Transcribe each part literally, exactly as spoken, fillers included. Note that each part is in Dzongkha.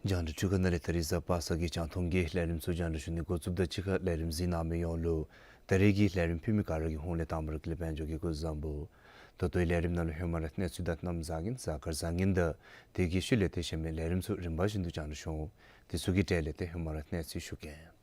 རྒྱང་བསྒྲགས་འཕྲུལ་ཁང་ནང་ལས་ད་རིས་གཟའ་པ་སངས་ཀྱི་རྒྱང་མཐོང་གི་ལས་རིམ་ཚུ་རྒྱང་བསྒྲགས་ཞུ་ནི་འགོ་བཙུགསཔ་དང་གཅིག་ཁར་ལས་རིམ་གཟིགས་གནང་མི་ཡོངས་ལུ་ད་རིས་ཀྱི་ལས་རིམ་ཕུལ་མི་ག་ར་གི་ཧོངས་ལས་དང་པ་ར་ཀུན་ལེགས་དཔལ་འབྱོར་གྱིས་སྐུ་གཟུགས་བཟང་པོ། ད་ལྟོའི་ལས་རིམ་ནང་ལུ་ཧེ་མ་ར་གནས་ཚུལ་དང་གནམ་བཟང་ངན་གཟའ་སྐར་བཟང་ངན་དང་དེ་གི་ཤུལ་ལས་ཏེ་གཞན་མི་ལས་རིམ་ཚུ་རིམ་པ་བཞིན་དུ་རྒྱང་བསྒྲགས་ཞུ་འོང་། དེ་ཚུ་གི་གྲས་ལས་ཏེ་ཧེ་མ་ར་གནས་ཚུལ་ཞུ་གེ།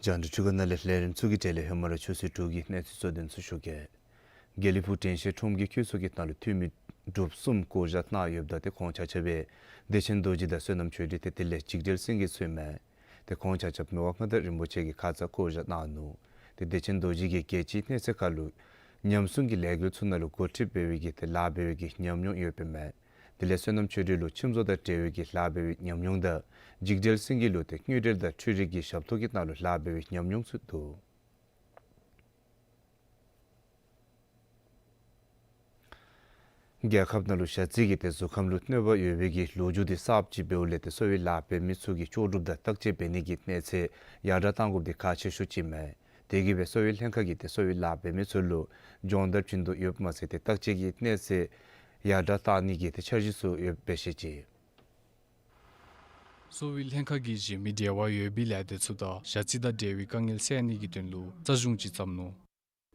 རྒྱང་བསྒྲགས་འཕྲུལ་ཁང་ནང་ལས་ལས་རིམ་ཚུ་གི་གྲས་ལས་ཧེ་མ་ར་ཆུ་ཚོད་དྲུག་གི་གནས་ཚུལ་གཙོ་དོན་ཚུ་ཞུ་གེ། དགེ་ལེགས་ཕུག་དྲན་ཤེས་ཁྲོམ་གྱི་ཁྱུ་ཚོགས་ཀྱི་ནང་ལུ་འཐུས་མི་འབྲུགཔ་གསུམ་བསྐོ་བཞག་གནང་ཡོདཔ་ད་ཏེ་ཁོང་ཆ་ཁྱབ་སྦེ་བདེ་ཆེན་རྡོ་རྗེ་དང་བསོད་ནམས་ཆོས་སྒྲོན་ཏེ་དེ་ལས་འཇིགས་བྲལ་སེང་གེ་ཚུ་ཨིན་མས། ཏེ་ཁོང་ཆ་ཁྱབ་མི་དབང་མངའ་བདག་རིན་པོ་ཆེ་གིས་ཁ་ཙ་བསྐོ་བཞག་གནང་ནུག། ཏེ་བདེ་ཆེན་རྡོ་རྗེ་གིས་རྒྱལ་སྤྱིའི་གནས་ཚད་ཁར་ལུ་ཉམས་སྲུང་གི་ལས་འགུལ་ཚུ་ནང་ལུ་འགོ་ཁྲིདཔ་འབད་བའི་གི་ཏེ་ལཱ་འབད་བའི་གི་ཉམས་མྱོང་ཡོདཔ་ཨིན་མས། དེ་ལས་བསོད་ནམས་ཆོས་སྒྲོན་ལུ་ཁྱིམ་བཟོ་དང་འབྲེལ་བའི་གི་ལཱ་འབད་བའི་ཉམས་མྱོང་དང་འཇིགས་བྲལ་སེང་གེ་ལུ་ཏེ་དངུལ་འབྲེལ་དང་འཕྲུལ་རིག་གི་ཞབས་ཏོག་གི་ནང་ལུ་ལཱ་འབད་བའི་ཉམས་མྱོང་ཚུ་འདུག། རྒྱལ་ཁབ་ནང་ལུ་ཞ་རྩི་གིས་ཏེ་གཟུགས་ཁམས་ལུ་གནོད་པ་ཡོད་པའི་གི་ལོ་རྒྱུས་འདི་གསརཔ་ཅིག་འབདཝ་ལས་ཏེ་གསོ་བའི་ལཱ་འབད་མི་ཚུ་གིས་ལྕོགས་གྲུབ་དང་བརྟག་དཔྱད་འབད་ནི་གི་གནས་ཚད་ཡར་དྲག་གཏང་དགོཔ་འདི་ཁག་ཆེ་ཤོས་ཅིག་ཨིན་མས། དེ་གིས་སྦེ་གསོ་བའི་ལྷན་ཁག་གིས་ཏེ་གསོ་བའི་ལཱ་འབད་མི་ཚུ་ལུ་སྦྱོང་བརྡར་བྱིན་དོ་ཡོདཔ་མ་ཚད་ཏེ་བརྟག་དཔྱད་ཀྱི་གནས་ཚད་ཡར་དྲག་གཏང་ནི་གི་ཏེ་འཆར་གཞི་ཚུ་ཡོདཔ་སྦེ་བཤད་ཅི། གསོ་བའི་ལྷན་ཁག་གིས་གཞན་མི་འབྲེལ་བ་ཡོད་པའི་ལས་སྡེ་ཚུ་དང་ཞ་རྩི་དང་འབྲེལ་བའི་དཀའ་ངལ་སེལ་ནི་གི་དོན་ལུ་རྩ་གཞུང་ཅིག་བརྩམས་ནུག།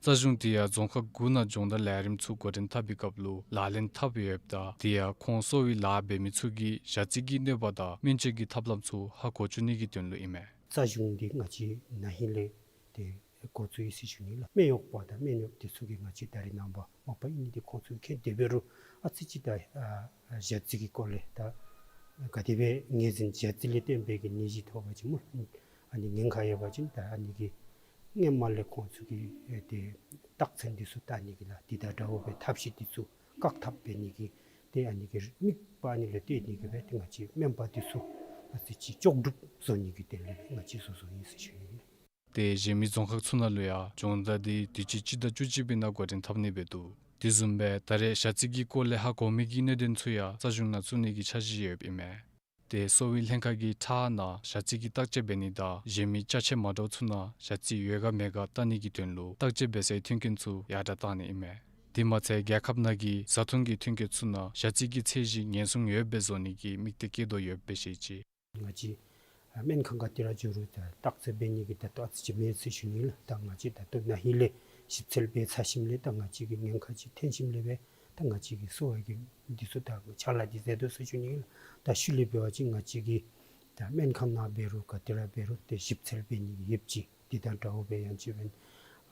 རྩ་གཞུང་དེ་ཡང་རྫོང་ཁག་དགུ་ནང་སྦྱོང་བརྡར་ལས་རིམ་ཚུ་འགོ་འདྲེན་འཐབ་པའི་སྐབས་ལུ་ལག་ལེན་འཐབ་ཡོདཔ་ད་དེ་ཡང་ཁོང་གསོ་བའི་ལཱ་འབད་མི་ཚུ་གིས་ཞ་རྩི་གི་གནོད་པ་དང་སྨན་བཅོས་ཀྱི་ཐབས་ལམ་ཚུ་ཧ་གོ་བཅུག་ནི་གི་དོན་ལུ་ཨིན་མས། རྩ་གཞུང་འདི་ང་བཅས་ན་ཧིང་ལས་ཏེ་འགོ་བཙུགས་ཡི་ཟེར་ཞུ་ནི་ལགས། སྨན་གཡོགཔ་དང་སྨན་གཡོགཔ་དེ་ཚུ་གིས་ང་བཅས་ད་རེས་ནངས་པ་མ་པ་ཨིན་ནི་འདི་ཁོང་ཚུ་མཁྱེན་དེ་འབད་རུང་ཨ་ཙི་ཅིག་ད་ཨ་ཞ་རྩི་གི་སྐོར་ལས་ད་ག་དེ་སྦེ་ངོས་འཛིན་ཞ་རྩི་ལས་བརྟེན་པའི་གི་ནད་གཞི་ཐོབ་པ་ཅིན་སྨོ། ཨ་ནི་ཉེན་ཁ་ཡོད་པ་ཅིན་ད་ཨ་ནི་གི་སྔོན་མ་ལས་ཁོང་ཚུ་གིས་ཨེ་ཏེ་རྟགས་མཚན་འདི་ཚུ་བལྟ་ནི་གི་ལགས། འདི་དང་འདྲཝ་སྦེ་ཐབས་ཤེས་འདི་ཚུ་བཀག་ཐབས་འབད་ནི་གི་ཏེ་ཨ་ནི་གི་དམིགས་པ་ཨ་ནི་ལུ་བཏོན་ནི་གི་སྦེ་ཏེ་ང་བཅས་སྨན་པ་འདི་ཚུ་ཨ་ཙི་ཅིག་ལྕོགས་གྲུབ་བཟོ་ནི་གི་དོན་ལས་ང་བཅས་བཟོ་བཟོཝ་ཨིན་ཟེར་ཞུ་ནི་ལགས། ཏེ་གཞན་མི་རྫོང་ཁག་ཚུ་ནང་ལུ་ཡང་སྦྱོང་བརྡར་འདི་དུས་ཅི་སྤྱི་ཟླ་བཅུ་གཅིག་པའི་ནང་འགོ་འདྲེན་འཐབ་ནི་སྦེ་འདུག། དེ་བཟུམ་སྦེ་ད་རེས་ཞ་རྩི་གི་སྐོར་ལས་ཧ་གོ་མི་གི་གནད་དོན་ཚུ་ཡང་རྩ་གཞུང་ནང་བཙུགས་ནི་གི་འཆར་གཞི་ཡོདཔ་ཨིན་མས། ཏེ་གསོ་བའི་ལྷན་ཁག་གིས་ཁྲག་ནང་ཞ་རྩི་གི་བརྟག་དཔྱད་འབད་ནི་དང་གཞན་མི་ཅ་ཆས་མ་འདྲཝ་ཚུ་ནང་ཞ་རྩི་ཡོད་ག་མེད་ག་བལྟ་ནི་གི་དོན་ལུ་བརྟག་དཔྱད་འབད་སའི་མཐུན་རྐྱེན་ཚུ་ཡར་དྲག་གཏང་ནི་ཨིན་མས། དེ་མ་ཚད་རྒྱལ་ཁབ་ནང་གི་བཟའ་འཐུང་གི་མཐུན་རྐྱེན་ཚུ་ནང་ཞ་རྩི་གི་ཚད་གཞི་ཉེན་སྲུང་ཡོདཔ་སྦེ་བཟོ་ནི་གི་དམིགས་གཏད་བསྐྱེད་དོ་ཡོདཔ་སྦེ་བཤད་ཅི། ང་བཅས་ཨ་སྨན་ཁང་ག་ཏེ་ར་འགྱོ་རུང་ད་བརྟག་དཔྱད་འབད་ནི་གི་ད་ལྟོ་ཨ་ཙི་ཅིག་མེད་ཟེར་ཞུ་ནི་ལགས། ད་ང་བཅས་ད་ལྟོ་ན་ཧིང་ལས་ཞིབ་འཚོལ་འབད་ཚར་ཞིནམ་ལས་ད་ང་བཅས་ཀྱི་ཉེན་ཁ་ཅིག་ཐོན་ཞིནམ་ལས་སྦེ་ད་ང་བཅས་ཀྱིས་གསོ་བ་གི་འདི་ཚུ་ད་ཕྱག་ལཱ་འདི་མཛད་དོ་ཟེར་ཞུ་ནི་ལགས། ད་ཤུལ་ལས་འབད་བ་ཅིན་ང་བཅས་ཀྱིས་ད་སྨན་ཁང་ནང་འབད་རུང་ག་ཏེ་ར་འབད་རུང་ཏེ་ཞིབ་འཚོལ་འབད་ནི་གི་ཡོདཔ་ཅིག། འདི་དང་འདྲཝ་སྦེ་ཡང་ཅིན་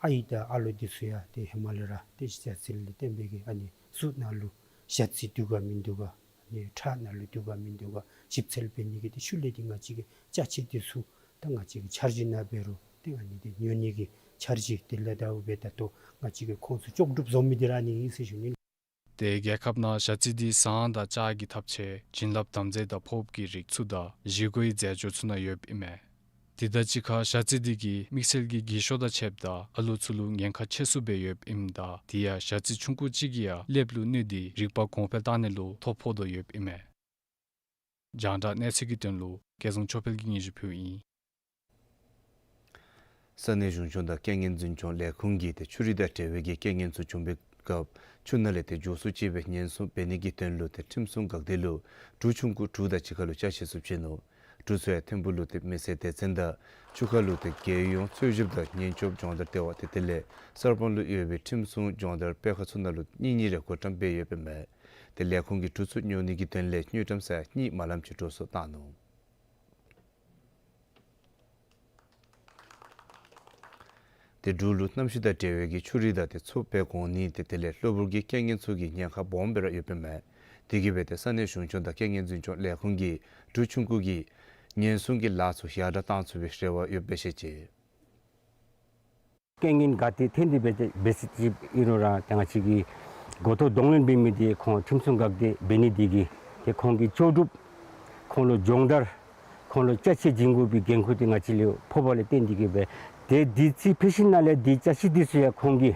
ཨའི་དང་ཨ་ལོ་འདི་ཚུ་ཡང་ཏེ་ཧེ་མ་ལས་ར་ཏེ་ཞ་རྩི་ལས་བརྟེན་པའི་གི་ཨ་ནི་གཟུགས་ནང་ལུ་ཞ་རྩི་འདུག་ག་མིན་འདུག་ག་ཨ་ནི་ཁྲག་ནང་ལུ་འདུག་ག་མིན་འདུག་ག་ཞིབ་འཚོལ་འབད་ནི་གི་ཏེ་ཤུལ་ལས་ཏེ་ང་བཅས་ཀྱི་ཅ་ཆས་འདི་ཚུ་ད་ང་བཅས་ཀྱི་འཆར་གཞི་ནང་འབད་རུང་ཏེ་ཨ་ནི་འདི་ཉོ་ནི་གི་འཆར་གཞི་དེ་ལས་འདྲཝ་སྦེ་ད་ལྟོ་ང་བཅས་ཀྱིས་ཁོང་ཚུ་ལྕོགས་གྲུབ་བཟོ་མི་འདི་ར་ཨ་ནི་ཨིན་ཟེར་ཞུ་ནི། ཏེ་རྒྱལ་ཁབ་ནང་ཞ་རྩི་འདི་ཟངས་དང་ལྕགས་ཀྱི་ཐབ་ཆས་བྱིན་རླབས་དམ་རྫས་དང་ཕོརཔ་གི་རིགས་ཚུ་དང་བཞེས་སྒོའི་རྫས་སྦྱོར་ཚུ་ནང་ཡོདཔ་ཨིན་མས། དེ་དང་གཅིག་ཁར་ཞ་རྩི་འདི་གིས་དམིགས་བསལ་གྱི་རྒས་ཤོས་དང་ཕྱདཔ་ད་ཨ་ལོ་ཚུ་ལུ་ཉེན་ཁ་ཆེ་སུ་སྦེ་ཡོདཔ་ཨིནམ་ད་དེ་ཡང་ཞ་རྩི་ཆུང་ཀུ་ཅིག་གིས་ཡང་ཀླདཔ་ལུ་གནོད་དེ་རིག་པ་གོང་འཕེལ་བཏང་ནི་ལུ་ཐོ་ཕོག་དོ་ཡོདཔ་ཨིན་མས། རྒྱང་བསྒྲགས་གནས་ཚུལ་གྱི་དོན་ལུ་སྐལ་བཟང་ཆོས་འཕེལ་གྱིས་སྙན་ཞུ་ཕུལཝ་ཨིན། ས་གནས་གཞུང་སྐྱོང་དང་རྐྱེན་ངན་འཛིན་སྐྱོང་ལས་ཁུངས་ཀྱིས་ཏེ་ཆུ་རུད་དང་འབྲེལ་བའི་གི་རྐྱེན་ངན་ཚུ་བྱུང་པའི་སྐབས་ཆུ་ནང་ལས་ཏེ་མགྱོགས་སུ་ཅིག་སྦེ་ཉེན་སྲུང་འབད་ནི་གི་དོན་ལུ་ཏེ་ཁྲིམས་སྲུང་འགག་སྡེ་ལུ་གྲུ་ཆུང་ཀུ་དྲུག་དང་གཅིག་ཁར་ལུ་ཅ་ཆས་ཚུ་བྱིན་ནུག། གྲུ་ཚུ་ཡང་ཐིམ་ཕུག་ལུ་ཏེ་མི་སེར་སྡེ་ཚན་དང་ཆུ་ཁ་ལུ་ཏེ་རྒྱལ་ཡོངས་འཚོལ་ཞིབ་དང་ཉེན་སྐྱོབ་སྦྱོང་བརྡར་ལྟེ་བ་ཏེ་དེ་ལས་གསར་སྤང་ལུ་ཡོད་པའི་ཁྲིམས་སྲུང་སྦྱོང་བརྡར་སྤེལ་ཁང་ཚུ་ནང་ལུ་གཉིས་གཉིས་རེ་བགོ་བཀྲམ་འབད་ཡོདཔ་ཨིན་མས། ཏེ་ལས་ཁུངས་ཀྱིས་གྲུ་ཚུ་ཉོ་ནི་གི་དོན་ལས་དངུལ་ཀྲམ་ས་ཡ་གཉིས་མ་ལམ་ཅིག་འགྲོ་སོང་བཏང་ནུག། ཏེ་འབྲུག་ལུ་གནམ་གཤིས་དང་འབྲེལ་བའི་གི་ཆུ་རུད་དང་ཏེ་མཚོ་བབས་གོང་ནི་ཏེ་དེ་ལས་གློ་བུར་གྱི་རྐྱེན་ངན་ཚུ་གི་ཉེན་ཁ་སྦོམ་སྦེ་ར་ཡོདཔ་ཨིན་མས། དེ་གིས་འབད་ཏེ་ས་གནས་གཞུང་སྐྱོང་དང་རྐྱེན་ངན་འཛིན་སྐྱོང་ལས་ཁུངས་ཀྱིས་གྲུ་ཆུང་ཀུ་གིས་ཉེན་སྲུང་གི་ལཱ་ཚུ་ཡར་དྲག་བཏང་ཚུགས་པའི་རེ་བ་ཡོདཔ་སྦེ་བཤད་ཅི། རྐྱེན་ངན་ག་ཏེ་ཐོན་ཏེ་འབད་ཏེ་འབད་ས་ཅིག་ཨིན་རུང་ར་ཏེ་ང་བཅས་ཀྱིས་འགོ་ཐོག་གདོང་ལེན་འབད་མི་འདི་ཁོང་ཁྲིམས་སྲུང་འགག་སྡེ་འབད་ནི་འདི་གིས་ཏེ་ཁོང་གི་ལྕོགས་གྲུབ་ཁོང་ལུ་སྦྱོང་བརྡར་ཁོང་ལུ་ཅ་ཆས་བྱིན་དགོ་པའི་འགན་ཁུར་འདི་ང་བཅས་ལུ་ཕོག་པ་ལས་བརྟེན་ཏེ་གིས་འབད་ཏེ་དུས་ཚོད་ཕྱི་ནང་ལས་འདི་ཅ་ཆས་འདི་ཚུ་ཡང་ཁོང་གིས་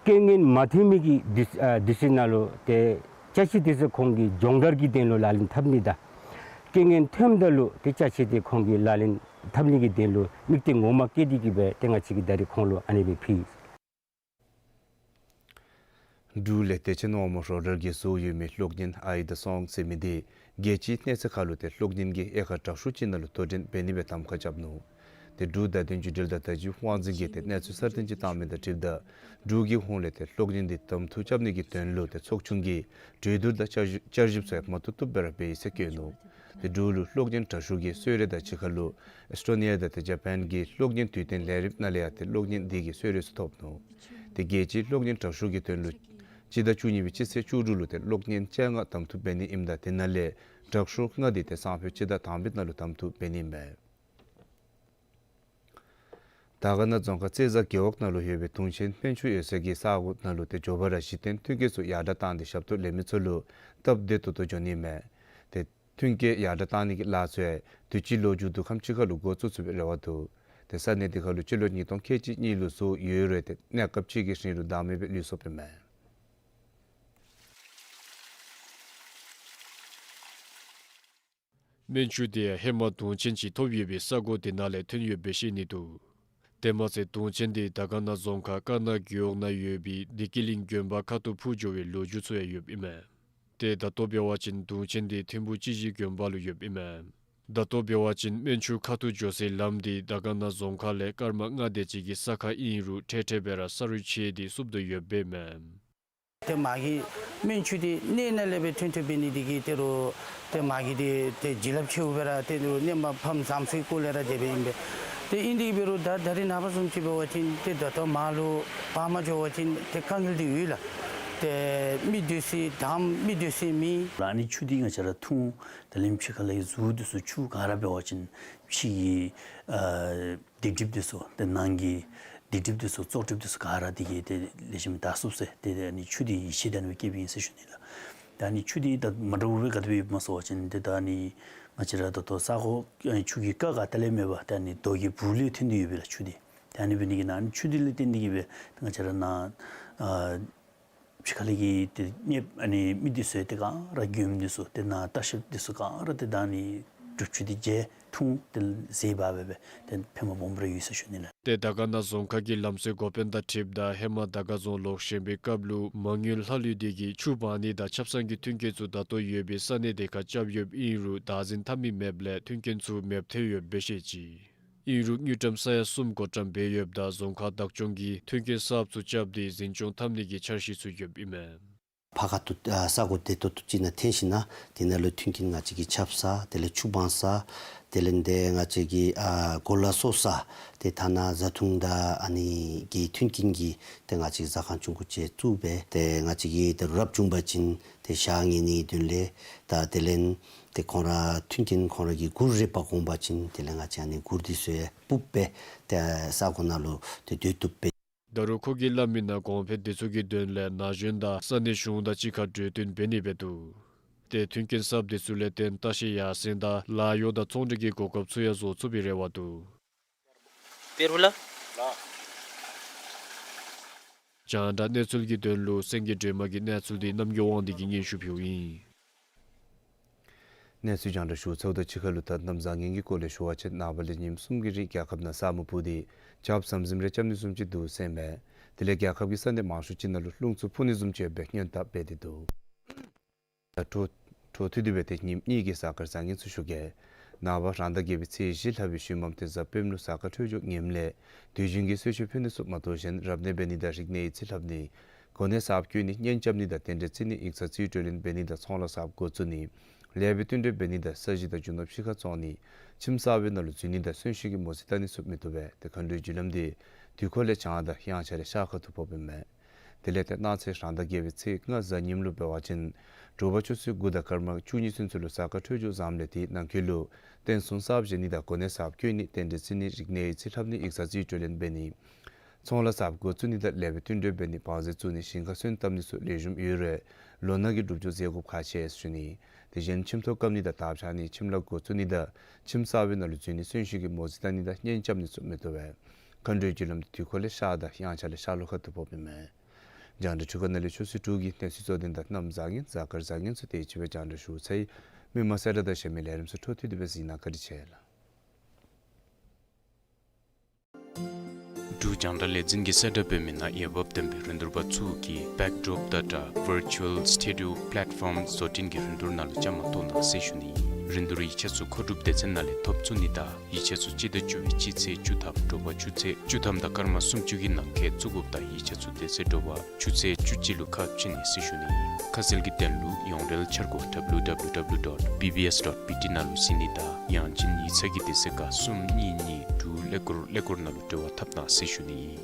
རྐྱེན་ངན་མ་ཐོན་མི་གི་དུས་ཨ་དུས་ཚོད་ནང་ལུ་ཏེ་ཅ་ཆས་འདི་ཚུ་ཁོང་གིས་སྦྱོང་བརྡར་གྱི་དོན་ལུ་ལག་ལེན་འཐབ་ནི་དང་རྐྱེན་ངན་ཐོནམ་ད་ལུ་ཏེ་ཅ་ཆས་འདི་ཁོང་གིས་ལག་ལེན་འཐབ་ནི་གི་དོན་ལུ་དམིགས་གཏད་ངོ་མ་བསྐྱེད་དེ་གིས་འབད་ཏེ་ང་བཅས་ཀྱིས་ད་རིས་ཁོང་ལུ་ཨ་ནི་སྦེ་ཕུལ། འབྲུག་ལས་བདེ་ཆེན་དབང་མོ་རོགས་གྲྭ་གིས་བཟོ་ཡོད་མི་གློག་བརྙན་ཨའི་དང་སོང་ཟེར་མི་འདི་རྒྱལ་སྤྱིའི་གནས་ཚད་ཁར་ལུ་ཏེ་གློག་བརྙན་གྱི་དབྱེ་ཁག་དྲག་ཤོས་ཅིག་ནང་ལུ་དོ་འགྲན་འབད་ནི་སྦེ་གདམ་ཁ་རྐྱབ་ནུག། ཏེ་འབྲུག་བརྡ་དོན་བརྒྱུད་འབྲེལ་དང་བརྡ་བརྒྱུད་དབང་འཛིན་གྱིས་ཏེ་གནས་ཚུལ་གསར་བཏོན་ཅིག་བཏང་མི་དང་འཁྲིལཝ་ད་འབྲུག་གི་ཧོངས་ལས་ཏེ་གློག་བརྙན་འདི་གདམ་འཐུ་རྐྱབ་ནི་གི་དོན་ལུ་ཏེ་ཚོགས་ཆུང་གིས་གྲོས་བསྡུར་དང་བསྐྱར་ཞིབ་བསྐྱར་ཞིབ་ཚུ་ཡང་མ་ཐུབ་ཐུབ་སྦེ་ར་འབད་ཡི་ཟེར་བཀོད་ནུག། ཏེ་འབྲུག་ལུ་གློག་བརྙན་དྲག་ཤོས་ཀྱི་གསོལ་རས་དང་གཅིག་ཁར་ལུ་ཨིས་ཊོ་ནི་ཡ་དང་ཏེ་ཇ་པཱན་གྱི་གློག་བརྙན་དུས་སྟོན་ལས་རིམ་ནང་ལས་ཡང་ཏེ་གློག་བརྙན་འདི་གིས་གསོལ་རས་ཚུ་ཐོབ་ནུག། ཏེ་རྒྱལ་སྤྱིའི་གློག་བརྙན་དྲག་ཤོས་ཀྱི་དོན་ལུ་སྤྱི་ཟླ་བཅུ་གཉིས་པའི་སྤྱི་ཚེས་བཅུ་དྲུག་ལུ་ཏེ་གློག་བརྙན་བཅོ་ལྔ་གདམ་འཐུ་འབད་ནི་ཨིནམ་ད་དེ་ནང་ལས་དྲག་ཤོས་ལྔ་འདི་ཏེ་སང་ཕོད་སྤྱི་ཟླ་དང་པའི་ནང་ལུ་གདམ་འཐུ་འབད་ནི་ཨིན་མས། དར་དཀར་ན་རྫོང་ཁག་རྩེ་བཟའ་རྒེད་འོག་ནང་ལུ་ཡོད་པའི་དུང་ཆེན་སྨན་ཆུ་ཡོད་སའི་གི་ས་གོ་ནང་ལུ་ཏེ་མགྱོགས་པ་ར་གཞི་རྟེན་མཐུན་རྐྱེན་ཚུ་ཡར་དྲག་བཏང་སྟེ་ཞབས་ཏོག་ལེན་མི་ཚུ་ལུ་སྟབས་བདེ་ཏོག་ཏོ་འགྱོ་ནི་མས། ཏེ་མཐུན་རྐྱེན་ཡར་དྲག་བཏང་ནི་གི་ལཱ་ཚུ་ཡང་དུས་ཅི་ལོ་མཇུག་བསྡུ་ཁམས་ཅིག་ཁར་ལུ་འགོ་བཙུགས་ཚུགས་པའི་རེ་བ་འདུག། ཏེ་ས་གནས་འདི་ཁར་ལུ་སྤྱི་ལོ་ཉིས་སྟོང་ཁལ་གཅིག་གཉིས་ལུ་བཟོ་ཡོད་རུང་ཏེ་གནས་སྐབས་ཅིག་གི་རིང་ལུ་བདག་མེད་སྦེ་ལུས་སོཔ་ཨིན་མས། སྨན་ཆུ་དེ་ཡང་ཧེ་མ་དུང་ཆེན་ཅིག་ཐོབ་ཡོད་པའི་ས་གོ་དེ་ནང་ལས་ཐོན་ཡོདཔ་སྦེ་བཤད་ནི་འདུག། དེ་མ་ཚད་དུང་ཆེན་དེ་དར་དཀར་ན་རྫོང་ཁག་དཀར་ན་རྒེད་འོག་ནང་ཡོད་པའི་བདེ་སྐྱིད་གླིང་དགོན་པ་ཁ་ཐུག་འཕུར་འགྱོ་བའི་ལོ་རྒྱུས་ཚུ་ཡང་ཡོདཔ་ཨིན་མས། ཏེ་ད་ལྟོ་འབད་བ་ཅིན་དུང་ཆེན་དེ་ཐིམ་ཕུག་སྤྱི་གཞི་དགོན་པ་ལུ་ཡོདཔ་ཨིན་མས། ད་ལྟོ་འབད་བ་ཅིན་སྨན་ཆུ་ཁ་ཐུག་འགྱོ་སའི་ལམ་དེ་དར་དཀར་ན་རྫོང་ཁག་ལས་སྐར་མ་ལྔ་དེ་ཅིག་གི་ས་ཁར་ཨིན་རུང་འཕྲལ་འཕྲལ་སྦེ་ར་ས་རུད་ཆད་དེ་བསུབ་དོ་ཡོདཔ་ཨིན་མས། ཏེ་མ་གི་སྨན་ཆུ་འདི་གནས་ནང་ལས་སྦེ་ཐོན་ཐོནམ་འབད་ནི་འདི་གིས་ཏེ་རུང་ཏེ་མ་གི་འདི་ཏེ་བྱིན་རླབས་ཆེཝ་སྦེ་ར་ཏེ་རུང་གནས་མ་ཕམ་བཟུམ་ཚུ་གི་སྐོར་ལས་ར་དེ་སྦེ་ཨིན་པས། ཏེ་ཨིན་དེ་འབད་རུང་ད་ད་རིས་ནངས་པ་བཟུམ་ཅིག་འབད་བ་ཅིན་ཏེ་ད་ལྟོ་མར་ལུ་འབག་མ་འགྱོ་བ་ཅིན་ཏེ་དཀའ་ངལ་འདི་ཡོད་ལགས། ཏེ་མི་སྡོད་སའི་འདམ་མི་སྡོད་སའི་མེད། ཨ་ནི་ཆུ་འདི་ང་བཅས་ར་འཐུང་ད་ལེན་ཕྱི་ཁ་ལས་གཟུགས་འདི་ཚུ་ཆུ་ག་ར་འབད་བ་ཅིན་ཕྱི་གི་ཨ་སྡིག་སྒྲིབ་འདི་ཚུ་ཏེ་ནང་གི་སྡིག་སྒྲིབ་འདི་ཚུ་བཙོག་སྒྲིབ་འདི་ཚུ་ག་ར་འདི་གིས་ཏེ་ལེགས་ཤོམ་དག་ཚུགས་ཟེར། ཏེ་ཏེ་ཨ་ནི་ཆུ་འདི་ཡིད་ཆེས་ད་ཨ་ནི་སྦེ་བསྐྱེདཔ་ཨིན་ཟེར་ཞུ་ནི་ལགས། ཏེ་ཨ་ནི་ཆུ་འདི་ད་མ་འདྲཝ་སྦེ་ག་དེ་སྦེ་ཡོདཔ་སྨོ་ཟེར་བ་ཅིན་ཏེ་ད་ཨ་ནི་ང་བཅས་ར་ད་ལྟོ་ས་གོ་ཨ་ནི་ཆུ་གི་རྐ་ག་ཏེ་ལས་མེད་པར་ཏེ་ཨ་ནི་རྡོ་གི་སྦུག་ལས་ཐོན་ཏེ་ཡོད་པས་ལགས་ཆུ་འདི། ཏེ་ཨ་ནི་འབད་ནི་གིས་ནཱ་ཨ་ནི་ཆུ་འདི་ལས་བརྟེན་ཏེ་གིས་སྦེ་ཏེ་ང་བཅས་ར་ནཱ་ཨ་ཕྱི་ཁ་ལས་ཀྱི་ཏེ་གནསཔ་ཨ་ནི་མི་འདི་ཚུ་ཏེ་ག་ར་མགྱོནམ་འདི་ཚུ་ཏེ་ནཱ་ལྟ་བཤལཔ་འདི་ཚུ་ག་ར་ཏེ་ད་ཨ་ནི་སྒྲུབ་ཆུ་འདི་བརྗེ་འཐུང་ཏེ་ཟས་འབག་སྦེ་སྦེ་ཏེ་ཕན་པ་སྦོམ་ར་ཡོད་ཟེར་ཞུ་ནི་ལགས། ཏེ་དར་དཀར་ན་རྫོང་ཁག་གི་ལམ་སྲོལ་འགོ་དཔོན་དང་འཁྲིལཝ་ད་ཧེ་མ་དར་དཀར་རྫོང་ལོག་བཞེངས་པའི་སྐབས་ལུ་མ་དངུལ་ལྷག་ལུས་འདི་གིས་ཆུ་འབག་ནི་དང་ཆབ་གསང་གི་མཐུན་རྐྱེན་ཚུ་ད་ལྟོ་ཡོད་པའི་ས་གནས་དེ་ཁར་རྐྱབ་ཡོདཔ་ཨིན་རུང་བདག་འཛིན་འཐབ་མི་མེདཔ་ལས་མཐུན་རྐྱེན་ཚུ་མེདཔ་ཐལ་ཡོདཔ་སྦེ་བཤད་ཅི། ཨིན་རུང་དངུལ་ཀྲམ་ས་ཡ་གསུམ་བགོ་བཀྲམ་འབད་ཡོདཔ་ད་རྫོང་ཁག་བདག་སྐྱོང་གིས་མཐུན་རྐྱེན་གསརཔ་ཚུ་རྐྱབ་སྟེ་འཛིན་སྐྱོང་འཐབ་ནི་གི་འཆར་གཞི་ཚུ་ཡོདཔ་ཨིན་མས། ཕར་ཁ་ཐུག་ཨ་ས་གོ་བདེ་ཏོག་ཏོ་ཅིག་ནང་ཐོན་ཞིན་ན་དེ་ནང་ལུ་མཐུན་རྐྱེན་ང་བཅས་ཀྱི་ཆབ་གསང་དེ་ལས་ཆུ་སྦང་ས་དེ་ལས་ཏེ་ང་བཅས་ཀྱི་ཨ་གོ་ལ་གསོ་ས་ཏེ་ཐ་ན་བཟའ་འཐུང་དང་ཨ་ནི་གི་མཐུན་རྐྱེན་གྱི་ཏེ་ང་བཅས་ཟ་ཁང་ཆུང་ཀུ་ཅིག་བཙུགས་སྦེ་ཏེ་ང་བཅས་ཀྱིས་ཏེ་རབ་བྱུང་པ་ཅིན་ཏེ་ཞག་ཉལ་ནི་དོན་ལས་ད་དེ་ལས་ཏེ་ཁོང་ར་མཐུན་རྐྱེན་ཁོང་ར་གི་གུར་རེ་འབག་འོང་པ་ཅིན་དེ་ལས་ང་བཅས་ཨ་ནི་གུར་འདི་ཚུ་ཡང་སྤུབས་སྦེ་ཏེ་ས་གོ་ནང་ལུ་ཏེ་སྡོད་བཏུབ་པས། ད་རུང་ཁོ་གིས་སླབ་མིའི་ནང་གོང་འཕེལ་འདི་ཚུ་གི་དོན་ལས་ན་གཞོན་དང་ས་གནས་གཞུང་དང་གཅིག་ཁར་གྲོས་བསྟུན་འབད་ནི་སྦེ་འདུག། ཏེ་མཐུན་རྐྱེན་གསརཔ་འདི་ཚུ་ལས་བརྟེན་ལྟ་བཤལ་ཡར་སེང་དང་ལཱ་གཡོག་དང་ཚོང་འབྲེལ་གྱི་གོ་སྐབས་ཚུ་ཡང་བཟོ་ཚུགས་པའི་རེ་བ་འདུག། པེ་རུ་ལ། རྒྱང་བསྒྲགས་གནས་ཚུལ་གྱི་དོན་ལུ་སེང་གེ་སྒྲོལ་མ་གི་གནས་ཚུལ་འདི་རྣམ་རྒྱལ་དབང་འདུས་ཀྱིས་སྙན་ཞུ་ཕུལཝ་ཨིན། གནས་ཚུལ་རྒྱང་བསྒྲགས་ཞུ་ཚརཝ་ད་ཕྱི་ཁ་ལུ་ད་གནམ་བཟང་ངན་གྱི་སྐོར་ལས་ཞུ་བ་ཅིན་ནངས་པ་ལས་ཉིནམ་གསུམ་གྱི་རིང་རྒྱལ་ཁབ་ནང་ས་སྨུག་སྤུབས་ཏེ་ཆརཔ་ཟམ་ཟིམ་རེ་རྐྱབ་ནི་བཟུམ་ཅིག་འདུག་ཟེར་ཨིན་མས། དེ་ལས་རྒྱལ་ཁབ་ཀྱི་ས་གནས་མང་ཤོས་ཅིག་ནང་ལུ་རླུང་འཚུབ་འཕུ་ནི་བཟུམ་ཅིག་ཡོད་པའི་སྔོན་དཔག་འབད་དེ་འདུག། ད་འཕྲོ་འཕྲོ་མཐུད་དེ་སྦེ་ཏེ་ཉིནམ་གཉིས་ཀྱི་གཟའ་སྐར་བཟང་ངན་ཚུ་ཞུ་གེ། ནངས་པ་རང་ཟླ་བརྒྱད་པའི་ཚེས་བཞི་ལྷག་པའི་ཤུལ་མམ་ཏེ་གཟའ་སྤེནམ་ལུ་གཟའ་སྐར་འཕྲོད་སྦྱོར་ངནམ་ལས་དུས་རྒྱུན་གྱི་གསོལ་མཆོད་ཕུལ་ནི་ཚུ་མ་གཏོགས་གཞན་རབ་གནས་འབད་ནི་དང་རིག་གནས་ཡིག་རྩིས་ལྷབ་ནི་གོ་གནས་གསརཔ་བསྐོ་ནི་གཉེན་རྐྱབ་ནི་དང་རྟེན་འབྲེལ་བརྩི་ནི་ཡིག་ཚང་རྩིས་སྤྲོད་ལེན་འབད་ནི་དང་ཚོང་ལཱ་གསརཔ་འགོ་བཙུགས་ནི་ལེགས་པའི་བསྟུན་གྲོས་འབད་ནི་དང་ས་གཞི་དང་རྒྱུ་ནོར་ཕྱི་ཁར་བཙོང་ནི་ཁྱིམ་གསར་པའི་ནང་ལུ་འཛུལ་ནི་དང་གསོན་གཤིན་གྱི་མོ་རྩིས་བལྟ་ནི་ཚུ་མི་བཏུབ་པས། ཏེ་མཁའ་འགྲོའི་རྒྱུ་ལམ་འདི་དུས་འཁོར་ལས་བྱང་དང་དབྱངས་འཆར་ལས་ཤར་ཁ་ཐུག་ཕོགཔ་ཨིན་མས། དེ་ལས་ཏེ་གནངས་ཚེ་རང་ཟླ་བརྒྱད་པའི་ཚེས་ལྔ་གཟའ་ཉིམ་ལུ་འབད་བ་ཅིན་དྲོ་པ་ཆུ་ཚོད་དགུ་དང་སྐར་མ་བཅུ་གཉིས་ཚུན་ཚོད་ལུ་གཟའ་སྐར་འཕྲོད་སྦྱོར་བཟངམ་ལས་དེའི་ནང་འཁོད་ལུ་རྟེན་གསུམ་གསརཔ་བཞེངས་ནི་དང་གོ་གནས་གསརཔ་བསྐོ་ནི་རྟེན་འབྲེལ་བརྩི་ནི་རིག་གནས་ཡིག་རྩིས་ལྷབ་ནི་ཡིག་ཚང་རྩིས་སྤྲོད་ལེན་འབད་ནི་ཚོང་ལཱ་གསརཔ་འགོ་བཙུགས་ནི་དང་ལེགས་པའི་བསྟུན་གྲོས་འབད་ནི་བང་རྩལ་བཙུགས་ནི་ཞིང་ཁ་སོན་བཏབ་ནི་ཚུ་ལེགས་ཤོམ་ཡོད་རུང་ལོ་ནག་གི་སྒྲུབ་སྦྱོར་མཛད་དགོཔ་ཁག་ཆེ་ཟེར་ཞུ་ནི། དེ་གཞན་ཁྱིམ་ཐོག་བཀབ་ནི་དང་དར་འཕྱར་ནི་ཁྱིམ་ལཱ་འགོ་བཙུགས་ནི་དང་ཁྱིམ་གསར་པའི་ནང་ལུ་འཛུལ་ནི་གསོན་གཤིན་གྱི་མོ་རྩིས་བལྟ་ནི་དང་གཉེན་རྐྱབ་ནི་ཚུ་མི་བཏུབ་པས། མཁའ་འགྲོའི་རྒྱུ་ལམ་འདི་དུས་འཁོར་ལས་ཤར་དང་དབྱངས་འཆར་ལས་ཤར་ལྷོ་ཁ་ཐུག་ཕོགཔ་ཨིན་མས། རྒྱང་བསྒྲགས་འཕྲུལ་ཁང་ནང་ལས་ཆུ་ཚོད་དྲུག་གི་གནས་ཚུལ་གཙོ་དོན་དང་གནམ་བཟང་ངན་གཟའ་སྐར་བཟང་ངན་ཚུ་དེ་ཅིག་སྦེ་རྒྱང་བསྒྲགས་ཞུ་ཚར་ཡི། མི་མང་གསལ་བསྒྲགས་དང་གཞན་མི་ལས་རིམ་ཚུ་འཕྲོ་མཐུད་དེ་སྦེ་གཟིགས་གནང་བཀའ་དྲིན་ཆེ་ལགས། འབྲུག་རྒྱང་བསྒྲགས་ལས་འཛིན་གྱིས་གསལ་བསྒྲགས་འབད་མི་ནང་འོས་འབབ་ལྡན་པའི་རིན་བསྡུར་པ་ཚུ་གིས་Backdrop Data Virtual Studio Platform བཟོ་སྐྲུན་གྱི་རིན་བསྡུར་ནང་ལུ་བཅའ་མར་གཏོགས་གནང་ཟེར་ཞུ་ནི། རིན་བསྡུར་ཡིག་ཆ་ཚུ་མཁོ་སྒྲུབ་སྡེ་ཚན་ནང་ལས་ཐོབ་ཚུགས་ནི་དང་ཡིག་ཆ་ཚུ་སྤྱི་ཟླ་བཅུ་པའི་སྤྱི་ཚེས་བཅུ་ཐམ་དྲོ་པ་ཆུ་ཚོད་བཅུ་ཐམ་དང་སྐར་མ་སུམ་ཅུ་གི་ནང་འཁོད་བཙུགས་དགོཔ་དང་ཡིག་ཆ་ཚུ་དེ་ཚེ་དྲོ་པ་ཆུ་ཚོད་བཅུ་གཅིག་ལུ་ཁ་ཕྱེ་ནི་ཟེར་ཞུ་ནི། ཁ་གསལ་གྱི་དོན་ལུ་ཡོངས་འབྲེལ་འཆར་སྒོ་W W W dot B B S dot B T ནང་ལུ་གཟིགས་ནི་དང་ཡང་ཅིན་ཡིག་ཚང་གི་དེ་ཚེ་ཁར་གསུམ་གཉིས་གཉིས་དྲུག་ཀླད་ཀོར་ཀླད་ཀོར་ནང་ལུ་འབྲེལ་བ་འཐབ་གནང་ཟེར་ཞུ་ནི།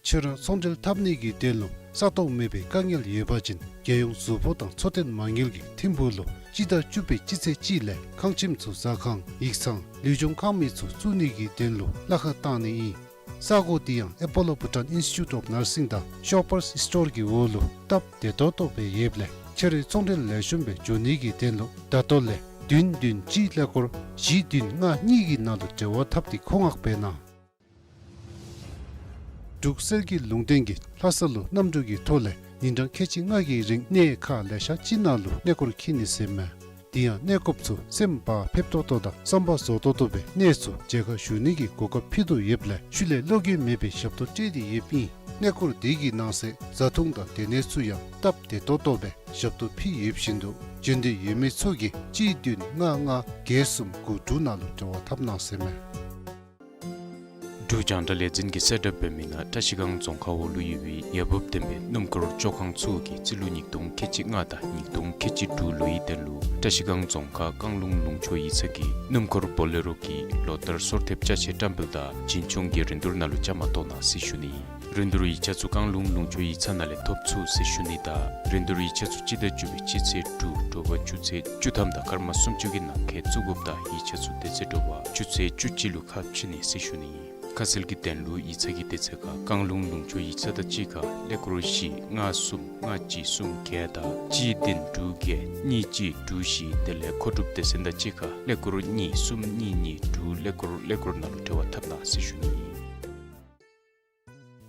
ཁྱོད་ར་ཚོང་འབྲེལ་འཐབ་ནི་གི་དོན་ལུ་ས་སྟོང་མེད་པའི་དཀའ་ངལ་ཡོད་པ་ཅིན་རྒྱལ་ཡོངས་གཟུགས་པོ་དང་འཚོ་རྟེན་མ་དངུལ་གྱི་ཐིམ་ཕུག་ལུ་སྤྱི་ཟླ་བཅུ་པའི་སྤྱི་ཚེས་གཅིག་ལས་ཁང་ཁྱིམ་ཚུ་ཟ་ཁང་ཡིག་ཚང་ལུས་སྦྱོང་ཁང་མིག་ཚུ་བཙུགས་ནི་གི་དོན་ལུ་གླ་ཁར་བཏང་ནི་ཨིན། ས་གོ་འདི་ཡང་Apollo Bhutan Institute of Nursing དང་Shoppers Store གི་འོག་ལུ་སྟབས་བདེ་ཏོག་ཏོ་སྦེ་ཡོདཔ་ལས་ཁྱོད་རའི་ཚོང་འབྲེལ་ལེགས་ཤོམ་སྦེ་འགྱོ་ནི་གི་དོན་ལུ་ད་ལྟོ་ལས་བདུན་བདུན་གཅིག་ཀླད་ཀོར་བཞི་བདུན་ལྔ་གཉིས་ཀྱི་ནང་ལུ་འབྲེལ་བ་འཐབ་སྟེ་མཁོ་མངགས་འབད་གནང་། འབྲུག་གསེར་གྱི་ལུང་བསྟན་གྱིས་ལྷ་ས་ལུ་གནམ་གྲུ་གི་ཐོག་ལས་ཉིན་གྲངས་ཁལ་གཅིག་ལྔ་གི་རིང་གནས་ཁག་ལེ་ཤ་ཅིག་ནང་ལུ་གནས་སྐོར་འཁྱིད་ནི་ཟེར་མས། དེ་ཡང་གནས་སྐོརཔ་ཚུ་སེམས་བག་ཕེབས་ཏོག་ཏོ་དང་བསམ་པ་རྫོགས་ཏོག་ཏོ་སྦེ་གནས་ཚུ་མཇལ་ཁ་ཞུ་ནི་གི་གོ་སྐབས་ཕུལ་དོ་ཡོདཔ་ལས་ཤུལ་ལས་བློ་འགྱོད་མེད་པའི་ཞབས་ཏོག་སྤྲོད་དེ་ཡོདཔ་ཨིན། གནས་སྐོར་འདི་གི་ནང་གསེས་བཟའ་འཐུང་དང་སྡོད་གནས་ཚུ་ཡང་སྟབས་བདེ་ཏོག་ཏོ་སྦེ་ཞབས་ཏོག་ཕུལ་ཡོདཔ་བཞིན་དུ་འབྱོན་འདོད་ཡོད་མི་ཚུ་གིས་གཅིག་བདུན་ལྔ་ལྔ་བརྒྱད་གསུམ་དགུ་དྲུག་ནང་ལུ་འབྲེལ་བ་འཐབ་གནང་ཟེར་མས། འབྲུག་རྒྱང་བསྒྲགས་ལས་འཛིན་གྱིས་གསལ་བསྒྲགས་འབད་མི་ནང་བཀྲ་ཤིས་སྒང་རྫོང་ཁག་འོག་ལུ་ཡོད་པའི་འོས་འབབ་ལྡན་པའི་སྣུམ་འཁོར་བཅོ་ཁང་ཚུ་གིས་རྩིས་ལོ་ཉིས་སྟོང་ཁལ་གཅིག་ལྔ་དང་ཉིས་སྟོང་ཁལ་གཅིག་དྲུག་ལོའི་དོན་ལུ་བཀྲ་ཤིས་སྒང་རྫོང་ཁག་བཀང་ལུང་ལུང་ཕྱོགས་ཡིག་ཚང་གི་སྣུམ་འཁོར་བོ་ལེ་རོ་གི་ལོ་ལྟར་སོར་ཐེབས་ཅ་ཆས་བཀྲམ་སྤེལ་དང་བྱིན་ཆུང་གི་རིན་བསྡུར་ནང་ལུ་བཅའ་མར་གཏོགས་གནང་ཟེར་ཞུ་ནི། རིན་བསྡུར་ཡིག་ཆ་ཚུ་བཀང་ལུང་ལུང་ཕྱོགས་ཡིག་ཚང་ནང་ལས་ཐོབ་ཚུགས་ཟེར་ཞུ་ནི་དང་རིན་བསྡུར་ཡིག་ཆ་ཚུ་སྤྱི་ཟླ་བཅུ་པའི་སྤྱི་ཚེས་དྲུག་དྲོ་པ་ཆུ་ཚོད་བཅུ་ཐམ་དང་སྐར་མ་སུམ་ཅུ་གི་ནང་འཁོད་བཙུགས་དགོཔ་དང་ཡིག་ཆ་ཚུ་དེ་ཚེ་དྲོ་པ་ཆུ་ཚོད་བཅུ་གཅིག་ལུ་ཁ་ཕྱེ་ནི་ཟེར་ཞུ་ནི། ཁ་གསལ་གྱི་དོན་ལུ་ཡིག་ཚང་གི་དེ་ཚེ་ཁར་བཀང་ལུང་ལུང་ཕྱོགས་ཡིག་ཚང་དང་གཅིག་ཁར་ཀླད་ཀོར་བཞི་ལྔ་གསུམ་ལྔ་གཅིག་གསུམ་བརྒྱད་དང་གཅིག་བདུན་དྲུག་བརྒྱད་གཉིས་གཅིག་དྲུག་བཞི་དེ་ལས་མཁོ་སྒྲུབ་སྡེ་ཚན་དང་གཅིག་ཁར་ཀླད་ཀོར་གཉིས་གསུམ་གཉིས་གཉིས་དྲུག་ཀླད་ཀོར་ཀླད་ཀོར་ནང་ལུ་འབྲེལ་བ་འཐབ་གནང་ཟེར་ཞུ་ནི།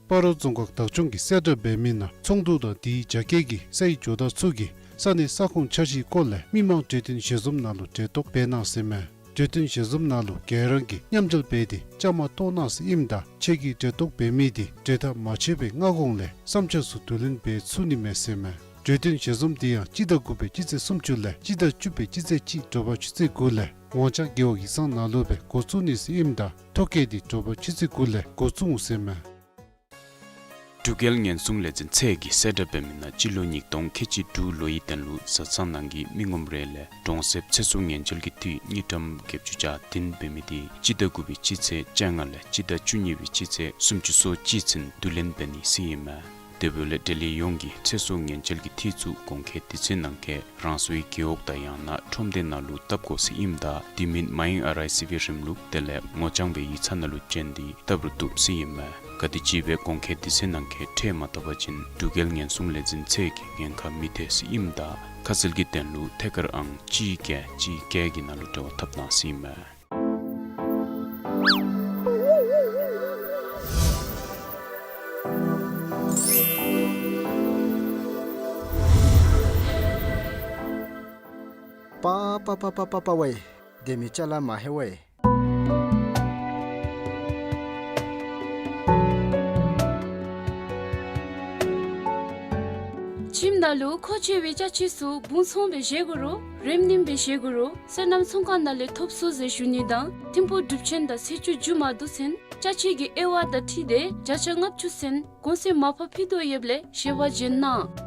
སྤ་རོ་རྫོང་ཁག་བདག་སྐྱོང་གིས་གསལ་བསྒྲགས་འབད་མི་ནང་ཚོགས་འདུ་དང་དེའི་རྒྱ་སྐྱེད་ཀྱི་སའི་ཇོ་བདག་ཚུ་གིས་ས་གནས་ས་ཁོངས་འཆར་གཞིའི་སྐོར་ལས་མི་མང་གྲོས་བསྟུན་ཞལ་འཛོམས་ནང་ལུ་གྲལ་གཏོགས་འབད་གནང་ཟེར་མས། གྲོས་བསྟུན་ཞལ་འཛོམས་ནང་ལུ་ག་ར་གིས་མཉམ་འབྲེལ་འབད་དེ་བཅའ་མར་གཏོགས་གནང་ཟེར་ཨིནམ་ད་ཁྱེད་ཀྱིས་གྲལ་གཏོགས་འབད་མི་དེ་གྲོས་ཐག་མ་ཆོད་པའི་སྔ་གོང་ལས་བསམ་འཆར་ཚུ་བསྡུ་ལེན་འབད་ཚུགས་ནི་མས་ཟེར་མས། གྲོས་བསྟུན་ཞལ་འཛོམས་དེ་ཡང་སྤྱི་ཟླ་དགུ་པའི་སྤྱི་ཚེས་སུམ་ཅུ་ལས་སྤྱི་ཟླ་བཅུ་པའི་སྤྱི་ཚེས་གཅིག་དྲོ་པ་ཆུ་ཚོད་དགུ་ལས་ངོ་བཅར་རྒེད་འོག་ཡིག་ཚང་ནང་ལུ་སྦེ་འགོ་བཙུགས་ནི་ཟེར་ཨིནམ་ད་ཐོ་བཀོད་དེ་དྲོ་པ་ཆུ་ཚོད་དགུ་ལས་འགོ་བཙུགས་འོང་ཟེར་མས། འབྲུག་རྒྱལ་ཉེན་སྲུང་ལས་འཛིན་ཚད་ཀྱིས་གསལ་བསྒྲགས་འབད་མི་ནང་སྤྱི་ལོ་ཉིས་སྟོང་ཁལ་གཅིག་དྲུག་ལོའི་དོན་ལུ་བཟའ་ཚང་ནང་གི་མི་ངོམ་རེ་ལས་གྲོང་གསེབ་ཚེ་སྲོག་ཉེན་བཅོལ་གྱི་འཐུས་དངུལ་ཀྲམ་བརྒྱད་ཅུ་གྱ་བདུན་འབད་མི་དེ་སྤྱི་ཟླ་དགུ་པའི་སྤྱི་ཚེས་བཅོ་ལྔ་ལས་སྤྱི་ཟླ་བཅུ་གཉིས་པའི་སྤྱི་ཚེས་སུམ་ཅུ་སོ་གཅིག་ཚུན་བསྡུ་ལེན་འབད་ནི་ཟེར་ཨིན་མས། དེ་འབདཝ་ལས་འབྲེལ་ཡོད་ཡོངས་ཀྱིས་ཚེ་སྲོག་ཉེན་བཅོལ་གྱི་འཐུས་ཚུ་གོང་འཁོད་དུས་ཚོད་ནང་འཁོད་རང་སོའི་རྒེད་འོག་དང་ཡང་ན་ཁྲོམ་སྡེ་ནང་ལུ་བཏབ་དགོ་ཟེར་ཨིནམ་ད་དེ་མིན་མ་ཡེངས་ཨར་ཨའི་སི་བི་རིམ་ལུགས་དེ་ལས་ངོ་རྐྱང་སྦེ་ཡིག་ཚང་ནང་ལུ་བྱོན་ཏེ་བཏབ་རུང་བཏུབ་ཟེར་ཨིན་མས། ག་དེམ་ཅིག་སྦེ་གོང་འཁོད་དུས་ཚོད་ནང་འཁོད་ཁྲལ་མ་བཏབ་པ་ཅིན་འབྲུག་རྒྱལ་ཉེན་སྲུང་ལས་འཛིན་ཚད་ཀྱིས་ཉེན་ཁ་མི་ཐེག་ཟེར་ཨིནམ་ད་ཁ་གསལ་གྱི་དོན་ལུ་ཐད་ཀར་ཨང་གཅིག་བརྒྱད་གཅིག་བརྒྱད་ཀྱི་ནང་ལུ་འབྲེལ་བ་འཐབ་གནང་ཟེར་ཨིན་མས། པ་པ་པ་པ་པ་པ་ཝེ། དེ་མི་ཅ་ལ་མ་ཧེ་ཝེ། ཁྱིམ་ནང་ལུ་མཁོ་ཆེ་བའི་ཅ་ཆས་ཚུ་སྦུང་ཚང་སྦེ་བཞེས་དགོ་རུང་རེམ་རིམ་སྦེ་བཞེས་དགོ་རུང་སོ་ནམ་ཚོང་ཁང་ནང་ལས་ཐོབ་ཚུགས་ཟེར་ཞུ་ནི་དང་ཐིམ་ཕུག་འབྲུག་ཆེན་དང་ཚེས་བཅུ་མཇུག་མ་བསྡུ་ཚུན་ཅ་ཆས་ཀྱི་དབྱེ་བ་དང་འཁྲིལ་ཏེ་བརྒྱ་ཆ་ལྔ་བཅུ་ཚུན་གོང་ཚད་མར་ཕབ་ཕུལ་དོ་ཡོདཔ་ལས་ཞལ་པར་བྱོན་གནང་།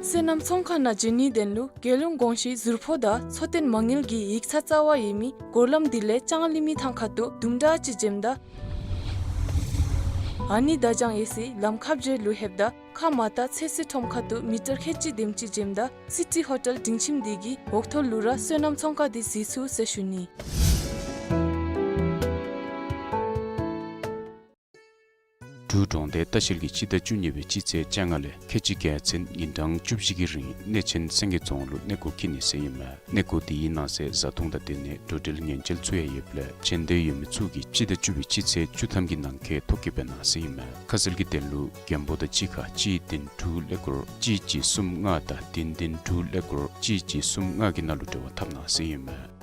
སོ་ནམ་ཚོང་ཁང་ནང་འབྱོན་ནིའི་དོན་ལུ་རྒྱལ་ཡོངས་གོང་ཞུའི་ཟུར་ཕོགས་དང་འཚོ་རྟེན་མ་དངུལ་གྱི་ཡིག་ཚང་རྩ་བ་ཡོད་མི་སྒོ་ལམ་དེ་ལས་ལྕང་གླིང་མི་ཐང་ཁ་ཐུག་དུམ་གྲ་ཅིག་འབྱོནམ་ད་ཨ་ནི་བརྡ་བྱང་ཡོད་སའི་ལམ་ཁ་བརྒྱད་ལུ་ལྷོདཔ་ད་ཁ་མར་ལྟ་ཚོད་བསྲེ་ཁྲོམ་ཁ་ཐུག་མི་ཊར་ཁལ་གཅིག་དེམ་ཅིག་འབྱོནམ་ད་སི་ཊི་ཧོ་ཊེལ་སྒྲིང་ཁྱིམ་དེ་གི་འོག་ཐོག་ལུ་ར་སོ་ནམ་ཚོང་ཁང་དེ་གཟིགས་ཚུགས་ཟེར་ཞུ་ནི། འབྲུག་གྲོང་སྡེ་ལྟ་བཤལ་གྱིས་སྤྱི་ཟླ་བཅུ་གཉིས་པའི་སྤྱི་ཚེས་བཅོ་ལྔ་ལས་ཁལ་གཅིག་བརྒྱད་ཚུན་ཉིན་གྲངས་བཅུ་བཞི་གི་རིང་གནས་ཆེན་སེང་གེ་རྫོང་ལུ་གནས་སྐོར་འཁྱིད་ནི་ཟེར་ཨིན་མས། གནས་སྐོར་དེའི་ནང་གསེས་བཟའ་འཐུང་དང་སྡོད་གནས་འགྲོ་འགྲུལ་ཉེན་བཅོལ་ཚུ་ཡང་ཡོདཔ་ལས་བྱོན་འདོད་ཡོད་མི་ཚུ་གིས་སྤྱི་ཟླ་བཅུ་པའི་སྤྱི་ཚེས་བཅུ་ཐམ་གྱི་ནང་འཁོད་ཐོ་བཀོད་འབད་གནང་ཟེར་ཨིན་མས། ཁ་གསལ་གྱི་དོན་ལུ་མགོན་པོ་དང་གཅིག་ཁར་གཅིག་བདུན་དྲུག་ཀླད་ཀོར་གཅིག་གཅིག་གསུམ་ལྔ་དང་བདུན་བདུན་དྲུག་ཀླད་ཀོར་གཅིག་གཅིག་གསུམ་ལྔ་གི་ནང་ལུ་འབྲེལ་བ་འཐབ་གནང་ཟེར་ཨིན་མས།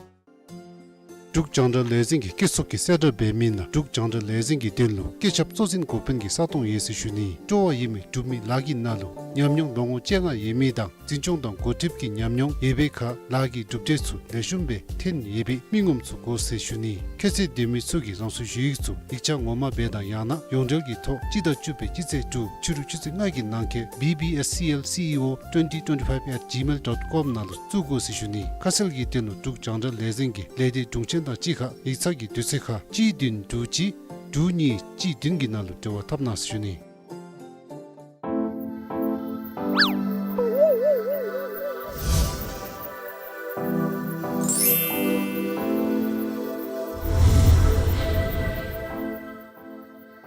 འབྲུག་རྒྱང་བསྒྲགས་ལས་འཛིན་གྱིས་སྐྱེ་ཚུལ་གྱི་གསལ་བསྒྲགས་འབད་མི་ནང་འབྲུག་རྒྱང་བསྒྲགས་ལས་འཛིན་གྱི་དོན་ལུ་སྐུ་ཚབ་གཙོ་འཛིན་འགོ་དཔོན་གྱི་ས་སྟོང་ཡོད་ཟེར་ཞུ་ནི། སྤྲོ་བ་ཡོད་མི་འབྲུག་མི་ལཱ་གི་ནང་ལུ་ཉམས་མྱོང་ལོ་ངོ་བཅོ་ལྔ་ཡོད་མི་དང་འཛིན་སྐྱོང་དང་འགོ་ཁྲིདཔ་གི་ཉམས་མྱོང་ཡོད་པའི་ཁར་ལཱ་གི་གྲུབ་འབྲས་ཚུ་ལེགས་ཤོམ་སྦེ་ཐོན་ཡོད་པའི་མི་ངོམ་ཚུ་དགོ་ཟེར་ཞུ་ནི། ཁྱད་ཚད་ལྡན་མི་ཚུ་གིས་རང་སོའི་ཞུ་ཡིག་ཚུ་ཡིག་ཆ་ངོ་མ་སྦེ་དང་ཡང་ན་ཡོངས་འབྲེལ་གྱི་ཐོག་སྤྱི་ཟླ་བཅུ་པའི་སྤྱི་ཚེས་དྲུག་ཕྱི་རུ་ཆུ་ཚོད་ལྔ་གི་ནང་འཁོད་B B S C L C E O twenty twenty-five at gmail dot com ནང་ལུ་བཙུགས་དགོ་ཟེར་ཞུ་ནི། ཁ་གསལ་གྱི་དོན་ལུ་འབྲུག་རྒྱང་བསྒྲགས་ལས་འཛིན་གྱིས་ལས་སྡེ་དྲུང་ཆེན་དང་གཅིག་ཁར་ཡིག་ཚང་གི་དུས་ཚོད་ཁར་གཅིག་བདུན་དྲུག་གཅིག་དྲུག་གཉིས་གཅིག་བདུན་གྱི་ནང་ལུ་འབྲེལ་བ་འཐབ་གནང་ཟེར་ཞུ་ནི།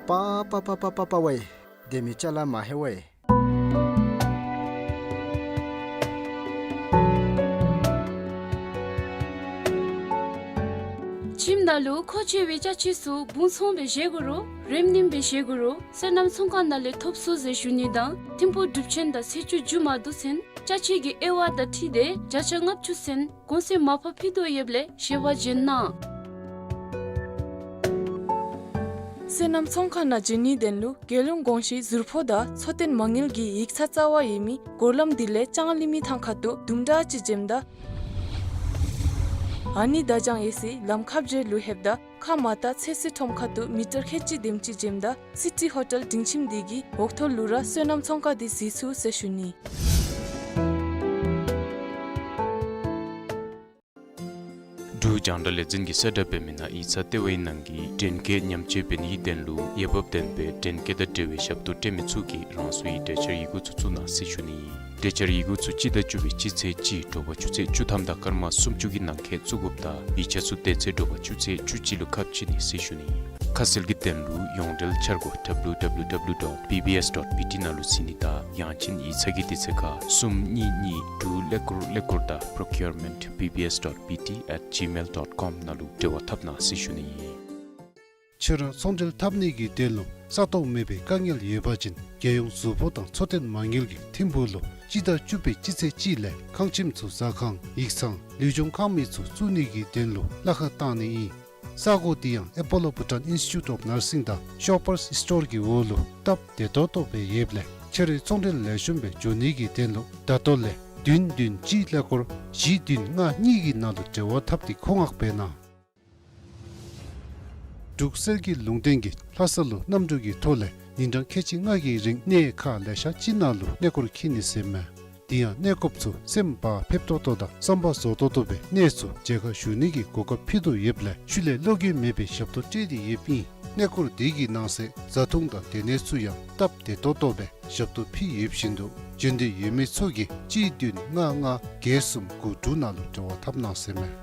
པ་པ་པ་པ་པ་པ་ཝེ། དེ་མི་ཅ་ལ་མ་ཧེ་ཝེ། ཁྱིམ་ནང་ལུ་མཁོ་ཆེ་བའི་ཅ་ཆས་ཚུ་སྦུང་ཚང་སྦེ་བཞེས་དགོ་རུང་རེམ་རིམ་སྦེ་བཞེས་དགོ་རུང་སོ་ནམ་ཚོང་ཁང་ནང་ལས་ཐོབ་ཚུགས་ཟེར་ཞུ་ནི་དང་ཐིམ་ཕུག་འབྲུག་ཆེན་དང་ཚེས་བཅུ་མཇུག་མ་བསྡུ་ཚུན་ཅ་ཆས་ཀྱི་དབྱེ་བ་དང་འཁྲིལ་ཏེ་བརྒྱ་ཆ་ལྔ་བཅུ་ཚུན་གོང་ཚད་མར་ཕབ་ཕུལ་དོ་ཡོདཔ་ལས་ཞལ་པར་བྱོན་གནང་། སོ་ནམ་ཚོང་ཁང་ནང་འབྱོན་ནིའི་དོན་ལུ་རྒྱལ་ཡོངས་གོང་ཞུའི་ཟུར་ཕོགས་དང་འཚོ་རྟེན་མ་དངུལ་གྱི་ཡིག་ཚང་རྩ་བ་ཡོད་མི་སྒོ་ལམ་དེ་ལས་ལྕང་གླིང་མི་ཐང་ཁ་ཐུག་དུམ་གྲ་ཅིག་འབྱོནམ་ད་ཨ་ནི་བརྡ་བྱང་ཡོད་སའི་ལམ་ཁ་བརྒྱད་ལུ་ལྷོདཔ་ད་ཁ་མར་ལྟ་ཚོད་བསྲེ་ཁྲོམ་ཁ་ཐུག་མི་ཊར་ཁལ་གཅིག་དེམ་ཅིག་འབྱོནམ་ད་སི་ཊི་ཧོ་ཊེལ་སྒྲིང་ཁྱིམ་དེ་གི་འོག་ཐོག་ལུ་ར་སོ་ནམ་ཚོང་ཁང་དེ་གཟིགས་ཚུགས་ཟེར་ཞུ་ནི། འབྲུག་རྒྱང་བསྒྲགས་ལས་འཛིན་གྱིས་གསལ་བསྒྲགས་འབད་མི་ནང་ཡིག་ཚང་ལྟེ་བའི་ནང་གི་འདྲེན་སྐས་ཉམས་བཅོས་འབད་ནིའི་དོན་ལུ་འོས་འབབ་ལྡན་པའི་འདྲེན་སྐས་དང་འབྲེལ་བའི་ཞབས་ཏོག་སྤྲོད་མི་ཚུ་གིས་རང་སོའི་གྲོས་འཆར་ཡི་གུ་ཚུ་བཙུགས་གནང་ཟེར་ཞུ་ནི་ཨིན། གྲོས་འཆར་ཡི་གུ་ཚུ་སྤྱི་ཟླ་བཅུ་པའི་སྤྱི་ཚེས་གཅིག་དྲོ་པ་ཆུ་ཚོད་བཅུ་ཐམ་དང་སྐར་མ་སུམ་ཅུ་གི་ནང་འཁོད་བཙུགས་དགོཔ་དང་ཡིག་ཆ་ཚུ་དེ་ཚེ་དྲོ་པ་ཆུ་ཚོད་བཅུ་གཅིག་ལུ་ཁ་ཕྱེ་ནི་ཟེར་ཞུ་ནི་ཨིན། ཁ་གསལ་གྱི་དོན་ལུ་ཡོངས་འབྲེལ་འཆར་སྒོ་W W W dot B B S dot B T ནང་ལུ་གཟིགས་ནི་དང་ཡང་ཅིན་ཡིག་ཚང་གི་དུས་ཚོད་ཁར་གསུམ་གཉིས་གཉིས་དྲུག་ཀླད་ཀོར་ཀླད་ཀོར་དང་procurement B B S dot B T at gmail dot com ནང་ལུ་འབྲེལ་བ་འཐབ་གནང་ཟེར་ཞུ་ནི་ཨིན། ཁྱོད་ར་ཚོང་འབྲེལ་འཐབ་ནི་གི་དོན་ལུ་ས་སྟོང་མེད་པའི་དཀའ་ངལ་ཡོད་པ་ཅིན་རྒྱལ་ཡོངས་ཟུར་ཕོགས་དང་འཚོ་རྟེན་མ་དངུལ་གྱིས་ཐིམ་ཕུག་ལུ་སྤྱི་ཟླ་བཅུ་པའི་སྤྱི་ཚེས་གཅིག་ལས་ཁང་ཁྱིམ་ཚུ་ཟ་ཁང་ཡིག་ཚང་ལུས་སྦྱོང་ཁང་མིག་ཚུ་བཙུགས་ནི་གི་དོན་ལུ་གླ་ཁར་བཏང་ནི་ཨིན། ས་གོ་དེ་ཡང་Apollo Bhutan Institute of Nursing དང་Shoppers Store གི་འོག་ལུ་སྟབས་བདེ་ཏོག་ཏོ་སྦེ་ཡོདཔ་ལས་ཁྱོད་རའི་ཚོང་འབྲེལ་ལེགས་ཤོམ་སྦེ་འགྱོ་ནི་གི་དོན་ལུ་ད་ལྟོ་ལས་བདུན་བདུན་གཅིག་ཀླད་ཀོར་བཞི་བདུན་ལྔ་གཉིས་ཀྱི་ནང་ལུ་འབྲེལ་བ་འཐབ་སྟེ་མཁོ་མངགས་འབད་གནང་། འབྲུག་གསེར་གྱི་ལུང་བསྟན་གྱིས་ལྷ་ས་ལུ་གནམ་གྲུ་གི་ཐོག་ལས་ཉིན་གྲངས་ཁལ་གཅིག་ལྔ་གི་རིང་གནས་ཁག་ལེ་ཤ་ཅིག་ནང་ལུ་གནས་སྐོར་འཁྱིད་ནི་ཟེར་མས། དེ་ཡང་གནས་སྐོརཔ་ཚུ་སེམས་བག་ཕེབས་ཏོག་ཏོ་དང་བསམ་པ་རྫོགས་ཏོག་ཏོ་སྦེ་གནས་ཚུ་མཇལ་ཁ་ཞུ་ནི་གི་གོ་སྐབས་ཕུལ་དོ་ཡོདཔ་ལས་ཤུལ་ལས་བློ་འགྱོད་མེད་པའི་ཞབས་ཏོག་སྤྲོད་དེ་ཡོདཔ་ཨིན། གནས་སྐོར་དེ་གི་ནང་གསེས་བཟའ་འཐུང་དང་སྡོད་གནས་ཚུ་ཡང་སྟབས་བདེ་ཏོག་ཏོ་སྦེ་ཞབས་ཏོག་ཕུལ་ཡོདཔ་བཞིན་དུ་འབྱོན་འདོད་ཡོད་མི་ཚུ་གིས་གཅིག་བདུན་ལྔ་ལྔ་བརྒྱད་གསུམ་དགུ་དྲུག་ནང་ལུ་འབྲེལ་བ་འཐབ་གནང་ཟེར་མས།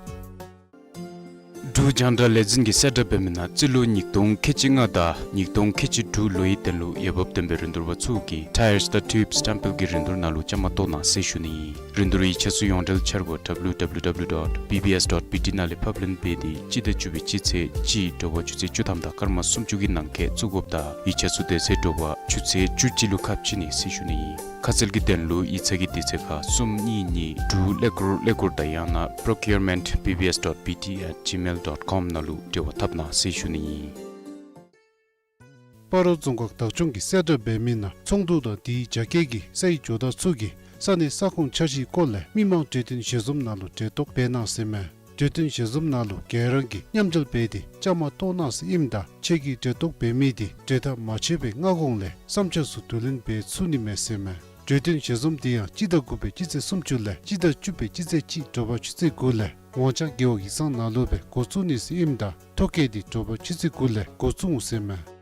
འབྲུག་རྒྱང་བསྒྲགས་ལས་འཛིན་གྱིས་གསལ་བསྒྲགས་འབད་མི་ནང་རྩིས་ལོ་ཉིས་སྟོང་ཁལ་གཅིག་ལྔ་དང་ཉིས་སྟོང་ཁལ་གཅིག་དྲུག་ལོའི་དོན་ལུ་འོས་འབབ་ལྡན་པའི་རིན་བསྡུར་པ་ཚུ་གིས་Tyres དང་Tubes སྟེམ་པིལ་གྱི་རིན་བསྡུར་ནང་ལུ་བཅའ་མར་གཏོགས་གནང་ཟེར་ཞུ་ནི་ཨིན། རིན་བསྡུར་ཡིག་ཆ་ཚུ་ཡོངས་འབྲེལ་འཆར་སྒོ་W W W dot B B S dot B T ནང་ལས་ཕབ་ལེན་འབད་དེ་སྤྱི་ཟླ་བཅུ་པའི་སྤྱི་ཚེས་གཅིག་དྲོ་པ་ཆུ་ཚོད་བཅུ་ཐམ་དང་སྐར་མ་སུམ་ཅུ་གི་ནང་འཁོད་བཙུགས་དགོཔ་དང་ཡིག་ཆ་ཚུ་དེ་ཚེ་དྲོ་པ་ཆུ་ཚོད་བཅུ་གཅིག་ལུ་ཁ་ཕྱེ་ནི་ཟེར་ཞུ་ནི་ཨིན། ཁ་གསལ་གྱི་དོན་ལུ་ཡིག་ཚང་གི་དུས་ཚོད་ཁར་གསུམ་གཉིས་གཉིས་དྲུག་ཀླད་ཀོར་ཀླད་ཀོར་དང་ཡང་ན་procurement B B S dot B T at gmail dot com ནང་ལུ་འབྲེལ་བ་འཐབ་གནང་ཟེར་ཞུ་ནི་ཨིན། སྤ་རོ་རྫོང་ཁག་བདག་སྐྱོང་གིས་གསལ་བསྒྲགས་འབད་མི་ནང་ཚོང་འདུ་དང་དེའི་རྒྱ་སྐྱེད་ཀྱི་སའི་ཇོ་བདག་ཚུ་གིས་ས་གནས་ས་ཁོངས་འཆར་གཞིའི་སྐོར་ལས་མི་མང་གྲོས་བསྟུན་ཞལ་འཛོམས་ནང་ལུ་གྲལ་གཏོགས་འབད་གནང་ཟེར་མས། གྲོས་བསྟུན་ཞལ་འཛོམས་ནང་ལུ་ག་ར་གིས་མཉམ་འབྲེལ་འབད་དེ་བཅའ་མར་གཏོགས་གནང་ཟེར་ཨིནམ་ད་ཁྱེད་ཀྱིས་གྲལ་གཏོགས་འབད་མི་དེ་གྲོས་ཐག་མ་ཆོད་པའི་སྔ་གོང་ལས་བསམ་འཆར་ཚུ་བསྡུ་ལེན་འབད་ཚུགས་ནི་མས་ཟེར་མས། གྲོས་བསྟུན་ཞལ་འཛོམས་དེ་ཡང་སྤྱི་ཟླ་དགུ་པའི་སྤྱི་ཚེས་སུམ་ཅུ་ལས་སྤྱི་ཟླ་བཅུ་པའི་སྤྱི་ཚེས་གཅིག་དྲོ་པ་ཆུ་ཚོད་དགུ་ལས་ངོ་བཅར་རྒེད་འོག་ཡིག་ཚང་ནང་ལུ་སྦེ་འགོ་བཙུགས་ནི་ཟེར་ཨིནམ་ད་ཐོ་བཀོད་དེ་དྲོ་པ་ཆུ་ཚོད་དགུ་ལས་འགོ་བཙུགས་འོང་ཟེར་མས།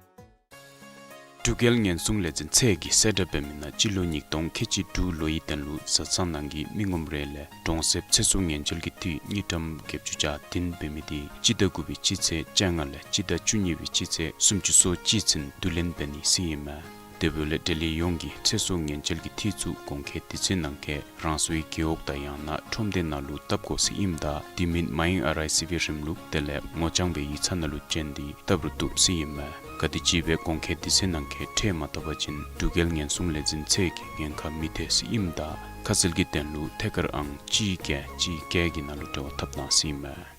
འབྲུག་རྒྱལ་ཉེན་སྲུང་ལས་འཛིན་ཚད་ཀྱིས་གསལ་བསྒྲགས་འབད་མི་ནང་སྤྱི་ལོ་ཉིས་སྟོང་ཁལ་གཅིག་དྲུག་ལོའི་དོན་ལུ་བཟའ་ཚང་ནང་གི་མི་ངོམ་རེ་ལས་གྲོང་གསེབ་ཚེ་སྲོག་ཉེན་བཅོལ་གྱི་འཐུས་དངུལ་ཀྲམ་བརྒྱད་ཅུ་གྱ་བདུན་འབད་མི་དེ་སྤྱི་ཟླ་དགུ་པའི་སྤྱི་ཚེས་བཅོ་ལྔ་ལས་སྤྱི་ཟླ་བཅུ་གཉིས་པའི་སྤྱི་ཚེས་སུམ་ཅུ་སོ་གཅིག་ཚུན་བསྡུ་ལེན་འབད་ནི་ཟེར་ཨིན་མས། དེ་འབདཝ་ལས་འབྲེལ་ཡོད་ཡོངས་ཀྱིས་ཚེ་སྲོག་ཉེན་བཅོལ་གྱི་འཐུས་ཚུ་གོང་འཁོད་དུས་ཚོད་ནང་འཁོད་རང་སོའི་རྒེད་འོག་དང་ཡང་ན་ཁྲོམ་སྡེ་ནང་ལུ་བཏབ་དགོ་ཟེར་ཨིནམ་ད་དེ་མིན་མ་ཡེངས་ཨར་ཨའི་སི་བི་རིམ་ལུགས་དེ་ལས་ངོ་རྐྱང་སྦེ་ཡིག་ཚང་ནང་ལུ་བྱོན་ཏེ་བཏབ་རུང་བཏུབ་ཟེར་ཨིན་མས། ག་དེམ་ཅིག་སྦེ་གོང་འཁོད་དུས་ཚོད་ནང་འཁོད་ཁྲལ་མ་བཏབ་པ་ཅིན་འབྲུག་རྒྱལ་ཉེན་སྲུང་ལས་འཛིན་ཚད་ཀྱིས་ཉེན་ཁ་མི་ཐེག་ཟེར་ཨིནམ་ད་ཁ་གསལ་གྱི་དོན་ལུ་ཐད་ཀར་ཨང་གཅིག་བརྒྱད་གཅིག་བརྒྱད་ཀྱི་ནང་ལུ་འབྲེལ་བ་འཐབ་གནང་ཟེར་ཨིན་མས།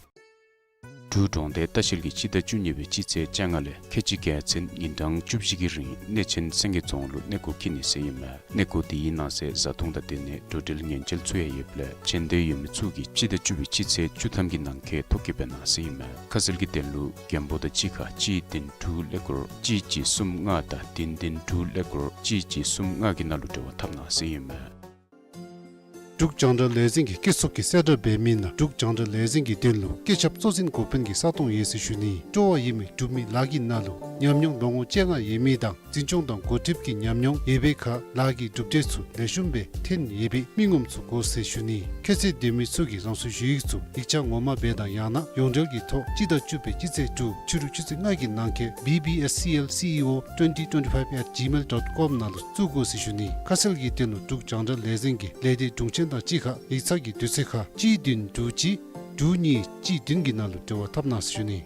འབྲུག་གྲོང་སྡེ་ལྟ་བཤལ་གྱིས་སྤྱི་ཟླ་བཅུ་གཉིས་པའི་སྤྱི་ཚེས་བཅོ་ལྔ་ལས་ཁལ་གཅིག་བརྒྱད་ཚུན་ཉིན་གྲངས་བཅུ་བཞི་གི་རིང་གནས་ཆེན་སེང་གེ་རྫོང་ལུ་གནས་སྐོར་འཁྱིད་ནི་ཟེར་ཨིན་མས། གནས་སྐོར་དེའི་ནང་གསེས་བཟའ་འཐུང་དང་དེ་ནི་འགྲོ་འགྲུལ་ཉེན་བཅོལ་ཚུ་ཡང་ཡོདཔ་ལས་བྱོན་འདོད་ཡོད་མི་ཚུ་གིས་སྤྱི་ཟླ་བཅུ་པའི་སྤྱི་ཚེས་བཅུ་ཐམ་གྱི་ནང་འཁོད་ཐོ་བཀོད་འབད་གནང་ཟེར་ཨིན་མས། ཁ་གསལ་གྱི་དོན་ལུ་མགོན་པོ་དང་གཅིག་ཁར་གཅིག་བདུན་དྲུག་ཀླད་ཀོར་གཅིག་གཅིག་གསུམ་ལྔ་དང་བདུན་བདུན་དྲུག་ཀླད་ཀོར་གཅིག་གཅིག་གསུམ་ལྔ་གི་ནང་ལུ་འབྲེལ་བ་འཐབ་གནང་ཟེར་ཨིན་མས། འབྲུག་རྒྱང་བསྒྲགས་ལས་འཛིན་གྱི་སྐྱིད་ཚོགས་ཀྱིས་གསལ་བསྒྲགས་འབད་མི་ནང་འབྲུག་རྒྱང་བསྒྲགས་ལས་འཛིན་གྱི་དོན་ལུ་སྐད་ཁྱབ་གཙོ་འཛིན་འགོ་དཔོན་གྱི་ས་སྟོང་ཡོད་ཟེར་ཞུ་ནི། སྤྲོ་བ་ཡོད་མི་འབྲུག་མི་ལཱ་གི་ནང་ལུ་ཉམས་མྱོང་ལོ་ངོ་བཅོ་ལྔ་ཡོད་མི་དང་འཛིན་སྐྱོང་དང་འགོ་ཁྲིདཔ་གི་ཉམས་མྱོང་ཡོད་པའི་ཁར་ལཱ་གི་གྲུབ་འབྲས་ཚུ་ལེགས་ཤོམ་སྦེ་ཐོན་ཡོད་པའི་མི་ངོམ་ཚུ་དགོ་ཟེར་ཞུ་ནི། ཁྱད་ཚད་ལྡན་མི་ཚུ་གིས་རང་སོའི་ཞུ་ཡིག་ཚུ་ཡིག་ཆ་ངོ་མ་སྦེ་དང་ཡང་ན་ཡོངས་འབྲེལ་གྱི་ཐོག་སྤྱི་ཟླ་བཅུ་པའི་སྤྱི་ཚེས་དྲུག་ཕྱི་རུ་ཆུ་ཚོད་ལྔ་གི་ནང་འཁོད་B B S C L C E O twenty twenty-five at gmail dot com ནང་ལུ་བཙུགས་དགོ་ཟེར་ཞུ་ནི། ཁ་གསལ་གྱི་དོན་ལུ་འབྲུག་རྒྱང་བསྒྲགས་ལས་འཛིན་གྱི་ལས་སྡེ་དྲུང་ཆེན་དང་གཅིག་ཁར་ཡིག་ཚང་གི་དུས་ཚོད་ཁར་གཅིག་བདུན་དྲུག་གཅིག་དྲུག་གཉིས་གཅིག་བདུན་གྱི་ནང་ལུ་འབྲེལ་བ་འཐབ་གནང་ཟེར་ཞུ་ནི།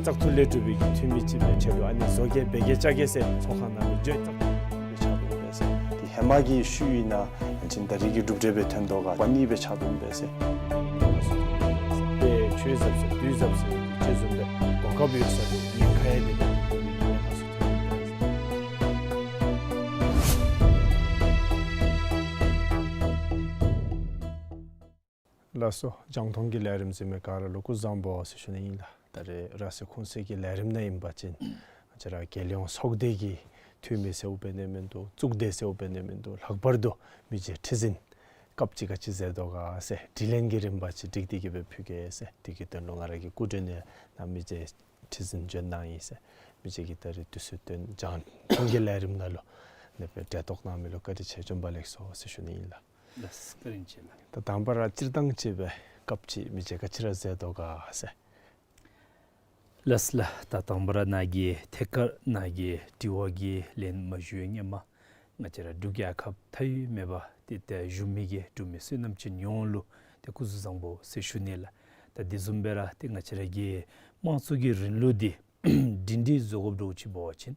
བཙག་འཐུ་ལས་གྲུབ་པའི་འཐུས་མི་ཅིག་སྦེ་ཆེད་དུ་ཨ་ནི་བཟོ་བཀོད་འབད་གེ་བཅའ་གེ་ཟེར་ཚོགས་ཁང་ནང་ལུ་བརྗོད་བཙག་འཐུ་སྦེ་ཆགས་འདུག་པས་ཟེར། དེ་ཧེ་མ་གི་ཤུལ་ཨིན་ན་ཡང་ཅིན་ད་རེས་ཀྱི་གྲུབ་འབྲས་སྦེ་ཐོན་དོ་ག་པ་ནི་སྦེ་ཆགས་འདུག་པས་ཟེར། དཔེ་ཆོས་ཟབ་ཟེར་དུས་ཟབ་ཟེར་ཅིག་བཟུམ་སྦེ་གོ་སྐབས་ཡོད་ས་འདུག། ཉེན་ཁ་ཡང་དེ་ལས་ཉེན་ཁ་ཚུ་ཐོན་འདུག་པས་ཟེར། ལགས་སོ། རྒྱང་མཐོང་གི་ལས་རིམ་གཟིགས་མི་ག་ར་ལུ་སྐུ་གཟུགས་བཟང་པོ་ཟེར་ཞུ་ནི་ཨིན་ལགས། ད་རེས་ར་སེ་ཁུངས་སེ་གི་ལས་རིམ་ནང་ཨིན་པ་ཅིན་ང་བཅས་ར་རྒྱལ་ཡོངས་ཚོགས་སྡེ་གི་འཐུས་མི་ཟེརཝ་འབད་ནི་མིན་འདུག། གཙུག་སྡེ་ཟེརཝ་འབད་ནི་མིན་འདུག། ལྷག་པར་དུ་མི་རྗེ་ཁྲི་འཛིན་སྐབས་ཅིག་ག་ཅི་མཛད་དོ་ག་ཟེར་དྲི་ལན་གྱི་རིམ་པ་ཅིག་སྒྲིག་སྟེ་གི་སྦེ་ཕུལ་གེ་ཟེར། དེ་གི་དོན་ལུ་ང་ར་གི་སྐུ་མགྲོན་ནང་མི་རྗེ་ཁྲི་འཛིན་འབྱོན་གནང་ཡི་ཟེར། མི་རྗེ་གིས་ད་རེས་དུས་ཚོད་བཏོན་རྒྱང་མཐོང་གི་ལས་རིམ་ནང་ལུ་ཨ་ནི་སྦེ་གྲལ་གཏོགས་གནང་མི་ལུ་བཀའ་དྲིན་ཆེ། བྱོན་པ་ལེགས་སོ་ཟེར་ཞུ་ནི་ཨིན་ལགས། ལགས་བཀའ་དྲིན་ཆེ་ལགས། ད་དང་པ་ར་སྤྱིར་བཏང་ཅིག་སྦེ་སྐབས་ཅིག་མི་རྗེ་ག་ཅི་ར་མཛད་དོ་ག་ཟེར། ལགས་ལགས། ད་དང་པ་ར་ནཱ་གི་ཐད་ཀར་ནཱ་གི་དྲི་བ་གི་ལན་མ་ཞུ་བའི་སྔོན་མ་ང་བཅས་ར་འབྲུག་རྒྱལ་ཁབ་མཐའ་དབུས་མེད་པར་ཏེ་ད་བཞུགས་མི་གི་འབྲུག་མི་བསོད་ནམས་ཅན་ཡོངས་ལུ་ཏེ་སྐུ་གཟུགས་བཟང་པོ་ཟེར་ཞུ་ནི་ལགས། ད་དེ་བཟུམ་སྦེ་ར་ཏེ་ང་བཅས་ར་གི་དམངས་གཙོ་གི་རིང་ལུགས་འདི་སྒྲིང་སྒྲིང་བཟོ་དགོཔ་འདྲཝ་ཅིག་འབད་བ་ཅིན་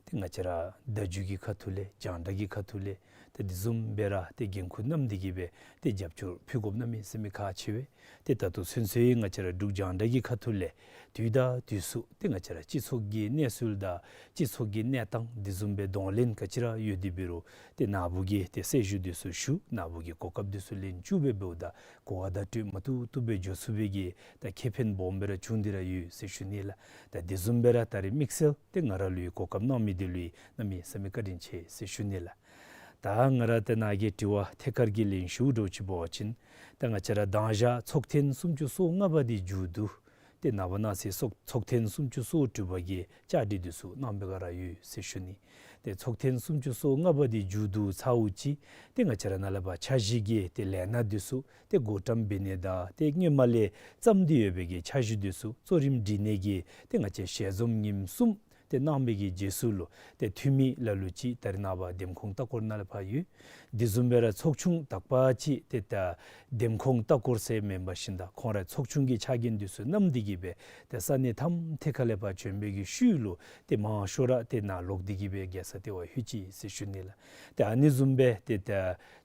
ཏེ་ང་བཅས་ར་བརྡ་བརྒྱུད་ཀྱི་ཁ་ཐུག་ལས་རྒྱང་བསྒྲགས་ཀྱི་ཁ་ཐུག་ལས་ཏེ་དེ་བཟུམ་སྦེ་ར་ཏེ་འགན་ཁུར་བསྣམས་ཏེ་གི་སྦེ་ཏེ་རྒྱབ་སྐྱོར་ཕུལ་དགོཔ་གནམ་མེད་ས་མེད་ཁག་ཆེ་བས། ཏེ་ད་ལྟོ་ཚུན་ཚོད་ང་བཅས་ར་འབྲུག་རྒྱང་བསྒྲགས་ཀྱི་ཁ་ཐུག་ལས་དུས་དང་དུས་སུ་ཏེ་ང་བཅས་ར་སྤྱི་ཚོགས་ཀྱི་གནས་ཚུལ་དང་སྤྱི་ཚོགས་ཀྱི་གནས་སྟངས་དེ་བཟུམ་སྦེ་གདོང་ལེན་ག་ཅི་ར་ཡོད་དེ་འབད་རུང་ཏེ་ནཱ་བུ་གིས་ཏེ་གསལ་ཞུ་དེ་ཚུ་ཞུ། ནཱ་བུ་གིས་གོ་སྐབས་དེ་ཚུ་ལེན་བཅུག་སྦེ་འབདཝ་ད་གོ་བ་བརྡ་སྤྲོད་མ་བཏུབ་བཏུབ་སྦེ་འགྱོ་ཚུགས་པའི་གི་ད་ཁེ་ཕན་སྦོམ་སྦེ་ར་བྱུང་སྟེ་ར་ཡོད་ཟེར་ཞུ་ནི་ལགས། ད་དེ་བཟུམ་སྦེ་ར་ད་རེས་དམིགས་བསལ་ཏེ་ང་ར་ལུ་གོ་སྐབས་གནང་མི་དེ་ལུ་གནམ་མེད་ས་མེད་བཀའ་དྲིན་ཆེ་ཟེར་ཞུ་ནི་ལགས། ད་ང་ར་ཏེ་ནཱ་གི་དྲི་བ་ཐད་ཀར་གྱི་ལན་ཞུཝ་འདྲཝ་ཅིག་འབད་བ་ཅིན་ད་ང་བཅས་ར་དང་ཞག་ཚོགས་ཐེངས་སུམ་ཅུ་སོ་ལྔ་པ་འདི་མཇུག་བསྡུ། ཏེ་ནངས་པ་གནངས་ཚེ་ཚོགས་ཚོགས་ཐེངས་སུམ་ཅུ་སོ་དྲུག་པ་གི་བཅའ་སྒྲིག་དེ་ཚུ་གནང་པའི་སྒང་ར་ཡོད་ཟེར་ཞུ་ནི། ཏེ་ཚོགས་ཐེངས་སུམ་ཅུ་སོ་ལྔ་པ་འདི་མཇུག་བསྡུ་ཚརཝ་ཅིག་ཏེ་ང་བཅས་ར་ནཱ་ལས་ཕར་འཆར་གཞི་གི་ཏེ་ལས་སྣ་དེ་ཚུ་ཏེ་བགོ་བཀྲམ་འབད་ནི་དང་ཏེ་སྔོན་མ་ལས་བརྩམས་ཏེ་ཡོད་པའི་གི་འཆར་གཞི་དེ་ཚུ་གཙོ་རིམ་སྒྲིག་ནི་གི་ཏེ་ང་བཅས་ཞལ་འཛོམས་ཉིནམ་གསུམ་ ཏེ་གནང་བའི་གི་རྗེས་སུ་ལུ་ཏེ་འཐུས་མི་ལ་ལུ་ཅིག་ད་རེས་ནངས་པ་འདེམས་ཁོངས་ལྟ་སྐོར་ནང་ལས་ཕར་ཡོད། དེ་བཟུམ་སྦེ་ར་ཚོགས་ཆུང་དག་པ་ཅིག་ཏེ་ད་འདེམས་ཁོངས་ལྟ་སྐོར་ཟེར་མེན་པར་ཞིནམ་ད་ཁོང་ར་ཚོགས་ཆུང་གི་ཕྱག་འགན་འདི་ཚུ་བསྣམས་ཏེ་གི་སྦེ་ཏེ་ས་གནས་ཐམ་ཐད་ཁ་ལས་ཕར་བྱོན་པའི་གི་ཤུལ་ལུ་ཏེ་མང་ཤོས་ར་ཏེ་ནཱ་ལོག་སྟེ་གི་སྦེ་རྒྱལ་ས་ལྟེ་བ་ལྷོད་ཅི་ཟེར་ཞུ་ནི་ལགས། ཏེ་ཨ་ནི་བཟུམ་སྦེ་ཏེ་ད་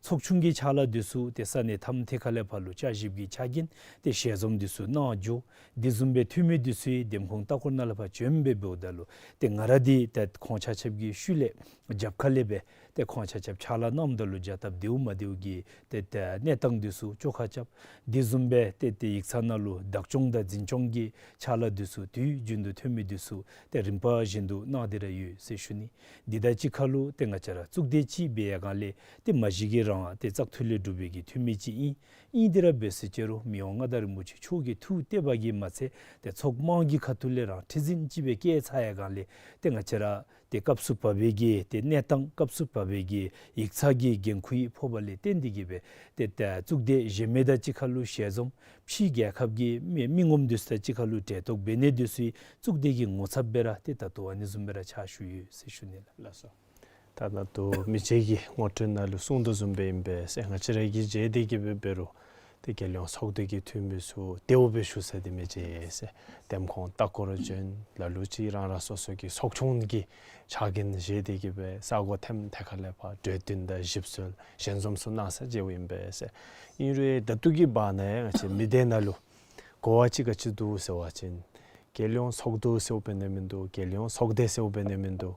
ཚོགས་ཆུང་གི་ཕྱག་ལཱ་འདི་ཚུ་ཏེ་ས་གནས་ཐམ་ཐད་ཁ་ལས་ཕར་ལུ་བསྐྱར་ཞིབ་ཀྱི་ཕྱག་འགན་ཏེ་ཞལ་འཛོམས་འདི་ཚུ་གནང་འགྱོ། དེ་བཟུམ་སྦེ་འཐུས་མི་འདི་ཚུ་འདེམས་ཁོངས་ལྟ་སྐོར་ནང་ལས་ཕར་བྱོན་སྦེ་འབདཝ་ད་ལུ་ཏེ་ང་ར་འདི་ཏེ་ཁོང་ཆ་ཁྱབ་ཀྱི་ཤུལ་ལས་རྒྱབ་ཁ་ལས་སྦེ་ཏེ་ཁོང་ཆ་ཁྱབ་ཕྱག་ལཱ་གནངམ་ད་ལུ་བྱ་སྟབས་བདེཝ་མ་བདེཝ་གི་ཏེ་ད་གནས་སྟངས་འདི་ཚུ་བཅོ་ཁ་རྐྱབ། དེ་བཟུམ་སྦེ་ཏེ་ཏེ་ཡིག་ཚང་ནང་ལུ་བདག་སྐྱོང་དང་འཛིན་སྐྱོང་གི་ཕྱག་ལཱ་འདི་ཚུ་དུས་རྒྱུན་དུ་འཐུས་མི་འདི་ཚུ་ཏེ་རིམ་པ་བཞིན་དུ་གནང་སྟེ་ར་ཡོད་ཟེར་ཞུ་ནི། འདི་དང་གཅིག་ཁར་ལུ་ཏེ་ང་བཅས་ར་གཙུག་སྡེ་ཅིག་འབད་བའི་སྒང་ལས་ཏེ་མ་གཞི་གིས་རང་ཏེ་བཙག་འཐུ་ལས་གྲུབ་པའི་གི་འཐུས་མི་ཅིག་ཨིན། ཨིན་དེ་ར་འབད་ཟེར་ཅི་རུང་མི་དབང་མངའ་བདག་རིན་པོ་ཆེ་མཆོག་གི་ཐུགས་གཏད་པ་གིས་མ་ཚད་ཏེ་ཚོགས་དམངས་ཀྱི་ཁ་ཐུག་ལས་རང་ཁྲི་འཛིན་ཅིག་སྦེ་བསྐོས་ཚར་བའི་སྒང་ལས་ཏེ་ང་བཅས་ར་ཏེ་སྐབས་སུ་བབས་པའི་གི་ཏེ་གནས་སྟངས་སྐབས་སུ་བབས་པའི་གི་ཡིག་ཚང་གི་འགན་ཁུར་ཕོག་པ་ལས་བརྟེན་ཏེ་གི་སྦེ་ཏེ་ད་གཙུག་སྡེ་གཞན་མི་དང་གཅིག་ཁར་ལུ་ཞལ་འཛོམས་ཕྱི་རྒྱལ་ཁབ་ཀྱི་མི་མི་ངོམ་འདི་ཚུ་དང་གཅིག་ཁར་ལུ་གྲལ་གཏོགས་འབད་ནི་འདི་ཚུ་གཙུག་སྡེ་གི་ངོ་ཚབ་སྦེ་ར་ཏེ་ད་ལྟོ་ཨ་ནི་བཟུམ་སྦེ་ར་ཕྱག་ཞུ་ཡོད་ཟེར་ཞུ་ནི་ལགས། ལགས་སོ། ད་ད་ལྟོ་མི་རྗེ་གིས་ངོ་སྤྲོད་ནང་ལུ་གསུངས་དོ་བཟུམ་སྦེ་ཨིན་པས་ཟེར། ང་བཅས་ར་གིས་མཇལ་ཏེ་གི་སྦེ་འབད་རུང་ཏེ་རྒྱལ་ཡོངས་ཚོགས་སྡེ་གི་འཐུས་མི་ཚུ་ཏེ་འོ་སྦེ་ཞུ་ས་འདི་མི་མཇལ་ཟེར། འདེམས་ཁོངས་ལྟ་སྐོར་བྱོན་ལ་ལུ་ཅིག་རང་རང་སོ་སོ་གི་ཚོགས་ཆུང་གི་ཕྱག་འགན་བཞེས་ཏེ་གི་སྦེ་ས་གོ་ཐམ་ཐད་ཁ་ལས་ཕར་གྲོས་བསྟུན་དང་ཞིབ་འཚོལ་ཞལ་འཛོམས་ཚུ་གནང་ས་མཇལཝ་ཨིན་པས་ཟེར། ཨིན་རུང་ད་ལྟོ་གི་བར་ན་ཡང་ང་བཅས་མི་སྡེ་ནང་ལུ་གོ་བ་ཅིག་ག་ཅི་འདུག་ཟེར་བ་ཅིན་རྒྱལ་ཡོངས་ཚོགས་འདུ་ཟེརཝ་འབད་ནི་མིན་འདུག། རྒྱལ་ཡོངས་ཚོགས་སྡེ་ཟེརཝ་འབད་ནི་མིན་འདུག།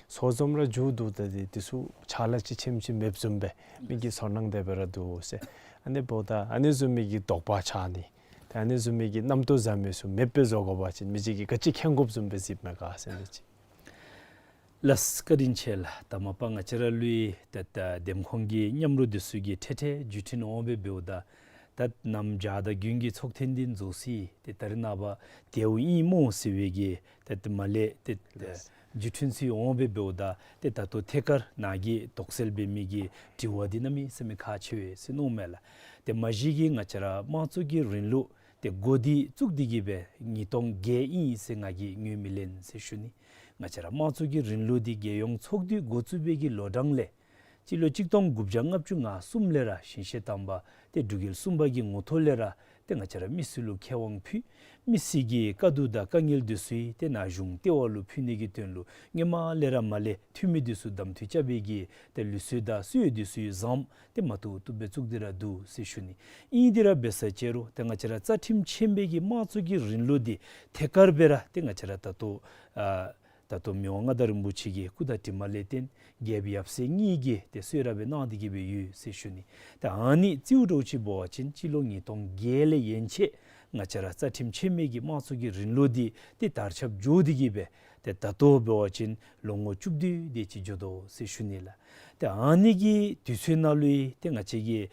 ཚོགས་འཛོམས་ར་མཇུག་བསྡུ་ད་འདི་འདི་ཚུ་ཕྱག་ལཱ་ཅིག་ཆེམ་ཅིག་མེདཔ་བཟུམ་སྦེ་མི་གི་ཚོར་སྣང་དེ་སྦེ་ར་འདུག་ཟེར། ཨ་ནི་འབདཝ་ད་ཨ་ནི་བཟུམ་མའི་གི་དོགས་པ་ཆགས་ནི་ད་ཨ་ནི་བཟུམ་མའི་གི་རྣམ་རྟོག་བཟང་མི་ཚུ་མེདཔ་སྦེ་བཟོ་དགོ་པ་ཅིན་མི་རྗེ་གིས་ག་ཅི་མཁྱེན་དགོཔ་བཟུམ་སྦེ་གཟིགསཔ་མས་ག་ཟེར་ནི་ཅིག། ལགས་བཀའ་དྲིན་ཆེ་ལགས། ད་མ་པ་ང་བཅས་ར་ལུ་ཡང་ད་ད་འདེམས་ཁོངས་ཀྱི་མཉམ་རོགས་འདི་ཚུ་གིས་འཕྲལ་འཕྲལ་བརྒྱུད་འཕྲིན་འོང་སྦེ་འབདཝ་ད་ད་གནམ་བྱཱར་དང་དགུན་གྱི་ཚོགས་ཐེངས་འདི་རྫོགས་ཅི། ཏེ་ད་རེས་ནངས་པ་ཏེ་འོ་ཨིན་སྨོ་ཟེར་བའི་གི་ཏེ་ཏེ་མ་ལས་ཏེ་ཏེ་ལགས། བརྒྱུད་འཕྲིན་ཚུ་འོང་སྦེ་འབདཝ་ད་ཏེ་ད་ལྟོ་ཐད་ཀར་ནཱ་གིས་དོགས་སེལ་འབད་མི་གི་དྲི་བ་འདི་གནམ་མེད་ས་མེད་ཁག་ཆེ་བས་ཟེར་མནོཝ་མས་ལགས། ཏེ་མ་གཞི་གིས་ང་བཅས་ར་དམངས་གཙོ་གི་རིང་ལུགས་ཏེ་འགོ་འདི་བཙུགས་ཏེ་གི་སྦེ་ཉིས་སྟོང་བརྒྱད་ཨིན་ཟེར་ང་གིས་ངོས་མི་ལེན་ཟེར་ཞུ་ནི། ང་བཅས་ར་དམངས་གཙོ་གི་རིང་ལུགས་འདི་རྒྱལ་ཡོངས་ཚོགས་འདུ་འགོ་བཙུགས་པའི་གི་ལོ་གྲངས་ལས་སྤྱི་ལོ་གཅིག་སྟོང་དགུ་བརྒྱ་ལྔ་བཅུ་ང་གསུམ་ལས་ར་ཞིང་གཤེགས་དམ་པ་ཏེ་འབྲུག་རྒྱལ་གསུམ་པ་གི་ངོ་ཐོག་ལས་ར་ཏེ་ང་བཅས་ར་མི་སེར་ལུ་ཁེ་དབང་ཕུལ། མི་སེར་གྱི་དཀའ་སྡུག་དང་དཀའ་ངལ་འདི་ཚུ་ཏེ་ནཱ་གཞུང་ལྟེ་བ་ལུ་ཕུལ་ནི་གི་དོན་ལུ་སྔོན་མ་ལས་ར་མ་ལས་འཐུས་མི་འདི་ཚུ་གདམ་འཐུ་རྐྱབ་པའི་གི་ཏེ་ལུགས་སྲོལ་དང་སྲོལ་ཡོན་འདི་ཚུ་བཟངམ་ཏེ་མ་བཏུབ་བཏུབ་སྦེ་བཙུགས་ཏེ་ར་འདུག་ཟེར་ཞུ་ནི། ཨིན་དེ་ར་འབད་ས་ཅི་རུང་ཏེ་ང་བཅས་ར་རྩ་ཁྲིམས་ཆེན་པོའི་གི་དམངས་གཙོ་གི་རིང་ལུགས་འདི་ཐད་ཀར་སྦེ་ར་ཏེ་ང་བཅས་ར་ད་ལྟོ་ཨ་ད་ལྟོ་མི་དབང་མངའ་བདག་རིན་པོ་ཆེ་གི་སྐུ་དང་གྲིབ་མ་ལས་བརྟེན་རྒྱལཔོ་ཡབ་སྲས་གཉིས་ཀྱིས་ཏེ་གསོལ་རས་སྦེ་གནང་སྟེ་གི་སྦེ་ཡོད་ཟེར་ཞུ་ནི། ཏེ་ཨ་ནི་རྩིསཝ་འདྲཝ་ཅིག་འབད་བ་ཅིན་སྤྱི་ལོ་ཉིས་སྟོང་བརྒྱད་ལས་ཡན་ཆད་ང་བཅས་ར་རྩ་ཁྲིམས་ཆེན་མོའི་གི་དམངས་གཙོ་གི་རིང་ལུགས་འདི་ཏེ་དར་ཁྱབ་འགྱོ་སྟེ་གི་སྦེ་ཏེ་ད་ལྟོ་འབད་བ་ཅིན་ལོ་ངོ་བཅུ་བདུན་དེ་ཅིག་འགྱོ་དོ་ཟེར་ཞུ་ནི་ལགས། ཏེ་ཨ་ནི་གི་དུས་ཚོད་ནང་ལུ་ཏེ་ང་བཅས་ཀྱིས་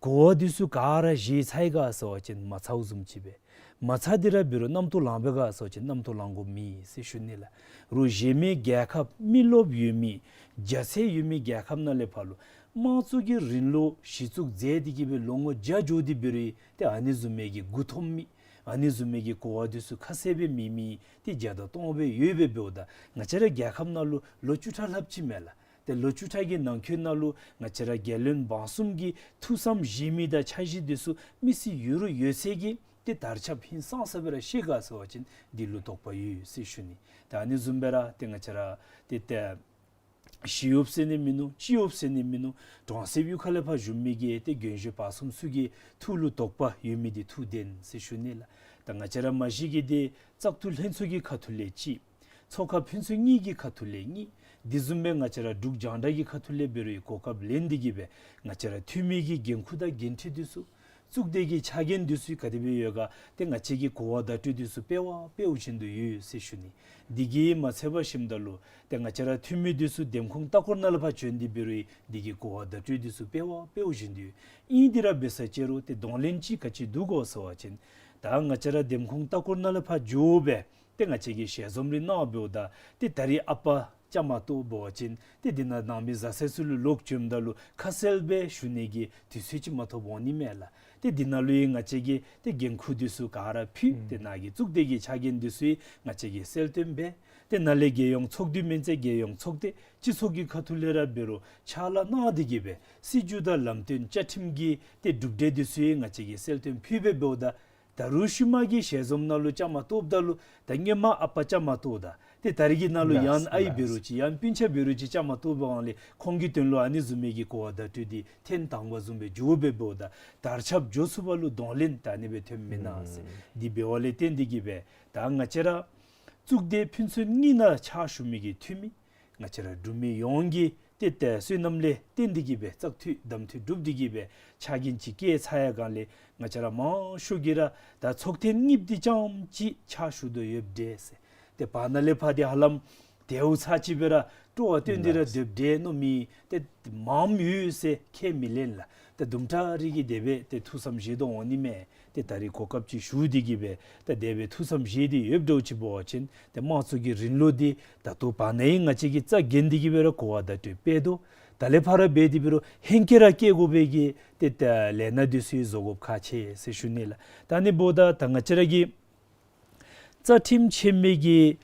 གོ་བ་འདི་ཚུ་ག་ར་བཞེས་ཚར་ཡི་ག་ཟེར་བ་ཅིན་མ་ཚརཝ་བཟུམ་ཅིག་སྦེ། མ་ཚར་དེ་ར་འབད་རུང་རྣམ་རྟོག་ལང་པས་ག་ཟེར་བ་ཅིན་རྣམ་རྟོག་ལང་དགོཔ་མེད་ཟེར་ཞུ་ནི་ལགས། རོགས་གཞན་མི་རྒྱལ་ཁབ་མི་རློབས་ཡོད་མི་རྒྱ་ཚད་ཡོད་མི་རྒྱལ་ཁབ་ནང་ལས་ཕར་ལུ་དམངས་གཙོ་གི་རིང་ལུགས་གཞི་བཙུགས་མཛད་དེ་གི་སྦེ་ལོ་ངོ་བརྒྱ་འགྱོ་སྟེ་འབད་རུང་ཏེ་ཨ་ནི་བཟུམ་མའི་གི་མགུ་འཐོམ་མི་ཨ་ནི་བཟུམ་མའི་གི་གོ་བ་འདི་ཚུ་ཁ་གསལ་སྦེ་མེད་མི་ཏེ་བརྒྱ་དང་སྟོང་སྦེ་ཡོད་པས། འབདཝ་ད་ང་བཅས་ར་རྒྱལ་ཁབ་ནང་ལུ་ལོ་བཅུ་ཕྲག་ལྷགཔ་ཅིག་མས་ལགས། ཏེ་ལོ་བཅུ་ཕྲག་གི་ནང་འཁོད་ནང་ལུ་ང་བཅས་ར་རྒྱལ་བློན་འབངས་གསུམ་གྱི་ཐུགས་བསམ་བཞེས་མི་དང་འཆར་གཞི་འདི་ཚུ་མི་སེར་ཡོད་རུང་ཡོད་ཚད་ཀྱིས་ཏེ་དར་ཁྱབ་ཧིང་སངས་ས་སྦེ་ར་ཤེས་ག་ཟེར་བ་ཅིན་འདི་ལུ་དོགས་པ་ཡོད་ཟེར་ཞུ་ནི། ད་ཨ་ནི་བཟུམ་སྦེ་ར་ཏེ་ང་བཅས་ར་ཏེ་ཏེ་ཞི་གཡོགཔ་ཟེར་ནི་མིན་ནུག། སྤྱི་གཡོགཔ་ཟེར་ནི་མིན་ནུག། གྲོང་གསེབ་གཡུས་ཁ་ལས་ཕར་བཞུགས་མི་གི་ཏེ་རྒན་གཞོན་བར་གསུམ་ཚུ་གི་ཐུགས་ལུ་དོགས་པ་ཡོད་མི་འདི་ཐུགས་བདེན་ཟེར་ཞུ་ནི་ལགས། ད་ང་བཅས་ར་མ་གཞི་གིས་ཏེ་བཙག་འཐུ་ལྷན་ཚོགས་ཀྱི་ཁ་ཐུག་ལས་གཅིག། ཚོགས་ཁག་ཕན་ཚུན་གཉིས་ཀྱི་ཁ་ཐུག་ལས་གཉིས། དེ་བཟུམ་སྦེ་ང་བཅས་ར་འབྲུག་རྒྱང་བསྒྲགས་ཀྱི་ཁ་ཐུག་ལས་འབད་རུང་གོ་སྐབས་ལེན་ཏེ་གི་སྦེ་ང་བཅས་ར་འཐུས་མི་གི་འགན་ཁུར་དང་འགན་འཁྲི་འདི་ཚུ་གཙུག་སྡེ་གི་ཕྱག་འགན་འདི་ཚུ་ག་དེ་སྦེ་ཡོད་ག་ཏེ་ང་བཅས་ཀྱི་གོ་བ་བརྡ་སྤྲོད་འདི་ཚུ་སྤེལ་བ་སྤེལཝ་བཞིན་དུ་ཡོད་ཟེར་ཞུ་ནི། འདི་གིས་མ་ཚད་པར་ཞིནམ་ད་ལུ་ཏེ་ང་བཅས་ར་འཐུས་མི་འདི་ཚུ་འདེམས་ཁོངས་ལྟ་སྐོར་ནང་ལས་ཕར་བྱོན་ཏེ་འབད་རུང་འདི་གི་གོ་བ་བརྡ་སྤྲོད་འདི་ཚུ་སྤེལ་བ་སྤེལཝ་བཞིན་དུ་ཡོད། ཨིན་དེ་ར་འབད་ས་ཅི་རུང་ཏེ་གདོང་ལེན་ཅིག་ག་ཅི་འདུག་གོ་ཟེར་བ་ཅིན་ད་ང་བཅས་ར་འདེམས་ཁོངས་ལྟ་སྐོར་ནང་ལས་ཕར་འགྱོ་སྦེ་ཏེ་ང་བཅས་ཀྱིས་ཞལ་འཛོམས་རེ་གནང་འབདཝ་ད་ཏེ་ད་རེས་ཨ་པ་ བཅའ་མར་གཏོགས་འབད་བ་ཅིན་ཏེ་འདི་ནང་ནང་མི་བཟའ་ཚང་ཚུ་ལུ་ལོག་བྱོནམ་ད་ལུ་ཁ་གསལ་སྦེ་ཞུ་ནི་གི་དུས་ཚོད་ཅིག་མ་ཐོབ་འོང་ནི་མས་ལགས། ཏེ་འདི་ནང་ལུ་ཡང་ང་བཅས་ཀྱིས་ཏེ་འགན་ཁུར་འདི་ཚུ་ག་ར་ཕུལ། ཏེ་ནཱ་གི་གཙུག་སྡེ་གི་ཕྱག་འགན་འདི་ཚུ་ཡང་ང་བཅས་ཀྱིས་གསལ་སྟོན་འབད། ཏེ་ནཱ་ལས་རྒྱལ་ཡོངས་ཚོགས་འདུ་མན་ཚེ་རྒྱལ་ཡོངས་ཚོགས་སྡེ་སྤྱི་ཚོགས་ཀྱི་ཁ་ཐུག་ལས་ར་འབད་རུང་ཕྱག་ལཱ་གནང་སྟེ་གི་སྦེ་སྲིད་བྱུས་དང་ལམ་སྟོན་བཅའ་ཁྲིམས་ཀྱི་ཏེ་གྲུབ་འབྲས་འདི་ཚུ་ཡང་ང་བཅས་ཀྱིས་གསལ་སྟོན་ཕུལ་སྦེ་འབདཝ་ད། ད་རུང་ཤུལ་མ་གི་ཞལ་འཛོམས་ནང་ལུ་བཅའ་མར་གཏོགསཔ་ད་ལུ་ད་སྔོན་མ་ཨ་པ་བཅའ་མར་གཏོགས་ད། ཏེ་ད་རིས་ཀྱི་ནང་ལུ་ཡང་ཨའི་འབད་རུང་ཅིག་ཡང་སྤུན་ཆ་འབད་རུང་ཅིག་བཅའ་མར་གཏོགས་པའི་སྒང་ལས་ཁོང་གི་དོན་ལུ་ཨ་ནི་བཟུམ་མའི་གི་གོ་བ་བརྡ་སྤྲོད་འདི་ཐེངས་དང་པ་བཟུམ་སྦེ་འགྱོ་སྦེ་འབདཝ་ད་དར་ཁྱབ་འགྱོ་ཚུགས་པ་ལུ་གདོང་ལེན་ད་ཨ་ནི་སྦེ་ཐོནམ་མེན་ན་ཟེར། འདི་འབདཝ་ལས་བརྟེན་ཏེ་གི་སྦེ་ད་ང་བཅས་ར་གཙུག་སྡེ་ཕན་ཚུན་གཉིས་ནང་ཕྱག་ཞུ་མི་གི་འཐུས་མི་ང་བཅས་ར་འབྲུག་མི་ཡོངས་ཀྱི་ཏེ་ཏེ་བསོད་ནམས་ལས་བརྟེན་ཏེ་གི་སྦེ་བཙག་འཐུ་གདམ་འཐུ་གྲུབ་སྟེ་གི་སྦེ་ཕྱག་འགན་ཅིག་བཀལ་ཚར་ཡར་སྒང་ལས་ང་བཅས་ར་མང་ཤོས་ཀྱིས་ར་ད་ཚོགས་ཐེངས་གཉིས་པ་འདི་རྐྱངམ་ཅིག་ཕྱག་ཞུ་དོ་ཡོདཔ་འདྲས་ཟེར། ཏེ་བར་ན་ལས་ཕར་འདི་ཧ་ལམ་དེའུ་ཚར་ཅིག་སྦེ་ར་སྤྲོ་བ་བཏོན་ཏེ་ར་སྡོདཔ་འདྲས་མནོ་མི་ཏེ་མངམ་ཡོད་ཟེར་ཁས་མི་ལེན་ལགས། ཏེ་དུམ་གྲ་རེ་གིས་དེ་སྦེ་ཏེ་ཐུགས་བསམ་བཞེས་དོ་འོང་ནི་མས། ཏེ་ད་རིས་གོ་སྐབས་ཅིག་ཞུ་སྟེ་གི་སྦེ་ད་དེ་སྦེ་ཐུགས་བསམ་བཞེས་ཏེ་ཡོདཔ་འདྲཝ་ཅིག་འབད་བ་ཅིན་ཏེ་དམངས་གཙོ་གི་རིང་ལུགས་འདི་ད་ལྟོ་བར་ན་ཡང་ང་བཅས་ཀྱིས་རྩ་འགེངས་ཏེ་གི་སྦེ་ར་གོ་བ་བརྡ་སྤྲོད་འབད་དོ། ད་ལས་ཕར་ར་འབད་དེ་འབད་རུང་ཧེང་སྐལ་ར་བསྐྱལ་དགོ་པའི་གི་ཏེ་ད་ལས་སྣ་འདི་ཚུ་བཟོ་དགོཔ་ཁག་ཆེ་ཟེར་ཞུ་ནི་ལགས། ད་ཨ་ནི་འབདཝ་ད་ད་ང་བཅས་ར་གི་རྩ་ཁྲིམས་ཆེན་མོའི་གི་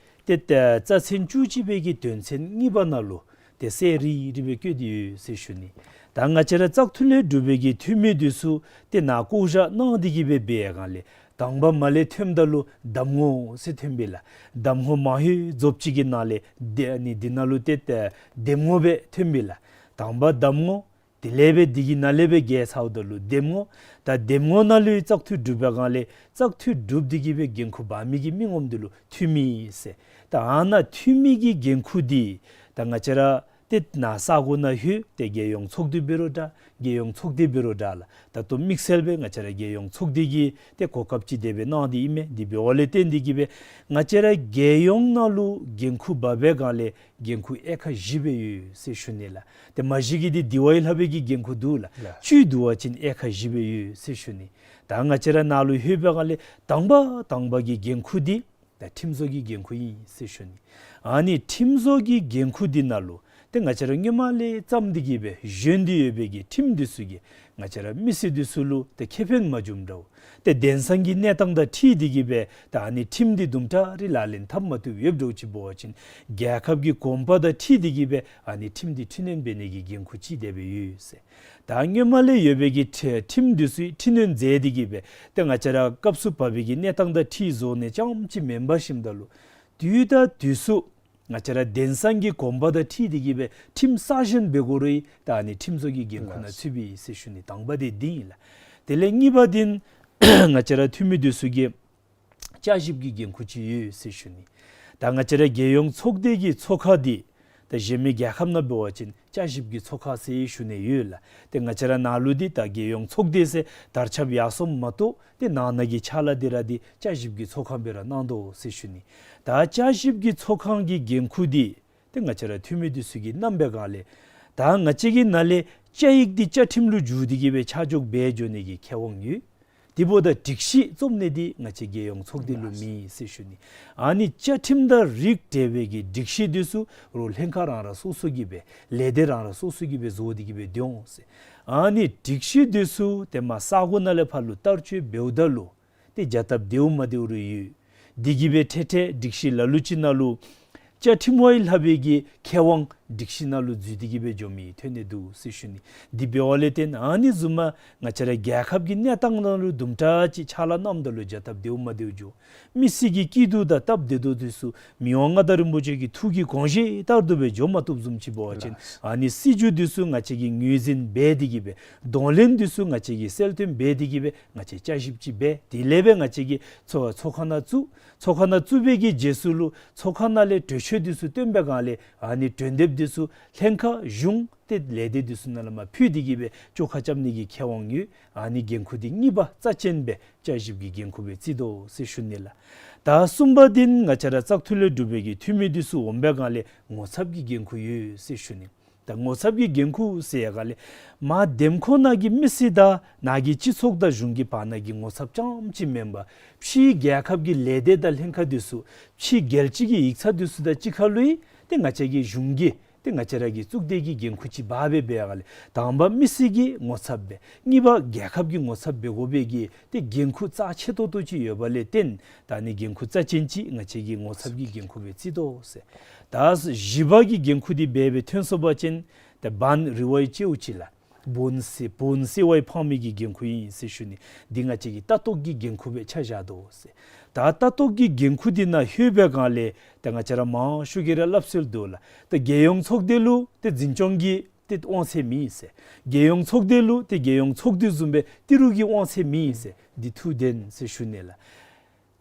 ཏེ་ད་རྩ་ཚན་བཅུ་གཅིག་པའི་གི་དོན་ཚན་གཉིས་པ་ནང་ལུ་ཏེ་གསལ་རི་རི་སྦེ་བཀོད་དེ་ཡོད་ཟེར་ཞུ་ནི། ད་ང་བཅས་ར་བཙག་འཐུ་ལས་གྲུབ་པའི་གི་འཐུས་མི་འདི་ཚུ་ཏེ་ནཱ་བསྐོ་བཞག་གནང་སྟེ་གི་སྦེ་འབད་ཡར་སྒང་ལས་དང་པ་མར་ལས་ཐོནམ་ད་ལུ་གདམ་ངོ་ཟེར་ཐོན་པས་ལགས། གདམ་ངོ་མང་ཧེང་རྫོབ་ཅིག་གི་ནང་ལས་ཏེ་ཨ་ནི་འདི་ནང་ལུ་ཏེ་ཏེ་འདེམས་ངོ་སྦེ་ཐོན་པས་ལགས། དང་པ་གདམ་ངོ་དེ་ལས་སྦེ་འདི་གི་ནང་ལས་སྦེ་བརྒལ་ཚརཝ་ད་ལུ་འདེམས་ངོ། ད་འདེམས་ངོ་ནང་ལུ་བཙག་འཐུ་གྲུབ་པའི་སྒང་ལས་བཙག་འཐུ་གྲུབ་སྟེ་གི་སྦེ་འགན་ཁུར་འབག་མི་གི་མི་ངོམ་འདི་ལུ་འཐུས་མི་ཟེར། ད་ཨ་ནཱ་འཐུས་མི་གི་འགན་ཁུར་འདི་ད་ང་བཅས་ར་ཏེ་ནཱ་ས་གོ་ནང་ལྷོད་ཏེ་རྒྱལ་ཡོངས་ཚོགས་འདུ་འབད་རུང་འདྲ་རྒྱལ་ཡོངས་ཚོགས་སྡེ་འབད་རུང་འདྲ་ལགས། ད་ལྟོ་དམིགས་བསལ་སྦེ་ང་བཅས་ར་རྒྱལ་ཡོངས་ཚོགས་སྡེ་གི་ཏེ་གོ་སྐབས་ཅིག་དེ་སྦེ་གནང་སྟེ་ཨིན་མས། འདི་འབདཝ་ལས་བརྟེན་ཏེ་གི་སྦེ་ང་བཅས་ར་རྒྱལ་ཡོངས་ནང་ལུ་འགན་ཁུར་འབག་པའི་སྒང་ལས་འགན་ཁུར་དབྱེ་ཁག་བཞི་སྦེ་ཡོད་ཟེར་ཞུ་ནི་ལགས། ཏེ་མ་གཞི་གི་འདི་དེ་བ་ཡི་ལྷག་པའི་གི་འགན་ཁུར་འདུག་ལགས། ལགས། བཅུད་བསྡུ་བ་ཅིན་དབྱེ་ཁག་བཞི་སྦེ་ཡོད་ཟེར་ཞུ་ནི། ད་ང་བཅས་ར་ནཱ་ལུ་ལྷོད་པའི་སྒང་ལས་དང་པ་དང་པ་གི་འགན་ཁུར་འདི་ད་ཁྲིམས་བཟོ་གི་འགན་ཁུར་ཨིན་ཟེར་ཞུ་ནི། ཨ་ནི་ཁྲིམས་བཟོ་གི་འགན་ཁུར་འདི་ནང་ལུ་ཏེ་ང་བཅས་ར་སྔོན་མ་ལས་བརྩམས་ཏེ་གི་སྦེ་བཞེངས་ཏེ་ཡོད་པའི་གི་ཁྲིམས་འདི་ཚུ་གིས་ང་བཅས་ར་མི་སེར་འདི་ཚུ་ལུ་ཏེ་ཁེ་ཕན་མ་འབྱུངམ་འདྲཝ། ཏེ་དེང་སང་གི་གནས་སྟངས་དང་འཁྲིལ་ཏེ་གི་སྦེ་ད་ཨ་ནི་ཁྲིམས་འདི་དུམ་གྲ་རེ་ལག་ལེན་འཐབ་མ་བཏུབ་ཡོདཔ་འདྲཝ་ཅིག་འབད་བ་ཅིན་རྒྱལ་ཁབ་ཀྱི་གོམ་པ་དང་འཁྲིལ་ཏེ་གི་སྦེ་ཨ་ནི་ཁྲིམས་འདི་འཕྲི་སྣོན་འབད་ནི་གི་འགན་ཁུར་ཅིག་དེ་སྦེ་ཡོད་ཟེར། ད་སྔོན་མ་ལས་ཡོད་པའི་གི་ཁྲི་ཁྲིམས་འདི་ཚུ་འཕྲི་སྣོན་མཛད་དེ་གི་སྦེ་ཏེ་ང་བཅས་ར་སྐབས་སུ་བབ་པའི་གི་གནས་སྟངས་དང་འཁྲིལ་བཟོ་ནི་རྐྱངམ་ཅིག་མེན་པར་ཞིནམ་ད་ལུ་དུས་དང་དུས་སུ་ང་བཅས་ར་དེང་སང་གི་གོམ་པ་དང་འཁྲིལ་ཏེ་གི་སྦེ་ཁྲིམས་གསར་བཞེངས་འབད་དགོ་རུང་ད་ཨ་ནི་ཁྲིམས་བཟོ་གི་འགན་ཁུར་ནང་ཚུད་པས་ཟེར་ཞུ་ནི། དང་པ་འདི་འདི་ཨིན་ལགས། དེ་ལས་གཉིས་པ་འདི་ང་བཅས་ར་འཐུས་མི་འདི་ཚུ་གིས་བསྐྱར་ཞིབ་ཀྱི་འགན་ཁུར་ཅིག་ཡོད་ཟེར་ཞུ་ནི། ད་ང་བཅས་ར་རྒྱལ་ཡོངས་ཚོགས་སྡེ་གི་ཚོགས་ཁང་འདི་ད་གཞན་མི་རྒྱལ་ཁབ་ནང་འབད་བ་ཅིན་བསྐྱར་ཞིབ་ཀྱི་ཚོགས་ཁང་ཟེར་ཞུ་ནི་ཡོད་ལགས། ཏེ་ང་བཅས་ར་ནཱ་ལུ་འདི་ད་རྒྱལ་ཡོངས་ཚོགས་སྡེ་ཟེར་དར་ཁྱབ་ཡར་སོངམ་མ་གཏོགས་ཏེ་ནང་ན་གི་ཕྱག་ལཱ་འདི་ར་འདི་བསྐྱར་ཞིབ་ཀྱི་ཚོགས་ཁང་སྦེ་ར་གནང་དོ་ཟེར་ཞུ་ནི། ད་བསྐྱར་ཞིབ་ཀྱི་ཚོགས་ཁང་གི་འགན་ཁུར་འདི་ཏེ་ང་བཅས་ར་འཐུས་མི་འདི་ཚུ་གིས་གནང་པའི་སྒང་ལས་ད་ང་བཅས་ཀྱི་ནང་ལས་བཅའ་ཡིག་འདི་བཅའ་ཁྲིམས་ལུ་བསྒྱུར་ཏེ་གི་སྦེ་ཆ་འཇོག་འབད་འགྱོ་ནི་གི་ཁེ་དབང་ཡོད། དེ་འབདཝ་ད་སྒྲིག་གཞི་བརྩམ་ནི་འདི་ང་བཅས་རྒྱལ་ཡོངས་ཚོགས་སྡེ་ལུ་མེད་ཟེར་ཞུ་ནི། ཨ་ནི་བཅའ་ཁྲིམས་དང་རིགས་བསྒྲེས་པའི་གི་སྒྲིག་གཞི་འདི་ཚུ་རོགས་ལྷན་ཁག་རང་རང་སོ་སོ་གིས་སྦེ་ལས་སྡེ་རང་རང་སོ་སོ་གིས་སྦེ་བཟོ་སྟེ་གི་སྦེ་སྡོད་འོང་ཟེར། ཨ་ནི་སྒྲིག་གཞི་འདི་ཚུ་ཏེ་མར་ས་གོ་ནང་ལས་ཕར་ལུ་བསྟར་སྤྱོད་འབདཝ་ད་ལུ་ཏེ་བྱ་སྟབས་བདེཝ་མ་བདེཝ་རེ་ཡོད། འདི་གིས་སྦེ་འཕྲལ་འཕྲལ་སྒྲིག་གཞི་ལ་ལུ་ཅིག་ནང་ལུ་བཅའ་ཁྲིམས་བ་ཡི་ལྷག་པའི་གི་ཁེ་དབང་སྒྲིག་གཞི་ནང་ལུ་འཛུལ་ཏེ་གི་སྦེ་འགྱོ་མི་ཐོན་ནི་འདུག་ཟེར་ཞུ་ནི། འདི་འབདཝ་ལས་བརྟེན་ཨ་ནི་བཟུམ་མ་ང་བཅས་ར་རྒྱལ་ཁབ་ཀྱི་གནས་སྟངས་ནང་ལུ་དུམ་གྲ་ཅིག་ཕྱག་ལཱ་གནངམ་ད་ལུ་བྱ་སྟབས་བདེཝ་མ་བདེཝ་འགྱོ། མི་སེར་གྱི་སྐྱིད་སྡུག་དང་སྟབས་བདེ་སྡུག་འདི་ཚུ་མི་དབང་མངའ་བདག་རིན་པོ་ཆེ་གི་ཐུགས་ཀྱི་དགོངས་བཞེད་ལྟར་དུ་སྦེ་འགྱོ་མ་བཏུབ་བཟུམ་ཅིག་འབད་བ་ཅིན་ཨ་ནི་སྲིད་བྱུས་འདི་ཚུ་ང་བཅས་ཀྱིས་ངོས་འཛིན་འབད་དེ་གི་སྦེ་གདོང་ལེན་འདི་ཚུ་ང་བཅས་ཀྱིས་གསལ་སྟོན་འབད་དེ་གི་སྦེ་ང་བཅས་བསྐྱར་ཞིབ་ཅིག་འབད། དེ་ལས་སྦེ་ང་བཅས་ཀྱིས་ཚོགས་ཚོགས་ཁང་ནང་བཙུགས། ཚོགས་ཁང་ནང་བཙུགས་པའི་གི་རྗེས་སུ་ལུ་ཚོགས་ཁང་ནང་ལས་གྲོས་ཆོད་འདི་ཚུ་བཏོན་པའི་སྒང་ལས་ཨ་ནི་གྲོས་འདེབས་འདི་ཚུ་ལྷན་ཁག་གཞུང་ཏེ་ལས་སྡེ་འདི་ཚུ་ནང་ལས་མར་ཕུལ་ཏེ་གི་སྦེ་བཅོ་ཁ་རྐྱབ་ནི་གི་ཁེ་དབང་ཡོད། ཨ་ནི་འགན་ཁུར་འདི་གཉིས་པ་རྩ་ཅན་སྦེ་བསྐྱར་ཞིབ་ཀྱི་འགན་ཁུར་སྦེ་བརྩི་དོ་ཟེར་ཞུ་ནི་ལགས། ད་གསུམ་པ་འདི་ང་བཅས་ར་བཙག་འཐུ་ལས་གྲུབ་པའི་གི་འཐུས་མི་འདི་ཚུ་འོང་པའི་སྒང་ལས་ངོ་ཚབ་ཀྱི་འགན་ཁུར་ཡོད་ཟེར་ཞུ་ནི། ད་ངོ་ཚབ་ཀྱི་འགན་ཁུར་ཟེར་ཡར་སྒང་ལས་མར་འདེམས་ཁོངས་ནང་གི་མི་སེར་དང་ནཱ་གི་སྤྱི་ཚོགས་དང་གཞུང་གི་བར་ན་གི་ངོ་ཚབ་རྐྱངམ་ཅིག་མེན་པར་ཕྱིའི་རྒྱལ་ཁབ་ཀྱི་ལས་སྡེ་དང་ལྷན་ཁག་འདི་ཚུ་ཕྱི་རྒྱལ་སྤྱི་གི་ཡིག་ཚང་འདི་ཚུ་དང་གཅིག་ཁར་ལུ་ ཏེ་ང་བཅས་ཀྱི་གཞུང་གིས་ཏེ་ང་བཅས་ར་གི་གཙུག་སྡེ་གི་འགན་ཁུར་ཅིག་འབག་སྦེ་འབད་བའི་སྒང་ལས་དང་པ་མི་སེར་གྱི་ངོ་ཚབ་སྦེ་གཉིས་པ་རྒྱལ་ཁབ་ཀྱི་ངོ་ཚབ་འབད་དགོ་པའི་གི་ཏེ་འགན་ཁུར་རྩ་ཆེ་ཏོག་ཏོ་ཅིག་ཡོད་པ་ལས་བརྟེན་ད་ཨ་ནི་འགན་ཁུར་རྩ་ཅན་ཅིག་ང་བཅས་ཀྱི་ངོ་ཚབ་ཀྱི་འགན་ཁུར་སྦེ་བརྩི་དོ་ཟེར། ད་བཞི་པ་གི་འགན་ཁུར་འདི་འབད་སྦེ་ཐོན་སོང་པ་ཅིན་ཏེ་བཱན་རི་ཝའི་ཅེའུ་ཅི་ལ་བོན་སེ་བོན་སེ་ཝའི་ཕང་མི་གི་འགན་ཁུར་ཨིན་ཟེར་ཞུ་ནི། འདི་ང་བཅས་ཀྱི་ལྟ་རྟོག་གི་འགན་ཁུར་སྦེ་ཆ་བཞག་དོ་ཟེར། ད་ལྟ་རྟོག་གི་འགན་ཁུར་འདི་ནང་ལྷོད་པའི་སྒང་ལས་ད་ང་བཅས་ར་མང་ཤོས་ཀྱིས་ར་སླབ་སྲོལ་འདུག་ལགས། ད་རྒྱལ་ཡོངས་ཚོགས་སྡེ་ལུ་ཏེ་འཛིན་སྐྱོང་གི་ཏེ་དབང་ཚད་མེད་ཟེར། རྒྱལ་ཡོངས་ཚོགས་སྡེ་ལུ་ཏེ་རྒྱལ་ཡོངས་ཚོགས་འདུ་བཟུམ་སྦེ་ཏི་རུ་གི་དབང་ཚད་མེད་ཟེར། འདི་ཐུགས་བདེན་ཟེར་ཞུ་ནི་ལགས།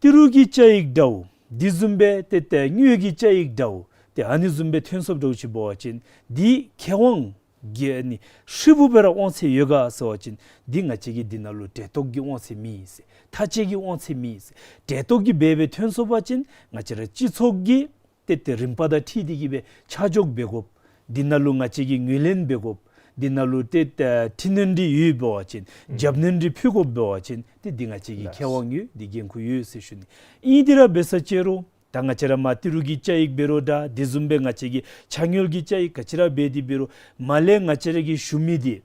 ཏི་རུ་གི་བཅའ་ཡིག་འདྲཝ་འདི་བཟུམ་སྦེ་ཏེ་ཏེ་དངུལ་གྱི་བཅའ་ཡིག་འདྲཝ་ཏེ་ཨ་ནི་བཟུམ་སྦེ་ཐོན་སོངམ་འདྲཝ་ཅིག་འབད་བ་ཅིན་འདི་ཁེ་དབང་གི་ཨ་ནི་ཧྲིལ་བུ་སྦེ་ར་དབང་ཚད་ཡོད་ག་ཟེར་བ་ཅིན་འདི་ང་བཅས་ཀྱི་འདི་ནང་ལུ་འབྲེལ་གཏོགས་ཀྱི་དབང་ཚད་མེད་ཟེར། མཐའ་དཔྱད་ཀྱི་དབང་ཚད་མེད་ཟེར། འབྲེལ་གཏོགས་ཀྱི་སྦེ་སྦེ་ཐོན་སོང་པ་ཅིན་ང་བཅས་ར་སྤྱི་ཚོགས་ཀྱི་ཏེ་ཏེ་རིམ་པ་དང་འཁྲིལ་ཏེ་གི་སྦེ་ཆ་འཇོག་འབད་དགོཔ། འདི་ནང་ལུ་ང་བཅས་ཀྱིས་ངོས་ལེན་འབད་དགོཔ། འདི་ནང་ལུ་ཏེ་ཏེ་འཕྲི་སྣོན་འདི་ཡོདཔ་འབད་བ་ཅིན་ཨུམ་རྒྱབ་སྣོན་འདི་ཕུལ་དགོཔ་འབད་བ་ཅིན་ཏེ་འདི་ང་བཅས་ཀྱི་ལགས། ཁེ་དབང་ཡོད། འདི་འགན་ཁུར་ཡོད་ཟེར་ཞུ་ནི། ཨིན་ཏེ་ར་འབད་ས་ཅིག་རུང་ད་ང་བཅས་ར་མར་ཏི་རུ་གི་བཅའ་ཡིག་འབད་རུང་འདྲ་དེ་བཟུམ་སྦེ་ང་བཅས་ཀྱི་ཆ་དངུལ་གྱི་བཅའ་ཡིག་ག་ཅི་ར་འབད་དེ་འབད་རུང་མར་ལས་ང་བཅས་ར་གིས་ཞུ་མི་འདི་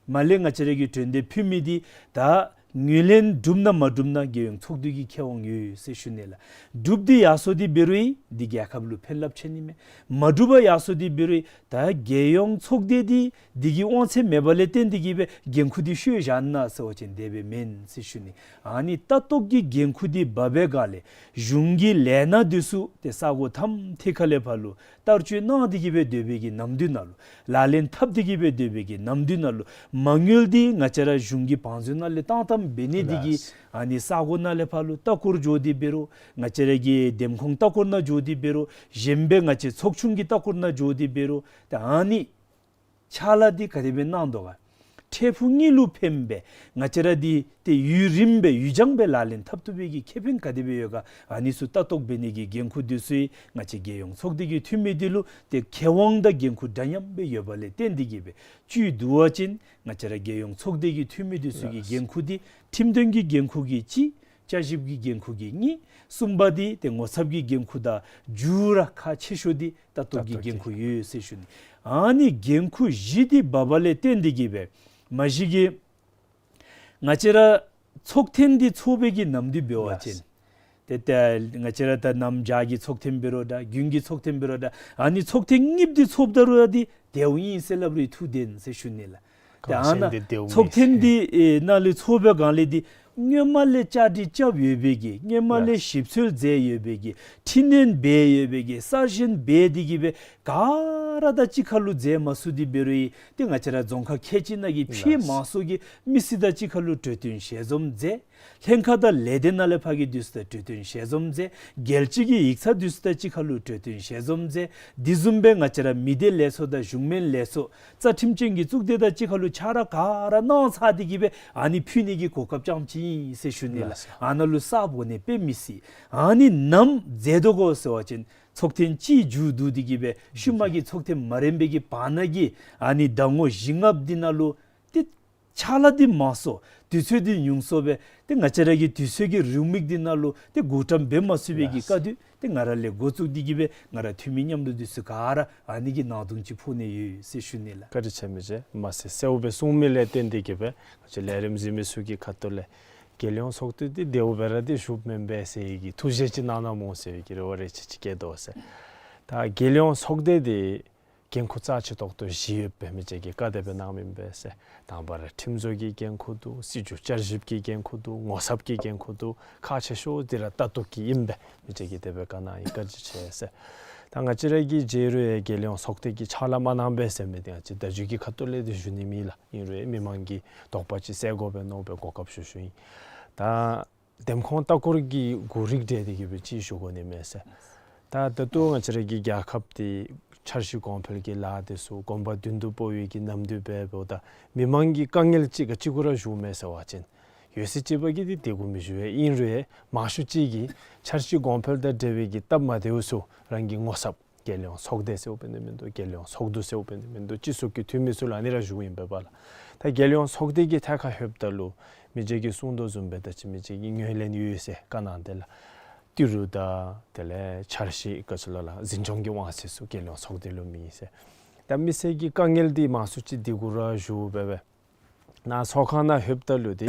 མར་ལས་ང་བཅས་ར་གིས་གྲོས་འདེབས་ཕུལ་མི་འདི་ད་ངོས་ལེན་གྲུབ་ན་མ་གྲུབ་ན་རྒྱལ་ཡོངས་ཚོགས་འདུ་གི་ཁེ་དབང་ཡོད་ཟེར་ཞུ་ནི་ལགས། གྲུབ་སྟེ་ཡར་སོང་སྟེ་འབད་རུང་འདི་རྒྱལ་ཁབ་ལུ་ཕན་རླབས་ཆེ་ནི་མས། མ་གྲུབ་པར་ཡར་སོང་སྟེ་འབད་རུང་ད་རྒྱལ་ཡོངས་ཚོགས་སྡེ་འདི་འདི་གི་དབང་ཚད་མེདཔ་ལས་བརྟེན་ཏེ་གི་སྦེ་འགན་ཁུར་འདི་ཤོར་བཞག་ན་ཟེར་བ་ཅིན་དེ་སྦེ་མེན་ཟེར་ཞུ་ནི། ཨ་ནི་ལྟ་རྟོག་གི་འགན་ཁུར་འདི་འབག་པའི་སྒང་ལས་གཞུང་གི་ལས་སྣ་འདི་ཚུ་ཏེ་ས་གོ་ཐམ་ཐད་ཁ་ལས་ཕར་ལུ་བསྟར་སྤྱོད་གནང་སྟེ་གི་སྦེ་སྡོད་པའི་གི་ནམ་དུས་ནང་ལུ་ལག་ལེན་འཐབ་སྟེ་གི་སྦེ་སྡོད་པའི་གི་ནམ་དུས་ནང་ལུ་མ་དངུལ་འདི་ང་བཅས་ར་གཞུང་གི་བང་མཛོད་ནང་ལས་བཏང་བཏངམ་འབད་ནི་འདི་གིས་ལགས། ཨ་ནི་ས་གོ་ནང་ལས་ཕར་ལུ་ལྟ་སྐོར་འགྱོ་སྟེ་འབད་རུང་ང་བཅས་ར་གི་འདེམས་ཁོངས་ལྟ་སྐོར་ནང་འགྱོ་སྟེ་འབད་རུང་གཞན་སྦེ་ང་བཅས་ཚོགས་ཆུང་གི་ལྟ་སྐོར་ནང་འགྱོ་སྟེ་འབད་རུང་ད་ཨ་ནི་ཕྱག་ལཱ་འདི་ག་དེ་སྦེ་གནང་དོ་ག། འཕྲལ་ཕུགས་གཉིས་ལུ་ཕནམ་སྦེ་ང་བཅས་ར་འདི་ཏེ་ཡུན་རིངམོ་སྦེ་ཡུན་འགྱངས་སྦེ་ལག་ལེན་འཐབ་བཏུབ་པའི་གི་ཁེ་ཕན་ག་དེ་སྦེ་ཡོད་ག། ཨ་ནི་ཚུ་ལྟ་རྟོག་འབད་ནི་གི་འགན་ཁུར་འདི་ཚུ་ང་བཅས་རྒྱལ་ཡོངས་ཚོགས་སྡེ་གི་འཐུས་མི་འདི་ལུ་ཏེ་ཁེ་དབང་དང་འགན་ཁུར་འདྲ་མཉམ་སྦེ་ཡོདཔ་ལས་བརྟེན་ཏེ་གི་སྦེ་བཅུད་བསྡུ་བ་ཅིན་ང་བཅས་ར་རྒྱལ་ཡོངས་ཚོགས་སྡེ་གི་འཐུས་མི་འདི་ཚུ་གི་འགན་ཁུར་འདི་ཁྲིམས་དོན་གྱི་འགན་ཁུར་གྱི་གཅིག། བསྐྱར་ཞིབ་ཀྱི་འགན་ཁུར་གྱི་གཉིས། གསུམ་པ་འདི་ཏེ་ངོ་ཚབ་ཀྱི་འགན་ཁུར་དང་མཇུག་ར་ཁག་ཆེ་ཤོས་འདི་ལྟ་རྟོག་གི་ལྟ་རྟོག་འགན་ཁུར་ཡོད་ཟེར་ཞུ་ནི། ཨ་ནི་འགན་ཁུར་བཞི་འདི་འབགཔ་ལས་བརྟེན་ཏེ་གི་སྦེ་མ་གཞི་གི་ང་བཅས་ར་ཚོགས་ཐེངས་འདི་ཚོགས་པའི་གི་ནམ་དུས་འབད་བ་ཅིན་ལགས། ཏེ་ཏེ་ང་བཅས་ར་ད་གནམ་བྱཱར་གྱི་ཚོགས་ཐེངས་འབད་རུང་འདྲ་དགུན་གྱི་ཚོགས་ཐེངས་འབད་རུང་འདྲ་ཨ་ནི་ཚོགས་ཐེངས་གཉིསཔ་འདི་ཚོགསཔ་ད་རུང་ཡང་འདི་དེ་བ་ཨིན་ཟེར་སླབ་རུང་ཐུགས་བདེན་ཟེར་ཞུ་ནི་ལགས། ད་ཨ་ནཱ་ཚོགས་ཐེངས་འདི་ཨེ་ནཱ་ལས་ཚོགས་པའི་སྒང་ལས་འདི་སྔོན་མ་ལས་བཅའ་སྒྲིག་རྐྱབ་ཡོད་པའི་གི་སྔོན་མ་ལས་ཞིབ་འཚོལ་མཛད་ཡོད་པའི་གི་འཕྲི་སྣོན་འབད་ཡོད་པའི་གི་གསར་ཞེན་འབད་དེ་གི་སྦེ་ག་ར་དང་གཅིག་ཁར་ལུ་མཛད་མ་ཚུགས་ཏེ་འབད་རུང་ཡང་ཏེ་ང་བཅས་ར་རྫོང་ཁག་ཁལ་གཅིག་ནང་གི་ཕྱེད་མང་སུ་གི་མི་སེར་དང་གཅིག་ཁར་ལུ་གྲོས་བསྟུན་ཞལ་འཛོམས་མཛད། ལྷན་ཁག་དང་ལས་སྡེ་ནང་ལས་ཕར་གྱི་འདི་ཚུ་དང་གྲོས་བསྟུན་ཞལ་འཛོམས་མཛད། རྒྱལ་སྤྱི་གི་ཡིག་ཚང་འདི་ཚུ་དང་གཅིག་ཁར་ལུ་གྲོས་བསྟུན་ཞལ་འཛོམས་མཛད། དེ་བཟུམ་སྦེ་ང་བཅས་ར་མི་སྡེ་ལས་ཚོགས་དང་གཞུང་མིན་ལས་ཚོགས་རྩ་ཁྲིམས་ཅན་གྱི་གཙུག་སྡེ་དང་གཅིག་ཁར་ལུ་ཆ་རོགས་ག་ར་གནང་ཚར་ཏེ་གི་སྦེ་ཨ་ནི་ཕུལ་ནི་གི་གོ་སྐབས་རྐྱངམ་ཅིག་ཨིན་ཟེར་ཞུ་ནི་ལགས། ལགས་སོ། ཨ་ནཱ་ལུ་ས་བོན་ནི་དཔེ་མི་སྲིད། ཨ་ནི་ནམ་མཛད་དོ་གོ་ཟེར་བ་ཅིན་ཚོགས་ཐེངས་གཅིག་མཇུག་བསྡུ་སྟེ་གི་སྦེ་ཤུལ་མ་གི་ཚོགས་ཐེངས་མ་རན་པའི་གི་བར་ན་གི་ཨ་ནི་ཟླ་ངོ་བཞི་ལྔ་འདི་ནང་ལུ་ཏེ་ཕྱག་ལཱ་འདི་མང་སུ་དུས་ཚོད་འདི་ཉུང་སུ་སྦེ་ཏེ་ང་བཅས་ར་གི་དུས་ཚོད་ཀྱི་རེའུ་མིག་འདི་ནང་ལུ་ཏེ་བགོ་བཀྲམ་འབད་མ་ཚུགས་པའི་གི་སྐབས་དུས་ཏེ་ང་ར་ལས་འགོ་བཙུགས་ཏེ་གི་སྦེ་ང་ར་འཐུས་མི་མཉམ་རོགས་འདི་ཚུ་ག་ར་ཨ་ནི་གི་ནང་དོན་ཅིག་ཕོག་ནི་ཡོད་ཟེར་ཞུ་ནི་ལགས། བཀའ་དྲིན་ཆེ་མི་རྗེ། མ་ཚད་གསལ་བོ་སྦེ་གསུངས་མི་ལས་བརྟེན་ཏེ་གི་སྦེ་ང་བཅས་ལས་རིམ་གཟིགས་མི་ཚུ་གི་ཁ་ཐུག་ལས་རྒྱལ་ཡོངས་ཚོགས་འདུ་འདི་བདེཝ་སྦེ་ར་ཏེ་ཞུཝ་མེན་པས་ཟེར་གི་ཐུགས་བཞེད་ཅིག་གནང་གནངམ་འོང་ཟེར་གི་རེ་བ་རེ་ཆེ་ཅིག་བསྐྱེད་དོ་ཟེར། ད་རྒྱལ་ཡོངས་ཚོགས་སྡེ་འདི་འགན་ཁུར་རྩ་ཆེ་ཏོག་ཏོ་བཞི་ཡོདཔ་སྦེ་མི་རྗེ་གིས་བཀའ་དེ་སྦེ་གནངམ་ཨིན་པས་ཟེར། དང་པ་ར་ཁྲིམས་བཟོ་གི་འགན་ཁུར་འདུག། སྲིད་བྱུས་བསྐྱར་ཞིབ་ཀྱི་འགན་ཁུར་འདུག། ངོ་ཚབ་ཀྱི་འགན་ཁུར་འདུག། ཁག་ཆེ་ཤོས་འདི་ར་ལྟ་རྟོག་གི་ཨིན་པས་མི་རྗེ་གིས་དེ་སྦེ་བཀའ་གནང་ཡི། བཀའ་དྲིན་ཆེ་ཟེར། ད་ང་བཅས་ར་གིས་མཇལ་རུང་ཡང་རྒྱལ་ཡོངས་ཚོགས་སྡེ་གིས་ཕྱག་ལཱ་མ་གནང་པས་ཟེར་མི་འདི་ང་བཅས་བརྡ་བརྒྱུད་ཀྱི་ཁ་ཐུག་ལས་འདི་ཞུ་ནི་མེད་ལགས། ཨིན་རུང་ཡང་མི་མང་གི་དོགས་པ་ཅིག་སེལ་དགོ་པས་མནོ་སྦེ་གོ་སྐབས་ཞུ་ཞུཝ་ཨིན། ད་འདེམས་ཁོངས་ལྟ་སྐོར་གྱི་གོ་རིམ་འབྲེལ་ཏེ་གི་སྦེ་ཅིག་ཞུ་དགོ་ནི་མས་ཟེར། ད་ད་ལྟོ་ང་བཅས་ར་གི་རྒྱལ་ཁབ་འདི་འཆར་གཞི་གོང་འཕེལ་གྱི་ལཱ་འདི་ཚུ་གོམ་པ་མདུན་དུ་སྤོ་བའི་གི་ནམ་དུས་འབདཝ་ད་མི་མང་གི་དཀའ་ངལ་ཅིག་ག་ཅི་གུ་ར་བཞུགས་མས་ཟེར་བ་ཅིན་ཡོད་ཚད་ཅིག་པ་གིས་འདི་དེ་གུ་མི་བཞུགས་པས། ཨིན་རུང་ཡང་མང་ཤོས་ཅིག་གིས་འཆར་གཞི་གོང་འཕེལ་དང་འབྲེལ་བའི་གི་སྟབས་མ་བདེཝ་ཚུ་རང་གི་ངོ་ཚབ་རྒྱལ་ཡོངས་ཚོགས་སྡེ་ཟེརཝ་འབད་ནི་མིན་འདུག། རྒྱལ་ཡོངས་ཚོགས་འདུ་ཟེརཝ་འབད་ནི་མིན་འདུག། སྤྱི་ཚོགས་ཀྱི་འཐུས་མི་ཚུ་ལུ་ཨ་ནི་ར་ཞུཝ་ཨིན་པས་པ་ལགས། ད་རྒྱལ་ཡོངས་ཚོགས་སྡེ་གི་ཐད་ཁར་ལྷོདཔ་ད་ལུ་མི་རྗེ་གིས་གསུངས་དོ་བཟུམ་སྦེ་ད་ཅི་མི་རྗེ་གིས་ངོས་ལེན་ཡོད་ཟེར་བཀའ་གནང་དེ་ལགས། ཏི་རུ་དང་དེ་ལས་འཆར་གཞི་ག་ཅི་ལོ་ལགས་འཛིན་སྐྱོང་གི་དབང་ཚད་ཚུ་རྒྱལ་ཡོངས་ཚོགས་སྡེ་ལུ་མེད་ཟེར། ད་མི་སེར་གྱི་དཀའ་ངལ་འདི་མང་སུ་ཅིག་འདི་གུ་ར་ཞུ་སྦེ་སྦེ་ནཱ་ཚོགས་ཁང་ནང་ལྷོདཔ་ད་ལུ་འདི་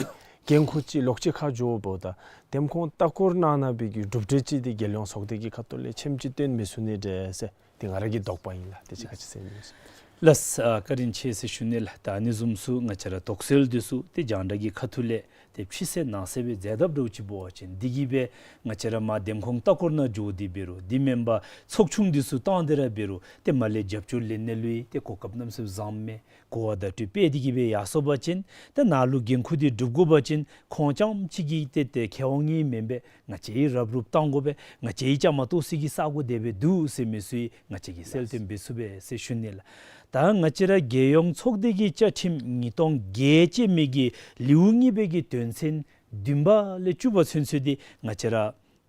འགན་ཁུར་ཅིག་ལོགས་ཅིག་ཁར་འགྱོཝ་ད་འདེམས་ཁོངས་ལྟ་སྐོར་གནང་གནང་བའི་གི་གྲུབ་འབྲས་ཅིག་འདི་རྒྱལ་ཡོངས་ཚོགས་སྡེ་གི་ཁ་ཐུག་ལས་ཆེམ་ཅིག་སྟོན་མི་ཚུགས་ནི་འདྲས་ཟེར། འདི་ང་ར་གི་དོགས་པ་ཨིན་ལགས། དེ་ཅིག་ག་ཅི་ཟེར་ནི་ཟེར། ལགས། ཨ་བཀའ་དྲིན་ཆེ་ཟེར་ཞུ་ནི་ལགས། ད་ཨ་ནི་བཟུམ་ཚུ་ང་བཅས་ར་དོགས་སེལ་འདི་ཚུ་ཏེ་རྒྱང་བསྒྲགས་ཀྱི་ཁ་ཐུག་ལས་ཏེ་ཕྱི་གསལ་ནང་གསལ་སྦེ་མཛད་དཔ་འདྲཝ་ཅིག་འབད་བ་ཅིན་འདི་གིས་སྦེ་ང་བཅས་ར་མར་འདེམས་ཁོངས་ལྟ་སྐོར་ནང་འགྱོ་སྟེ་འབད་རུང་འདི་མེན་པར་ཚོགས་ཆུང་འདི་ཚུ་བཏང་སྟེ་ར་འབད་རུང་ཏེ་མར་ལས་རྒྱབ་སྐྱོར་ལེན་ནི་ལུ་ཏེ་གོ་སྐབས་གནམ་མེད་ས་མེད་བཟང་མས། གོ་བ་བརྡ་སྤྲོད་འབད་དེ་གིས་སྦེ་ཡར་སོང་པ་ཅིན་ཏེ་ནཱ་ལུ་འགན་ཁུར་འདི་སྒྲུབ་དགོ་པ་ཅིན་ཁོང་རྐྱངམ་གཅིག་གིས་ཏེ་ཏེ་ཁེ་དབང་ཨིན་མེན་པས། ང་བཅས་ཀྱིས་རུབ་རུབ་བཏང་དགོ་པས། ང་བཅས་ཀྱིས་བཅའ་མར་གཏོགས་སའི་གི་ས་གོ་དེ་སྦེ་འདུག་ཟེར་མི་ཚུ་ཡང་ང་བཅས་ཀྱིས་གསལ་སྟོན་འབད་ཚུགས་པས་ཟེར་ཞུ་ནི་ལགས། ད་ང་བཅས་ར་རྒྱལ་ཡོངས་ཚོགས་སྡེ་གི་བཅའ་ཁྲིམས་ཉིས་སྟོང་བརྒྱད་ཅན་མའི་གི་ལེའུ་གཉིས་པའི་གི་དོན་ཚན་བདུན་པ་ལས་བཅུ་པ་ཚུན་ཚོད་འདི་ང་བཅས་ར་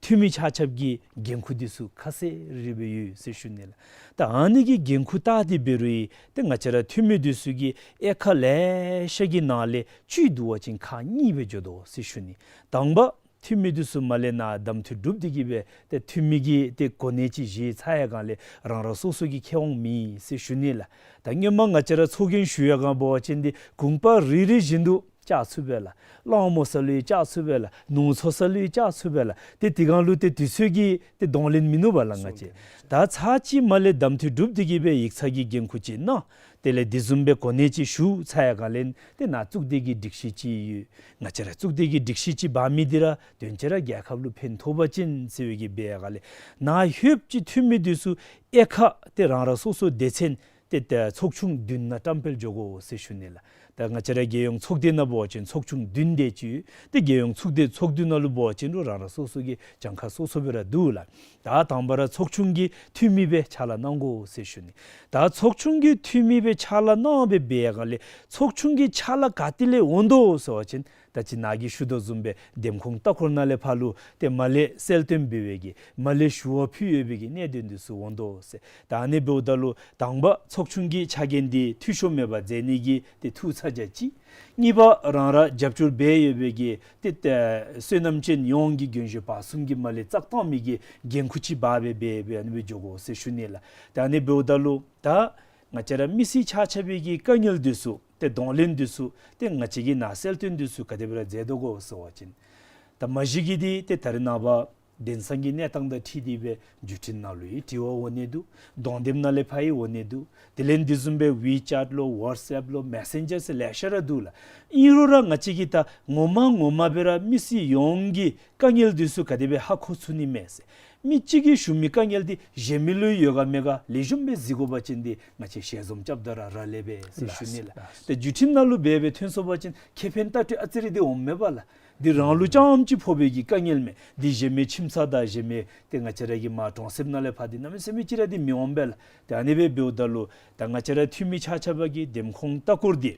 འཐུས་མི་ཆ་ཁྱབ་ཀྱི་འགན་ཁུར་འདི་ཚུ་ཁ་གསལ་རི་སྦེ་ཡོད་ཟེར་ཞུ་ནི་ལགས། ད་ཨ་ནི་གི་འགན་ཁུར་བལྟ་སྟེ་འབད་རུང་ཡང་ཏེ་ང་བཅས་ར་འཐུས་མི་འདི་ཚུ་གིས་དབྱེ་ཁག་ལེ་ཤ་གི་ནང་ལས་བཅུད་བསྡུ་བ་ཅིན་ཁག་གཉིས་སྦེ་འགྱོ་དོ་ཟེར་ཞུ་ནི། དང་པ་འཐུས་མི་འདི་ཚུ་མར་ལས་ནཱ་གདམ་འཐུ་གྲུབ་སྟེ་གིས་སྦེ་ཏེ་འཐུས་མི་གི་ཏེ་གོ་གནས་ཅིག་བཞེས་ཚར་ཡར་གང་ལས་རང་རང་སོ་སོ་གི་ཁེ་དབང་མེད་ཟེར་ཞུ་ནི་ལགས། ད་སྔོན་མ་ང་བཅས་ར་ཚོགས་རྒྱན་ཞུ་ཡར་གང་འབད་བ་ཅིན་འདི་གུང་པ་རེ་རེ་བཞིན་དུ་བཅག་ཚུགས་པས་ལགས། གླང་མོ་ས་ལུ་ཡང་བཅག་ཚུགས་པས་ལགས། ནོར་མཚོ་ས་ལུ་ཡང་བཅག་ཚུགས་པས་ལགས། ཏེ་དེ་སྒང་ལུ་ཏེ་དུས་ཚོད་ཀྱི་ཏེ་གདོང་ལེན་མིན་ནུག་པ་ལགས་ང་བཅས། ད་ཚར་གཅིག་མར་ལས་གདམ་འཐུ་གྲུབ་སྟེ་གིས་སྦེ་ཡིག་ཚང་གི་འགན་ཁུར་ཅིག་གནང་། དེ་ལས་དེ་བཟུམ་སྦེ་གོ་གནས་ཅིག་ཞུ་ཚར་ཡར་གང་ལས་ཏེ་ནཱ་གཙུག་སྡེ་གི་སྒྲིག་གཞི་ཅིག་ཡོད། ང་བཅས་ར་གཙུག་སྡེ་གི་སྒྲིག་གཞི་ཅིག་འབག་མི་འདི་ར་དོན་ཅིག་ར་རྒྱལ་ཁབ་ལུ་ཕན་ཐོགས་པ་ཅིན་ཟེར་བའི་གི་འབད་ཡར་གང་ལས་ནཱ་ལྷོདཔ་ཅིག་འཐུས་མི་འདི་ཚུ་དབྱེ་ཁག་ཏེ་རང་རང་སོ་སོ་སྡེ་ཚན་ཏེ་ཏེ་ཚོགས་ཆུང་བདུན་ནང་བཀྲམ་སྤེལ་འགྱོ་དགོ་ཟེར་ཞུ་ནི་ལགས། ད་ང་བཅས་ར་རྒྱལ་ཡོངས་ཚོགས་སྡེ་ནང་འབད་བ་ཅིན་ཚོགས་ཆུང་བདུན་དེ་ཅིག་ཡོད། ཏེ་རྒྱལ་ཡོངས་ཚོགས་སྡེ་ཚོགས་འདུ་ནང་ལུ་འབད་བ་ཅིན་རུང་རང་རང་སོ་སོ་གི་གྱངས་ཁ་སོ་སོ་སྦེ་ར་འདུག་ལགས། ད་དང་པ་ར་ཚོགས་ཆུང་གི་འཐུས་མི་སྦེ་ཕྱག་ལཱ་གནང་དགོ་ཟེར་ཞུ་ནི། ད་ཚོགས་ཆུང་གི་འཐུས་མི་སྦེ་ཕྱག་ལཱ་གནང་སྦེ་འབད་ཡར་གང་ལས་ཚོགས་ཆུང་གི་ཕྱག་ལཱ་ག་ཏེ་ལས་འོང་དོ་ཟེར་བ་ཅིན་ད་ཅི་ནཱ་གིས་ཞུ་དོ་བཟུམ་སྦེ་འདེམས་ཁོངས་ལྟ་སྐོར་ནང་ལས་ཕར་ལུ་ཏེ་མར་ལས་གསལ་སྟོན་འབད་བའི་གི་མར་ལས་ཞུ་བ་ཕུལ་ཡོད་པའི་གི་གནད་དོན་འདི་ཚུ་འོང་དོ་ཟེར། ད་ཨ་ནི་འབདཝ་ད་ལུ་དང་པ་ཚོགས་ཆུང་གི་ཕྱག་འགན་འདི་འཐུས་ཤོར་མེད་པར་མཛད་ནི་གི་ཏེ་ཐུགས་ཚ་གྱང་ཅིག། གཉིས་པ་རང་ར་རྒྱབ་སྐྱོར་འབད་ཡོད་པའི་གི་ཏེ་ཏེ་བསོད་ནམས་ཅན་ཡོངས་ཀྱི་རྒན་གཞོན་བར་གསུམ་གྱིས་མར་ལས་བཙག་བཏང་མི་གི་འགན་ཁུར་ཅིག་འབག་སྦེ་འབད་སྦེ་ཨ་ནི་སྦེ་འགྱོ་དགོ་ཟེར་ཞུ་ནི་ལགས། ད་ཨ་ནི་འབདཝ་ད་ལུ་ད་ང་བཅས་ར་མི་སེར་ཆ་ཁྱབ་ཀྱི་དཀའ་ངལ་འདི་ཚུ་ཏེ་གདོང་ལེན་འདི་ཚུ་ཏེ་ང་བཅས་ཀྱིས་ནཱ་གསལ་སྟོན་འདི་ཚུ་ག་དེ་སྦེ་ར་མཛད་དོ་གོ་ཟེར་བ་ཅིན་ད་མ་གཞི་གི་འདི་ཏེ་ད་རེས་ནངས་པ་དེང་སང་གི་གནས་སྟངས་དང་འཁྲིལ་ཏེ་སྦེ་བརྒྱུད་འཕྲིན་ནང་ལུ་ཡང་དྲི་བ་འོང་ནི་འདུག། གདོང་དེབ་ནང་ལས་ཕར་ཡང་འོང་ནི་འདུག། དེ་ལས་འདི་བཟུམ་སྦེ་ཝི་ཅེཊ་ལོ་ཝཊས་ཨེཔ་ལོ་མེ་སེན་ཇར་ཟེར་ལེ་ཤ་ར་འདུག་ལགས། ཨིན་རུང་ར་ང་བཅས་ཀྱིས་ད་ངོ་མ་ངོ་མ་སྦེ་ར་མི་སེར་ཡོངས་ཀྱི་དཀའ་ངལ་འདི་ཚུ་ག་དེ་སྦེ་ཧ་གོ་ཚུགས་ནི་མས་ཟེར། མི་གཅིག་གིས་ཞུ་མི་དཀའ་ངལ་འདི་གཞན་མི་ལུ་ཡོད་ག་མེད་ག་ལེགས་ཤོམ་སྦེ་གཟིགས་དགོ་པ་ཅིན་འདི་ང་བཅས་ཞལ་འཛོམས་རྐྱབ་ད་ར་རག་ལས་པས་ཟེར་ཞུ་ནི་ལགས། ལགས། ཏེ་བརྒྱུད་འཕྲིན་ནང་ལུ་འབད་སྦེ་ཐོན་སོང་པ་ཅིན་ཁེ་ཕན་ལྟ་སྤྲོད་ཨ་ཙི་རེ་འདི་འོངམ་མས་པ་ལགས། འདི་རང་ལུ་རྐྱངམ་ཅིག་ཕོག་པའི་གི་དཀའ་ངལ་མས། འདི་གཞན་མི་ཁྱིམ་ཚང་དང་གཞན་མི་ཏེ་ང་བཅས་ར་གི་མར་གྲོང་གསེབ་ནང་ལས་ཕར་འདི་གནམ་མེད་ས་མེད་ཅིག་ར་འདི་མི་འོང་པས་ལགས། ཏེ་ཨ་ནི་སྦེ་འབདཝ་ད་ལུ་ད་ང་བཅས་ར་འཐུས་མི་ཆ་ཁྱབ་ཀྱིས་འདེམས་ཁོངས་ལྟ་སྐོར་འདི་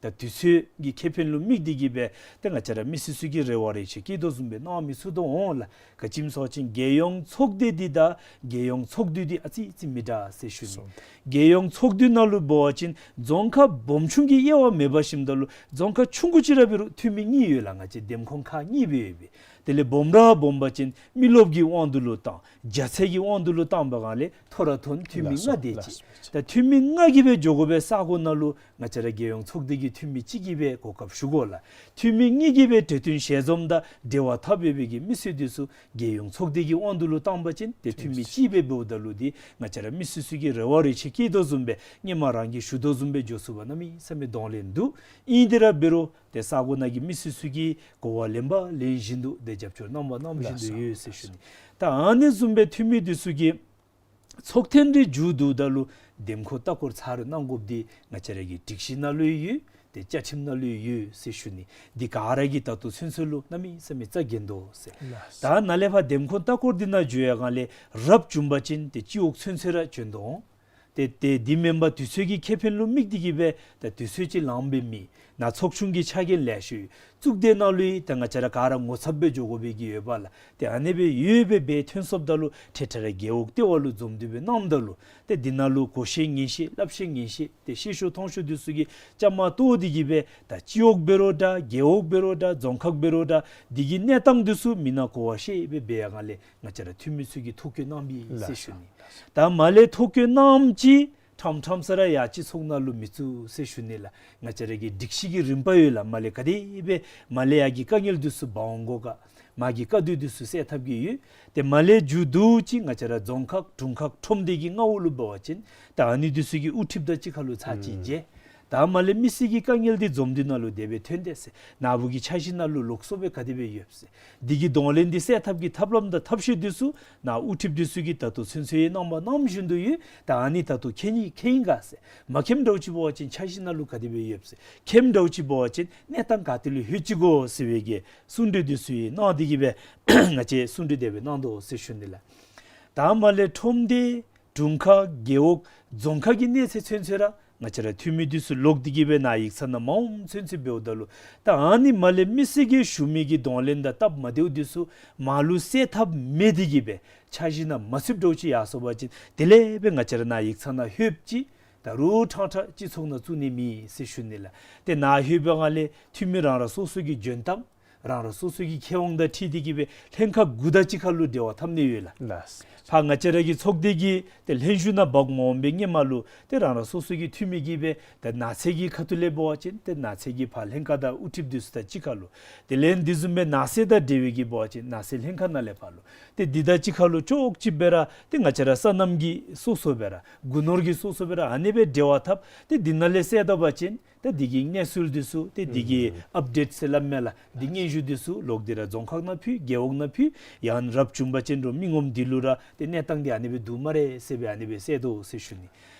ད་དུས་ཚོད་ཀྱི་ཁེ་ཕན་ལུ་དམིགས་ཏེ་གིས་སྦེ་ཏེ་ང་བཅས་ར་མི་སེར་ཚུ་གི་རེ་བ་རེ་ཆེ་བསྐྱེད་དོ་བཟུམ་སྦེ་གནང་མི་ཚུགས་དོ་འོང་ལགས། ག་ཅི་སྨོ་ཟེར་བ་ཅིན་རྒྱལ་ཡོངས་ཚོགས་སྡེ་འདི་དང་རྒྱལ་ཡོངས་ཚོགས་འདུ་འདི་ཨ་ཙི་ཙི་མི་འདྲ་ཟེར་ཞུ་ནི། རྒྱལ་ཡོངས་ཚོགས་འདུ་ནང་ལུ་འབད་བ་ཅིན་རྫོང་ཁག་སྦོམ་ཆུང་གི་དབྱེ་བ་མེད་པར་ཞིནམ་ད་ལུ་རྫོང་ཁག་ཆུང་ཀུ་ཅིག་ར་འབད་རུང་འཐུས་མི་གཉིས་ཡོད་ལགས། ང་བཅས་འདེམས་ཁོངས་ཁག་གཉིས་སྦེ་ཡོད་པས། དེ་ལས་སྦོམ་ར་སྦོམ་པ་ཅིན་མི་རློབས་ཀྱི་དབང་དུ་ལུ་བཏང་རྒྱ་ཚད་ཀྱི་དབང་དུ་ལུ་བཏང་པའི་སྒང་ལས་མཐོ་ར་མཐོ་འཐུས་མི་ལགས་སོ། ལྔ་དེ་ལགས་ཅིག། སོ། ད་འཐུས་མི་ལྔ་གིས་སྦེ་འགྱོ་དགོ་པའི་ས་གོ་ནང་ལུ་ང་བཅས་ར་རྒྱལ་ཡོངས་ཚོགས་སྡེ་གི་འཐུས་མི་གཅིག་གིས་སྦེ་གོ་སྐབས་ཞུ་དགོ་ལགས། འཐུས་མི་གཉིས་ཀྱིས་སྦེ་གྲོས་བསྟུན་ཞལ་འཛོམས་དང་འབྲེལ་བ་འཐབ་ཡོད་པའི་གི་མི་སེར་འདི་ཚུ་རྒྱལ་ཡོངས་ཚོགས་སྡེ་གི་དབང་དུ་ལུ་བཏང་པ་ཅིན་ཏེ་འཐུས་མི་གཅིག་སྦེ་འབདཝ་ད་ལུ་འདི་ང་བཅས་ར་མི་སེར་ཚུ་གིས་རེ་བ་རེ་ཆེ་བསྐྱེད་དོ་བཟུམ་སྦེ་སྔོན་མ་རང་གིས་ཞུ་དོ་བཟུམ་སྦེ་འགྱོ་ཚུགས་པར་གནམ་མེད་ས་མེད་གདོང་ལེན་འདུག། ཨིན་ཏེ་ར་འབད་རུང་ཏེ་ས་གོ་ནང་གི་མི་སེར་ཚུ་གིས་གོ་བ་ལེན་པ་ལེན་བཞིན་དུ་ཏེ་རྒྱབ་སྐྱོར་གནང་པ་གནང་བཞིན་དུ་ཡོད་ཟེར་ཞུ་ནི། ད་ཨ་ནི་བཟུམ་སྦེ་འཐུས་མི་འདི་ཚུ་གིས་ཚོགས་ཐེངས་རེ་མཇུག་བསྡུཝ་ད་ལུ་འདེམས་ཁོངས་ལྟ་སྐོར་ཚར་རེ་གནང་དགོཔ་འདི་ང་བཅས་ར་གི་སྒྲིག་གཞི་ནང་ལུ་ཡོད། ཏེ་བཅའ་ཁྲིམས་ནང་ལུ་ཡོད་ཟེར་ཞུ་ནི། འདི་ག་ར་གིས་ད་ལྟོ་ཚུན་ཚོད་ལུ་གནམ་མེད་ས་མེད་རྩ་འགེངས་དོ་ཟེར། ལགས། ད་ནཱ་ལས་ཕར་འདེམས་ཁོངས་ལྟ་སྐོར་འདི་ནང་འགྱོ་ཡར་གང་ལས་རབ་བྱུང་པ་ཅིན་ཏེ་སྤྱི་འོག་ཚུན་ཚོད་ར་བྱོན་དོ་འོང་། ཏེ་ཏེ་འདི་མེན་པར་དུས་ཚོད་ཀྱི་ཁེ་ཕན་ལུ་དམིགས་ཏེ་གིས་སྦེ་ད་དུས་ཚོད་ཅིག་ལངམ་སྦེ་མེད། ནཱ་ཚོགས་ཆུང་གི་ཕྱག་འགན་ལེ་ཤ་ཡོད། གཙུག་སྡེ་ནང་ལུ་ཡང་ད་ང་བཅས་ར་ག་ར་ངོ་ཚབ་སྦེ་འགྱོ་དགོ་པའི་གི་ཡོདཔ་ལགས། ཏེ་ཨ་ནི་སྦེ་ཡོདཔ་སྦེ་ཐོན་སོངམ་ད་ལུ་ཏེ་ད་རུང་རྒེད་འོག་ལྟེ་བ་ལུ་འཛོམས་ཏེ་སྦེ་གནངམ་ད་ལུ་ཏེ་འདི་ནང་ལུ་གོ་ཤེས་ཉན་ཤེས་སླབ་ཤེས་ཉན་ཤེས་ཏེ་ཤེས་ཤོས་མཐོང་ཤོས་འདི་ཚུ་གིས་བཅའ་མར་གཏོགས་ཏེ་གི་སྦེ་ད་སྤྱི་འོག་འབད་རུང་འདྲ་རྒེད་འོག་འབད་རུང་འདྲ་རྫོང་ཁག་འབད་རུང་འདྲ་འདི་གི་གནས་སྟངས་འདི་ཚུ་མི་ནང་གོ་བ་ཤེས་སྦེ་འབད་ཡར་ལས་ང་བཅས་ར་འཐུས་མི་ཚུ་གིས་ཐོ་བཀོད་གནང་པས་ཟེར་ཞུ་ནི། ད་མར་ལས་ཐོ་བཀོད་གནངམ་ཅིག་ཁྲམ་ཁྲམ་ས་ར་ཡར་སྤྱི་ཚོགས་ནང་ལུ་མི་བཙུགས་ཟེར་ཞུ་ནི་ལགས། ང་བཅས་ར་གི་སྒྲིག་གཞི་གི་རིམ་པ་ཡོད་ལགས། མར་ལས་ག་དེ་སྦེ་མར་ལས་ཡར་གྱི་དཀའ་ངལ་འདི་ཚུ་འབག་འོང་དགོ་ག། མར་གྱི་དཀའ་སྡུག་འདི་ཚུ་སེལ་ཐབས་ཀྱི་ཡོད། ཏེ་མར་ལས་མཇུག་བསྡུ་ཅིག་ང་བཅས་ར་རྫོང་ཁག་དྲུང་ཁག་ཁྲོམ་སྡེ་གི་མངའ་འོག་ལུ་འབད་བ་ཅིན་ད་ཨ་ནི་འདི་ཚུ་གི་དབུ་ཁྲིདཔ་དང་གཅིག་ཁར་ལུ་ཚར་གཅིག་མཇལ། ད་མར་ལས་མི་སེར་གྱི་དཀའ་ངལ་འདི་འཛོམས་འདུ་ནང་ལུ་དེ་སྦེ་ཐོན་དེས་ཟེར། ནཱ་བུ་གི་འཆར་གཞི་ནང་ལུ་ལོགས་སུ་སྦེ་ག་དེ་སྦེ་ཡོདཔ་ཟེར། འདི་གི་གདོང་ལེན་འདི་སེལ་ཐབས་ཀྱི་ཐབས་ལམ་དང་ཐབས་ཤེས་འདི་ཚུ་ནཱ་དབུ་ཁྲིདཔ་འདི་ཚུ་གིས་ད་ལྟོ་ཚུན་ཚོད་ཡང་གནང་བ་གནངམ་བཞིན་དུ་ཡོད། ད་ཨ་ནི་ད་ལྟོ་མཁྱེན་ནི་མཁྱེན་ཡི་ག་ཟེར། མ་མཁྱེནམ་འདྲཝ་ཅིག་འབད་བ་ཅིན་འཆར་གཞི་ནང་ལུ་ག་དེ་སྦེ་ཡོདཔ་ཟེར། མཁྱེནམ་འདྲཝ་ཅིག་འབད་བ་ཅིན་གནས་སྟངས་ག་ཏེ་ལུ་ལྷོད་ཅི་གོ་ཟེར་བའི་གི་གསུང་གྲོས་འདི་ཚུ་ཡང་གནང་སྟེ་གི་སྦེ་ང་བཅས་གསུང་གྲོས་དེ་སྦེ་གནང་དོ་ཟེར་ཞུ་ནི་ལགས། ད་མར་ལས་ཁྲོམ་སྡེ་དྲུང་ཁག་རྒེད་འོག་རྫོང་ཁག་གི་གནས་ཚད་ཚུན་ཚོད་ར་ང་བཅས་ར་འཐུས་མི་འདི་ཚུ་ལོག་སྟེ་གི་སྦེ་ནཱ་ཡིག་ཚང་ནང་མ་འོངམ་ཚུན་ཚོད་འབདཝ་ད་ལུ་ད་ཨ་ནི་མར་ལས་མི་སེར་གྱིས་ཞུ་མི་གི་གདོང་ལེན་དང་སྟབས་མ་བདེཝ་འདི་ཚུ་མར་ལུ་སེལ་ཐབས་མེད་དེ་གི་སྦེ་འཆར་གཞི་ནང་མ་ཚུདཔ་འདྲཝ་ཅིག་ཡར་སོང་པ་ཅིན་དེ་ལས་སྦེ་ང་བཅས་ར་ནཱ་ཡིག་ཚང་ནང་ལྷོདཔ་ཅིག་ད་རུང་ཕྲང་ཕྲང་སྤྱི་ཚོགས་ནང་བཙུགས་ནི་མེད་ཟེར་ཞུ་ནི་ལགས། ཏེ་ནཱ་ལྷོད་པའི་སྒང་ལས་འཐུས་མི་རང་རང་སོ་སོ་གི་འཇོན་ཐང་རང་རང་སོ་སོ་གི་ཁེ་དབང་དང་འཁྲིལ་ཏེ་གི་སྦེ་ལྷན་ཁག་དགུ་དང་གཅིག་ཁར་ལུ་འབྲེལ་བ་འཐབ་ནི་ཡོད་ལགས། ལགས། ཕར་ང་བཅས་ར་གི་ཚོགས་སྡེ་གི་ཏེ་ལྷན་བཞུགས་ནང་འབག་མ་འོང་པའི་སྔོན་མ་ལུ་ཏེ་རང་རང་སོ་སོ་གི་འཐུས་མི་གིས་སྦེ་ཏེ་ནགས་ཚལ་གྱི་ཁ་ཐུག་ལས་འབད་བ་ཅིན་ཏེ་ནགས་ཚལ་གྱི་ཕར་ལྷན་ཁག་དང་དབུ་ཁྲིདཔ་འདི་ཚུ་དང་གཅིག་ཁར་ལུ། དེ་ལས་འདི་བཟུམ་སྦེ་ནགས་ཚལ་དང་འབྲེལ་བའི་གི་འབད་བ་ཅིན་ནགས་ཚལ་ལྷན་ཁག་ནང་ལས་ཕར་ལུ། ཏེ་འདི་དང་གཅིག་ཁར་ལུ་ཅོག་གཅིག་སྦེ་ར་ཏེ་ང་བཅས་ར་སོ་ནམ་གྱི་སོ་སོ་སྦེ་ར་སྒོ་ནོར་གྱི་སོ་སོ་སྦེ་ར་ཨ་ནི་སྦེ་འབྲེལ་བ་འཐབ། ཏེ་འདི་ནང་ལས་སེལ་ད་པ་ཅིན་ཏེ་འདི་གི་གནས་ཚུལ་འདི་ཚུ་ཏེ་འདི་གི་ཨཔ་ཌེཊ་ཟེར་སླབ་མས་ལགས། འདི་སྙན་ཞུ་འདི་ཚུ་ལོག་སྟེ་ར་རྫོང་ཁག་ནང་ཕུལ། རྒེད་འོག་ནང་ཕུལ། ཡང་རབ་བྱུང་པ་ཅིན་རུང་མི་ངོམ་འདི་ལུ་ར་ཏེ་གནས་སྟངས་འདི་ཨ་ནི་སྦེ་འདུག་སྨ་རེ་ཟེར་སྦེ་ཨ་ནི་སྦེ་སེལ་དོ་ཟེར་ཞུ་ནི།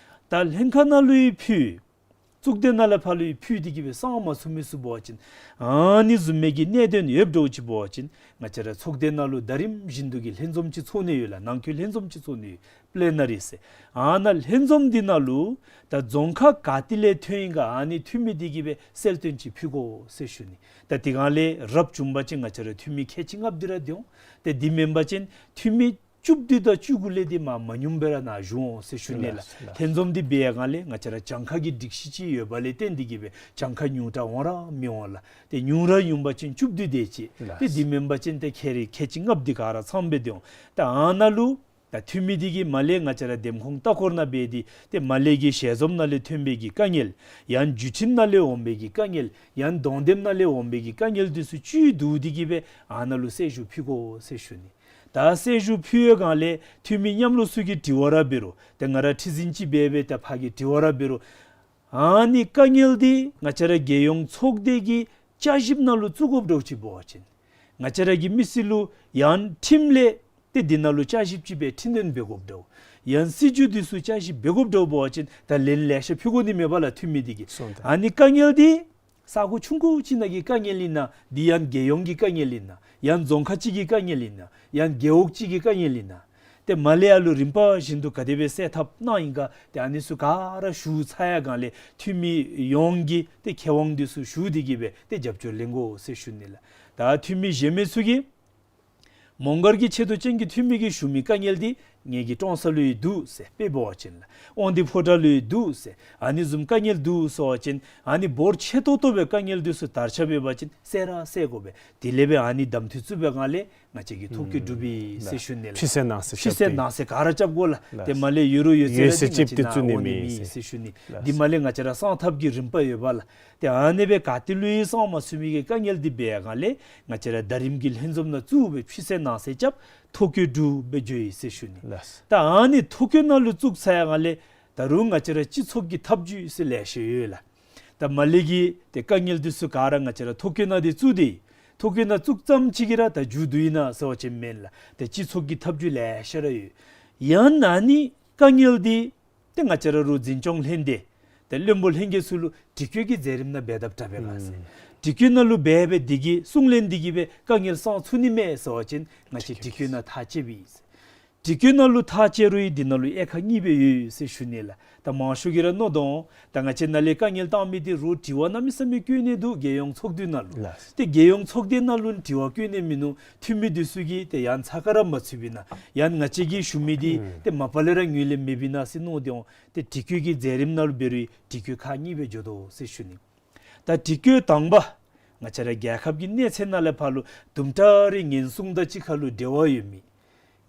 ད་ལྷན་ཁག་ནང་ལུ་ཡང་ཕུལ། གཙུག་སྡེ་ནང་ལས་ཕར་ལུ་ཡང་ཕུལ་ཏེ་གི་སྦེ་གསང་མ་ཚུགས་མི་ཚུ་འབད་བ་ཅིན་ཨ་ནི་བཟུམ་མའི་གི་གནད་དོན་ཡོདཔ་འདྲཝ་ཅིག་འབད་བ་ཅིན་ང་བཅས་ར་ཚོགས་སྡེ་ནང་ལུ་ཟླ་རིམ་བཞིན་དུ་གི་ལྷན་འཛོམས་ཅིག་ཚོགས་ནི་ཡོད་ལགས། ནང་འཁོད་ལྷན་འཛོམས་ཅིག་ཚོགས་ནི་ཡོད། པི་ལེ་ན་རི་ཟེར། ཨ་ནཱ་ལྷན་འཛོམས་འདི་ནང་ལུ་ད་རྫོང་ཁག་ག་ཏེ་ལས་ཐོན་ཡི་ག་ཨ་ནི་འཐུས་མི་འདི་གིས་སྦེ་གསལ་སྟོན་ཅིག་ཕུལ་དགོ་ཟེར་ཞུ་ནི། ད་དེ་སྒང་ལས་རབ་བྱུང་པ་ཅིན་ང་བཅས་ར་འཐུས་མི་ཁལ་གཅིག་ལྔ་བདུན་ར་འདི་འོང་། ཏེ་འདི་མེན་པ་ཅིན་འཐུས་མི་བཅུ་བདུན་དང་བཅུ་དགུ་ལས་འདི་མར་མ་ཉུང་སྦེ་ར་ནཱ་བཞུགས་འོང་ཟེར་ཞུ་ནི་ལགས། ལགས། ལྷན་འཛོམས་འདི་འབད་ཡར་སྒང་ལས་ང་བཅས་ར་གྱངས་ཁ་གི་སྒྲིག་གཞི་ཅིག་ཡོད་པ་ལས་བརྟེན་ཏེ་གི་སྦེ་གྱངས་ཁ་ཉུང་དྲགས་འོང་ར་མི་འོང་ལགས། ཏེ་ཉུང་ར་ཉུང་པ་ཅིན་བཅུ་བདུན་དེ་ཅིག། ལགས། ཏེ་འདི་མེན་པ་ཅིན་ཏེ་ཁལ་རེ་ཁལ་གཅིག་ལྔ་བདུན་ག་ར་ཚངམ་སྦེ་འདི་འོང་། ཏེ་ཨ་ནཱ་ལུ་ད་འཐུས་མི་འདི་གིས་མར་ལས་ང་བཅས་ར་འདེམས་ཁོངས་ལྟ་སྐོར་ནང་འབད་དེ་ཏེ་མར་ལས་ཀྱི་ཞལ་འཛོམས་ནང་ལས་ཐོན་པའི་གི་དཀའ་ངལ་ཡང་བརྒྱུད་འཕྲིན་ནང་ལས་འོང་པའི་གི་དཀའ་ངལ་ཡང་གདོང་འདེམས་ནང་ལས་འོང་པའི་གི་དཀའ་ངལ་འདི་ཚུ་བཅུད་བསྡུ་སྟེ་གི་སྦེ་ཨ་ནཱ་ལུ་གསལ་ཞུ་ཕུལ་དགོ་ཟེར་ཞུ་ནི། ད་གསལ་ཞུ་ཕུལ་ཡར་སྒང་ལས་འཐུས་མི་མཉམ་རོགས་ཚུ་གིས་དྲི་བ་ར་འབད་རུང་ཏེ་ང་ར་ཁྲི་འཛིན་ཅིག་འབད་སྦེ་ཏེ་ཕར་གྱི་དྲི་བ་ར་འབད་རུང་ཨ་ནི་དཀའ་ངལ་འདི་ང་བཅས་ར་རྒྱལ་ཡོངས་ཚོགས་སྡེ་གི་བསྐྱར་ཞིབ་ནང་ལུ་བཙུགས་དགོཔ་འདྲཝ་ཅིག་འབད་བ་ཅིན་ང་བཅས་ར་གི་མི་སེར་ལུ་ཡང་ཁྲིམས་ལས་ཏེ་འདི་ནང་ལུ་བསྐྱར་ཞིབ་ཅིག་སྦེ་འཕྲི་སྣོན་འབད་དགོཔ་འདྲཝ་ཡང་སྲིད་བྱུས་འདི་ཚུ་བསྐྱར་ཞིབ་འབད་དགོཔ་འདྲཝ་འབད་བ་ཅིན་ད་ལན་ལེ་ཤ་ཕུལ་དགོ་ནི་མས་པ་ལགས་འཐུས་མི་འདི་གིས། སོང་ད། ཨ་ནི་དཀའ་ངལ་འདི་ས་གོ་ཆུང་ཀུ་ཅིག་ནང་གི་དཀའ་ངལ་ཨིན་ན། འདི་ཡང་རྒྱལ་ཡོངས་ཀྱི་དཀའ་ངལ་ཨིན་ན། ཡང་རྫོང་ཁག་ཅིག་གི་དཀའ་ངལ་ཨིན་ན། ཡང་རྒེད་འོག་ཅིག་གི་དཀའ་ངལ་ཨིན་ན། ཏེ་མར་ལས་ཡར་ལུ་རིམ་པ་བཞིན་དུ་ག་དེ་སྦེ་སེལ་ཐབས་གནང་ཡི་ག། ཏེ་ཨ་ནི་ཚུ་ག་ར་ཞུ་ཚར་ཡར་སྒང་ལས་འཐུས་མི་ཡོངས་ཀྱི་ཏེ་ཁེ་དབང་འདི་ཚུ་ཞུ་སྟེ་གི་སྦེ་ཏེ་རྒྱབ་སྐྱོར་ལེན་དགོ་ཟེར་ཞུ་ནི་ལགས། ད་འཐུས་མི་གཞན་མི་ཚུ་གིས་མོང་སྒར་གྱི་ཆེ་མཐོ་ཅན་གྱི་འཐུས་མི་གིས་ཞུ་མི་དཀའ་ངལ་འདི་ངེ་གི་ཀྲོང་གསར་ལུ་ཡང་འདུག་ཟེར་དཔེ་འབད་བ་ཅིན་ལགས། དབང་འདུས་ཕོ་བྲང་ལུ་ཡང་འདུག་ཟེར། ཨ་ནི་བཟུམ་དཀའ་ངལ་འདུག་ཟེར་བ་ཅིན་ཨ་ནི་འབོར་ཆེ་ཏོག་ཏོ་སྦེ་དཀའ་ངལ་འདི་ཚུ་དར་ཁྱབ་ཡོད་པ་ཅིན་སེལ་ར་སེལ་དགོ་པས། དེ་ལས་སྦེ་ཨ་ནི་གདམ་འཐུ་བཙུགས་པའི་སྒང་ལས་ང་བཅས་ཀྱིས་ཐོ་བཀོད་གྲུབ་པས་ཟེར་ཞུ་ནི་ལགས། ཕྱི་གསལ་ནང་གསལ་ཕྱི་གསལ་ནང་གསལ་ག་ར་རྐྱབ་དགོ་ལགས། ལགས། ཏེ་མར་ལས་ཡོད་རུང་ཡོད་ཚད་ར་ཏེ་ང་བཅས་ནཱ་འོང་ནི་མེད་ཟེར་ཞུ་ནི། ལགས། འདི་མར་ལས་ང་བཅས་ར་གསང་ཐབས་ཀྱི་རིམ་པ་ཡོད་པ་ལགས། ཏེ་ཨ་ནི་སྦེ་ག་ཏེ་ལུ་ཡང་གསང་མ་ཚུགས་མི་གི་དཀའ་ངལ་འདི་འབད་ཡར་སྒང་ལས་ང་བཅས་ར་ཟླ་རིམ་གྱི་ལྷན་འཛོམས་ནང་བཙུགས་སྦེ་ཕྱི་གསལ་ནང་གསལ་རྐྱབ་ཐོ་བཀོད་གྲུབ་སྦེ་འགྱོ་ཡི་ཟེར་ཞུ་ནི། ལགས། ད་ཨ་ནི་ཐོ་བཀོད་ནང་ལུ་བཙུགས་ཚར་ཡར་སྒང་ལས་ད་རུང་ང་བཅས་ར་སྤྱི་ཚོགས་ཀྱི་ཐབས་བྱུས་ཟེར་ལེ་ཤ་ཡོད་ལགས། ད་མར་ལས་ཀྱི་ཏེ་དཀའ་ངལ་འདི་ཚུ་ག་ར་ང་བཅས་ར་ཐོ་བཀོད་ནང་འདི་བཙུགས་ཏེ་ཐོ་བཀོད་ནང་བཙུགས་ཙམ་ཅིག་གིས་ར་ད་མཇུག་བསྡུ་ཡི་ན་ཟེར་བ་ཅིན་མེན་ལགས། ཏེ་སྤྱི་ཚོགས་ཀྱི་ཐབས་བྱུས་ལེ་ཤ་ར་ཡོད། ཡང་ན་ནི་དཀའ་ངལ་འདི་ཏེ་ང་བཅས་ར་རུང་འཛིན་སྐྱོང་ལྷན་སྡེ་ཏེ་བློན་པོ་ལྷན་རྒྱས་ཚུ་ལུ་དྲི་བཀོད་ཀྱི་མཛད་རིམ་ནང་འབད་དཔ་དྲག་པས་ག་ཟེར། ཨུམ། དྲི་བཀོད་ནང་ལུ་འབད་སྦེ་འདི་གི་གསུང་ལན་འདི་གིས་སྦེ་དཀའ་ངལ་སངས་ཚུགས་ནི་མས་ཟེར་བ་ཅིན་ང་བཅས་དྲི་བཀོད་ནང་ཐག་བཅད་པས་ཟེར། དྲི་བཀོད་ནང་ལུ་ཐག་བཅད་རུང་འདི་ནང་ལུ་དབྱེ་ཁག་གཉིས་སྦེ་ཡོད་ཟེར་ཞུ་ནི་ལགས། ད་མང་ཤོས་ཀྱིས་ར་མནོ་དོ། ད་ང་བཅས་ནཱ་ལས་དཀའ་ངལ་བཏང་མི་འདི་རོགས་དྲི་བ་གནམ་མེད་ས་མེད་བཀོད་ནི་འདུག། རྒྱལ་ཡོངས་ཚོགས་འདུ་ནང་ལུ། ལགས། ཏེ་རྒྱལ་ཡོངས་ཚོགས་སྡེ་ནང་ལུ་དྲི་བ་བཀོད་ནི་མིན་ནུག། འཐུས་མི་འདི་ཚུ་གིས་ཏེ་ཡང་ཚ་ཁ་ར་མ་ཚུད་པས་ན། ཡང་ང་བཅས་ཀྱིས་ཞུ་མི་འདི་ཨུམ་ཏེ་མ་པ་ལས་ར་ངོས་ལེན་མེད་པས་ན་ཟེར་མནོ་སྟེ་འོང་། ཏེ་དྲི་བཀོད་ཀྱི་མཛད་རིམ་ནང་ལུ་འབད་རུང་དྲི་བཀོད་ཁག་གཉིས་སྦེ་འགྱོ་དོ་ཟེར་ཞུ་ནི། ད་དྲི་བཀོད་དང་པ། ང་བཅས་ར་རྒྱལ་ཁབ་ཀྱི་གནས་ཚད་ནང་ལས་ཕར་ལུ་དུམ་གྲ་རེ་ཉེན་སྲུང་དང་གཅིག་ཁར་ལུ་འབྲེལ་བ་ཡོད་མི།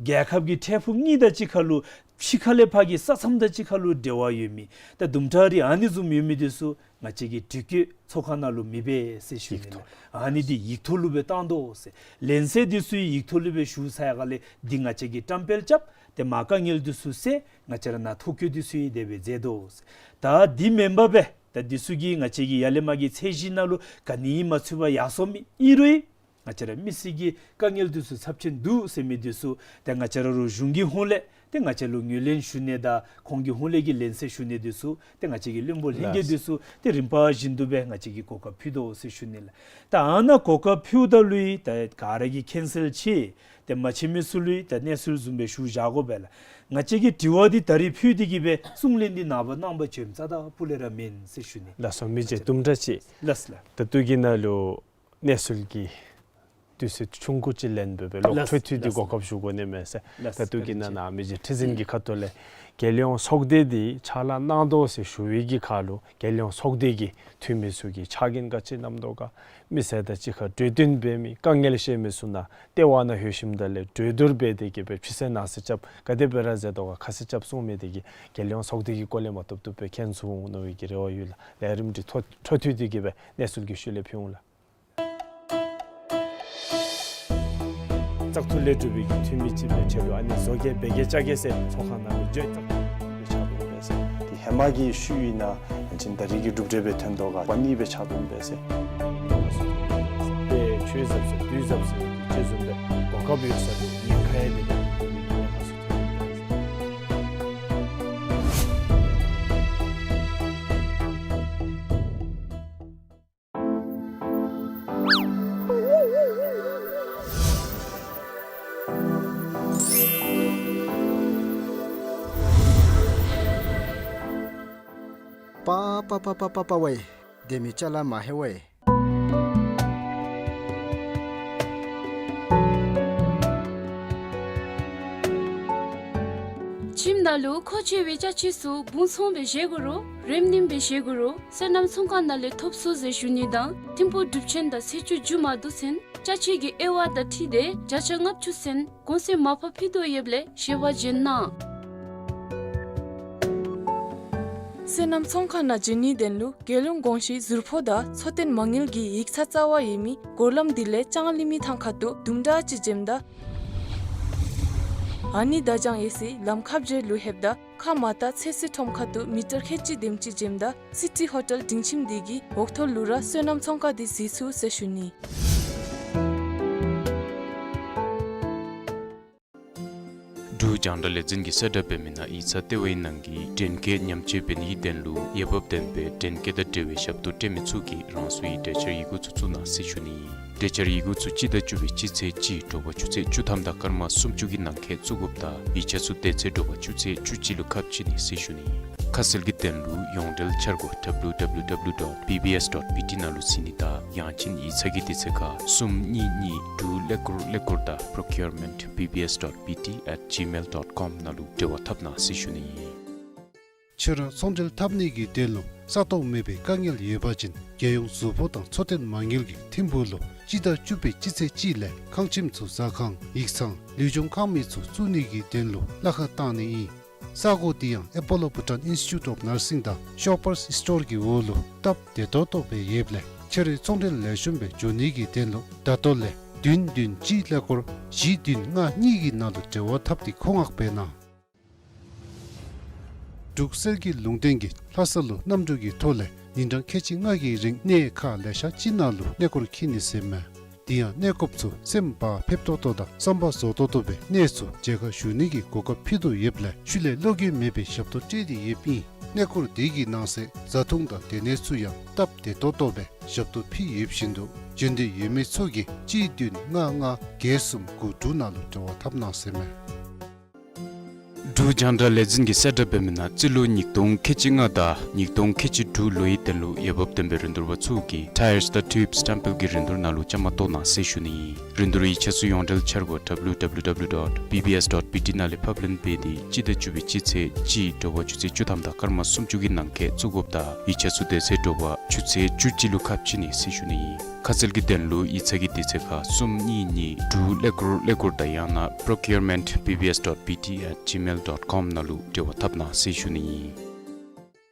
རྒྱལ་ཁབ་ཀྱི་འཕྲལ་ཕུགས་གཉིས་དང་གཅིག་ཁར་ལུ་ཕྱི་ཁ་ལས་ཕར་གྱི་ས་མཚམས་དང་གཅིག་ཁར་ལུ་འབྲེལ་བ་ཡོད་མི། ད་དུམ་གྲ་རེ་ཨ་ནི་བཟུམ་ཡོད་མི་འདི་ཚུ་ང་བཅས་ཀྱིས་དྲི་བཀོད་ཚོགས་ཁང་ནང་ལུ་མི་འབད་ཟེར་ཞུ་ནི་ལགས། ཡིག་ཐོག། ཨ་ནི་འདི་ཡིག་ཐོག་ལུ་སྦེ་བཏང་དོ་ཟེར། ལན་གསལ་འདི་ཚུ་ཡིག་ཐོག་ལུ་སྦེ་ཞུ་ཚར་ཡར་ལས་འདི་ང་བཅས་ཀྱིས་བཀྲམ་སྤེལ་རྐྱབ། ཏེ་མ་དཀའ་ངལ་འདི་ཚུ་སེལ། ང་བཅས་ར་ནཱ་ཐོ་བཀོད་འདི་ཚུ་ཡང་དེ་སྦེ་མཛད་དོ་ཟེར། ད་འདི་མེན་པར་སྦེ་ད་འདི་ཚུ་གིས་ང་བཅས་ཀྱི་ཡར་ལས་མར་གྱི་ཚད་གཞི་ནང་ལུ་ག་ནི་ཡང་མ་ཚུད་པར་ཡར་སོང་མི་ཨིན་རུང་ང་བཅས་ར་མི་སེར་གྱི་དཀའ་ངལ་འདི་ཚུ་ཚབས་ཆེན་འདུག་ཟེར་མི་འདི་ཚུ་ཏེ་ང་བཅས་ར་རོགས་གཞུང་གི་ཧོངས་ལས་ཏེ་ང་བཅས་ལུ་ངོས་ལེན་ཞུ་ནི་དང་ཁོང་གི་ཧོངས་ལས་ཀྱི་ལན་གསལ་ཞུ་ནི་འདི་ཚུ་ཏེ་ང་བཅས་ཀྱི་བློན་པོ་ལྷན་རྒྱས་འདི་ཚུ་ཏེ་རིམ་པ་བཞིན་དུ་སྦེ་ང་བཅས་ཀྱིས་གོ་སྐབས་ཕུལ་དོ་ཟེར་ཞུ་ནི་ལགས། ད་ཨ་ནཱ་གོ་སྐབས་ཕུལཝ་ད་ལུ་ཡང་ད་ག་ར་གིས་མཁྱེན་གསལ་ཆེ། ཏེ་མ་མཁྱེན་མི་ཚུ་ལུ་ཡང་ད་གནས་ཚུལ་བཟུམ་སྦེ་ཞུ་བཞག་དགོ་པས་ལགས། ང་བཅས་ཀྱིས་དྲི་བ་འདི་ད་རིས་ཕུལ་ཏེ་གིས་སྦེ་གསུང་ལན་འདི་ནངས་པ་གནངས་པ་བྱོནམ་རྩ་དང་སྤུ་ལས་ར་མེན་ཟེར་ཞུ་ནི། ལགས་སོ། མི་རྗེ་དུམ་གྲ་ཅིག། ལགས་ལགས། ད་ལྟོ་གི་ནང་ལུ་གནས་ཚུལ་གྱི་དུས་ཚོད་ཆུང་ཀུ་ཅིག་ལེན་སྦེ་སྦེ་ལོག་ལགས་འཕྲོ་མཐུད་དེ་ལགས། གོ་སྐབས་ཞུ་དགོ་ནི་མས་ཟེར། ལགས། ད་ལྟོ་གི་ནང་ན་མི་རྗེ་ཁྲི་འཛིན་གྱི་ཁ་ཐུག་ལས་རྒྱལ་ཡོངས་ཚོགས་སྡེ་འདི་ཕྱག་ལཱ་གནང་དོ་ཟེར་ཞུ་བའི་གི་ཁར་ལུ་རྒྱལ་ཡོངས་ཚོགས་སྡེ་གི་འཐུས་མི་ཚུ་གིས་ཕྱག་འགན་ག་ཅི་བསྣམ་དོ་ག། མི་སེར་དང་གཅིག་ཁར་གྲོས་བསྟུན་འབད་མི་དཀའ་ངལ་བཤད་མི་ཚུ་ནཱ་ལྟེ་བ་ནང་ལྷོད་ཞིནམ་ད་ལས་གྲོས་བསྡུར་འབད་དེ་གིས་སྦེ་ཕྱི་སེལ་ནང་སེལ་རྐྱབ་ག་དེ་སྦེ་ར་མཛད་དོ་ག་ཁ་གསལ་རྐྱབ་གསུང་མི་དེ་གིས་རྒྱལ་ཡོངས་ཚོགས་སྡེ་གི་སྐོར་ལས་མ་བཏུབ་བཏུབ་སྦེ་མཁྱེན་སོང་མནོ་བའི་གི་རེ་བ་ཡོད་ལགས། ལས་རིམ་འདི་འཕྲོ་འཕྲོ་མཐུད་དེ་གིས་སྦེ་གནས་ཚུལ་གྱི་ཤུལ་ལས་ཕུལ་འོང་ལགས། བཙག་འཐུ་ལས་གྲུབ་པའི་གི་འཐུས་མི་ཅིག་སྦེ་ཆ་ལུ་ཨ་ནི་བཟོ་གེ་འབད་གེ་བཅའ་གེ་ཟེར་ཚོགས་ཁང་ནང་ལུ་འགྱོ་བཙག་འཐུ་ལས་ཕྱག་དོན་འབད་ཟེར། ཏེ་ཧེ་མ་གི་ཤུལ་ཨིན་ན་ཡང་ཅིན་ད་རིས་ཀྱི་གྲུབ་འབྲས་སྦེ་ཐོན་དོ་ག་པ་ནི་སྦེ་ཕྱག་དོན་འབད་ཟེར། ཏེ་ཆོས་ཟབ་ཟེར་དུས་ཟབ་ཟེར་ཅིག་བཟུམ་སྦེ་གོ་སྐབས་ཡོད་ས་ལུ་ཉེན་ཁ་ཡང་མེད་པའི་གི་ཐོག་ལས་ཕྱག་དོན་འབད་ཟེར། པ་པ་པ་པ་པ་པ་ཝེ། དེ་མི་ཅ་ལ་མ་ཧེ་ཝེ། ཁྱིམ་ནང་ལུ་མཁོ་ཆེ་བའི་ཅ་ཆས་ཚུ་སྦུང་ཚང་སྦེ་བཞེས་དགོ་རུང་རེམ་རིམ་སྦེ་བཞེས་དགོ་རུང་སོ་ནམ་ཚོང་ཁང་ནང་ལས་ཐོབ་ཚུགས་ཟེར་ཞུ་ནི་དང་ཐིམ་ཕུག་གྲུབ་ཆེན་དང་ཚེས་བཅུ་མཇུག་མ་བསྡུ་ཚུན་ཅ་ཆས་ཀྱི་དབྱེ་བ་དང་འཁྲིལ་ཏེ་བརྒྱ་ཆ་ལྔ་བཅུ་ཚུན་གོང་ཚད་མར་ཕབ་ཕུལ་དོ་ཡོདཔ་ལས་ཞལ་པར་བྱོན་གནང་། སོ་ནམ་ཚོང་ཁང་ནང་བྱོན་ནིའི་དོན་ལུ་རྒྱལ་ཡོངས་གོང་ཞུའི་ཟུར་ཕོགས་དང་འཚོ་རྟེན་མ་དངུལ་གྱི་ཡིག་ཚང་རྩ་བ་ཡོད་མི་སྒོ་ལམ་འདི་ལས་ལྕང་གླིང་མི་ཐང་ཁ་ཐུག་དུམ་གྲ་ཅིག་འགྱོཝ་ད་ཨ་ནི་དར་ལྕང་ཡོད་སའི་ལམ་ཁ་བརྒྱད་ལུ་ལྷོདཔ་ད་ཁ་མ་བཏགས་ཚོད་བསྲེ་ཁྲོམ་ཁ་ཐུག་མི་ཊར་ཁལ་གཅིག་དེམ་ཅིག་འགྱོཝ་ད་སི་ཊི་ཧོ་ཊེལ་སྡིངས་ཁྱིམ་འདི་གི་འོག་ཐོག་ལུ་ར་སོ་ནམ་ཚོང་ཁང་འདི་གཟིགས་ཚུགས་ཟེར་ཞུ་ནི། འབྲུག་རྒྱང་བསྒྲགས་ལས་འཛིན་གྱིས་གསལ་བསྒྲགས་འབད་མི་ནང་ཡིག་ཚང་ལྟེ་བའི་ནང་གི་འདྲེན་སྐས་ཉམས་བཅོས་འབད་ནིའི་དོན་ལུ་འོས་འབབ་ལྡན་པའི་འདྲེན་སྐས་དང་འབྲེལ་བའི་ཞབས་ཏོག་སྤྲོད་མི་ཚུ་གིས་རང་སོའི་གྲོས་འཆར་ཡི་གུ་ཚུ་བཙུགས་གནང་ཟེར་ཞུ་ནི། གྲོས་འཆར་ཡི་གུ་ཚུ་སྤྱི་ཟླ་བཅུ་པའི་སྤྱི་ཚེས་གཅིག་དྲོ་པ་ཆུ་ཚོད་བཅུ་ཐམ་དང་སྐར་མ་སུམ་ཅུ་གི་ནང་འཁོད་བཙུགས་དགོཔ་དང་ཡིག་ཆ་ཚུ་དེ་ཚེ་དྲོ་པ་ཆུ་ཚོད་བཅུ་གཅིག་ལུ་ཁ་ཕྱེ་ནི་ཟེར་ཞུ་ནི། ཁ་གསལ་གྱི་དོན་ལུ་ཡོངས་འབྲེལ་འཆར་སྒོ་W W W dot B B S dot B T ནང་ལུ་གཟིགས་ནི་དང་ཡང་ཅིན་ཡིག་ཚང་གི་དུས་ཚོད་ཁར་གསུམ་གཉིས་གཉིས་དྲུག་ཀླད་ཀོར་ཀླད་ཀོར་དང་procurement B B S dot B T at gmail dot com ནང་ལུ་འབྲེལ་བ་འཐབ་གནང་ཟེར་ཞུ་ནི། ཁྱོད་ར་ཚོང་འབྲེལ་འཐབ་ནི་གི་དོན་ལུ་ས་སྟོང་མེད་པའི་དཀའ་ངལ་ཡོད་པ་ཅིན་རྒྱལ་ཡོངས་ཟུར་ཕོགས་དང་འཚོ་རྟེན་མ་དངུལ་གྱིས་ཐིམ་ཕུག་ལུ་སྤྱི་ཟླ་བཅུ་པའི་སྤྱི་ཚེས་གཅིག་ལས་ཁང་ཁྱིམ་ཚུ་ཟ་ཁང་ཡིག་ཚང་ལུས་སྦྱོང་ཁང་མིག་ཚུ་བཙུགས་ནི་གི་དོན་ལུ་གླ་ཁར་བཏང་ནི་ཨིན། ས་གོ་འདི་ཡང་Apollo Bhutan Institute of Nursing དང་Shoppers Stores གི་འོག་ལུ་སྟབས་བདེ་ཏོག་ཏོ་སྦེ་ཡོདཔ་ལས་ཁྱོད་རའི་ཚོང་འབྲེལ་ལེགས་ཤོམ་སྦེ་འགྱོ་ནི་གི་དོན་ལུ་ད་ལྟོ་ལས་བདུན་བདུན་གཅིག་ཀླད་ཀོར་བཞི་བདུན་ལྔ་གཉིས་ཀྱི་ནང་ལུ་འབྲེལ་བ་འཐབ་སྟེ་མཁོ་མངགས་འབད་གནང་། འབྲུག་གསེར་གྱི་ལུང་བསྟན་གྱིས་ལྷ་ས་ལུ་གནམ་གྲུ་གི་ཐོག་ལས་ཉིན་གྲངས་ཁལ་གཅིག་ལྔ་གི་རིང་གནས་ཁག་ལེ་ཤ་ཅིག་ནང་ལུ་གནས་སྐོར་འཁྱིད་ནི་ཟེར་མས། དེ་ཡང་གནས་སྐོརཔ་ཚུ་སེམས་བག་ཕེབས་ཏོག་ཏོ་དང་བསམ་པ་རྫོགས་ཏོག་ཏོ་སྦེ་གནས་ཚུ་མཇལ་ཁ་ཞུ་ནི་གི་གོ་སྐབས་ཕུལ་དོ་ཡོདཔ་ལས་ཤུལ་ལས་བློ་འགྱོད་མེད་པའི་ཞབས་ཏོག་སྤྲོད་དེ་ཡོདཔ་ཨིན། གནས་སྐོར་འདི་གི་ནང་གསེས་བཟའ་འཐུང་དང་སྡོད་གནས་ཚུ་ཡང་སྟབས་བདེ་ཏོག་ཏོ་སྦེ་ཞབས་ཏོག་ཕུལ་ཡོད་བཞིན་དུ་བྱོན་འདོད་ཡོད་མི་ཚུ་གིས་གཅིག་བདུན་ལྔ་ལྔ་བརྒྱད་གསུམ་དགུ་དྲུག་ནང་ལུ་འབྲེལ་བ་འཐབ་གནང་ཟེར་མས། འབྲུག་རྒྱང་བསྒྲགས་ལས་འཛིན་གྱི་གསལ་བསྒྲགས་འབད་མི་ནང་རྩིས་ལོ་ཉིས་སྟོང་ཁལ་གཅིག་ལྔ་དང་ཉིས་སྟོང་ཁལ་གཅིག་དྲུག་ལོའི་དོན་ལུ་འོས་འབབ་ལྡན་པའི་རིན་བསྡུར་པ་ཚུ་གིས་Tyres དང་Tubes སྟེམ་པེལ་གྱི་རིན་བསྡུར་ནང་ལུ་བཅའ་མར་གཏོགས་གནང་ཟེར་ཞུ་ནི་ཨིན། རིན་བསྡུར་ཡིག་ཆ་ཚུ་ཡོངས་འབྲེལ་འཆར་སྒོ་W W W dot B B S dot B T ནང་ལས་ཕབ་ལེན་འབད་དེ་སྤྱི་ཟླ་བཅུ་པའི་སྤྱི་ཚེས་གཅིག་དྲོ་པ་ཆུ་ཚོད་བཅུ་ཐམ་དང་སྐར་མ་སུམ་ཅུ་གི་ནང་འཁོད་བཙུགས་དགོཔ་དང་ཡིག་ཆ་ཚུ་དེ་ཚེ་དྲོ་པ་ཆུ་ཚོད་བཅུ་གཅིག་ལུ་ཁ་ཕྱེ་ནི་ཟེར་ཞུ་ནི་ཨིན། ཁ་གསལ་གྱི་དོན་ལུ་ཡིག་ཚང་གི་དུས་ཚོད་ཁར་གསུམ་གཉིས་གཉིས་དྲུག་ཀླད་ཀོར་ཀླད་ཀོར་དང་ཡང་ན procurement B B S dot B T at gmail dot com ནང་ལུ་འབྲེལ་བ་འཐབ་གནང་ཟེར་ཞུ་ནི་ཨིན།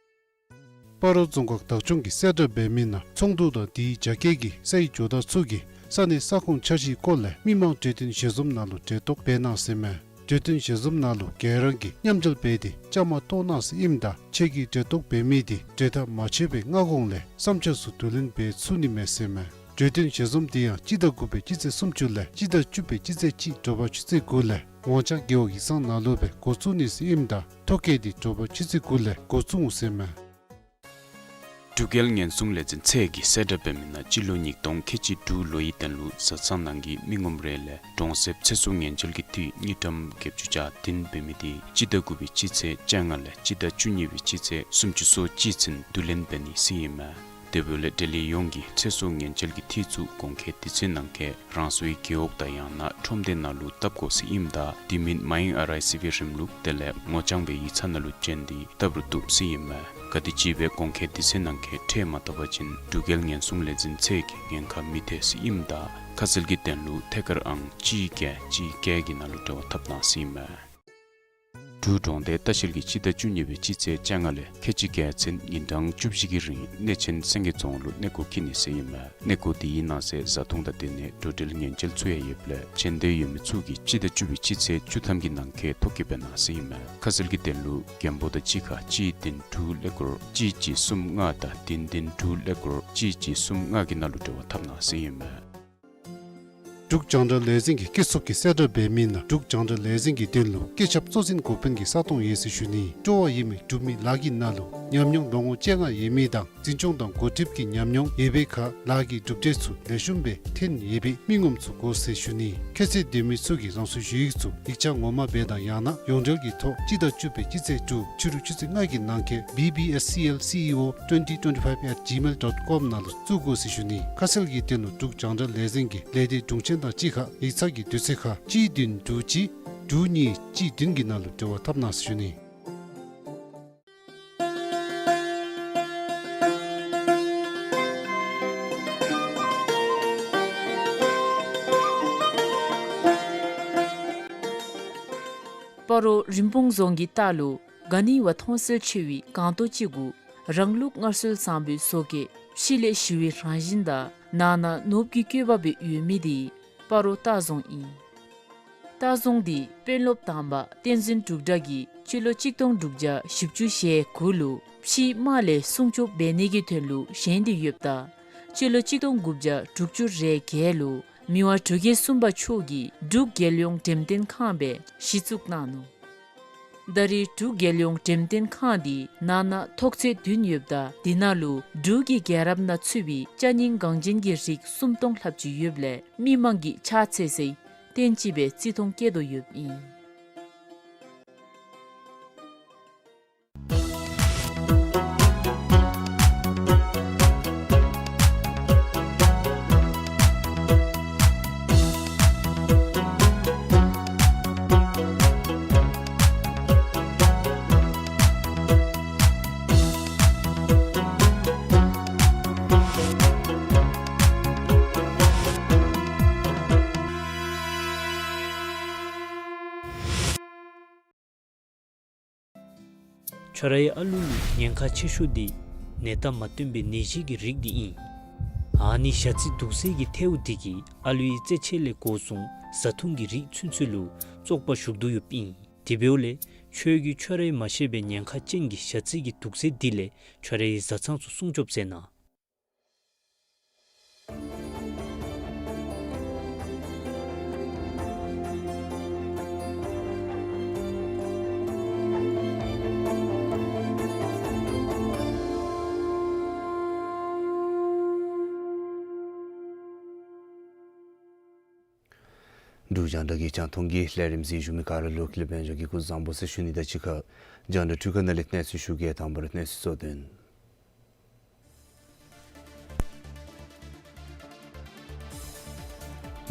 སྤ་རོ་རྫོང་ཁག་བདག་སྐྱོང་གི་གསལ་བསྒྲགས་འབད་མི་ནང་ཚོང་འདུ་དང་དེའི་རྒྱ་སྐྱེད་ཀྱི་སའི་ཇོ་བདག་ཚུ་གིས་ས་གནས་ས་ཁོངས་འཆར་གཞིའི་སྐོར་ལས་མི་མང་གྲོས་བསྟུན་ཞལ་འཛོམས་ནང་ལུ་གྲལ་གཏོགས་འབད་གནང་ཟེར་མས། གྲོས་བསྟུན་ཞལ་འཛོམས་ནང་ལུ་ག་ར་གིས་མཉམ་འབྲེལ་འབད་དེ་བཅའ་མར་གཏོགས་གནང་ཟེར་ཨིནམ་ད་ཁྱེད་ཀྱིས་གྲལ་གཏོགས་འབད་མི་དེ་གྲོས་ཐག་མ་ཆོད་པའི་སྔ་གོང་ལས་བསམ་འཆར་ཚུ་བསྡུ་ལེན་འབད་ཚུགས་ནི་མས་ཟེར་མས། གྲོས་བསྟུན་ཞལ་འཛོམས་དེ་ཡང་སྤྱི་ཟླ་དགུ་པའི་སྤྱི་ཚེས་སུམ་ཅུ་ལས་སྤྱི་ཟླ་བཅུ་པའི་སྤྱི་ཚེས་གཅིག་དྲོ་པ་ཆུ་ཚོད་དགུ་ལས་ཝང་ཅང་རྒེད་འོག་ཡིག་ཚང་ནང་ལུ་སྦེ་འགོ་བཙུགས་ནི་ཟེར་ཨིནམ་ད་ཐོ་བཀོད་དེ་དྲོ་པ་ཆུ་ཚོད་དགུ་ལས་འགོ་བཙུགས་འོང་ཟེར་མས། འབྲུག་རྒྱལ་ཉེན་སྲུང་ལས་འཛིན་ཚད་ཀྱི་གསལ་བསྒྲགས་འབད་མི་ནང་སྤྱི་ལོ་ཉིས་སྟོང་ཁལ་གཅིག་དྲུག་ལོའི་དོན་ལུ་བཟའ་ཚང་ནང་གི་མི་ངོམ་རེ་ལས་གྲོང་གསེབ་ཚེ་སྲོག་ཉེན་བཅོལ་གྱི་འཐུས་དངུལ་ཀྲམ་བརྒྱད་ཅུ་གྱ་བདུན་འབད་མི་དེ་སྤྱི་ཟླ་དགུ་པའི་སྤྱི་ཚེས་བཅོ་ལྔ་ལས་སྤྱི་ཟླ་བཅུ་གཉིས་པའི་སྤྱི་ཚེས་སུམ་ཅུ་སོ་གཅིག་ཚུན་བསྡུ་ལེན་འབད་ནི་ཟེར་ཨིན་མས། དེ་འབདཝ་ལས་འབྲེལ་ཡོད་ཡོངས་ཀྱིས་ཚེ་སྲོག་ཉེན་བཅོལ་གྱི་འཐུས་ཚུ་གོང་འཁོད་དུས་ཚོད་ནང་འཁོད་རང་སོའི་རྒེད་འོག་དང་ཡང་ན་ཁྲོམ་སྡེ་ནང་ལུ་བཏབ་དགོ་ཟེར་ཨིནམ་ད་དེ་མིན་མ་ཡེངས་ཨར་ཨའི་སི་བི་རིམ་ལུགས་དེ་ལས་ངོ་རྐྱང་སྦེ་ཡིག་ཚང་ནང་ལུ་བྱོན་ཏེ་བཏབ་རུང་བཏུབ་ཟེར་ཨིན་མས། ག་དེམ་ཅིག་སྦེ་གོང་འཁོད་དུས་ཚོད་ནང་འཁོད་ཁྲལ་མ་བཏབ་པ་ཅིན་འབྲུག་རྒྱལ་ཉེན་སྲུང་ལས་འཛིན་ཚད་ཀྱིས་ཉེན་ཁ་མི་ཐེག་ཟེར་ཨིནམ་ད་ཁ་གསལ་གྱི་དོན་ལུ་ཐད་ཀར་ཨང་གཅིག་བརྒྱད་གཅིག་བརྒྱད་ཀྱི་ནང་ལུ་འབྲེལ་བ་འཐབ་གནང་ཟེར་ཨིན་མས། འབྲུག་གྲོང་སྡེ་ལྟ་བཤལ་གྱིས་སྤྱི་ཟླ་བཅུ་གཉིས་པའི་སྤྱི་ཚེས་བཅོ་ལྔ་ལས་ཁལ་གཅིག་བརྒྱད་ཚུན་ཉིན་གྲངས་བཅུ་བཞི་གི་རིང་གནས་ཆེན་སེང་གེ་རྫོང་ལུ་གནས་སྐོར་འཁྱིད་ནི་ཟེར་ཨིན་མས། གནས་སྐོར་དེའི་ནང་གསེས་བཟའ་འཐུང་དང་དེ་ནང་འགྲོ་འགྲུལ་ཉེན་བཅོལ་ཚུ་ཡང་ཡོདཔ་ལས་བྱོན་འདོད་ཡོད་མི་ཚུ་གིས་སྤྱི་ཟླ་བཅུ་པའི་སྤྱི་ཚེས་བཅུ་ཐམ་གྱི་ནང་འཁོད་ཐོ་བཀོད་འབད་གནང་ཟེར་ཨིན་མས། ཁ་གསལ་གྱི་དོན་ལུ་མགོན་པོ་དང་གཅིག་ཁར་གཅིག་བདུན་དྲུག་ཀླད་ཀོར་གཅིག་གཅིག་གསུམ་ལྔ་དང་བདུན་བདུན་དྲུག་ཀླད་ཀོར་གཅིག་གཅིག་གསུམ་ལྔ་གི་ནང་ལུ་འབྲེལ་བ་འཐབ་གནང་ཟེར་ཨིན་མས། འབྲུག་རྒྱང་བསྒྲགས་ལས་འཛིན་གྱི་སྐྱེད་ཚོགས་ཀྱི་གསལ་བསྒྲགས་འབད་མི་ནང་འབྲུག་རྒྱང་བསྒྲགས་ལས་འཛིན་གྱི་དོན་ལུ་སྐུ་ཚབ་གཙོ་འཛིན་འགོ་དཔོན་གྱི་ས་སྟོང་ཡོད་ཟེར་ཞུ་ནི། སྤྲོ་བ་ཡོད་མི་འབྲུག་མི་ལཱ་གི་ནང་ལུ་ཉམས་མྱོང་ལོ་ངོ་བཅོ་ལྔ་ཡོད་མི་དང་འཛིན་སྐྱོང་དང་འགོ་ཁྲིདཔ་གི་ཉམས་མྱོང་ཡོད་པའི་ཁར་ལཱ་གི་གྲུབ་འབྲས་ཚུ་ལེགས་ཤོམ་སྦེ་ཐོན་ཡོད་པའི་མི་ངོམ་ཚུ་དགོ་ཟེར་ཞུ་ནི། ཁྱད་ཚད་ལྡན་མི་ཚུ་གིས་རང་སོའི་ཞུ་ཡིག་ཚུ་ཡིག་ཆ་ངོ་མ་སྦེ་དང་ཡང་ན་ཡོངས་འབྲེལ་གྱི་ཐོག་སྤྱི་ཟླ་བཅུ་པའི་སྤྱི་ཚེས་དྲུག་ཕྱི་རུ་ཆུ་ཚོད་ལྔ་གི་ནང་འཁོད་B B S C L C E O twenty twenty-five at gmail dot com ནང་ལུ་བཙུགས་དགོ་ཟེར་ཞུ་ནི། ཁ་གསལ་གྱི་དོན་ལུ་འབྲུག་རྒྱང་བསྒྲགས་ལས་འཛིན་གྱི་ལས་སྡེ་དྲུང་ཆེན་དང་གཅིག་ཁར་ཡིག་ཚང་གི་དུས་ཚོད་ཁར་གཅིག་བདུན་དྲུག་གཅིག་དྲུག་གཉིས་གཅིག་བདུན་གྱི་ནང་ལུ་འབྲེལ་བ་འཐབ་གནང་ཟེར་ཞུ་ནི། སྤ་རོ་རིན་སྤུངས་རྫོང་གི་ལྟག་ལུ་ག་ནི་བ་མཐོང་གསལ་ཆེ་བའི་སྒང་ཏོ་ཅིག་གུ་རང་ལུགས་སྔར་སྲོལ་བཟང་པོའི་བཟོ་བཀོད་ཕྱི་ལས་ཞི་བའི་རང་བཞིན་དང་ནང་ན་ནོར་བུ་གི་བཀོད་པ་སྦེ་ཡོད་མི་དེ་སྤ་རོ་ལྟ་རྫོང་ཨིན། ལྟ་རྫོང་འདི་དཔོན་སློབ་དང་པ་བསྟན་འཛིན་འབྲུག་གྲགས་ཀྱིས་སྤྱི་ལོ་གཅིག་སྟོང་དྲུག་བརྒྱ་བཞི་བཅུ་ཞེ་དགུ་ལུ་ཕྱིའི་དམག་ལས་སྲུང་སྐྱོབ་འབད་ནི་གི་དོན་ལུ་བཞེངས་ཏེ་ཡོདཔ་ད་སྤྱི་ལོ་གཅིག་སྟོང་དགུ་བརྒྱ་དྲུག་ཅུ་རེ་བརྒྱད་ལུ་མི་དབང་འབྲུག་རྒྱལ་གསུམ་པ་མཆོག་གིས་འབྲུག་རྒྱལ་ཡོངས་འགྲེམས་སྟོན་ཁང་སྦེ་གཞི་བཙུགས་གནང་ནུག། ད་རེས་འབྲུག་རྒྱལ་ཡོངས་འགྲེམས་སྟོན་ཁང་འདི་ནང་ན་ཐོག་ཚད་བདུན་ཡོདཔ་ད་དེ་ནང་ལུ་འབྲུག་གི་རྒྱལ་རབས་ནང་ཚུད་པའི་ཅ་རྙིང་འགངས་ཅན་གྱི་རིགས་སུམ་སྟོང་ལྷགཔ་ཅིག་ཡོདཔ་ལས་མི་མང་གིས་ཕྱག་འཚལ་སའི་རྟེན་ཅིག་སྦེ་བརྩི་མཐོང་བསྐྱེད་དོ་ཡོདཔ་ཨིན། ཁྱོད་རའི་ཨ་ལུ་ལུ་ཉེན་ཁ་ཆེ་ཤོས་འདི་ནད་རྟགས་མ་སྟོན་པའི་ནད་གཞི་གི་རིགས་འདི་ཨིན། ཨ་ནི་ཞ་རྩི་དུག་སེལ་གྱི་ཐལཝ་འདི་གིས་ཨ་ལུའི་རྩེད་ཆས་ལས་འགོ་བཟུང་བཟའ་འཐུང་གི་རིགས་ཚུན་ཚོད་ལུ་བཙོག་པ་ཞུགས་དོ་ཡོདཔ་ཨིན། དེ་འབདཝ་ལས་ཁྱོད་ཀྱིས་ཁྱོད་རའི་མ་ཤེས་པའི་ཉེན་ཁ་ཅན་གྱི་ཞ་རྩི་གི་དུག་སེལ་འདི་ལས་ཁྱོད་རའི་བཟའ་ཚང་ཚུ་སྲུང་སྐྱོབ་མཛད་གནང་། འབྲུག་རྒྱང་བསྒྲགས་ཀྱི་རྒྱང་མཐོང་གི་ལས་རིམ་གཟིགས་བཞུགས་མི་ག་ར་ལུ་ལེགས་ཤོམ་ལྷན་རྒྱས་ཀྱིས་སྐུ་གཟུགས་བཟང་པོ་ཟེར་ཞུ་ནི་དང་གཅིག་ཁར་རྒྱང་བསྒྲགས་འཕྲུལ་ཁང་ནང་ལས་གནས་ཚུལ་ཞུ་གེ། དང་པ་ར་གནས་ཚུལ་གཙོ་དོན།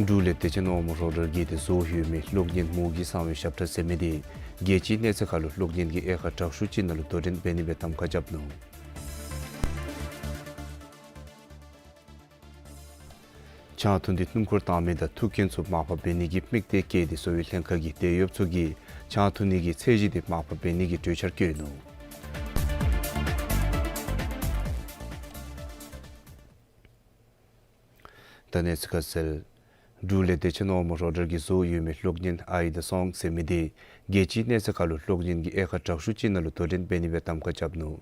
འབྲུག་ལས་བདེ་ཆེན་དབང་མོ་རོགས་གྲྭ་གིས་ཏེ་བཟོ་ཡོད་མི་གློག་བརྙན་མུ་གེ་གསང་བའི་ཞབས་ཁྲ་ཟེར་མི་དེ་རྒྱལ་སྤྱིའི་གནས་ཚད་ཁར་ལུ་གློག་བརྙན་གྱི་དབྱེ་ཁག་དྲག་ཤོས་ཅིག་ནང་ལུ་དོ་འགྲན་འབད་ནི་སྦེ་གདམ་ཁ་རྐྱབ་ནུག། ཆང་འཐུང་སྟེ་སྣུམ་འཁོར་བཏང་མི་དང་ཐུག་རྐྱེན་ཚུ་མར་ཕབ་འབད་ནི་གི་དམིགས་གཏད་བསྐྱེད་དེ་གསོ་བའི་ལྷན་ཁག་གིས་དེད་གཡོགཔ་ཚུ་གིས་ཆང་འཐུང་ནི་གི་ཚད་གཞི་དེ་མར་ཕབ་འབད་ནི་གི་གྲོས་འཆར་བཀོད་ནུག། ད་གནས་ཚུལ་ཁ་གསལ། འབྲུག་ལས་བདེ་ཆེན་དབང་མོ་རོགས་གྲྭ་གིས་བཟོ་ཡོད་མི་གློག་བརྙན་ཨའི་དང་སོང་ཟེར་མི་དེ་རྒྱལ་སྤྱིའི་གནས་ཚད་ཁར་ལུ་གློག་བརྙན་གྱི་དབྱེ་ཁག་དྲག་ཤོས་ཅིག་ནང་ལུ་དོ་འགྲན་འབད་ནི་སྦེ་གདམ་ཁ་རྐྱབ་ནུག།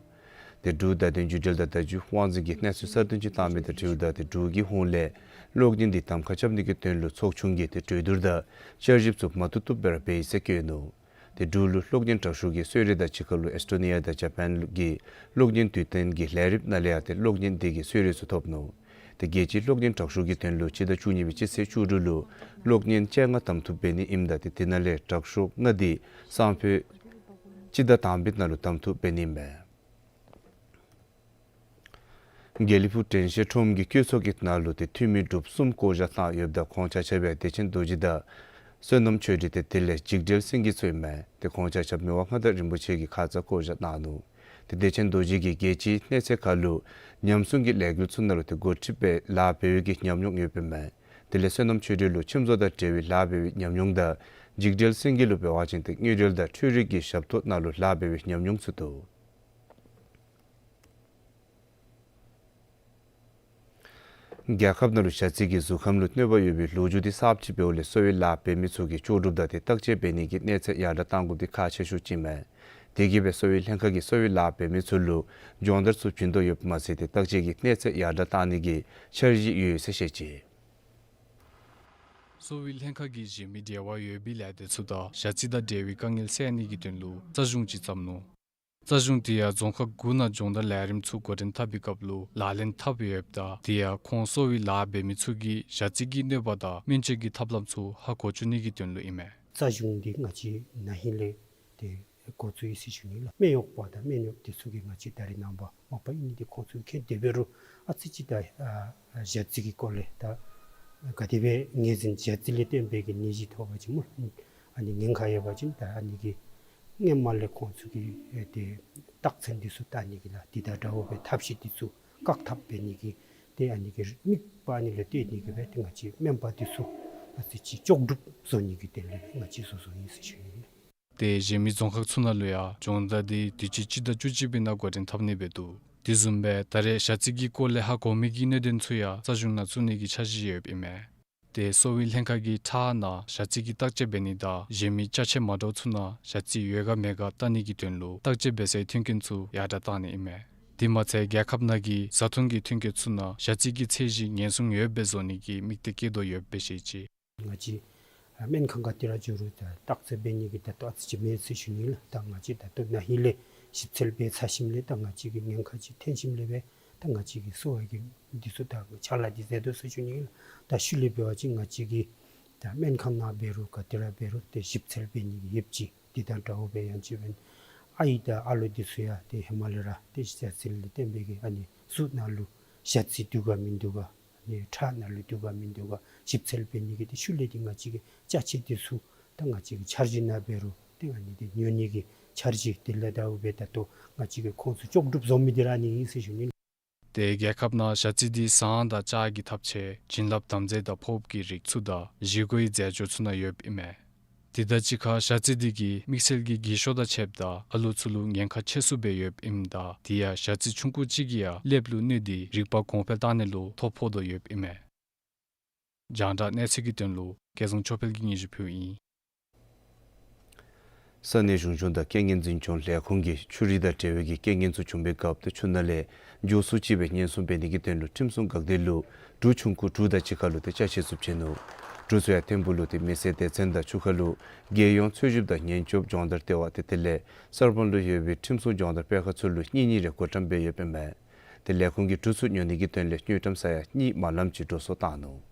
ཏེ་འབྲུག་བརྡ་དོན་བརྒྱུད་འབྲེལ་དང་བརྡ་བརྒྱུད་དབང་འཛིན་གྱིས་གནས་ཚུལ་གསར་བཏོན་ཅིག་བཏང་མི་དང་འཁྲིལཝ་ད་ཏེ་འབྲུག་གི་ཧོངས་ལས་གློག་བརྙན་དེ་གདམ་ཁ་རྐྱབ་ནི་གི་དོན་ལུ་ཚོགས་ཆུང་གིས་ཏེ་གྲོས་བསྡུར་དང་བསྐྱར་ཞིབ་ཚུ་མ་བཏུབ་བཏུབ་སྦེ་ར་འབད་ཡི་ཟེར་བཀོད་ནུག། ཏེ་འབྲུག་ལུ་གློག་བརྙན་དྲག་ཤོས་ཀྱི་གསོལ་རས་དང་གཅིག་ཁར་ལུ་ཨེསི་ཊོ་ནི་ཡ་དང་ཇ་པཱན་གྱི་གློག་བརྙན་དུས་སྟོན་གྱི་ལས་རིམ་ནང་ལས་ཡང་ཏེ་གློག་བརྙན་དེ་གི་གསོལ་རས་ཚུ་ཐོབ་ནུག། ཏེ་རྒྱལ་སྤྱིའི་གློག་བརྙན་དྲག་ཤོས་ཀྱི་དོན་ལུ་སྤྱི་ཟླ་བཅུ་གཉིས་པའི་སྤྱི་ཚེས་བཅུ་དྲུག་ལུ་གློག་བརྙན་བཅོ་ལྔ་གདམ་འཐུ་འབད་ནི་ཨིནམ་ད་ཏེ་དེ་ནང་ལས་དྲག་ཤོས་ལྔ་དེ་སང་ཕོད་སྤྱི་ཟླ་དང་པའི་ནང་ལུ་གདམ་འཐུ་འབད་ནི་ཨིན་མས། དགེ་ལེགས་ཕུག་དྲན་ཤེས་ཁྲོམ་གྱི་བཀོད་ཚོགས་ཀྱི་ནང་ལུ་ཏེ་འཐུས་མི་འབྲུགཔ་གསུམ་བསྐོ་བཞག་བཏང་ཡོདཔ་ད་ཁོང་ཆ་ཁྱབ་ཡང་བདེ་ཆེན་རྡོ་རྗེ་དང་བསོད་ནམས་ཆོས་སྒྲོན་ཏེ་དེ་ལས་འཇིགས་བྲལ་སེང་གེ་ཚུ་ཨིན་མས། ཏེ་ཁོང་ཆ་ཁྱབ་མི་དབང་མངའ་བདག་རིན་པོ་ཆེ་གིས་ཁ་ཙ་བསྐོ་བཞག་གནང་ནུག། ཏེ་བདེ་ཆེན་རྡོ་རྗེ་གིས་རྒྱལ་སྤྱིའི་གནས་ཚད་ཁར་ལུ་ཉམས་སྲུང་གི་ལས་འགུལ་ཚུ་ནང་ལུ་ཏེ་འགོ་ཁྲིདཔ་སྦེ་ལཱ་འབད་བའི་གི་ཉམས་མྱོང་ཡོདཔ་ཨིན་མས། དེ་ལས་བསོད་ནམས་ཆོས་སྒྲོན་ལུ་ཁྱིམ་བཟོ་དང་འབྲེལ་བའི་ལཱ་འབད་བའི་ཉམས་མྱོང་དང་འཇིགས་བྲལ་སེང་གེ་ལུ་འབད་བ་ཅིན་ཏེ་དངུལ་འབྲེལ་དང་འཕྲུལ་རིག་གི་ཞབས་ཏོག་ནང་ལུ་ལཱ་འབད་བའི་ཉམས་མྱོང་ཚུ་འདུག། རྒྱལ་ཁབ་ནང་ལུ་ཞ་རྩི་གིས་གཟུགས་ཁམས་ལུ་གནོད་པ་ཡོད་པའི་ལོ་རྒྱུས་དེ་གསརཔ་ཅིག་འབདཝ་ལས་གསོ་བའི་ལཱ་འབད་མི་ཚུ་གིས་ལྕོགས་གྲུབ་དང་ཏེ་བརྟག་དཔྱད་འབད་ནི་གི་གནས་ཚད་ཡར་དྲགས་གཏང་དགོཔ་དེ་ཁག་ཆེ་ཤོས་ཅིག་ཨིན་མས། དེ་གིས་སྦེ་གསོ་བའི་ལྷན་ཁག་གིས་གསོ་བའི་ལཱ་འབད་མི་ཚུ་ལུ་སྦྱོང་བརྡར་ཚུ་བྱིན་དོ་ཡོདཔ་མ་ཚད་ཏེ་བརྟག་དཔྱད་ཀྱི་གནས་ཚད་ཡར་དྲགས་གཏང་ནི་གི་འཆར་གཞི་ཡོད་ཟེར་བཤད་ཅི། གསོ་བའི་ལྷན་ཁག་གིས་གཞན་མི་འབྲེལ་བ་ཡོད་པའི་ལས་སྡེ་ཚུ་དང་ཞ་རྩི་དང་འབྲེལ་བའི་དཀའ་ངལ་སེལ་ནི་གི་དོན་ལུ་རྩ་གཞུང་ཅིག་བརྩམས་ནུག། རྩ་གཞུང་དེ་ཡང་རྫོང་ཁག་དགུ་ནང་སྦྱོང་བརྡར་ལས་རིམ་ཚུ་འགོ་འདྲེན་འཐབ་པའི་སྐབས་ལུ་ལག་ལེན་འཐབ་ཡོདཔ་ད་དེ་ཡང་ཁོང་གསོ་བའི་ལཱ་འབད་མི་ཚུ་གིས་ཞ་རྩི་གི་གནོད་པ་དང་སྨན་བཅོས་ཀྱི་ཐབས་ལམ་ཚུ་ཧ་གོ་བཅུག་ནི་གི་དོན་ལུ་ཨིན་མས། རྩ་གཞུང་འདི་ང་བཅས་ན་ཧིང་ལས་ཏེ་འགོ་བཙུགས་ཡི་ཟེར་ཞུ་ནི་ལགས། སྨན་གཡོགཔ་དང་སྨན་གཡོགཔ་དེ་ཚུ་གིས་ང་བཅས་ད་རེས་ནངས་པ་མ་པ་ཨིན་ནི་འདི་ཁོང་ཚུ་མཁྱེན། དེ་འབད་རུང་ཨ་ཙི་ཅིག་ད་ཨ་ཞ་རྩི་གི་སྐོར་ལས་ད་ག་དེ་སྦེ་ངོས་འཛིན་ཞ་རྩི་ལས་བརྟེན་པའི་གི་ནད་གཞི་ཐོབ་པ་ཅིན་སྨོ། ཨ་ནི་ཉེན་ཁ་ཡོད་པ་ཅིན་ད་ཨ་ནི་གི་སྔོན་མ་ལས་ཁོང་ཚུ་གིས་ཨེ་ཏེ་རྟགས་མཚན་འདི་ཚུ་བལྟ་ནི་གི་ལགས། དེ་དང་འདྲཝ་སྦེ་ཐབས་ཤེས་འདི་ཚུ་བཀག་ཐབས་འབད་ནི་གི་ཏེ་ཨ་ནི་གི་དམིགས་པ་ཨ་ནི་ལུ་བཏོན་ནི་གི་སྦེ་ཏེ་ང་བཅས་སྨན་པ་འདི་ཚུ་ཨ་ཙི་ཅིག་ལྕོགས་གྲུབ་བཟོ་ནི་གི་དོན་ལས་ང་བཅས་བཟོ་བཟོཝ་ཨིན་ཟེར་ཞུ་ནི་ལགས། ཏེ་གཞན་མི་རྫོང་ཁག་ཚུ་ནང་ལུ་ཡང་སྦྱོང་བརྡར་འདི་དུས་ཅི་སྤྱི་ཟླ་བཅུ་གཅིག་པའི་ནང་འགོ་འདྲེན་འཐབ་ནི་སྦེ་འདུག། དེ་བཟུམ་སྦེ་ད་རེས་ཞ་རྩི་གི་སྐོར་ལས་ཧ་གོ་མི་གི་གནད་དོན་ཚུ་ཡང་རྩ་གཞུང་ནང་བཙུགས་ནི་གི་འཆར་གཞི་ཡོདཔ་ཨིན་མས། ཏེ་གསོ་བའི་ལྷན་ཁག་གིས་ཁྲག་ནང་ཞ་རྩི་གི་བརྟག་དཔྱད་འབད་ནི་དང་གཞན་མི་ཅ་ཆས་མ་འདྲཝ་ཚུ་ནང་ཞ་རྩི་ཡོད་ག་མེད་ག་བལྟ་ནི་གི་དོན་ལུ་བརྟག་དཔྱད་འབད་སའི་མཐུན་རྐྱེན་ཚུ་ཡར་དྲགས་གཏང་ནི་ཨིན་མས། དེ་མ་ཚད་རྒྱལ་ཁབ་ནང་གི་བཟའ་འཐུང་གི་མཐུན་རྐྱེན་ཚུ་ནང་ཞ་རྩི་གི་ཚད་གཞི་ཉེན་སྲུང་ཡོདཔ་སྦེ་བཟོ་ནི་གི་དམིགས་གཏད་བསྐྱེད་དོ་ཡོདཔ་སྦེ་བཤད་ཅི། ང་བཅས་ཨ་སྨན་ཁང་ག་ཏེ་ར་འགྱོ་རུང་ད་བརྟག་དཔྱད་འབད་ནི་གི་ད་ལྟོ་ཨ་ཙི་ཅིག་མེད་ཟེར་ཞུ་ནི་ལགས། ད་ང་བཅས་ད་ལྟོ་ན་ཧིང་ལས་ཞིབ་འཚོལ་འབད་ཚར་ཞིནམ་ལས་ད་ང་བཅས་ཀྱི་ཉེན་ཁ་ཅིག་ཐོན་ཞིནམ་ལས་སྦེ་ད་ང་བཅས་ཀྱི་གསོ་བ་གི་འདི་ཚུ་ད་ཕྱག་ལཱ་འདི་མཛད་དོ་ཟེར་ཞུ་ནི་ལགས། ད་ཤུལ་ལས་འབད་བ་ཅིན་ང་བཅས་ཀྱི་ད་སྨན་ཁང་ནང་འབད་རུང་ག་ཏེ་ར་འབད་རུང་ཏེ་ཞིབ་འཚོལ་འབད་ནི་གི་ཡོདཔ་ཅིག། དེ་དང་འདྲཝ་སྦེ་ཡང་ཅིན་ཨའི་དང་ཨ་ལོ་འདི་ཚུ་ཡང་ཏེ་ཧེ་མ་ལས་ར་ཏེ་ཞ་རྩི་ལས་བརྟེན་པའི་གི་ཨ་ནི་གཟུགས་ནང་ལུ་ཞ་རྩི་འདུག་ག་མིན་འདུག་ག་ཨ་ནི་ཁྲག་ནང་ལུ་འདུག་ག་མིན་འདུག་ག་ཞིབ་འཚོལ་འབད་ནི་གི་ཏེ་ཤུལ་ལས་ཏེ་ང་བཅས་ཀྱི་ཅ་ཆས་འདི་ཚུ་ད་ང་བཅས་ཀྱི་འཆར་གཞི་ནང་འབད་རུང་ཏེ་ཨ་ནི་ཏེ་ཉོ་ནི་གི་འཆར་གཞི་དེ་ལས་འདྲཝ་སྦེ་ད་ལྟོ་ང་བཅས་ཀྱིས་ཁོང་ཚུ་ལྕོགས་གྲུབ་བཟོ་མི་འདི་ར་ཨ་ནི་ཨིན་ཟེར་ཞུ་ནི། ཏེ་རྒྱལ་ཁབ་ནང་ཞ་རྩི་འདི་ཟངས་དང་ལྕགས་ཀྱི་ཐབ་ཆས་བྱིན་རླབས་དམ་རྫས་དང་ཕོརཔ་གི་རིགས་ཚུ་དང་བཞེས་སྒོའི་རྫས་སྦྱོར་ཚུ་ནང་ཡོདཔ་ཨིན་མས། དེ་དང་གཅིག་ཁར་ཞ་རྩི་འདི་གིས་དམིགས་བསལ་གྱི་རྒས་ཤོས་དང་ཕྱདཔ་ད་ཨ་ལོ་ཚུ་ལུ་ཉེན་ཁ་ཆེ་སུ་སྦེ་ཡོདཔ་ཨིནམ་ད་དེ་ཡང་ཞ་རྩི་ཆུང་ཀུ་ཅིག་གིས་ཡང་ཀླདཔ་ལུ་གནོད་དེ་རིག་པ་གོང་འཕེལ་བཏང་ནི་ལུ་ཐོ་ཕོག་དོ་ཡོདཔ་ཨིན་མས། རྒྱང་བསྒྲགས་གནས་ཚུལ་གྱི་དོན་ལུ་སྐལ་བཟང་ཆོས་འཕེལ་གྱིས་སྙན་ཞུ་ཕུལཝ་ཨིན། ས་གནས་གཞུང་སྐྱོང་དང་རྐྱེན་ངན་འཛིན་སྐྱོང་ལས་ཁུངས་ཀྱིས་ཆུ་རུད་དང་འབྲེལ་བའི་གི་རྐྱེན་ངན་ཚུ་བྱུང་པའི་སྐབས་ཏེ་ཆུ་ནང་ལས་མགྱོགས་སུ་ཅིག་སྦེ་ཉེན་སྲུང་འབད་ནི་གི་དོན་ལུ་ཁྲིམས་སྲུང་འགག་སྡེ་ལུ་གྲུ་ཆུང་ཀུ་དྲུག་དང་གཅིག་ཁར་ལུ་ཏེ་ཅ་ཆས་ཚུ་བྱིན་ནུག། གྲུ་ཚུ་ཡང་ཐིམ་ཕུག་ལུ་ཏེ་མི་སེར་སྡེ་ཚན་དང་ཆུ་ཁ་ལུ་རྒྱལ་ཡོངས་འཚོལ་ཞིབ་དང་ཉེན་སྐྱོབ་སྦྱོང་བརྡར་ལྟེ་བ་ཏེ་དེ་ལས་གསར་སྤང་ལུ་ཡོད་པའི་ཁྲིམས་སྲུང་སྦྱོང་བརྡར་སྤེལ་ཁང་ཚུ་ལུ་གཉིས་གཉིས་རེ་བགོ་བཀྲམ་འབད་ཡོདཔ་ཨིན་མས། ཏེ་ལས་ཁུངས་ཀྱིས་གྲུ་ཚུ་ཉོ་ནི་གི་དོན་ལས་དངུལ་ཀྲམ་ས་ཡ་གཉིས་མ་ལམ་ཅིག་འགྲོ་སོང་བཏང་ནུག།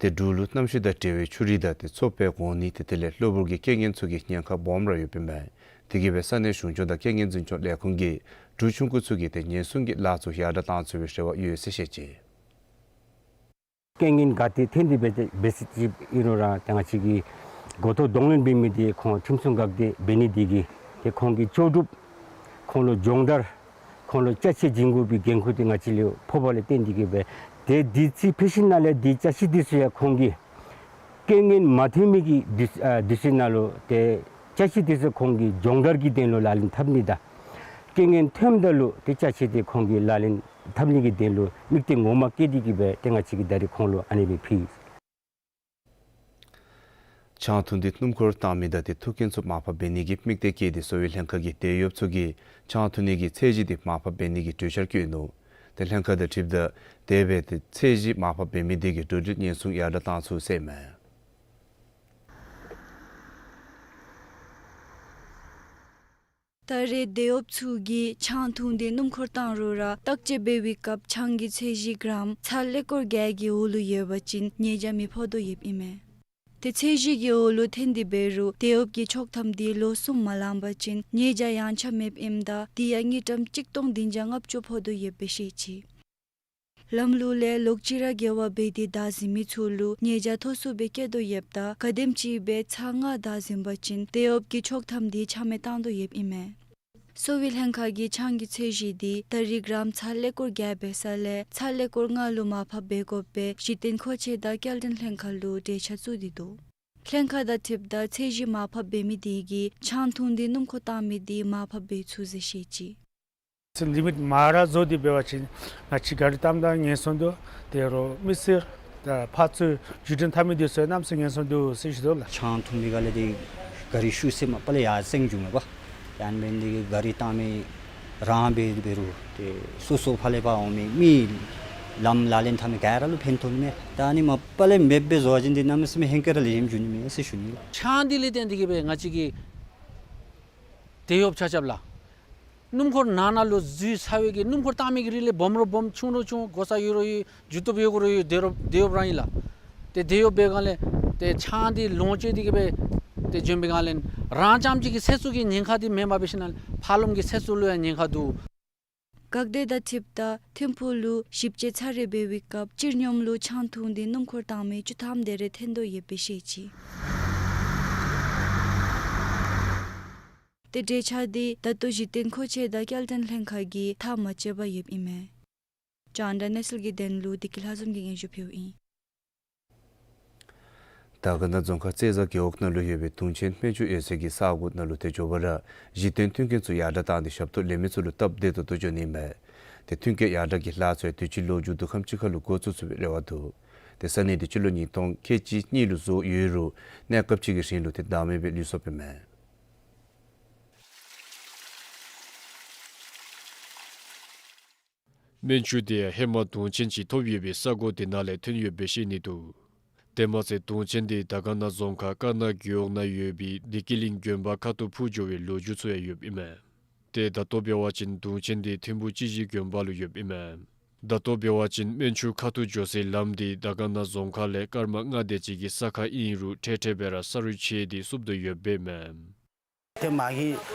ཏེ་འབྲུག་ལུ་གནམ་གཤིས་དང་འབྲེལ་བའི་ཆུ་རུད་དང་ཏེ་མཚོ་དཔེ་གོང་ནི་ཏེ་དེ་ལས་གློ་བུར་གྱི་རྐྱེན་ངན་ཚུ་གི་ཉེན་ཁ་སྦོམ་ར་ཡོདཔ་ཨིན་མས། དེ་གིས་སྦེ་ས་གནས་གཞུང་སྐྱོང་དང་རྐྱེན་ངན་འཛིན་སྐྱོང་ལས་ཁུངས་ཀྱིས་འབྲུག་ཆུང་ཀུ་ཚུ་གི་ཏེ་ཉེན་སྲུང་གི་ལཱ་ཚུ་ཡར་དྲག་བཏང་ཚུགས་པའི་རེ་བ་ཡོད་ཟེར་བཤད་ཅི། རྐྱེན་ངན་ག་ཏེ་ཐོན་ཏེ་འབད་འབད་ཅི་ཨིན་རུང་ར་ཏེ་ང་བཅས་ཀྱིས་འགོ་ཐོག་གདོང་ལེན་འབད་མི་འདི་ཁོང་ཁྲིམས་སྲུང་འགག་སྡེ་འབད་ནི་འདི་གིས་ཏེ་ཁོང་གི་ལྕོགས་གྲུབ་ཁོང་ལུ་སྦྱོང་བརྡར་ཁོང་ལུ་ཅ་ཆས་བྱིན་དགོ་པའི་འགན་ཁུར་འདི་ང་བཅས་ལུ་ཕོགཔ་ལས་བརྟེན་ཏེ་གིས་སྦེ་ཏེ་དུས་ཚོད་ཕྱི་ཤུལ་ནང་ལས་འདི་ཅ་ཆས་འདི་ཚུ་ཡང་ཁོང་གིས་རྐྱེན་ངན་མ་ཐོན་མི་གི་དུས་ཨ་དུས་ཚོད་ནང་ལུ་ཏེ་ཅ་ཆས་འདི་ཚུ་ཁོང་གིས་སྦྱོང་བརྡར་གྱི་དོན་ལུ་ལག་ལེན་འཐབ་ནི་དང་རྐྱེན་ངན་ཐོནམ་ད་ལུ་ཏེ་ཅ་ཆས་འདི་ཁོང་གིས་ལག་ལེན་འཐབ་ནི་གི་དོན་ལུ་དམིགས་གཏད་ངོ་མ་བསྐྱེད་དེ་གིས་སྦེ་ཏེ་ང་བཅས་ཀྱིས་ད་རིས་ཁོང་ལུ་ཨ་ནི་སྦེ་ཕུལ། ཆང་འཐུང་སྟེ་སྣུམ་འཁོར་བཏང་མི་དང་ཏེ་ཐུག་རྐྱེན་ཚུ་མར་ཕབ་འབད་ནི་གི་དམིགས་གཏད་བསྐྱེད་དེ་གསོ་བའི་ལྷན་ཁག་གིས་དེད་གཡོགཔ་ཚུ་གིས་ཆང་འཐུང་ནི་གི་ཚད་གཞི་འདི་མར་ཕབ་འབད་ནི་གི་གྲོས་འཆར་བཀོད་ནུག། ཏེ་ལྷན་ཁག་དང་འཁྲིལཝ་ད་དེ་སྦེ་ཏེ་ཚད་གཞི་མར་ཕབ་འབད་མི་དེ་གིས་འགྲོ་འགྲུལ་ཉེན་སྲུང་ཡར་དྲག་བཏང་ཚུགས་ཟེར་མས། ད་རེས་དེད་གཡོགཔ་ཚུ་གིས་ཆང་འཐུང་སྟེ་སྣུམ་འཁོར་བཏང་རུང་ར་བརྟག་དཔྱད་འབད་བའི་སྐབས་ཆང་གི་ཚད་གཞི་གྲམ་ཚར་ཀླད་ཀོར་བརྒྱད་ཀྱི་འོག་ལུ་ཡོད་པ་ཅིན་ཉེས་བྱ་མི་ཕོག་དོ་ཡོདཔ་ཨིན་མས། ཏེ་ཚད་གཞི་གི་འོག་ལུ་ཐོན་ཏེ་འབད་རུང་དེད་གཡོགཔ་གི་ཆོག་ཐམ་དེ་ལོ་གསུམ་མ་ལང་པ་ཅིན་ཉེས་བྱ་ཡང་ཆ་མེདཔ་ཨིནམ་ད་དེ་ཡང་དངུལ་ཀྲམ་གཅིག་སྟོང་བདུན་བརྒྱ་ལྔ་བཅུ་ཕོག་དོ་ཡོདཔ་སྦེ་བཤད་ཅི། ལམ་ལུགས་ལས་ལོག་ཅི་ར་འགལ་བ་འབད་དེ་བདའ་ཟུན་མི་ཚུ་ལུ་ཉེས་བྱ་མཐོ་སུ་སྦེ་བཀལ་དོ་ཡོདཔ་ད་ག་དེམ་ཅིག་སྦེ་ཚར་ལྔ་བདའ་ཟུན་པ་ཅིན་དེད་གཡོགཔ་གི་ཆོག་ཐམ་དེ་ཆ་མེད་བཏང་དོ་ཡོདཔ་ཨིན་མས། གསོ་བའི་ལྷན་ཁག་གིས་ཆང་གི་ཚད་གཞི་དེ་ད་རིས་གྲམ་ཚར་ཀླད་ཀོར་བརྒྱད་འབད་ས་ལས་ཚར་ཀླད་ཀོར་ལྔ་ལུ་མར་ཕབ་འབད་དགོཔ་སྦེ་གཞི་རྟེན་མཁོ་ཆས་དང་སྐྱེལ་འདྲེན་ལྷན་ཁག་ལུ་གྲོས་འཆར་བཙུགས་ཏེ་འདུག། ལྷན་ཁག་དང་འཁྲིལཝ་ད་ཚད་གཞི་མར་ཕབ་འབད་མི་དེ་གིས་ཆང་འཐུང་སྟེ་སྣུམ་འཁོར་བཏང་མི་དེ་མར་ཕབ་འབད་ཚུགས་ཟེར་བཤད་ཅི། ཚེ་ལི་མིཊ་མར་ར་རྫོགས་ཏེ་འབད་བ་ཅིན་ང་བཅས་གཱ་རི་བཏངམ་ད་ཉེན་སྲུང་འདུག། དེ་རུང་མི་སེར་དང་ཕར་ཚུར་བརྒྱུད་འཕྲིན་འཐབ་མི་དེ་ཚུ་གནམ་མེད་ས་མེད་ཉེན་སྲུང་འདུག་ཟེར་ཞུ་དོ་ལགས། ཆང་འཐུང་མི་ག་ལས་ཏེ་གཱ་རི་ཤུགས་ཟེར་མ་པ་ལས་ཡར་སེང་འགྱོཝ་མས་པ། ཡང་མེན་ཏེ་གཱ་རི་བཏང་མི་རང་འབད་འབད་རུང་ཏེ་སོ་སོ་ཕར་ལས་ཕར་འོང་མི་མི་ལམ་ལག་ལེན་འཐབ་མི་ག་ར་ལུ་ཕན་ཐོགས་ནི་མས། ད་ཨ་ནི་མ་པ་ལས་མེདཔ་སྦེ་བཟོ་བ་ཅིན་ཏེ་གནམ་མེད་ས་མེད་ཧེང་སྐལ་ར་ལེགས་ཤོམ་འགྱོ་ནི་མས་ཟེར་ཞུ་ནི་ལགས། ཆང་འདི་ལས་བརྟེན་ཏེ་གིས་སྦེ་ང་བཅས་ཀྱི་དེད་གཡོགཔ་ཆ་ཁྱབ་ལགས། སྣུམ་འཁོར་ནང་ན་ལུ་འཛུལ་ཚར་བའི་གི་སྣུམ་འཁོར་བཏང་མི་གི་རིགས་ལས་སྦོམ་རུང་སྦོམ་ཆུང་རུང་ཆུང་གོ་ས་ཡོད་རུང་ཡོད་རྒྱུ་སྟོབས་ཡོད་དགུ་རུང་ཡོད་དེད་གཡོགཔ་དེད་གཡོགཔ་རང་ཨིན་ལགས། ཏེ་དེད་གཡོགཔ་འབད་སྒང་ལས་ཏེ་ཆང་འདི་ལོངས་སྤྱོད་དེ་གིས་སྦེ་ཏེ་འབྱོན་པའི་སྒང་ལས་རང་རྐྱངམ་གཅིག་གི་ཚེ་སྲོག་གི་ཉེན་ཁ་འདི་མེནམ་འབད་ཞིནམ་ལས་ཕར་ལུ་མི་གི་ཚེ་སྲོག་ལུ་ཡང་ཉེན་ཁ་འདུག། འགག་སྡེ་དང་འཁྲིལཝ་ད་ཐིམ་ཕུག་ལུ་ཞིབ་དཔྱད་ཚར་རེ་འབད་བའི་སྐབས་སྤྱིར་སྙོམས་ལུ་ཆང་འཐུང་སྟེ་སྣུམ་འཁོར་བཏང་མི་བཅུ་ཐམ་དེ་རེ་ཐོན་དོ་ཡོདཔ་སྦེ་བཤད་ཅི། ཏེ་གྲོས་འཆར་དེ་ད་ལྟོ་གཞི་རྟེན་མཁོ་ཆས་དང་སྐྱེལ་འདྲེན་ལྷན་ཁག་གིས་ཐག་མ་བཅད་པར་ཡོདཔ་ཨིན་མས། ཅོན་ཊ་གནས་ཚུལ་གྱི་དོན་ལུ་བདེ་སྐྱིད་ལྷ་འཛོམས་ཀྱིས་སྙན་ཞུ་ཕུལཝ་ཨིན། དར་དཀར་ན་རྫོང་ཁག་རྩེ་བཟའ་རྒེད་འོག་ནང་ལུ་ཡོད་པའི་དུང་ཆེན་སྨན་ཆུ་ཡོད་སའི་གི་ས་གོ་ནང་ལུ་ཏེ་མགྱོགས་པ་ར་གཞི་རྟེན་མཐུན་རྐྱེན་ཚུ་ཡར་དྲག་བཏང་སྟེ་ཞབས་ཏོག་ལེན་མི་ཚུ་ལུ་སྟབས་བདེ་ཏོག་ཏོ་འགྱོ་ནི་མས། ཏེ་མཐུན་རྐྱེན་ཡར་དྲག་གི་ལཱ་ཚུ་ཡང་དུས་ཅི་ལོ་མཇུག་དུས་ཁམས་ཅིག་ཁར་ལུ་འགོ་བཙུགས་ཚུགས་པའི་རེ་བ་འདུག། ཏེ་ས་གནས་འདི་སྤྱི་ལོ་ཉིས་སྟོང་ཁལ་གཅིག་གཉིས་ལུ་བཟོ་ཡོད་རུང་གནས་སྐབས་ཅིག་གི་རིང་ལུ་ཏེ་བདག་མེད་སྦེ་ལུས་སོཔ་ཨིན་མས། སྨན་ཆུ་དེ་ཡང་ཧེ་མ་དུང་ཆེན་ཅིག་ཐོབ་ཡོད་པའི་ས་གོ་དེ་ནང་ལས་ཐོན་ཡོདཔ་སྦེ་བཤད་ནི་འདུག། དེ་མ་ཚད་དུང་ཆེན་དེ་དར་དཀར་ན་རྫོང་ཁག་དཀར་ན་རྒེད་འོག་ནང་ཡོད་པའི་བདེ་སྐྱིད་གླིང་དགོན་པ་ཁ་ཐུག་འཕུར་འགྱོ་བའི་ལོ་རྒྱུས་ཚུ་ཡང་ཡོདཔ་ཨིན་མས། ཏེ་ད་ལྟོ་འབད་བ་ཅིན་དུང་ཆེན་དེ་ཐིམ་ཕུག་སྤྱི་གཞི་དགོན་པ་ལུ་ཡོདཔ་ཨིན་མས། ད་ལྟོ་འབད་བ་ཅིན་སྨན་ཆུ་ཁ་ཐུག་འགྱོ་སའི་ལམ་དེ་དར་དཀར་ན་རྫོང་ཁག་ལས་སྐར་མ་ལྔ་དེ་ཅིག་གི་ས་ཁར་ཨིན་རུང་འཕྲལ་འཕྲལ་སྦེ་ར་ས་རུད་ཆད་དེ་བསུབ་དོ་ཡོདཔ་ཨིན་མས། ཏེ་མ་གི་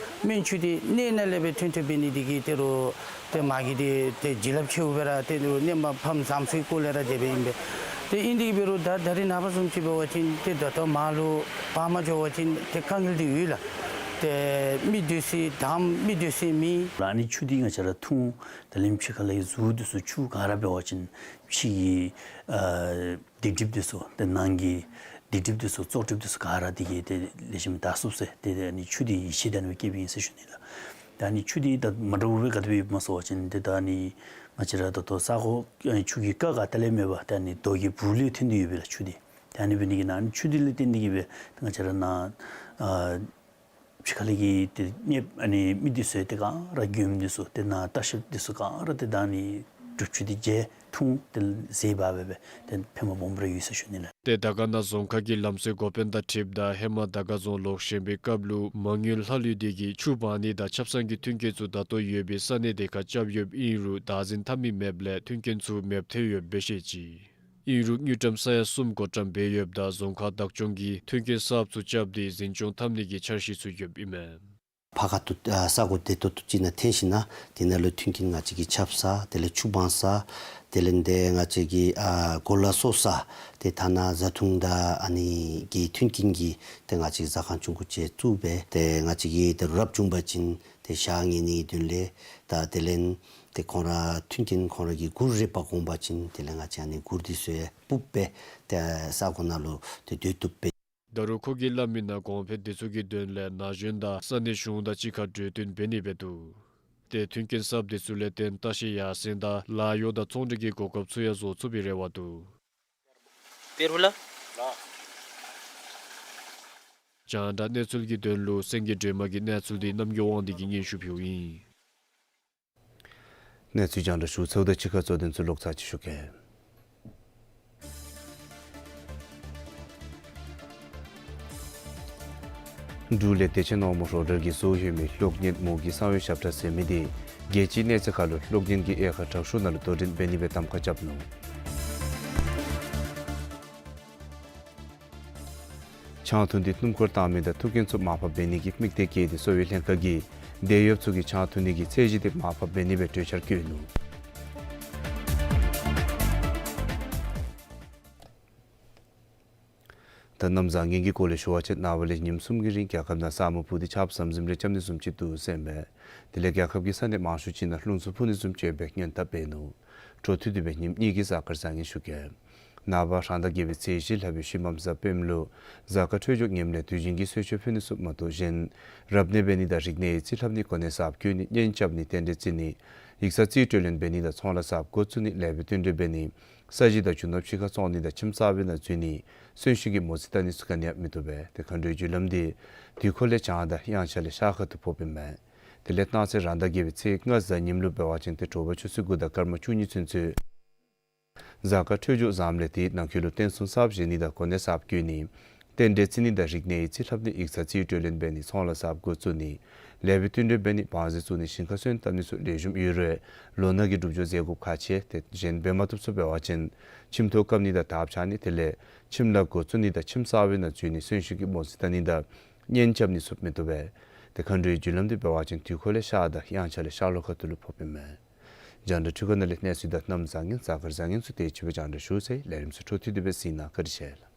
སྨན་ཆུ་འདི་གནས་ནང་ལས་སྦེ་ཐོན་ཐོནམ་འབད་ནི་དེ་གིས་ཏེ་རུང་ཏེ་མ་གི་འདི་ཏེ་བྱིན་རླབས་ཆེཝ་སྦེ་ར་ཏེ་གནས་མ་ཕམ་བཟུམ་ཚུ་གི་སྐོར་ལས་ར་དེ་སྦེ་ཨིན་པས། ཏེ་ཨིན་དེ་འབད་རུང་ད་ད་རེས་ནངས་པ་བཟུམ་ཅིག་འབད་བ་ཅིན་ཏེ་ད་ལྟོ་མར་ལུ་འབག་མ་འགྱོ་བ་ཅིན་ཏེ་དཀའ་ངལ་འདི་ཡོད་ལགས། ཏེ་མི་སྡོད་ས་དང་མི་སྡོད་ས་མེད། ཨ་ནི་ཆུ་འདི་ང་བཅས་ར་འཐུང་ད་ལན་ཕྱི་ཁ་ལས་གཟུགས་འདི་ཚུ་ཆུ་ག་ར་འབད་བ་ཅིན་ཕྱི་གི་ཨ་སྡིག་སྒྲིབ་འདི་ཚུ་ཏེ་ནང་གི་སྡིག་སྒྲིབ་འདི་ཚུ་བཙོག་སྒྲིབ་འདི་ཚུ་ག་ར་འདི་གིས་ཏེ་ལེགས་ཤོམ་དག་ཚུགས་ཟེར་ཏེ་ཏེ་ཨ་ནི་ཆུ་འདི་ཡིད་ཆེས་ལྡན་པའི་སྐྱེས་པ་ཨིན་ཟེར་ཞུ་ནི་ལགས། ཏེ་ཨ་ནི་ཆུ་འདི་ད་མ་འདྲཝ་སྦེ་ག་དེ་སྦེ་ཡོདཔ་སྨོ་ཟེར་བ་ཅིན་ཏེ་ད་ཨ་ནི་ང་བཅས་ར་ད་ལྟོ་ས་གོ་ཨ་ནི་ཆུ་གི་རྐ་ག་ཏེ་ལས་མེད་པར་ཏེ་ཨ་ནི་རྡོ་གི་སྦུག་ལས་ཐོན་ཏེ་ཡོད་པས་ལགས་ཆུ་འདི། ཏེ་ཨ་ནི་འབད་ནི་གི་ནང་ཨ་ནི་ཆུ་འདི་ལས་བརྟེན་ཏེ་གིས་སྦེ་ཏེ་ང་བཅས་ར་ནཱ་ཨ་ཕྱི་ཁ་ལས་ཀྱི་ཏེ་གནས་ཨ་ནི་མི་འདི་ཚུ་ཏེ་ག་ར་མགྱོནམ་འདི་ཚུ་ཏེ་ནཱ་ལྟ་བཤལཔ་འདི་ཚུ་ག་ར་ཏེ་ད་ཨ་ནི་སྒྲུབ་ཆུ་འདི་བརྗེ་འཐུང་ཏེ་ཟས་འབག་སྦེ་སྦེ་ཏེ་ཕན་པ་སྦོམ་ར་ཡོད་ཟེར་ཞུ་ནི་ལགས། ཏེ་དར་དཀར་ན་རྫོང་ཁག་གི་ལམ་སྲོལ་འགོ་དཔོན་དང་འཁྲིལཝ་ད་ཧེ་མ་དར་དཀར་རྫོང་ལོག་བཞེངས་པའི་སྐབས་ལུ་མ་དངུལ་ལྷག་ལུས་དེ་གིས་ཆུ་འབག་ནི་དང་ཆབ་གསང་གི་མཐུན་རྐྱེན་ཚུ་ད་ལྟོ་ཡོད་པའི་ས་གནས་དེ་ཁར་རྐྱབ་ཡོདཔ་ཨིན་རུང་བདག་འཛིན་འཐབ་མི་མེདཔ་ལས་མཐུན་རྐྱེན་ཚུ་མེདཔ་ཐལ་ཡོདཔ་སྦེ་བཤད་ཅི། ཨིན་རུང་དངུལ་ཀྲམ་ས་ཡ་གསུམ་བགོ་བཀྲམ་འབད་ཡོདཔ་ད་རྫོང་ཁག་བདག་སྐྱོང་གིས་མཐུན་རྐྱེན་གསརཔ་ཚུ་རྐྱབ་སྟེ་འཛིན་སྐྱོང་འཐབ་ནི་གི་འཆར་གཞི་ཚུ་ཡོདཔ་ཨིན་མས། ཕར་ཁ་ཐུག་ཨ་ས་གོ་བདེ་ཏོག་ཏོ་ཅིག་ནང་འཐོན་ཞིན་ན་དེ་ནང་ལུ་མཐུན་རྐྱེན་ང་བཅས་ཀྱི་ཆབ་གསང་དེ་ལས་ཆུ་སྦང་ས་དེ་ལས་ཏེ་ང་བཅས་ཀྱི་ཨ་གོ་ལ་གསོ་ས་ཏེ་ཐ་ན་བཟའ་འཐུང་དང་ཨ་ནི་གི་མཐུན་རྐྱེན་གྱི་ཏེ་ང་བཅས་ཟ་ཁང་ཆུང་ཀུ་ཅིག་བཙུགས་སྦེ་ཏེ་ང་བཅས་ཀྱིས་ཏེ་རབ་བྱུང་པ་ཅིན་ཏེ་ཞག་ཉལ་ནི་གི་དོན་ལས་ད་དེ་ལས་ཏེ་ཁོང་ར་མཐུན་རྐྱེན་ཁོང་ར་གིས་གུར་རེ་འབག་འོང་པ་ཅིན་དེ་ལས་ང་བཅས་ཨ་ནི་གུར་འདི་ཚུ་ཡང་སྤུབས་སྦེ་ཏེ་ས་གོ་ནང་ལུ་ཏེ་སྡོད་བཏུབ་པས། ད་རུང་ཁོ་གིས་སླབ་མི་ནང་གོང་འཕེལ་དེ་ཚུ་གི་དོན་ལས་ན་གཞོན་དང་ས་གནས་གཞུང་དང་གཅིག་ཁར་གྲོས་བསྟུན་འབད་ནི་སྦེ་འདུག། ཏེ་མཐུན་རྐྱེན་གསརཔ་དེ་ཚུ་ལས་བརྟེན་ལྟ་བཤལ་ཡར་སེང་དང་ལཱ་གཡོག་དང་ཚོང་འབྲེལ་གྱི་གོ་སྐབས་ཚུ་ཡང་བཟོ་ཚུགས་པའི་རེ་བ་འདུག། པེར་བུ་ལ། རྒྱང་བསྒྲགས་གནས་ཚུལ་གྱི་དོན་ལུ་སེང་གེ་སྒྲོལ་མ་གི་གནས་ཚུལ་འདི་རྣམ་རྒྱལ་དབང་འདུས་ཀྱིས་སྙན་ཞུ་ཕུལཝ་ཨིན། གནས་ཚུལ་རྒྱང་བསྒྲགས་ཞུ་ཚརཝ་དང་གཅིག་ཁར་གཙོ་དོན་ཚུ་ལོག་ཚར་ཅིག་ཞུ་གེ། འབྲུག་ལས་བདེ་ཆེན་ནོར་བུ་རོགས་གྲྭ་གིས་བཟོ་ཡོད་མི་གློག་བརྙན་མུ་གེའི་གསང་བའི་ཞབས་ཁྲ་ཟེར་མི་འདི་རྒྱལ་སྤྱིའི་གནས་ཚད་ཁར་ལུ་གློག་བརྙན་གྱི་དབྱེ་ཁག་དྲག་ཤོས་ནང་ལུ་དོ་འགྲན་འབད་ནི་སྦེ་གདམ་ཁ་རྐྱབ་ནུག། ཆང་འཐུང་སྟེ་སྣུམ་འཁོར་བཏང་མི་དང་ཐུག་མཁན་ཚུ་མར་ཕབ་འབད་ནི་གི་དམིགས་གཏད་བསྐྱེད་དེ་གསོ་བའི་ལྷན་ཁག་གིས་དེད་གཡོགཔ་ཚུ་གིས་ཆང་འཐུང་ནི་གི་ཚད་གཞི་དེ་མར་ཕབ་འབད་ནི་སྦེ་གྲོས་འཆར་བཀོད་ནུག། ད་གནམ་བཟང་ངན་གྱི་སྐོར་ལས་ཞུ་བ་ཅིན་ནངས་པ་ལས་ཉིནམ་གསུམ་གྱི་རིང་རྒྱལ་ཁབ་ནང་ས་སྨུག་སྤུབས་ཏེ་ཆརཔ་ཟམ་ཟིམ་རེ་རྐྱབ་ནི་བཟུམ་ཅིག་འདུག་ཟེར་ཨིན་པས། དེ་ལས་རྒྱལ་ཁབ་ཀྱི་ས་གནས་མང་ཤོས་ཅིག་ནང་རླུང་འཚུབ་འཕུ་ནི་བཟུམ་ཅིག་ཡོད་པའི་སྔོན་བརྡ་སྤེལ་ནུག། འཕྲོ་མཐུད་དེ་སྦེ་ཉིནམ་གཉིས་ཀྱི་གཟའ་སྐར་བཟང་ངན་ཞུ་གེ། ནངས་པ་རང་ཟླ་བརྒྱད་པའི་ཚེས་བཞི་ལྷག་པའི་ཤུལ་མམ་གཟའ་སྤེནམ་ལུ་གཟའ་སྐར་འཕྲོད་སྦྱོར་ངནམ་ལས་དུས་རྒྱུན་གྱི་གསོལ་མཆོད་ཕུལ་ནི་ཚུ་མ་གཏོགས་གཞན་རབ་གནས་འབད་ནི་དང་རིག་གནས་ཡིག་རྩིས་ལྷབ་ནི་གོ་གནས་གསརཔ་བསྐོ་ནི་གཉེན་རྐྱབ་ནི་རྟེན་འབྲེལ་བརྩི་ནི་ཡིག་ཚང་རྩིས་སྤྲོད་ལེན་འབད་ནི་དང་ཚོང་ལཱ་གསརཔ་འགོ་བཙུགས་ནི་ལེགས་པའི་བསྟུན་གྲོས་འབད་ནི་ས་གཞི་དང་རྒྱུ་ནོར་ཕྱི་ཁར་བཙོང་ནི་དང་ཁྱིམ་གསར་པའི་ནང་འཛུལ་ནི་གསོན་གཤིན་གྱི་མོ་རྩིས་བལྟ་ནི་ཚུ་ག་ནི་ཡང་མི་བཏུབ་པས། ཏེ་མཁའ་འགྲོའི་རྒྱུ་ལམ་འདི་དུས་འཁོར་ལས་བྱང་དང་དབྱངས་འཆར་ལས་ཤར་ཁ་ཐུག་ཕོགཔ་ཨིན་མས། དེ་ལས་གནངས་ཚེ་རང་ཟླ་བརྒྱད་པའི་ཚེས་ལྔ་གཟའ་ཉིམ་ལུ་འབད་བ་ཅིན་ཏེ་དྲོ་པ་ཆུ་ཚོད་དགུ་དང་སྐར་མ་བཅུ་གཉིས་ཚུན་ཚོད་གཟའ་སྐར་འཕྲོད་སྦྱོར་བཟངམ་ལས་དེའི་ནང་འཁོད་ལུ་རྟེན་གསུམ་གསརཔ་བཞེངས་ནི་དང་གོ་གནས་གསརཔ་བསྐོ་ནི་རྟེན་འབྲེལ་བརྩི་ནི་དང་རིག་གནས་ཡིག་རྩིས་ལྷབ་ནི་ཡིག་ཚང་རྩིས་སྤྲོད་ལེན་འབད་ནི་ཚོང་ལཱ་གསརཔ་འགོ་བཙུགས་ནི་ལེགས་པའི་བསྟུན་གྲོས་འབད་ནི་བང་མཛོད་བཙུགས་ནི་ཞིང་ཁ་སོན་བཏབ་ནི་ཚུ་ལེགས་ཤོམ་ཡོད་རུང་ལོ་ན་གི་སྒྲུབ་སྦྱོར་མཛད་དགོཔ་ཁག་ཆེ། ཏེ་གཞན་འབད་མ་བཏུབ་ཚུ་འབད་བ་ཅིན་ཁྱིམ་ཐོག་བཀབ་ནི་དང་དར་འཕྱར་ནི་དེ་ལས་ཁྱིམ་ལཱ་འགོ་བཙུགས་ནི་དང་ཁྱིམ་གསར་པའི་ནང་འཛུལ་ནི་གསོན་གཤིན་གྱི་མོ་རྩིས་བལྟ་ནི་དང་གཉེན་རྐྱབ་ནི་ཚུ་མི་བཏུབ་པས། ཏེ་མཁའ་འགྲོའི་རྒྱུ་ལམ་འདི་འབད་བ་ཅིན་དུས་འཁོར་ལས་ཤར་དང་དབྱངས་འཆར་ལས་ཤར་ལྷོ་ཁ་ཐུག་ལུ་ཕོགཔ་ཨིན་མས། རྒྱང་བསྒྲགས་འཕྲུལ་ཁང་ནང་ལས་གནས་ཚུལ་དང་གནམ་བཟང་ངན་གཟའ་སྐར་བཟང་ངན་ཚུ་དེ་ཅིག་སྦེ་རྒྱང་བསྒྲགས་ཞུ་ཚར་ཡི། ལས་རིམ་ཚུ་འཕྲོ་མཐུད་དེ་སྦེ་གཟིགས་གནང་། བཀའ་དྲིན་ཆེ་ལགས།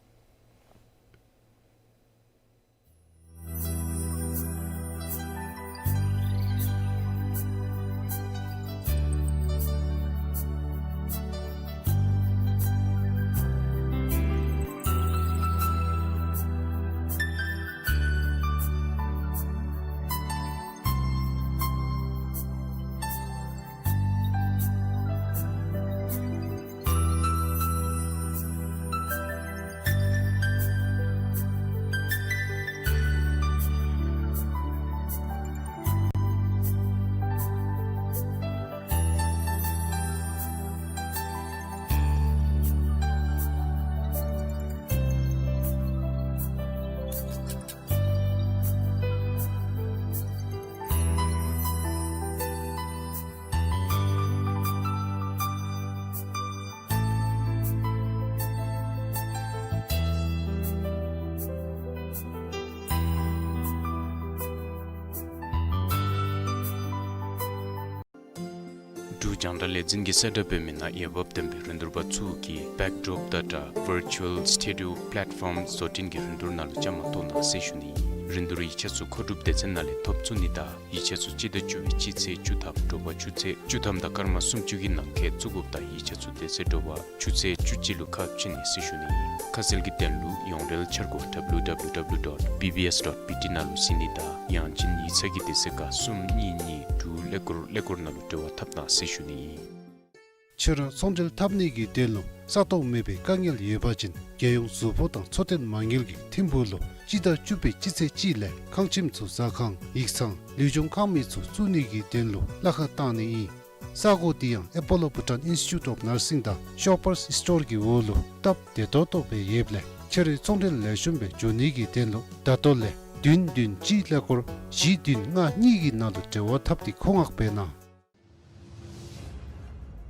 འབྲུག་རྒྱང་བསྒྲགས་ལས་འཛིན་གྱིས་གསལ་བསྒྲགས་འབད་མི་ནང་འོས་འབབ་ལྡན་པའི་རིན་བསྡུར་པ་ཚུ་གིས་བེཀ་ཌོརོཔ་དང་སྦྲགས་ཝར་ཅུ་ཝལ་སི་ཊུ་ཌི་ཡོ་པ་ལེཊ་ཕོརམ་བཟོ་སྐྲུན་གྱི་རིན་བསྡུར་ནང་ལུ་བཅའ་མར་གཏོགས་གནང་ཟེར་ཞུ་ནི། རིན་བསྡུར་ཡིག་ཆ་ཚུ་མཁོ་སྒྲུབ་སྡེ་ཚན་ནང་ལས་ཐོབ་ཚུགས་ནི་དང་ཡིག་ཆ་ཚུ་སྤྱི་ཟླ་བཅུ་པའི་སྤྱི་ཚེས་བཅུ་ཐམ་དྲོ་པ་ཆུ་ཚོད་བཅུ་ཐམ་དང་སྐར་མ་སུམ་ཅུ་གི་ནང་འཁོད་བཙུགས་དགོཔ་དང་ཡིག་ཆ་ཚུ་དེ་ཚེ་དྲོ་པ་ཆུ་ཚོད་བཅུ་གཅིག་ལུ་ཁ་ཕྱེ་ནི་ཟེར་ཞུ་ནི། ཁ་གསལ་གྱི་དོན་ལུ་ཡོངས་འབྲེལ་འཆར་སྒོ་ཌབ་ལིའུ་ཌབ་ལིའུ་ཌབ་ལིའུ་ཌོཊ་བི་བི་ཨེསི་ཌོཊ་བི་ཊི་ནང་ལུ་གཟིགས་ནི་དང་ཡང་ཅིན་ཡིག་ཚང་གི་དེ་ཚེ་ཁ་གསུམ་གཉིས་གཉིས་དྲུག་ཀླད་ཀོར་ཀླད་ཀོར་ནང་ལུ་འབྲེལ་བ་འཐབ་གནང་ཟེར་ཞུ་ནི། ཁྱོད་ར་ཚོང་འབྲེལ་འཐབ་ནི་གི་དོན་ལུ་ས་སྟོང་མེད་པའི་དཀའ་ངལ་ཡོད་པ་ཅིན་རྒྱལ་ཡོངས་གཟུགས་པོ་དང་འཚོ་རྟེན་མ་དངུལ་གྱི་ཐིམ་ཕུག་ལུ་སྤྱི་ཟླ་བཅུ་པའི་སྤྱི་ཚེས་གཅིག་ལས་ཁང་ཁྱིམ་ཚུ་ཟ་ཁང་ཡིག་ཚང་ལུས་སྦྱོང་ཁང་མིག་ཚུ་བཙུགས་ནི་གི་དོན་ལུ་གླ་ཁར་བཏང་ནི་ཨིན། ས་གོ་འདི་ཡང་ཨེ་པོ་ལོ་བྷུ་ཊཱན་ཨིནས་ཊི་ཊུཊ་ཨོཕ་ནར་སིང་དང་ཤོ་པར་སི་སི་ཊོར་གྱི་འོག་ལུ་སྟབས་བདེ་ཏོག་ཏོ་སྦེ་ཡོདཔ་ལས་ཁྱོད་རའི་ཚོང་འབྲེལ་ལེགས་ཤོམ་སྦེ་འགྱོ་ནི་གི་དོན་ལུ་ད་ལྟོ་ལས་བདུན་བདུན་གཅིག་ཀླད་ཀོར་བཞི་བདུན་ལྔ་གཉིས་ཀྱི་ནང་ལུ་འབྲེལ་བ་འཐབ་སྟེ་མཁོ་མངགས་འབད་གནང་།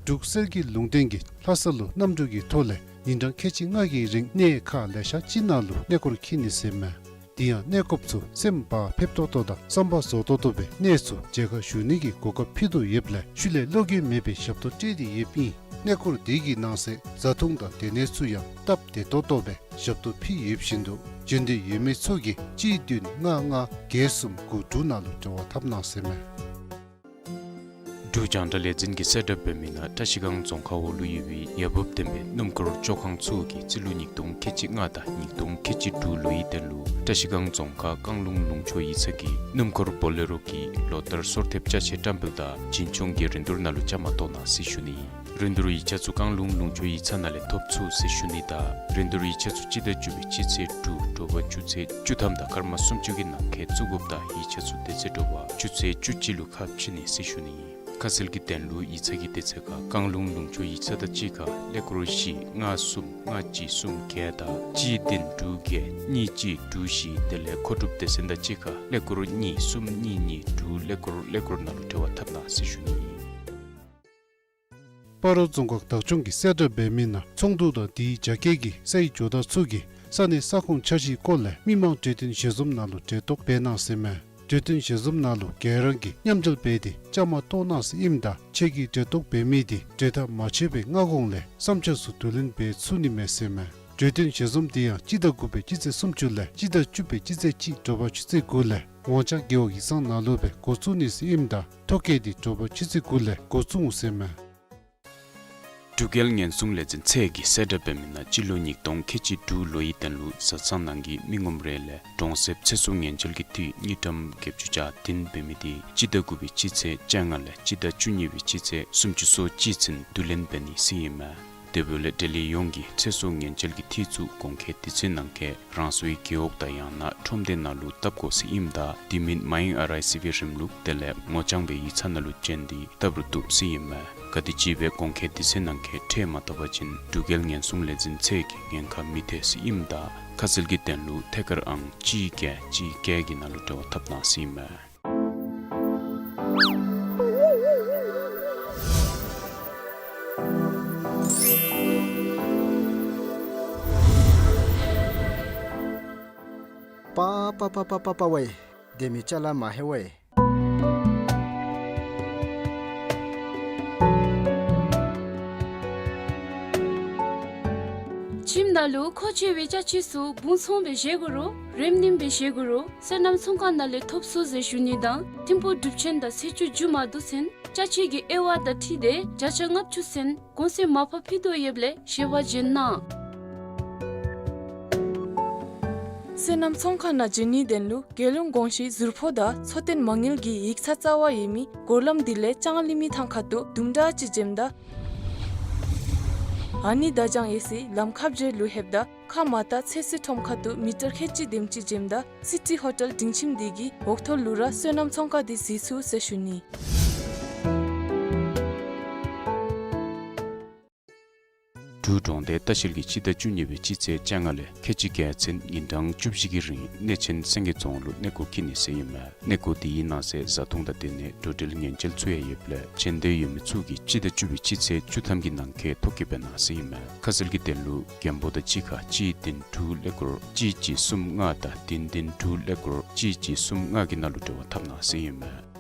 འབྲུག་གསེར་གྱི་ལུང་བསྟན་གྱིས་ལྷ་ས་ལུ་གནམ་གྲུ་གི་ཐོག་ལས་ ཉིན་གྲངས་ཁལ་གཅིག་ལྔ་གི་རིང་གནས་ཁག་ལེ་ཤ་ཅིག་ནང་ལུ་གནས་སྐོར་འཁྱིད་ནི་ཟེར་མས། དེ་ཡང་གནས་སྐོརཔ་ཚུ་སེམས་བག་ཕེབས་ཏོག་ཏོ་དང་བསམ་པ་རྫོགས་ཏོག་ཏོ་སྦེ་གནས་ཚུ་མཇལ་ཁ་ཞུ་ནི་གི་གོ་སྐབས་ཕུལ་དོ་ཡོདཔ་ལས་ཤུལ་ལས་བློ་འགྱོད་མེད་པའི་ཞབས་ཏོག་སྤྲོད་དེ་ཡོདཔ་ཨིན། གནས་སྐོར་དེ་གི་ནང་གསེས་བཟའ་འཐུང་དང་སྡོད་གནས་ཚུ་ཡང་སྟབས་བདེ་ཏོག་ཏོ་སྦེ་ཞབས་ཏོག་ཕུལ་ཡོདཔ་བཞིན་དུ་འབྱོན་འདོད་ཡོད་མི་ཚུ་གིས་གཅིག་བདུན་ལྔ་ལྔ་བརྒྱད་གསུམ་དགུ་དྲུག་ནང་ལུ་འབྲེལ་བ་འཐབ་གནང་ཟེར་མས། འབྲུག་རྒྱང་བསྒྲགས་ལས་འཛིན་གྱིས་གསལ་བསྒྲགས་འབད་མི་ནང་བཀྲ་ཤིས་སྒང་རྫོང་ཁག་འོག་ལུ་ཡོད་པའི་ཡ་འབབ་ལྡན་པའི་སྣུམ་འཁོར་བཅོ་ཁང་ཚུ་གིས་རྩིས་ལོ་ཉིས་སྟོང་ཁལ་གཅིག་ལྔ་དང་ཉིས་སྟོང་ཁལ་གཅིག་དྲུག་ལོའི་དོན་ལུ་བཀྲ་ཤིས་སྒང་རྫོང་ཁག་བཀང་ལུང་ལུང་ཕྱོགས་ཡིག་ཚང་གི་སྣུམ་འཁོར་བོ་ལེ་རོ་གི་ལོ་ལྟར་སོར་ཐེབས་ཅ་ཆས་བཀྲམ་སྤེལ་དང་བྱིན་ཆོག་གི་རིན་བསྡུར་ནང་ལུ་བཅའ་མར་གཏོགས་གནང་ཟེར་ཞུ་ནི། རིན་བསྡུར་ཡིག་ཆ་ཚུ་བཀང་ལུང་ལུང་ཕྱོགས་ཡིག་ཚང་ནང་ལས་ཐོབ་ཚུགས་ཟེར་ཞུ་ནི་དང་རིན་བསྡུར་ཡིག་ཆ་ཚུ་སྤྱི་ཟླ་བཅུ་པའི་སྤྱི་ཚེས་དྲུག་དྲོ་པ་ཆུ་ཚོད་བཅུ་ཐམ་དང་སྐར་མ་སུམ་ཅུ་གི་ནང་འཁོད་བཙུགས་དགོཔ་དང་ཡིག་ཆ་ཚུ་དེ་ཚེ་དྲོ་པ་ཆུ་ཚོད་བཅུ་གཅིག་ལུ་ཁ་ཕྱེ་ནི་ཟེར་ཞུ་ནི། ཁ་གསལ་གྱི་དོན་ལུ་ཡིག་ཚང་གི་དེ་ཚེ་ཁར་བཀང་ལུང་ལུང་ཕྱོགས་ཡིག་ཚང་དང་གཅིག་ཁར་ཀླད་ཀོར་བཞི་ལྔ་གསུམ་ལྔ་གཅིག་གསུམ་བརྒྱད་དང་གཅིག་བདུན་དྲུག་བརྒྱད་གཉིས་གཅིག་དྲུག་བཞི་དེ་ལས་མཁོ་སྒྲུབ་སྡེ་ཚན་དང་གཅིག་ཁར་ཀླད་ཀོར་གཉིས་གསུམ་གཉིས་གཉིས་དྲུག་ཀླད་ཀོར་ཀླད་ཀོར་ནང་ལུ་འབྲེལ་བ་འཐབ་གནང་ཟེར་ཞུ་ནི། སྤ་རོ་རྫོང་ཁག་བདག་སྐྱོང་གིས་གསལ་བསྒྲགས་འབད་མི་ནང་ཚོགས་འདུ་དང་དེའི་རྒྱ་སྐྱེད་ཀྱི་སའི་ཇོ་བདག་ཚུ་གིས་ས་གནས་ས་ཁོངས་འཆར་གཞིའི་སྐོར་ལས་མི་མང་གྲོས་བསྟུན་ཞལ་འཛོམས་ནང་ལུ་གྲལ་གཏོགས་འབད་གནང་ཟེར་མས། གྲོས་བསྟུན་ཞལ་འཛོམས་ནང་ལུ་ག་ར་གིས་མཉམ་འབྲེལ་འབད་དེ་བཅའ་མར་གཏོགས་གནང་ཟེར་ཨིནམ་ད་ཁྱེད་ཀྱིས་གྲལ་གཏོགས་འབད་མི་དེ་གྲོས་ཐག་མ་ཆོད་པའི་སྔ་གོང་ལས་བསམ་འཆར་ཚུ་བསྡུ་ལེན་འབད་ཚུགས་ནི་མས་ཟེར་མས། གྲོས་བསྟུན་ཞལ་འཛོམས་དེ་ཡང་སྤྱི་ཟླ་དགུ་པའི་སྤྱི་ཚེས་སུམ་ཅུ་ལས་སྤྱི་ཟླ་བཅུ་པའི་སྤྱི་ཚེས་གཅིག་དྲོ་པ་ཆུ་ཚོད་དགུ་ལས་ངོ་བཅར་རྒེད་འོག་ཡིག་ཚང་ནང་ལུ་སྦེ་འགོ་བཙུགས་ནི་ཟེར་ཨིནམ་ད་ཐོ་བཀོད་དེ་དྲོ་པ་ཆུ་ཚོད་དགུ་ལས་འགོ་བཙུགས་འོང་ཟེར་མས། འབྲུག་རྒྱལ་ཉེན་སྲུང་ལས་འཛིན་ཚད་ཀྱིས་གསལ་བསྒྲགས་འབད་མི་ནང་སྤྱི་ལོ་ཉིས་སྟོང་ཁལ་གཅིག་དྲུག་ལོའི་དོན་ལུ་བཟའ་ཚང་ནང་གི་མི་ངོམ་རེ་ལས་གྲོང་གསེབ་ཚེ་སྲོག་ཉེན་བཅོལ་གྱི་འཐུས་དངུལ་ཀྲམ་བརྒྱད་ཅུ་གྱ་བདུན་འབད་མི་དེ་སྤྱི་ཟླ་དགུ་པའི་སྤྱི་ཚེས་བཅོ་ལྔ་ལས་སྤྱི་ཟླ་བཅུ་གཉིས་པའི་སྤྱི་ཚེས་སུམ་ཅུ་སོ་གཅིག་ཚུན་བསྡུ་ལེན་འབད་ནི་ཟེར་ཨིན་མས། དེ་འབདཝ་ལས་འབྲེལ་ཡོད་ཡོངས་ཀྱིས་ཚེ་སྲོག་ཉེན་བཅོལ་གྱི་འཐུས་ཚུ་གོང་འཁོད་དུས་ཚོད་ནང་འཁོད་རང་སོའི་རྒེད་འོག་དང་ཡང་ན་ཁྲོམ་སྡེ་ནང་ལུ་བཏབ་དགོ་ཟེར་ཨིནམ་ད་དེ་མིན་མའི་ཨར་ཨའི་སི་བི་རིམ་ལུགས་དེ་ལས་ངོ་བཅར་བའི་ཡིག་ཚང་ནང་ལུ་བྱོན་ཏེ་བཏབ་རུང་བཏུབ་ཟེར་ཨིན་མས། ག་དེམ་ཅིག་སྦེ་གོང་འཁོད་དུས་ཚོད་ནང་འཁོད་ཁྲལ་མ་བཏབ་པ་ཅིན་འབྲུག་རྒྱལ་ཉེན་སྲུང་ལས་འཛིན་ཚད་ཀྱིས་ཉེན་ཁ་མི་ཐེག་ཟེར་ཨིནམ་ད་ཁ་གསལ་གྱི་དོན་ལུ་ཐད་ཀར་ཨང་གཅིག་བརྒྱད་གཅིག་བརྒྱད་ཀྱི་ནང་ལུ་འབྲེལ་བ་འཐབ་གནང་ཟེར་ཨིན་མས། པ་པ་པ་པ་པ་པ་ཝེ། སྡོད་མི་ཅ་ལ་མ་ཧེ་ཝེ། ཁྱིམ་ནང་ལུ་མཁོ་ཆེ་བའི་ཅ་ཆས་ཚུ་སྦུང་ཚང་སྦེ་བཞེས་དགོ་རུང་རིམ་བསྣུན་སྦེ་བཞེས་དགོ་རུང་སོ་ནམ་ཚོང་ཁང་ནང་ལས་ཐོབ་ཚུགས་ཟེར་ཞུ་ནི་དང་ཐིམ་ཕུག་སྒྲུབ་ཆེན་དང་ཚེས་བཅུ་མཇུག་མ་བསྡུ་ཚུན་ཅ་ཆས་ཀྱི་དབྱེ་བ་དང་འཁྲིལ་ཏེ་བརྒྱ་ཆ་ལྔ་བཅུ་ཚུན་གོང་ཚད་མར་ཕབ་ཕུལ་དོ་ཡོདཔ་ལས་ཞལ་པར་བྱོན་གནང་། སོ་ནམ་ཚོང་ཁང་ནང་འབྱོན་ནིའི་དོན་ལུ་རྒྱལ་ཡོངས་གོང་ཞུས་ཟུར་ཕོགས་དང་འཚོ་རྟེན་མ་དངུལ་གྱི་ཡིག་ཚང་རྩ་བ་ཡོད་མི་སྒོར་ལམ་དེ་ལས་ལྕང་གླིང་མི་ཐང་ཁ་ཐུག་དུམ་གྲ་ཅིག་འཛེམ་ད་ཨ་ནི་དར་དཔྱངས་ཡོད་སའི་ལམ་ཁ་བརྒྱད་ལུ་ལྷོདཔ་ད་ཁ་མ་བཏགས་ཚོད་བསྲེ་ཁྲོམ་ཁ་ཐུག་མི་ཊར་ཁལ་གཅིག་དེམ་ཅིག་འཛེམ་ད་སི་ཊི་ཧོ་ཊེལ་སྒྲིང་ཁྱིམ་དེ་གི་འོག་ཐོག་ལུ་ར་སོ་ནམ་ཚོང་ཁང་དེ་གཟིགས་ཚུགས་ཟེར་ཞུ་ནི། འབྲུག་གྲོང་རྡལ་ལྟ་བཤལ་གྱིས་སྤྱི་ཟླ་བཅུ་གཉིས་པའི་སྤྱི་ཚེས་བཅོ་ལྔ་ལས་ཁལ་གཅིག་བརྒྱད་ཚུན་ཉིན་གྲངས་བཅུ་བཞི་གི་རིང་གནས་ཆེན་སེང་གེ་རྫོང་ལུ་གནས་སྐོར་འཁྱིད་ནི་ཟེར་ཨིན་མས། གནས་སྐོར་དེའི་ནང་གསེས་བཟའ་འཐུང་དང་སྡོད་གནས་འགྲོ་འགྲུལ་ཉེན་བཅོལ་ཚུ་ཡང་ཡོདཔ་ལས་བྱོན་འདོད་ཡོད་མི་ཚུ་གིས་སྤྱི་ཟླ་བཅུ་པའི་སྤྱི་ཚེས་བཅུ་ཐམ་གྱི་ནང་འཁོད་ཐོ་བཀོད་འབད་གནང་ཟེར་ཨིན་མས། ཁ་གསལ་གྱི་དོན་ལུ་རྒྱམ་བོ་དང་གཅིག་ཁར་གཅིག་བདུན་དྲུག་ཀླད་ཀོར་གཅིག་གཅིག་གསུམ་ལྔ་དང་བདུན་བདུན་དྲུག་ཀླད་ཀོར་གཅིག་གཅིག་གསུམ་ལྔ་གི་ནང་ལུ་འབྲེལ་བ་འཐབ་གནང་ཟེར་ཨིན་མས།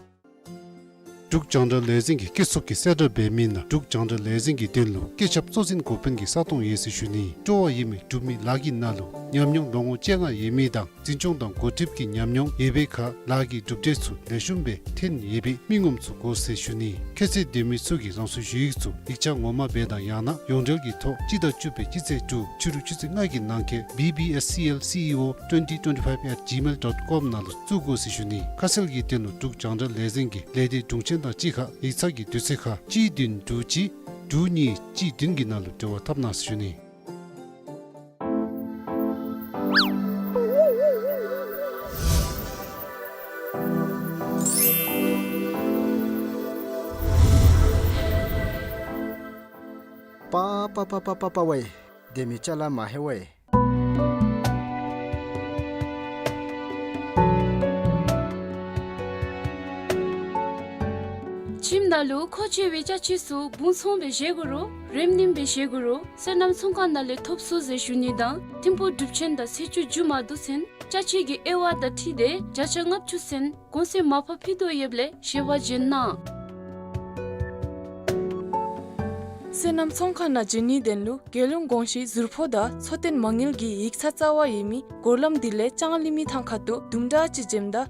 འབྲུག་རྒྱང་བསྒྲགས་ལས་འཛིན་གྱིས་སྐྱེ་ཚུལ་གྱི་གསལ་བསྒྲགས་འབད་མི་ནང་འབྲུག་རྒྱང་བསྒྲགས་ལས་འཛིན་གྱི་དོན་ལུ་སྐུ་ཚབ་གཙོ་འཛིན་འགོ་དཔོན་གྱི་ས་སྟོང་ཡོད་ཟེར་ཞུ་ནི། སྤྲོ་བ་ཡོད་མི་འབྲུག་མི་ལཱ་གི་ནང་ལུ་ཉམས་མྱོང་ལོ་ངོ་བཅོ་ལྔ་ཡོད་མི་དང་འཛིན་སྐྱོང་དང་འགོ་ཁྲིདཔ་གི་ཉམས་མྱོང་ཡོད་པའི་ཁར་ལཱ་གི་གྲུབ་འབྲས་ཚུ་ལེགས་ཤོམ་སྦེ་ཐོན་ཡོད་པའི་མི་ངོམ་ཚུ་དགོ་ཟེར་ཞུ་ནི། ཁྱད་ཚད་ལྡན་མི་ཚུ་གིས་རང་སོའི་ཞུ་ཡིག་ཚུ་ཡིག་ཆ་ངོ་མ་སྦེ་དང་ཡང་ན་ཡོངས་འབྲེལ་གྱི་ཐོག་སྤྱི་ཟླ་བཅུ་པའི་སྤྱི་ཚེས་དྲུག་ཕྱི་རུ་ཆུ་ཚོད་ལྔ་གི་ནང་འཁོད་B B S C L C E O twenty twenty-five at gmail dot com ནང་ལུ་བཙུགས་དགོ་ཟེར་ཞུ་ནི། ཁ་གསལ་གྱི་དོན་ལུ་འབྲུག་རྒྱང་བསྒྲགས་ལས་འཛིན་གྱི་ལས་སྡེ་དྲུང་ཆེན་དང་གཅིག་ཁར་ཡིག་ཚང་གི་དུས་ཚོད་ཁར་གཅིག་བདུན་དྲུག་གཅིག་དྲུག་གཉིས་གཅིག་བདུན་གྱི་ནང་ལུ་འབྲེལ་བ་འཐབ་གནང་ཟེར་ཞུ་ནི། པ་པ་པ་པ་པ་པ་ཝེ། སྡོད་མི་ཅ་ལ་མ་ཧེ་ཝེ། ཁྲིམས་ནང་ལུ་མཁོ་ཆེ་བའི་ཅ་ཆས་ཚུ་སྦུང་ཚོང་སྦེ་བཞེས་དགོ་རུང་རེམ་རྣིང་སྦེ་བཞེས་དགོ་རུང་སོ་ནམ་ཚོང་ཁང་ནང་ལས་ཐོབ་ཚུགས་ཟེར་ཞུ་ནི་དང་ཐིམ་ཕུག་སྒྲུབ་ཆེན་དང་ཚེས་བཅུ་མཇུག་མ་བསྡུ་ཚུན་ཅ་ཆས་ཀྱི་དབྱེ་བ་དང་འཁྲིལ་ཏེ་བརྒྱ་ཆ་ལྔ་བཅུ་ཚུན་གོང་ཚད་མར་ཕབ་ཕུལ་དོ་ཡོདཔ་ལས་ཞལ་པར་བྱོན་གནང་། སོ་ནམ་ཚོང་ཁང་ནང་འབྱོན་ནིའི་དོན་ལུ་རྒྱལ་ཡོངས་གོང་ཞུའི་ཟུར་ཕོགས་དང་འཚོ་རྟེན་མ་དངུལ་གྱི་ཡིག་ཚང་རྩ་བ་ཡོད་མི་སྒོ་ལམ་འདི་ལས་ལྕང་གླིང་མི་ཐང་ཁ་ཐུག་དུམ་གྲ་ཅིག་འབྱོནམ་ད་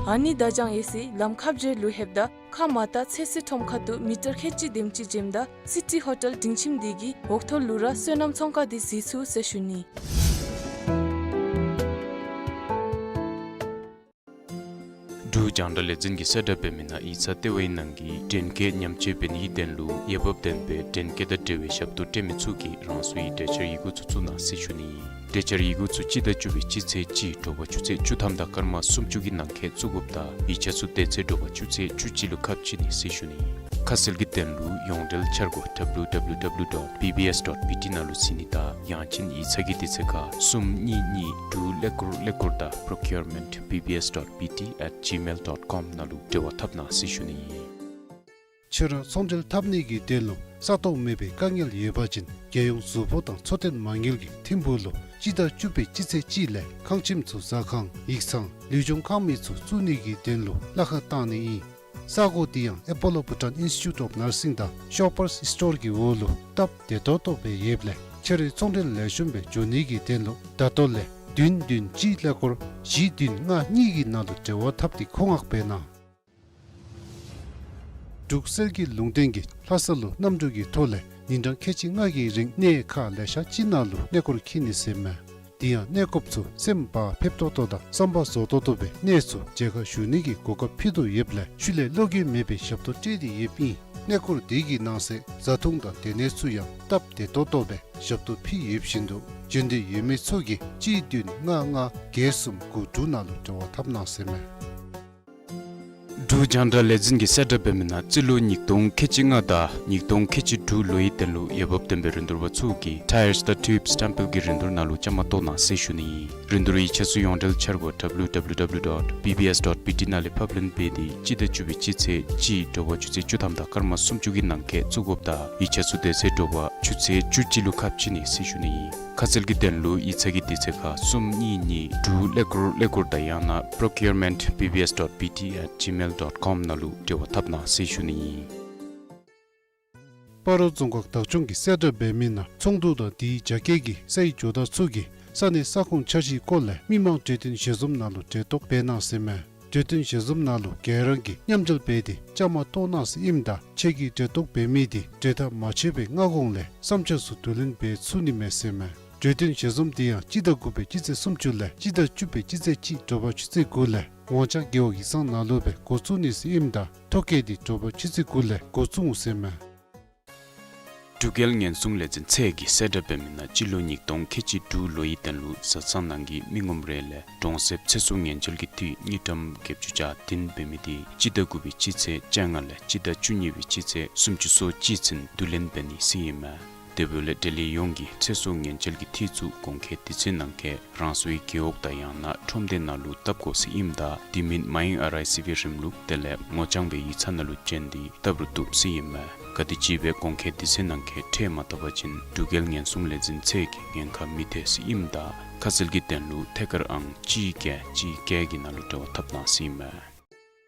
ཨ་ནི་བརྡ་བྱང་ཡོད་སའི་ལམ་ཁ་བརྒྱད་ལུ་ལྷོདཔ་ད་ཁ་མར་ལྟ་ཚོད་བསྲེ་ཁྲོམ་ཁ་ཐུག་མི་ཊར་ཁལ་གཅིག་དེམ་ཅིག་འབྱོནམ་ད་སི་ཊི་ཧོ་ཊེལ་སྡིངས་ཆ་འདི་གི་འོག་ཐོག་ལུ་ར་སོ་ནམ་ཚོང་ཁང་འདི་གཟིགས་ཚུགས་ཟེར་ཞུ་ནི། འབྲུག་རྒྱང་བསྒྲགས་ལས་འཛིན་གྱིས་གསལ་བསྒྲགས་འབད་མི་ནང་ཡིག་ཚང་ལྟེ་བའི་ནང་གི་འདྲེན་སྐས་ཉམས་བཅོས་འབད་ནིའི་དོན་ལུ་འོས་འབབ་ལྡན་པའི་འདྲེན་སྐས་དང་འབྲེལ་བའི་ཞབས་ཏོག་སྤྲོད་མི་ཚུ་གིས་རང་སོའི་གྲོས་འཆར་ཡི་གུ་ཚུ་བཙུགས་གནང་ཟེར་ཞུ་ནི། གྲོས་འཆར་ཡི་གུ་ཚུ་སྤྱི་ཟླ་བཅུ་པའི་སྤྱི་ཚེས་གཅིག་དྲོ་པ་ཆུ་ཚོད་བཅུ་ཐམ་དང་སྐར་མ་སུམ་ཅུ་གི་ནང་འཁོད་བཙུགས་དགོཔ་དང་ཡིག་ཆ་ཚུ་དེ་ཚེ་དྲོ་པ་ཆུ་ཚོད་བཅུ་གཅིག་ལུ་ཁ་ཕྱེ་ནི་ཟེར་ཞུ་ནི། ཁ་གསལ་གྱི་དོན་ལུ་ཡོངས་འབྲེལ་འཆར་སྒོ་W W W dot B B S dot B T ནང་ལུ་གཟིགས་ནི་དང་ཡང་ཅིན་ཡིག་ཚང་གི་དུས་ཚོད་ཁར་གསུམ་གཉིས་གཉིས་དྲུག་ཀླད་ཀོར་ཀླད་ཀོར་དང་procurement B B S dot B T at gmail dot com ནང་ལུ་འབྲེལ་བ་འཐབ་གནང་ཟེར་ཞུ་ནི་ཨིན། ཁྱོད་ར་ཚོང་འབྲེལ་འཐབ་ནི་གི་དོན་ལུ་ས་སྟོང་མེད་པའི་དཀའ་ངལ་ཡོད་པ་ཅིན་རྒྱལ་ཡོངས་ཟུར་ཕོགས་དང་འཚོ་རྟེན་མ་དངུལ་གྱིས་ཐིམ་ཕུག་ལུ་སྤྱི་ཟླ་བཅུ་པའི་སྤྱི་ཚེས་གཅིག་ལས་ཁང་ཁྱིམ་ཚུ་ཟ་ཁང་ཡིག་ཚང་ལུས་སྦྱོང་ཁང་མིག་ཚུ་བཙུགས་ནི་གི་དོན་ལུ་གླ་ཁར་བཏང་ནི་ཨིན། ས་གོ་འདི་ཡང་Apollo Bhutan Institute of Nursing དང་Shoppers Stop གི་འོག་ལུ་སྟབས་བདེ་ཏོག་ཏོ་སྦེ་ཡོདཔ་ལས་ཁྱོད་རའི་ཚོང་འབྲེལ་ལེགས་ཤོམ་སྦེ་འགྱོ་ནི་གི་དོན་ལུ་ད་ལྟོ་ལས་བདུན་བདུན་གཅིག་ཀླད་ཀོར་བཞི་བདུན་ལྔ་གཉིས་ཀྱི་ནང་ལུ་འབྲེལ་བ་འཐབ་སྟེ་མཁོ་མངགས་འབད་གནང་། འབྲུག་གསེར་གྱི་ལུང་བསྟན་གྱིས་ལྷ་ས་ལུ་གནམ་གྲུ་གི་ཐོག་ལས་ཉིན་གྲངས་ཁལ་གཅིག་ལྔ་གི་རིང་གནས་ཁག་ལེ་ཤ་ཅིག་ནང་ལུ་གནས་སྐོར་འཁྱིད་ནི་ཟེར་མས། དེ་ཡང་གནས་སྐོརཔ་ཚུ་སེམས་བག་ཕེབས་ཏོག་ཏོ་དང་བསམ་པ་རྫོགས་ཏོག་ཏོ་སྦེ་གནས་ཚུ་མཇལ་ཁ་ཞུ་ནི་གི་གོ་སྐབས་ཕུལ་དོ་ཡོདཔ་ལས་ཤུལ་ལས་བློ་འགྱོད་མེད་པའི་ཞབས་ཏོག་སྤྲོད་དེ་ཡོདཔ་ཨིན། གནས་སྐོར་དེ་གི་ནང་གསེས་བཟའ་འཐུང་དང་སྡོད་གནས་ཚུ་ཡང་སྟབས་བདེ་ཏོག་ཏོ་སྦེ་ཞབས་ཏོག་ཕུལ་ཡོདཔ་བཞིན་དུ་འབྱོན་འདོད་ཡོད་མི་ཚུ་གིས་གཅིག་བདུན་ལྔ་ལྔ་བརྒྱད་གསུམ་དགུ་དྲུག་ནང་ལུ་འབྲེལ་བ་འཐབ་གནང་ཟེར་མས། འབྲུག་རྒྱང་བསྒྲགས་ལས་འཛིན་གྱིས་གསལ་བསྒྲགས་འབད་མི་ནང་རྩིས་ལོ་ཉིས་སྟོང་ཁལ་གཅིག་ལྔ་དང་ཉིས་སྟོང་ཁལ་གཅིག་དྲུག་ལོའི་དོན་ལུ་འོས་འབབ་ལྡན་པའི་རིན་བསྡུར་པ་ཚུ་གིས་Tyres དང་Tubes སྟེམ་པེལ་གྱི་རིན་བསྡུར་ནང་ལུ་བཅའ་མར་གཏོགས་གནང་ཟེར་ཞུ་ནི་ཨིན། རིན་བསྡུར་ཡིག་ཆ་ཚུ་ཡོངས་འབྲེལ་འཆར་སྒོ་W W W dot B B S dot B T ནང་ལས་ཕབ་ལེན་འབད་དེ་སྤྱི་ཟླ་བཅུ་པའི་སྤྱི་ཚེས་གཅིག་དྲོ་པ་ཆུ་ཚོད་བཅུ་ཐམ་དང་སྐར་མ་སུམ་ཅུ་གི་ནང་འཁོད་བཙུགས་དགོཔ་དང་ཡིག་ཆ་ཚུ་དེ་ཚེ་དྲོ་པ་ཆུ་ཚོད་བཅུ་གཅིག་ལུ་ཁ་ཕྱེ་ནི་ཟེར་ཞུ་ནི་ཨིན། ཁ་གསལ་གྱི་དོན་ལུ་ཡིག་ཚང་གི་དུས་ཚོད་ཁར་གསུམ་གཉིས་གཉིས་དྲུག་ཀླད་ཀོར་ཀླད་ཀོར་དང་ཡང་ན་procurement B B S dot B T at gmail dot com ནང་ལུ་འབྲེལ་བ་འཐབ་གནང་ཟེར་ཞུ་ནི་ཨིན། སྤ་རོ་རྫོང་ཁག་བདག་སྐྱོང་གིས་གསལ་བསྒྲགས་འབད་མི་ནང་ཚོང་འདུ་དང་དེའི་རྒྱ་སྐྱེད་ཀྱི་སའི་ཇོ་བདག་ཚུ་གིས་ས་གནས་ས་ཁོངས་འཆར་གཞིའི་སྐོར་ལས་མི་མང་གྲོས་བསྟུན་ཞལ་འཛོམས་ནང་ལུ་གྲལ་གཏོགས་འབད་གནང་ཟེར་མས། གྲོས་བསྟུན་ཞལ་འཛོམས་ནང་ལུ་ག་ར་གིས་མཉམ་འབྲེལ་འབད་དེ་བཅའ་མར་གཏོགས་གནང་ཟེར་ཨིནམ་ད་ཁྱེད་ཀྱིས་གྲལ་གཏོགས་འབད་མི་དེ་གྲོས་ཐག་མ་ཆོད་པའི་སྔ་གོང་ལས་བསམ་འཆར་ཚུ་བསྡུ་ལེན་འབད་ཚུགས་ནི་མས་ཟེར་མས། གྲོས་བསྟུན་ཞལ་འཛོམས་དེ་ཡང་སྤྱི་ཟླ་དགུ་པའི་སྤྱི་ཚེས་སུམ་ཅུ་ལས་སྤྱི་ཟླ་བཅུ་པའི་སྤྱི་ཚེས་གཅིག་དྲོ་པ་ཆུ་ཚོད་དགུ་ལས་ངོ་བཅར་རྒེད་འོག་ཡིག་ཚང་ནང་ལུ་སྦེ་འགོ་བཙུགས་ནི་ཟེར་ཨིནམ་ད་ཐོ་བཀོད་དེ་དྲོ་པ་ཆུ་ཚོད་དགུ་ལས་འགོ་བཙུགས་འོང་ཟེར་མས། འབྲུག་རྒྱལ་ཉེན་སྲུང་ལས་འཛིན་ཚད་ཀྱིས་གསལ་བསྒྲགས་འབད་མི་ནང་སྤྱི་ལོ་ཉིས་སྟོང་ཁལ་གཅིག་དྲུག་ལོའི་དོན་ལུ་བཟའ་ཚང་ནང་གི་མི་ངོམ་རེ་ལས་གྲོང་གསེབ་ཚེ་སྲོག་ཉེན་བཅོལ་གྱི་འཐུས་དངུལ་ཀྲམ་བརྒྱད་ཅུ་གྱ་བདུན་འབད་མི་དེ་སྤྱི་ཟླ་དགུ་པའི་སྤྱི་ཚེས་བཅོ་ལྔ་ལས་སྤྱི་ཟླ་བཅུ་གཉིས་པའི་སྤྱི་ཚེས་སུམ་ཅུ་སོ་གཅིག་ཚུན་བསྡུ་ལེན་འབད་ནི་ཟེར་ཨིན་མས། དེ་འབདཝ་ལས་འབྲེལ་ཡོད་ཡོངས་ཀྱིས་ཚེ་སྲོག་ཉེན་བཅོལ་གྱི་འཐུས་ཚུ་གོང་འཁོད་དུས་ཚོད་ནང་འཁོད་རང་སོའི་རྒེད་འོག་དང་ཡང་ན་ཁྲོམ་སྡེ་ནང་ལུ་བཏབ་དགོ་ཟེར་ཨིནམ་ད་དེ་མིན་མ་ཡེངས་ཨར་ཨའི་སི་བི་རིམ་ལུགས་དེ་ལས་ངོ་རྐྱང་སྦེ་ཡིག་ཚང་ནང་ལུ་བྱོན་ཏེ་བཏབ་རུང་བཏུབ་ཟེར་ཨིན་མས། ག་དེམ་ཅིག་སྦེ་གོང་འཁོད་དུས་ཚོད་ནང་འཁོད་ཁྲལ་མ་བཏབ་པ་ཅིན་འབྲུག་རྒྱལ་ཉེན་སྲུང་ལས་འཛིན་ཚད་ཀྱིས་ཉེན་ཁ་མི་ཐེག་ཟེར་ཨིནམ་ད་ཁ་གསལ་གྱི་དོན་ལུ་ཐད་ཀར་ཨང་གཅིག་བརྒྱད་གཅིག་བརྒྱད་ཀྱི་ནང་ལུ་འབྲེལ་བ་འཐབ་གནང་ཟེར་ཨིན་མས།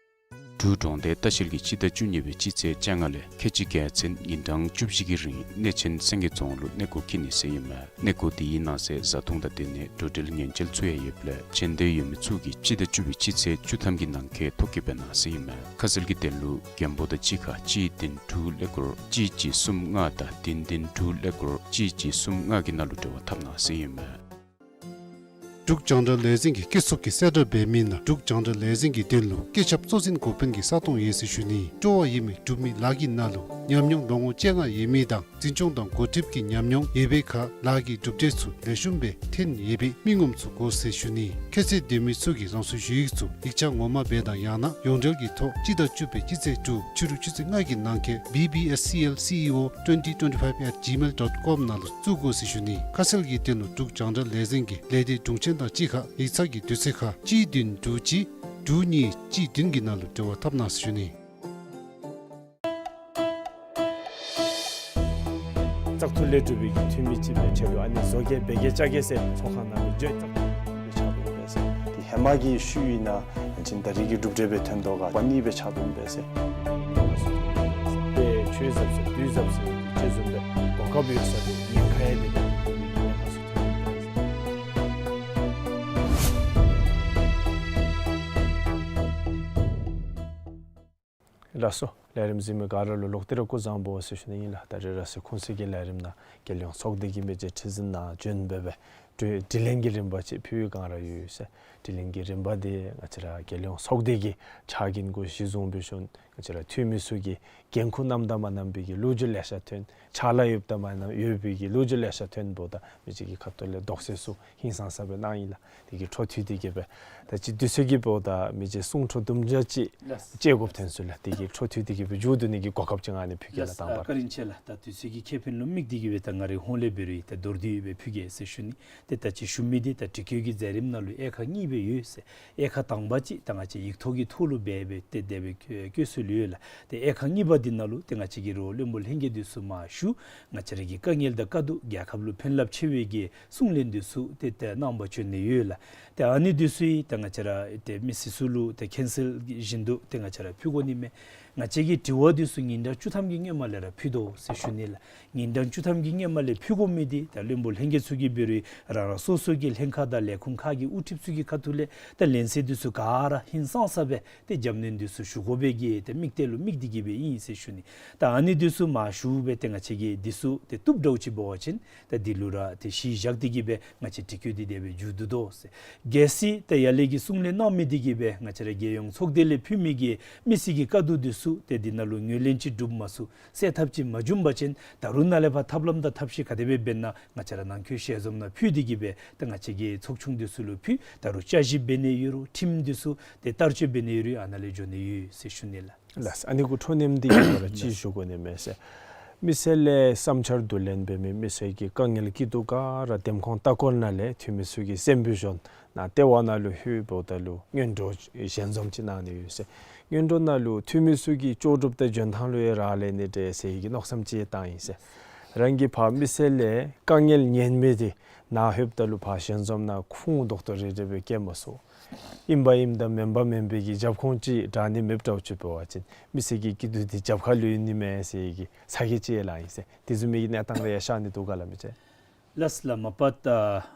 འབྲུག་གྲོང་སྡེ་ལྟ་བཤལ་གྱིས་སྤྱི་ཟླ་བཅུ་གཉིས་པའི་སྤྱི་ཚེས་བཅོ་ལྔ་ལས་ཁལ་གཅིག་བརྒྱད་ཚུན་ཉིན་གྲངས་བཅུ་བཞི་གི་རིང་གནས་ཆེན་སེང་གེ་རྫོང་ལུ་གནས་སྐོར་འཁྱིད་ནི་ཟེར་ཨིན་མས། གནས་སྐོར་དེའི་ནང་གསེས་བཟའ་འཐུང་དང་སྡོད་གནས་འགྲོ་འགྲུལ་ཉེན་བཅོལ་ཚུ་ཡང་ཡོདཔ་ལས་བྱོན་འདོད་ཡོད་མི་ཚུ་གིས་སྤྱི་ཟླ་བཅུ་པའི་སྤྱི་ཚེས་བཅུ་ཐམ་གྱི་ནང་འཁོད་ཐོ་བཀོད་འབད་གནང་ཟེར་ཨིན་མས། ཁ་གསལ་གྱི་དོན་ལུ་རྒྱང་འབོར་དང་གཅིག་ཁར་གཅིག་བདུན་དྲུག་ཀླད་ཀོར་གཅིག་གཅིག་གསུམ་ལྔ་དང་བདུན་བདུན་དྲུག་ཀླད་ཀོར་གཅིག་གཅིག་གསུམ་ལྔ་གི་ནང་ལུ་འབྲེལ་བ་འཐབ་གནང་ཟེར་ཨིན་མས། འབྲུག་རྒྱང་བསྒྲགས་ལས་འཛིན་གྱི་སྐྱིད་གསོག་གིས་གསལ་བསྒྲགས་འབད་མི་ནང་འབྲུག་རྒྱང་བསྒྲགས་ལས་འཛིན་གྱི་དོན་ལུ་སྐད་ཁྱབ་གཙོ་འཛིན་འགོ་དཔོན་གྱི་ས་སྟོང་ཡོད་ཟེར་ཞུ་ནི། སྤྲོ་བ་ཡོད་མི་འབྲུག་མི་ལཱ་གི་ནང་ལུ་ཉམས་མྱོང་ལོ་ངོ་བཅོ་ལྔ་ཡོད་མི་དང་འཛིན་སྐྱོང་དང་འགོ་ཁྲིདཔ་གི་ཉམས་མྱོང་ཡོད་པའི་ཁར་ལཱ་གི་གྲུབ་འབྲས་ཚུ་ལེགས་ཤོམ་སྦེ་ཐོན་ཡོད་པའི་མི་ངོམ་ཚུ་དགོ་ཟེར་ཞུ་ནི། ཁྱད་ཚད་ལྡན་མི་ཚུ་གིས་རང་སོའི་ཞུ་ཡིག་ཚུ་ཡིག་ཆ་ངོ་མ་སྦེ་དང་ཡང་ན་ཡོངས་འབྲེལ་གྱི་ཐོག་སྤྱི་ཟླ་བཅུ་པའི་སྤྱི་ཚེས་དྲུག་ཕྱི་རུ་ཆུ་ཚོད་ལྔ་གི་ནང་འཁོད་B B S C L C E O twenty twenty-five at gmail dot com ནང་ལུ་བཙུགས་དགོ་ཟེར་ཞུ་ནི། ཁ་གསལ་གྱི་དོན་ལུ་འབྲུག་རྒྱང་བསྒྲགས་ལས་འཛིན་གྱི་ལས་སྡེ་དྲུང་ཆེན་དང་གཅིག་ཁར་ཡིག་ཚང་གི་དུས་ཚོད་ཁར་གཅིག་བདུན་དྲུག་གཅིག་ དྲུག་གཉིས་གཅིག་བདུན་གྱི་ནང་ལུ་འབྲེལ་བ་འཐབ་གནང་ཟེར་ཞུ་ནི། བཙག་འཐུ་ལས་གྲུབ་པའི་གི་འཐུས་མི་ཅིག་སྦེ་ཆ་ལུ་ཨ་ནི་བཟོ་གེ་འབད་གེ་བཅའ་གེ་ཟེར་ཚོགས་ཁང་ནང་ལུ་བརྗོད་བཏང་སྦེ་ཆ་ལུ་འབད་ཟེར། ཏེ་ཧེ་མ་གི་ཤུལ་ཨིན་ན་ཡང་ཅིན་ད་རིས་ཀྱི་གྲུབ་འབྲས་སྦེ་ཐོན་དོ་ག་པ་ནི་སྦེ་ཆ་ལུ་འབད་ཟེར། ཏེ་ཆོས་ཟབ་ཟེར་དུས་ཟབ་ཟེར་ཅིག་བཟུམ་སྦེ་གོ་སྐབས་ཡོད་ས་ལུ་ཉེན་ཁ་ཡང་དེ་ལས་ཉེན་ཁ་ཚུ་ཐོན་འབད་ཟེར། ལགས་སོ། ལས་རིམ་གཟིགས་མི་ག་ར་ལུ་ལོག་སྟེ་ར་སྐུ་གཟུགས་བཟང་པོ་ཟེར་ཞུ་ནི་ཨིན་ལགས། ད་རེས་ར་སེ་ཁུངས་སི་གི་ལས་རིམ་ནང་རྒྱལ་ཡོངས་ཚོགས་སྡེ་གི་མི་རྗེ་ཁྲི་འཛིན་ནཱ་བྱོན་སྦེ་སྦེ་དྲི་དྲི་ལན་གྱི་རིམ་པ་ཅིག་ཕུལ་བའི་སྒང་ར་ཡོད་ཟེར། དྲི་ལན་གྱི་རིམ་པ་འདི་ང་བཅས་ར་རྒྱལ་ཡོངས་ཚོགས་སྡེ་གི་ཕྱག་འགན་གུ་གཞི་བཟུང་སྦེ་ཞུ་ནི། ང་བཅས་ར་འཐུས་མི་ཚུ་གི་འགན་ཁུར་གནངམ་དང་མ་གནང་པའི་གི་ལོ་རྒྱུས་ལེ་ཤ་ཐོན། ཕྱག་ལཱ་ཡོདཔ་དང་མ་གནང་ཡོད་པའི་གི་ལོ་རྒྱུས་ལེ་ཤ་ཐོན་འབདཝ་ད་མི་རྗེ་གི་ཁ་ཐུག་ལས་དོགས་སེལ་ཚུ་ཧིང་སངས་ས་སྦེ་གནང་ཡི་ལགས། དེ་གི་འཕྲོ་མཐུད་དེ་གི་སྦེ་ད་ཅི་དུས་ཚོད་ཀྱིས་འབདཝ་ད་མི་རྗེ་གསུང་འཕྲོ་དུམ་གྲ་ཅིག་ལགས། བཅད་དགོཔ་ཐོན་སོང་ལགས། དེ་གི་འཕྲོ་མཐུད་དེ་གི་སྦེ་མཇུག་བསྡུ་ནི་གི་གོ་སྐབས་ཅིག་ང་ནི་ཕུལ་གེ་ལགས། ལགས། དང་པ་བཀའ་དྲིན་ཆེ་ལགས། ད་དུས་ཚོད་ཀྱི་ཁེ་ཕན་ལུ་དམིགས་ཏེ་གི་སྦེ་ད་ང་རའི་ཧོངས་ལས་འབད་རུང་ད་མདོར་བསྡུས་སྦེ་ཕུལ་གེ་ཟེར་ཞུ་ནི། ཏེ་ད་ཅི་ཞུ་མི་འདི་ད་དྲི་བཀོད་ཀྱི་མཛད་རིམ་ནང་ལུ་དབྱེ་ཁག་གཉིས་སྦེ་ཡོད་ཟེར། དབྱེ་ཁག་དང་པ་ཅིག་ད་ང་བཅས་ཡིག་ཐོག་གི་ཐོག་ལུ་སྦེ་སྦེ་ཏེ་དེ་སྦེ་བཀོད་སྲོལ་ཡོད་ལགས། ཏེ་དབྱེ་ཁག་གཉིས་པ་འདི་ནང་ལུ་ཏེ་ང་བཅས་ཀྱི་རོགས་བློན་པོ་ལྷན་རྒྱས་འདི་ཚུ་མར་ཞུ། ང་བཅས་ར་གི་དཀའ་ངལ་དང་དཀའ་སྡུག་རྒྱལ་ཁབ་ལུ་ཕན་རླབས་ཆེ་བའི་གི་གསུང་གླེང་འདི་ཚུ་ཏེ་ཏེ་གནང་བར་བྱོན་ནི་ཡོད་ལགས། ཏེ་ཨ་ནི་འདི་ཚུ་ཡང་ཏེ་ང་བཅས་ར་ཏེ་མི་སེར་ཚུ་ལུ་ཏེ་མཁྱེན་གསལ་བཞིན་དུ་ཏེ་ང་བཅས་ར་ཕུལ་དགོ་ནི་མས། ང་བཅས་ཀྱི་དྲི་བ་འདི་ཚུ་ཉིན་གྲངས་བཅུ་ཐམ་གྱི་སྔོན་མ་ལས་ར་ཕུལ་དོ་ཟེར་ཞུ་ནི་ལགས། ཉིན་གྲངས་བཅུ་ཐམ་གྱི་སྔོན་མ་ལས་ཕུལ་དགོ་མི་འདི་ད་བློན་པོ་ལྷན་རྒྱས་ཚུ་གིས་འབད་རུང་རང་རང་སོ་སོ་གི་ལྷན་ཁག་དང་ལས་ཁུངས་ཁག་གི་དབུ་ཁྲིདཔ་ཚུ་གི་ཁ་ཐུག་ལས་ད་ལན་གསལ་འདི་ཚུ་ག་ར་ཧིང་སངས་ས་སྦེ་ཏེ་རྒྱབ་སྣོན་འདི་ཚུ་ཞུ་དགོ་པའི་གི་ཏེ་དམིགས་གཏད་ལུ་དམིགས་ཏེ་གི་སྦེ་ཨིན་ཟེར་ཞུ་ནི། ད་ཨ་ནི་འདི་ཚུ་མར་ཞུ་སྦེ་ཏེ་ང་བཅས་ཀྱིས་འདི་ཚུ་ཏེ་བཏུབ་འདྲཝ་ཅིག་འབད་བ་ཅིན་ད་འདི་ལུ་ར་ཏེ་གཞི་བཞག་སྟེ་གི་སྦེ་ང་བཅས་དྲི་བཀོད་འདི་དེ་སྦེ་མཇུག་བསྡུ་དོ་ཟེར། གལ་སྲིད་ད་ཡར་ལས་ཀྱི་གསུང་གླེང་གནང་མི་འདི་གིས་སྦེ་ང་བཅས་ར་རྒྱལ་ཡོངས་ཚོགས་སྡེ་ལས་ཕུལ་མི་གི་མི་སེར་གྱི་དཀའ་སྡུག་འདི་ཚུ་ཏེ་འདི་ནང་ལུ་ངོས་ལེན་ཅིག་གྲུབ་མ་ཚུགས་སེལ་ཐབས་ཅིག་མ་བྱུང་པ་ཅིན་ད་རུང་ནཱ་ལས་ཕར་ཐབས་ལམ་དང་ཐབས་ཤེས་ག་དེ་སྦེ་འབད་ན་ང་བཅས་ར་ནང་འཁོད་ཞལ་འཛོམས་ནང་ཕུལ་ཏེ་གི་སྦེ་ད་ང་བཅས་ཀྱི་ཚོགས་ཆུང་འདི་ཚུ་ལུ་ཕུལ། ད་རུང་བསྐྱར་ཞིབ་འབད་ནི་ཡོད་རུང་ཁྲིམས་འདི་ཚུ་ཏེ་བསྟར་སྤྱོད་འབད་ནི་ཡོད་རུང་ཨ་ནཱ་ལས་འགྱོ་ནི་ཡོད་ཟེར་ཞུ་ནི་ལགས། ལགས། ཨ་ནི་གུ་འཕྲོ་མཉམ་འདི་གིས་ང་ར་ཅིག་ཞུ་དགོ་ནི་མས་ཟེར། མི་སེར་ལས་བསམ་འཆར་བསྡུ་ལེན་འབད་མི་མི་སེར་གྱི་དཀའ་ངལ་སྐྱིད་སྡུག་ག་ར་འདེམས་ཁོངས་ལྟ་སྐོར་ནང་ལས་འཐུས་མི་ཚུ་གིས་གསན་པར་བྱོན་ནཱ་ལྟེ་བ་ནང་ལུ་ལྷོད་འབདཝ་ད་ལུ་སྔོན་འགྲོ་ཞལ་འཛོམས་ཅིག་གནང་ནི་ཡོད་ཟེར། སྔོན་འགྲོ་ནང་ལུ་འཐུས་མི་ཚུ་གིས་ལྕོགས་གྲུབ་དང་འཇོན་ཐང་ལུ་ཡང་རག་ལས་ནི་འདྲས་ཟེར་བའི་གི་མནོ་བསམ་ཅིག་བཏང་ཡི་ཟེར། རང་གིས་ཕར་མི་སེར་ལས་དཀའ་ངལ་ཉན་མི་འདི་ནཱ་ལྷོདཔ་ད་ལུ་ཕར་ཞལ་འཛོམས་ནང་ཁུངས་དོག་དོ་རེ་རེ་སྦེ་བཀལ་མ་ཚུགས། ཨིན་པ་ཨིནམ་དང་མེན་པ་མེན་པའི་གི་རྒྱབ་ཁུངས་ཅིག་དྲག་ནི་མེདཔ་འདྲཝ་ཅིག་འབད་བ་ཅིན་མི་སེར་གྱི་སྐྱིད་སྡུག་འདི་རྒྱབ་ཁ་ལུ་ཡོད་ནི་མས་ཟེར་བའི་གི་ཚ་གྱང་ཅིག་ཡང་ལང་ཡི་ཟེར། དེ་བཟུམ་མའི་གི་གནས་སྟངས་རེ་ཡང་ཤར་ནི་འདུག་ག་ལགས་མི་རྗེ། ལགས་ལགས། མ་པ་ད་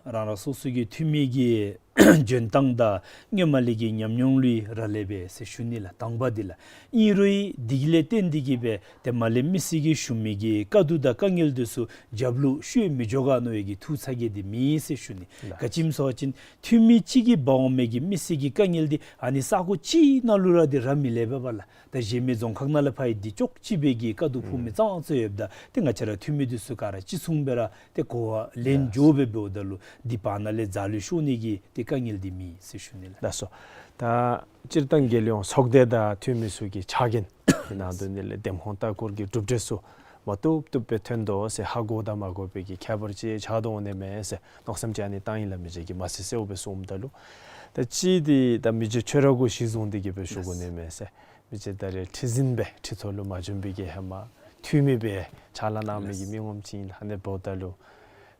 རང་རང་སོ་སོ་གི་འཐུས་མི་གི་འཇོན་ཐང་དང་སྔོན་མ་ལས་ཀྱི་ཉམས་མྱོང་ལུ་རག་ལས་པས་ཟེར་ཞུ་ནི་ལགས། དང་པ་འདི་ལགས། ཨིན་རུང་འདི་གི་ལས་བརྟེན་ཏེ་གི་སྦེ་ཏེ་མར་ལས་མི་སེར་གྱིས་ཞུ་མི་གི་དཀའ་སྡུག་དང་དཀའ་ངལ་འདི་ཚུ་རྒྱབ་ལུ་ཤོར་མི་འགྱོ་ག་མནོ་བའི་གི་ཐུགས་ཚ་གྱང་འདི་མེད་ཟེར་ཞུ་ནི། ལགས། ག་ཅི་སྨོ་ཟེར་བ་ཅིན་འཐུས་མི་གཅིག་གིས་འབག་འོང་མི་གི་མི་སེར་གྱི་དཀའ་ངལ་འདི་ཨ་ནི་ས་གོ་གཅིག་ནང་ལུ་ར་འདི་ར་མི་ལེགས་པས་པ་ལགས། ད་གཞན་མི་རྫོང་ཁག་ནང་ལས་ཕར་ཡང་འདི་ཅོག་གཅིག་སྦེ་གི་དཀའ་སྡུག་ཕོག་མི་ཙང་ཙང་ཡོདཔ་ད་ཏེ་ང་བཅས་ར་འཐུས་མི་འདི་ཚུ་ག་ར་གཅིག་མཚུངས་སྦེ་ར་ཏེ་གོ་བ་ལེན་འགྱོ་སྦེ་འབདཝ་ད་ལུ་འདི་བར་ན་ལས་འཛག་ལུས་ཤོར་ནི་གི་ཏེ་དཀའ་ངལ་འདི་མེད་ཟེར་ཞུ་ནི་ལགས། ལགས་སོ། ད་སྤྱིར་བཏང་རྒྱལ་ཡོངས་ཚོགས་སྡེ་དང་འཐུས་མི་ཚུ་གི་ཕྱག་འགན་ནང་དུ་ནི་ལས་འདེམས་ཁོངས་ལྟ་སྐོར་གྱི་གྲུབ་འབྲས་ཚུ་མ་བཏུབ་བཏུབ་སྦེ་ཐོན་དོ་ཟེར་ཧ་གོ་དང་མ་གོ་བའི་གི་ཁྱད་པར་ཅིག་ཆགས་དོ་འོང་ནི་མས་ཟེར་མནོ་བསམ་ཅིག་ཨ་ནི་བཏང་ཡི་ལགས་མི་རྗེ་གིས་མ་གསལ་གསལཝ་སྦེ་གསུངམ་ད་ལུ། ད་ཅི་འདི་ད་མི་རྗེ་ཁྱོད་ར་གུ་གཞི་བཟུང་སྟེ་གི་སྦེ་ཞུ་དགོ་ནི་མས་ཟེར། མི་རྗེ་ད་རེས་ཁྲི་འཛིན་སྦེ་ཁྲི་ཐོག་ལུ་མ་བྱོན་པའི་གི་ཧེ་མ་འཐུས་མི་སྦེ་ཕྱག་ལཱ་གནང་མི་གི་མི་ངོམ་ཅིག་ཨིན་ལགས། ཨ་ནི་འབདཝ་ད་ལུ་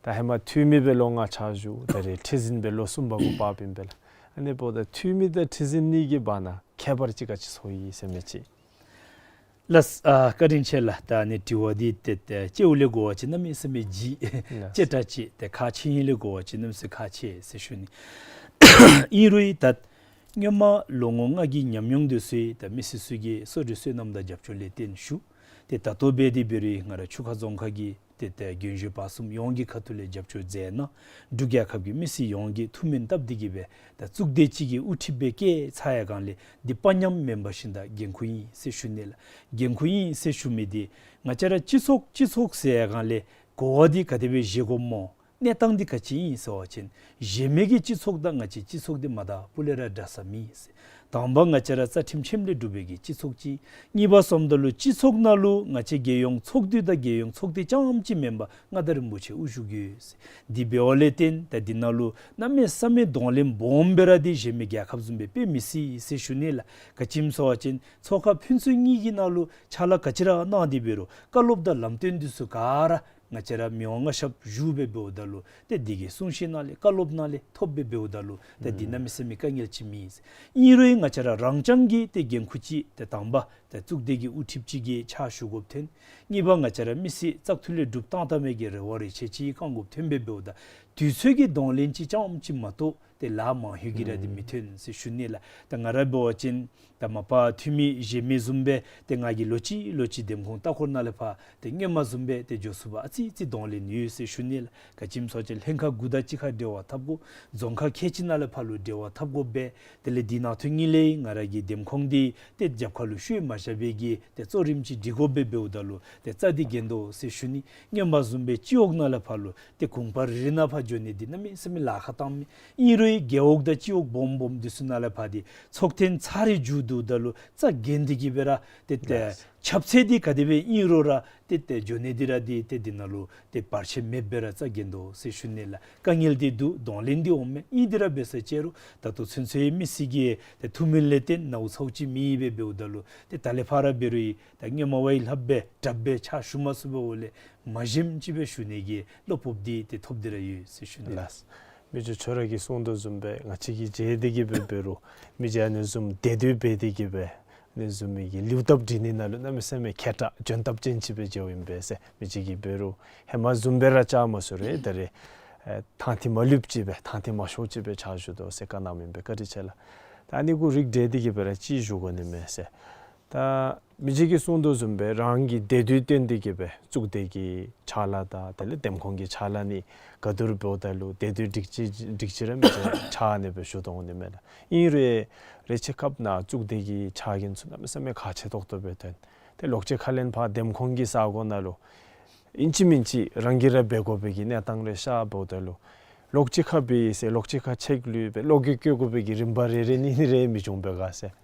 ད་ཧེ་མ་འཐུས་མི་སྦེ་ལོ་ལྔ་ཕྱག་ཞུ། ད་རེས་ཁྲི་འཛིན་སྦེ་ལོ་གསུམ་པ་གུ་བབས་ཨིན་པས་ལགས། ཨ་ནི་འབདཝ་ད་འཐུས་མི་དང་ཁྲི་འཛིན་གཉིས་ཀྱི་བར་ན་ཁྱད་པར་ཅིག་ག་ཅི་ཚོར་ཡི་ཟེར་མི་ཅིག། ལགས། ཨ་བཀའ་དྲིན་ཆེ་ལགས། ད་ཨ་ནི་དྲི་བ་འདི་ཏེ་ཏེ་དཔྱེཝ་ལས་གོ་བ་ཅིན་གནམ་མེད་ས་མེད་ལྗིད་ལགས། ཆེ་དྲགས་ཅིག་ཏེ་ཁག་ཆེ་ཧིང་ལས་གོ་བ་ཅིན་གནམ་མེད་ས་མེད་ཁག་ཆེ་ཟེར་ཞུ་ནི། ཨིན་རུང་ད་སྔོན་མ་ལོ་ངོ་ལྔ་གི་ཉམས་མྱོང་འདི་ཚུ་ད་མི་སེར་ཚུ་གི་སོ་འདི་བསོད་ནམས་དང་རྒྱབ་སྐྱོར་ལས་བརྟེན་ཞུ། ཏེ་ད་ལྟོ་འབད་དེ་འབད་རུང་ང་ར་ཆུ་ཁ་རྫོང་ཁག་གི་ཏེ་ཏེ་རྒན་གཞོན་བར་གསུམ་ཡོངས་ཀྱི་ཁ་ཐུག་ལས་རྒྱབ་སྐྱོར་མཛད་གནང་། འབྲུག་རྒྱལ་ཁབ་ཀྱི་མི་སེར་ཡོངས་ཀྱིས་ཐུགས་སྨོན་བཏབ་སྟེ་གི་སྦེ་ད་གཙུག་སྡེ་ཅིག་གི་དབུ་ཁྲིདཔ་སྦེ་བཀལ་ཚར་ཡར་སྒང་ལས་འདི་དཔའ་ཉམས་མེན་པར་ཞིནམ་ད་འགན་ཁུར་ཨིན་ཟེར་ཞུ་ནི་ལགས། འགན་ཁུར་ཨིན་ཟེར་ཞུ་མི་འདི་ང་བཅས་ར་སྤྱི་ཚོགས་སྤྱི་ཚོགས་ཟེར་ཡར་སྒང་ལས་གོ་བ་འདི་ག་དེ་སྦེ་བཞེས་དགོཔ་སྨོ། གནས་སྟངས་འདི་ག་ཅི་ཨིན་ཟེར་བ་ཅིན་གཞན་མི་གི་སྤྱི་ཚོགས་དང་ང་བཅས་སྤྱི་ཚོགས་འདི་མ་དང་པོ་ལས་ར་འདྲ་ས་མེད་ཟེར། དང་པ་ང་བཅས་ར་རྩ་ཁྲིམས་ཆེནམ་ལས་གྲུབ་པའི་གི་སྤྱི་ཚོགས་ཅིག། གཉིས་པ་སོངམ་ད་ལུ་སྤྱི་ཚོགས་ནང་ལུ་ང་བཅས་རྒྱལ་ཡོངས་ཚོགས་འདུ་དང་རྒྱལ་ཡོངས་ཚོགས་སྡེ་རྐྱངམ་ཅིག་མེན་པར་མངའ་བདག་རིན་པོ་ཆེ་དབུ་བཞུགས་ཡོད་ཟེར། དེ་འབདཝ་ལས་བརྟེན་ད་འདི་ནང་ལུ་གནམ་མེད་ས་མེད་གདོང་ལེན་སྦོམ་སྦེ་ར་འདི་གཞན་མི་རྒྱལ་ཁབ་བཟུམ་སྦེ་དཔེ་མི་སྲིད་ཟེར་ཞུ་ནི་ལགས། ག་ཅི་སྨོ་ཟེར་བ་ཅིན་ཚོགས་ཁང་ཕན་ཚུན་གཉིས་ཀྱི་ནང་ལུ་ཕྱག་ལཱ་ག་ཅི་ར་གནང་སྟེ་འབད་རུང་བཀའ་སློབ་དང་ལམ་སྟོན་འདི་ཚུ་ག་ར་ང་བཅས་ར་མི་དབང་མངའ་ཞབས་བཞུགས་སྦེ་འབདཝ་ད་ལུ་ཏེ་འདི་གི་གསུང་བཤད་ནང་ལས་བཀའ་སློབ་ནང་ལས་ཐོབ་སྦེ་འབདཝ་ད་ལུ་ཏེ་འདི་གནམ་མེད་ས་མེད་དཀའ་ངལ་ཅིག་མེད་ཟེར། ཨིན་རུང་ང་བཅས་ར་རང་རྐྱང་གི་ཏེ་འགན་ཁུར་ཅིག་ཏེ་དང་པ་ཏེ་གཙུག་སྡེ་གི་དབུ་ཁྲིདཔ་ཅིག་གི་ཕྱག་ཞུ་དགོཔ་ཐོན། གཉིས་པ་ང་བཅས་ར་མི་སེར་བཙག་འཐུ་ལས་སྒྲུབ་བཏང་བཏངམ་མའི་གི་རེ་བ་རེ་ཆེ་ཅིག་བསྐང་དགོཔ་ཐོན་སྦེ་འབདཝ་ད་དུས་ཚོད་ཀྱི་གདོང་ལེན་ཅིག་རྐྱངམ་ཅིག་མ་གཏོགས་ཏེ་ལཱ་མང་ཤོས་ཀྱི་ར་འདི་མི་ཐོན་ཟེར་ཞུ་ནི་ལགས། ད་ང་ར་འབད་བ་ཅིན་ད་མ་པ་འཐུས་མི་གཞན་མི་བཟུམ་སྦེ་ཏེ་ང་གིས་ལོ་གཅིག་ལོ་གཅིག་འདེམས་ཁོངས་ལྟ་སྐོར་ནང་ལས་ཕར་ཏེ་སྔོན་མ་བཟུམ་སྦེ་ཏེ་འགྱོ་ཚུགས་པར་ཨ་ཙི་ཙི་གདོང་ལེན་ཡོད་ཟེར་ཞུ་ནི་ལགས། ག་ཅི་སྨོ་ཟེར་བ་ཅིན་ལྷན་ཁག་དགུ་དང་གཅིག་ཁར་འབྲེལ་བ་འཐབ་དགོ། རྫོང་ཁག་ཁལ་གཅིག་ནང་ལས་ཕར་ལུ་འབྲེལ་བ་འཐབ་དགོ་པས། དེ་ལས་འདི་ནང་ཐོན་ནི་ལས་ང་ར་གི་འདེམས་ཁོངས་འདི་ཏེ་རྒྱབ་ཁ་ལུ་ཤོར་མ་བཞག་པའི་གི་ཏེ་གཙོ་རིམ་ཅིག་སྒྲིག་དགོ་པས། འབདཝ་ད་ལུ་ཏེ་རྩ་འདི་འགལ་དོ་ཟེར་ཞུ་ནི། སྔོན་མ་བཟུམ་སྦེ་སྤྱི་འོག་ནང་ལས་ཕར་ལུ་ཏེ་གུང་པ་རེ་རེ་ནང་ཕར་འགྱོ་ནི་འདི་གནམ་མེད་ས་མེད་ལཱ་ཁག་བཏངམ་མས། ཨིན་རུང་རྒེད་འོག་དང་སྤྱི་འོག་སྦོམ་སྦོམ་འདི་ཚུ་ནང་ལས་ཕར་འདི་ཚོགས་ཐེངས་ཚར་རེ་མཇུག་བསྡུཝ་ད་ལུ་རྩ་འགལ་ཏེ་གི་སྦེ་ར་ཏེ་ཏེ་ལགས། ཁྱབ་ཚད་འདི་ག་དེ་སྦེ་ཨིན་རུང་ར་ཏེ་ཏེ་འགྱོ་ནི་འདི་ར་འདི་ཏེ་འདི་ནང་ལུ་ཏེ་བར་ཆད་མེདཔ་སྦེ་ར་རྩ་འགལ་དོ་ཟེར་ཞུ་ནི་ལགས། དཀའ་ངལ་འདི་འདུག། གདོང་ལེན་འདི་འོང་མས། ཨིན་དེ་ར་འབད་ས་ཅིག་རུང་ད་ལྟོ་ཚུན་ཚོད་མི་སེར་གྱི་ཏེ་ཐུགས་སྨོན་ལས་བརྟེན་ནཝ་ཚཝ་ཅིག་མེད་པས། འབདཝ་ད་ལུ་ཏེ་ད་ལས་ཕར་ར་འབད་རུང་ད་སྔོན་མ་བ་ཡི་ལྷགཔ་སྦེ་དྲགཔ་སྦེ་ཕྱག་ཞུ་མ་ཚུགས་པས། འོ་ལས་མ་ཞནམ་ཅིག་སྦེ་ཞུ་ནི་གི་བློ་སྤོབས་འདི་ཏེ་ཐོབ་སྟེ་ར་ཡོད་ཟེར་ཞུ་ནི་ལགས། ལགས། མི་རྗེ་ཁྱོད་ར་གིས་གསུང་དོ་བཟུམ་སྦེ་ང་བཅས་ཀྱིས་མཇལ་ཏེ་གི་སྦེ་འབད་རུང་མི་རྗེ་ཨ་ནི་བཟུམ་དེ་དུས་འབད་དེ་གི་སྦེ་ཨ་ནི་བཟུམ་མའི་གི་ལེའུ་བརྡ་བྲིས་ནི་ནང་ལུ་གནམ་མེད་ས་མེད་མཁས་དྲགས་འཇོན་ཐངས་ཅན་ཅིག་སྦེ་མཇལཝ་ཨིན་པས་ཟེར། མི་རྗེ་གིས་འབད་རུང་ཧེ་མ་བཟུམ་སྦེ་ར་བཅར་མ་ཚུགས་རུང་ད་རེས་ཨེ་ཐང་ཐིག་མ་ལུསཔ་ཅིག་སྦེ་ཐང་ཐིག་མ་ཤོར་ཅིག་སྦེ་ཕྱག་ཞུ་དོ་ཟེར་བཀའ་གནངམ་ཨིན་པས། བཀའ་དྲིན་ཆེ་ལགས། ད་ཨ་ནི་གུ་རིགས་བསྒྲེས་ཏེ་གི་སྦེ་ར་ཅིག་ཞུ་དགོ་ནི་མས་ཟེར། ད་མི་རྗེ་གིས་གསུང་དོ་བཟུམ་སྦེ་རང་གི་དེ་དུས་བཏོན་ཏེ་གི་སྦེ་གཙུག་སྡེ་གི་ཕྱག་ལཱ་དང་དེ་ལས་འདེམས་ཁོངས་ཀྱི་ཕྱག་ལཱ་ནི་ག་དུར་འབདཝ་ད་ལུ་དེ་དུས་སྒྲིག་ཅི་སྒྲིག་ཅི་ར་མི་ཅི་ཕྱག་ནི་སྦེ་ཞུ་དོ་འོང་ནི་མས་ལགས། ཨིན་རུང་རེ་ཅིག་སྐབས་ནང་གཙུག་སྡེ་གི་ཕྱག་འགན་ཚུ་གནམ་མེད་ས་མེད་ཁག་ཆེ་ཏོག་ཏོ་སྦེ་ཐོན། ཏེ་ལོག་ཅིག་ཁ་ལན་ཕར་འདེམས་ཁོངས་ཀྱི་ས་གོ་ནང་ལུ་ཨིན་ཅི་མིན་ཅི་རང་གིས་ར་འབད་དགོ་པའི་གི་གནས་སྟངས་རེ་ཤར་འབདཝ་ད་ལུ་ལོག་ཅིག་ཁར་འབད་ཡི་ཟེར་ལོག་ཅིག་ཁར་ཆེག་ལུས་སྦེ་ལོག་གི་བཀོད་དགོ་པའི་གི་རིམ་པ་རེ་རེ་གཉིས་གཉིས་རེ་མི་འབྱུང་པས་ག་ཟེར།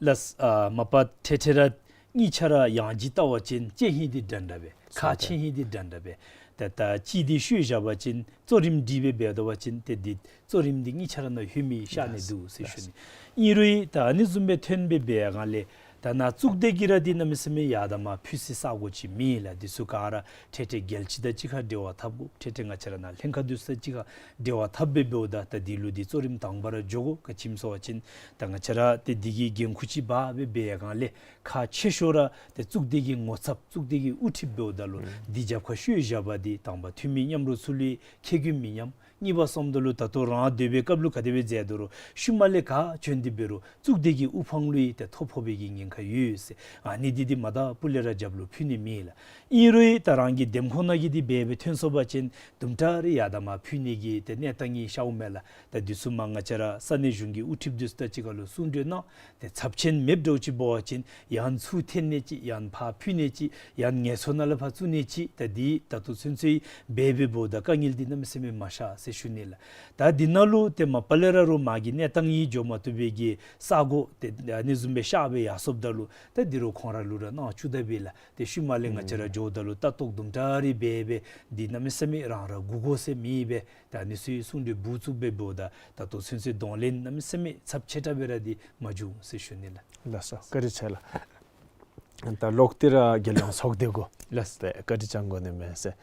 ལགས། ཨ་མ་པ་འཕྲལ་འཕྲལ་ར་གཉིས་ཆ་ར་ཡང་ཅིན་ལྟ་བ་ཅིན་ལྕེ་ཧིང་འདི་འདྲན་འདྲ་སྦེ་ཁ་ཆེ་ཧིང་འདི་འདྲན་འདྲ་སྦེ། ད་ད་ཅིག་འདི་ཤོར་བཞག་པ་ཅིན་གཙོ་རིམ་སྒྲིག་སྦེ་འབད་དོ་བ་ཅིན་ཏེ་འདི་གཙོ་རིམ་འདི་གཉིས་ཆ་ར་ནང་ལྷོད་མི་ཤར་ནི་འདུག་ཟེར་ཞུ་ནི། ཨིན་རུང་ད་ཨ་ནི་བཟུམ་སྦེ་ཐོན་སྦེ་འབད་ཡར་སྒང་ལས་ད་ནཱ་གཙུག་སྡེ་གི་ར་འདི་གནམ་མེད་ས་མེད་ཡར་དང་མར་འཕུལ་སའི་ས་གོ་ཅིག་མེད་ལགས། འདི་ཚུ་ག་ར་འཕྲལ་འཕྲལ་རྒྱལ་སྤྱི་དང་གཅིག་ཁར་འབྲེལ་བ་འཐབ་དགོ། འཕྲལ་འཕྲལ་ང་བཅས་ར་ནཱ་ལྷན་ཁག་འདི་ཚུ་དང་གཅིག་ཁར་འབྲེལ་བ་འཐབ་སྦེ་འབདཝ་ད་ད་འདི་ལུ་འདི་གཙོ་རིམ་དང་པ་ར་འགྱོ་དགོ། ག་ཅི་སྨོ་ཟེར་བ་ཅིན་ད་ང་བཅས་ར་ཏེ་འདི་གི་འགན་ཁུར་ཅིག་འབག་སྦེ་འབད་ཡར་སྒང་ལས་ཁག་ཆེ་ཤོས་ར་ཏེ་གཙུག་སྡེ་གི་ངོ་ཚབ་གཙུག་སྡེ་གི་དབུ་ཁྲིདཔ་འབདཝ་ད་ལུ་ཨུམ་འདི་རྒྱབ་ཁར་ཤོར་བཞག་པ་འདི་དང་པ་འཐུས་མི་མཉམ་རོགས་ཚུ་ལུ་ཁེ་གྱོང་མི་ཉམས། གཉིས་པ་སོངམ་ད་ལུ་ད་ལྟོ་རང་སྡོད་པའི་སྐབས་ལུ་ག་དེ་སྦེ་མཛད་དོ་རུང་ཤུལ་མ་ལས་ག་བྱོན་ཏེ་འབད་རུང་གཙུག་སྡེ་གི་དབུ་འཕང་ལུ་ཡང་ཏེ་ཐོ་ཕོག་པའི་གི་ཉེན་ཁ་ཡོད་ཟེར། ཨ་ནི་འདི་འདི་མ་ད་སྤུ་ལས་ར་རྒྱབ་ལུ་ཕུལ་ནི་མེད་ལགས། ཨིན་རུང་ད་རང་གི་འདེམས་ཁོངས་ནང་གི་འདི་འབད་སྦེ་ཐོན་སོང་པ་ཅིན་དུམ་གྲ་རེ་ཡར་དང་མར་འཕུལ་ནི་གི་ཏེ་གནས་སྟངས་ཨིན་ཤརཝ་མས་ལགས། ད་འདི་ཚུ་མར་ང་བཅས་ར་ས་གནས་གཞུང་གི་དབུ་ཁྲིདཔ་འདི་ཚུ་དང་གཅིག་ཁར་ལུ་གསུང་གྲོས་གནང་། ཏེ་ཚབས་ཆེན་མེདཔ་འདྲཝ་ཅིག་འབད་བ་ཅིན་ཡང་ཚུར་འཐེན་ནི་ཅིག་ཡང་ཕར་འཕུལ་ནི་ཅིག་ཡང་ངལ་འཚོ་ནང་ལས་ཕར་བཙུགས་ནི་ཅིག། ད་འདི་ད་ལྟོ་ཚུན་ཚོད་འབད་འབདཝ་ད་དཀའ་ངལ་འདི་གནམ་མེད་ས་མེད་མ་ཤར་ཟེར་ཞུ་ནི་ལགས། ད་འདི་ནང་ལུ་ཏེ་མ་པ་ལས་ར་རུང་མ་གི་གནས་སྟངས་ཨིན་འགྱོ་མ་བཏུབ་པའི་གི་ས་གོ་ཏེ་ཨ་ནི་བཟུམ་སྦེ་ཤར་སྦེ་ཡར་སོངམ་ད་ལུ་ད་འདི་རུང་ཁོང་ར་ལུ་ར་གནང་བཅུག་ད་པས་ལགས། ཏེ་ཤུལ་མ་ལས་ང་བཅས་ར་འགྱོཝ་ད་ལུ་ལྟ་རྟོག་དུམ་གྲ་རེ་འབད་སྦེ་འདི་གནམ་མེད་ས་མེད་རང་ར་སྒུག་དགོ་ཟེར་མེད་པས། ད་ཨ་ནི་ཚུ་གསུང་གྲོས་འབུལ་བཅུག་སྦེ་འབདཝ་ད་ད་ལྟོ་ཚུན་ཚོད་གདོང་ལེན་གནམ་མེད་ས་མེད་ཚབས་ཆེ་དྲགས་སྦེ་ར་འདི་མ་བྱུང་ཟེར་ཞུ་ནི་ལགས། ལགས་སོ། བཀའ་དྲིན་ཆེ་ལགས། ད་ལོག་སྟེ་ར་རྒྱལ་ཡོངས་ཚོགས་སྡེ་གུ་ལགས་སོ། བཀའ་དྲིན་བསྐྱང་དགོ་ནི་མས་ཟེར།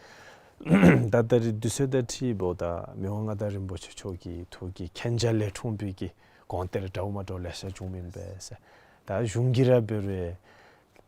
ད་ད་རིས་དུས་ཚོད་དང་འཁྲིལ་འབདཝ་ད་མི་དབང་མངའ་བདག་རིན་པོ་ཆེ་མཆོག་གི་ཐུགས་ཀྱི་མཁྱེན་རྒྱ་ལས་འཁྲུངས་པའི་གི་དགོངས་གཏེར་འདྲཝ་མ་འདྲཝ་ལེ་ཤ་བྱུངམ་ཨིན་པས་ཟེར། ད་གཞུང་གིས་ར་འབད་རུང་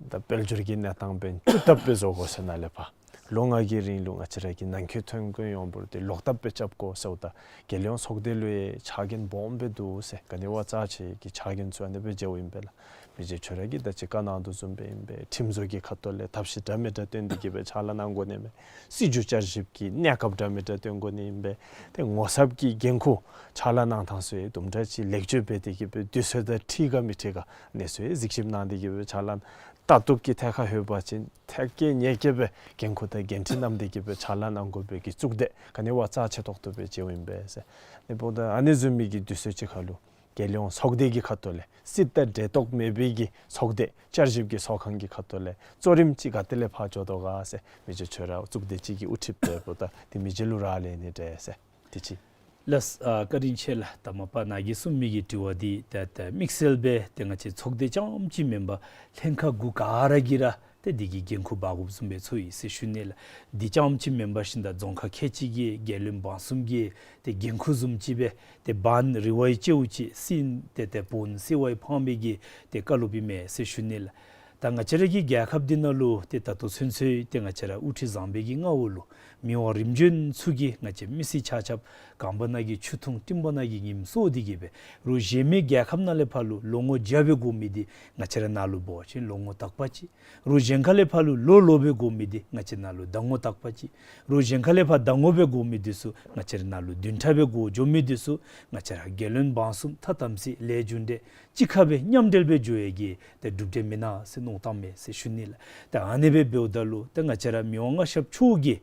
ད་དཔལ་འབྱོར་གྱི་གནས་སྟངས་འབདན་བཅུ་ལྟབ་སྦེ་བཟོ་དགོ་ཟེར་ནཱ་ལས་ཕར་ལོ་ལྔ་གི་རིང་ལུ་ང་བཅས་ར་གི་ནང་འཁོད་ཐོན་ཁུངས་ཡོངས་བོར་ཏེ་ལོག་ལྟབ་སྦེ་རྐྱབ་དགོ་ཟེརཝ་ད་རྒྱལ་ཡོངས་ཚོགས་སྡེ་ལུ་ཡང་ཕྱག་འགན་སྦོམ་སྦེ་འདུག་ཟེར། ག་ནི་བ་རྩ་ཆེ་གི་ཕྱག་འགན་ཚུ་ཨ་ནི་སྦེ་མཇལཝ་ཨིན་པས་ལགས། མི་རྗེ་ཁྱོད་ར་གིས་ད་ཅི་བཀའ་གནང་དོ་བཟུམ་སྦེ་ཨིན་པས། ཁྲིམས་བཟོ་གི་ཁ་ཐུག་ལས་ཐབས་ཤེས་འདྲ་མི་འདྲ་བཏོན་ཏེ་གི་སྦེ་ཕྱག་ལཱ་གནང་དགོ་ནི་མས། སྲིད་བྱུས་བསྐྱར་ཞིབ་ཀྱི་གནས་སྐབས་འདྲ་མི་འདྲ་བཏོན་དགོ་ནི་ཨིན་པས། ཏེ་ངོ་ཚབ་ཀྱི་འགན་ཁུར་ཕྱག་ལཱ་གནང་ཐངས་ཚུ་ཡང་དུམ་གྲ་ཅིག་ལེགས་བཅོས་འབད་དེ་གི་སྦེ་དུས་ཚོད་དང་འཁྲིལ་ག་མི་འཁྲིལ་ག་ཨ་ནི་ཚུ་ཡང་གཟིགས་ཞིབ་གནང་སྟེ་གི་སྦེ་ཕྱག་ལཱ་ལྟ་གྲུབ་ཀྱི་ཐད་ཁར་ལྷོད་པ་ཅིན་ཐད་ཀར་ཉེ་ཀེ་སྦེ་འགན་ཁུར་དང་འགན་འཁྲི་བསྣམས་ཏེ་གི་སྦེ་ཕྱག་ལཱ་གནང་དགོ་པའི་གི་གཙུག་སྡེ་ག་ནི་བ་རྩ་ཆེ་ཏོག་ཏོ་སྦེ་མཇལཝ་ཨིན་པས་ཟེར། ཨ་ནི་འབདཝ་ད་ཨ་ནི་བཟུམ་མའི་གི་དུས་ཚོད་ཅིག་ཁར་ལུ་ རྒྱལ་ཡོངས་ཚོགས་སྡེ་གི་ཁ་ཐུག་ལས་སྲིད་དང་འབྲེལ་གཏོགས་མེད་པའི་གི་ཚོགས་སྡེ་བསྐྱར་ཞིབ་ཀྱི་ཚོགས་ཁང་གི་ཁ་ཐུག་ལས་གཙོ་རིམ་ཅིག་ག་ཏེ་ལས་ཕར་འགྱོ་དོ་ག་ཟེར་མི་རྗེ་ཁྱོད་ར་གཙུག་སྡེ་ཅིག་གི་དབུ་ཁྲིདཔ་འབདཝ་ད་ཏེ་མི་རྗེ་ལུ་རག་ལས་ནི་འདྲས་ཟེར། དེ་ཅིག། ལགས། ཨ་བཀའ་དྲིན་ཆེ་ལགས། ད་མ་པ་ནཱ་གིས་གསུངས་མི་གི་དྲི་བ་འདི་ཏེ་ཏེ་དམིགས་བསལ་སྦེ་ཏེ་ང་བཅས་ཚོགས་སྡེ་རྐྱངམ་ཅིག་མེན་པར་ལྷན་ཁག་གུ་ག་ར་གིས་ར་ཏེ་འདི་གི་འགན་ཁུར་འབག་དགོཔ་བཟུམ་སྦེ་ཚོར་ཡི་ཟེར་ཞུ་ནི་ལགས། འདི་རྐྱངམ་ཅིག་མེན་པར་ཞིནམ་ད་རྫོང་ཁག་ཁལ་གཅིག་གི་རྒྱལ་བློན་འབངས་གསུམ་གྱི་ཏེ་འགན་ཁུར་བཟུམ་ཅིག་སྦེ་ཏེ་འབངས་རི་བའི་ལྕེཝ་ཅིག་སྲིད་ཏེ་ཏེ་བོན་སྲིད་པའི་ཕངས་པའི་གི་ཏེ་བཀའ་སློབ་ཨིན་མས་ཟེར་ཞུ་ནི་ལགས། ད་ང་བཅས་ར་གི་རྒྱལ་ཁབ་འདི་ནང་ལུ་ཏེ་ད་ལྟོ་ཚུན་ཚོད་ཏེ་ང་བཅས་ར་དབུ་ཁྲིད་བཟང་པོའི་གི་མངའ་འོག་ལུ་མི་དབང་རིམ་བྱོན་ཚུ་གིས་ང་བཅས་མི་སེར་ཆ་ཁྱབ་གངས་པ་ནང་གི་ཆུ་འཐུང་སྤྲིན་པ་ནང་གི་ཉིམ་སྲོ་འདི་གིས་སྦེ་རོགས་གཞན་མི་རྒྱལ་ཁབ་ནང་ལས་ཕར་ལུ་ལོ་ངོ་བརྒྱ་སྦེ་འགོར་མི་འདི་ང་བཅས་ར་ནཱ་ལུ་འབད་བ་ཅིན་ལོ་ངོ་དག་པ་ཅིག། རོགས་གཞན་ཁ་ལས་ཕར་ལུ་ལོ་ལོ་སྦེ་འགོར་མི་འདི་ང་བཅས་ནཱ་ལུ་ཟླ་ངོ་དག་པ་ཅིག། རོགས་གཞན་ཁ་ལས་ཕར་ཟླ་ངོ་སྦེ་འགོར་མི་འདི་ཚུ་ང་བཅས་ར་ནཱ་ལུ་བདུན་ཕྲག་སྦེ་འགོར་འགྱོ་མི་འདི་ཚུ་ང་བཅས་ར་རྒྱལ་བློན་འབངས་གསུམ་ཐ་དམ་ཚིག་ལས་རྒྱུ་འབྲས་གཅིག་ཁར་སྦེ་མཉམ་འབྲེལ་སྦེ་འགྱོ་ཡས་ཀྱི་ཏེ་གྲུབ་འབྲས་མེན་ན་ཟེར་མནོ་བསམ་མས་ཟེར་ཞུ་ནི་ལགས། ཏེ་ཨ་ནི་སྦེ་འབདཝ་ད་ལུ་ཏེ་ང་བཅས་ར་མི་དབང་མངའ་ཞབས་མཆོག་གིས་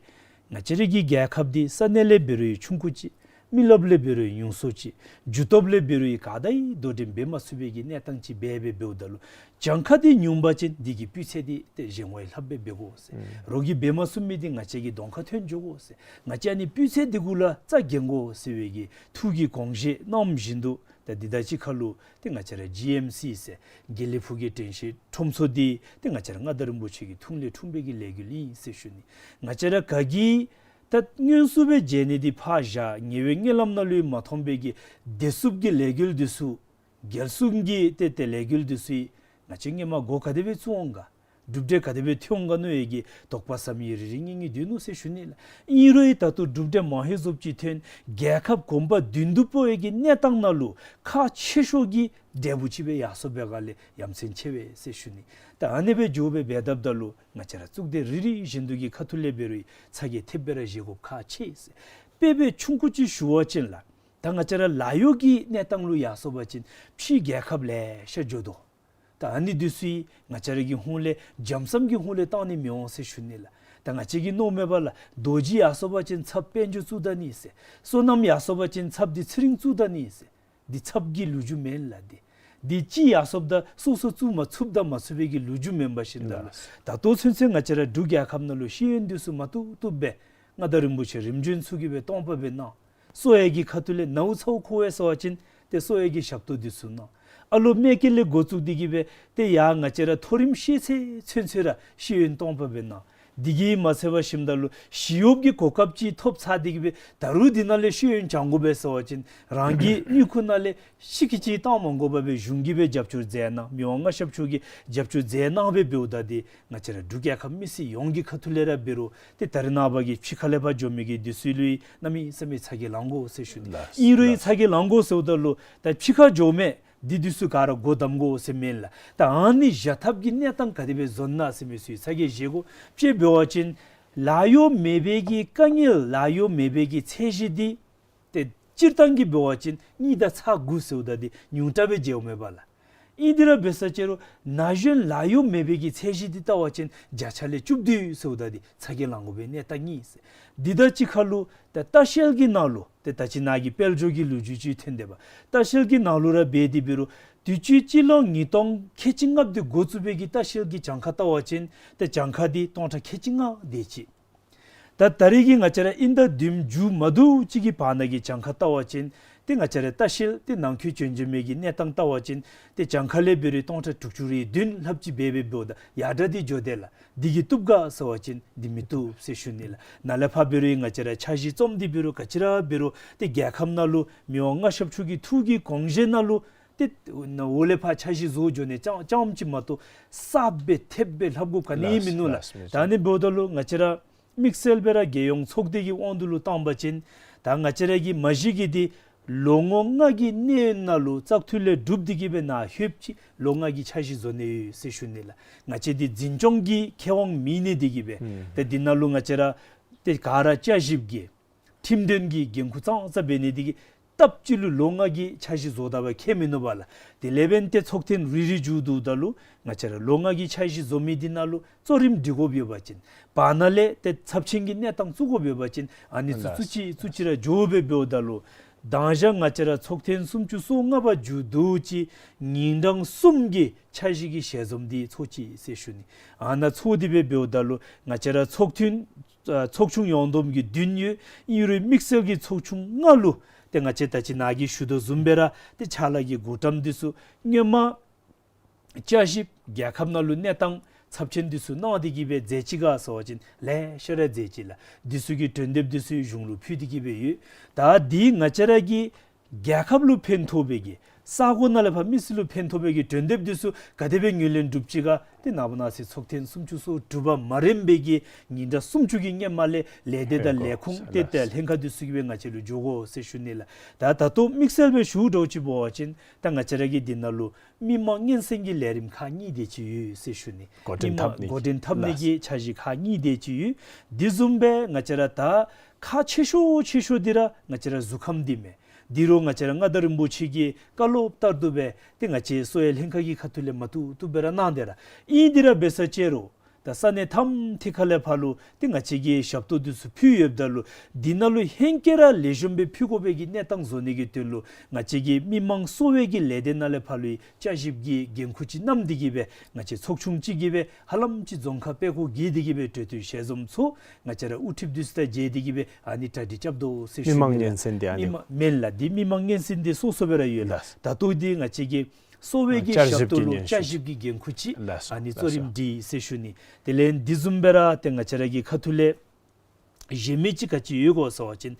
ང་བཅས་ར་གི་རྒྱལ་ཁབ་འདི་ས་གནས་ལས་འབད་རུང་ཆུང་ཀུ་ཅིག། མི་རློབས་ལས་འབད་རུང་ཉུང་སུ་ཅིག། རྒྱུ་སྟོབས་ལས་འབད་རུང་ག་དང་གི་དོ་འགྲན་འབད་མ་ཚུགས་པའི་གི་གནས་སྟངས་ཅིག་སྦེ་སྦེ་འབདཝ་ད་ལུ་གྱངས་ཁ་འདི་ཉུང་པ་ཅིན་འདི་གི་སྤུས་ཚད་འདི་ཏེ་གཞན་བ་ལྷགཔ་སྦེ་འབད་དགོ་ཟེར། ཨུམ། རོགས་ཀྱིས་འབད་མ་ཚུགས་མི་འདི་ང་བཅས་ཀྱིས་གདོང་ཁར་ཐོན་འགྱོ་དགོ་ཟེར། ང་བཅས་ཨ་ནི་སྤུས་ཚད་འདི་གུ་ལུ་རྩ་འགེངས་དགོ་ཟེར་བའི་གི་ཐུགས་ཀྱི་དགོངས་བཞེད་གནངམ་བཞིན་དུ་ད་འདི་དང་གཅིག་ཁར་ལུ་ཏེ་ང་བཅས་ར་ཇི་ཨེམ་སི་ཟེར་དགེ་ལེགས་ཕུག་གི་དྲན་ཤེས་ཁྲོམ་ཚོགས་འདི་ཏེ་ང་བཅས་ར་མངའ་བདག་རིན་པོ་ཆེ་གི་ཐུགས་ལས་འཁྲུངས་པའི་གི་ལས་འགུལ་ཨིན་ཟེར་ཞུ་ནི། ང་བཅས་ར་ག་གིས་ད་སྔོན་སུ་སྦེ་མཇལ་ནི་འདི་ཕར་བཞག། ཉེ་བའི་མངལ་ལམ་ནང་ལུ་མ་མཐོང་པའི་གི་བདེ་སྲུངཔ་གི་ལས་འགུལ་འདི་ཚུ་རྒྱལ་སྲུང་གི་ཏེ་ཏེ་ལས་འགུལ་འདི་ཚུ་ང་བཅས་སྔོན་མ་འགོ་ག་དེ་སྦེ་བཙུགས་འོང་ག། གྲུབ་འབྲས་ག་དེ་སྦེ་ཐོན་འོང་ག་མནོ་ཡས་ཀྱི་དོགས་པ་ཟ་མི་རེ་རེ་གཉིས་གཉིས་འདུག་ནུག་ཟེར་ཞུ་ནི་ལགས། ཨིན་རུང་ད་ལྟོ་གྲུབ་འབྲས་མ་ཧེ་བཟོཔ་ཅིག་ཐོན་རྒྱལ་ཁབ་གོང་འཕེལ་མདུན་དུ་སྤོ་ཡས་ཀྱི་གནས་སྟངས་ནང་ལུ་ཁག་ཆེ་ཤོས་ཀྱི་འབྲས་བུ་ཅིག་སྦེ་ཡར་སོང་པའི་སྒང་ལས་ཡ་མཚན་ཆེ་བས་ཟེར་ཞུ་ནི། ད་ཨ་ནི་སྦེ་འགྱོ་སྦེ་འབད་འཐབ་ད་ལུ་ང་བཅས་ར་གཙུག་སྡེ་རེ་རེ་བཞིན་དུ་གི་ཁ་ཐུག་ལས་འབད་རུང་ཚ་གྱང་ཐེབས་སྦེ་ར་བཞེས་དགོཔ་ཁག་ཆེ་ཟེར། དཔེ་སྦེ་ཆུང་ཀུ་ཅིག་ཞུ་བ་ཅིན་ལགས། ད་ང་བཅས་ར་ལཱ་གཡོག་གི་གནས་སྟངས་ལུ་ཡར་སོང་པ་ཅིན་ཕྱིའི་རྒྱལ་ཁབ་ལེ་ཤ་འགྱོ་དོ། ད་ཨ་ནི་འདི་ཚུ་ང་བཅས་ར་གི་ཧོངས་ལས་འཇམ་སམ་གྱི་ཧོངས་ལས་བཏང་ནི་མི་འོང་ཟེར་ཞུ་ནི་ལགས། ད་ང་བཅས་ཀྱིས་མནོཝ་མས་པ་ལགས། རྡོ་རྗེ་ཡར་སོང་པ་ཅིན་ཚབ་དཔལ་འབྱོར་བཙུགས་ད་ནི་ཟེར། སོ་ནམ་ཡར་སོང་པ་ཅིན་ཚབ་འདི་ཚེ་རིང་བཙུགས་ད་ནི་ཟེར། འདི་ཚབ་ཀྱི་ལོ་རྒྱུས་མེན་ལགས། འདི་འདི་ཅིག་ཡར་སོངམ་ད་སོ་སོ་བཙུགས་མ་ཚུགསཔ་དང་མ་ཚུགས་པའི་གི་ལོ་རྒྱུས་མེན་པར་ཞིནམ་ད་ལུ། ལགས། ད་ལྟོ་ཚུན་ཚོད་ང་བཅས་ར་འབྲུག་རྒྱལ་ཁབ་ནང་ལུ་ཤེས་ཡོན་འདི་ཚུ་མ་ཐུབ་ཐུབ་སྦེ་མངའ་བདག་རིན་པོ་ཆེ་རིམ་བྱོན་ཚུ་གིས་སྦེ་སྟོང་པ་སྦེ་གནང་། གསོ་བའི་གི་ཁ་ཐུག་ལས་ནཝ་ཚཝ་མཁོ་བས་ཟེར་བ་ཅིན་ཏེ་གསོ་བའི་གི་ཞབས་ཏོག་འདི་ཚུ་གནང་། ཨ་ལོ་མེ་སྐྱེས་ལས་འགོ་བཙུགས་ཏེ་གིས་སྦེ་ཏེ་ཡར་ང་བཅས་ར་མཐོ་རིམ་ཤེས་ཚད་ཚུན་ཚོད་ར་ཤེས་ཡོན་སྟོང་པ་སྦེ་གནང་། འདི་གིས་མ་ཚད་པར་ཞིནམ་ད་ལུ་ཞི་གཡོགཔ་གི་གོ་སྐབས་ཅིག་ཐོབ་ཚར་ཏེ་གིས་སྦེ་ད་རུང་འདི་ནང་ལས་ཤེས་ཡོན་སྦྱང་དགོ་པས་ཟེར་བ་ཅིན་རང་གི་དངུལ་ཁུག་ནང་ལས་ཤི་ཁི་ཅིག་བཏང་མ་དགོ་པར་སྦེ་གཞུང་གིས་སྦེ་རྒྱབ་སྐྱོར་མཛད་གནང་། མི་དབང་མངའ་ཞབས་མཆོག་གིས་རྒྱབ་སྐྱོར་མཛད་གནང་སྦེ་འབདཝ་ད་འདི་ང་བཅས་ར་འབྲུག་རྒྱལ་ཁབ་མི་སེར་ཡོངས་ཀྱི་ཁ་ཐུག་ལས་ར་འབད་རུང་ཏེ་ད་རེས་ནངས་པ་གི་ཕྱི་ཁ་ལས་ཕར་འགྱོ་མི་གི་འདི་ཚུ་ལུ་གནམ་མེད་ས་མེད་ཚ་གྱང་ལང་དགོ་ཟེར་ཞུ་ནི། ལགས། ཨིན་རུང་ལགས། ཚ་གྱང་ལང་དགོ་ཟེརཝ་ད་ལུ་ད་ཕྱི་ཁར་འགྱོ་མི་འདི་འདི་ཚུ་ག་ར་སྒོ་བསྡམ་དགོ་ཟེར་མེན་ལགས། ད་ཨ་ནི་བཞག་ཐབས་ཀྱི་གནས་སྟངས་ག་དེ་སྦེ་བཟོ་ནི་ན་ཟེར་མི་ཚུ་ཚ་གྱང་བཞེས་དགོ། དཔྱེ་འབད་བ་ཅིན་ལཱ་གཡོག་མེད་པའི་གི་དཀའ་ངལ་ལཱ་གཡོག་མེད་པའི་གི་ཚད་གཞི་འདི་ཏེ་སྤྱིར་བཏང་གི་འབད་བ་ཅིན་གཉིས་དང་ཚག་དགུ་ཟེརཝ་ད་འདི་ཉུང་དྲགས་སྦེ་མཇལཝ་མས་པ་ལགས། ཨིན་དེ་ར་འབད་ས་ཅིག་རུང་ན་གཞོན་ལཱ་གཡོག་མེད་པའི་གི་ཚད་གཞི་འདི་བལྟ་བ་ཅིན་བརྒྱ་ཆ་ལས་བཅུ་བདུན་ཟེརཝ་ད་འདི་ཚ་གྱང་ལང་དགོ་པའི་གནས་སྟངས་ཨིན་ཟེར། འདི་དང་གཅིག་ཁར་ལུ་ཏེ་ལྟ་བཤལ་གྱི་ནང་ལུ་ཏེ་ད་ཅི་ནཱ་གི་དཔལ་འབྱོར་གྱི་ལོ་རྒྱུས་ཅིག་ཐོན་དེས་པ། ལྟ་བཤལ་གྱི་ནང་ལུ་ར་འབད་དེ་འབད་རུང་དུས་ཅི་སྤྱི་ལོ་ཉིས་སྟོང་ཁལ་གཅིག་ལྔ་བཅུ་འགོ་བཙུགས་པའི་གི་ལྟ་བཤལ་གྱི་གྱངས་ཁ་བལྟ་བ་ཅིན་ཏེ་གྱངས་ཁ་འདི་སྟོང་ཕྲག་ཁལ་གཅིག་ལྔ་དེ་ཅིག། ད་ད་རེས་ཀྱི་ང་བཅས་ར་དབྱིན་ཟླ་བདུན་མཇུག་མ་བསྡུ་ཅིག་གི་བར་ན་གི་གྱངས་ཁ་བལྟ་བ་ཅིན་ཏེ་ང་བཅས་ར་ལྟ་བཤལ་ཏེ་ནང་འཁོད་བྱོན་བྱོན་མི་གི་གནས་སྟངས་བལྟ་བ་ཅིན་ཏེ་གྱངས་ཁ་ལས་འབད་རུང་སྟོང་ཕྲག་དྲུག་ཅུ་རེ་བདུན་ལྷགཔ་ཅིག་འབད་འབད་འབདཝ་ད་ཡར་དྲགས་ཏེ་འགྱོ་དེས་ལགས། འདི་གིས་བཏུབ་ག་ཟེར་བ་ཅིན་འདི་མི་བཏུབ་ཟེར་ཞུ་ནི་ལགས། ནཱ་ལས་ཕར་འབད་རུང་ང་བཅས་ར་འཆར་གཞི་རྩོམ་སྟེ་འབད་རུང་ག་ཅི་ར་འབད་རུང་ཏེ་རྒྱལ་ཁབ་ནང་ལུ་མི་དབང་མངའ་ཞབས་མཆོག་གི་ཐུགས་ཀྱི་དགོངས་བཞེད་ནང་ལུ་ཏེ་ནཱ་འོག་ལས་ཕར་འཆར་གཞི་བཟོ་འགྱོ་ནི་རྐྱངམ་རྐྱངམ་ཅིག་མ་གཏོགས་གསརཔ་སྦེ་ཐེབས་སྦེ་ལྷབ་དགོཔ་ག་ནི་མིན་ནུག་ལགས། ལགས། ད་ཨ་ནི་འབདཝ་ད་ལུ་ང་བཅས་ར་དམིགས་བསལ་སྦེ་ར་རྒྱལ་ཡོངས་ཚོགས་སྡེ་གི་དབང་དུ་ལུ་བཏང་པ་ཅིན་ད་ང་བཅས་ར་གི་མ་གཞི་གི་འདི་ལོ་ངོ་ལྔ་གི་གནས་ཡུན་ནང་ལུ་བཙག་འཐུ་ལས་གྲུབ་སྟེ་གིས་སྦེ་ནཱ་ལྷོདཔ་ཅིག་ལོ་ལྔ་གི་འཆར་གཞི་བཟོ་ནི་ཡོད་ཟེར་ཞུ་ནི་ལགས། ང་བཅས་འདི་འཛིན་སྐྱོང་གི་ཁེ་དབང་མེད་ནི་འདི་གིས་སྦེ་ཨུམ་ཏེ་འདི་ནང་ལུ་ང་བཅས་ར་ཏེ་ག་ར་བསྐྱར་ཞིབ་ཀྱི་ཁྲིམས་དོན་གྱི་འགན་ཁུར་ཙང་ཙ་འབད་ནི་འདི་གིས་སྟབས་གཅིག་ལུ་ལོ་ལྔ་གི་འཆར་གཞི་བཟོ་ད་པ་ཁྱད་མིན་ནུག་པ་ལགས། དེ་ལས་འབདན་ཏེ་ཚོགས་ཐེངས་རེ་རེ་མཇུག་བསྡུཝ་ད་ལུ་ང་བཅས་ར་ལོ་ལྔ་གི་འཆར་གཞི་བཟོ་མི་འདི་ནང་ལུ་གཙོ་རིམ་སྒྲིག་དགོཔ་ཡོད་པ་ཅིན་བར་ན་ལས་ཏེ་ཚབས་ཆེན་གྱི་གནས་སྟངས་བཙུགས་དགོཔ་ཡོད་པ་ཅིན་ཨ་ནི་ཚུ་ལགས། བཙུགས་ཅི་བཙུགས་ཅི་ར་འགྱོ་སྦེ་འབདཝ་ད་ལུ་ དང་ཞག་ང་བཅས་ར་ཚོགས་ཐེངས་སུམ་ཅུ་སོ་ལྔ་པ་མཇུག་བསྡུ་ཅི་ཉིན་གྲངས་གསུམ་གྱི་འཆར་གཞི་གི་ཞལ་འཛོམས་འདི་ཚོགས་ཅི་ཟེར་ཞུ་ནི། ཨ་ནཱ་ཚོགས་ཏེ་སྦེ་འབདཝ་ད་ལུ་ང་བཅས་ར་ཚོགས་ཐེངས་ཨ་ཚོགས་ཆུང་ཡོངས་བསྡོམས་ཀྱི་བདུན་ཡོད། ཨིན་རུང་དམིགས་བསལ་གྱི་ཚོགས་ཆུང་ལྔ་ལུ་ཏེ་ང་བཅས་ད་ཅི་ནཱ་གིས་ཞུ་དོ་བཟུམ་སྦེ་ར་ཏེ་ཕྱག་ལཱ་གི་འགོ་འདྲེན་འདི་ཚུ་སྔོན་མ་བསྐྱར་ཞིབ་རྒྱལ་ཁབ་ནང་ལུ་གནས་སྟངས་ཚབས་ཆེན་འདི་ཚུ་གནང་སྟེ་གི་སྦེ་མཛད་ཅི་ག་ཟེར་བ་ཅིན་ལེ་ཤ་ར་མཛད་ཅི་ལགས། འདི་ཚུ་གི་གྲོས་འདེབས་འདི་ཚུ་གཞུང་ལུ་ཕུལ་ཏེ་གི་སྦེ་ཡོད། ད་འདི་ང་བཅས་ར་གི་རྒྱལ་ཁབ་ལུ་ཕན་ཐོགས་པའི་གི་ས་གོ་ནང་ལས་ཕར་མི་སེར་ལུ་ཕན་ཐོགས་པའི་གི་གྲོས་འདེབས་འདི་ཚུ་ག་དེ་སྦེ་ངོས་ལེན་གྲུབ་ཅི་ག་ཏེ་ནངས་པ་གནངས་ཚེ་ཚོགས་ཐེངས་སུམ་ཅུ་སོ་དྲུག་པ་མ་རནམ་པའི་གི་ཉིན་གྲངས་སུམ་ཅུ་གི་སྔོན་མ་ལས་ལས་སྡེ་དང་ལས་ཁུངས་ཏེ་ཏེ་ལྷན་ཁག་འདི་ཚུ་གིས་སྦེ་ང་བཅས་ལུ་འགྱོ་དགོ་ཟེར་ཞུ་ནི་ལགས། ད་ད་ལྟོ་དམིགས་བསལ་སྦེ་ཞུ་དགོཔ་ཅིག་འབད་བ་ཅིན་ད་ང་བཅས་ར་གི་འདི་ནང་ལུ་མི་མང་སྙན་གསན་གྱི་ལས་རིམ་ཁག་གཉིས་དེ་ཅིག་ཡོད་ཟེར་ཞུ་ནི། འགོ་འདྲེན་འཐབ་ནི་མི་མང་འགོ་འདྲེན་འཐབ་ནི་གི་འཆར་གཞི་ཁག་གཉིས་དེ་ཅིག་ཡོད། དེ་བཟུམ་སྦེ་ང་བཅས་ར་ད་ཁག་ཆེ་ཤོས་ཆེ་ཤོས་འདི་ར་ང་བཅས་ར་གཟུགས་ཁམས་འདི་མས། འདི་རུང་ང་བཅས་ར་མངའ་བདག་རིན་པོ་ཆེ་གི་བཀའ་སློབ་ལྟར་དུ་སྦེ་ཏེ་ང་བཅས་གསོ་བའི་ལྷན་ཁག་གི་ཁ་ཐུག་ལས་མ་བཏུབ་བཏུབ་སྦེ་ར་གནང་སྟེ་ར་ཨིན། དེ་ར་འབད་ས་ཅིག་རུང་ད་ས་གནས་ཐམ་ཐིག་ཁ་ལས་ཕར་ལུ་ཏེ་ང་བཅས་ཀྱིས་ཞབས་ཏོག་འདི་ཚུ་ཕུལ་ཡོདཔ་ད་ལུ་འདི་ནང་ལུ་ཧེང་སྐལ་ར་ལེགས་ཤོམ་སྦེ་ཕུལ་དགོ་པའི་གི་གནས་སྟངས་བཟོ་ནི་གི་དོན་ལུ་ང་བཅས་ཀྱི་མི་མང་གསོ་བའི་གི་ལས་སྡེ་ནང་ལས་ཕར་ལུ་བསྐྱར་ཞིབ་ཀྱི་འགན་ཁུར་ཅིག་བསྣམས་ཏེ་གི་སྦེ་ང་བཅས་ཚོགས་ཆུང་ཅིག་གིས་སྦེ་ཧ་ལམ་ཅིག་རྫོང་ཁག་དཔེ་ཁོ་བརྒྱད་དེ་གི་སྦེ་གྲོས་བསྟུན་ཞལ་འཛོམས་ཚོགས། ང་བཅས་ར་དབུ་ཁྲིདཔ་འདི་ཚུ་དང་མཇལ་ཏེ་གི་སྦེ་ཨ་ནི་གྲ་སྒྲིག་རྐྱབ་དོ་ཟེར་ཞུ་ནི་ལགས། མི་མང་སྙན་གསན་འདི་ཨ་ནི་མི་མང་མེན་ལགས། འདི་མི་མང་སྙན་གསན་འདི་སོ་སོ་སྦེ་ར་ཡོད་ལགས། ལགས། ད་ལྟོ་འདི་ང་བཅས་ཀྱི་གསོ་བའི་གི་བསྐྱར་ཞབས་ཞིབ་ཏོག་ཀྱི་ལུ་སྙན་ཞུ་བསྐྱར་ཞིབ་ཀྱི་འགན་ཁུར་ཅིག་ལགས་སོ། ཨ་ནི་ལགས་སོ། གཙོ་རིམ་སྒྲིག་ཟེར་ཞུ་ནི། དེ་ལས་འདི་བཟུམ་སྦེ་ར་ཏེ་ང་བཅས་ར་གི་ཁ་ཐུག་ལས་གཞན་མི་ཅིག་ག་ཅི་ཡོད་གོ་ཟེར་བ་ཅིན་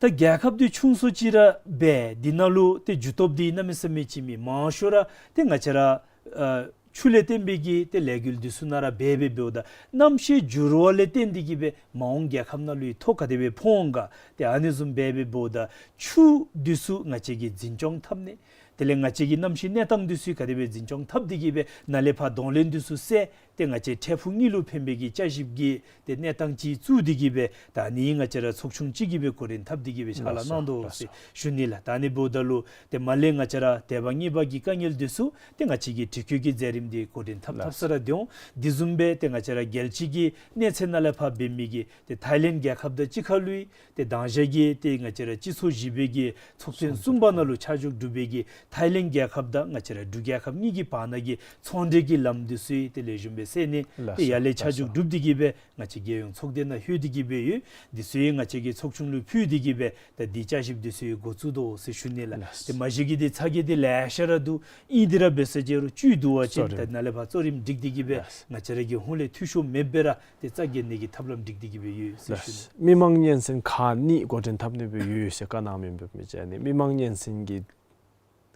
ད་རྒྱལ་ཁབ་འདི་ཆུང་སུ་ཅིག་ར་འབད་འདི་ནང་ལུ་ཏེ་རྒྱུ་སྟོབས་འདི་གནམ་མེད་ས་མེད་ཅིག་མེད། མང་ཤོས་ར་ཏེ་ང་བཅས་ར་ཨ་ཆུ་ལས་བརྟེན་པའི་གི་ཏེ་ལས་འགུལ་འདི་ཚུ་ནང་ར་འབད་འབད་འབདཝ་ད་གནམ་གཤིས་འགྱུར་བ་ལས་བརྟེན་ཏེ་གི་སྦེ་མ་འོངས་རྒྱལ་ཁབ་ནང་ལུ་ཡང་ཐོ་ག་དེ་སྦེ་ཕོག་འོང་ག། ཏེ་ཨ་ནི་བཟུམ་འབད་འབད་འབདཝ་ད་ཆུ་འདི་ཚུ་ང་བཅས་ཀྱིས་འཛིན་སྐྱོང་འཐབ་ནི། དེ་ལས་ང་བཅས་ཀྱི་གནམ་གཤིས་གནས་སྟངས་འདི་ཚུ་ག་དེ་སྦེ་འཛིན་སྐྱོང་འཐབ་སྟེ་གི་སྦེ་ནཱ་ལས་ཕར་གདོང་ལེན་འདི་ཚུ་སེལ། ཏེ་ང་བཅས་འཕྲལ་ཕུགས་གཉིས་ལུ་ཕན་པའི་གི་བསྐྱར་ཞིབ་ཀྱི་ཏེ་གནས་སྟངས་ཅིག་བཙུགས་ཏེ་གི་སྦེ་ད་ཨ་ནི་ང་བཅས་ར་ཚོགས་ཆུང་ཅིག་གིས་སྦེ་འགོ་འདྲེན་འཐབ་སྟེ་གི་སྦེ་ཕྱག་ལཱ་ལགས་སོ་གནང་དོ་ལགས་ཟེར་སོ། ཞུ་ནི་ལགས། ད་ཨ་ནི་འབདཝ་ད་ལུ་ཏེ་མར་ལས་ང་བཅས་ར་དེ་བ་གཉིས་པ་གི་དཀའ་ངལ་འདི་ཚུ་ཏེ་ང་བཅས་ཀྱིས་དྲི་བཀོད་ཀྱི་མཛད་རིམ་འདི་འགོ་འདྲེན་འཐབ་ལགས་འཐབ་ས་ར་སྡོད་འོང་། དེ་བཟུམ་སྦེ་ཏེ་ང་བཅས་ར་རྒྱལ་སྤྱི་གི་གནས་ཚད་ནང་ལས་ཕར་འབད་མི་གི་ཏེ་ཐའི་ལེནཌ་རྒྱལ་ཁབ་དང་གཅིག་ཁར་ལུ་ཏེ་དང་ཞག་གི་ཏེ་ང་བཅས་ར་སྤྱི་ཚོགས་བཞི་པའི་གི་ཚོགས་ཐེངས་གསུམ་པ་ནང་ལུ་ཆ་འཇོག་གྲུབ་པའི་གི་ཐའི་ལེནཌ་རྒྱལ་ཁབ་དང་ང་བཅས་ར་འབྲུག་རྒྱལ་ཁབ་གཉིས་ཀྱི་བར་ན་གི་ཚོང་འབྲེལ་གྱི་ལམ་འདི་ཚུ་ཏེ་ལེགས་ཤོམ་སྦེ་སེལ་ནི། ལགས་ཏེ་ཡར་ལས་ཆ་འཇོག་གྲུབ་སྟེ་གི་སྦེ་ང་བཅས་རྒྱལ་ཡོངས་ཚོགས་སྡེ་ནང་ལྷོད་དེ་གི་སྦེ་ཡོད། འདི་ཚུ་ཡང་ང་བཅས་ཀྱིས་ཚོགས་ཆུང་ལུ་ཕུལ་ཏེ་གི་སྦེ་ད་འདི་བསྐྱར་ཞིབ་འདི་ཚུ་ཡང་འགོ་བཙུགས་དོ་ཟེར་ཞུ་ནི་ལགས། ལགས། ཏེ་མ་གཞི་གི་འདི་ཚ་གྱང་འདི་ལེ་ཤ་ར་འདུག། ཨིན་དེ་ར་འབད་ས་ཅིག་རུང་བཅུད་བསྡུ་བ་ཅིན་གཙོ་རིམ་ད་ནཱ་ལས་ཕར་གཙོ་རིམ་སྒྲིག་སྟེ་གི་སྦེ་ལགས། ང་བཅས་ར་གི་ཧོངས་ལས་འཐུས་ཤོར་མེད་པར་ར་ཏེ་རྩ་འགེངས་ནི་གི་ཐབས་ལམ་སྒྲིག་སྟེ་གི་སྦེ་ཡོད་ཟེར་ཞུ་ནི། ལགས། མི་མང་སྙན་གསན་ཁག་གཉིས་འགོ་འདྲེན་འཐབ་ནི་སྦེ་ཡོད་ཟེར་བཀའ་གནང་མི་འབད་མི་ཅིག་ཨ་ནི་མི་མང་སྙན་གསན་གྱི་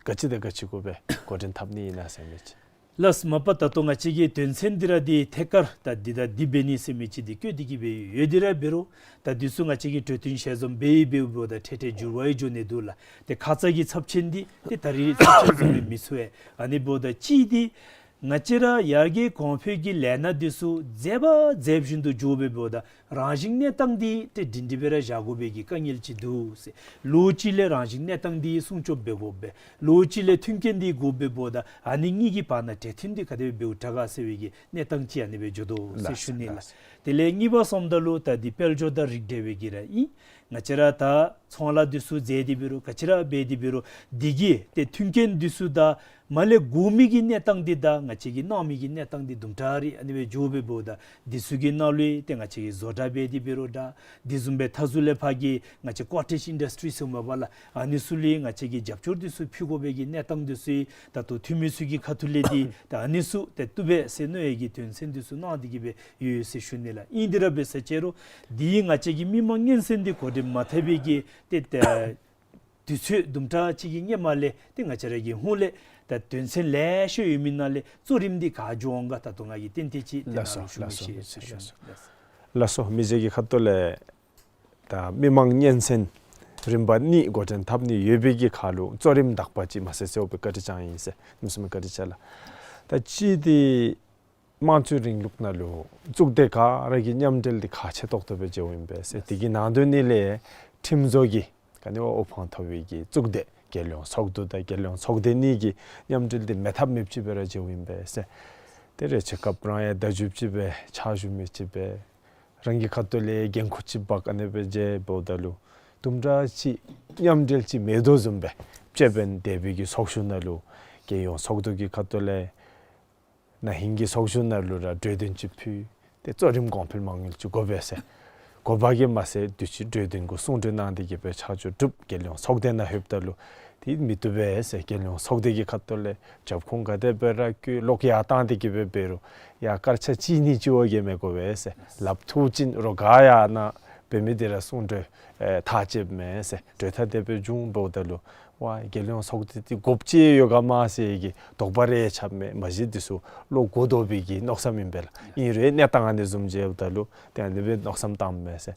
ག་ཅི་དང་ག་ཅི་གུ་སྦེ་འགོ་འདྲེན་འཐབ་ནི་ཨིན་ན་ཟེར་མི་ཅིག། ལགས། མ་པ་ད་ལྟོ་ང་བཅས་ཀྱི་དོན་ཚན་འདི་ར་འདི་ཐད་ཀར་ད་འདི་དང་འདི་འབད་ནི་ཟེར་མི་ཅིག་འདི་བཀོད་དེ་གི་སྦེ་ཡོད། དེ་ར་འབད་རུང་ད་འདི་ཚུ་ང་བཅས་ཀྱིས་གྲོས་བསྟུན་ཞལ་འཛོམས་འབད་འབདཝ་ད་འཕྲལ་འཕྲལ་འགྱུར་བ་ཡང་འགྱོ་ནི་འདུག་ལགས། ཏེ་ཁ་ཙ་གི་ཚབས་ཆེན་འདི་ཏེ་ད་རིས་ཚབས་ཆེན་བཟུམ་སྦེ་མི་ཚོར་བས། ཨ་ནི་འབདཝ་ད་གཅིག་འདི་ང་བཅས་ར་ཡར་རྒྱས་གོང་འཕེལ་གྱི་ལས་སྣ་འདི་ཚུ་མཛད་པ་མཛད་བཞིན་དུ་འགྱོ་འབདཝ་ད་རང་བཞིན་གནས་སྟངས་འདི་ཏེ་སྒྲིང་སྒྲི་སྦེ་ར་བཞག་དགོ་པའི་གི་དཀའ་ངལ་ཅིག་འདུག་ཟེར། ལོ་གཅིག་ལས་རང་བཞིན་གནས་སྟངས་འདི་སྲུང་སྐྱོབ་འབད་དགོ་པས། ལོ་གཅིག་ལས་མཐུན་རྐྱེན་འདི་དགོ་པས། འབདཝ་ད་ཨ་ནི་གཉིས་ཀྱི་བར་ན་གྲོས་མཐུན་འདི་ག་དེ་སྦེ་འབདཝ་དྲག་ག་ཟེར་བའི་གི་གནས་སྟངས་ཅིག་ཨ་ནི་སྦེ་འགྱོ་དོ་ཟེར་ཞུ་ནི་ལགས། ལགས། དེ་ལས་གཉིས་པ་སོངམ་ད་ལུ་ད་འདི་དཔལ་འབྱོར་དང་རིགས་བསྒྲེས་པའི་གི་ར་ཨིན། ང་བཅས་ར་ད་ཚོང་ལཱ་འདི་ཚུ་མཛད་དེ་འབད་རུང་ག་ཅི་ར་འབད་དེ་འབད་རུང་འདི་གི་ཏེ་མཐུན་རྐྱེན་འདི་ཚུ་དང་མར་ལས་དགོ་མི་གི་གནས་སྟངས་འདི་དང་ང་བཅས་ཀྱིས་གནང་མི་གི་གནས་སྟངས་འདི་དུམ་གྲ་རེ་ཨ་ནི་སྦེ་འགྱོ་འབདཝ་ད་འདི་ཚུ་གི་ནང་ལུ་ཏེ་ང་བཅས་ཀྱིས་བཟོ་གྲྭ་འབད་དེ་འབད་རུང་འདྲ། དེ་བཟུམ་སྦེ་མཐའ་ཟུར་ལས་ཕར་གྱི་ང་བཅས་ཀོ་ཊེཇ་ཨིན་ཌསི་ཊི་རི་ཟེར་མ་པ་ལགས། ཨ་ནི་ཚུ་ལུ་ང་བཅས་ཀྱིས་རྒྱབ་སྐྱོར་འདི་ཚུ་ཕུལ་དགོ་པའི་གི་གནས་སྟངས་འདི་ཚུ་ད་ལྟོ་འཐུས་མི་ཚུ་གི་ཁ་ཐུག་ལས་འདི་ད་ཨ་ནི་ཚུ་ཏེ་བཏུབ་པས་ཟེར་མནོ་བའི་གི་དོན་ཚན་འདི་ཚུ་གནང་སྟེ་གི་སྦེ་ཡོད་ཟེར་ཞུ་ནི་ལགས། ཨིན་དེ་ར་འབད་ས་ཅིག་རུང་འདི་ང་བཅས་ཀྱི་མི་མང་སྙན་གསན་འདི་འགོ་འདྲེན་མ་འཐབ་པའི་གི་ཏེ་ད་དུས་ཚོད་དུམ་གྲ་ཅིག་གི་སྔོན་མ་ལས་ཏེ་ང་བཅས་ར་གི་ཧོངས་ལས་ད་དོན་ཚན་ལེ་ཤ་ཡོད་མི་ནང་ལས་གཙོ་རིམ་འདི་ག་འགྱོ་འོང་ག་ད་ལྟོ་ང་གིས་ཏན་ཏན་ཅིག་ཏེ་ནཱ་ལུ་ཞུ་མི་ཤེས་ཟེར་ཞུ་ནི་ལགས། ལགས་སོ། མི་རྗེ་གི་ཁ་ཐུག་ལས་ད་མི་མང་སྙན་གསན་རིམ་པ་གཉིས་འགོ་འདྲེན་འཐབ་ནི་ཡོད་པའི་གི་ཁར་ལུ་གཙོ་རིམ་དག་པ་ཅིག་མ་ཟད་གསོལ་བའི་བཀའ་དྲིན་བསྐྱང་ཡི་ཟེར། ཨིནམ་སྨོ་བཀའ་དྲིན་བསྐྱང་ལགས། ད་གཅིག་འདི་དམངས་གཙོའི་རིང་ལུགས་ནང་ལུ་གཙུག་སྡེ་ག་ར་གི་མཉམ་འབྲེལ་འདི་ཁག་ཆེ་ཏོག་ཏོ་སྦེ་མཇལཝ་ཨིན་པས་ཟེར། དེ་གི་ནང་དོན་ནི་ལས་ཁྲིམས་བཟོ་གི་ག་ནི་བ་དབུ་འཕང་མཐོ་བའི་གི་གཙུག་སྡེ་རྒྱལ་ཡོངས་ཚོགས་འདུ་དང་རྒྱལ་ཡོངས་ཚོགས་སྡེ་གཉིས་ཀྱི་མཉམ་འབྲེལ་འདི་མེད་ཐབས་མེདཔ་ཅིག་སྦེ་ར་མཇལཝ་ཨིན་པས་ཟེར། ཏེ་རེ་ཆེ་སྐབས་རང་ཡང་བརྡ་བརྒྱུདཔ་ཅིག་སྦེ་ཕྱག་ཞུ་མི་ཅིག་སྦེ་རང་གི་ཁ་ཐུག་ལས་འགན་ཁུར་ཅིག་འབག་ཨ་ནི་སྦེ་མཇལཝ་ད་ལུ་ དུམ་གྲ་ཅིག་མཉམ་འབྲེལ་ཅིག་མེད་དོ་བཟུམ་སྦེ་ཅེ་བན་དེ་སྦེ་གི་ཚོགས་བཞུགས་ནང་ལུ་རྒྱལ་ཡོངས་ཚོགས་འདུ་གི་ཁ་ཐུག་ལས་ན་ཧིང་གི་ཚོགས་བཞུགས་ནང་ལུ་ར་གྲོས་དོན་ཅིག་ཕུལ། ཏེ་གཙོ་རིམ་གོང་འཕེལ་མ་དངུལ་ཅིག་དགོ་པས་ཟེར། དགོ་པ་གིས་མ་ཚད་དུས་ཅི་གྲོས་དོན་གུ་གསུང་གྲོས་གནང་སྟེ་གི་སྦེ་ཆ་འཇོག་གྲུབ། རྒྱལ་ཡོངས་ཚོགས་སྡེ་ནང་ལྷོདཔ་ད་ལུ་ཏེ་མི་བཏུབ་པས་ཟེར། རྒྱལ་ཡོངས་ཚོགས་སྡེ་གི་ཁ་ཐུག་ལས་རྒྱབ་ཁུངས་ག་དེ་སྦེ་ར་བཀོད་ལོག་ཡར་བཏང་སྟེ་གི་སྦེ་འབད་རུང་ཡ་སྐར་ཆ་གཅིག་གཉིས་ཅིག་བ་གིས་མི་དགོ་པས་ཟེར། ལགཔ་འཐུ་བ་ཅིན་རོགས་ག་ཡར་ནཱ་འབད་མི་འདི་ར་གསུང་གྲོས་ཨེ་ཐག་བཅདཔ་མས་ཟེར། གྲོས་ཐག་དེ་སྦེ་བྱུང་འབདཝ་ད་ལུ་ཝ་རྒྱལ་ཡོངས་ཚོགས་སྡེ་འདི་དགོཔ་ཅིག་ཡོད་ག་མ་ཟེར་གྱི་དོགས་པ་རེ་ཆགསཔ་མས། མ་གཞི་འདི་ཚུ་བློ་གོ་དོ་བའི་གི་མནོ་བསམ་ཨིན་པས་ལགས། ཨིན་རུང་གནས་སྟངས་ཨ་ནི་བཟུམ་ཅིག་འབདཝ་ད་ལུ་ཏེ་ཨ་ནི་སྦེ་མནོ་བསམ་བཏངམ་མས་ཟེར།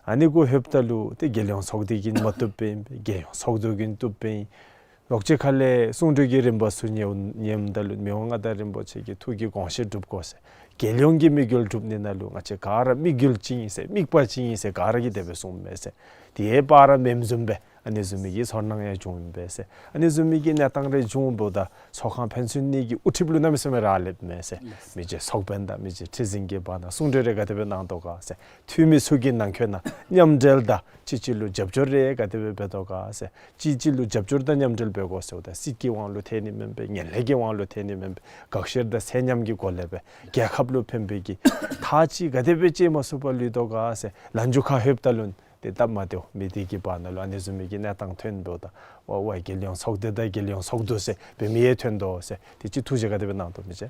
ཨ་ནི་གུ་ལྷོདཔ་ད་ལུ་ཏེ་རྒྱལ་ཡོངས་ཚོགས་སྡེ་གིས་མ་བཏུབ་པས་ཨིན་པས། རྒྱལ་ཡོངས་ཚོགས་འདུ་གིས་བཏུབ་པས་ཨིན། ལོག་ཅིག་ཁ་ལས་གསུང་གྲོས་ཀྱི་རིམ་པ་ཚུ་ཉན་ཉནམ་ད་ལུ་མི་དབང་མངའ་བདག་རིན་པོ་ཆེ་གི་ཐུགས་ཀྱི་དགོངས་བཞེད་སྒྲུབ་དགོ་ཟེར། རྒྱལ་ཡོངས་ཀྱི་དམིགས་ཡུལ་སྒྲུབ་ནི་ནང་ལུ་ང་བཅས་ག་ར་དམིགས་ཡུལ་གཅིག་ཨིན་ཟེར། དམིགས་པ་གཅིག་ཨིན་ཟེར་ག་ར་གིས་དེ་སྦེ་གསུངམ་མས་ཟེར། དེ་ཡང་བར་མེནམ་བཟུམ་སྦེ་ཨ་ནི་བཟུམ་མའི་གི་ཚོར་སྣང་ཡང་བྱུངམ་ཨིན་པས་ཟེར། ཨ་ནི་བཟུམ་མའི་གི་གནས་སྟངས་རེ་བྱུང་འབདཝ་ད་ཚོགས་ཁང་ཕན་ཚུན་གཉིས་ཀྱི་དབུ་ཁྲིདཔ་ལུ་གནམ་མེད་ས་མེད་རག་ལསཔ་མས་ཟེར། མི་རྗེ་ཚོགས་དཔོན་དང་མི་རྗེ་ཁྲི་འཛིན་གྱི་བར་ན་གསུང་གྲོས་རེ་ག་དེ་སྦེ་གནང་དོ་ག་ཟེར། འཐུས་མི་ཚུ་གི་ནང་འཁོད་ནང་མཉམ་འབྲེལ་དང་གཅིག་གཅིག་ལུ་རྒྱབ་སྐྱོར་རེ་ག་དེ་སྦེ་འབད་དོ་ག་ཟེར། གཅིག་གཅིག་ལུ་རྒྱབ་སྐྱོར་དང་མཉམ་འབྲེལ་འབད་དགོ་ཟེརཝ་ད་སྲིད་ཀྱི་དབང་ལུ་ཐལ་ནི་མེན་པས། ངན་ལྷད་ཀྱི་དབང་ལུ་ཐལ་ནི་མེན་པས། དགག་བཤེར་དང་ཚད་མཉམ་གྱི་སྒོ་ལས་སྦེ་རྒྱལ་ཁབ་ལུ་ཕན་པའི་གི་ཐག་ཅིག་ག་དེ་སྦེ་བཅད་མ་ཚུགས་པར་ལུས་དོ་ག་ཟེར། ལན་ཅུ་ཁ་ལྷོདཔ་ད་ལུ་ཏེ་སྟབས་མ་བདེཝ་མི་སྡེ་གི་བར་ན་ལུ་ཨ་ནི་བཟུམ་མའི་གི་གནས་སྟངས་ཐོན་འབདཝ་ད་ཝ་ཝ་རྒྱལ་ཡོངས་ཚོགས་སྡེ་དང་རྒྱལ་ཡོངས་ཚོགས་འདུ་ཟེར་འབད་མི་ཡང་ཐོན་དོ་ཟེར། དེ་ཅིག་ཐུགས་བཞེད་ག་དེ་སྦེ་གནང་དོ་མི་རྗེ།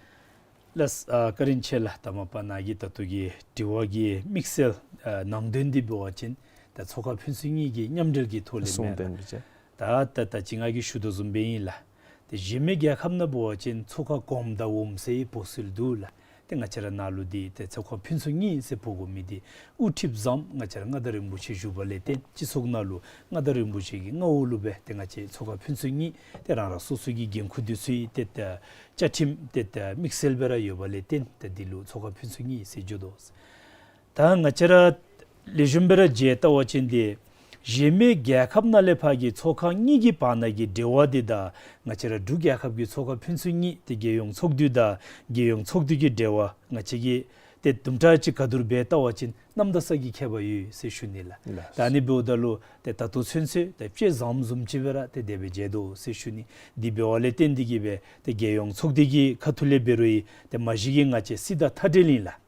ལགས་སོ། ཨ་བཀའ་དྲིན་ཆེ་ལགས། ད་མ་པ་ནཱ་གི་ད་ལྟོ་གི་དྲི་བ་གི་དམིགས་བསལ་ཨ་ནང་དོན་འདི་འབད་བ་ཅིན་ད་ཚོགས་ཁང་ཕན་ཚུན་གཉིས་ཀྱི་མཉམ་འབྲེལ་གྱི་ཐོག་ལས་གསུང་མས་ལགས། དོན་མི་རྗེ། ད་ད་ད་ཅི་ང་གིས་ཞུ་དོ་བཟུམ་སྦེ་ཨིན་ལགས། ཏེ་གཞན་མི་རྒྱལ་ཁབ་ནང་འབད་བ་ཅིན་ཚོགས་ཁང་གོངམ་དང་འོགམ་ཟེར་འབོ་སྲོལ་འདུག་ལགས། ཏེ་ང་བཅས་ར་ནཱ་ལུ་འདི་ཏེ་ཚོགས་ཁང་ཕན་ཚུན་གཉིས་ཟེར་འབོ་དགོ་མི་འདི་དབུ་ཁྲིདཔ་བཟངམ་ང་བཅས་ར་མངའ་བདག་རིན་པོ་ཆེ་བཞུགས་པ་ལས་བརྟེན་སྤྱི་ཚོགས་ནང་ལུ་མངའ་བདག་རིན་པོ་ཆེ་གི་མངའ་འོག་ལུ་སྦེ་ཏེ་ང་བཅས་ཚོགས་ཁང་ཕན་ཚུན་གཉིས་ཏེ་རང་རང་སོ་སོ་གི་འགན་ཁུར་འདི་ཚུ་ཏེ་ད་བཅའ་ཁྲིམས་ཏེ་ད་དམིགས་བསལ་སྦེ་ར་ཡོད་པ་ལས་བརྟེན་ཏེ་འདི་ལུ་ཚོགས་ཁང་ཕན་ཚུན་གཉིས་ཟེར་བརྗོད་དོ། ད་ང་བཅས་ར་ལེགས་ཤོམ་སྦེ་ར་མཇལ་བལྟ་བ་ཅིན་ཏེ་གཞན་མི་རྒྱལ་ཁབ་ནང་ལས་ཕར་གྱི་ཚོགས་ཁང་གཉིས་ཀྱི་བར་ན་གི་འབྲེལ་བ་འདི་དང་ང་བཅས་ར་འབྲུག་རྒྱལ་ཁབ་ཀྱི་ཚོགས་ཁང་ཕན་ཚུན་གཉིས་ཏེ་རྒྱལ་ཡོངས་ཚོགས་འདུ་དང་རྒྱལ་ཡོངས་ཚོགས་འདུ་གི་འབྲེལ་བ་ང་བཅས་ཀྱིས་ཏེ་དུམ་གྲ་ཅིག་ག་དུར་འབད་བལྟ་བ་ཅིན་གནམ་དང་ས་གི་ཁྱད་པར་ཡོད་ཟེར་ཞུ་ནི་ལགས། ལགས། ད་ཨ་ནི་འབདཝ་ད་ལུ་ཏེ་ད་ལྟོ་ཚུན་ཚོད་ཏེ་དཔྱེ་བཟངམ་བཟུམ་ཅིག་སྦེ་ར་ཏེ་དེ་སྦེ་མཇལ་དོ་ཟེར་ཞུ་ནི། འདི་འབདཝ་ལས་བརྟེན་ཏེ་གི་སྦེ་ཏེ་རྒྱལ་ཡོངས་ཚོགས་སྡེ་གི་ཁ་ཐུག་ལས་འབད་རུང་ཡང་ཏེ་མ་གཞི་གི་ང་བཅས་སྲིད་དང་མཐའ་འབྲེལ་ཨིན་ལགས།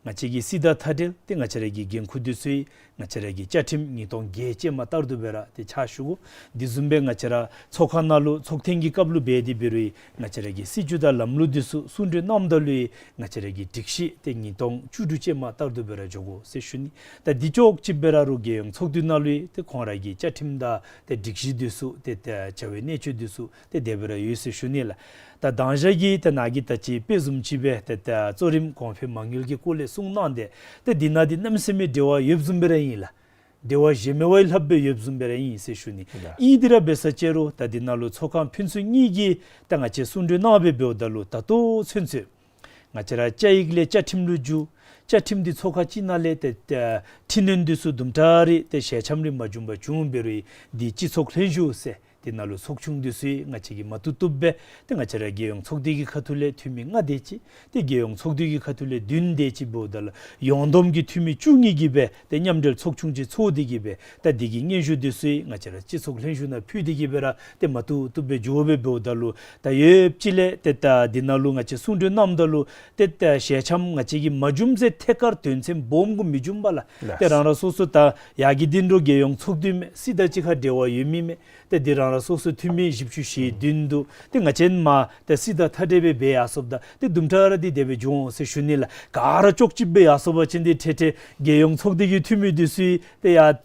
ང་བཅས་ཀྱི་སྲིད་དང་མཐའ་འབྲེལ་ཏེ་ང་བཅས་ར་གི་འགན་ཁུར་འདི་ཚུ་ཡང་ང་བཅས་ར་གི་བཅའ་ཁྲིམས་ཉིས་སྟོང་བརྒྱད་ཅན་མ་ལྟར་དུ་སྦེ་ར་ཏེ་ཕྱག་ཞུ་དགོ། འདི་བཟུམ་སྦེ་ང་བཅས་ར་ཚོགས་ཁང་ནང་ལུ་ཚོགས་ཐེངས་ཀྱི་སྐབས་ལུ་འབད་དེ་འབད་རུང་ཡང་ང་བཅས་ར་གི་སྲིད་བྱུས་དང་ལམ་ལུགས་འདི་ཚུ་གསུང་གྲོས་གནངམ་ད་ལུ་ཡང་ང་བཅས་ར་གི་སྒྲིག་གཞི་ཏེ་ཉིས་སྟོང་བཅུ་དྲུག་ཅན་མ་ལྟར་དུ་སྦེ་ར་འགྱོ་དགོ་ཟེར་ཞུ་ནི། ད་འདི་ཅོག་ཅིག་སྦེ་ར་རུང་རྒྱལ་ཡོངས་ཚོགས་འདུ་ནང་ལུ་ཡང་ཏེ་ཁོང་ར་གི་བཅའ་ཁྲིམས་དང་ཏེ་སྒྲིག་གཞི་འདི་ཚུ་ཏེ་ཏེ་བྱ་བའི་གནད་སྤྱོད་འདི་ཚུ་ཏེ་དེ་སྦེ་ར་ཡོད་ཟེར་ཞུ་ནི་ལགས། ད་དང་ཞག་གི་ཏེ་ནཱ་གི་ད་ཅི་དཔེ་བཟུམ་ཅིག་སྦེ་ཏེ་ད་གཙོ་རིམ་གོང་འཕེལ་མ་དངུལ་གྱི་སྐོར་ལས་གསུང་གནང་སྟེ་ཏེ་འདི་ནང་འདི་གནམ་མེད་ས་མེད་འབྲེལ་བ་ཡོདཔ་བཟུམ་སྦེ་ར་ཨིན་ལགས། འབྲེལ་བ་གཞན་མི་བ་ཡང་ལྷགཔ་སྦེ་ཡོདཔ་བཟུམ་སྦེ་ར་ཨིན་ཟེར་ཞུ་ནི། ལགས། ཨིན་དེ་ར་འབད་ས་ཅིག་རུང་ད་འདི་ནང་ལུ་ཚོགས་ཁང་ཕན་ཚུན་གཉིས་ཀྱིས་ད་ང་བཅས་གསུང་གྲོས་གནང་སྦེ་འབདཝ་ད་ལུ་ད་ལྟོ་ཚུན་ཚོད་ང་བཅས་ར་བཅའ་ཡིག་ལས་བཅའ་ཁྲིམས་ལུ་འགྱུར། བཅའ་ཁྲིམས་འདི་ཚོགས་ཁང་གཅིག་ནང་ལས་ཏེ་ཏེ་འཕྲི་སྣོན་འདི་ཚུ་དུམ་གྲ་རེ་ཏེ་ཞལ་འཆམ་རེ་མ་བྱུང་པར་བྱུང་འབད་རུང་ཡང་འདི་སྤྱི་ཚོགས་ལྷན་བཞུགས་ཟེར་འདི་ནང་ལུ་ཚོགས་ཆུང་འདི་ཚུ་ཡང་ང་བཅས་ཀྱིས་མ་བཏུབ་བཏུབ་སྦེ་ཏེ་ང་བཅས་ར་རྒྱལ་ཡོངས་ཚོགས་སྡེ་གི་ཁ་ཐུག་ལས་འཐུས་མི་ལྔ་དེ་ཅིག་ཏེ་རྒྱལ་ཡོངས་ཚོགས་འདུ་གི་ཁ་ཐུག་ལས་བདུན་དེ་ཅིག་འབདཝ་ད་ལུ་ཡོངས་བསྡོམས་ཀྱི་འཐུས་མི་བཅུ་གཉིས་ཀྱིས་སྦེ་ཏེ་མཉམ་འབྲེལ་ཚོགས་ཆུང་ཅིག་ཚོགས་ཏེ་གི་སྦེ་ད་འདི་གི་སྙན་ཞུ་འདི་ཚུ་ཡང་ང་བཅས་ར་སྤྱི་ཚོགས་ལྷན་བཞུགས་ནང་ཕུལ་ཏེ་གི་སྦེ་ར་ཏེ་མ་བཏུབ་བཏུབ་སྦེ་འགྱོ་སྦེ་འབདཝ་ད་ལུ་ད་ཡོདཔ་ཅིག་ལས་ཏེ་ད་འདི་ནང་ལུ་ང་བཅས་གསུང་གྲོས་གནངམ་ད་ལུ་ཏེ་ད་ཞལ་འཆམ་ང་བཅས་ཀྱིས་མ་བྱུངམ་ཟེར་ཐད་ཀར་དོན་ཚན་སྦོམ་གུ་མི་བྱུང་བར་ལགས། ལགས། ཏེ་རང་རང་སོ་སོ་ད་ཡར་གི་འདི་འདྲཝ་རྒྱལ་ཡོངས་ཚོགས་འདུ་མས། སྲིད་དང་གཅིག་ཁར་འབྲེལ་བ་ཡོད་མི་མས། ཏེ་འདི་རང་རང་སོ་སོ་འཐུས་མི་བཞི་བཅུ་ཞེ་བདུན་འདུག། ཏེ་ང་བཅས་མ་ཏེ་སྲིད་དང་མཐའ་འབྲེལ་སྦེ་འབད་ཡར་སོངམ་ད་ཏེ་དུམ་གྲ་ར་འདི་དེ་སྦེ་འགྱོ་འོང་ཟེར་ཞུ་ནི་ལགས། ག་ར་ཅོག་གཅིག་སྦེ་ཡར་སོང་པ་ཅིན་འདི་ཏེ་ཏེ་རྒྱལ་ཡོངས་ཚོགས་སྡེ་གི་འཐུས་མི་འདི་ཚུ་ཏེ་ཡར་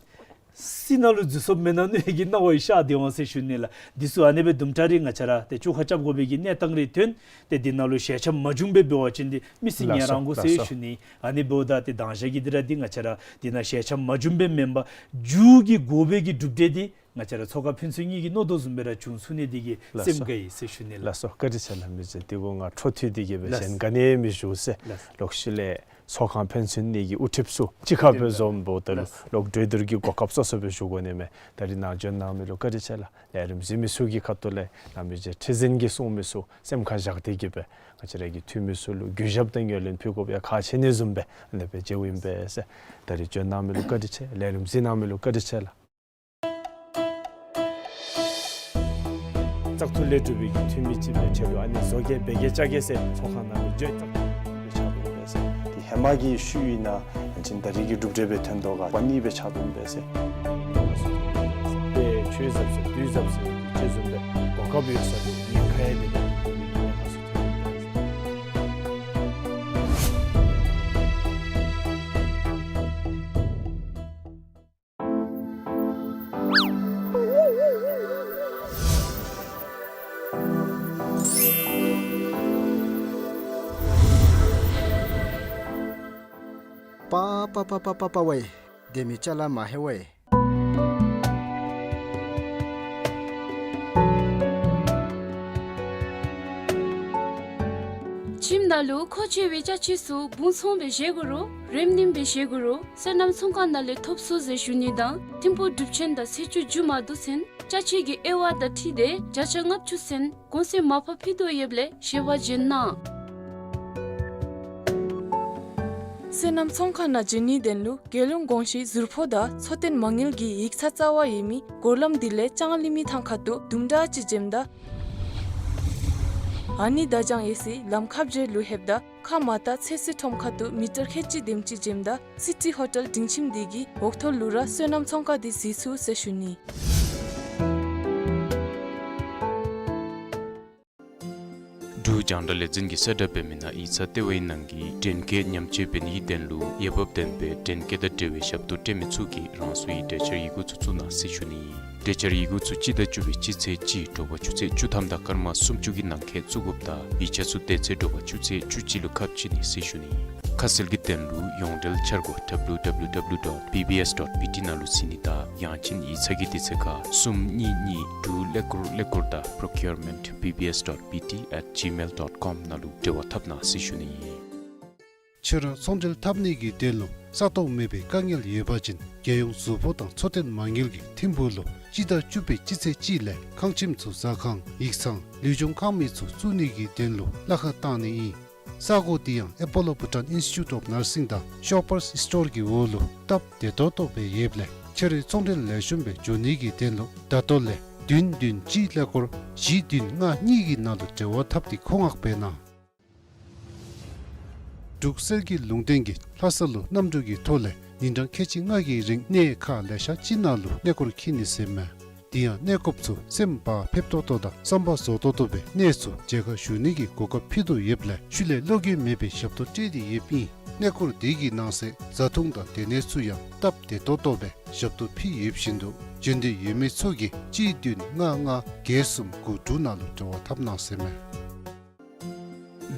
སྲིད་ནང་ལུ་འཛུལ་སོངམ་མེན་ན་མནོ་བའི་གི་སྣང་བ་ཡང་ཤར་ཏེ་འོང་ཟེར་ཞུ་ནི་ལགས། འདི་ཚུ་ཨ་ནི་སྦེ་དུམ་གྲ་རེ་ང་བཅས་ར་ཏེ་བཅོ་ཁ་རྐྱབ་དགོ་པའི་གི་གནས་སྟངས་རེ་ཐོན། ཏེ་འདི་ནང་ལུ་ཞལ་འཆམ་མ་བྱུང་སྦེ་འབད་བ་ཅིན་འདི་མི་སེར་ལགས་ཉན་རང་དགོ་ཟེར་ཞུ་ནི། ཨ་ནི་འབདཝ་ད་ཏེ་དང་ཞག་གི་འདི་ར་འདི་ང་བཅས་ར་འདི་ནང་ཞལ་འཆམ་མ་བྱུང་སྦེ་མེན་པར་མཇུག་གི་དགོ་པའི་གི་གྲུབ་འབྲས་འདི་ང་བཅས་ར་ཚོགས་ཁང་ཕན་ཚུན་གཉིས་ཀྱིས་མནོ་དོ་བཟུམ་སྦེ་ར་བྱུང་ཚུགས་ནི་འདི་གིས་ལགས་སོ། སེམས་དགའ་ཡི་ཟེར་ཞུ་ནི་ལགས། ལགས་སོ། བཀའ་དྲིན་ཆེ་ལགས། མི་རྗེ་འདི་གུ་ང་འཕྲོ་མཐུད་དེ་གི་སྦེ་ལགས། གཞན་ག་ནི་མི་ཞུ་ཟེར། ལགས། ལོག་ཤུལ་ལས་ཚོགས་ཁང་ཕན་ཚུན་གཉིས་ཀྱི་དབུ་ཁྲིདཔ་ཚུ་གཅིག་ཁར་སྦེ་འཛོམས་འབདཝ་ད་ལུ་ལགས། ལོག་གྲོས་བསྡུར་གྱི་གོ་སྐབས་སོ་སོ་སྦེ་ཞུ་དགོ་ནི་མས། ད་རིས་ནཱ་བྱོན་གནང་མི་ལུ་བཀའ་དྲིན་ཆེ་ལགས། ལས་རིམ་གཟིགས་མི་ཚུ་གི་ཁ་ཐུག་ལས་ནཱ་མི་རྗེ་ཁྲི་འཛིན་གྱིས་གསུང་མི་ཚུ་སེམས་ཁར་བཞག་སྟེ་གི་སྦེ་ང་བཅས་ར་གི་འཐུས་མི་ཚུ་ལུ་གུས་ཞབས་དང་ངོས་ལེན་ཕུལ་དགོཔ་ཡང་ཁག་ཆེ་ནི་བཟུམ་སྦེ་ཨ་ནི་སྦེ་མཇལཝ་ཨིན་པས་ཟེར། ད་རིས་བྱོན་གནང་མི་ལུ་བཀའ་དྲིན་ཆེ། ལས་རིམ་གཟིགས་གནང་མི་ལུ་བཀའ་དྲིན་ཆེ་ལགས། བཙག་འཐུ་ལས་གྲུབ་པའི་གི་འཐུས་མི་ཅིག་སྦེ་ཕྱད་པའི་ཨ་ནི་བཟོ་བཀོད་འབད་གེ་བཅའ་གེ་ཟེར་ཚོང་ཁང་ནང་ལུ་བརྗོད་བཙག་འཐུ་སྦེ་ཕྱག་དོན་འབད་ཟེར། ཏེ་ཧེ་མ་གི་ཤུལ་ཨིན་ན་ཨ་ནི་ད་རིས་ཀྱི་གྲུབ་འབྲས་སྦེ་ཐོན་དོ་ག་པ་ནི་སྦེ་ཕྱག་དོན་འབད་ཟེར། ཏེ་ཆུ་ཟབ་ཟེར་དུས་ཟབ་ཟེར་ཅིག་བཟུམ་སྦེ་གོ་སྐབས་ཡོད་ས་ལུ་ཉེན་ཁ་ཡང་མེད་པའི་གི་ཐོན་མི་གི་ཉེན་ཁ་ཚུ་ཐོན་ཡི། པ་པ་པ་པ་པ་པ་ཝའི། དེ་མི་ཅ་ལ་མ་ཧེ་ཝའི། ཁྱིམ་ནང་ལུ་མཁོ་ཆེ་བའི་ཅ་ཆས་ཚུ་སྦུང་ཚོང་སྦེ་བཞེས་དགོ་རུང་རེམ་ནེམ་སྦེ་བཞེས་དགོ་རུང་སོ་ནམ་ཚོང་ཁང་ནང་ལས་ཐོབ་ཚུགས་ཟེར་ཞུ་ནི་དང་ཐིམ་ཕུག་གྲུབ་ཆེན་དང་ཚེས་བཅུ་མཇུག་མ་བསྡུ་ཚུན་ཅ་ཆས་ཀྱི་དབྱེ་བ་དང་འཁྲིལ་ཏེ་བརྒྱ་ཆ་ལྔ་བཅུ་ཚུན་གོང་ཚད་མར་ཕབ་ཕུལ་དོ་ཡོདཔ་ལས་ཞལ་པར་བྱོན་གནང་། སོ་ནམ་ཚོང་ཁང་ནང་བྱོན་ནིའི་དོན་ལུ་རྒྱལ་ཡོངས་གོང་ཞུའི་ཟུར་ཕོགས་དང་འཚོ་རྟེན་མ་དངུལ་གྱི་ཡིག་ཚང་རྩ་བ་ཡོད་མི་སྒོར་ལམ་འདི་ལས་ལྕང་གླིང་མི་ཐང་ཁ་ཐུག་དུམ་གྲ་ཅིག་འཛེམ་ད་ཨ་ནི་དར་ལྕང་ཡོད་སའི་ལམ་ཁ་བརྒྱད་ལུ་ལྷོདཔ་ད་ཁ་མ་ཏ་ཚོད་བསྲེ་ཁྲོམ་ཁ་ཐུག་མི་ཊར་ཁལ་གཅིག་དེམ་ཅིག་འཛེམ་ད་སི་ཊི་ཧོ་ཊེལ་སྒྲིང་ཁྱིམ་འདི་གི་འོག་ཐོག་ལུ་ར་སོ་ནམ་ཚོང་ཁང་འདི་གཟིགས་ཚུགས་ཟེར་ཞུ་ནི། འབྲུག་རྒྱང་བསྒྲགས་ལས་འཛིན་གྱིས་གསལ་བསྒྲགས་འབད་མི་ནང་ཡིག་ཚང་ལྟེ་བའི་ནང་གི་འདྲེན་སྐས་ཉམས་བཅོས་འབད་ནིའི་དོན་ལུ་འོས་འབབ་ལྡན་པའི་འདྲེན་སྐས་དང་འབྲེལ་བའི་ཞབས་ཏོག་སྤྲོད་མི་ཚུ་གིས་རང་སོའི་གྲོས་འཆར་ཡི་གུ་ཚུ་བཙུགས་གནང་ཟེར་ཞུ་ནི། གྲོས་འཆར་ཡི་གུ་ཚུ་སྤྱི་ཟླ་བཅུ་པའི་སྤྱི་ཚེས་གཅིག་དྲོ་པ་ཆུ་ཚོད་བཅུ་ཐམ་དང་སྐར་མ་སུམ་ཅུ་གི་ནང་འཁོད་བཙུགས་དགོཔ་དང་ཡིག་ཆ་ཚུ་དེ་ཚེ་དྲོ་པ་ཆུ་ཚོད་བཅུ་གཅིག་ལུ་ཁ་ཕྱེ་ནི་ཟེར་ཞུ་ནི། ཁ་གསལ་གྱི་དོན་ལུ་ཡོངས་འབྲེལ་འཆར་སྒོ་W W W dot B B S dot B T ནང་ལུ་གཟིགས་ནི་དང་ཡང་ཅིན་ཡིག་ཚང་གི་དུས་ཚོད་ཁར་གསུམ་གཉིས་གཉིས་དྲུག་ཀླད་ཀོར་ཀླད་ཀོར་དང་procurement B B S dot B T at gmail dot com ནང་ལུ་འབྲེལ་བ་འཐབ་གནང་ཟེར་ཞུ་ནི་ཨིན། ཁྱོད་ར་ཚོང་འབྲེལ་འཐབ་ནི་གི་དོན་ལུ་ས་སྟོང་མེད་པའི་དཀའ་ངལ་ཡོད་པ་ཅིན་རྒྱལ་ཡོངས་ཟུར་ཕོགས་དང་འཚོ་རྟེན་མ་དངུལ་གྱིས་ཐིམ་ཕུག་ལུ་སྤྱི་ཟླ་བཅུ་པའི་སྤྱི་ཚེས་གཅིག་ལས་ཁང་ཁྱིམ་ཚུ་ཟ་ཁང་ཡིག་ཚང་ལུས་སྦྱོང་ཁང་མིག་ཚུ་བཙུགས་ནི་གི་དོན་ལུ་གླ་ཁར་བཏང་ནི་ཨིན། ས་གོ་འདི་ཡང་Apollo Bhutan Institute of Nursing དང་Shoppers Store གི་འོག་ལུ་སྟབས་བདེ་ཏོག་ཏོ་སྦེ་ཡོདཔ་ལས་ཁྱོད་རའི་ཚོང་འབྲེལ་ལེགས་ཤོམ་སྦེ་འགྱོ་ནི་གི་དོན་ལུ་ད་ལྟོ་ལས་བདུན་བདུན་གཅིག་ཀླད་ཀོར་བཞི་བདུན་ལྔ་གཉིས་ཀྱི་ནང་ལུ་འབྲེལ་བ་འཐབ་སྟེ་མཁོ་མངགས་འབད་གནང་། འབྲུག་གསེར་གྱི་ལུང་བསྟན་གྱིས་ལྷ་ས་ལུ་གནམ་གྲུ་གི་ཐོག་ལས་ཉིན་གྲངས་ཁལ་གཅིག་ལྔ་གི་རིང་གནས་ཁག་ལེ་ཤ་ཅིག་ནང་ལུ་གནས་སྐོར་འཁྱིད་ནི་ཟེར་མས། དེ་ཡང་གནས་སྐོརཔ་ཚུ་སེམས་བག་ཕེབས་ཏོག་ཏོ་དང་བསམ་པ་རྫོགས་ཏོག་ཏོ་སྦེ་གནས་ཚུ་མཇལ་ཁ་ཞུ་ནི་གི་གོ་སྐབས་ཕུལ་དོ་ཡོདཔ་ལས་ཤུལ་ལས་བློ་འགྱོད་མེད་པའི་ཞབས་ཏོག་སྤྲོད་དེ་ཡོདཔ་ཨིན། གནས་སྐོར་འདི་གི་ནང་གསེས་བཟའ་འཐུང་དང་སྡོད་གནས་ཚུ་ཡང་སྟབས་བདེ་ཏོག་ཏོ་སྦེ་ཞབས་ཏོག་ཕུལ་ཡོདཔ་བཞིན་དུ་འབྱོན་འདོད་ཡོད་མི་ཚུ་གིས་གཅིག་བདུན་ལྔ་ལྔ་བརྒྱད་གསུམ་དགུ་དྲུག་ནང་ལུ་འབྲེལ་བ་འཐབ་གནང་ཟེར་མས།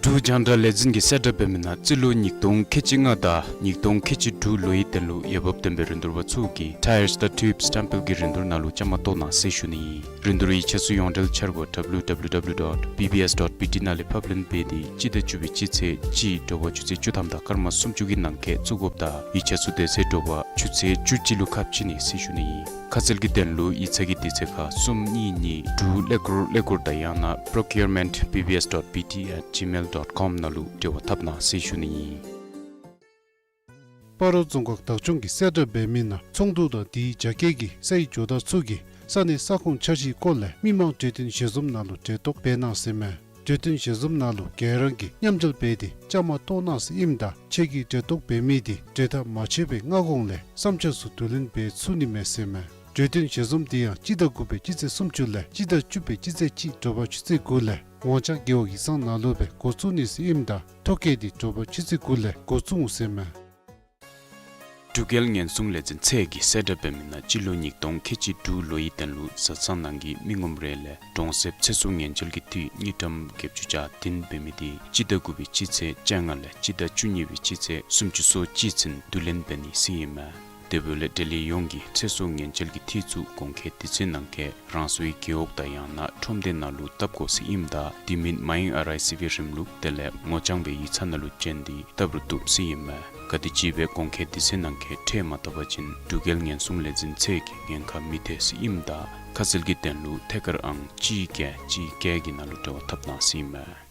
འབྲུག་རྒྱང་བསྒྲགས་ལས་འཛིན་གྱིས་གསལ་བསྒྲགས་འབད་མི་ནང་རྩིས་ལོ་ཉིས་སྟོང་ཁལ་གཅིག་ལྔ་དང་ཉིས་སྟོང་ཁལ་གཅིག་དྲུག་ལོའི་དོན་ལུ་འོས་འབབ་ལྡན་པའི་རིན་བསྡུར་པ་ཚུ་གིས་Tyres དང་Tubes སྟེམ་པེལ་གྱི་རིན་བསྡུར་ནང་ལུ་བཅའ་མར་གཏོགས་གནང་ཟེར་ཞུ་ནི་ཨིན། རིན་བསྡུར་ཡིག་ཆ་ཚུ་ཡོངས་འབྲེལ་འཆར་སྒོ་W W W dot B B S dot B T ནང་ལས་ཕབ་ལེན་འབད་དེ་སྤྱི་ཟླ་བཅུ་པའི་སྤྱི་ཚེས་གཅིག་དྲོ་པ་ཆུ་ཚོད་བཅུ་ཐམ་དང་སྐར་མ་སུམ་ཅུ་གི་ནང་འཁོད་བཙུགས་དགོཔ་དང་ཡིག་ཆ་ཚུ་དེ་ཚེ་དྲོ་པ་ཆུ་ཚོད་བཅུ་གཅིག་ལུ་ཁ་ཕྱེ་ནི་ཟེར་ཞུ་ནི་ཨིན། ཁ་གསལ་གྱི་དོན་ལུ་ཡིག་ཚང་གི་དུས་ཚོད་ཁར་གསུམ་གཉིས་གཉིས་དྲུག་ཀླད་ཀོར་ཀླད་ཀོར་དང་ཡང་ན་procurement B B S dot B T at gmail dot com ནང་ལུ་འབྲེལ་བ་འཐབ་གནང་ཟེར་ཞུ་ནི་ཨིན། སྤ་རོ་རྫོང་ཁག་བདག་སྐྱོང་གིས་གསལ་བསྒྲགས་འབད་མི་ནང་ཚོང་འདུས་དང་དེའི་རྒྱ་སྐྱེད་ཀྱི་སའི་ཇོ་བདག་ཚུ་གིས་ས་གནས་ས་ཁོངས་འཆར་གཞིའི་སྐོར་ལས་མི་མང་གྲོས་བསྟུན་ཞལ་འཛོམས་ནང་ལུ་གྲལ་གཏོགས་འབད་གནང་ཟེར་མས། གྲོས་བསྟུན་ཞལ་འཛོམས་ནང་ལུ་ག་ར་གིས་མཉམ་འབྲེལ་འབད་དེ་བཅའ་མར་གཏོགས་གནང་ཟེར་ཨིནམ་ད་ཁྱེད་ཀྱིས་གྲལ་གཏོགས་འབད་མི་དེ་གྲོས་ཐག་མ་ཆོད་པའི་སྔ་གོང་ལས་བསམ་འཆར་ཚུ་བསྡུ་ལེན་འབད་ཚུགས་ནི་མས་ཟེར་མས། གྲོས་བསྟུན་ཞལ་འཛོམས་དེ་ཡང་སྤྱི་ཟླ་དགུ་པའི་སྤྱི་ཚེས་སུམ་ཅུ་ལས་སྤྱི་ཟླ་བཅུ་པའི་སྤྱི་ཚེས་གཅིག་དྲོ་པ་ཆུ་ཚོད་དགུ་ལས་ཝང་ཅང་རྒེད་འོག་ཡིག་ཚང་ནང་ལུ་སྦེ་འགོ་བཙུགས་ནི་ཟེར་ཨིནམ་ད་ཐོ་བཀོད་དེ་དྲོ་པ་ཆུ་ཚོད་དགུ་ལས་འགོ་བཙུགས་འོང་ཟེར་མས། འབྲུག་རྒྱལ་ཉེན་སྲུང་ལས་འཛིན་ཚད་ཀྱིས་གསལ་བསྒྲགས་འབད་མི་ནང་སྤྱི་ལོ་ཉིས་སྟོང་ཁལ་གཅིག་དྲུག་ལོའི་དོན་ལུ་བཟའ་ཚང་ནང་གི་མི་ངོམ་རེ་ལས་གྲོང་གསེབ་ཚེ་སྲོག་ཉེན་བཅོལ་གྱི་འཐུས་དངུལ་ཀྲམ་བརྒྱད་ཅུ་གྱ་བདུན་འབད་མི་དེ་སྤྱི་ཟླ་དགུ་པའི་སྤྱི་ཚེས་བཅོ་ལྔ་ལས་སྤྱི་ཟླ་བཅུ་གཉིས་པའི་སྤྱི་ཚེས་སུམ་ཅུ་སོ་གཅིག་ཚུན་བསྡུ་ལེན་འབད་ནི་ཟེར་ཨིན་མས། དེ་འབདཝ་ལས་འབྲེལ་ཡོད་ཡོངས་ཀྱིས་ཚེ་སྲོག་ཉེན་བཅོལ་གྱི་འཐུས་ཚུ་གོང་འཁོད་དུས་ཚོད་ནང་འཁོད་རང་སོའི་རྒེད་འོག་དང་ཡང་ན་ཁྲོམ་སྡེ་ནང་ལུ་བཏབ་དགོ་ཟེར་ཨིནམ་ད་དེ་མིན་མ་ཡེངས་ཨར་ཨའི་སི་བི་རིམ་ལུགས་དེ་ལས་ངོ་རྐྱང་སྦེ་ཡིག་ཚང་ནང་ལུ་བྱོན་ཏེ་བཏབ་རུང་བཏུབ་ཟེར་ཨིན་མས། ག་དེམ་ཅིག་སྦེ་གོང་འཁོད་དུས་ཚོད་ནང་འཁོད་ཁྲལ་མ་བཏབ་པ་ཅིན་འབྲུག་རྒྱལ་ཉེན་སྲུང་ལས་འཛིན་ཚད་ཀྱིས་ཉེན་ཁ་མི་ཐེག་ཟེར་ཨིནམ་ད་ཁ་གསལ་གྱི་དོན་ལུ་ཐད་ཀར་ཨང་གཅིག་བརྒྱད་གཅིག་བརྒྱད་ཀྱི་ནང་ལུ་འབྲེལ་བ་འཐབ་གནང་ཟེར་ཨིན་མས།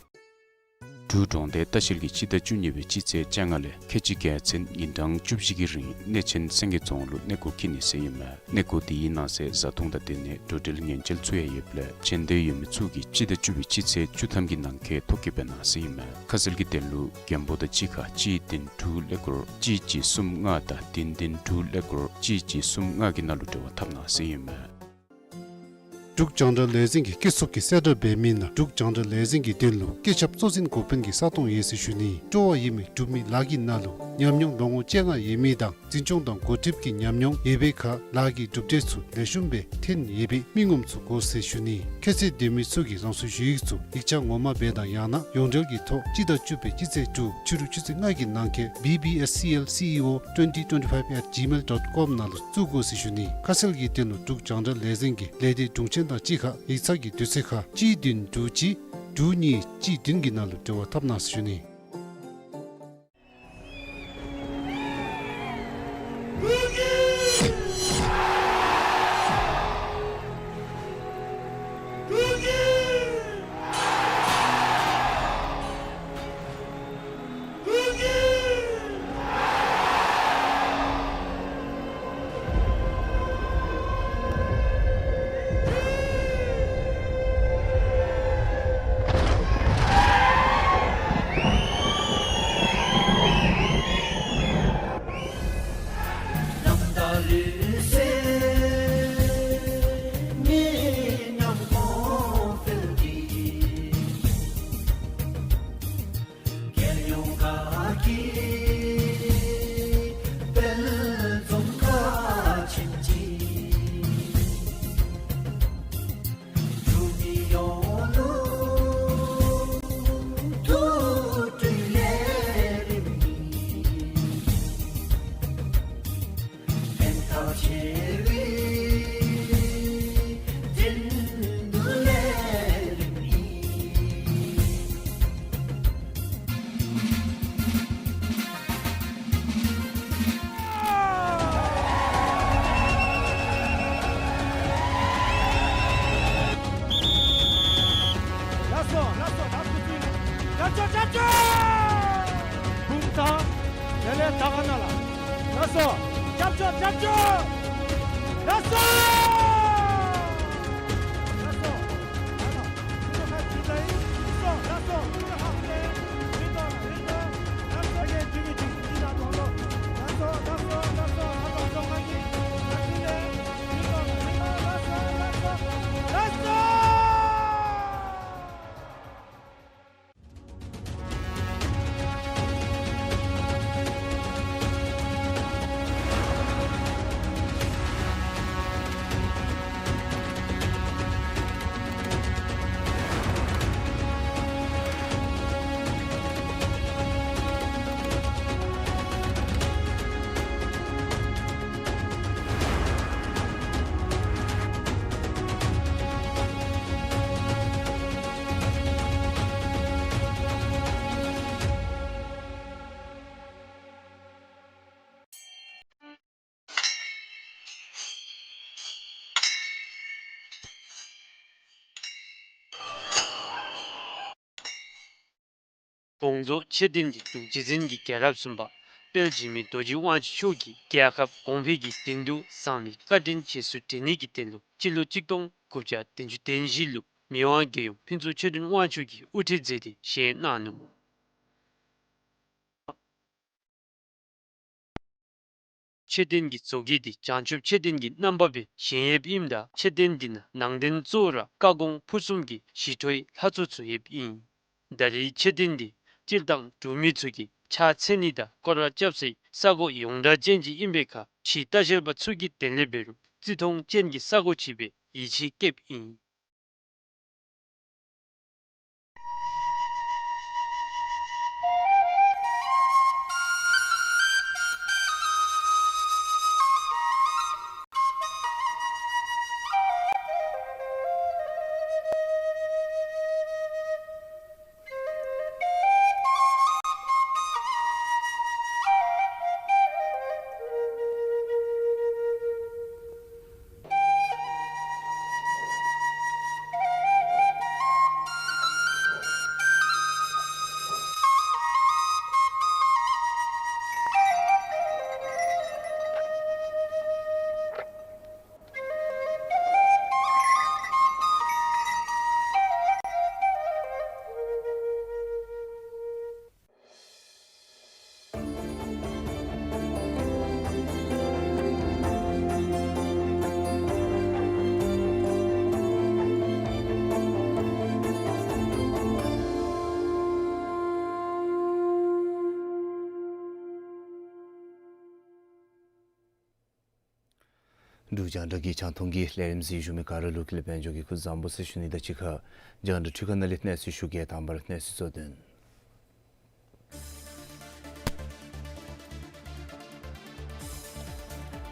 འབྲུག་གྲོང་རྡལ་ལྟ་བཤལ་གྱིས་སྤྱི་ཟླ་བཅུ་གཉིས་པའི་སྤྱི་ཚེས་བཅོ་ལྔ་ལས་ཁལ་གཅིག་བརྒྱ་ཚན་ཉིན་གྲངས་བཅུ་བཞི་གི་རིང་གནས་ཆེན་སེང་གེ་རྫོང་ལུ་གནས་སྐོར་འཁྱིད་ནི་ཟེར་ཨིན་མས། གནས་སྐོར་དེའི་ནང་གསེས་བཟའ་འཐུང་དང་དེ་ནས་འགྲོ་འགྲུལ་ཉེན་བཅོལ་ཚུ་ཡང་ཡོདཔ་ལས་ཞལ་འདེབས་ཡོད་མི་ཚུ་གིས་སྤྱི་ཟླ་བཅུ་པའི་སྤྱི་ཚེས་བཅུ་ཐམ་གྱི་ནང་འཁོད་ཐོ་བཀོད་འབད་གནང་ཟེར་ཨིན་མས། ཁ་གསལ་གྱི་དོན་ལུ་རྒྱང་འབོར་དང་གཅིག་ཁར་གཅིག་བདུན་དྲུག་ཀླད་ཀོར་གཅིག་གཅིག་གསུམ་ལྔ་དང་བདུན་བདུན་དྲུག་ཀླད་ཀོར་གཅིག་གཅིག་གསུམ་ལྔ་གི་ནང་ལུ་འབྲེལ་བ་འཐབ་གནང་ཟེར་ཨིན་མས། འབྲུག་རྒྱང་བསྒྲགས་ལས་འཛིན་གྱི་སྐྱེད་ཚོགས་ཀྱིས་གསལ་བསྒྲགས་འབད་མི་ནང་འབྲུག་རྒྱང་བསྒྲགས་ལས་འཛིན་གྱི་དོན་ལུ་སྐད་ཁྱབ་གཙོ་འཛིན་འགོ་དཔོན་གྱི་ས་སྟོང་ཡོད་ཟེར་ཞུ་ནི། སྤྲོ་བ་ཡོད་མི་འབྲུག་མི་ལཱ་གི་ནང་ལུ་ཉམས་མྱོང་ལོ་ངོ་བཅོ་ལྔ་ཡོད་མི་དང་འཛིན་སྐྱོང་དང་འགོ་ཁྲིདཔ་གི་ཉམས་མྱོང་ཡོད་པའི་ཁར་ལཱ་གི་གྲུབ་འབྲས་ཚུ་ལེགས་ཤོམ་སྦེ་ཐོན་ཡོད་པའི་མི་ངོམ་ཚུ་དགོ་ཟེར་ཞུ་ནི། ཁྱད་ཚད་ལྡན་མི་ཚུ་གིས་རང་སོའི་ཞུ་ཡིག་ཚུ་ཡིག་ཆ་ངོ་མ་སྦེ་དང་ཡང་ན་ཡོངས་འབྲེལ་གྱི་ཐོག་སྤྱི་ཟླ་བཅུ་པའི་སྤྱི་ཚེས་དྲུག་ཕྱི་རུ་ཆུ་ཚོད་ལྔ་གི་ནང་འཁོད་B B S C L C E O twenty twenty-five at gmail dot com ནང་ལུ་བཙུགས་དགོ་ཟེར་ཞུ་ནི། ཁ་གསལ་གྱི་དོན་ལུ་འབྲུག་རྒྱང་བསྒྲགས་ལས་འཛིན་གྱི་ལས་སྡེ་དྲུང་ཆེན་དང་གཅིག་ཁར་ཡིག་ཚང་གི་དུས་ཚོད་ཁར་གཅིག་བདུན་དྲུག་གཅིག་དྲུག་གཉིས་གཅིག་བདུན་གྱི་ནང་ལུ་འབྲེལ་བ་འཐབ་གནང་ཟེར་ཞུ་ནི། ལགས་སོ། ལགས་སོ། ལགས་སོ། རྒྱབ་སྐྱོར། རྒྱབ་སྐྱོར། བུམ་ཐང་དེ་ལས་དར་དཀར་ན་ལ། ལགས་སོ། རྒྱབ་སྐྱོར། རྒྱབ་སྐྱོར། ལགས་སོ། དགོངས་རྫོགས་མཆོད་རྟེན་གྱི་འབྲུག་རྗེ་བཙུན་གྱི་རྒྱལ་རབས་གསུམ་པ་དཔལ་འཇིགས་མེད་རྡོ་རྗེ་དབང་ཕྱུག་མཆོག་གིས་རྒྱལ་ཁབ་གོང་འཕེལ་གྱི་དོན་དུ་བཟང་ལས་བཀའ་དྲིན་རྗེས་སུ་དྲན་ནི་གི་དོན་ལུ་སྤྱི་ལོ་གཅིག་སྟོང་དགུ་བརྒྱ་བདུན་ཅུ་དོན་བཞི་ལུ་མི་དབང་རྒྱལ་ཡུམ་ཕུན་ཚོགས་ཆོས་སྒྲོན་དབང་ཕྱུག་གིས་དབུ་ཁྲིད་མཛད་དེ་བཞེངས་གནང་ནུག། མཆོད་རྟེན་གྱི་བཟོ་བཀོད་འདི་བྱང་ཆུབ་མཆོད་རྟེན་གྱི་རྣམ་པ་སྦེ་བཞེངས་ཡོདཔ་ཨིནམ་ད་མཆོད་རྟེན་འདི་ནང་ནང་རྟེན་གཙོ་བོ་ར་བཀའ་དགོངས་ཕུར་གསུམ་གྱི་ཞི་ཁྲོའི་ལྷ་ཚོགས་ཚུ་ཡོདཔ་ཨིན། ད་རེས་མཆོད་རྟེན་འདི་སྤྱིར་བཏང་འབྲུག་མི་ཚུ་གིས་ཕྱག་འཚལ་ནི་དང་སྐོར་ར་རྐྱབ་སའི་ས་གོ་ཡོངས་གྲགས་ཅན་ཅིག་ཨིན་པའི་ཁར་ཕྱིའི་ལྟ་བཤལ་པ་ཚུ་གིས་དེ་ལས་འབད་རུང་བརྩི་མཐོང་ཅན་གྱི་ས་གོ་ཅིག་སྦེ་ཡིད་ཆེས་བསྐྱེདཔ་ཨིན། འབྲུག་རྒྱང་བསྒྲགས་ཀྱི་རྒྱང་མཐོང་གི་ལས་རིམ་གཟིགས་བཞུགས་མི་ག་ར་ལུ་ཀུན་ལེགས་དཔལ་འབྱོར་གྱིས་སྐུ་གཟུགས་བཟང་པོ་ཟེར་ཞུ་ནི་དང་གཅིག་ཁར་རྒྱང་བསྒྲགས་འཕྲུལ་ཁང་ནང་ལས་གནས་ཚུལ་ཞུ་གེ། དང་པ་ར་གནས་ཚུལ་གཙོ་དོན།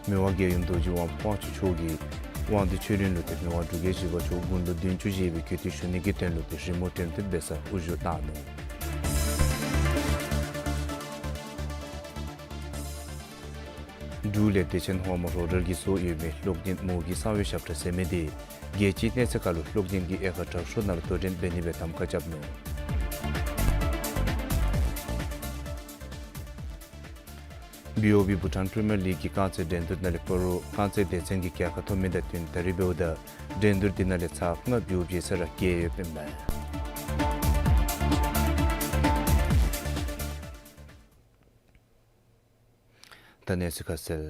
མི་དབང་རྒྱལ་ཡུམ་རྡོ་རྗེ་དབང་དབང་ཕྱུག་མཆོག་གིས་དབང་འདུས་ཆོས་གླིང་ལུ་ཏེ་མི་དབང་འབྲུག་རྒྱལ་བཞི་པ་མཆོག་དགུང་ལོ་བདུན་ཅུ་བཞེས་པའི་གུས་བཏུད་ཞུ་ནི་གི་དོན་ལུ་ཏེ་རི་མོ་འགྲེམས་སྟོན་འབད་སར་དབུ་བཞུགས་བཏང་ནུག། འབྲུག་ལས་བདེ་ཆེན་ཧོར་མོ་རོགས་གྲྭ་གིས་བཟོ་ཡོད་མི་གློག་བརྙན་མོ་གི་གསང་བའི་ཞབས་ཁྲ་ཟེར་མི་དེ་རྒྱལ་སྤྱིའི་གནས་ཚད་ཁར་ལུ་གློག་བརྙན་གྱི་དབྱེ་ཁག་དྲག་ཤོས་ནང་ལུ་དོ་འགྲན་འབད་ནི་སྦེ་གདམ་ཁ་རྐྱབ་ནུག། བི་ཨོ་བི་བྷུ་ཊཱན་པི་རི་མི་ཡར་ལིག་གི་རྐང་རྩེད་འགྲན་བསྡུར་ནང་ལས་སྤ་རོ་རྐང་རྩེད་སྡེ་ཚན་གྱིས་རྒྱལ་ཁ་ཐོབ་མི་དང་བསྟུན་ད་རིས་འབདཝ་ད་འགྲན་བསྡུར་འདི་ནང་ལས་ཚར་ལྔ་བི་ཨོ་བི་ཅིག་ས་ར་བཀལ་ཡོདཔ་ཨིན་མས། ད་གནས་ཚུལ་ཁ་གསལ།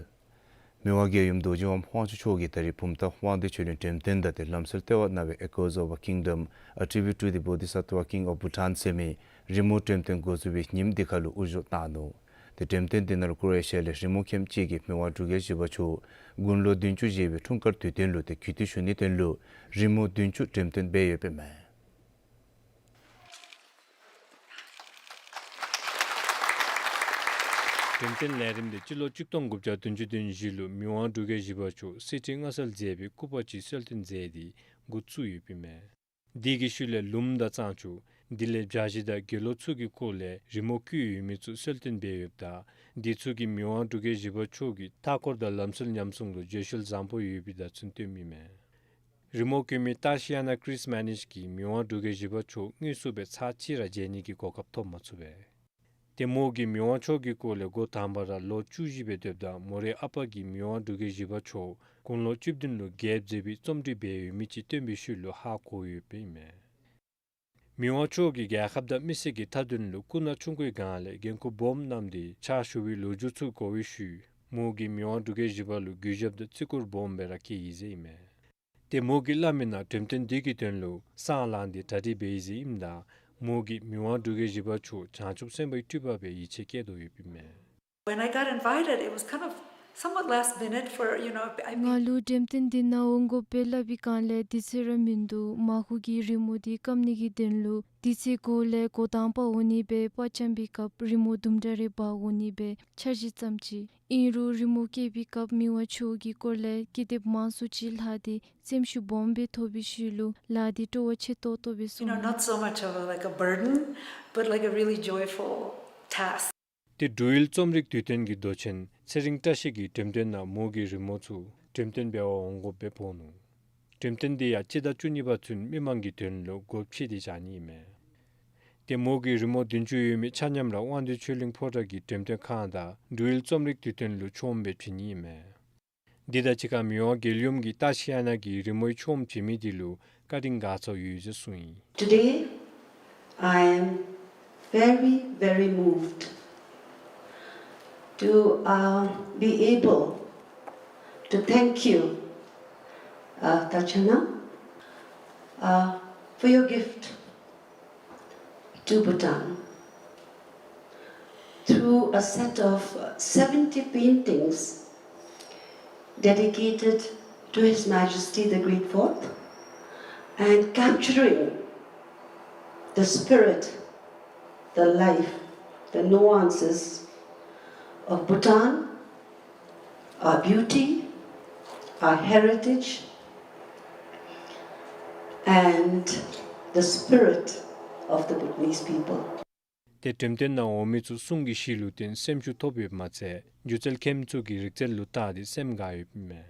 མི་དབང་རྒྱལ་ཡུམ་རྡོ་རྗེ་དབང་དབང་ཕྱུག་མཆོག་གིས་ད་རིས་བུམ་ཐང་དབང་འདུས་ཆོས་གླིང་འགྲེམས་སྟོན་དང་ཏེ་ལམ་སྲོལ་ལྟེ་བ་ནང་སྦེ་Echoes of a Kingdom, A Tribute to the Bodhisattva King of Bhutan ཟེར་མི་རི་མོ་འགྲེམས་སྟོན་འགོ་བཙུགས་པའི་ཉིནམ་འདི་ཁར་ལུ་དབུ་བཞུགས་བཏང་ནུག། ཏེ་འགྲེམས་སྟོན་འདི་ནང་ལུ་ཀོ་རེ་ཤི་ཡ་ལས་རི་མོ་མཁནམ་ཅིག་གིས་མི་དབང་འབྲུག་རྒྱལ་བཞི་པ་མཆོག་དགུང་ལོ་བདུན་ཅུ་བཞེས་པའི་འཁྲུངས་སྐར་དུས་སྟོན་ལུ་ཏེ་གུས་བཏུད་ཞུ་ནིའི་དོན་ལུ་རི་མོ་བདུན་ཅུ་འགྲེམས་སྟོན་འབད་ཡོདཔ་ཨིན་མས། འགྲེམས་སྟོན་ལས་རིམ་དེ་སྤྱི་ལོ་གཅིག་སྟོང་དགུ་བརྒྱ་བདུན་ཅུ་དོན་བཞི་ལུ་མི་དབང་འབྲུག་རྒྱལ་བཞི་པ་མཆོག་གསེར་ཁྲི་མངའ་གསོལ་མཛད་པའི་སྐུ་པར་ཅིག་གསོལ་སྟོན་མཛད་དེ་འགོ་བཙུགས་ཡོདཔ་ཨིན་མས། དེ་གི་ཤུལ་ལས་ལུངམ་དང་གཙང་ཆུ་དེ་ལས་བྱ་བཞི་དང་དགེ་སློང་ཚུ་གི་སྐོར་ལས་རི་མོ་བརྐོས་ཡོད་མི་ཚུ་གསོལ་སྟོན་འབད་ཡོདཔ་ད་དེ་ཚུ་གིས་མི་དབང་འབྲུག་རྒྱལ་བཞི་པ་མཆོག་གི་མཐའ་འཁོར་དང་ལམ་སྲོལ་ཉམས་སྲུང་ལུ་བརྗོད་གཞི་བཟང་པོ་ཡོད་པའི་བརྡ་མཚོན་སྟོནམ་ཨིན་མས། རི་མོ་བརྐོ་མི་ཏཱ་ཤི་ཡ་ན་ཀྲིས་མཱ་ནིཤ་གིས་མི་དབང་འབྲུག་རྒྱལ་བཞི་པ་མཆོག་དངོས་སུ་སྦེ་ཚར་གཅིག་ར་མཇལ་ནི་གི་གོ་སྐབས་ཐོབ་མ་ཚུགས་པས། ཏེ་མོ་གིས་མི་དབང་མཆོག་གི་སྐོར་ལས་འགོ་དང་པ་ར་ལོ་བཅུ་བཞི་སྦེ་སྡོདཔ་ད་མོ་རའི་ཨ་པ་གིས་མི་དབང་འབྲུག་རྒྱལ་བཞི་པ་མཆོག་དགུང་ལོ་བཅུ་བདུན་ལུ་རྒྱལཔོ་མཛད་པའི་རྩོམ་སྒྲིག་འབད་ཡོད་མི་ཅིག་སྟོན་པའི་ཤུལ་ལུ་ཧ་གོ་ཡོདཔ་ཨིན་མས། མི་དབང་མཆོག་གིས་རྒྱལ་ཁབ་དང་མི་སེར་གྱི་མཐའ་དོན་ལུ་སྐུ་ན་ཆུང་ཀུའི་སྒང་ལས་འགན་ཁུར་སྦོམ་བསྣམས་ཏེ་ཕྱག་ཞུ་བའི་ལོ་རྒྱུས་ཚུ་གོ་བའི་ཤུལ་མོ་གིས་མི་དབང་འབྲུག་རྒྱལ་བཞི་པ་ལུ་གུས་ཞབས་དང་བརྩི་བཀུར་སྦོམ་སྦེ་ར་བསྐྱེད་ཡི་ཟེར་ཨིན་མས། ཏེ་མོ་གིས་སླབ་མིའི་ནང་འགྲེམས་སྟོན་འདི་གི་དོན་ལུ་སང་ལངས་ཏེ་གྲ་སྒྲིག་འབད་ཡི་ཟེར་ཨིནམ་ད་མོ་གིས་མི་དབང་འབྲུག་རྒྱལ་བཞི་པ་མཆོག་བྱང་ཆུབ་སེམས་དཔའི་སྤྲུལ་པ་སྦེ་ཡིད་ཆེས་བསྐྱེད་དོ་ཡོདཔ་ཨིན་མས། When I got invited, it was kind of somewhat last minute for, you know, I ང་ལུ་འགྲེམས་སྟོན་འདི་ནང་འོང་དགོ་པས་སླབ་པའི་སྒང་ལས་དུས་ཚོད་ར་མིན་འདུག། མར་ཁུ་གི་རི་མོ་འདི་བཀབ་ནི་གི་དོན་ལུ་དུས་ཚོད་འགོར་ལས་འགོ་དང་པ་འོང་ནི་སྦེ་པར་བཅམ་པའི་སྐབས་རི་མོ་དུམ་གྲ་རེ་འབག་འོང་ནི་སྦེ་འཆར་གཞི་བརྩམས་ཅི། ཨིན་རུང་རི་མོ་བཀལ་བའི་སྐབས་མི་དབང་མཆོག་གི་སྐོར་ལས་ཀི་དེབ་མང་སུ་ཅིག་ལྷག་སྟེ་སེམས་ཤུགས་སྦོམ་སྦེ་ཐོབ་པའི་ཤུལ་ལུ་ལཱ་འདི་སྤྲོ་བ་ཆེ་ཏོག་ཏོ་སྦེ་སོང་། You know, not so much of a, like, a burden, but, like, a really joyful task. ཏེ་འབྲུག་ཡུལ་རྩོམ་རིག་དུས་སྟོན་གྱི་མདོ་ཆེན་ཚེ་རིང་བཀྲ་ཤིས་ཀྱིས་འགྲེམས་སྟོན་ནང་མོ་གི་རི་མོ་ཚུ་འགྲེམས་སྟོན་འབད་བར་འོང་དགོཔ་སྦེ་འབོ་ནུག། འགྲེམས་སྟོན་འདི་ཡང་སྤྱི་ཟླ་བཅུ་གཉིས་པ་ཚུན་མི་མང་གི་དོན་ལུ་སྒོ་ཕྱེ་སྟེ་བཞག་ནི་ཨིན་མས། ཏེ་མོ་གི་རི་མོ་བདུན་ཅུ་ཡོད་མི་ཆ་མཉམ་ར་དབང་འདུས་ཆོས་གླིང་ཕོ་བྲང་གི་འགྲེམས་སྟོན་ཁང་དང་འབྲུག་ཡུལ་རྩོམ་རིག་དུས་སྟོན་ལུ་ཆོག་ཨུམ་སྦེ་བྱིན་ནི་ཨིན་མས། འདི་དང་གཅིག་ཁར་མི་དབང་རྒྱལ་ཡུམ་གྱིས་ཏཱ་ཤི་ཡ་ན་གི་རི་མོའི་ཆོག་ཨུམ་བྱིན་མི་འདི་ལུ་བཀའ་དྲིན་དགའ་ཚོར་ཡོད་ཟེར་གསུངས་ཡི། Today, I am very, very moved to, uh, be able to thank you, uh, Tachana, uh, for your gift to Bhutan through a set of seventy paintings dedicated to His Majesty the Great Fourth and capturing the spirit, the life, the nuances of Bhutan, our beauty, our heritage, and the spirit of the Bhutanese people. ཏེ་འགྲེམས་སྟོན་ནང་འོང་མི་ཚུ་གསུང་གི་གཞི་ལུ་བརྟེན་སེམས་ཤུགས་ཐོབ་ཡོདཔ་མ་ཚད་སྒྱུ་རྩལ་མཁནམ་ཚུ་གི་རིག་རྩལ་ལུ་བལྟ་སྟེ་སེམས་དགའ་ཡོདཔ་ཨིན་མས།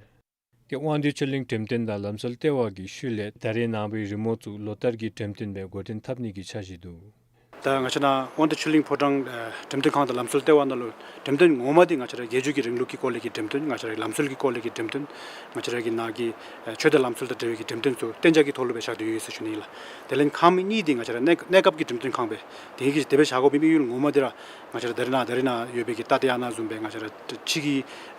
ཏེ་དབང་འདུས་ཆོས་གླིང་འགྲེམས་སྟོན་དང་ལམ་སྲོལ་ལྟེ་བ་གི་ཤུལ་ལས་ད་རེས་ནངས་པའི་རི་མོ་ཚུ་ལོ་ལྟར་གྱི་འགྲེམས་སྟོན་སྦེ་འགོ་འདྲེན་འཐབ་ནི་གི་འཆར་གཞི་འདུག། ད་ང་བཅས་ནཱ་དབང་འདུས་ཆོས་གླིང་ཕོ་བྲང་ཨེ་འགྲེམས་སྟོན་ཁང་དང་ལམ་སྲོལ་ལྟེ་བ་ནང་ལུ་འགྲེམས་སྟོན་ངོ་མ་འདི་ང་བཅས་ར་རྒྱལ་བརྒྱུད་ཀྱི་རིང་ལུགས་ཀྱི་སྐོར་ལས་ཀྱི་འགྲེམས་སྟོན་ང་བཅས་ར་ལམ་སྲོལ་གྱི་སྐོར་ལས་ཀྱི་འགྲེམས་སྟོན་ང་བཅས་ར་གི་ནཱ་གི་ཨེ་ཆོས་དང་ལམ་སྲོལ་དང་འབྲེལ་བའི་གི་འགྲེམས་སྟོན་ཚུ་གཏན་འཇགས་ཀྱི་ཐོག་ལུ་སྦེ་བཞག་སྟེ་ཡོད་ཟེར་ཞུ་ནི་ཨིན་ལགས། དེ་ལས་ཁང་མིག་གཉིས་འདི་ང་བཅས་ར་གནས་གནས་སྐབས་ཀྱི་འགྲེམས་སྟོན་ཁང་སྦེ་དེ་གི་དེ་སྦེ་བཞག་དགོ་པའི་དམིགས་ཡུལ་ངོ་མ་འདི་ར་ང་བཅས་ར་ད་རེས་ནཱ་ད་རེས་ནཱ་ཡོད་པའི་གི་ཏ་ཏེ་ཡ་ན་བཟུམ་སྦེ་ང་བཅས་ར་ཕྱི་གི་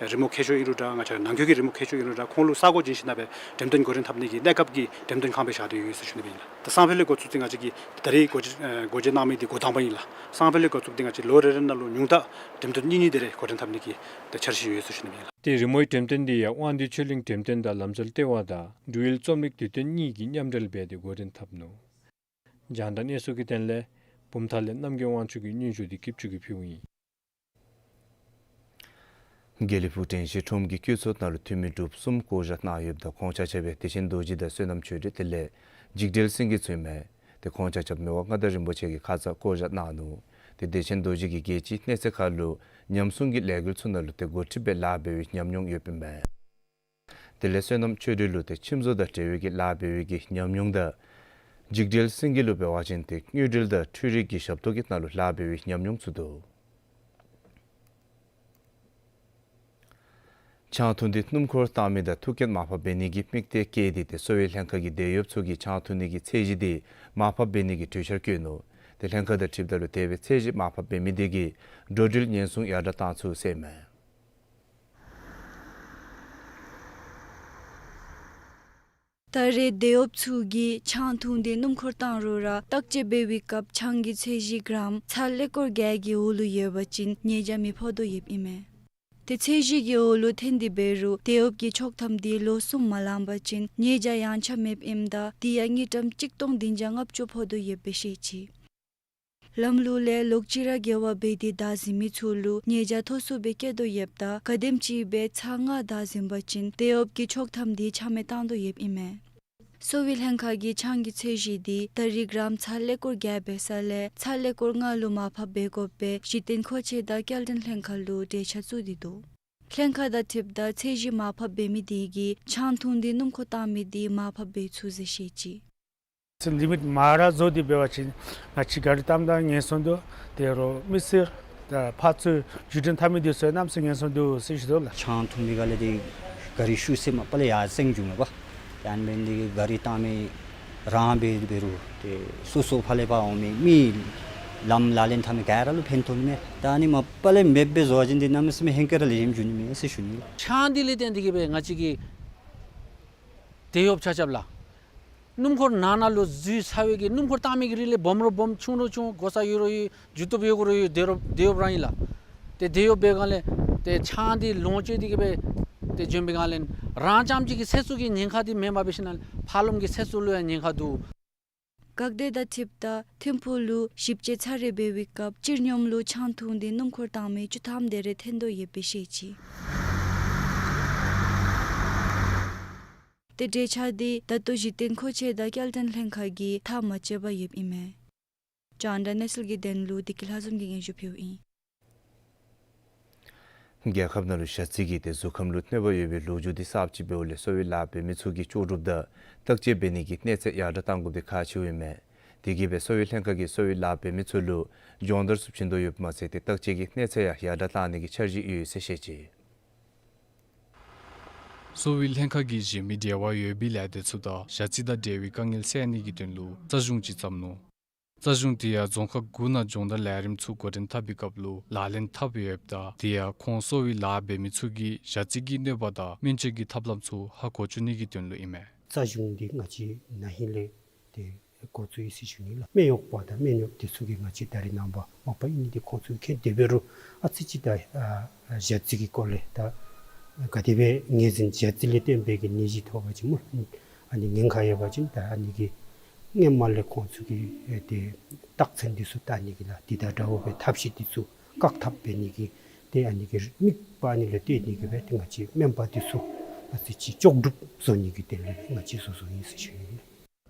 རི་མོ་མཁས་མཆོག་ཨིན་རུང་འདྲ་ང་བཅས་ར་ནང་འཁོད་ཀྱི་རི་མོ་མཁས་མཆོག་ཨིན་རུང་འདྲ་ཁོང་ལུ་ས་གོ་བྱིན་ཞིནམ་སྦེ་འགྲེམས་སྟོན་འགོ་འདྲེན་འཐབ་ནི་གི་གནས་སྐབས་ཀྱི་འགྲེམས་སྟོན་ཁང་སྦེ་བཞག་སྟེ་ཡོད་ཟེར་ཞུ་ནི་སྦེ་ཨིན་ལགས། ད་སང་ཕོད་ལས་འགོ་བཙུགས་ཏེ་ང་བཅས་ཀྱིས་ད་རེས་སྒོ་འབྱེད་ཨེ་སྒོ་འབྱེད་གནང་ འདི་འགོ་དང་པ་ཨིན་ལགས། སང་ཕོད་ལས་འགོ་བཙུགས་ཏེ་ང་བཅས་ལོ་རེ་རེ་ནང་ལུ་ཉུང་མཐའ་འགྲེམས་སྟོན་གཉིས་གཉིས་དེ་རེ་འགོ་འདྲེན་འཐབ་ནི་གི་ཏེ་འཆར་གཞི་ཡོད་ཟེར་ཞུ་ནི་ཨིན་ལགས། ཏེ་རི་མོའི་འགྲེམས་སྟོན་འདི་ཡང་དབང་འདུས་ཆོས་གླིང་འགྲེམས་སྟོན་དང་ལམ་སྲོལ་ལྟེ་བ་དང་འབྲུག་ཡུལ་རྩོམ་རིག་དུས་སྟོན་གཉིས་ཀྱིས་མཉམ་འབྲེལ་འབད་དེ་འགོ་འདྲེན་འཐབ་ནུག། རྒྱང་བསྒྲགས་གནས་ཚུལ་གྱི་དོན་ལས་བུམ་ཐང་ལས་རྣམ་རྒྱལ་དབང་ཕྱུག་གི་སྙན་ཞུ་འདི་སྐྱིད་ཆུ་གིས་ཕུལཝ་ཨིན། དགེ་ལེགས་ཕུག་དྲན་ཤེས་ཁྲོམ་གྱི་བཀོད་ཚོགས་ནང་ལུ་འཐུས་མི་འབྲུགཔ་གསུམ་བསྐོ་བཞག་གནང་ཡོདཔ་ད་ཁོང་ཆ་ཁྱབ་སྦེ་བདེ་ཆེན་རྡོ་རྗེ་དང་བསོད་ནམས་ཆོས་སྒྲོན་དེ་ལས་འཇིགས་བྲལ་སེང་གེ་ཚུ་ཨིན་མས། ཏེ་ཁོང་ཆ་ཁྱབ་མི་དབང་མངའ་བདག་རིན་པོ་ཆེ་གིས་ཁ་ཙ་བསྐོ་བཞག་གནང་ནུག། ཏེ་བདེ་ཆེན་རྡོ་རྗེ་གིས་རྒྱལ་སྤྱིའི་གནས་ཚད་ཁར་ལུ་ཉམས་སྲུང་གི་ལས་འགུལ་ཚུ་ནང་ལུ་ཏེ་འགོ་ཁྲིདཔ་སྦེ་ལཱ་འབད་བའི་ཉམས་མྱོང་ཡོདཔ་ཨིན་མས། དེ་ལས་བསོད་ནམས་ཆོས་སྒྲོན་ལུ་ཏེ་ཁྱིམ་བཟོ་དང་འབྲེལ་བའི་གི་ལཱ་འབད་བའི་གི་ཉམས་མྱོང་དང་འཇིགས་བྲལ་སེང་གེ་ལུ་འབད་བ་ཅིན་ཏེ་དངུལ་འབྲེལ་དང་འཕྲུལ་རིག་གི་ཞབས་ཏོག་གི་ནང་ལུ་ལཱ་འབད་བའི་ཉམས་མྱོང་ཚུ་འདུག། ཆང་འཐུང་སྟེ་སྣུམ་འཁོར་བཏང་མི་དང་ཐུག་རྐྱེན་མར་ཕབ་འབད་ནི་གི་དམིགས་གཏད་བསྐྱེད་དེ་ཏེ་གསོ་བའི་ལྷན་ཁག་གིས་དེད་གཡོགཔ་ཚུ་གི་ཆང་འཐུང་ནི་གི་ཚད་གཞི་འདི་མར་ཕབ་འབད་ནི་གི་གྲོས་འཆར་བཀོད་ནུག། ཏེ་ལྷན་ཁག་དང་འཁྲིལཝ་ད་ལུ་དེ་སྦེ་ཚད་གཞི་མར་ཕབ་འབད་མི་དེ་གིས་འགྲོ་འགྲུལ་ཉེན་སྲུང་ཡར་དྲག་བཏང་ཚུགས་ཟེར་ཨིན་མས། ད་རེས་དེད་གཡོགཔ་ཚུ་གིས་ཆང་འཐུང་སྟེ་སྣུམ་འཁོར་བཏང་རུང་ར་བརྟག་དཔྱད་འབད་བའི་སྐབས་ཆང་གི་ཚད་གཞི་གྲམ་ཚར་ཀླད་ཀོར་བརྒྱད་ཀྱི་འོག་ལུ་ཡོད་པ་ཅིན་ཉེས་བྱ་མི་ཕོག་དོ་ཡོདཔ་ཨིན་མས། ཏེ་ཚད་གཞི་གི་འོག་ལུ་ཐོན་ཏེ་འབད་རུང་དེད་གཡོགཔ་གི་ཆོག་ཐམ་འདི་ལོ་གསུམ་མ་ལང་པ་ཅིན་ཉེས་བྱ་ཡངས་ཆག་མེདཔ་ཨིནམ་ད་དེ་ཡང་དངུལ་ཀྲམ་གཅིག་སྟོང་བདུན་བརྒྱ་ལྔ་བཅུ་ཕོག་དོ་ཡོདཔ་སྦེ་བཤད་ཅི། ལམ་ལུགས་ལས་ལོག་ཅི་ར་འགལ་བ་འབད་དེ་བདའ་ཟུན་མི་ཚུ་ལུ་ཉེས་བྱ་མཐོ་སུ་སྦེ་བཀལ་དོ་ཡོདཔ་ད་ག་དེམ་ཅིག་སྦེ་ཚར་ལྔ་བདའ་ཟུན་པ་ཅིན་དེད་གཡོགཔ་གི་ཆོག་ཐམ་འདི་ཆ་མེད་བཏང་དོ་ཡོདཔ་ཨིན་མས། གསོ་བའི་ལྷན་ཁག་གིས་ཆང་གི་ཚད་གཞི་འདི་ད་རེས་གྲམ་ཚར་ཀླད་ཀོར་བརྒྱད་འབད་ས་ལས་ཚར་ཀླད་ཀོར་ལྔ་ལུ་མར་ཕབ་འབད་དགོཔ་སྦེ་གཞི་རྟེན་མཁོ་ཆས་དང་སྐྱེལ་འདྲེན་ལྷན་ཁག་ལུ་གྲོས་འཆར་བཙུགས་ཏེ་འདུག། ལྷན་ཁག་དང་འཁྲིལཝ་ད་ཚད་གཞི་མར་ཕབ་འབད་མི་དེ་གིས་ཆང་འཐུང་སྟེ་སྣུམ་འཁོར་བཏང་མི་དེ་མར་ཕབ་འབད་ཚུགས་ཟེར་བཤད་ཅི། ཚེ་ལི་མིཊ་མར་ར་བཟོ་སྟེ་འབད་བ་ཅིན་ང་བཅས་གཱ་རི་བཏངམ་ད་ངན་སོང་འདུག། དེ་རུང་མི་སེར་དང་ཕར་ཚུར་བརྒྱུད་འཕྲིན་འཐབ་མི་དེ་ཚུ་གནམ་མེད་ས་མེད་ངན་སོང་འདུག་ཟེར་ཞུ་དོ་ལགས། ཆང་འཐུང་མི་ག་ལས་དེ་གཱ་རི་ཤུགས་ཟེར་མ་པ་ལས་ཡར་སེང་འགྱོཝ་མས་པ། ཡང་འབད་ནི་དེ་གིས་གཱ་རི་བཏང་མི་རང་འབད་འབད་རུང་ཏེ་སོ་སོ་ཕར་ལས་ཕར་འོང་མི་མི་ལམ་ལག་ལེན་འཐབ་མི་ག་ར་ལུ་ཕན་ཐོགས་ནི་མས། ད་ཨ་ནི་མ་པ་ལས་མེདཔ་སྦེ་བཟོ་བ་ཅིན་དེ་གནམ་མེད་ས་མེད་ཧེང་སྐལ་ར་ལེགས་ཤོམ་འགྱོ་ནི་མས་ཟེར་ཞུ་ནི་ལགས། ཆང་འདི་ལས་བརྟེན་ཏེ་གིས་སྦེ་ང་བཅས་ཀྱི་དེད་གཡོགཔ་ཆ་ཁྱབ་ལགས། སྣུམ་འཁོར་ནང་ན་ལུ་འཛུལ་ཚར་བའི་གི་སྣུམ་འཁོར་བཏང་མི་གི་རིགས་ལས་སྦོམ་རུང་སྦོམ་ཆུང་རུང་ཆུང་གོ་ས་ཡོད་རུང་ཡོད་རྒྱུ་སྟོབས་ཡོད་རུང་ཡོད་དེད་གཡོགཔ་དེད་གཡོགཔ་རང་ཨིན་ལགས། ཏེ་དེད་གཡོགཔ་འབད་སྒང་ལས་ཏེ་ཆང་འདི་ལོངས་སྤྱོད་དེ་གིས་སྦེ་ཏེ་བྱོན་པའི་སྒང་ལས་རང་རྐྱངམ་གཅིག་གི་ཚེ་སྲོག་གི་ཉེན་ཁ་འདི་མེན་པར་འབད་ཞིནམ་ལས་ཕར་ལོགམ་གི་ཚེ་སྲོག་ལུ་ཡང་ཉེན་ཁ་འདུག། འགག་སྡེ་དང་འཁྲིལཝ་ད་ཐིམ་ཕུག་ལུ་ཞིབ་དཔྱད་ཚར་རེ་འབད་བའི་སྐབས་སྤྱིར་སྙོམས་ལུ་ཆང་འཐུང་སྟེ་སྣུམ་འཁོར་བཏང་མི་བཅུ་ཐམ་དེ་རེ་ཐོན་དོ་ཡོདཔ་སྦེ་བཤད་ཅི། ཏེ་གྲོས་འཆར་འདི་ད་ལྟོ་གཞི་རྟེན་མཁོ་ཆས་དང་སྐྱེལ་འདྲེན་ལྷན་ཁག་གིས་ཐག་མ་བཅད་པར་ཡོདཔ་ཨིན་མས། རྒྱང་བསྒྲགས་གནས་ཚུལ་གྱི་དོན་ལུ་བདེ་སྐྱིད་ལྷ་འཛོམས་ཀྱིས་སྙན་ཞུ་ཕུལཝ་ཨིན། རྒྱལ་ཁབ་ནང་ལུ་ཞ་རྩི་གིས་ཏེ་གཟུགས་ཁམས་ལུ་གནོད་པ་ཡོད་པའི་ལོ་རྒྱུས་འདི་གསརཔ་ཅིག་འབདཝ་ལས་གསོ་བའི་ལཱ་འབད་མི་ཚུ་གིས་ལྕོགས་གྲུབ་དང་བརྟག་དཔྱད་འབད་ནི་གི་གནས་ཚད་ཡར་དྲག་གཏང་དགོཔ་འདི་ཁག་ཆེཝ་ཨིན་མས། དེ་གིས་སྦེ་གསོ་བའི་ལྷན་ཁག་གིས་གསོ་བའི་ལཱ་འབད་མི་ཚུ་ལུ་སྦྱོང་བརྡར་ཚུ་བྱིན་དོ་ཡོདཔ་མ་ཚད་ཏེ་བརྟག་དཔྱད་ཀྱི་གནས་ཚད་ཡང་ཡར་དྲག་གཏང་ནི་གི་འཆར་གཞི་ཡོད་ཟེར་བཤད་ཅི། གསོ་བའི་ལྷན་ཁག་གིས་གཞན་མི་འབྲེལ་བ་ཡོད་པའི་ལས་སྡེ་ཚུ་དང་ཞ་རྩི་དང་འབྲེལ་བའི་དཀའ་ངལ་སེལ་ནི་གི་དོན་ལུ་རྩ་གཞུང་ཅིག་བརྩམས་ནུག། རྩ་གཞུང་དེ་ཡང་རྫོང་ཁག་དགུ་ནང་སྦྱོང་བརྡར་ལས་རིམ་ཚུ་འགོ་འདྲེན་འཐབ་པའི་སྐབས་ལུ་ལག་ལེན་འཐབ་ཡོདཔ་ད་དེ་ཡང་ཁོང་གསོ་བའི་ལཱ་འབད་མི་ཚུ་གིས་ཞ་རྩི་གི་གནོད་པ་དང་སྨན་བཅོས་ཀྱི་ཐབས་ལམ་ཚུ་ཧ་གོ་བཅུག་ནི་གི་དོན་ལུ་ཨིན་མས། རྩ་གཞུང་འདི་ང་བཅས་ན་ཧིང་ལས་ཏེ་འགོ་བཙུགས་ཡི་ཟེར་ཞུ་ནི་ལགས། སྨན་གཡོགཔ་དང་སྨན་གཡོགཔ་དེ་ཚུ་གིས་ང་བཅས་ད་རེས་ནངས་པ་མ་པ་ཨིན་ནི་འདི་ཁོང་ཚུ་མཁྱེན་དེ་འབད་རུང་ཨ་ཙི་ཅིག་ད་ཨ་ཞ་རྩི་གི་སྐོར་ལས་ད་ག་དེ་སྦེ་ངོས་འཛིན་ཞ་རྩི་ལས་བརྟེན་པའི་གི་ནད་གཞི་ཐོབ་པ་ཅིན་སྨོ་ཨ་ནི་ཉེན་ཁ་ཡོད་པ་ཅིན་ད་ཨ་ནི་གི་སྔོན་མ་ལས་ཁོང་ཚུ་གིས་ཨེ་ཏེ་རྟགས་མཚན་འདི་ཚུ་བལྟ་ནི་གི་ལགས། དེ་དང་འདྲཝ་སྦེ་ཐབས་ཤེས་འདི་ཚུ་བཀག་ཐབས་འབད་ནི་གི་ཏེ་ཨ་ནི་གི་དམིགས་པ་ཨ་ནི་ལུ་བཏོན་ནི་གི་སྦེ་ཏེ་ང་བཅས་སྨན་པ་འདི་ཚུ་ཨ་ཙི་ཅིག་ལྕོགས་གྲུབ་བཟོ་ནི་གི་དོན་ལས་ང་བཅས་བཟོ་བཟོཝ་ཨིན་ཟེར་ཞུ་ནི་ལགས།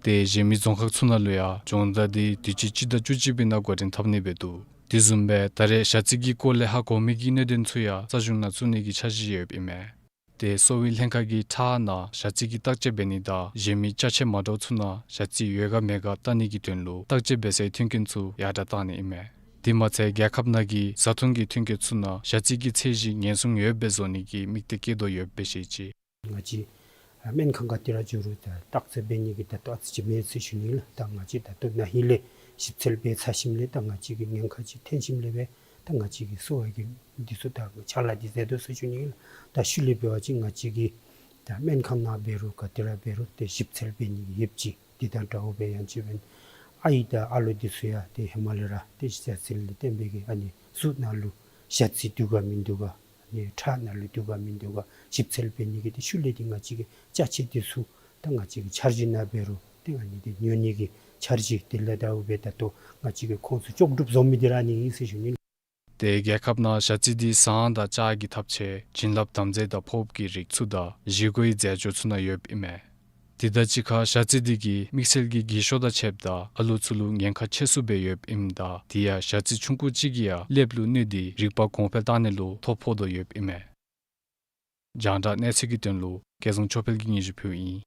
ཏེ་གཞན་མི་རྫོང་ཁག་ཚུ་ནང་ལུ་ཡང་སྦྱོང་བརྡར་འདི་དུས་ཅི་སྤྱི་ཟླ་བཅུ་གཅིག་པའི་ནང་འགོ་འདྲེན་འཐབ་ནི་སྦེ་འདུག། དེ་བཟུམ་སྦེ་ད་རེས་ཞ་རྩི་གི་སྐོར་ལས་ཧ་གོ་མི་གི་གནད་དོན་ཚུ་ཡང་རྩ་གཞུང་ནང་བཙུགས་ནི་གི་འཆར་གཞི་ཡོདཔ་ཨིན་མས། ཏེ་གསོ་བའི་ལྷན་ཁག་གིས་ཁྲག་ནང་ཞ་རྩི་གི་བརྟག་དཔྱད་འབད་ནི་དང་གཞན་མི་ཅ་ཆས་མ་འདྲཝ་ཚུ་ནང་ཞ་རྩི་ཡོད་ག་མེད་ག་བལྟ་ནི་གི་དོན་ལུ་བརྟག་དཔྱད་འབད་སའི་མཐུན་རྐྱེན་ཚུ་ཡར་དྲག་གཏང་ནི་ཨིན་མས། དེ་མ་ཚད་རྒྱལ་ཁབ་ནང་གི་བཟའ་འཐུང་གི་མཐུན་རྐྱེན་ཚུ་ནང་ཞ་རྩི་གི་ཚད་གཞི་ཉེན་སྲུང་ཡོདཔ་སྦེ་བཟོ་ནི་གི་དམིགས་གཏད་བསྐྱེད་དོ་ཡོདཔ་སྦེ་བཤད་ཅི། ང་བཅས་སྨན་ཁང་ག་ཏེ་ར་འགྱོ་རུང་ད་བརྟག་དཔྱད་འབད་ནི་གི་ད་ལྟོ་ཨ་ཙི་ཅིག་མེད་ཟེར་ཞུ་ནི་ལགས། ད་ང་བཅས་ད་ལྟོ་ན་ཧིང་ལས་ཞིབ་འཚོལ་འབད་ཚར་ཞིནམ་ལས་ད་ང་བཅས་ཀྱི་ཉེན་ཁ་ཅིག་ཐོན་ཞིནམ་ལས་སྦེ་ད་ང་བཅས་ཀྱིས་གསོ་བ་གི་འདི་ཚུ་ད་ཕྱག་ལཱ་འདི་མཛད་དོ་ཟེར་ཞུ་ནི་ལགས། ད་ཤུལ་ལས་འབད་བ་ཅིན་ང་བཅས་ཀྱིས་ད་སྨན་ཁང་ནང་འབད་རུང་ག་ཏེ་ར་འབད་རུང་ཏེ་ཞིབ་འཚོལ་འབད་ནི་ཡོདཔ་ཅིག། དེ་དང་འདྲཝ་སྦེ་ཡང་ཅིན་སྦེ་ ཨའི་དང་ཨ་ལོ་འདི་ཚུ་ཡང་ཏེ་ཧེ་མ་ལས་ར་ཏེ་ཞ་ཚི་ལས་བརྟེན་པའི་གི་ཨ་ནི་གཟུགས་ནང་ལུ་ཞ་ཚི་འདུག་ག་མིན་འདུག་ག། ཨ་ནི་ཁྲག་ནང་ལུ་འདུག་ག་མིན་འདུག་ག་ཞིབ་འཚོལ་འབད་ནི་གི་ཏེ་ཤུལ་ལས་ཏེ་ང་བཅས་ཀྱི་ཅ་ཆས་འདི་ཚུ་ད་ང་བཅས་ཀྱི་འཆར་གཞི་ནང་འབད་རུང་ཏེ་ཨ་ནི་འདི་ཉོ་ནི་གི་འཆར་གཞི་དེ་ལས་ད་འབདཝ་ད་ལྟོ་ང་བཅས་ཀྱིས་ཁོང་ཚུ་ལྕོགས་གྲུབ་བཟོ་མི་འདི་ར་ཨ་ནི་ཨིན་ཟེར་ཞུ་ནི། ཏེ་རྒྱལ་ཁབ་ནང་ཞ་ཚི་འདི་ཟངས་དང་ལྕགས་ཀྱི་ཐབ་ཆས་བྱིན་རླབས་དམ་རྫས་དང་ཕོརཔ་གི་རིགས་ཚུ་དང་བཞེས་སྒོའི་རྫས་སྦྱོར་ཚུ་ནང་ཡོདཔ་ཨིན་མས། དེ་དང་གཅིག་ཁར་ཞ་ཚི་འདི་གིས་དམིགས་བསལ་གྱི་གྱི་ཤོག་དང་ཕྱེདཔ་དང་ཨ་ལུ་ཚུ་ལུ་ཉེན་ཁ་ཆེ་སུ་སྦེ་ཡོདཔ་ཨིནམ་ད་དེ་ཡང་ཞ་ཚི་ཆུང་ཀུ་ཅིག་གིས་ཡང་ཀླདཔ་ལུ་གནོད་དེ་རིག་པ་གོང་འཕེལ་བཏང་ནི་ལུ་ཐོ་ཕོག་དོ་ཡོདཔ་ཨིན་མས། རྒྱང་བསྒྲགས་གནས་ཚུལ་གྱི་དོན་ལུ་སྐལ་བཟང་ཆོས་འཕེལ་གྱིས་སྙན་ཞུ་ཕུལཝ་ཨིན།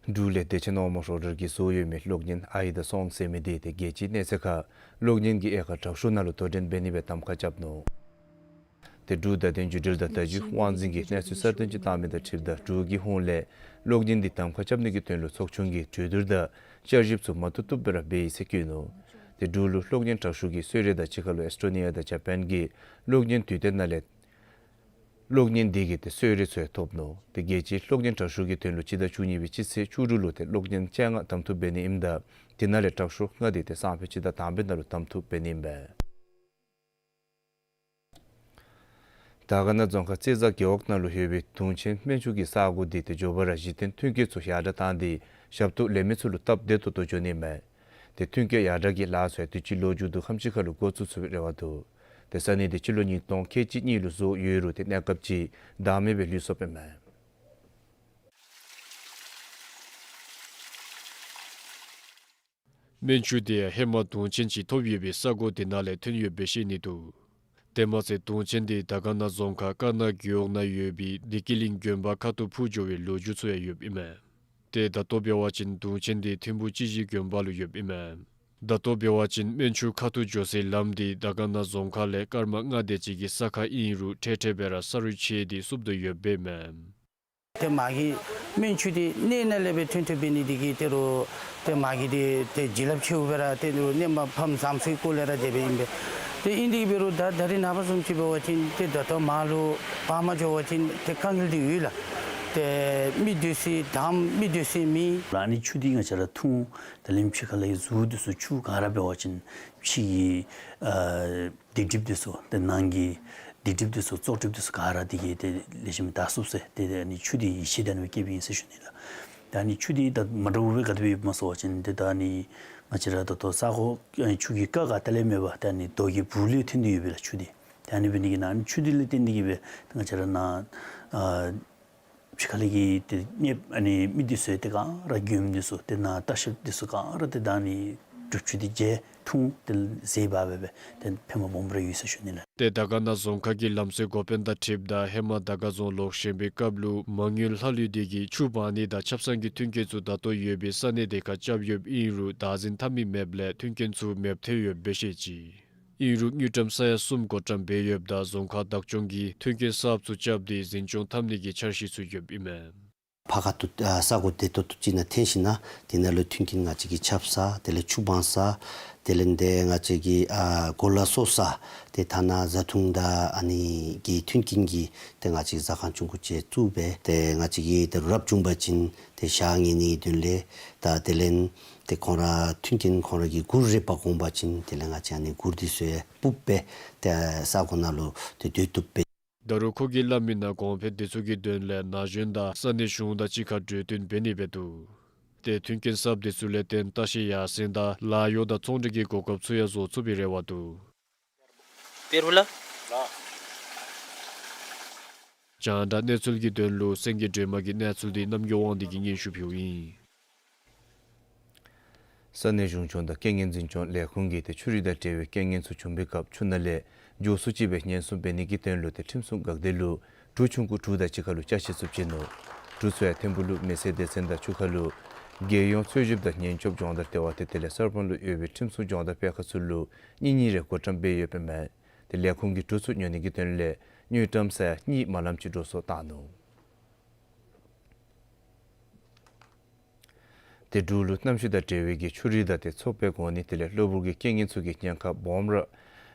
འབྲུག་ལས་བདེ་ཆེན་ནོར་མ་ཧྲོ་ཌར་གྱིས་བཟོ་ཡོད་མི་གློག་བརྙན་ཨའི་དང་སོང་ཟེར་མི་འདི་ཏེ་རྒྱལ་སྤྱིའི་གནས་ཚད་ཁར་གློག་བརྙན་གྱི་དབྱེ་ཁག་དྲག་ཤོས་ནང་ལུ་དོ་འགྲན་འབད་ནི་སྦེ་གདམ་ཁ་རྐྱབ་ནུག། ཏེ་འབྲུག་བརྡ་དོན་བརྒྱུད་འབྲེལ་དང་བརྡ་བརྒྱུད་དབང་འཛིན་གྱིས་གནས་ཚུལ་གསར་བཏོན་ཅིག་བཏང་མི་དང་འཁྲིལཝ་ད་འབྲུག་གི་ཧོངས་ལས་གློག་བརྙན་འདི་གདམ་ཁ་རྐྱབ་ནི་གི་དོན་ལུ་ཚོགས་ཆུང་གིས་གྲོས་བསྡུར་དང་བསྐྱར་ཞིབ་ཚུ་མ་བཏུབ་བཏུབ་སྦེ་ར་འབད་ཡི་ཟེར་བཀོད་ནུག། ཏེ་འབྲུག་ལུ་གློག་བརྙན་དྲག་ཤོས་ཀྱི་གསོལ་རས་དང་གཅིག་ཁར་ལུ་ཨེསི་ཊོ་ནི་ཡ་དང་ཇ་པཱན་གྱི་གློག་བརྙན་དུས་སྟོན་ནང་ལས་གློག་བརྙན་འདི་གི་ཏེ་གསོལ་རས་ཚུ་ཡང་ཐོབ་ནུག། ཏེ་རྒྱལ་སྤྱིའི་གློག་བརྙན་དྲག་ཤོས་ཀྱི་དོན་ལུ་སྤྱི་ཟླ་བཅུ་གཉིས་པའི་སྤྱི་ཚེས་བཅུ་དྲུག་ལུ་ཏེ་གློག་བརྙན་བཅོ་ལྔ་གདམ་འཐུ་འབད་ནི་ཨིནམ་ད་དེ་ནང་ལས་དྲག་ཤོས་ལྔ་འདི་ཏེ་སང་ཕོད་སྤྱི་ཟླ་དང་པའི་ནང་ལུ་གདམ་འཐུ་འབད་ནི་ཨིན་པས། དར་དཀར་ན་རྫོང་ཁག་རྩེ་བཟའ་རྒེད་འོག་ནང་ལུ་ཡོད་པའི་དུང་ཆེན་སྨན་ཆུ་གི་ས་སྒོ་འདི་ཏེ་མགྱོགས་པ་ར་གཞི་རྟེན་མཐུན་རྐྱེན་ཚུ་ཡར་དྲག་བཏང་སྟེ་ཞབས་ཏོག་ལེན་མི་ཚུ་ལུ་སྟབས་བདེ་ཏོག་ཏོ་འགྱོ་ནི་མས། ཏེ་མཐུན་རྐྱེན་ཡར་དྲག་གི་ལཱ་ཚུ་ཡང་དུས་ཅི་ལོ་མཇུག་བསྡུ་ཁམས་ཅིག་ཁར་ལུ་འགོ་བཙུགས་ཚུགས་པའི་རེ་བ་འདུག། ཏེ་ས་གནས་འདི་སྤྱི་ལོ་ཉིས་སྟོང་ཁལ་གཅིག་གཉིས་ལུ་བཟོ་ཡོད་རུང་ཏེ་གནས་སྐབས་ཅིག་བདག་མེད་སྦེ་ལུས་སོཔ་ཨིན་མས། སྨན་ཆུ་དེ་ཡང་ཧེ་མ་དུང་ཆེན་ཅིག་ཐོབ་ཡོད་པའི་ས་སྒོ་དེ་ནང་ལས་ཐོན་ཡོདཔ་སྦེ་བཤད་ནི་འདུག། དེ་མ་ཚད་དུང་ཆེན་དེ་དར་དཀར་ན་རྫོང་ཁག་དཀར་ན་རྒེད་འོག་ནང་ཡོད་པའི་བདེ་སྐྱིད་གླིང་དགོན་པ་ཁ་ཐུག་འཕུར་འགྱོ་བའི་ལོ་རྒྱུས་ཚུ་ཡང་ཡོདཔ་ཨིན་མས། ཏེ་ད་ལྟོ་འབད་བ་ཅིན་དུང་ཆེན་དེ་ཐིམ་ཕུག་སྤྱི་གཞི་དགོན་པ་ལུ་ཡོདཔ་ཨིན་མས། ད་ལྟོ་འབད་བ་ཅིན་སྨན་ཆུ་ཁ་ཐུག་འགྱོ་སའི་ལམ་དེ་དར་དཀར་ན་རྫོང་ཁག་ལས་སྐར་མ་ལྔ་དེ་ཅིག་གི་ས་ཁར་ཨིན་རུང་འཕྲལ་འཕྲལ་སྦེ་ར་ས་རུད་ཆད་དེ་བསུབ་དོ་ཡོདཔ་ཨིན་མས། ཏེ་མ་གི་སྨན་ཆུ་འདི་གནས་ནང་ལས་སྦེ་ཐོན་ཐོན་འབད་ནི་འདི་གིས་ཏེ་རུང་ཏེ་མ་གི་འདི་ཏེ་བྱིན་རླབས་ཆེཝ་སྦེ་ར་ཏེ་རུང་གནས་མ་ཕམ་ཟམ་སི་སྐོར་ལས་ར་དེ་སྦེ་ཨིན་པས། ཏེ་ཨིན་དེ་འབད་རུང་ད་ད་རིས་ནངས་པ་བཟུམ་ཅིག་འབད་བ་ཅིན་ཏེ་ད་ལྟོ་མར་ལུ་འབག་མ་འགྱོ་བ་ཅིན་ཏེ་དཀའ་ངལ་འདི་ཡོད་ལགས། ཏེ་མི་སྡོད་སའི་འདམ་མི་སྡོད་སའི་མེ། ཨ་ནི་ཆུ་འདི་ང་བཅས་ར་འཐུང་དེ་ལས་ཕྱི་ཁ་ལས་གཟུགས་འདི་ཚུ་ཆུ་ག་ར་འབད་བ་ཅིན་ཕྱི་གི་ཨ་སྡིག་སྒྲིབ་འདི་ཚུ་ཏེ་ནང་གི་སྡིག་སྒྲིབ་འདི་ཚུ་བཙོག་སྒྲིབ་འདི་ཚུ་ག་ར་འདི་གིས་ཏེ་ལེགས་ཤོམ་དག་ཚུགས་ཟེར་ཏེ་ཨ་ནི་ཆུ་འདི་ཡིད་ཆེས་དང་ལྡནམ་སྦེ་བསྐྱེདཔ་ཨིན་ཟེར་ཞུ་ནི་ལགས། ད་ཨ་ནི་ཆུ་འདི་ད་མ་འདྲཝ་སྦེ་ག་དེ་སྦེ་ཡོདཔ་སྨོ་ཟེར་བ་ཅིན་ཏེ་ད་ཨ་ནི་ང་བཅས་ར་ད་ལྟོ་ས་གོ་ཨ་ནི་ཆུ་གི་རྐ་ག་ཏེ་ལས་མེད་པར་ད་ཨ་ནི་རྡོ་གི་སྦུག་ལས་ཐོན་ཏེ་ཡོད་པས་ལགས་ཆུ་འདི། ཏེ་ཨ་ནི་འབད་ནི་གིས་ནཱ་ཨ་ནི་ཆུ་འདི་ལས་བརྟེན་ཏེ་གིས་སྦེ་ང་བཅས་ར་ནཱ་ཨ་ཕྱི་ཁ་ལས་ཀྱི་ཏེ་གནསཔ་ཨ་ནི་མི་འདི་ཚུ་ཡང་ཏེ་ག་ར་མགྱོནམ་འདི་ཚུ་ཏེ་ནཱ་ལྟ་བཤལཔ་འདི་ཚུ་ག་ར་ཏེ་ད་ཨ་ནི་སྒྲུབ་ཆུ་འདི་བརྗེ་འཐུང་ཏེ་ཟས་འབག་སྦེ་སྦེ་ཏེ་ཕན་པ་སྦོམ་ར་ཡོད་ཟེར་ཞུ་ནི་ལགས། ཏེ་དར་དཀར་ན་རྫོང་ཁག་གི་ལམ་སྲོལ་འགོ་དཔོན་དང་འཁྲིལཝ་ད་ཧེ་མ་དར་དཀར་རྫོང་ལོག་བཞེངས་པའི་སྐབས་ལུ་མ་དངུལ་ལྷག་ལུས་འདི་གིས་ཆུ་འབག་ནི་དང་ཆབ་གསང་གི་མཐུན་རྐྱེན་ཚུ་ད་ལྟོ་ཡོད་པའི་ས་གནས་དེ་ཁར་རྐྱབ་ཡོདཔ་ཨིན་རུང་བདག་འཛིན་འཐབ་མི་མེདཔ་ལས་མཐུན་རྐྱེན་ཚུ་མེདཔ་ཐལ་ཡོདཔ་སྦེ་བཤད་ཅི། ཨིན་རུང་དངུལ་ཀྲམ་ས་ཡ་གསུམ་བགོ་བཀྲམ་འབད་ཡོདཔ་ད་རྫོང་ཁག་བདག་སྐྱོང་གིས་མཐུན་རྐྱེན་གསརཔ་ཚུ་རྐྱབ་སྟེ་འཛིན་སྐྱོང་འཐབ་ནི་གི་འཆར་གཞི་ཚུ་ཡོདཔ་ཨིན་མས། ཕར་ཁ་ཐུག་ཨ་ས་གོ་བདེ་ཏོག་ཏོ་ཅིག་ནང་འཐོན་ཞིན་ན་དེ་ནང་ལུ་མཐུན་རྐྱེན་ང་བཅས་ཀྱི་ཆབ་གསང་དེ་ལས་ཆུ་སྦང་ས་དེ་ལས་ཏེ་ང་བཅས་ཀྱི་ཨ་གོ་ལ་གསོ་ས་ཏེ་ཐ་ན་བཟའ་འཐུང་དང་ཨ་ནི་གི་མཐུན་རྐྱེན་གྱི་ཏེ་ང་བཅས་ཟ་ཁང་ཆུང་ཀུ་ཅིག་བཙུགས་སྦེ་ཏེ་ང་བཅས་ཀྱིས་ཏེ་རབ་བྱུང་པ་ཅིན་ཏེ་ཞག་ཉལ་ནི་དོན་ལས་ད་དེ་ལས་ཏེ་ཁོང་ར་མཐུན་རྐྱེན་ཁོང་ར་གི་གུར་རེ་འབག་འོང་པ་ཅིན་དེ་ལས་ང་བཅས་ཨ་ནི་གུར་འདི་ཚུ་ཡང་སྤུབས་སྦེ་ཏེ་ས་གོ་ནང་ལུ་ཏེ་སྡོད་བཏུབ་པས། ད་རུང་ཁོ་གིས་སླབ་མིའི་ནང་གོང་འཕེལ་འདི་ཚུ་གི་དོན་ལས་ན་གཞོན་དང་ས་གནས་གཞུང་དང་གཅིག་ཁར་གྲོས་བསྟུན་འབད་ནི་སྦེ་འདུག། ཏེ་མཐུན་རྐྱེན་གསརཔ་འདི་ཚུ་ལས་བརྟེན་ལྟ་བཤལ་ཡར་སེང་དང་ལཱ་གཡོག་དང་ཚོང་འབྲེལ་གྱི་གོ་སྐབས་ཚུ་ཡང་བཟོ་ཚུགས་པའི་རེ་བ་འདུག། པེ་རུ་ལ། རྒྱང་བསྒྲགས་གནས་ཚུལ་གྱི་དོན་ལུ་སེང་གེ་སྒྲོལ་མ་གི་གནས་ཚུལ་འདི་རྣམ་རྒྱལ་དབང་འདུས་ཀྱིས་སྙན་ཞུ་ཕུལཝ་ཨིན། ས་གནས་གཞུང་སྐྱོང་དང་རྐྱེན་ངན་འཛིན་སྐྱོང་ལས་ཁུངས་ཀྱིས་ཏེ་ཆུ་རུད་དང་འབྲེལ་བའི་རྐྱེན་ངན་ཚུ་བྱུང་པའི་སྐབས་ཆུ་ནང་ལས་མགྱོགས་སུ་ཅིག་སྦེ་ཉེན་སྲུང་འབད་ནི་གི་དོན་ལུ་ཏེ་ཁྲིམས་སྲུང་འགག་སྡེ་ལུ་གྲུ་ཆུང་ཀུ་དྲུག་དང་གཅིག་ཁར་ལུ་ཅ་ཆས་ཚུ་བྱིན་ནུག། གྲུ་ཚུ་ཡང་ཐིམ་ཕུག་ལུ་མེ་སེར་སྡེ་ཚན་དང་ཆུ་ཁ་ལུ་རྒྱལ་ཡོངས་འཚོལ་ཞིབ་དང་ཉེན་སྐྱོབ་སྦྱོང་བརྡར་ལྟེ་བ་ཏེ་དེ་ལས་གསར་སྤང་ལུ་ཡོད་པའི་ཁྲིམས་སྲུང་སྦྱོང་བརྡར་སྤེལ་ཁང་ཚུ་ལུ་གཉིས་གཉིས་རེ་བགོ་བཀྲམ་འབད་ཡོདཔ་ཨིན་མས། ཏེ་ལས་ཁུངས་ཀྱིས་གྲུ་ཚུ་ཉོ་ནི་གི་དོན་ལས་དངུལ་ཀྲམ་ས་ཡ་གཉིས་མ་ལམ་ཅིག་འགྲོ་སོང་བཏང་ནུག། ཏེ་འབྲུག་ལུ་གནམ་གཤིས་དང་འབྲེལ་བའི་གི་ཆུ་རུད་དང་ཏེ་མཚོ་དཔེ་གོ་གནས་དེ་ལས་གློ་བུར་གྱི་རྐྱེན་ངན་ཚུ་གི་ཉེན་ཁ་སྦོམ་ར་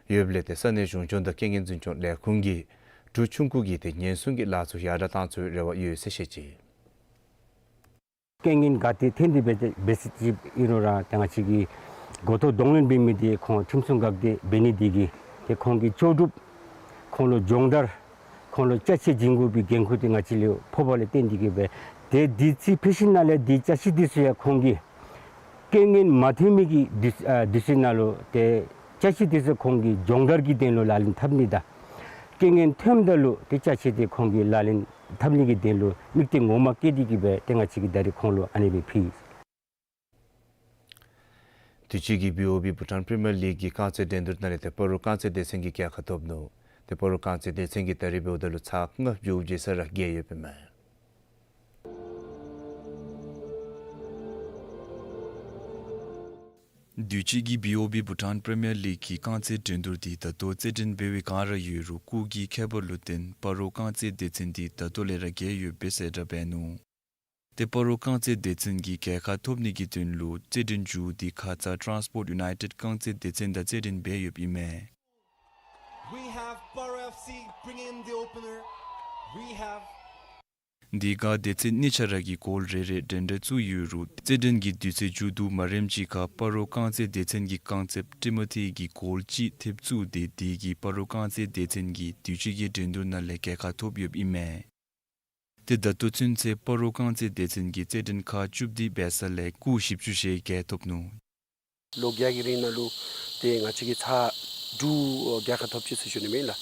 ཡོདཔ་ལས་ཏེ་ས་གནས་གཞུང་སྐྱོང་དང་རྐྱེན་ངན་འཛིན་སྐྱོང་ལས་ཁུངས་ཀྱིས་གྲུ་ཆུང་ཀུ་གི་ཏེ་ཉེན་སྲུང་གི་ལཱ་ཚུ་ཡར་དྲག་བཏང་ཚུགས་པའི་རེ་བ་ཡོད་ཟེར་བཤད་ཅི། རྐྱེན་ངན་ག་ཏེ་ཐོན་ཏེ་འབད་འབད་ཟེར་ཅིག་ཨིན་རུང་ར་ཏེ་ང་བཅས་ཀྱིས་མགུ་ཏོ་གདོང་ལེན་འབད་མི་འདི་ཁོང་ཁྲིམས་སྲུང་འགག་སྡེ་འབད་ནི་འདི་གིས་ཏེ་ཁོང་གི་ལྕོགས་གྲུབ་ཁོང་ལུ་སྦྱོང་བརྡར་ཁོང་ལུ་ཅ་ཆས་བྱིན་དགོ་པའི་འགན་ཁུར་འདི་ང་བཅས་ལུ་ཕོག་པ་ལས་བརྟེན་ཏེ་གིས་སྦེ་ཏེ་དུས་ཚོད་ཕྱི་ཤུལ་ནང་ལས་འདི་ཅ་ཆས་འདི་ཚུ་ཡང་ཁོང་གིས་རྐྱེན་ངན་མ་ཐོན་མི་གི་དུས་ཨ་དུས་ཚོད་ནང་ལུ་ཏེ་ཅ་ཆས་འདི་ཚུ་ཁོང་གིས་སྦྱོང་བརྡར་གྱི་དོན་ལུ་ལག་ལེན་འཐབ་ནི་དང་རྐྱེན་ངན་ཐོནམ་ད་ལུ་ཏེ་ཅ་ཆས་འདི་ཁོང་གིས་ལག་ལེན་འཐབ་ནི་གི་དོན་ལུ་དམིགས་གཏད་ངོ་མ་བསྐྱེད་དེ་གིས་སྦེ་ཏེ་ང་བཅས་ཀྱིས་ད་རིས་ཁོང་ལུ་ཨ་ནི་སྦེ་ཕུལ་ཡི། དུས་ཅི་གི་བི་ཨོ་བི་བྷུ་ཊཱན་པི་རི་མི་ཡར་ལིག་གི་རྐང་རྩེད་འགྲན་བསྡུར་ནང་ལས་ཏེ་སྤ་རོ་རྐང་རྩེད་སྡེ་ཚན་གྱིས་རྒྱལ་ཁ་ཐོབ་ནུག། ཏེ་སྤ་རོ་རྐང་རྩེད་སྡེ་ཚན་གྱིས་ད་རིས་འབདཝ་ད་ལུ་ཚར་ལྔ་བརྒྱུད་རྗེས་ས་ར་རྒྱལ་ཡོདཔ་ཨིན་མས། དུས་ཅི་གི་བི་ཨོ་བི་བྷུ་ཊཱན་པི་རི་མི་ཡར་ལིག་གི་རྐང་རྩེད་འགྲན་བསྡུར་འདི་ད་ལྟོ་རྩེད་འགྲན་འབད་བའི་བསྒང་ར་ཡོད་རུང་སྐུགས་ཀྱི་ཁྱད་པར་ལུ་བརྟེན་སྤ་རོ་རྐང་རྩེད་སྡེ་ཚན་འདི་ད་ལྟོ་ལས་ར་རྒྱལ་ཡོདཔ་སྦེ་གསལ་བསྒྲགས་འབད་ནུག། ཏེ་སྤ་རོ་རྐང་རྩེད་སྡེ་ཚན་གྱིས་རྒྱལ་ཁ་ཐོབ་ནི་གི་དོན་ལུ་རྩེད་འགྲན་མཇུག་འདི་ཁ་ཙ་ཊཱན་སི་པོརཊ་ཡུ་ནའི་ཊེཌ་རྐང་རྩེད་སྡེ་ཚན་དང་རྩེད་འགྲན་འབད་ཡོདཔ་ཨིན་མས། We have Paro F C bringing in the opener. We have འདི་ཁར་སྡེ་ཚན་གཉིས་ཆ་ར་གིས་གོལ་རེ་རེ་འགྲན་འགྲན་བཙུགས་ཡོད་རུང་རྩེད་འགྲན་གྱི་དུས་ཚོད་མཇུག་བསྡུ་མ་རནམ་ཅིག་ཁར་སྤ་རོ་རྐང་རྩེད་སྡེ་ཚན་གྱི་རྐང་རྩེདཔ་ཊི་མོ་ཐི་གིས་གོལ་གཅིག་ཐེབས་བཙུགས་ཏེ་དེ་གིས་སྤ་རོ་རྐང་རྩེད་སྡེ་ཚན་གྱིས་དུས་ཅི་གི་འགྲན་བསྡུར་ནང་ལས་རྒྱལ་ཁ་ཐོབ་ཡོདཔ་ཨིན་མས། ཏེ་ད་ལྟོ་ཚུན་ཚོད་སྤ་རོ་རྐང་རྩེད་སྡེ་ཚན་གྱིས་རྩེད་འགྲན་ཁག་བཅུ་བདུན་འབད་ས་ལས་སྐུགས་བཞི་བཅུ་ཞེ་བརྒྱད་ཐོབ་ནུག། ལོ་བརྒྱད་ཀྱི་རིང་ནང་ལུ་ཏེ་ང་བཅས་ཀྱིས་ཚར་དྲུག་རྒྱལ་ཁ་ཐོབ་ཅི་ཟེར་ཞུ་ནི་མས་ལགས།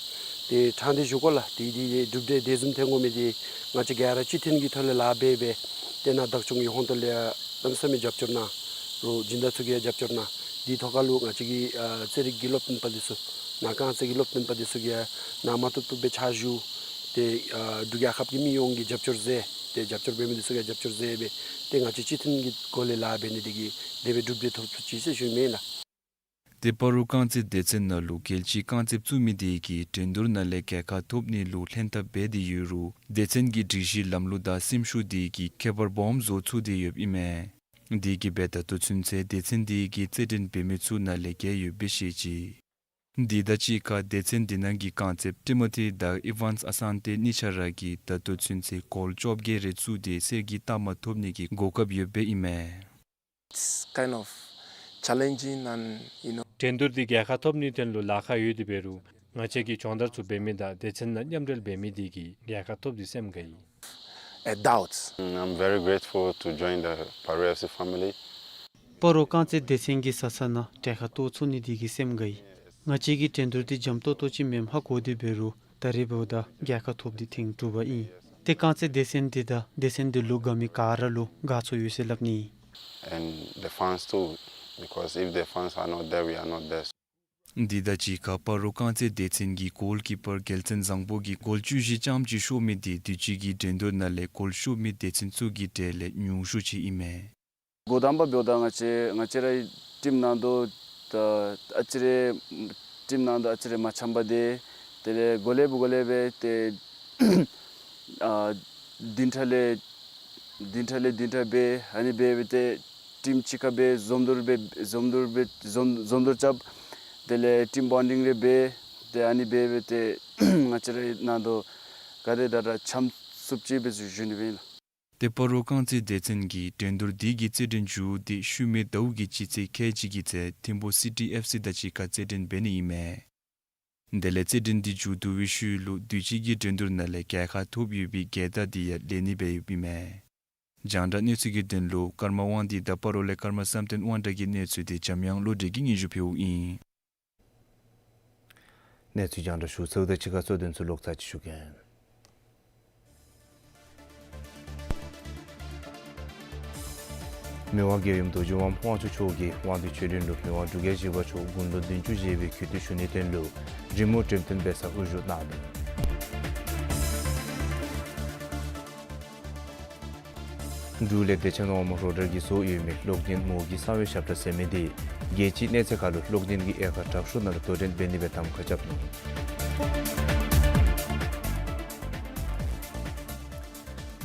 ཏེ་ཕྲང་སྟེ་ཞུ་དགོ་ལགས། ཏེ་འདི་གྲུབ་འབྲས་དེ་བཟུམ་ཐོན་དགོ་མི་འདི་ང་བཅས་ག་ར་གཅིག་མཐུན་གྱི་ཐོག་ལས་ལཱ་འབད་འབད་ཏེ་ནཱ་བདག་སྐྱོང་གི་ཧོངས་ཏོ་ལས་གནམ་མེད་ས་མེད་རྒྱབ་སྐྱོར་གནང་། རོགས་སྦྱིན་བདག་ཚུ་གིས་ཡང་རྒྱབ་སྐྱོར་གནང་། འདི་ཐོག་ཁར་ལུ་ང་བཅས་ཀྱི་ཨ་རྩེད་རིགས་ཀྱི་སློབ་སྟོན་པ་འདི་ཚུ་ནཱ་རྐང་རྩེད་ཀྱི་སློབ་སྟོན་པ་འདི་ཚུ་གིས་ཡང་ནཱ་མ་བཏུབ་བཏུབ་སྦེ་ཕྱག་ཞུ། ཏེ་ཨ་འབྲུག་རྒྱལ་ཁབ་ཀྱི་མི་ཡོངས་ཀྱིས་རྒྱབ་སྐྱོར་མཛད། ཏེ་རྒྱབ་སྐྱོར་འབད་མི་འདི་ཚུ་གིས་ཡང་རྒྱབ་སྐྱོར་མཛད་སྦེ་ཏེ་ང་བཅས་གཅིག་མཐུན་གྱི་སྒོ་ལས་ལཱ་འབད་ནི་འདི་གིས་དེ་སྦེ་གྲུབ་འབྲས་ཐོབ་ཚུགས་ཅི་ཟེར་ཞུ་ནི་མས་ལགས། ཏེ་སྤ་རོ་རྐང་རྩེད་སྡེ་ཚན་ནང་ལུ་རྒྱལ་སྤྱིའི་རྐང་རྩེདཔ་བཙུགས་མི་དེ་གིས་འགྲན་བསྡུར་ནང་ལས་རྒྱལ་ཁ་ཐོབ་ནི་ལུ་ལྷན་ཐབས་འབད་དེ་ཡོད་རུང་སྡེ་ཚན་གྱི་སྒྲིག་གཞི་ལམ་ལུགས་དང་སེམས་ཤུགས་དེ་གིས་ཁྱད་པར་སྦོམ་བཟོ་ཚུགས་ཏེ་ཡོདཔ་ཨིན་མས། དེ་གིས་སྦེ་ད་ལྟོ་ཚུན་ཚོད་སྡེ་ཚན་དེ་གིས་རྩེད་འགྲན་འབད་མི་ཚུ་ནང་ལས་རྒྱལ་ཡོདཔ་སྦེ་བཤད་ཅི། དེ་དང་གཅིག་ཁར་སྡེ་ཚན་དེ་ནང་གི་རྐང་རྩེདཔ་ཊི་མོ་ཐི་དང་ཨི་ཝཱནསི་ཨ་སཱན་ཏེ་གཉིས་ཆ་ར་གིས་ད་ལྟོ་ཚུན་ཚོད་གོལ་བཅོ་བརྒྱད་རེ་བཙུགས་ཏེ་གསེར་གྱི་རྟགས་མ་ཐོབ་ནི་གི་གོ་སྐབས་ཡོདཔ་སྦེ་ཨིན་མས། It's kind of challenging and, you know, འགྲན་བསྡུར་འདི་རྒྱལ་ཁ་ཐོབ་ནིའི་དོན་ལུ་ལཱ་ཁག་ཡོད་དེ་འབད་རུང་ང་བཅས་ཀྱིས་སྦྱོང་བརྡར་ཚུ་འབད་མི་དང་སྡེ་ཚན་ནང་མཉམ་འབྲེལ་འབད་མི་དེ་གིས་རྒྱལ་ཁ་ཐོབ་སྟེ་སེམས་དགའ་ཡི། Adults. I'm very grateful to join the Paro F C family. སྤ་རོ་རྐང་རྩེད་སྡེ་ཚན་གྱི་ས་ས་ནང་གྲལ་ཁར་གཏོགས་ཚུགས་ནི་དེ་གིས་སེམས་དགའ་ཡི། ང་བཅས་ཀྱིས་འགྲན་བསྡུར་འདི་འཇམ་ཏོག་ཏོ་ཅིག་མེནམ་ཧ་གོ་སྟེ་འབད་རུང་ད་རིས་འབདཝ་ད་རྒྱལ་ཁ་ཐོབ་སྟེ་ཐེངས་དྲུག་པ་ཨིན། ཏེ་རྐང་རྩེད་སྡེ་ཚན་འདི་དང་སྡེ་ཚན་འདི་ལུ་དགའ་མི་ག་ར་ལུ་དགའ་ཚོར་ཡོད་ཟེར་སླབ་ནི། And the fans too, because if the fans are not there, we are not there. དེ་དང་གཅིག་ཁར་སྤ་རོ་རྐང་རྩེད་སྡེ་ཚན་གྱི་གོལ་ཀི་པར་རྒྱལ་མཚན་བཟང་པོ་གིས་གོལ་བཅུ་བཞི་ཙམ་ཅིག་ཤོར་མི་དེ་དུས་ཅི་གི་འགྲན་བསྡུར་ནང་ལས་གོལ་ཤོར་མི་སྡེ་ཚན་ཚུ་གི་གྲས་ལས་ཉུང་ཤོས་ཅིག་ཨིན་མས། འགོ་དང་པ་འབདཝ་ད་ང་བཅས་ང་བཅས་རའི་ཊིམ་ནང་དོ་ད་ཨ་ཙི་རེ་ཊིམ་ནང་དོ་ཨ་ཙི་རེ་མ་འཆམ་པ་དེ་དེ་ལས་འགོ་ལས་འབད་འགོ་ལས་འབད་ཏེ་ཨ་བདུན་ཕྲག་ལས་བདུན་ཕྲག་ལས་བདུན་ཕྲག་འབད་ཨ་ནི་འབད་འབད་ཏེ་ཊིམ་གཅིག་ཁར་འབད་འཛོམས་འདུར་འབད་འཛོམས་འདུར་འབད་འཛོམས་འཛོམས་འདུར་རྐྱབ། དེ་ལས་ཊིམ་བོན་ཌིང་རེ་འབད་ཏེ་ཨ་ནི་འབད་འབད་ཏེ་ང་བཅས་རའི་ནང་དོ་ག་དེ་དྲག་དྲག་འཆམ་ཚུགསཔ་ཅིག་འབད་ཟེར་ཞུ་ནི་ཨིན་ལགས། ཏེ་སྤ་རོ་རྐང་རྩེད་སྡེ་ཚན་གྱིས་འགྲན་བསྡུར་འདི་གི་རྩེད་འགྲན་མཇུག་འདི་ཤུལ་མའི་ཟླཝ་གི་སྤྱི་ཚེས་ཁལ་གཅིག་གི་ཚེ་ཐིམ་ཕུ་སི་ཊི་ཨེཕ་སི་དང་གཅིག་ཁར་རྩེད་འགྲན་འབད་ནི་ཨིན་མས། དེ་ལས་རྩེད་འགྲན་འདི་མཇུག་བསྡུ་བའི་ཤུལ་ལུ་དུས་ཅི་གི་འགྲན་བསྡུར་ནང་ལས་རྒྱལ་ཁ་ཐོབ་ཡོད་པའི་རྒྱལ་རྟགས་འདི་ཡང་ལེན་ནི་སྦེ་ཡོདཔ་ཨིན་མས། རྒྱང་བསྒྲགས་གནས་ཚུལ་གྱི་དོན་ལུ་ཀརྨ་དབང་འདུས་དང་སྤ་རོ་ལས་ཀརྨ་བསམ་གཏན་དབང་གྲགས་ཀྱི་གནས་ཚུལ་འདི་འཇམ་དབྱངས་བློ་གྲོས་ཀྱིས་སྙན་ཞུ་ཕུལཝ་ཨིན། གནས་ཚུལ་རྒྱང་བསྒྲགས་ཞུ་ཚརཝ་དང་གཅིག་ཁར་གཙོ་དོན་ཚུ་ལོག་ཚར་ཅིག་ཞུ་གེ། མི་དབང་རྒྱལ་ཡུམ་རྡོ་རྗེ་དབང་དབང་ཕྱུག་མཆོག་གིས་དབང་འདུས་ཆོས་གླིང་ལུ་མི་དབང་འབྲུག་རྒྱལ་བཞི་པ་མཆོག་དགུང་ལོ་བདུན་ཅུ་བཞེས་པའི་གུས་བཏུད་ཞུ་ནིའི་དོན་ལུ་རི་མོ་འགྲེམས་སྟོན་འབད་སར་དབུ་བཞུགས་གནང་ནུག། འབྲུག་ལས་བདེ་ཆེན་ངོ་མ་རོ་ཊར་གྱིས་བཟོ་ཡོད་མི་གློག་བརྙན་མོ་གི་གསང་བའི་ཞབས་ཁྲ་ཟེར་མི་འདི་རྒྱལ་སྤྱིའི་གནས་ཚད་ཁར་ལུ་གློག་བརྙན་གྱི་དབྱེ་ཁག་དྲག་ཤོས་ནང་ལུ་དོ་འགྲན་འབད་ནི་སྦེ་གདམ་ཁ་རྐྱབ་ནུག།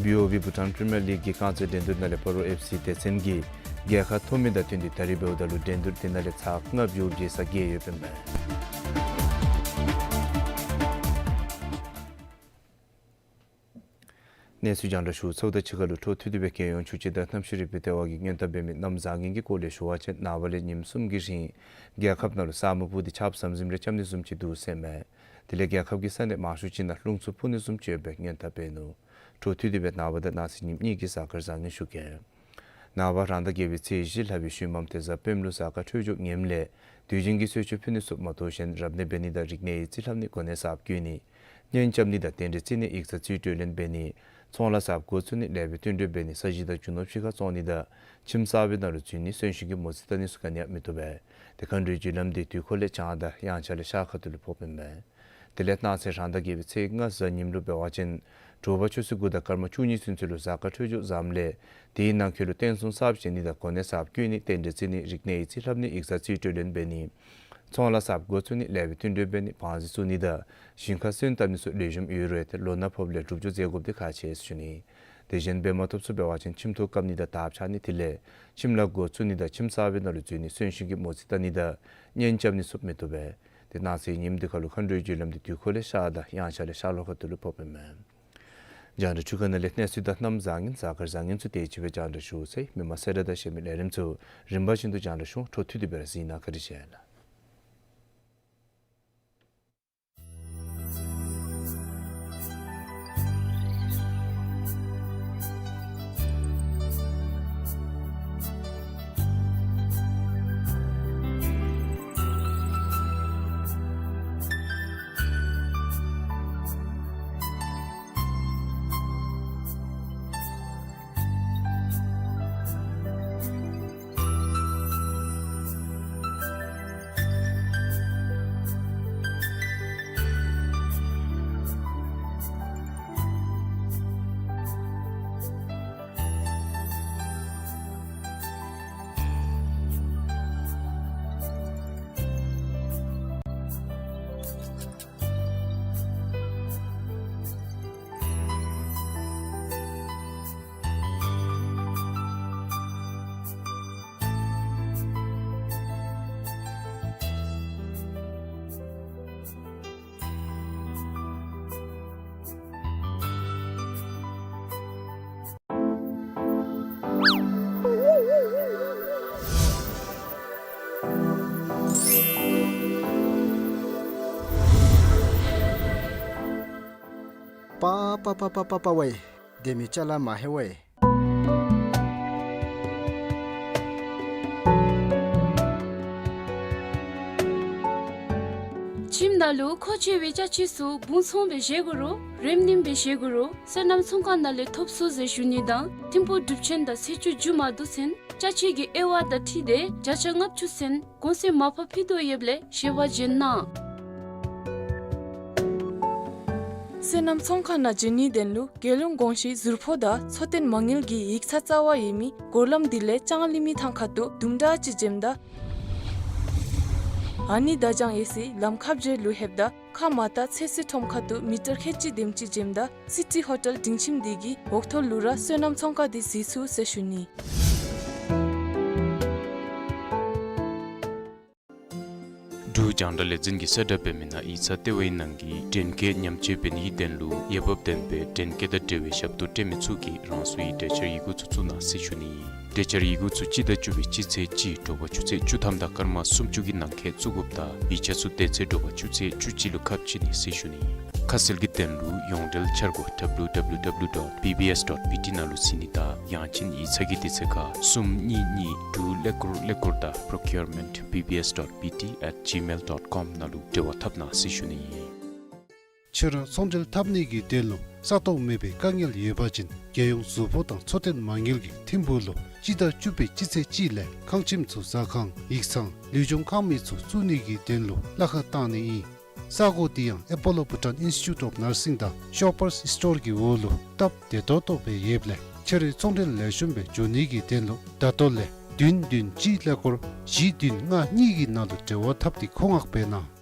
བི་ཨོ་བི་བྷུ་ཊཱན་པི་རི་མི་ཡར་ལིག་གི་རྐང་རྩེད་འགྲན་བསྡུར་ནང་ལས་སྤ་རོ་ཨེཕ་སི་སྡེ་ཚན་གྱིས་རྒྱལ་ཁ་ཐོབ་མི་དང་བསྟུན་ཏེ་ད་རིས་འབདཝ་ད་ལུ་འགྲན་བསྡུར་དེ་ནང་ལས་ཚར་ལྔ་བརྒྱུད་རྗེས་ས་རྒྱལ་ཡོདཔ་ཨིན་མས། གནས་ཚུལ་རྒྱང་བསྒྲགས་ཞུ་ཚརཝ་ད་གཅིག་ཁར་ལུ་འཕྲོ་མཐུད་དེ་སྦེ་རྒྱལ་ཡོངས་ཆུ་སྤྱི་དང་གནམ་གཤིས་རིག་པའི་ལྟེ་བ་གིས་སྔོན་བརྡ་འབད་མི་གནམ་བཟང་ངན་གྱི་སྐོར་ལས་ཞུ་བ་ཅིན་ནངས་པ་ལས་ཉིནམ་གསུམ་གྱི་རིང་རྒྱལ་ཁབ་ནང་ལུ་ས་སྨུག་སྤུབས་ཏེ་ཆརཔ་ཟམ་ཟིམ་རེ་རྐྱབ་ནི་བཟུམ་ཅིག་འདུག་ཟེར་མས། དེ་ལས་རྒྱལ་ཁབ་ཀྱི་ས་གནས་མང་ཤོས་ཅིག་ནང་རླུང་འཚུབ་འཕུ་ནི་བཟུམ་ཅིག་ཡོད་པའི་སྔོན་བརྡ་འབད་ནུག། འཕྲོ་མཐུད་དེ་སྦེ་ནངས་པ་དང་གནངས་ཚེ་ཉིནམ་གཉིས་ཀྱི་གཟའ་སྐར་བཟང་ངན་ཞུ་གེ། ནངས་པ་རང་ཟླ་བརྒྱད་པའི་ཚེས་བཞི་ལྷག་པའི་ཤུལ་མམ་དེ་གཟའ་སྤེནམ་ལུ་གཟའ་སྐར་འཕྲོད་སྦྱོར་ངནམ་ལས་དུས་རྒྱུན་གྱི་གསོལ་མཆོད་ཕུལ་ནི་ཚུ་མ་གཏོགས་གཞན་རབ་གནས་འབད་ནི་དང་རིག་གནས་ཡིག་རྩིས་ལྷབ་ནི་གོ་གནས་གསརཔ་བསྐོ་ནི་གཉེན་རྐྱབ་ནི་དང་རྟེན་འབྲེལ་བརྩི་ནི་ཡིག་ཚང་རྩིས་སྤྲོད་ལེན་འབད་ནི་ཚོང་ལཱ་གསརཔ་འགོ་བཙུགས་ནི་ལེགས་པའི་བསྟུན་གྲོས་འབད་ནི་ས་གཞི་དང་རྒྱུ་ནོར་ཕྱི་ཁར་བཙོང་ནི་དང་ཁྱིམ་གསར་པའི་ནང་ལུ་འཛུལ་ནི་གསོན་གཤིན་གྱི་མོ་རྩིས་བལྟ་ནི་ཚུ་ག་ནི་ཡང་མི་བཏུབ་པས། དེ་མཁའ་འགྲོའི་རྒྱུ་ལམ་འདི་དུས་འཁོར་ལས་བྱང་དང་གཡང་ཆ་ལས་ཤར་ཁ་ཐུག་ལུ་ཕོགཔ་ཨིན་མས། དེ་ལས་གནངས་ཚེ་རང་ཟླ་བརྒྱད་པའི་ཚེས་ལྔ་གཟའ་ཉིམ་ལུ་འབད་བ་ཅིན་དྲོ་པ་ཆུ་ཚོད་དགུ་དང་སྐར་མ་བཅུ་གཉིས་ཚུན་ཚོད་ལུ་གཟའ་སྐར་འཕྲོད་སྦྱོར་བཟངམ་ལས་དེའི་ནང་འཁོད་ལུ་རྟེན་གསུམ་གསརཔ་བཞེངས་ནི་དང་གོ་གནས་གསརཔ་བསྐོ་ནི་རྟེན་འབྲེལ་བརྩི་ནི་རིག་གནས་ཡིག་རྩིས་ལྷབ་ནི་ཡིག་ཚང་རྩིས་སྤྲོད་ལེན་འབད་ནི་ཚོང་ལཱ་གསརཔ་འགོ་བཙུགས་ནི་ལེགས་པའི་བསྟུན་གྲོས་འབད་ནི་བང་རྩིས་བཙུགས་ནི་དང་ཞིང་ཁར་སོན་བཏབ་ནི་ཚུ་ལེགས་ཤོམ་ཡོད་རུང་ཏེ་ལོ་ན་ཕོགཔ་ལས་སྒྲུབ་སྦྱོར་མཛད་དགོཔ་འདི་ཁག་ཆེ་ཟེར་ཞུ་ནི། དེ་གཞན་འབད་མ་བཏུབ་ཚུ་འབད་བ་ཅིན་ཁྱིམ་ཐོག་བཀབ་ནི་དང་དར་འཕྱར་ནི་དེ་ལས་ཁྱིམ་ལཱ་འགོ་བཙུགས་ནི་དང་ཁྱིམ་གསར་པའི་ནང་ལུ་འཛུལ་ནི་གསོན་གཤིན་གྱི་མོ་རྩིས་བལྟ་ནི་དང་གཉེན་རྐྱབ་ནི་ཚུ་མི་བཏུབ་པས། དེ་གནངས་ཚེ་ཉིམ་འདི་ཁར་ལུ་མཁའ་འགྲོའི་རྒྱུ་ལམ་འདི་དུས་འཁོར་ལས་ཤར་དང་གཡང་ཆ་ལས་ཤར་ལྷོ་ཁ་ཐུག་ལུ་ཕོགཔ་ཨིན་མས། རྒྱང་བསྒྲགས་ཚུ་གི་ནང་ལས་གནས་ཚུལ་དང་གནམ་བཟང་ངན་གཟའ་སྐར་བཟང་ངན་ཚུ་དེ་ཅིག་སྦེ་རྒྱང་བསྒྲགས་ཞུ་ཚར་ཡི། མི་མང་གསལ་བསྒྲགས་དང་གཞན་མི་ལས་རིམ་ཚུ་རིམ་པ་བཞིན་དུ་རྒྱང་བསྒྲགས་ཞུ། འཕྲོ་མཐུད་དེ་སྦེ་ར་གཟིགས་གནང་། བཀའ་དྲིན་ཆེ་ལགས། པ་པ་པ་པ་པ་པ་ཝེ། དེ་མི་ཅ་ལ་མ་ཧེ་ཝེ། ཁྱིམ་ནང་ལུ་མཁོ་ཆེ་བའི་ཅ་ཆས་ཚུ་སྦུང་ཚོང་སྦེ་བཞེས་དགོ་རུང་རེམ་ནེམ་སྦེ་བཞེས་དགོ་རུང་སོ་ནམ་ཚོང་ཁང་ནང་ལས་ཐོབ་ཚུགས་ཟེར་ཞུ་ནི་དང་ཐིམ་ཕུག་སྒྲུབ་ཆེན་དང་ཚེས་བཅུ་མཇུག་མ་བསྡུ་ཚུན་ཅ་ཆས་ཀྱི་དབྱེ་བ་དང་འཁྲིལ་ཏེ་བརྒྱ་ཆ་ལྔ་བཅུ་ཚུན་གོང་ཚད་མར་ཕབ་ཕུལ་དོ་ཡོདཔ་ལས་ཞལ་པར་བྱོན་གནང་། སོ་ནམ་ཚོང་ཁང་ནང་འབྱོན་ནིའི་དོན་ལུ་རྒྱལ་ཡོངས་གོང་ཞུའི་ཟུར་ཕོགས་དང་འཚོ་རྟེན་མ་དངུལ་གྱི་ཡིག་ཚང་རྩ་བ་ཡོད་མི་སྒོ་ལམ་དེ་ལས་ལྕང་གླིང་མི་ཐང་ཁ་ཐུག་དུམ་གྲ་ཅིག་འབྱོནམ་ད་ཨ་ནི་དར་ལྕང་ཡོད་སའི་ལམ་ཁ་བརྒྱད་ལུ་ལྷོདཔ་ད་ཁ་མར་ལྟ་ཚོད་བསྲེ་ཁྲོམ་ཁ་ཐུག་མི་ཊར་ཁལ་གཅིག་དེམ་ཅིག་འབྱོནམ་ད་སི་ཊི་ཧོ་ཊེལ་སྡིངས་ཆེན་དེ་གི་འོག་ཐོག་ལུ་ར་སོ་ནམ་ཚོང་ཁང་དེ་གཟིགས་ཚུགས་ཟེར་ཞུ་ནི། འབྲུག་རྒྱང་བསྒྲགས་ལས་འཛིན་གྱིས་གསལ་བསྒྲགས་འབད་མི་ནང་ཡིག་ཚང་ལྟེ་བའི་ནང་གི་དྲན་སྐུལ་ཉམས་བཅོས་འབད་ནིའི་དོན་ལུ་འོས་འབབ་ལྡན་པའི་དྲན་སྐུལ་དང་འབྲེལ་བའི་ཞབས་ཏོག་སྤྲོད་མི་ཚུ་གིས་རང་སོའི་གྲོས་འཆར་ཡི་གུ་ཚུ་བཙུགས་གནང་ཟེར་ཞུ་ནི། གྲོས་འཆར་ཡི་གུ་ཚུ་སྤྱི་ཟླ་བཅུ་པའི་སྤྱི་ཚེས་གཅིག་དྲོ་པ་ཆུ་ཚོད་བཅུ་ཐམ་དང་སྐར་མ་སུམ་ཅུ་གི་ནང་འཁོད་བཙུགས་དགོཔ་དང་ཡིག་ཆ་ཚུ་དེ་ཚེ་དྲོ་པ་ཆུ་ཚོད་བཅུ་གཅིག་ལུ་ཁ་ཕྱེ་ནི་ཟེར་ཞུ་ནི། ཁ་གསལ་གྱི་དོན་ལུ་ཡོངས་འབྲེལ་འཆར་སྒོ་www dot bbs dot bt ནང་ལུ་གཟིགས་ནི་དང་ཡང་ཅིན་ཡིག་ཚང་གི་དུས་ཚོད་ཁར་གསུམ་གཉིས་གཉིས་དྲུག་ཀླད་ཀོར་ཀླད་ཀོར་དང་procurement bbs dot bt at gmail dot com ནང་ལུ་འབྲེལ་བ་འཐབ་གནང་ཟེར་ཞུ་ནི་ཨིན། ཁྱོད་ར་ཚོང་འབྲེལ་འཐབ་ནི་གི་དོན་ལུ་ས་སྟོང་མེད་པའི་དཀའ་ངལ་ཡོད་པ་ཅིན་རྒྱལ་ཡོངས་ཟུར་ཕོགས་དང་འཚོ་རྟེན་མ་དངུལ་གྱིས་ཐིམ་ཕུག་ལུ་སྤྱི་ཟླ་བཅུ་པའི་སྤྱི་ཚེས་གཅིག་ལས་ཁང་ཁྱིམ་ཚུ་ཟ་ཁང་ཡིག་ཚང་ལུས་སྦྱོང་ཁང་མིག་ཚུ་བཙུགས་ནི་གི་དོན་ལུ་གླ་ཁར་བཏང་ནི་ཨིན། ས་གོ་དེ་ཡང་Apollo Bhutan Institute of Nursing དང་Shoppers Stop གི་འོག་ལུ་སྟབས་བདེ་ཏོག་ཏོ་སྦེ་ཡོདཔ་ལས་ཁྱོད་རའི་ཚོང་འབྲེལ་ལེགས་ཤོམ་སྦེ་འགྱོ་ནི་གི་དོན་ལུ་ད་ལྟོ་ལས་བདུན་བདུན་གཅིག་ཀླད་ཀོར་བཞི་བདུན་ལྔ་གཉིས་ཀྱི་ནང་ལུ་འབྲེལ་བ་འཐབ་སྟེ་མཁོ་མངགས་འབད་གནང་།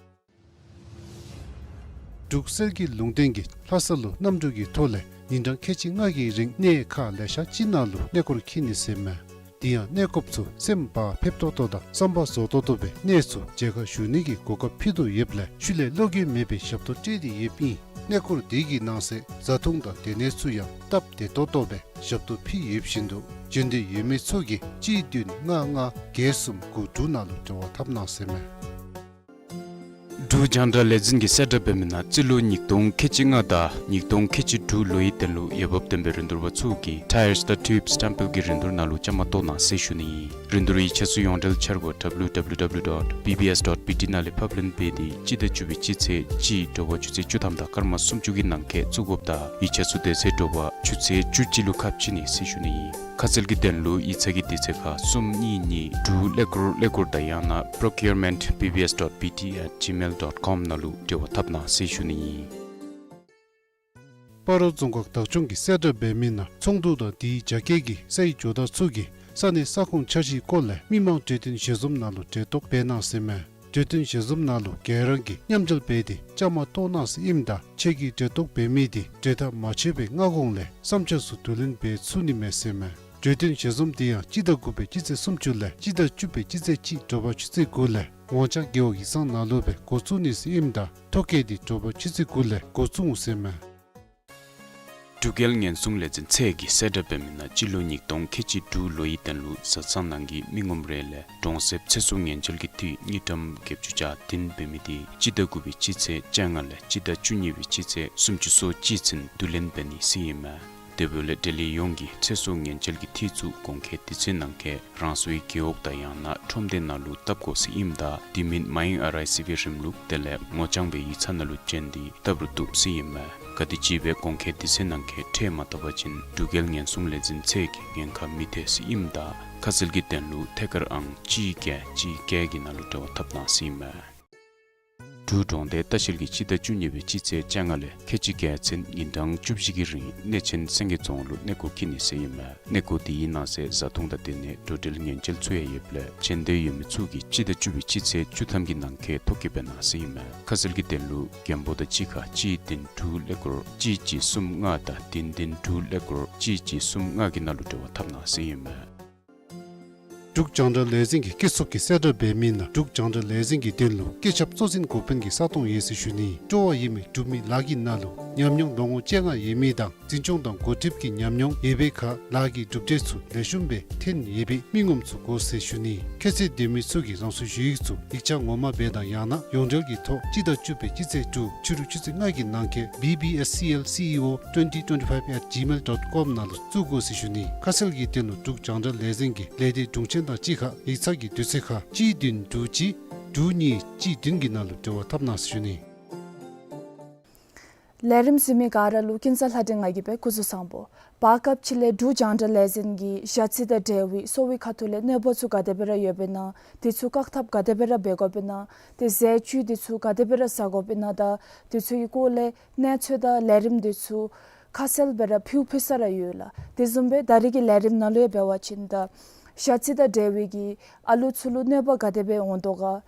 འབྲུག་གསེར་གྱི་ལུང་བསྟན་གྱིས་ལྷ་ས་ལུ་གནམ་གྲུ་གི་ཐོག་ལས་ཉིན་གྲངས་ཁལ་གཅིག་ལྔ་གི་རིང་གནས་ཁག་ལེ་ཤ་ཅིག་ནང་ལུ་གནས་སྐོར་འཁྱིད་ནི་ཟེར་མས། དེ་ཡང་གནས་སྐོརཔ་ཚུ་སེམས་བག་ཕེབས་ཏོག་ཏོ་དང་བསམ་པ་རྫོགས་ཏོག་ཏོ་སྦེ་གནས་ཚུ་མཇལ་ཁ་ཞུ་ནི་གི་གོ་སྐབས་ཕུལ་དོ་ཡོདཔ་ལས་ཤུལ་ལས་བློ་འགྱོད་མེད་པའི་ཞབས་ཏོག་སྤྲོད་དེ་ཡོདཔ་ཨིན། གནས་སྐོར་དེ་གི་ནང་གསེས་བཟའ་འཐུང་དང་སྡོད་གནས་ཚུ་ཡང་སྟབས་བདེ་ཏོག་ཏོ་སྦེ་ཞབས་ཏོག་ཕུལ་ཡོདཔ་བཞིན་དུ་འབྱོན་འདོད་ཡོད་མི་ཚུ་གིས་གཅིག་བདུན་ལྔ་ལྔ་བརྒྱད་གསུམ་དགུ་དྲུག་ནང་ལུ་འབྲེལ་བ་འཐབ་གནང་ཟེར་མས། འབྲུག་རྒྱང་བསྒྲགས་ལས་འཛིན་གྱིས་གསལ་བསྒྲགས་འབད་མི་ནང་སྤྱི་ལོ་ཉིས་སྟོང་ཁལ་གཅིག་ལྔ་དང་ཉིས་སྟོང་ཁལ་གཅིག་དྲུག་ལོའི་དོན་ལུ་འོས་འབབ་ལྡན་པའི་རིན་བསྡུར་པ་ཚུ་གིས་Tyres དང་Tubes སྟེམ་པེལ་གྱི་རིན་བསྡུར་ནང་ལུ་བཅའ་མར་གཏོགས་གནང་ཟེར་ཞུ་ནི་ཨིན། རིན་བསྡུར་ཡིག་ཆ་ཚུ་ཡོངས་འབྲེལ་འཆར་སྒོ་W W W dot B B S dot B T ནང་ལས་ཕབ་ལེན་འབད་དེ་སྤྱི་ཟླ་བཅུ་པའི་སྤྱི་ཚེས་གཅིག་དྲོ་པ་ཆུ་ཚོད་བཅུ་ཐམ་དང་སྐར་མ་སུམ་ཅུ་གི་ནང་འཁོད་བཙུགས་དགོཔ་དང་ཡིག་ཆ་ཚུ་དེ་ཚེ་དྲོ་པ་ཆུ་ཚོད་བཅུ་གཅིག་ལུ་ཁ་ཕྱེ་ནི་ཟེར་ཞུ་ནི་ཨིན། ཁ་གསལ་གྱི་དོན་ལུ་ཡིག་ཚང་གི་དུས་ཚོད་ཁར་གསུམ་གཉིས་གཉིས་དྲུག་ཀླད་ཀོར་ཀླད་ཀོར་དང་ཡང་ན་procurement B B S dot B T at gmail dot com ནང་ལུ་འབྲེལ་བ་འཐབ་གནང་ཟེར་ཞུ་ནི་ཨིན། སྤ་རོ་རྫོང་ཁག་བདག་སྐྱོང་གིས་གསལ་བསྒྲགས་འབད་མི་ནང་ཚོང་འདུ་དང་དེའི་རྒྱ་སྐྱེད་ཀྱི་སའི་ཇོ་བདག་ཚུ་གིས་ས་གནས་ས་ཁོངས་འཆར་གཞིའི་སྐོར་ལས་མི་མང་གྲོས་བསྟུན་ཞལ་འཛོམས་ནང་ལུ་གྲལ་གཏོགས་འབད་གནང་ཟེར་མས། གྲོས་བསྟུན་ཞལ་འཛོམས་ནང་ལུ་ག་ར་གིས་མཉམ་འབྲེལ་འབད་དེ་བཅའ་མར་གཏོགས་གནང་ཟེར་ཨིནམ་ད་ཁྱེད་ཀྱིས་གྲལ་གཏོགས་འབད་མི་དེ་གྲོས་ཐག་མ་ཆོད་པའི་སྔ་གོང་ལས་བསམ་འཆར་ཚུ་བསྡུ་ལེན་འབད་ཚུགས་ནི་མས་ཟེར་མས། གྲོས་བསྟུན་ཞལ་འཛོམས་དེ་ཡང་སྤྱི་ཟླ་དགུ་པའི་སྤྱི་ཚེས་སུམ་ཅུ་ལས་སྤྱི་ཟླ་བཅུ་པའི་སྤྱི་ཚེས་གཅིག་དྲོ་པ་ཆུ་ཚོད་དགུ་ལས་ངོ་བཅར་རྒེད་འོག་ཡིག་ཚང་ནང་ལུ་སྦེ་འགོ་བཙུགས་ནི་ཟེར་ཨིནམ་ད་ཐོ་བཀོད་དེ་དྲོ་པ་ཆུ་ཚོད་དགུ་ལས་འགོ་བཙུགས་འོང་ཟེར་མས། འབྲུག་རྒྱལ་ཉེན་སྲུང་ལས་འཛིན་ཚད་ཀྱིས་གསལ་བསྒྲགས་འབད་མི་ནང་སྤྱི་ལོ་ཉིས་སྟོང་ཁལ་གཅིག་དྲུག་ལོའི་དོན་ལུ་བཟའ་ཚང་ནང་གི་མི་ངོམ་རེ་ལས་གྲོང་གསེབ་ཚེ་སྲོག་ཉེན་བཅོལ་གྱི་འཐུས་དངུལ་ཀྲམ་བརྒྱད་ཅུ་གྱ་བདུན་འབད་མི་དེ་སྤྱི་ཟླ་དགུ་པའི་སྤྱི་ཚེས་བཅོ་ལྔ་ལས་སྤྱི་ཟླ་བཅུ་གཉིས་པའི་སྤྱི་ཚེས་སུམ་ཅུ་སོ་གཅིག་ཚུན་བསྡུ་ལེན་འབད་ནི་ཟེར་ཨིན་མས། དེ་འབདཝ་ལས་འབྲེལ་ཡོད་ཡོངས་ཀྱིས་ཚེ་སྲོག་ཉེན་བཅོལ་གྱི་འཐུས་ཚུ་གོང་འཁོད་དུས་ཚོད་ནང་འཁོད་རང་སོའི་རྒེད་འོག་དང་ཡང་ན་ཁྲོམ་སྡེ་ནང་ལུ་བཏབ་དགོ་ཟེར་ཨིནམ་ད་དེ་མིན་མ་ཡེངས་ཨར་ཨའི་སི་བི་རིམ་ལུགས་དེ་ལས་ངོ་རྐྱང་སྦེ་ཡིག་ཚང་ནང་ལུ་བྱོན་ཏེ་བཏབ་རུང་བཏུབ་ཟེར་ཨིན་མས། ག་དེམ་ཅིག་སྦེ་གོང་འཁོད་དུས་ཚོད་ནང་འཁོད་ཁྲལ་མ་བཏབ་པ་ཅིན་འབྲུག་རྒྱལ་ཉེན་སྲུང་ལས་འཛིན་ཚད་ཀྱིས་ཉེན་ཁ་མི་ཐེག་ཟེར་ཨིནམ་ད་ཁ་གསལ་གྱི་དོན་ལུ་ཐད་ཀར་ཨང་གཅིག་བརྒྱད་གཅིག་བརྒྱད་ཀྱི་ནང་ལུ་འབྲེལ་བ་འཐབ་གནང་ཟེར་ཨིན་མས། འབྲུག་གྲོང་སྡེ་ལྟ་བཤལ་གྱིས་སྤྱི་ཟླ་བཅུ་གཉིས་པའི་སྤྱི་ཚེས་བཅོ་ལྔ་ལས་ཁལ་གཅིག་བརྒྱད་ཚུན་ཉིན་གྲངས་བཅུ་བཞི་གི་རིང་གནས་ཆེན་སེང་གེ་རྫོང་ལུ་གནས་སྐོར་འཁྱིད་ནི་ཟེར་ཨིན་མས། གནས་སྐོར་དེའི་ནང་གསེས་བཟའ་འཐུང་དང་སྡོད་གནས་འགྲོ་འགྲུལ་ཉེན་བཅོལ་ཚུ་ཡང་ཡོདཔ་ལས་བྱོན་འདོད་ཡོད་མི་ཚུ་གིས་སྤྱི་ཟླ་བཅུ་པའི་སྤྱི་ཚེས་བཅུ་ཐམ་གྱི་ནང་འཁོད་ཐོ་བཀོད་འབད་གནང་ཟེར་ཨིན་མས། ཁ་གསལ་གྱི་དོན་ལུ་མགོན་པོ་དང་གཅིག་ཁར་གཅིག་བདུན་དྲུག་ཀླད་ཀོར་གཅིག་གཅིག་གསུམ་ལྔ་དང་བདུན་བདུན་དྲུག་ཀླད་ཀོར་གཅིག་གཅིག་གསུམ་ལྔ་གི་ནང་ལུ་འབྲེལ་བ་འཐབ་གནང་ཟེར་ཨིན་མས། འབྲུག་རྒྱང་བསྒྲགས་ལས་འཛིན་གྱི་སྐྱེད་ཚོགས་ཀྱིས་གསལ་བསྒྲགས་འབད་མི་ནང་འབྲུག་རྒྱང་བསྒྲགས་ལས་འཛིན་གྱི་དོན་ལུ་སྐད་ཁྱབ་གཙོ་འཛིན་འགོ་དཔོན་གྱི་ས་སྟོང་ཡོད་ཟེར་ཞུ་ནི། སྤྲོ་བ་ཡོད་མི་འབྲུག་མི་ལཱ་གི་ནང་ལུ་ཉམས་མྱོང་ལོ་ངོ་བཅོ་ལྔ་ཡོད་མི་དང་འཛིན་སྐྱོང་དང་འགོ་ཁྲིདཔ་གི་ཉམས་མྱོང་ཡོད་པའི་ཁར་ལཱ་གི་གྲུབ་འབྲས་ཚུ་ལེགས་ཤོམ་སྦེ་ཐོན་ཡོད་པའི་མི་ངོམ་ཚུ་དགོ་ཟེར་ཞུ་ནི། ཁྱད་ཚད་ལྡན་མི་ཚུ་གིས་རང་སོའི་ཞུ་ཡིག་ཚུ་ཡིག་ཆ་ངོ་མ་སྦེ་དང་ཡང་ན་ཡོངས་འབྲེལ་གྱི་ཐོག་སྤྱི་ཟླ་བཅུ་པའི་སྤྱི་ཚེས་དྲུག་ཕྱི་རུ་ཆུ་ཚོད་ལྔ་གི་ནང་འཁོད་B B S C L C E O twenty twenty-five at gmail dot com ནང་ལུ་བཙུགས་དགོ་ཟེར་ཞུ་ནི། ཁ་གསལ་གྱི་དོན་ལུ་འབྲུག་རྒྱང་བསྒྲགས་ལས་འཛིན་གྱི་ལས་སྡེ་དྲུང་ཆེན་དང་གཅིག་ཁར་ཡིག་ཚང་གི་དུས་ཚོད་ཁར་གཅིག་བདུན་དྲུག་གཅིག་དྲུག་གཉིས་གཅིག་བདུན་གྱི་ནང་ལུ་འབྲེལ་བ་འཐབ་གནང་ཟེར་ཞུ་ནི། ལས་རིམ་གཟིགས་མི་ག་ར་ལུ་ཀུན་བཟང་ལྷ་སྒྲོན་ང་གིས་སྦེ་སྐུ་གཟུགས་བཟང་པོ། བར་སྐབས་ཅིག་ལས་འབྲུག་རྒྱང་བསྒྲགས་ལས་འཛིན་གྱིས་ཞ་རྩི་དང་འབྲེལ་བའི་གསོ་བའི་ཁ་ཐུག་ལས་གནོད་པ་ཚུ་ག་དེ་སྦེ་ར་ཡོདཔ་ཨིན་ན། དེ་ཚུ་བཀག་ཐབས་ག་དེ་སྦེ་ར་འབད་དགོཔ་ཨིན་ན། ཏེ་ཟས་བཅུད་དེ་ཚུ་ག་དེ་སྦེ་ར་ཟ་དགོཔ་ཨིན་ན་དང་དེ་ཚུ་གི་སྐོར་ལས་གནས་ཚུལ་དང་ལས་རིམ་དེ་ཚུ་ཁ་གསལ་སྦེ་ར་ཕུལ་ཕུལ་ས་ར་ཡོད་ལགས། དེ་བཟུམ་སྦེ་ད་རེས་ཀྱི་ལས་རིམ་ནང་ལུ་ཡང་འབད་བ་ཅིན་ད་ཞ་རྩི་དང་འབྲེལ་བའི་གི་ཨ་ལུ་ཚུ་ལུ་གནོད་པ་ག་དེ་སྦེ་འོང་དོ་ག།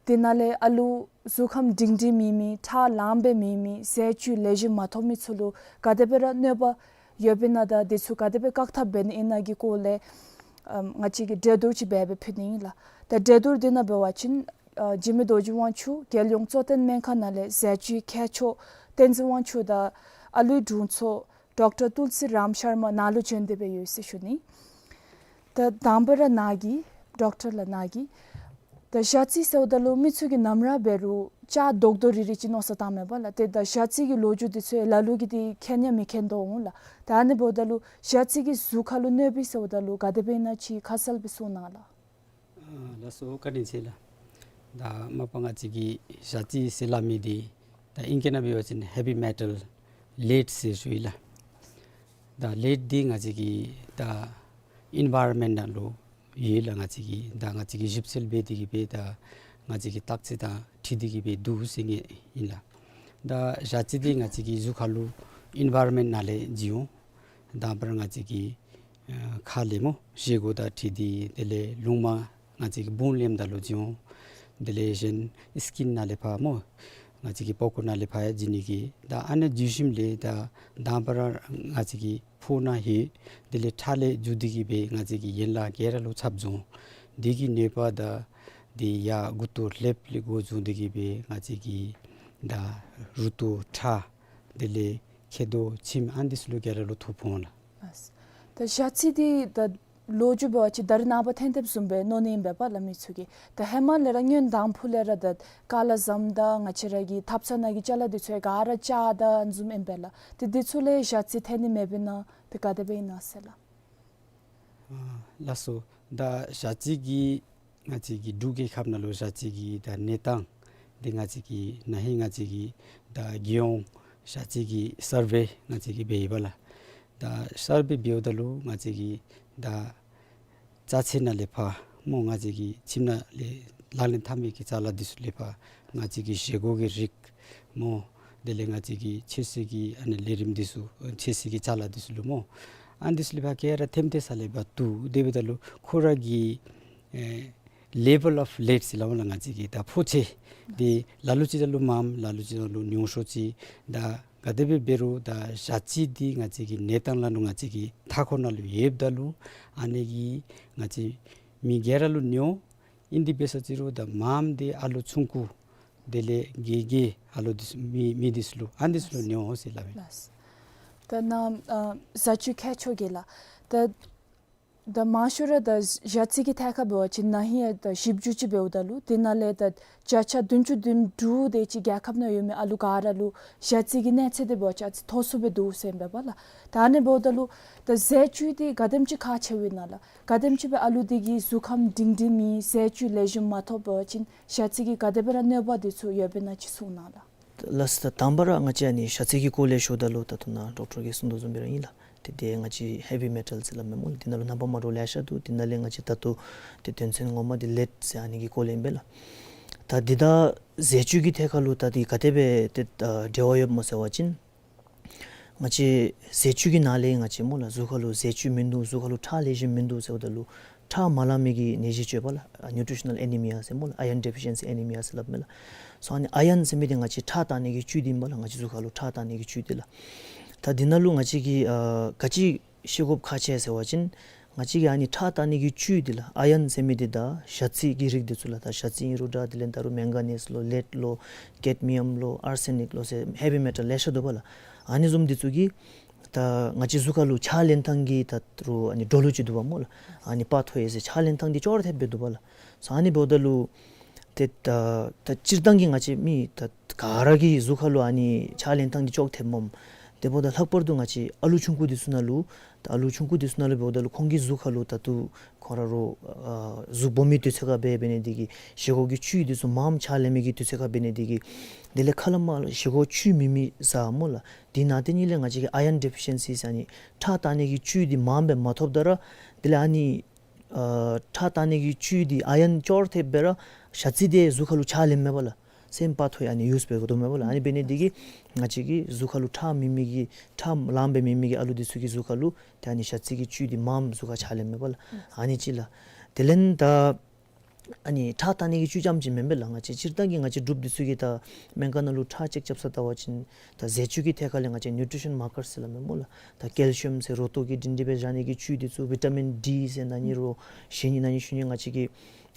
དེ་ནང་ལས་ཨ་ལུ་གཟུགས་ཁམས་སྒྲིང་སྒྲིང་མེད་མི་ཁྲག་ལངམ་སྦེ་མེད་མི་ཟས་བཅུད་ལེགས་ཤོམ་མ་ཐོབ་མི་ཚུ་ལུ་ག་དེ་སྦེ་ར་གནོད་པ་ཡོདཔ་ཨིན་ན་དང་དེ་ཚུ་ག་དེ་སྦེ་བཀག་ཐབས་འབད་ནི་ཨིན་ན་གི་སྐོར་ལས་ཨམ་ང་བཅས་ཀྱིས་གྲོས་བསྡུར་ཅིག་འབད་སྦེ་ཕུལ་ནི་ཨིན་ལགས། ད་གྲོས་བསྡུར་དེ་ནང་འབད་བ་ཅིན་ཨ་འཇིགས་མེད་རྡོ་རྗེ་དབང་ཕྱུག་རྒྱལ་ཡོངས་གཙོ་བསྟེན་སྨན་ཁང་ནང་ལས་ཟས་བཅུད་མཁས་མཆོག་བསྟན་འཛིན་དབང་ཕྱུག་དང་ཨ་ལུའི་དྲུང་འཚོ་ཌོག་ཊར་ཏུལ་སི་རམ་ཤར་མ་ནཱ་ལུ་བྱོན་ཏེ་སྦེ་ཡོད་ཟེར་ཞུ་ནི། ད་དང་པ་ར་ནཱ་གིས་ཌོག་ཊར་ལགས་ནཱ་གིས་ད་ཞ་རྩི་ཟེརཝ་ད་ལུ་མི་ཚུ་གིས་ནམ་ར་འབད་རུང་ཅ་རྡོག་རྡོག་རིལ་རི་ཅིག་མནོ་བསམ་བཏངམ་མས་པ་ལགས། ཏེ་ད་ཞ་རྩི་གི་ལོ་རྒྱུས་དེ་ཚུ་ལ་ལུ་གིས་ཏེ་མཁྱེན་ཡང་མི་མཁྱེན་དོ་འོང་ལགས། ད་ཨ་ནི་འབདཝ་ད་ལུ་ཞ་རྩི་གིས་གཟུགས་ཁར་ལུ་གནོད་པས་ཟེརཝ་ད་ལུ་ག་དེ་སྦེ་ཨིན་ན་ཅིག་ཁ་གསལ་སྦེ་གསུང་གནང་ལགས། ཨ་ལགས་སོ་བཀའ་དྲིན་ཆེ་ལགས། ད་མ་པ་ང་བཅས་ཀྱིས་ཞ་རྩི་ཟེར་སླབ་མི་འདི་ད་ཨིང་སྐད་ནང་འབད་བ་ཅིན་ཧེ་བི་མེ་ཊལ་ལེཌ་ཟེར་ཞུ་ཡི་ལགས། ད་ལེཌ་འདི་ང་བཅས་ཀྱི་ད་ཨིན་བཱ་རོན་མེནཊ་ནང་ལུ་ཡོད་ལགས། ང་བཅས་ཀྱི་ད་ང་བཅས་ཀྱིས་ཞིབ་འཚོལ་འབད་དེ་གིས་སྦེ་ད་ང་བཅས་ཀྱི་བརྟག་དཔྱད་དང་འཁྲིལ་ཏེ་གིས་སྦེ་འདུག་ཟེར་མི་ཨིན་ལགས། ད་ཞ་རྩི་འདི་ང་བཅས་ཀྱི་གཟུགས་ཁར་ལུ་ཨིན་བཱ་རོན་མེནཊ་ནང་ལས་བྱུང་འོང་། དང་པ་ར་ང་བཅས་ཀྱི་ཨ་ཁ་ལས་སྨོ་བཞེས་སྒོ་དང་འཁྲིལ་ཏེ་དེ་ལས་རླུང་མ་ང་བཅས་ཀྱི་བུང་ལེནམ་ད་ལུ་བྱུང་འོང་། དེ་ལས་གཞན་སི་ཀིན་ནང་ལས་ཕར་སྨོ་ང་བཅས་ཀྱི་པགས་ཀོ་ནང་ལས་ཕར་ཡང་བྱུང་ནི་གི་ད་ཨ་ནི་བྱུང་ཞིནམ་ལས་ད་དང་པ་ར་ང་བཅས་ཀྱི་ཕོཝ་ནང་ལྷོད། དེ་ལས་ཁྲག་ལས་འཛུལ་ཏེ་གིས་སྦེ་ང་བཅས་ཀྱི་ཡན་ལག་ག་ར་ལུ་ཚབ་འགྱོ་འོང་། དེ་གི་གནོད་པ་ད་དེ་ཡར་མགུ་ཏོ་ལྷེབ་ལས་འགོ་བཟུང་སྟེ་གིས་སྦེ་ང་བཅས་ཀྱི་ད་རུ་ཏོ་ཁྲག་ དེ་ལས་མཁལ་རྡོག་མཆིནམ་ཨ་ནི་འདི་ཚུ་ལུ་ག་ར་ལུ་ཐོ་ཕོག་འོང་ལགས། ལགས། ད་ཞ་རྩི་འདི་ད་ལོ་རྒྱུས་འབད་བ་ཅིན་ད་རེས་ནངས་པ་ཐོན་ཏེ་བཟུམ་སྦེ་མནོ་ནི་ཨིན་པས་པ་ལགས་མི་ཚུ་གིས། ད་ཧེ་མ་ལས་ར་སྔོན་དང་ཕུ་ལས་ར་ད་ཀ་ལ་ཟམ་དང་ང་བཅས་ར་གི་ཐབ་ཚང་ནང་གི་ཅ་ལ་འདི་ཚུ་ཡང་ག་ར་ལྕགས་དང་བཟུམ་ཨིན་པས་ལགས། ཏེ་འདི་ཚུ་ལས་ཞ་རྩི་ཐོན་ནི་མེད་པས་ན་ཏེ་ག་དེ་སྦེ་ཨིན་ན་ཟེར་ལགས། ཨ་ལགས་སོ། ད་ཞ་རྩི་གི་ང་བཅས་ཀྱི་འབྲུག་རྒྱལ་ཁབ་ནང་ལུ་ཞ་རྩི་གི་ད་གནས་སྟངས་འདི་ང་བཅས་ཀྱིས་ན་ཧིང་ང་བཅས་ཀྱིས་ད་རྒྱལ་ཡོངས་ཞ་རྩི་གི་སར་ཝེ་ང་བཅས་ཀྱིས་འབད་ཡི་པ་ལགས། ད་སར་ཝེ་འབདཝ་ད་ལུ་ང་བཅས་ཀྱིས་ད་རྩ་ཚད་ནང་ལས་ཕར་སྨོ་ང་བཅས་ཀྱི་ཁྱིམ་ནང་ལས་ལག་ལེན་འཐབ་མི་གི་ཅ་ལ་འདི་ཚུ་ལས་ཕར་ང་བཅས་ཀྱི་བཞེས་སྒོ་གི་རིགས་སྨོ། དེ་ལས་ང་བཅས་ཀྱི་ཆོས་སྲིད་ཀྱི་ཨ་ནི་ལས་རིམ་འདི་ཚུ་ཆོས་སྲིད་ཀྱི་ཅ་ལ་འདི་ཚུ་ལུ་སྨོ། ཨ་ནི་འདི་ཚུ་ལས་ཕར་ག་ར་ཐེམ་ཐེ་ས་ལས་ཕར་བཏུབ་སྡོདཔ་ད་ལུ་ཁོ་ར་གི་ཨེ་ལེ་བཱལ་ཨོཕ་ལེཊ་ཟེར་སླབ་སྨོ་ལགས། ང་བཅས་ཀྱི་ད་ཕོ་ཚོད་འདི་ལ་ལུ་ཅིག་ད་ལུ་མངམ་ལ་ལུ་ཅིག་ད་ལུ་ཉུང་ཤོས་ཅིག། ད་ག་དེ་སྦེ་འབད་རུང་ད་ཞ་རྩི་འདི་ང་བཅས་ཀྱི་གནས་སྟངས་ལ་ལུ་ང་བཅས་ཀྱི་མཐའ་འཁོར་ནང་ལུ་ཡོདཔ་ད་ལུ་ཨ་ནི་གིས་ང་བཅས་མི་ག་ར་ལུ་ཉོ། ཨིན་དེ་འབད་ས་ཅིག་རུང་ད་མངམ་འདི་ཨ་ལུ་ཆུང་ཀུ་དེ་ལས་རྒས་རྒས་ཨ་ལུ་འདི་ཚུ་མི་མི་འདི་ཚུ་ལུ་ཨ་ནི་འདི་ཚུ་ལུ་ཉོ་ཟེར་སླབ་ཨིན། ལགས། ད་ནཱ་ཨ་བཟའ་བཅུད་མཁས་མཆོག་གིས་ལགས། ད་ད་མང་ཤོས་ར་ད་ཞ་རྩི་གི་ཐད་ཁར་འབད་བ་ཅིན་ན་ཧིང་ཡང་ད་ཞིབ་འཇུག་ཅིག་འབདཝ་ད་ལུ་དེ་ནང་ལས་ད་བརྒྱ་ཆ་བདུན་ཅུ་དོན་དྲུག་དེ་ཅིག་རྒྱལ་ཁབ་ནང་ཡོད་མི་ཨ་ལུ་ག་ར་ལུ་ཞ་རྩི་གི་གནས་ཚད་འདི་འབད་བ་ཅིན་ཨ་ཙི་མཐོ་སུ་སྦེ་འདུག་ཟེར་ཨིན་པས་པ་ལགས། ད་ཨ་ནི་འབདཝ་ད་ལུ་ད་ཟས་བཅུད་འདི་ག་དེམ་ཅིག་ཁག་ཆེཝ་ཨིན་ན་ལགས། ག་དེམ་ཅིག་སྦེ་ཨ་ལུ་འདི་གི་གཟུགས་ཁམས་སྒྲིང་སྒྲིང་མེད་ཟས་བཅུད་ལེགས་ཤོམ་མ་ཐོབ་པ་ཅིན་ཞ་རྩི་གི་ག་དེ་སྦེ་ར་གནོད་པ་འདི་ཚུ་ཡོདཔ་ཨིན་ན་ཅིག་གསུང་གནང་ལགས། ལགས་སོ། ད་དང་པ་ར་ང་བཅས་ཨ་ནི་ཞ་རྩི་གི་སྐོར་ལས་ཞུཝ་ད་ལུ་ད་ལྟོ་ནཱ་ཌོག་ཊར་གྱིས་གསུངས་དོ་བཟུམ་སྦེ་ར་ཨིན་ལགས། ཏེ་དེ་ང་བཅས་ཧེ་བི་མེ་ཊལ་ཟེར་སླབ་མས་སྨོ་ལགས། དེ་ནང་ལུ་རྣམ་པ་མ་འདྲཝ་ལེ་ཤ་འདུག། དེ་ནང་ལས་ང་བཅས་ད་ལྟོ་ཏེ་དོན་ཚན་ངོ་མ་འདི་ལེཌ་ཟེར་ཨ་ནི་གི་སྐོར་ལས་ཨིན་པས་ལགས། ད་འདི་དང་ཟས་བཅུད་ཀྱི་ཐད་ཁར་ལུ་ད་འདི་ག་དེ་སྦེ་ཏེ་ཨ་འབྲེལ་བ་ཡོདཔ་སྨོ་ཟེར་བ་ཅིན་ང་བཅས་ཟས་བཅུད་ཀྱི་ནང་ལས་ང་བཅས་སྨོ་ལགས་གཟུགས་ཁར་ལུ་ཟས་བཅུད་མིན་འདུག། གཟུགས་ཁར་ལུ་ཁྲག་ལེགས་ཤོམ་མིན་འདུག་ཟེརཝ་ད་ལུ་ཁྲག་མ་ལང་མི་གི་ནད་གཞི་ཅིག་ཡོད་པ་ལགས། ཨ་ནིའུ་ཊི་རི་ཤ་ནཱལ་ཨེ་ནི་མི་ཡ་ཟེར་སྨོ་ལགས། ཨའི་ཡོན་ཌེ་ཕི་ཤན་སི་ཨེ་ནི་མི་ཡ་ཟེར་སླབ་མས་ལགས། སོ་ཨ་ནི་ཨའི་ཡོན་ཟེར་མི་འདི་ང་བཅས་ཁྲག་བཏང་ནི་གི་བཅུད་འདི་ཨིན་པ་ལགས། ང་བཅས་གཟུགས་ཁར་ལུ་ཁྲག་བཏང་ནི་གི་བཅུད་འདི་ལགས། ད་འདི་ནང་ལུ་ང་བཅས་ཀྱིས་ཨ་ག་ཅི་ཤེས་དགོཔ་ཁག་ཆེ་ཟེར་བ་ཅིན་ང་བཅས་ཀྱིས་ཨ་ནི་ཁྲག་བཏང་ནི་གི་བཅུད་འདི་ལགས། ཨའི་ཡོན་ཟེར་མི་འདི་ད་ཞ་རྩི་གི་རིགས་འདི་ཚུ་ལགས། ད་ཞ་རྩི་ཨིན་རུང་འདྲ། དེ་ལས་ད་རུང་མེང་ག་ནིས་ལོ་ལེཌ་ལོ་ཀེཌ་མི་ཡམ་ལོ་ཨར་སེ་ནིཀ་ལོ་ཟེར་ཧེ་བི་མེ་ཊལ་ལེ་ཤ་འདུག་པ་ལགས། ཨ་ནི་བཟུམ་འདི་ཚུ་གིས་ད་ང་བཅས་གཟུགས་ཁར་ལུ་ཕྱག་ལེན་ཐངས་ཀྱི་ད་རུང་ཨ་ནི་འགྲོ་ལུགས་ཅིག་འདུག་པ་སྨོ་ལགས། ཨ་ནི་པ་ཐོ་ཡེ་ཟེར་ཕྱག་ལེན་ཐངས་འདི་ཅོག་ར་འཐདཔ་སྦེ་འདུག་པ་ལགས། སོ་ཨ་ནི་འབདཝ་ད་ལུ་ཏེ་ད་ད་སྤྱིར་བཏང་གི་ང་བཅས་མི་ད་ག་ར་གི་གཟུགས་ཁར་ལུ་ཨ་ནི་ཕྱག་ལེན་ཐངས་འདི་ཅོག་འཐདཔ་མས། དེ་འབདཝ་ད་ལྷག་པར་དུ་ང་བཅས་ཨ་ལུ་ཆུང་ཀུ་འདི་ཚུ་ནང་ལུ་ད་ཨ་ལུ་ཆུང་ཀུ་འདི་ཚུ་ནང་ལུ་འབདཝ་ད་ལུ་ཁོང་གི་གཟུགས་ཁར་ལུ་ད་ལྟོ་ཁོང་ར་རོ་ཨ་གཟུགས་སྦོམ་མི་དུས་ཚོད་ཁར་འབད་འབད་ནི་འདི་གིས་བཞེས་སྒོ་གི་བཅུད་འདི་ཚུ་མངམ་ཕྱག་ལེན་མི་གི་དུས་ཚོད་ཁར་འབད་ནི་འདི་གིས་དེ་ལས་ཁ་ལས་མར་བཞེས་སྒོ་བཅུད་མེད་མི་ཟ་སྨོ་ལགས། དེ་ནང་དེ་གཉིས་ལས་ང་བཅས་ཀྱི་ཨའི་ཡོན་ཌེ་ཕི་ཤན་སི་ཟེར་ཨ་ནི་ཁྲག་བཏང་ནི་གི་བཅུད་འདི་མངམ་སྦེ་མ་ཐོབ་ད་ར་དེ་ལས་ཨ་ནི་ཨ་ཁྲག་བཏང་ནི་གི་བཅུད་འདི་ཨའི་ཡོན་ཅོག་ར་འཐདཔ་སྦེ་ར་ཞ་རྩི་འདི་གཟུགས་ཁར་ལུ་ཕྱག་ལེནམ་མས་པ་ལགས། སེམས་པ་ཐོ་ཡ་ཨ་ནི་ཡུས་འབད་དགོ་དོ་མས་པ་ལགས། ཨ་ནི་འབད་ནི་འདི་གིས་ང་བཅས་ཀྱི་གཟུགས་ཁར་ལུ་ཁྲག་མེད་མི་གི་ཁྲག་ལངམ་སྦེ་མེད་མི་གི་ཨ་ལུ་འདི་ཚུ་གི་གཟུགས་ཁར་ལུ་ཏེ་ཨ་ནི་ཞ་རྩི་གི་བཅུད་འདི་མངམ་གཟུགས་ཁར་ཕྱག་ལེནམ་མས་པ་ལགས། ཨ་ནི་གཅིག་ལགས། དེ་ལས་ད་ཨ་ནི་ཁྲག་བཏང་ནི་གི་བཅུད་རྐྱངམ་ཅིག་མེན་པས་ལགས། ང་བཅས་སྤྱིར་བཏང་གི་ང་བཅས་འབྲུགཔ་འདི་ཚུ་གིས་ད་སྨན་ཁང་ནང་ལུ་ཁྲག་ཅེཀ་རྐྱབ་ས་བལྟ་བ་ཅིན་ད་ཟས་བཅུད་ཀྱི་ཐད་ཁར་ལས་ང་བཅས་ནིའུ་ཊི་རི་ཤན་མར་ཀར་ཟེར་སླབ་མས་སྨོ་ལགས། ད་ཀེལ་ཤི་ཡམ་ཟེར་རོ་ཏོག་གི་སྒྲིང་སྒྲི་སྦེ་བཞག་ནི་གི་བཅུད་འདི་ཚུ་བི་ཊ་མིན་ཌི་ཟེར་ན་ནི་རོ་གཞན་ནི་ན་ནི་ཤུལ་ནི་ང་བཅས་ཀྱི་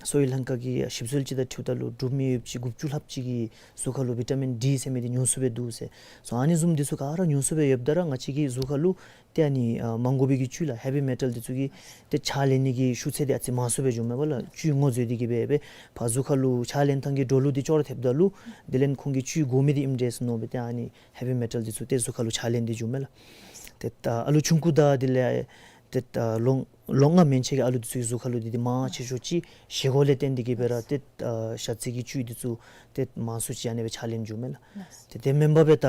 སོ་ཡི་ལྷན་ཁག་གི་ཞིབ་འཚོལ་ཅིག་དང་འཁྲིལཝ་ད་ལུ་འབྲུག་མི་ཡོདཔ་ཅིག་དགུ་བཅུ་ལྷགཔ་ཅིག་གི་གཟུགས་ཁར་ལུ་བི་ཊ་མིན་ཌི་ཟེར་མི་འདི་ཉུང་སུ་སྦེ་འདུག་ཟེར། སོ་ཨ་ནི་བཟུམ་འདི་ཚུ་ག་ར་ཉུང་སུ་སྦེ་ཡོདཔ་ད་ར་ང་བཅས་ཀྱི་གཟུགས་ཁར་ལུ་ཏེ་ཨ་ནི་ཨ་མ་དགོ་པའི་གི་བཅུད་ལགས་ཧེ་བི་མེ་ཊལ་འདི་ཚུ་གིས་ཏེ་ཕྱག་ལེན་ནི་གི་ཤུགས་ཚད་འདི་ཨ་ཙི་མང་སུ་སྦེ་འགྱོཝ་མས་པ་ལགས། བཅུད་ངོ་འཛོལ་ཏེ་གི་སྦེ་སྦེ་ཕར་གཟུགས་ཁར་ལུ་ཕྱག་ལེན་ཐངས་ཀྱི་འགྲོ་ལུགས་འདི་ཅོག་ར་འཐདཔ་ད་ལུ་དེ་ལས་ཁོང་གིས་བཅུད་དགོ་མི་འདི་ཨིནམ་འདྲས་ཟེར་མནོ་སྦེ་ཏེ་ཨ་ནི་ཧེ་བི་མེ་ཊལ་འདི་ཚུ་ཏེ་གཟུགས་ཁར་ལུ་ཕྱག་ལེན་ཏེ་འགྱོཝ་མས་ལགས། ཏེ་ད་ཨ་ལུ་ཆུང་ཀུ་དང་དེ་ལས་ཏེ་ད་ལོ་ལོ་ལྔ་མན་ཆད་ཀྱི་ཨ་ལུ་འདི་ཚུ་གི་གཟུགས་ཁར་ལུ་འདི་འདི་མང་ཆེ་ཤོས་ཅིག་བཞེས་སྒོ་ལས་བརྟེན་ཏེ་གི་སྦེ་ར་ཏེ་ཨ་ཞ་རྩི་གི་བཅུད་འདི་ཚུ་ཏེ་མང་སུ་ཅིག་ཨ་ནི་སྦེ་ཕྱག་ལེན་འགྱོཝ་མས་ལགས། ཏེ་དེ་མེན་པར་སྦེ་ད་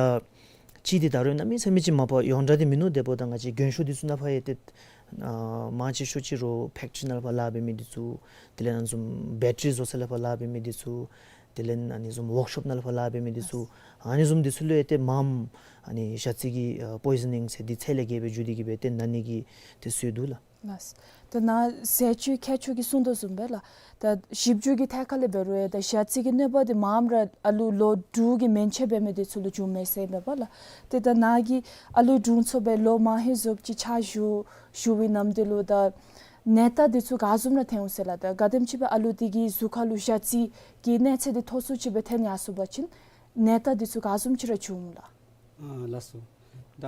ཅིག་འདི་ད་རུང་གནམ་མེད་ས་མེད་ཅིག་མ་པ་ཡོངས་གྲགས་འདི་མིན་ནུག། དེ་འབདཝ་ད་ང་བཅས་རྒན་ཤོས་འདི་ཚུ་ནང་ཕར་ཡང་ཏེ་ཨ་མང་ཆེ་ཤོས་ཅིག་རོ་ཕེཀ་ཊི་རི་ནང་ལས་ཕར་ལཱ་འབད་མི་འདི་ཚུ་དེ་ལས་ཨ་ནི་བཟུམ་བེ་ཊ་རི་བཟོ་ས་ལས་ཕར་ལཱ་འབད་མི་འདི་ཚུ་དེ་ལས་ཨ་ནི་བཟུམ་ཝོརཀ་ཤོབ་ནང་ལས་ཕར་ལཱ་འབད་མི་འདི་ཚུ་ཨ་ནི་བཟུམ་འདི་ཚུ་ལུ་ཡང་ཏེ་མངམ་ཨ་ནི་ཞ་རྩི་གི་ཨ་པོའི་ཟ་ནིང་ཟེར་འདི་ཚད་ལས་བརྒལ་སྦེ་འགྱོ་སྟེ་གི་སྦེ་ཏེ་ན་ནི་གི་ཏེ་སྲོལ་འདུག་ལགས། ལགས། ད་ནཱ་ཟས་བཅུད་མཁས་མཆོག་གིས་གསུངས་དོ་བཟུམ་སྦེ་ལགས། ད་ཞིབ་འཇུག་གི་ཐད་ཁར་ལས་འབད་རུང་ཡང་ད་ཞ་རྩི་གི་གནོད་པ་འདི་མངམ་ར་ཨ་ལུ་ལོ་དྲུག་གི་མན་ཆད་འབད་མི་འདི་ཚུ་ལུ་འབྱུངམ་མས་ཟེར་ཨིན་པས་པ་ལགས། ཏེ་ད་ནཱ་གིས་ཨ་ལུ་དྲུང་འཚོ་སྦེ་ལོ་མང་ཧེང་བཟུམ་ཅིག་ཕྱག་ཞུ་ཞུ་བའི་ནམ་དུས་ལུ་ད་ནད་རྟགས་འདི་ཚུ་ག་བཟུམ་ར་ཐོན་འོང་ཟེར་ལགས། ད་ག་དེམ་ཅིག་སྦེ་ཨ་ལུ་འདི་གི་གཟུགས་ཁར་ལུ་ཞ་རྩི་གི་གནས་ཚད་འདི་མཐོ་སུ་ཅིག་སྦེ་ཐོན་ཡར་སོང་པ་ཅིན་ནད་རྟགས་འདི་ཚུ་ག་བཟུམ་ཅིག་ར་འབྱུང་འོང་ལགས། ཨ་ལགས་སོ། ད་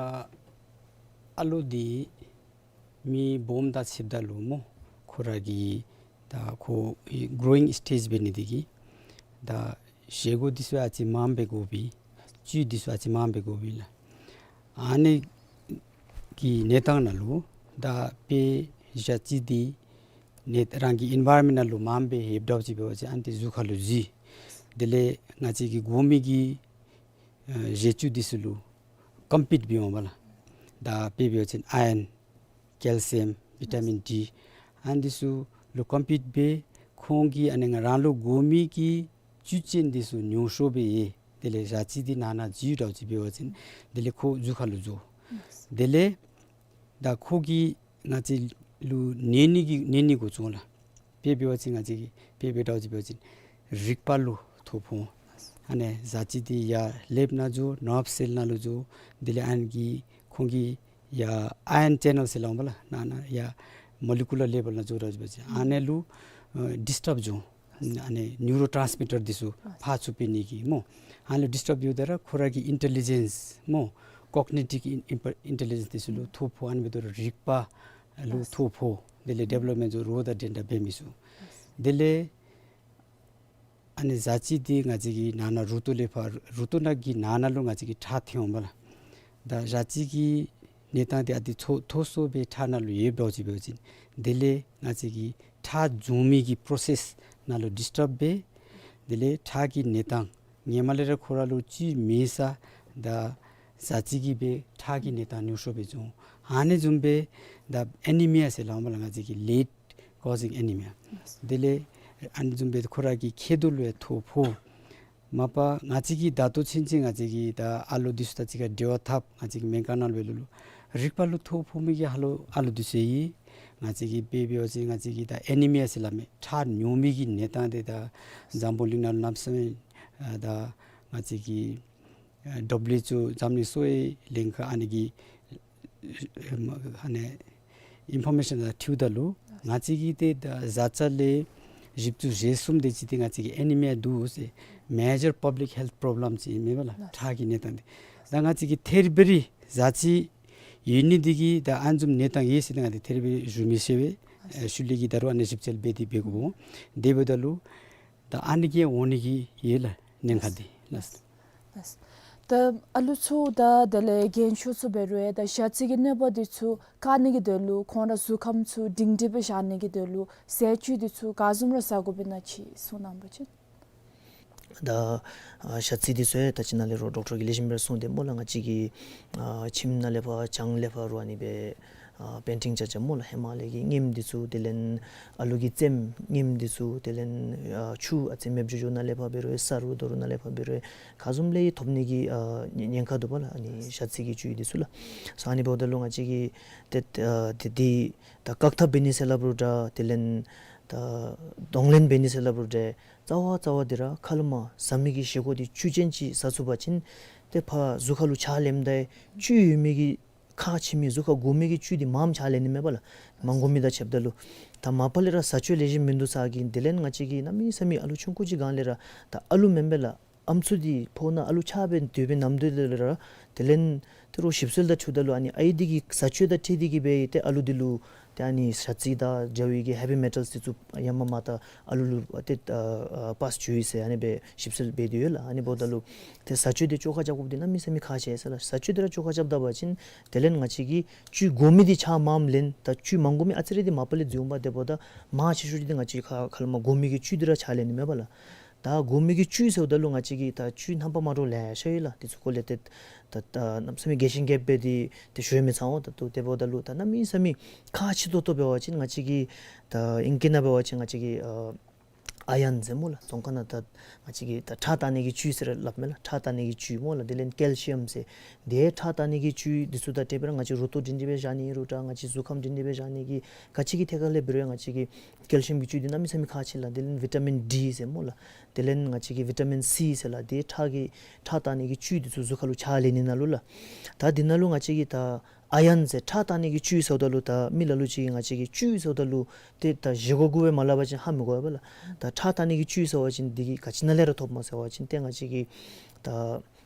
ཨ་ལུ་འདི་མི་སྦོམ་དང་ཕྱདཔ་ད་ལུ་སྨོ། ཁོ་ར་གི་ད་ཁོ་གི་གྲོ་ཡིང་སི་ཊེཇ་འབད་ནི་འདི་གིས་ད་བཞེས་སྒོ་འདི་ཚུ་ཨ་ཙི་མངམ་སྦེ་དགོ་པས། བཅུད་འདི་ཚུ་ཨ་ཙི་མངམ་སྦེ་དགོ་པས་ལགས། ཨ་ནི་གི་གནས་སྟངས་ནང་ལུ་ད་དཔེ་ཞ་རྩི་འདི་ནི་རང་གི་ཨེན་བཱའི་རོན་མེནཊ་ནང་ལུ་མངམ་སྦེ་ཡོདཔ་འདྲཝ་ཅིག་འབད་བ་ཅིན་ཨ་ནི་འདི་གཟུགས་ཁར་ལུ་འཛུལ། དེ་ལས་ང་བཅས་ཀྱིས་དགོ་མི་གི་ཨ་བཞེས་བཅུད་འདི་ཚུ་ལུ་ཀོམ་པིཊ་འབད་འོང་པས་ལགས། ད་དཔེ་འབད་བ་ཅིན་ཨའི་རཱན་ཀེལ་ཤི་ཡམ་བི་ཊ་མིན་ཌི་ཨ་ནི་འདི་ཚུ་ལུ་ཀོམ་པིཊ་འབད་ཁོང་གིས་ཨ་ནི་ང་རང་ལུ་དགོ་མི་གི་བཅུད་ཅན་འདི་ཚུ་ཉུང་ཤོས་སྦེ་ཡོད། དེ་ལས་ཞ་རྩི་འདི་ནང་ན་འཛུལ་འདྲཝ་ཅིག་འབད་བ་ཅིན་དེ་ལས་ཁོ་གཟུགས་ཁར་ལུ་འཛུལ། དེ་ལས་ད་ཁོ་གིས་ང་བཅས་ལུ་ནད་ནི་གི་ནད་ནི་འགོ་བཙུགས་ལགས། དཔེ་འབད་བ་ཅིན་ང་བཅས་ཀྱི་དཔེ་འབདཝ་འདྲཝ་ཅིག་འབད་བ་ཅིན་རིག་པ་ལུ་ཐོ་ཕོག། ཨ་ནི་ཞ་རྩི་འདི་ཡར་ཀླདཔ་ནང་འཛུལ། ནརབ་སེལ་ནང་ལུ་འཛུལ། དེ་ལས་ཨ་ནི་གིས་ཁོང་གིས་ཡར་ཨའི་རཱན་ཅེ་ནཱལ་ཟེར་སླབ་འོང་པས་ལགས། ནང་ན་ཡར་མོ་ལི་ཀུ་ལར་ལེ་བཱལ་ནང་འཛུལ་འདྲཝ་ཅིག་འབད་བ་ཅིན་ཨ་ནི་ལུ་ཨ་ཌིསི་ཊརབ་འབྱུང་། ཨ་ནི་ནིའུ་རོ་ཊཱནསི་མི་ཊར་འདི་ཚུ་ཕར་ཚུར་འབད་ནི་གི་སྨོ། ཨ་ནི་ལུ་ཌིསི་ཊརབ་འབདཝ་ད་ར་ཁོ་ར་གི་ཨིན་ཊེ་ལི་ཇེནསི་སྨོ། ཀོག་ནི་ཊིབ་ཨིན་ཨིན་ཨིན་ཊེ་ལི་ཇེནསི་འདི་ཚུ་ལུ་ཐོ་ཕོག། ཨ་ནི་འབདཝ་ད་ར་རིག་པ་ལུ་ཐོ་ཕོག། དེ་ལས་ཌི་བེ་ལོབ་མེནཊ་འདི་ཚུ་རོགས་དང་འགྲན་ཟླ་འབད་མི་ཚུགས། དེ་ལས་ཨ་ནི་ཞ་རྩི་འདི་ང་བཅས་ཀྱི་ནང་ན་རུ་ཏོ་ལས་ཕར་རུ་ཏོ་ནང་གི་ནང་ན་ལུ་ང་བཅས་ཀྱི་ཁྲག་ཐོན་འོང་པས་ལགས། ད་ཞ་རྩི་གི་གནས་སྟངས་འདི་ཨ་ནི་མཐོ་མཐོ་སུ་སྦེ་ཁྲག་ནང་ལུ་ཡོདཔ་འདྲཝ་ཅིག་འབད་བ་ཅིན་དེ་ལས་ང་བཅས་ཀྱི་ཁྲག་འབྱུང་མི་གི་པྲོ་སེསི་ནང་ལུ་ཌིསི་ཊརབ་འབད། དེ་ལས་ཁྲག་གི་གནས་སྟངས་ཧེ་མ་ལས་ར་ཁོ་ར་ལུ་བཅུད་མེད་ས་ད་ཞ་རྩི་གིས་སྦེ་ཁྲག་གི་གནས་སྟངས་ཉུང་ཤོས་སྦེ་འབྱུང་། ཨ་ནི་བཟུམ་སྦེ་ད་ཨེ་ནི་མི་ཡ་ཟེར་སླབ་འོང་པས་ལགས། ང་བཅས་ཀྱི་ལེཌ་ཀོ་ཟིང་ཨེ་ནི་མི་ཡ། དེ་ལས་ཨ་ནི་བཟུམ་སྦེ་ཁོ་ར་གི་མཁལ་རྡོག་ལུ་ཡང་ཐོ་ཕོག། མ་པ་ང་བཅས་ཀྱིས་ད་ལྟོ་ཚུན་ཚོད་ང་བཅས་ཀྱིས་ད་ཨ་ལུ་འདི་ཚུ་དང་གཅིག་ཁར་འབྲེལ་བ་འཐབ། ང་བཅས་ཀྱི་སྨན་ཁང་ནང་ལུ་འབད་རུང་རིག་པ་ལུ་ཐོ་ཕོག་མི་གི་ཨ་ལུ་ཨ་ལུ་འདི་ཚུ་ཡོད། ང་བཅས་ཀྱིས་དཔེ་འབད་བ་ཅིན་ང་བཅས་ཀྱིས་ད་ཨེ་ནི་མི་ཡ་ཟེར་སླབ་མི་ཁྲག་ཉུང་མི་གི་གནས་སྟངས་འདི་ད་འཛམ་བུ་གླིང་ནང་ལུ་གནམ་མེད་ས་མེད་ཨ་ད་ང་བཅས་ཀྱི་ཨ་ཌབ་ལུ་ཨེཆ་ཨོ་འཛམ་གླིང་གསོ་བའི་ལྷན་ཁག་ཨ་ནི་གི་ཨ་ནི་ཨིན་ཕོར་མེ་ཤཱན་དང་འཁྲིལཝ་ད་ལུ་ང་བཅས་ཀྱི་ཏེ་ད་བཟའ་ཚང་ལས་བཞི་བཅུ་ཞེ་གསུམ་དེ་ཅིག་ཏེ་ང་བཅས་ཀྱི་ཨེ་ནི་མི་ཡ་འདུག་ཟེར། མེ་ཇར་པབ་ལིཀ་ཧེལཐ་པོརོབ་ལེམ་ཅིག་ཨིན་མས་པ་ལགས། ཁྲག་གི་གནས་སྟངས་འདི་ད་ང་བཅས་ཀྱིས་ཐེར་བེ་རི་བཟའ་ཚང་ཡོད་ནི་འདི་གིས་ད་ཨ་ནི་བཟུམ་གནས་སྟངས་ཡོད་ཟེར་ཏེ་ང་བཅས་ཐེར་བེ་རི་ཞུ་མི་ཤེས་པས། ཨ་ཤུལ་ལས་ཀྱི་ད་རུང་ཨ་ནི་ཞིབ་འཚོལ་འབད་དེ་འབད་དགོ། དེ་འབདཝ་ད་ལུ་ད་ཨ་ནི་གིས་འོང་ནི་གི་ཡོད་ལགས་ཉེན་ཁ་འདི་ལགས། ལགས། ད་ཨ་ལུ་ཚུ་དང་དེ་ལས་རྒན་ཤོས་ཚུ་འབད་རུང་ད་ཞ་རྩི་གི་གནོད་པ་འདི་ཚུ་བཀག་ནི་གི་དོན་ལུ་ཁོང་ར་གཟུགས་ཁམས་ཚུ་སྒྲིང་སྒྲིང་སྦེ་བཞག་ནི་གི་དོན་ལུ་ཟས་བཅུད་འདི་ཚུ་ག་བཟུམ་ར་བཟའ་དགོ་པས་ན་ཅིག་གསུང་གནང་བ་ཅིན། ད་ཨ་ཞ་རྩི་འདི་ཚུ་ཡང་ད་ཅི་ནཱ་ལས་རོགས་ཌོག་ཊར་གྱིས་ལེགས་ཤོམ་སྦེ་གསུངས་ཏེ་སྨོ་ལགས། ང་བཅས་ཀྱི་ཨ་ཁྱིམ་ནང་ལས་ཕར་གྱང་ལས་ཕར་ར་ཨ་ནི་སྦེ་ཨ་པེན་ཊིང་རྐྱབ་རྐྱབ་སྨོ་ལགས། ཧེ་མ་ལས་ཀྱི་རྔེམ་འདི་ཚུ་དེ་ལས་ཨ་ལུ་གི་རྩེདམོ་རྔེམ་འདི་ཚུ་དེ་ལས་ཨ་ཆུ་ཨ་ཙི་མེདཔ་འགྱོ་འགྱོཝ་ནང་ལས་ཕར་འབད་རུང་ས་རུད་རྡོ་རུད་ནང་ལས་ཕར་འབད་རུང་ག་བཟུམ་ལས་ཐོབ་ནི་གི་ཨ་ཉེན་ཉེན་ཁ་འདུག་པ་ལགས། ཨ་ནི་ཞ་རྩི་གི་བཅུད་འདི་ཚུ་ལགས། སོ་ཨ་ནི་འབདཝ་ད་ལུ་ང་བཅས་ཀྱིས་ཏེ་ཨ་ཏེ་འདི་ད་བཀག་ཐབས་འབད་ནི་ཟེར་སླབ་རུང་འདྲ་དེ་ལས་ད་གདོང་ལེན་འབད་ནི་ཟེར་སླབ་རུང་འདྲ་རྩ་བ་རྩ་བ་འདི་ར་ཁ་ལས་མར་བཟའ་མི་གི་བཞེས་སྒོ་འདི་བཅུད་ཅན་ཅིག་བཟའ་ཚུགས་པ་ཅིན་ཏེ་ཕར་གཟུགས་ཁར་ལུ་ཆ་ལེནམ་ད་བཅུད་ཡོད་མི་གི་ཁག་ཆེ་མི་གཟུགས་ཁར་དགོ་མི་གི་བཅུད་འདི་མངམ་ཆ་ལེན་ནི་མས་པ་ལགས། མ་དགོ་མི་དང་ཕྱདཔ་ད་ལུ། ད་མ་པ་ལས་ར་བཟའ་སྤྱོད་ལེགས་ཤོམ་མིན་འདུག་ས་གི་དེ་ལས་ང་བཅས་ཀྱིས་གནམ་མེད་ས་མེད་ཨ་ལུ་ཆུང་ཀུ་ཅིག་སྒང་ལས་ར་ད་ཨ་ལུ་མེན་པས་ལགས། ཨམ་སྲུ་འདི་ཕོཝ་ནང་ཨ་ལུ་ཆགས་སྦེ་སྡོད་པའི་ནམ་དུས་ལས་ར་དེ་ལས་ཏེ་རོགས་ཞིབ་འཚོལ་དང་འཁྲིལཝ་ད་ལུ་ཨ་ནི་ཨའི་འདི་གི་བཟའ་སྤྱོད་དང་འཁྲིལ་ཏེ་གིས་སྦེ་ཏེ་ཨ་ལུ་འདི་ལུ་ཏེ་ཨ་ནི་ཞ་རྩི་དང་འདྲ་བའི་གི་ཧེ་བི་མེ་ཊལ་འདི་ཚུ་ཡར་མར་མར་ད་ཨ་ལུ་ལུ་ཏེ་ཨ་ཨ་པཱས་འགྱོ་ཡི་ཟེར་ཨ་ནི་སྦེ་ཞིབ་འཚོལ་འབད་དེ་ཡོད་ལགས། ཨ་ནི་འབདཝ་ད་ལུ་ཏེ་བཟའ་སྤྱོད་འདི་བཅོ་ཁ་རྐྱབ་དགོཔ་འདི་གནམ་མེད་ས་མེད་ཁག་ཆེ་ཟེར་ལགས། བཟའ་སྤྱོད་འདི་ར་བཅོ་ཁ་རྐྱབ་ད་པ་ཅིན་དེ་ལས་ང་བཅས་ཀྱིས་བཅུད་དགོ་མི་འདི་ཆ་མངམ་ལེན། ད་བཅུད་མ་དགོ་མི་ཨ་ཙི་རེ་འདི་མ་པ་ལས་འཛུལ་འོང་པ། དེ་འབདཝ་ད་མང་ཆེ་ཤོས་འདི་ང་བཅས་ཁ་ཁ་ལས་མར་དགོ་མི་གི་བཅུད་འདི་ར་ཆ་ལེན་ནི་མས་པ་ལགས། ད་དགོ་མི་གི་བཅུད་ཟེརཝ་ད་ལུ་ང་བཅས་ཀྱིས་ད་བཅུད་རྣམ་པ་མ་འདྲཝ་ལེ་ཤ་ཡོད་ལགས། དེ་ཚུ་སྐོར་ལས་ཏེ་ད་ད་གནམ་མེད་ས་མེད་རྒྱས་ཤིང་རྒྱསཔ་སྦེ་འདི་ཏེ་ཞུ་མི་ཚར་འོང་། ད་ལྟོ་དེ་འབདཝ་ད་ལུ་ད་གནམ་མེད་ས་མེད་ཁག་ཆེ་ཏོག་ཏོ་འབད་བ་ཅིན་ང་བཅས་ཀྱིས་ད་ཨིང་སྐད་ནང་འབད་བ་ཅིན་ང་བཅས་ཀྱིས་ཨ་ཨའི་རཱན་ཟེར་སྨོ་ལགས། རྫོང་ཁ་ནང་ད་ང་བཅས་ཀྱིས་ད་ཁྲག་བཏང་ནི་གི་བཅུད་ཟེར་སླབ་མས་ལགས། ཁྲག་བཏང་ནི་གི་བཅུད་སྨོ་ལགས། དེ་ལས་ཀེལ་ཤི་ཡམ་ཟེར་དེ་ཁྲག་བཏང་ནི་གི་བཅུད་འདི་ཚུ་དང་འབྲེལ་སྦེ་ར་ང་བཅས་རུ་ཏོ་སྒྲིང་སྒྲིང་སྦེ་བཞག་ནི་ཨིན་རུང་འདྲ་ང་བཅས་གཟུགས་ཁམས་སྒྲིང་སྒྲིང་སྦེ་བཞག་ནི་གི་ག་ཅི་གི་ཐད་ཁར་ལས་འབད་རུང་ང་བཅས་ཀྱིས་ཀེལ་ཤི་ཡམ་གྱི་བཅུད་འདི་གནམ་མེད་ས་མེད་ཁག་ཆེ་ལགས། དེ་ལས་བི་ཊ་མིན་ཌི་ཟེར་སྨོ་ལགས། དེ་ལས་ང་བཅས་ཀྱིས་བི་ཊ་མིན་སི་ཟེར་ལགས། དེ་ཁྲག་གི་ཁྲག་བཏང་ནི་གི་བཅུད་འདི་ཚུ་གཟུགས་ཁར་ལུ་ཆ་ལེན་ནི་ནང་ལུ་ལགས། ད་འདི་ནང་ལུ་ང་བཅས་ཀྱིས་ད་ཨའི་རཱན་ཟེར་ཁྲག་བཏང་ནི་གི་བཅུད་ཟེརཝ་ད་ལུ་ད་མི་ལ་ལུ་ཅིག་གིས་ང་བཅས་ཀྱིས་བཅུད་ཟེརཝ་ད་ལུ་ཏེ་ད་བཞེས་སྒོ་གུ་སྦེ་མ་སླབ་པ་ཅིན་ཧ་མི་གོ་བས་ལགས། ད་ཁྲག་བཏང་ནི་གི་བཅུད་ཟེར་བ་ཅིན་འདི་གིས་ག་ཅི་ནང་ལས་ར་ཐོབ་མས་ཟེར་བ་ཅིན་ཏེ་ང་བཅས་ཀྱིས་ད་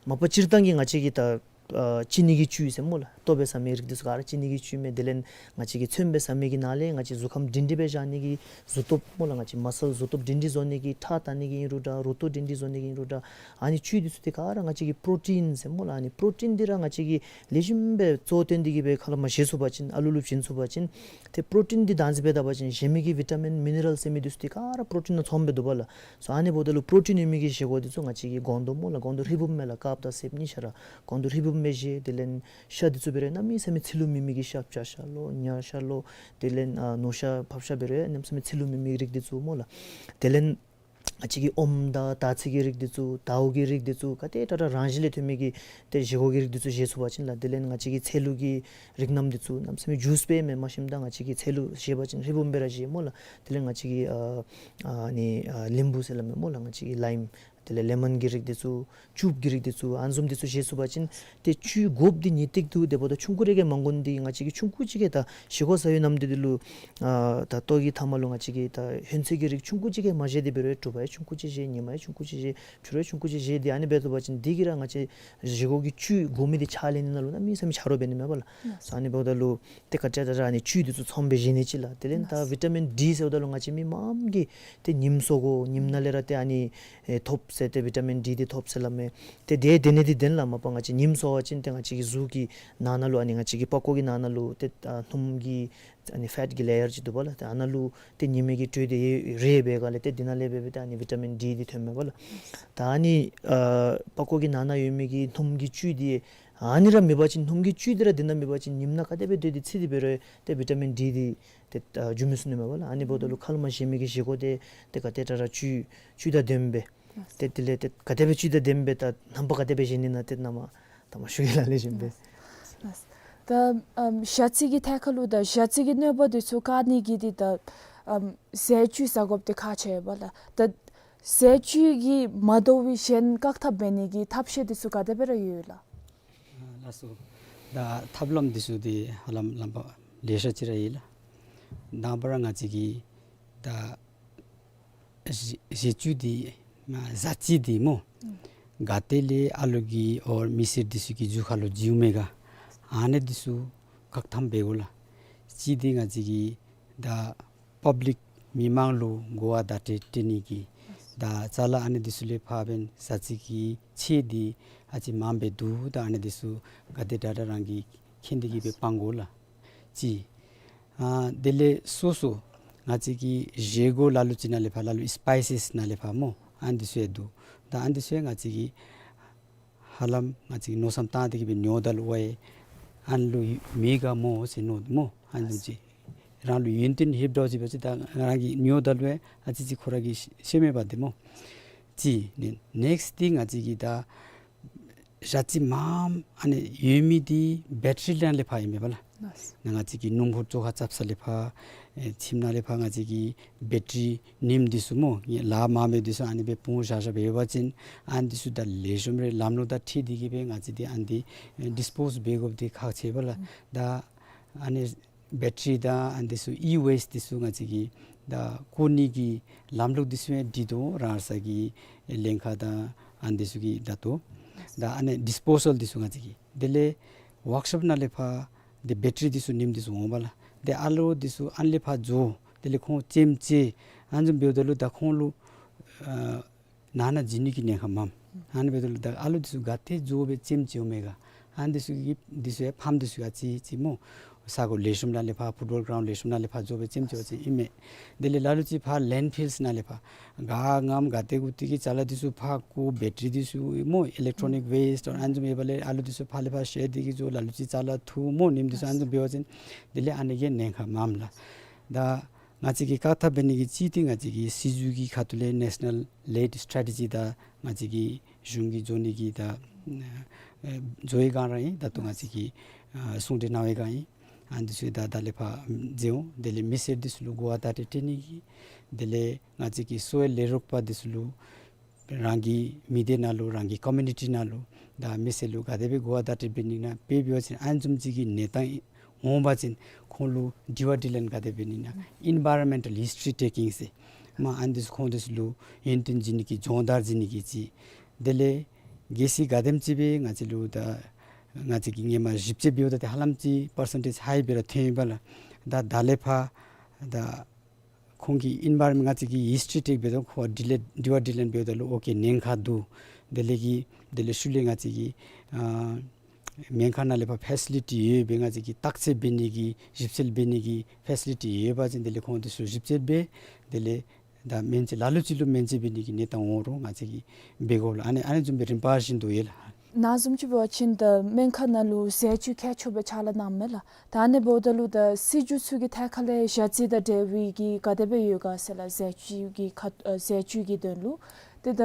མ་པ་སྤྱིར་བཏང་གི་ང་བཅས་ཀྱིས་ད་ ཨ་ཅི་ནི་གི་བཅུད་ཟེར་སྨོ་ལགས། ལྟོ་སྦེ་ཟ་མི་རིགས་འདི་ཚུ་ག་ར་ཅི་ནི་གི་བཅུད་མས། དེ་ལས་ང་བཅས་ཀྱི་ཚོདམ་སྦེ་ཟ་མི་གི་ནང་ལས་ང་བཅས་གཟུགས་ཁམས་སྒྲིང་སྒྲི་སྦེ་བཞག་ནི་གི་གཟུགས་སྟོབས་སྨོ་ལགས། ང་བཅས་མ་སཱལ་གཟུགས་སྟོབས་སྒྲིང་སྒྲི་བཟོ་ནི་གི་ཁྲག་བཏང་ནི་གི་ཨིན་རུང་འདྲ། རུ་ཏོ་སྒྲིང་སྒྲི་བཟོ་ནི་གི་ཨིན་རུང་འདྲ། ཨ་ནི་བཅུད་འདི་ཚུ་ཏེ་ག་ར་ང་བཅས་ཀྱི་པྲོ་ཊིན་ཟེར་སྨོ་ལགས། ཨ་ནི་པྲོ་ཊིན་འདི་ར་ང་བཅས་ཀྱིས་ལེགས་ཤོམ་སྦེ་གཙོ་བོ་བཏོན་ཏེ་གིས་སྦེ་ཁ་ལས་མར་བཞེས་ཚུགས་པ་ཅིན་ཨ་ལུ་ལུ་བྱིན་ཚུགས་པ་ཅིན་ཏེ་པྲོ་ཊིན་འདི་བདག་འཛིན་འབད་ད་པ་ཅིན་གཞན་མི་གི་བི་ཊ་མིན་མི་ནི་རཱལ་ཟེར་མི་འདི་ཚུ་ཏེ་ག་ར་པྲོ་ཊིན་ནང་ཚངམ་སྦེ་འདུག་པ་ལགས། སོ་ཨ་ནི་འབདཝ་ད་ལུ་པྲོ་ཊིན་ཡོད་མི་གི་བཞེས་སྒོ་འདི་ཚུ་ང་བཅས་ཀྱི་སྒོང་རྡོག་སྨོ་ལགས། སྒོང་རྡོག་ཧྲིལ་བུམ་མས་ལགས། དཀརཔོ་དང་སེརཔོ་གཉིས་ཆ་ར། སྒོང་རྡོག་ཧྲིལ་བུམ་སྦེ་བཞེས། དེ་ལས་ཤ་འདི་ཚུ་འབད་རུང་གནམ་མེད་ས་མེད་ཚིལ་ལུ་མེད་མི་གི་ཤ། བྱ་ཤ་ལོ་ཉ་ཤ་ལོ། དེ་ལས་ཨ་ནོར་ཤ་ཕགཔ་ཤ་འབད་རུང་གནམ་མེད་ས་མེད་ཚིལ་ལུ་མེད་མི་གི་རིགས་འདི་ཚུ་སྨོ་ལགས། དེ་ལས་ང་བཅས་ཀྱི་ཨོམ་དང་དར་ཚི་གི་རིགས་འདི་ཚུ། དར་འོ་གི་རིགས་འདི་ཚུ། ག་དེ་དྲག་དྲག་རང་བཞིན་ལས་ཐོན་མི་གི་ཏེ་བཞེས་སྒོ་གི་རིགས་འདི་ཚུ་བཞེས་ཚུགས་པ་ཅིན་ལགས། དེ་ལས་ང་བཅས་ཀྱི་ཚལ་ལུ་གི་རིགས་རྣམས་འདི་ཚུ་གནམ་མེད་ས་མེད་ཇུས་སྦེ་མེན་མ་ཤེས་ད་ང་བཅས་ཀྱི་ཚལ་ལུ་བཞེས་པ་ཅིན་ཧྲིལ་བུམ་སྦེ་ར་བཞེས་སྨོ་ལགས། དེ་ལས་ང་བཅས་ཀྱི་ཨ་ཨ་ནི་ཨ་ལིམ་བུ་ཟེར་སླབ་མས་སྨོ་ལགས། ང་བཅས་ཀྱི་ལའིམ། དེ་ལས་ལེ་མོན་གྱི་རིགས་འདི་ཚུ། ཅུབ་ཀྱི་རིགས་འདི་ཚུ། ཨ་ནི་བཟུམ་འདི་ཚུ་བཞེས་ཚུགས་པ་ཅིན་ཏེ་བཅུད་དགོཔ་འདི་ངེས་ཏིག་འདུག། དེ་འབདཝ་ད་ཆུང་ཀུ་རེ་གིས་མ་དགོ་ནི་འདི་ང་བཅས་ཀྱིས་ཆུང་ཀུ་ཅིག་གིས་ད་བཞེས་སྒོ་ཟ་བའི་ནམ་དུས་འདི་ལུ་ཨ་ད་ལྟོ་གི་མཐའ་མ་ལུ་ང་བཅས་ཀྱིས་ད་ཧོན་ཚོད་ཀྱི་རིགས་ཆུང་ཀུ་ཅིག་གིས་མ་བཞེས་ཏེ་འབད་རུང་དྲོ་པ་ཡང་ཆུང་ཀུ་ཅིག་བཞེས། ཉིན་མ་ཡང་ཆུང་ཀུ་ཅིག་བཞེས། ཕྱི་རུ་ཡང་ཆུང་ཀུ་ཅིག་བཞེས། ཏེ་ཨ་ནི་འབད་ཚུགས་པ་ཅིན་འདི་གིས་ར་ང་བཅས་བཞེས་སྒོ་གི་བཅུད་དགོ་མི་འདི་ཆ་ལེན་ནི་ནང་ལུ་གནམ་མེད་ས་མེད་ཆ་རོགས་འབད་ནི་མས་པ་ལགས། ཨ་ནི་འབདཝ་ད་ལུ་ཏེ་ག་ཏེ་ད་ར་ཨ་ནི་བཅུད་འདི་ཚུ་ཚངམ་སྦེ་བཞེས་ནི་ཅིག་ལགས། དེ་ལས་ད་བི་ཊ་མིན་ཌི་ཟེརཝ་ད་ལུ་ང་བཅས་མི་མངམ་གིས་ཏེ་ཉིམ་གསོ་དགོ། ཉིམ་ནང་ལས་ར་ཏེ་ཨ་ནི་ཨེ་ཐོབ་ཟེར་ཏེ་བི་ཊ་མིན་ཌི་འདི་ཐོབ་ཟེར་སླབ་མས། ཏེ་དེ་དེ་ནི་འདི་བདེན་ལགས། མ་པ་ང་བཅས་ཉིམ་གསོ་བ་ཅིན་ཏེ་ང་བཅས་ཀྱི་གཟུགས་ཀྱི་ནང་ན་ལུ་ཨ་ནི་ང་བཅས་ཀྱི་པགས་ཀོ་གི་ནང་ན་ལུ་ཏེ་ཨ་སྣུམ་གྱི་ཨ་ནི་ཕེཊ་ཀྱི་ལེ་ཡར་ཅིག་འདུག་པ་ལགས། ཏེ་ཨ་ནཱ་ལུ་ཏེ་ཉི་མའི་གི་དྲོད་འདི་རེག་པའི་སྒང་ལས་ཏེ་འདི་ནང་ལས་འབད་སྦེ་ཏེ་ཨ་ནི་བི་ཊ་མིན་ཌི་འདི་ཐོནམ་མས་པ་ལགས། ད་ཨ་ནི་ཨ་པགས་ཀོ་གི་ནང་ན་ཡོད་མི་གི་སྣུམ་གྱི་བཅུད་འདི་ཨ་ནི་ར་མེད་པ་ཅིན་སྣུམ་གྱི་བཅུད་འདི་ར་འདི་ནང་མེད་པ་ཅིན་ཉིམ་ནང་ག་དེ་སྦེ་སྡོད་དེ་ཚིག་སྟེ་འབད་རུང་ཏེ་བི་ཊ་མིན་ཌི་འདི་ཏེ་ཨ་འཇུ་མི་ཚུགས་ནི་མས་པ་ལགས། ཨ་ནི་འབདཝ་ད་ལུ་ཁ་ལས་མར་བཞེས་མི་གི་བཞེས་སྒོ་འདི་ཏེ་ག་ཏེ་ད་ར་བཅུད་བཅུད་དང་ལྡནམ་སྦེ་ཏེ་དེ་ལས་ཏེ་ག་དེ་སྦེ་བཅུད་དང་ལྡནམ་སྦེ་ད་རྣམ་པ་ག་དེ་སྦེ་བཞེས་ནི་ན་ཏེ་ནཱ་མར་ད་མར་ཞུ་གེ་ལགས། ལེགས་ཤོམ་སྦེ། ལགས། ད་ཨམ་ཞ་རྩི་གི་ཐད་ཁར་ལུ་ད་ཞ་རྩི་གི་གནོད་པ་འདི་ཚུ་བཀག་ནི་གི་འདི་ད་ཨམ་ཟས་བཅུད་ཟ་དགོཔ་འདི་ཁག་ཆེ་བས་ལགས། ད་ཟས་བཅུད་ཀྱིས་མ་དོ་བའི་གཞན་བཀག་ཐབས་འབད་ནི་གི་ཐབས་ཤེས་འདི་ཚུ་ག་དེ་སྦེ་ར་ཡོད་ལགས། ཨ་ལགས་སོ། ད་ཐབས་ལམ་འདི་ཚུ་འདི་ཧ་ལམ་ལམ་པ་ལེ་ཤ་ཅིག་ར་ཡོད་ལགས། དང་པ་ར་ང་བཅས་ཀྱིས་ད་ཟས་བཅུད་འདི་ཨ་ཟ་རྩི་འདི་སྨོ། ག་ཏེ་ལས་ཨ་ལུ་གི་ཨོ་མི་སེར་འདི་ཚུ་གི་རྒྱུ་ཁ་ལུ་འཛུལཝ་མེད་ག། ཨ་ནི་འདི་ཚུ་བཀག་ཐབས་འབད་དགོ་ལགས། གཅིག་འདི་ང་བཅས་ཀྱིས་ད་པབ་ལིཀ་མི་མང་ལུ་གོ་བ་བརྡ་སྤྲོད་སྤྲོད་ནི་གི་ད་ཅ་ལ་ཨ་ནི་འདི་ཚུ་ལས་ཕར་འབདན་ཟ་རྩི་གི་ཚད་འདི་ཨ་ཙི་མངམ་སྦེ་འདུག། ད་ཨ་ནི་འདི་ཚུ་ག་དེ་དྲག་དྲག་རང་གིས་མཁྱེན་ཏེ་གིས་སྦེ་སྤང་དགོ་ལགས། གཅིག། ཨ་དེ་ལས་སོ་སོ་ང་བཅས་ཀྱི་བཞེས་སྒོ་ལ་ལུ་ཅིག་ནང་ལས་ཕར་ལ་ལུ་སི་པའི་སི་ནང་ལས་ཕར་སྨོ་ཨ་ནི་འདི་ཚུ་ཡང་འདུག། ད་ཨ་ནི་འདི་ཚུ་ཡང་ང་བཅས་ཀྱིས་ཧ་ལམ་ང་བཅས་ཀྱིས་མནོ་བསམ་བཏང་སྟེ་གིས་སྦེ་ཉོཝ་ད་ལུ་ཝའི་ཨ་ནི་ལུ་མེད་ག་སྨོ་ཟེར་མནོ་སྨོ་ཨ་ནི་ཅིག་རང་ལུ་ཡོན་ཏན་ཧེབ་འདྲཝ་ཅིག་འབད་ཅི། ད་རང་གིས་ཉོཝ་ད་ལུ་ཨ་ཙི་ཅིག་ཁོ་ར་གིས་ཤེས་མེད་པ་འདི་སྨོ། གཅིག་ནི་ནེགསི་འདི་ང་བཅས་ཀྱིས་ད་ཞ་རྩི་མངམ་ཨ་ནི་ཡོད་མི་འདི་བེ་ཊ་རི་ནང་ལས་ཕར་ཨིན་མས་པ་ལགས། ལགས། ནཱ་ང་བཅས་ཀྱི་སྣུམ་འཁོར་བཅོ་ཁ་རྐྱབ་ས་ལས་ཕར་ཨེ་ཁྱིམ་ནང་ལས་ཕར་ང་བཅས་ཀྱི་བེ་ཊ་རི་ཉིམ་འདི་ཚུ་སྨོ་ལཱ་མ་མེད་འདི་ཚུ་ཨ་ནི་སྦེ་སྤུངས་བཞག་བཞགཔ་འབད་བ་ཅིན་ཨ་ནི་འདི་ཚུ་ད་ལེགས་ཤོམ་རེ་ལམ་ལུགས་དང་འཁྲིལ་ཏེ་གིས་སྦེ་ང་བཅས་འདི་ཨ་ནི་འདི་ཨེ་ཌིས་པོསི་འབད་དགོཔ་འདི་ཁག་ཆེ་བས་ལགས། ད་ཨ་ནི་བེ་ཊ་རི་དང་ཨ་ནི་འདི་ཚུ་ཨི་ཝེསཊ་འདི་ཚུ་ང་བཅས་ཀྱིས་ད་བཀོ་ནི་གི་ལམ་ལུགས་འདི་ཚུ་ཡང་སྒྲིག་དོ། རང་སོ་གི་ལྷན་ཁག་དང་ཨ་ནི་འདི་ཚུ་གིས་ད་ལྟོ་ད་ཨ་ནི་ཌིས་པོ་སཱལ་འདི་ཚུ་ང་བཅས་ཀྱིས་དེ་ལས་ཝརཀ་ཤོབ་ནང་ལས་ཕར་འདི་བེ་ཊ་རི་འདི་ཚུ་ཉིམ་འདི་ཚུ་འོང་པ་ལགས། དེ་ཨ་ལོ་འདི་ཚུ་ཨ་ནི་ལས་ཕར་འགྱོ། དེ་ལས་ཁོང་ལྕེམ་ཅིག་ཨ་ནི་བཟུམ་འབདཝ་ད་ལུ་ད་ཁོང་ལུ་ཨ་ནང་ན་འཛུལ་ནི་གི་ཉེན་ཁ་མངམ། ཨ་ནི་འབདཝ་ད་ལུ་ད་ཨ་ལོ་འདི་ཚུ་ག་ཏེ་འགྱོ་སྦེ་ལྕེམ་ཅིག་འོང་མས་ག། ཨ་ནི་འདི་ཚུ་གི་འདི་ཚུ་ཡང་ཕམ་འདི་ཚུ་ཡང་ཨ་ཙི་ཅིག་སྨོ་ས་གོ་ལེགས་ཤོམ་ནང་ལས་ཕར་ཕུཊ་བཱོལ་གི་རའུནཌ་ལེགས་ཤོམ་ནང་ལས་ཕར་འགྱོ་སྦེ་ལྕེམ་ཅིག་འོང་ཅི་ཨིན་མས། དེ་ལས་ལ་ལུ་ཅིག་ཕར་ལེནཌ་ཕིལསི་ནང་ལས་ཕར་ག་མངམ་ག་ཏེ་གུ་ཏེ་གི་ཅ་ལ་འདི་ཚུ་ཕར་བཀོ། བེ་ཊ་རི་འདི་ཚུ་སྨོ་ཨི་ལེག་ཊོ་ནིཀ་ཝེསཊ་ཨ་ནི་བཟུམ་ཡོད་པ་ལས་ཨ་ལོ་འདི་ཚུ་ཕར་ལས་ཕར་བཤལ་ཏེ་གིས་འགྱོ། ལ་ལུ་ཅིག་ཅ་ལ་འཐུ་སྨོ་ཉིམ་འདི་ཚུ་ཨ་ནི་བཟུམ་འབད་བ་ཅིན་དེ་ལས་ཨ་ནི་གི་ཉེན་ཁ་མངམ་ལགས། ད་ང་བཅས་ཀྱིས་བཀག་ཐབས་འབད་ནི་གི་གཅིག་འདི་ང་བཅས་ཀྱི་སྲིད་བྱུས་ཀྱི་ཁ་ཐུག་ལས་ནེ་ཤ་ནཱལ་ལེཌ་སི་ཊེ་རེ་ཊི་ཇི་དང་ང་བཅས་ཀྱི་གཞུང་གིས་བཟོ་ནི་གི་ད་ཨེ་བཟོ་བའི་སྒང་ར་ཨིན། ད་ལྟོ་ང་བཅས་ཀྱིས་ཨ་གསུང་གྲོས་གནང་བའི་སྒང་ཨིན། ཨ་ནི་འདི་ཚུ་ད་ད་ལས་ཕར་མཛད་འོང་། དེ་ལས་མི་སེར་འདི་ཚུ་ལུ་གོ་བ་བརྡ་སྤྲོད་སྤྲོད་ནི་གི་དེ་ལས་ང་བཅས་ཀྱི་གསོ་བའི་ལས་རོགས་པ་འདི་ཚུ་ལུ་རང་གི་མི་སྡེ་ནང་ལུ་རང་གི་ཀོ་མིའུ་ནི་ཊི་ནང་ལུ་ད་མི་སེར་ལུ་ག་དེ་སྦེ་གོ་བ་བརྡ་སྤྲོད་འབད་ནི་ན་དཔེ་འབད་བ་ཅིན་ཨ་ནི་བཟུམ་ཅིག་གི་གནས་སྟངས་འོང་པ་ཅིན་ཁོང་ལུ་དྲི་བ་དྲིས་ལན་ག་དེ་འབད་ནི་ན་ཨེན་བཱའི་རོན་མེནཊལ་ཧིསི་ཊོ་རི་ཊེ་ཀིང་ཟེར་མ་ཨ་ནི་འདི་ཚུ་ཁོང་འདི་ཚུ་ལུ་ཡོན་ཏན་བྱིན་ནི་གི་སྦྱོང་བརྡར་བྱིན་ནི་གི་ཅིག། དེ་ལས་གལ་སྲིད་ག་དེམ་ཅིག་སྦེ་ང་བཅས་ལུ་ད་ ང་བཅས་ཀྱིས་ཧེ་མ་ཞིབ་དཔྱད་འབདཝ་ད་ཏེ་ཧ་ལམ་ཅིག་པར་སེན་ཊེཇ་ཧའི་སྦེ་ར་ཐོན་ཡི་པ་ལགས། ད་ད་ལས་ཕར་ད་ཁོང་གི་ཨིན་བཱ་རོན་མེནཊ་ང་བཅས་ཀྱིས་ཧིསི་ཊི་རི་ཊེཀ་འབདཝ་ད་ཁོ་ཌི་ལེཊ་ཌི་ཝར་ཌི་ལེཊ་འབདཝ་ད་ལུ་ཨོ་ཀེ་ཉེན་ཁ་འདུག། དེ་ལས་ཀྱི་དེ་ལས་ཤུལ་ལས་ང་བཅས་ཀྱི་ཨ་སྨན་ཁང་ནང་ལས་ཕར་ཕེ་སི་ལི་ཊི་ཡོད་པའི་ང་བཅས་ཀྱིས་བརྟག་དཔྱད་འབད་ནི་གི་ཞིབ་འཚོལ་འབད་ནི་གི་ཕེ་སི་ལི་ཊི་ཡོད་པ་ཅིན་དེ་ལས་ཁོང་དེ་ཚུ་ཞིབ་དཔྱད་འབད་དེ་ལས་ད་སྨན་བཅོས་ལ་ལུ་ཅིག་ལུ་སྨན་བཅོས་འབད་ནི་གི་གནས་སྟངས་འོང་རུང་ང་བཅས་ཀྱིས་འབད་དགོ་ལགས། ཨ་ནི་ཨ་ནི་བཟུམ་སྦེ་རིམ་པ་བཞིན་དུ་ཡོད་ལགས། ནཱ་བཟུམ་ཅིག་འབད་བ་ཅིན་ད་སྨན་ཁང་ནང་ལུ་ཟས་བཅུད་མཁས་མཆོག་སྦེ་ཕྱག་ལཱ་གནངམ་མས་ལགས། ད་ཨ་ནི་འབདཝ་ད་ལུ་ད་སྲིད་བྱུས་ཚུ་གི་ཐད་ཁར་ལས་ཞ་རྩི་དང་འབྲེལ་བའི་གི་ག་དེ་སྦེ་ཡོད་ག་ཟེར་ལགས། ཟས་བཅུད་ཀྱི་ཁ་ཨ་ཟས་བཅུད་ཀྱི་དོན་ལུ། ཏེ་ད་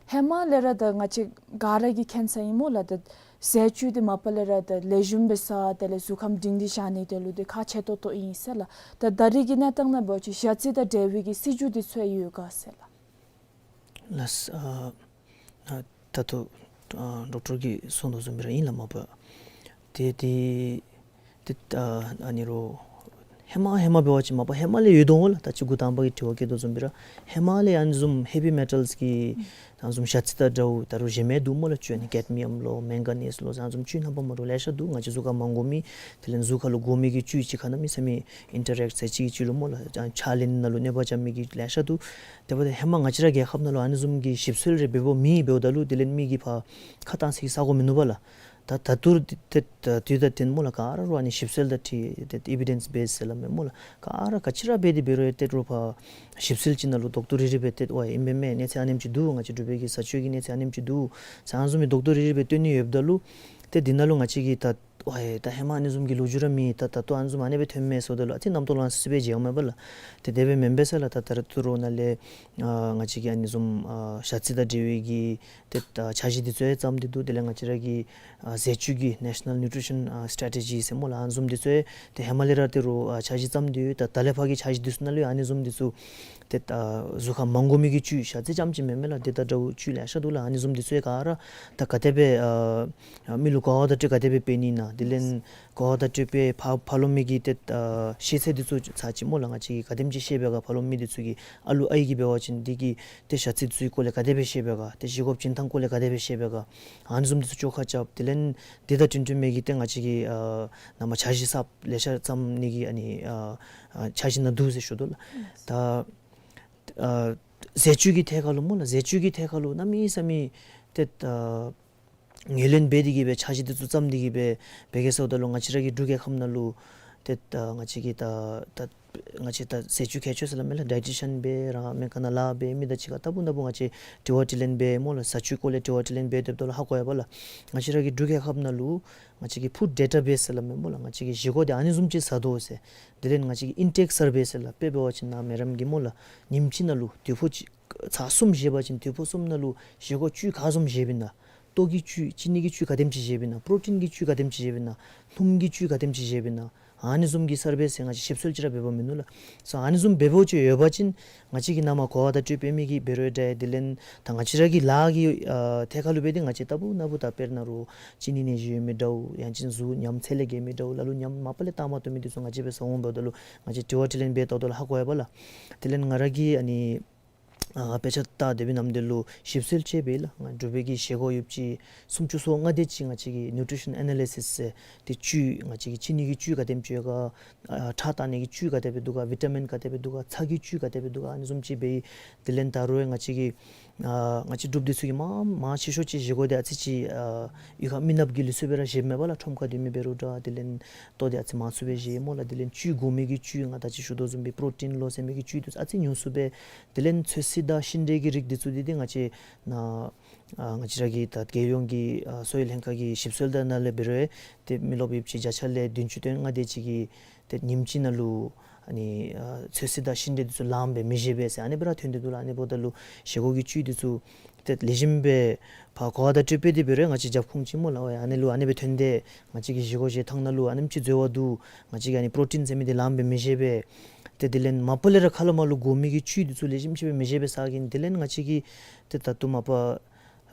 ཧེ་མ་ལས་ར་ད་ང་བཅས་ག་ར་གིས་མཁྱེན་ས་ཨིན་སྨོ་ལགས། ད་ཟས་བཅུད་འདི་མ་པ་ལས་ར་ད་ལེགས་ཤོམ་སྦེ་ཟ་དེ་ལས་གཟུགས་ཁམས་སྒྲིང་སྒྲི་བཞག་ནི་དེ་ལུ་འདི་ཁག་ཆེ་ཏོག་ཏོ་ཨིན་ཟེར་ལགས། ད་ད་རེས་ཀྱི་གནས་སྟངས་ནང་འབད་བ་ཅིན་ཞ་རྩི་དང་འབྲེལ་བའི་གི་སྲིད་བྱུས་འདི་ཚུ་ཡང་ཡོད་ག་ཟེར་ལགས། ལགས། ཨ་ཨ་ད་ལྟོ་ཨ་ཌོག་ཊར་གྱིས་གསུངས་དོ་བཟུམ་སྦེ་ར་ཨིན་ལགས། མ་པ་ཏེ་ཏེ་ཏེ་ཨ་ཨ་ནི་རོགས་ཧེ་མ་ཧེ་མ་འབད་བ་ཅིན་མ་པ་ཧེ་མ་ལས་ཡོད་དོ་འོང་ལགས། ད་ཅི་འགོ་དང་པ་གི་དྲི་བ་བཀོད་དོ་བཟུམ་སྦེ་ར་ཧེ་མ་ལས་ཨ་ནི་བཟུམ་ཧེ་བི་མེ་ཊལ་གྱི་ཨ་ནི་བཟུམ་ཞ་རྩི་དང་འདྲཝ་ད་རུང་གཞན་མི་འདུག་སྨོ་ལགས། བཅུད་ཨ་ནི་ཀེཌ་མི་ཡམ་ལོ་མེང་ག་ནིས་ལོ་ཟེར་ཨ་ནི་བཟུམ་བཅུད་རྣམ་པ་མ་འདྲཝ་ལེ་ཤ་འདུག། ང་བཅས་གཟུགས་ཁར་མ་དགོ་མི་དེ་ལས་གཟུགས་ཁར་ལུ་དགོ་མི་གི་བཅུད་གཅིག་ཁར་གནམ་མེད་ས་མེད་ཨིན་ཊ་རེཀཊ་ཟེར་གཅིག་གིས་གཅིག་ལུ་སྨོ་ལགས། ཨ་ཕྱག་ལེན་ནང་ལུ་གནོད་པ་རྐྱབ་མི་གི་ལེ་ཤ་འདུག། དེ་འབདཝ་ད་ཧེ་མ་ང་བཅས་ར་རྒྱལ་ཁབ་ནང་ལུ་ཨ་ནི་བཟུམ་གྱི་ཞིབ་འཚོལ་རེ་འབད་འབདཝ་མེད། འབདཝ་ད་ལུ་དེ་ལས་མི་གིས་ཕར་ཁ་བཏང་ས་གི་ས་གོ་མིན་ནུག་པ་ལགས། ད་ད་ལྟོ་ཏེ་ད་དུས་ད་ཏེ་སྨོ་ལགས་ག་ར་རོགས་ཨ་ནི་ཞིབ་འཚོལ་དང་འཁྲིལ་ཏེ་ཨི་བི་ཌེནསི་བེསི་ཟེར་སླབ་མས་སྨོ་ལགས། ག་ར་ག་ཅི་ར་འབད་དེ་འབད་རུང་ཏེ་རོགས་ཕར་ཞིབ་འཚོལ་ཅིག་ནང་ལུ་ཌོག་ཊར་རེ་རེ་སྦེ་ཏེ་ཝའི་ཨིན་པས་མས། གནས་ཚད་ཨ་ནེམ་ཅིག་འདུག། ང་བཅས་འབྲུག་པའི་གི་ཟས་བཅུད་ཀྱི་གནས་ཚད་ཨ་ནེམ་ཅིག་འདུག་ཟེར་ཨ་ནི་བཟུམ་མའི་ཌོག་ཊར་རེ་རེ་སྦེ་སྟོན་ནི་ཡོདཔ་ད་ལུ་ཏེ་འདི་ནང་ལུ་ང་བཅས་ཀྱིས་ད་ཝའི་ད་ཧེ་མ་ཨ་ནི་བཟུམ་གྱི་ལོ་རྒྱུས་ར་མེད། ད་ད་ལྟོ་ཨ་ནི་བཟུམ་ཨ་ནི་སྦེ་ཐོནམ་མས་ཟེརཝ་ད་ལུ་ཨ་ཙི་རྣམ་རྟོག་ལང་སི་སི་སྦེ་མཇལཝ་མས་པ་ལགས། ཏེ་དེ་སྦེ་མེན་པས་ཟེར་ལགས། ད་ད་རུང་ད་རུང་ནཱ་ལས་ཨ་ང་བཅས་ཀྱིས་ཨ་ནི་བཟུམ་ཨ་ཞ་རྩི་དང་འབྲེལ་བའི་གི་ཏེ་ཨ་འཆར་གཞི་འདི་ཚུ་ཡང་བརྩམས་ཏེ་འདུག། དེ་ལས་ང་བཅས་ར་གི་ཨ་ཟས་བཅུད་ཀྱི་ནེ་ཤ་ནཱལ་ནིའུ་ཊི་རི་ཤཱན་ཨ་སི་ཊ་རེ་ཊི་ཇི་ཟེར་སྨོ་ལགས། ཨ་ནི་བཟུམ་འདི་ཚུ་ཡང་ཏེ་ཧེ་མ་ལས་ར་ད་རུང་ཨ་འཆར་གཞི་བརྩམས་ཏེ་ཡོད། ད་ད་ལས་ཕར་གྱི་འཆར་གཞི་འདི་ཚུ་ནང་ལུ་ཡང་ཨ་ནི་བཟུམ་འདི་ཚུ་ཏེ་ཨ་གཟུགས་ཁར་མ་དགོ་མི་གི་བཅུད་ཞ་རྩི་རྐྱངམ་ཅིག་མེན་མས་ལགས། དེ་དང་འདྲཝ་བཅུད་ལེ་ཤ་འདུག་ལགས། ཨ་ནི་བཟུམ་འདི་ཚུ་ཡང་ག་ར་ད་ག་དེ་སྦེ་ཨ་ཨ་མི་ལུ་གོ་བ་བརྡ་སྤྲོད་ག་དེ་སྦེ་འབད་ནི་ཨིན་ན། དེ་ལས་གོ་བ་བརྡ་སྤྲོད་པའི་ཕར་ཕར་ལོགས་མའི་གི་ཏེ་ཨ་ཤེས་ཚད་འདི་ཚུ་ཚར་གཅིག་སྨོ་ལགས། ང་བཅས་ཀྱིས་ག་དེམ་ཅིག་ཤེས་པས་ག། ཕར་ལོགས་མི་འདི་ཚུ་གིས་ཨ་ལུ་ཨའི་གིས་འབད་བ་ཅིན་འདི་གི་ཏེ་ཞ་རྩི་འདི་ཚུ་གི་སྐོར་ལས་ག་དེ་སྦེ་ཤེས་པས་ག། ཏེ་བཞེས་སྒོ་བྱིན་ཐངས་སྐོར་ལས་ག་དེ་སྦེ་ཤེས་པས་ག། ཨ་ནི་བཟུམ་འདི་ཚུ་བཅོ་ཁ་རྐྱབ། དེ་ལས་འདི་དང་འཁྲིལ་འཁྲིལ་མི་གི་ཏེ་ང་བཅས་ཀྱིས་ཨ་ནཱ་མར་འཆར་གཞི་གསརཔ་ལེ་ཤ་བརྩམ་ནི་གི་ཨ་ནི་ཨ་ཨ་འཆར་གཞི་ནང་འདུག་ཟེར་ཞུ་དོ་ལགས། ད་ཨ་ཟས་བཅུད་ཀྱི་ཐད་ཁར་ལུ་སྨོ་ལགས། ཟས་བཅུད་ཀྱི་ཐད་ཁར་ལུ་གནམ་མེད་ས་མེད་ཏེ་ཨ་ངོས་ལེན་འབད་དེ་གིས་སྦེ་འཆར་གཞི་འདི་ཚུ་བརྩམས་ཏེ་གིས་སྦེ་འབད་གེ་ཟེརཝ་ད་ལུ་ང་བཅས་ར་གི་འབྲུག་རྒྱལ་ཁབ་ནང་ལུ་ཏེ་ཨ་ང་བཅས་ཀྱི་ད་ད་ང་བཅས་ད་ཟས་བཅུད་མཁས་མཆོག་ཟེར་སླབ་མས་ལགས། ཌའི་ཊི་ཤཱན་སྦེ་ར་སྨན་ཁང་ནང་ལཱ་འབད་མི་དང་གཅིག་ཁར་ལྟ་བུ་ལྟ་བུ་ང་བཅས་དྲི་བ་དྲིས་ལན་འབད་སྨོ་ལགས། ཟས་བཅུད་སྐོར་ལས་དྲི་བ་དྲིས་ལན་འབད་སྡོདཔ་ད་ལུ་ཧ་གོ་ཡི་པ་ལགས། ང་བཅས་ར་གི་འབྲུག་རྒྱལ་ཁབ་ནང་ལུ་ང་བཅས་ཀྱི་ཕུཌ་ཌེ་ཊ་བེསི་ཟེར་སླབ་མས་སྨོ་ལགས། ང་བཅས་ཀྱིས་བཞེས་སྒོ་འདི་ཨ་ནི་བཟུམ་ཅིག་ཟ་དོ་ཟེར། དེ་ལས་ང་བཅས་ཀྱི་ཨིན་ཊེཀ་སར་བེ་ཟེར་ལགས། དཔེ་འབད་བ་ཅིན་ནཱ་མེ་རམ་གྱིས་སྨོ་ལགས་ཉིནམ་གཅིག་ནང་ལུ་དུས་ཕོ་གཅིག་ཚར་གསུམ་བཞེས་པ་ཅིན་དུས་ཕོ་གསུམ་ནང་ལུ་བཞེས་སྒོ་བཅུད་ག་བཟུམ་བཞེསཔ་ཨིན་ན། ལྟོ་གི་བཅུད་ཅི་ནི་གི་བཅུད་ག་དེམ་ཅིག་བཞེསཔ་ཨིན་ན། པྲོ་ཊིན་གྱི་བཅུད་ག་དེམ་ཅིག་བཞེསཔ་ཨིན་ན། སྣུམ་གྱི་བཅུད་ག་དེམ་ཅིག་བཞེསཔ་ཨིན་ན། ཨ་ནི་བཟུམ་གྱི་སར་བེ་ཟེར་ང་བཅས་ཞིབ་འཚོལ་ཅིག་ར་འབད་བ་མིན་ནུག་ལགས། སོ་ཨ་ནི་བཟུམ་འབད་བ་ཅིན་ཡོད་པ་ཅིན་ང་བཅས་ཀྱིས་ནཱ་མར་གོ་བ་བརྡ་སྤྲོད་འབད་མི་གིས་འབད་རུང་འདྲ། དེ་ལས་ད་ང་བཅས་ར་གི་ལཱ་གི་ཨ་ཐད་ཁར་ལུ་འབད་དེ་ང་བཅས་ལྟ་བུ་ན་བུ་ད་དཔེར་ན་རོགས་ཅི་ནི་ནད་གཞི་ཡོད་མི་འདྲཝ་ཡང་ཅིན་གཟུགས་ཉམས་ཚད་ལས་བརྒལ་མི་འདྲཝ་ལ་ལུ་ཉམས་མ་པ་ལས་བཏང་མ་བཏུབ་མི་འདི་ཚུ་ང་བཅས་འབད་ས་འོང་འབདཝ་ད་ལུ་ང་བཅས་དྲི་བ་དྲིས་ལན་འབད་དོ་ད་ལུ་ཧ་གོ་ཡི་པ་ལགས། དེ་ལས་ང་ར་གིས་ཨ་ནི་ཨ་དཔེ་ཆ་ལྟ་སྡོད་པའི་ནམ་དུས་ལུ་ཞིབ་འཚོལ་ཅིག་འབད་ལགས། ང་འབྲུག་པའི་གི་བཞེས་སྒོ་ཡོདཔ་ཅིག་སུམ་ཅུ་སོ་ལྔ་དེ་ཅིག་ང་བཅས་ཀྱིས་ནིའུ་ཊི་རི་ཤཱན་ཨེ་ན་ལི་སིསི་ཟེར་ཏེ་བཅུད་ང་བཅས་ཀྱི་ཅི་ནི་གི་བཅུད་ག་དེམ་ཅིག་ཡོད་ག། ཨ་ཁྲག་བཏང་ནི་གི་བཅུད་ག་དེ་སྦེ་འདུག་ག། བི་ཊ་མིན་ག་དེ་སྦེ་འདུག་ག། ཚྭ་གི་བཅུད་ག་དེ་སྦེ་འདུག་ག། ཨ་ནི་བཟུམ་ཅིག་འབད་ཡི། དེ་ལས་ད་རུང་ང་བཅས་ཀྱི་ཨ་ང་བཅས་འབྲུགཔ་འདི་ཚུ་གིས་མང་མང་ཆེ་ཤོས་ཅིག་བཞེས་སྒོ་འདི་ཨ་ཙི་ཅིག་ཨ་གཡུས་ཁ་མི་ནགཔ་གི་ལུགས་སྲོལ་སྦེ་ར་བཞེསཔ་མས་པ་ལགས། ཁྲོམ་ཁར་སྡོད་མི་འབད་རུང་འདྲ། དེ་ལས་ལྟོ་འདི་ཨ་ཙི་མང་སུ་སྦེ་བཞེས་སྨོ་ལགས། དེ་ལས་བཅུད་དགོ་མི་གི་བཅུད་ང་ད་ཅི་ཞུ་དོ་བཟུམ་སྦེ་པྲོ་ཊིན་ལོ་ཟེར་མི་གི་བཅུད་འདི་ཚུ་ཨ་ཙི་ཉུང་སུ་སྦེ། དེ་ལས་ཚོད་བསྲེ་དང་ཤིང་འབྲས་ཀྱི་རིགས་འདི་ཚུ་འདི་འདི་ང་བཅས་ནཱ་ཨ་ང་བཅས་ར་གི་ད་རྒྱལ་ཡོངས་ཀྱི་ཨ་གསོ་བའི་ལྷན་ཁག་གི་ཞིབ་འཚོལ་དང་ནང་ལས་འབད་རུང་ཏེ་མི་རློབས་ཡོདཔ་ཅིག་བརྒྱ་ཆ་ལས་བདུན་ཅུ་དོན་ལྔ་དེ་ཅིག་གིས་ཏེ་ཉིནམ་གཅིག་ནང་ལུ་ཨ་ནི་ཨ་ཚོད་བསྲེ་དང་ཤིང་འབྲས་འདི་ཚུ་ལངམ་སྦེ་མི་བཞེས་པས་ཟེར་ཨ་ནི་སྦེ་ར་ཐོན་ཏེ་འདུག་ལགས། ཨ་ནི་འབདཝ་ད་ལུ་བཞེས་སྒོ་གི་བཅུད་འདི་ཚུ་ཏེ་ལེགས་ཤོམ་སྦེ་ཕར་གོ་བ་བརྡ་སྤྲོད་འབད་དེ་འབད་རུང་ང་བཅས་རྒྱབ་ཁུངས་ཅིག་སྨོ་ལགས། ཨ་ནི་ལུ་ཨ་ནི་སྦེ་ཐོན་ཏེ་ང་བཅས་ཀྱི་བཞེས་སྒོ་བཞེས་ཐངས་ནང་ལུ་ཨ་ནེམ་ཅིག་འཛོལ་བ་འདུག། ང་བཅས་ཀྱིས་ཨ་ནི་པྲོ་ཊིན་ཟེར་མི་འདི་ལངམ་སྦེ་མི་བཞེས་པས། ཏེ་དེ་ལས་མ་པ་ལས་ར་ཁ་ལས་མར་ལུ་དགོ་མི་གི་བཅུད་འདི་ཚུ་ལེགས་ཤོམ་ཅིག་སྦེ་མི་བཞེས་པས་ཟེར་གིས། དེ་ལས་ང་བཅས་ཀྱིས་ཏེ་ད་ལྟོ་མ་པ་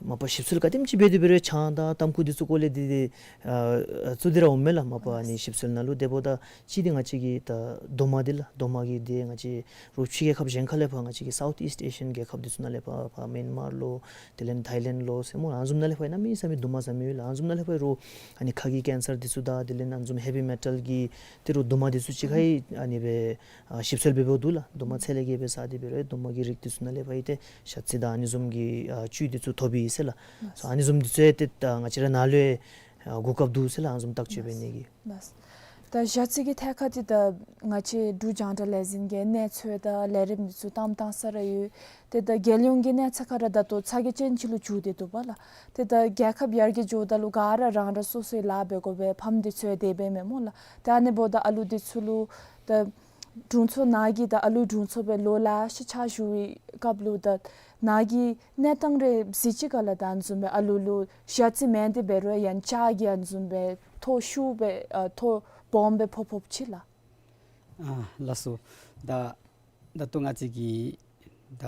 མ་པ་ཞིབ་འཚོལ་ག་དེམ་ཅིག་འབད་དེ་འབད་རུང་ཆང་དང་ཏམ་ཁུ་འདི་ཚུ་སྐོར་ལས་འདི་འདི་ཨ་ཚུ་འདི་ར་འོངམ་མས་ལགས། མ་པ་ཨ་ནི་ཞིབ་འཚོལ་ནང་ལུ་དེ་འབདཝ་ད་གཅིག་འདི་ང་བཅས་ཀྱི་ད་རྡོག་མ་འདི་ལགས། རྡོག་མ་གི་འདི་ང་བཅས་རོགས་ཕྱི་རྒྱལ་ཁབ་གཞན་ཁ་ལས་ཕར་ང་བཅས་ཀྱི་South East Asian རྒྱལ་ཁབ་འདི་ཚུ་ནང་ལས་ཕར་ཕར་མེན་མར་ལོ་དེ་ལས་ཐའི་ལེནཌ་ལོ་ཟེར་སྨོ་ཨ་ནི་བཟུམ་ནང་ལས་ཕར་གནམ་མེད་ས་མེད་རྡོག་མ་ཟ་མི་ཡོད་ལགས། ཨ་ནི་བཟུམ་ནང་ལས་ཕར་རོགས་ཨ་ནི་ཁ་གི་ཀེན་སར་འདི་ཚུ་དང་དེ་ལས་ཨ་ནི་བཟུམ་ཧེ་བི་མེ་ཊལ་གྱི་ཏི་རུ་རྡོག་མ་འདི་ཚུ་གཅིག་ཁར་ཨ་ནི་སྦེ་ཨ་ཞིབ་འཚོལ་འབད་འབདཝ་འདུག་ལགས། རྡོག་མ་ཚད་ལས་བརྒལ་སྦེ་ཟ་སྟེ་འབད་རུང་རྡོག་མ་གི་རིགས་འདི་ཚུ་ནང་ལས་ཕར་ཨིན་ཏེ་ཞ་ཚི་དང་ཨ་ནི་བཟུམ་གྱི་ཨ་བཅུད་འདི་ཚུ་ཐོབ་ཨིན་ཟེར་ལགས། ལགས། ཨ་ནི་བཟུམ་འདི་ཚུ་ཡང་ཏེ་ད་ང་བཅས་ར་ནཱ་ལུ་ཡང་ཨ་གོ་སྐབས་འདུག་ཟེར་ལགས། ཨ་ནི་བཟུམ་བརྟག་དཔྱད་འབད་ནི་གི། ལགས། ད་ཞ་ཚི་གི་ཐད་ཁར་འདི་ད་ང་བཅས་འབྲུག་རྒྱང་བསྒྲགས་ལས་འཛིན་གྱིས་གནས་ཚུལ་དང་ལས་རིམ་འདི་ཚུ་བཏངམ་བཏང་ས་ར་ཡོད། ཏེ་ད་རྒྱལ་ཡོངས་ཀྱི་གནས་ཚད་ཁར་ར་ད་ལྟོ་ཚ་གྱང་ཅན་ཅིག་ལུ་འགྱུར་ཏེ་འདུག་པ་ལགས། ཏེ་ད་རྒྱལ་ཁབ་ཡར་རྒྱས་འགྱོཝ་ད་ལུ་ག་ར་རང་རང་སོ་སོའི་ལཱ་འབད་དགོ་པས། ཕམ་འདི་ཚུ་ཡང་དེ་སྦེ་མེན་སྨོ་ལགས། ཏེ་ཨ་ནི་འབདཝ་ད་ཨ་ལུ་འདི་ཚུ་ལུ་ད་དྲུང་འཚོ་ནཱ་གིས་ད་ཨ་ལུ་དྲུང་འཚོ་སྦེ་ལོ་ལེ་ཤ་ཕྱག་ཞུ་བའི་སྐབས་ལུ་ད་ནཱ་གིས་གནས་སྟངས་རེ་གཟིགས་ཅི་ག་ལགས། ད་ཨ་ནི་བཟུམ་སྦེ་ཨ་ལུ་ལུ་ཞ་ཚི་མེན་ཏེ་འབད་རུང་ཡང་ལྕགས་ཀྱི་ཨ་ནི་བཟུམ་སྦེ་ཐོག་ཤུགས་སྦེ་ཨ་ཐོག་སྦོམ་སྦེ་ཕོག་ཕོགཔ་ཅིག་ལགས། ཨ་ལགས་སོ། ད་ད་ལྟོ་ང་བཅས་ཀྱི་ད་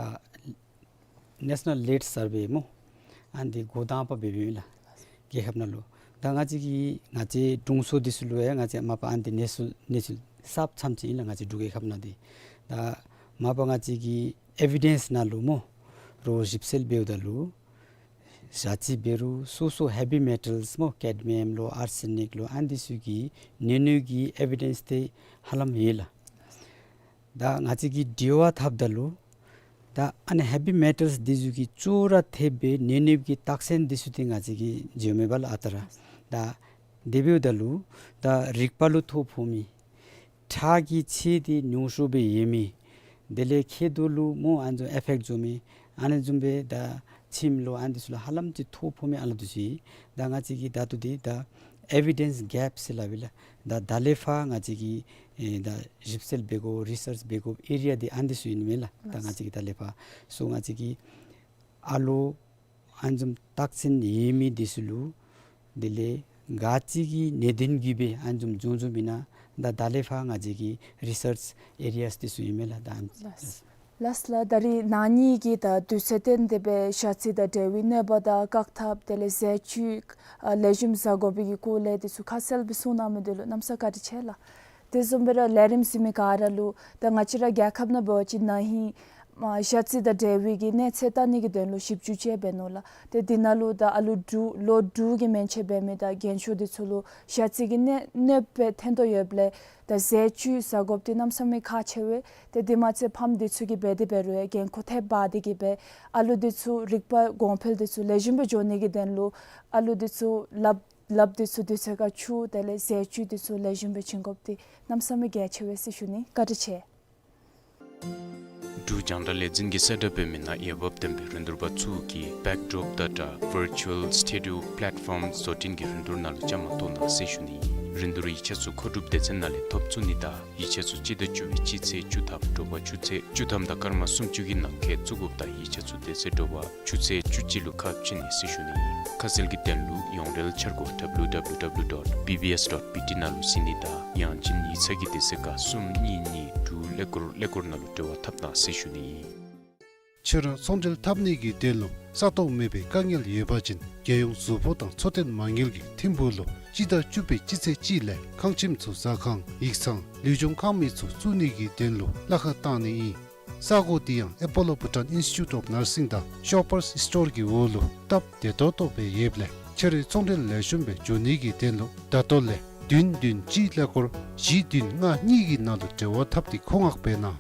ནེ་ཤ་ནཱལ་ལིཌ་སར་ཝེ་སྨོ་ཨ་ནི་འདི་འགོ་དང་པ་འབད་འབདཝ་ཨིན་ལགས། རྒྱལ་ཁབ་ནང་ལུ་ད་ང་བཅས་ཀྱི་ང་བཅས་དྲུང་འཚོ་འདི་ཚུ་ལུ་ཡང་ང་བཅས་མ་པ་ཨ་ནི་འདི་གནས་ཚུལ་གནས་ཚུལ་གསརཔ་ཙམ་ཅིག་ཨིན་ལགས། ང་བཅས་འབྲུག་རྒྱལ་ཁབ་ནང་འདི་ད་མ་པ་ང་བཅས་ཀྱི་ཨེ་བི་ཌེནསི་ནང་ལུ་སྨོ་རོགས་ཞིབ་འཚོལ་འབདཝ་ད་ལུ་ཞ་ཚི་འབད་རུང་སོ་སོ་ཧེ་བི་མེ་ཊལསི་སྨོ་ཀེཌ་མི་ཡམ་ལོ་ཨར་སེ་ནིཀ་ལོ་ཨ་ནི་འདི་ཚུ་གི་ནུས་ནུས་ཀྱི་ཨེ་བི་ཌེནསི་འདི་ཧ་ལམ་ཡོད་ལགས། ད་ང་བཅས་ཀྱིས་དྲི་བ་འཐབ་ད་ལུ་ད་ཨ་ནི་ཧེ་བི་མེ་ཊལསི་འདི་ཚུ་གི་ཅོག་ར་འཐདཔ་སྦེ་ནུས་ནུས་ཀྱི་རྟགས་མཚན་འདི་ཚུ་འདི་ང་བཅས་ཀྱིས་བརྗོད་མེད་པ་ལགས་ཨ་རྟག་ར། ད་དེ་འབདཝ་ད་ལུ་ད་རིག་པ་ལུ་ཐོ་ཕོག་མི་ཁྲག་གི་ཚད་འདི་ཉུང་ཤོས་སྦེ་ཡོད་མི་དེ་ལས་མཁལ་རྡོག་ལུ་སྨོ་ཨ་ནི་བཟུམ་ཨེ་ཕེཀཊ་འགྱོ་མི་ཨ་ནི་བཟུམ་སྦེ་ད་མཆིནམ་ལོ་ཨ་ནི་འདི་ཚུ་ལུ་ཧ་ལམ་ཅིག་ཐོ་ཕོག་མི་ཨ་ལུ་འདི་ཚུ་ཨིན། ད་ང་བཅས་ཀྱིས་ད་ལྟོ་འདི་ད་ཨེ་བི་ཌེནསི་གེཔ་ཟེར་སླབ་ཨིན་ལགས། ད་ད་ལས་ཕར་ང་བཅས་ཀྱིས་ཨེ་ད་ཞིབ་འཚོལ་འབད་དགོ་རི་སརཆི་འབད་དགོ་ཨེ་རི་ཡ་འདི་ཨ་ནི་འདི་ཚུ་ཨིན་མས་ལགས། ད་ང་བཅས་ཀྱིས་ད་ལས་ཕར་སོ་ང་བཅས་ཀྱིས་ཨ་ལུ་ཨ་ནི་བཟུམ་རྟགས་མཚན་ཡོད་མི་འདི་ཚུ་ལུ་དེ་ལས་ག་ཅི་གི་གནད་དོན་གྱིས་སྦེ་ཨ་ནི་བཟུམ་འབྱུང་འབྱུངམ་ཨིན་ན་ད་ད་ལས་ཕར་ང་བཅས་ཀྱི་རི་སརཆི་ཨེ་རི་ཡཱསི་འདི་ཚུ་ཨིན་མས་ལགས། ད་ཨ་ནི་ལགས། ལགས་ལགས། ད་རིས་ནཱ་ཉིད་ཀྱིས་ད་དུས་ཚོད་བཏོན་ཏེ་སྦེ་ཞ་ཚི་དང་འབྲེལ་བའི་གནོད་པ་དང་བཀག་ཐབས་དེ་ལས་ཟས་བཅུད་ཨ་ལེགས་ཤོམ་ཟ་དགོ་པའི་གི་སྐོར་ལས་འདི་ཚུ་ཁ་གསལ་སྦེ་གསུངས་གནང་མི་འདི་ལུ་གནམ་ས་བཀའ་དྲིན་ཆེ་ལགས། དེ་བཟུམ་སྦེ་ར་ལས་རིམ་གཟིགས་མི་ག་ར་ལུ་ད་ང་བཅས་ར་རྒྱལ་ཁབ་ནང་འབད་བ་ཅིན་ན་ཧིང་ཨ་ཞ་ཚི་དང་འབྲེལ་བའི་གི་གནས་ཚད་བལྟ་ནི་གི་དོན་ལུ་ཞིབ་འཇུག་ཅིག་འབད་ནུག་ལགས། ཏེ་འདི་ནང་ལུ་ད་ཨ་ལུ་དྲུག་ལོ་དྲུག་གི་མན་ཆད་འབད་མི་དང་རྒན་ཤོས་འདི་ཚུ་ལུ་ཞ་ཚི་གི་གནོད་གནོད་པ་ཐོན་དོ་ཡོདཔ་ལས་ད་ཟས་བཅུད་ཟ་དགོཔ་འདི་གནམ་ས་མེད་ཁག་ཆེ་བས། ཏེ་འདི་མ་ཚད་ཕམ་འདི་ཚུ་གིས་འབད་དེ་འབད་རུང་ཡང་འགན་ཁུར་ཐེབས་འབག་སྟེ་གིས་སྦེ་ཨ་ལུ་འདི་ཚུ་རིག་པ་གོང་འཕེལ་འདི་ཚུ་ལེགས་ཤོམ་སྦེ་འགྱོ་ནི་གི་དོན་ལུ་ཨ་ལུ་འདི་ཚུ་ལགཔ་ལགཔ་འདི་ཚུ་དུས་ཚོད་ཁར་འཁྱུ་དེ་ལས་ཟས་བཅུད་འདི་ཚུ་ལེགས་ཤོམ་སྦེ་བྱིན་དགོཔ་འདི་གནམ་ས་མེད་གལ་ཆེ་བས་ཟེར་ཞུ་ནི། བཀའ་དྲིན་ཆེ། འབྲུག་རྒྱང་བསྒྲགས་ལས་འཛིན་གྱིས་གསལ་བསྒྲགས་འབད་མི་ནང་འོས་འབབ་ལྡན་པའི་རིན་བསྡུར་པ་ཚུ་གིས་བེཀ་ཌོརོཔ་དང་སྦྲགས་ཝར་ཅུ་ཝལ་སི་ཊུ་ཌིའོ་པ་ལེཊ་ཕོརམ་བཟོ་སྐྲུན་གྱི་རིན་བསྡུར་ནང་ལུ་བཅའ་མར་གཏོགས་གནང་ཟེར་ཞུ་ནི་ཨིན། རིན་བསྡུར་ཡིག་ཆ་ཚུ་མཁོ་སྒྲུབ་སྡེ་ཚན་ནང་ལས་ཐོབ་ཚུགས་ནི་དང་ཡིག་ཆ་ཚུ་སྤྱི་ཟླ་བཅུ་པའི་སྤྱི་ཚེས་བཅུ་ཐམ་དྲོ་པ་ཆུ་ཚོད་བཅུ་ཐམ་དང་སྐར་མ་སུམ་ཅུ་གི་ནང་འཁོད་བཙུགས་དགོཔ་དང་ཡིག་ཆ་ཚུ་དེ་ཚེ་དྲོ་པ་ཆུ་ཚོད་བཅུ་གཅིག་ལུ་ཁ་ཕྱེ་ནི་ཟེར་ཞུ་ནི་ཨིན། ཁ་གསལ་གྱི་དོན་ལུ་ཡོངས་འབྲེལ་འཆར་སྒོ་W W W dot B B S dot B T ནང་ལུ་གཟིགས་ནི་དང་ཡང་ཅིན་ཡིག་ཚང་གི་དེ་ཚེ་ཀ་གསུམ་གཉིས་གཉིས་དྲུག་ཀླད་ཀོར་ཀླད་ཀོར་ནང་ལུ་འབྲེལ་བ་འཐབ་གནང་ཟེར་ཞུ་ནི་ཨིན། ཁྱོད་ར་ཚོང་འབྲེལ་འཐབ་ནི་གི་དོན་ལུ་ས་སྟོང་མེད་པའི་དཀའ་ངལ་ཡོད་པ་ཅིན་རྒྱལ་ཡོངས་གཟུགས་པོ་དང་འཚོ་རྟེན་མ་དངུལ་གྱི་ཐིམ་ཕུག་ལུ་སྤྱི་ཟླ་བཅུ་པའི་སྤྱི་ཚེས་གཅིག་ལས་ཁང་ཁྱིམ་ཚུ་ཟ་ཁང་ཡིག་ཚང་ལུས་སྦྱོང་ཁང་མིག་ཚུ་བཙུགས་ནི་གི་དོན་ལུ་གླ་ཁར་བཏང་ནི་ཨིན། ས་གོ་འདི་ཡང་Apollo Bhutan Institute of Nursing དང་Shoppers Store གི་འོག་ལུ་སྟབས་བདེ་ཏོག་ཏོ་སྦེ་ཡོདཔ་ལས་ཁྱོད་རའི་ཚོང་འབྲེལ་ལེགས་ཤོམ་སྦེ་འགྱོ་ནི་གི་དོན་ལུ་ད་ལྟོ་ལས་བདུན་བདུན་གཅིག་ཀླད་ཀོར་བཞི་བདུན་ལྔ་གཉིས་ཀྱི་ནང་ལུ་འབྲེལ་བ་འཐབ་སྟེ་མཁོ་མངགས་འབད་གནང་།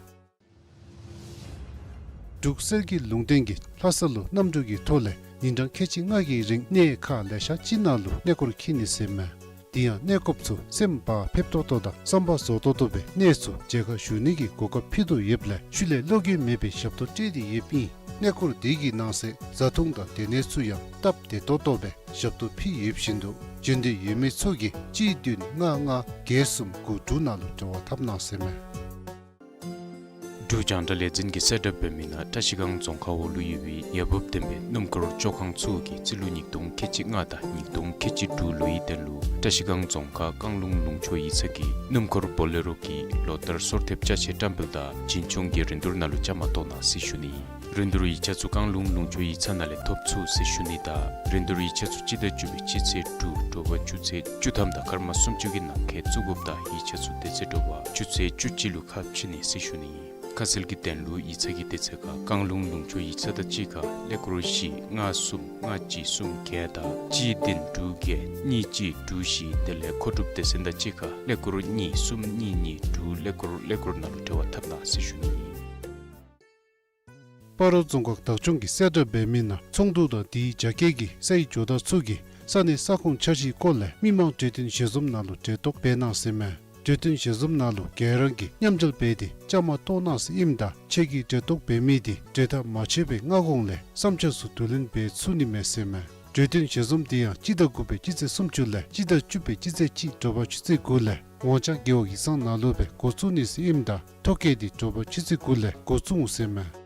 འབྲུག་གསེར་གྱི་ལུང་བསྟན་གྱིས་ལྷ་ས་ལུ་གནམ་གྲུ་གི་ཐོག་ལས་ཉིན་གྲངས་ཁལ་གཅིག་ལྔ་གི་རིང་གནས་ཁག་ལེ་ཤ་ཅིག་ནང་ལུ་གནས་སྐོར་འཁྱིད་ནི་ཟེར་མས། དེ་ཡང་གནས་སྐོརཔ་ཚུ་སེམས་བག་ཕེབས་ཏོག་ཏོ་དང་བསམ་པ་རྫོགས་ཏོག་ཏོ་སྦེ་གནས་ཚུ་མཇལ་ཁ་ཞུ་ནི་གི་གོ་སྐབས་ཕུལ་དོ་ཡོདཔ་ལས་ཤུལ་ལས་བློ་འགྱོད་མེད་པའི་ཞབས་ཏོག་སྤྲོད་དེ་ཡོདཔ་ཨིན། གནས་སྐོར་འདི་གི་ནང་གསེས་བཟའ་འཐུང་དང་སྡོད་གནས་ཚུ་ཡང་སྟབས་བདེ་ཏོག་ཏོ་སྦེ་ཞབས་ཏོག་ཕུལ་ཡོདཔ་བཞིན་དུ་འབྱོན་འདོད་ཡོད་མི་ཚུ་གིས་གཅིག་བདུན་ལྔ་ལྔ་བརྒྱད་གསུམ་དགུ་དྲུག་ནང་ལུ་འབྲེལ་བ་འཐབ་གནང་ཟེར་མས། འབྲུག་རྒྱང་བསྒྲགས་ལས་འཛིན་གྱིས་གསལ་བསྒྲགས་འབད་མི་ནང་བཀྲིས་སྒང་རྫོང་ཁག་འོག་ལུ་ཡོད་པའི་ཡ་འབབ་ལྡན་པའི་སྣུམ་འཁོར་བཅོ་ཁང་ཚུ་གིས་རྩིས་ལོ་ཉིས་སྟོང་ཁལ་གཅིག་ལྔ་དང་ཉིས་སྟོང་ཁལ་གཅིག་དྲུག་ལོའི་དོན་ལུ་བཀྲིས་སྒང་རྫོང་ཁག་བཀང་ལུང་ལུང་ཕྱོགས་ཡིག་ཚང་གི་སྣུམ་འཁོར་བོ་ལེ་རོ་གི་ལོ་ལྟར་སོར་ཐེབས་ཅ་ཆས་བཀྲམ་སྤེལ་དང་བྱིན་ཆུང་གི་རིན་བསྡུར་ནང་ལུ་བཅའ་མར་གཏོགས་གནང་ཟེར་ཞུ་ནི། རིན་བསྡུར་ཡིག་ཆ་ཚུ་བཀང་ལུང་ལུང་ཕྱོགས་ཡིག་ཚང་ནང་ལས་ཐོབ་ཚུགས་ཟེར་ཞུ་ནི་དང་རིན་བསྡུར་ཡིག་ཆ་ཚུ་སྤྱི་ཟླ་བཅུ་པའི་སྤྱི་ཚེས་དྲུག་དྲོ་པ་ཆུ་ཚོད་བཅུ་ཐམ་དང་སྐར་མ་སུམ་ཅུ་གི་ནང་འཁོད་བཙུགས་དགོཔ་དང་ཡིག་ཆ་ཚུ་དེ་ཚེ་དྲོ་པ་ཆུ་ཚོད་བཅུ་གཅིག་ལུ་ཁ་ཕྱེ་ནི་ཟེར་ཞུ་ནི། ཁ་གསལ་གྱི་དོན་ལུ་ཡིག་ཚང་གི་དེ་ཚེ་ཁར་བཀང་ལུང་ལུང་ཕྱོགས་ཡིག་ཚང་དང་གཅིག་ཁར་ཀླད་ཀོར་བཞི་ལྔ་གསུམ་ལྔ་གཅིག་གསུམ་བརྒྱད་དང་གཅིག་བདུན་དྲུག་བརྒྱད་གཉིས་གཅིག་དྲུག་བཞི་དེ་ལས་མཁོ་སྒྲུབ་སྡེ་ཚན་དང་གཅིག་ཁར་ཀླད་ཀོར་གཉིས་གསུམ་གཉིས་གཉིས་དྲུག་ཀླད་ཀོར་ཀླད་ཀོར་ནང་ལུ་འབྲེལ་བ་འཐབ་གནང་ཟེར་ཞུ་ནི། སྤ་རོ་རྫོང་ཁག་བདག་སྐྱོང་གིས་གསལ་བསྒྲགས་འབད་མི་ནང་ཚོང་དུད་དང་དེའི་རྒྱ་སྐྱེད་ཀྱི་ས་ཡི་ཇོ་བདག་ཚུ་གིས་ས་གནས་ས་ཁོངས་འཆར་གཞིའི་སྐོར་ལས་མི་མང་གྲོས་བསྟུན་ཞལ་འཛོམས་ནང་ལུ་གྲལ་གཏོགས་འབད་གནང་ཟེར་མས། གྲོས་བསྟུན་ཞལ་འཛོམས་ནང་ལུ་ག་ར་གིས་མཉམ་འབྲེལ་འབད་དེ་བཅའ་མར་གཏོགས་གནང་ཟེར་ཨིནམ་ད་ཁྱེད་ཀྱིས་གྲལ་གཏོགས་འབད་མི་དེ་གྲོས་ཐག་མ་ཆོད་པའི་སྔ་གོང་ལས་བསམ་འཆར་ཚུ་བསྡུ་ལེན་འབད་ཚུགས་ནི་མས་ཟེར་མས། གྲོས་བསྟུན་ཞལ་འཛོམས་དེ་ཡང་སྤྱི་ཟླ་དགུ་པའི་སྤྱི་ཚེས་སུམ་ཅུ་ལས་སྤྱི་ཟླ་བཅུ་པའི་སྤྱི་ཚེས་གཅིག་དྲོ་པ་ཆུ་ཚོད་དགུ་ལས་ཝང་ཅང་རྒེད་འོག་ཡིག་ཚང་ནང་ལུ་སྦེ་འགོ་བཙུགས་ནི་ཟེར་ཨིནམ་ད་ཐོ་བཀོད་དེ་དྲོ་པ་ཆུ་ཚོད་དགུ་ལས་འགོ་བཙུགས་འོང་ཟེར་མས།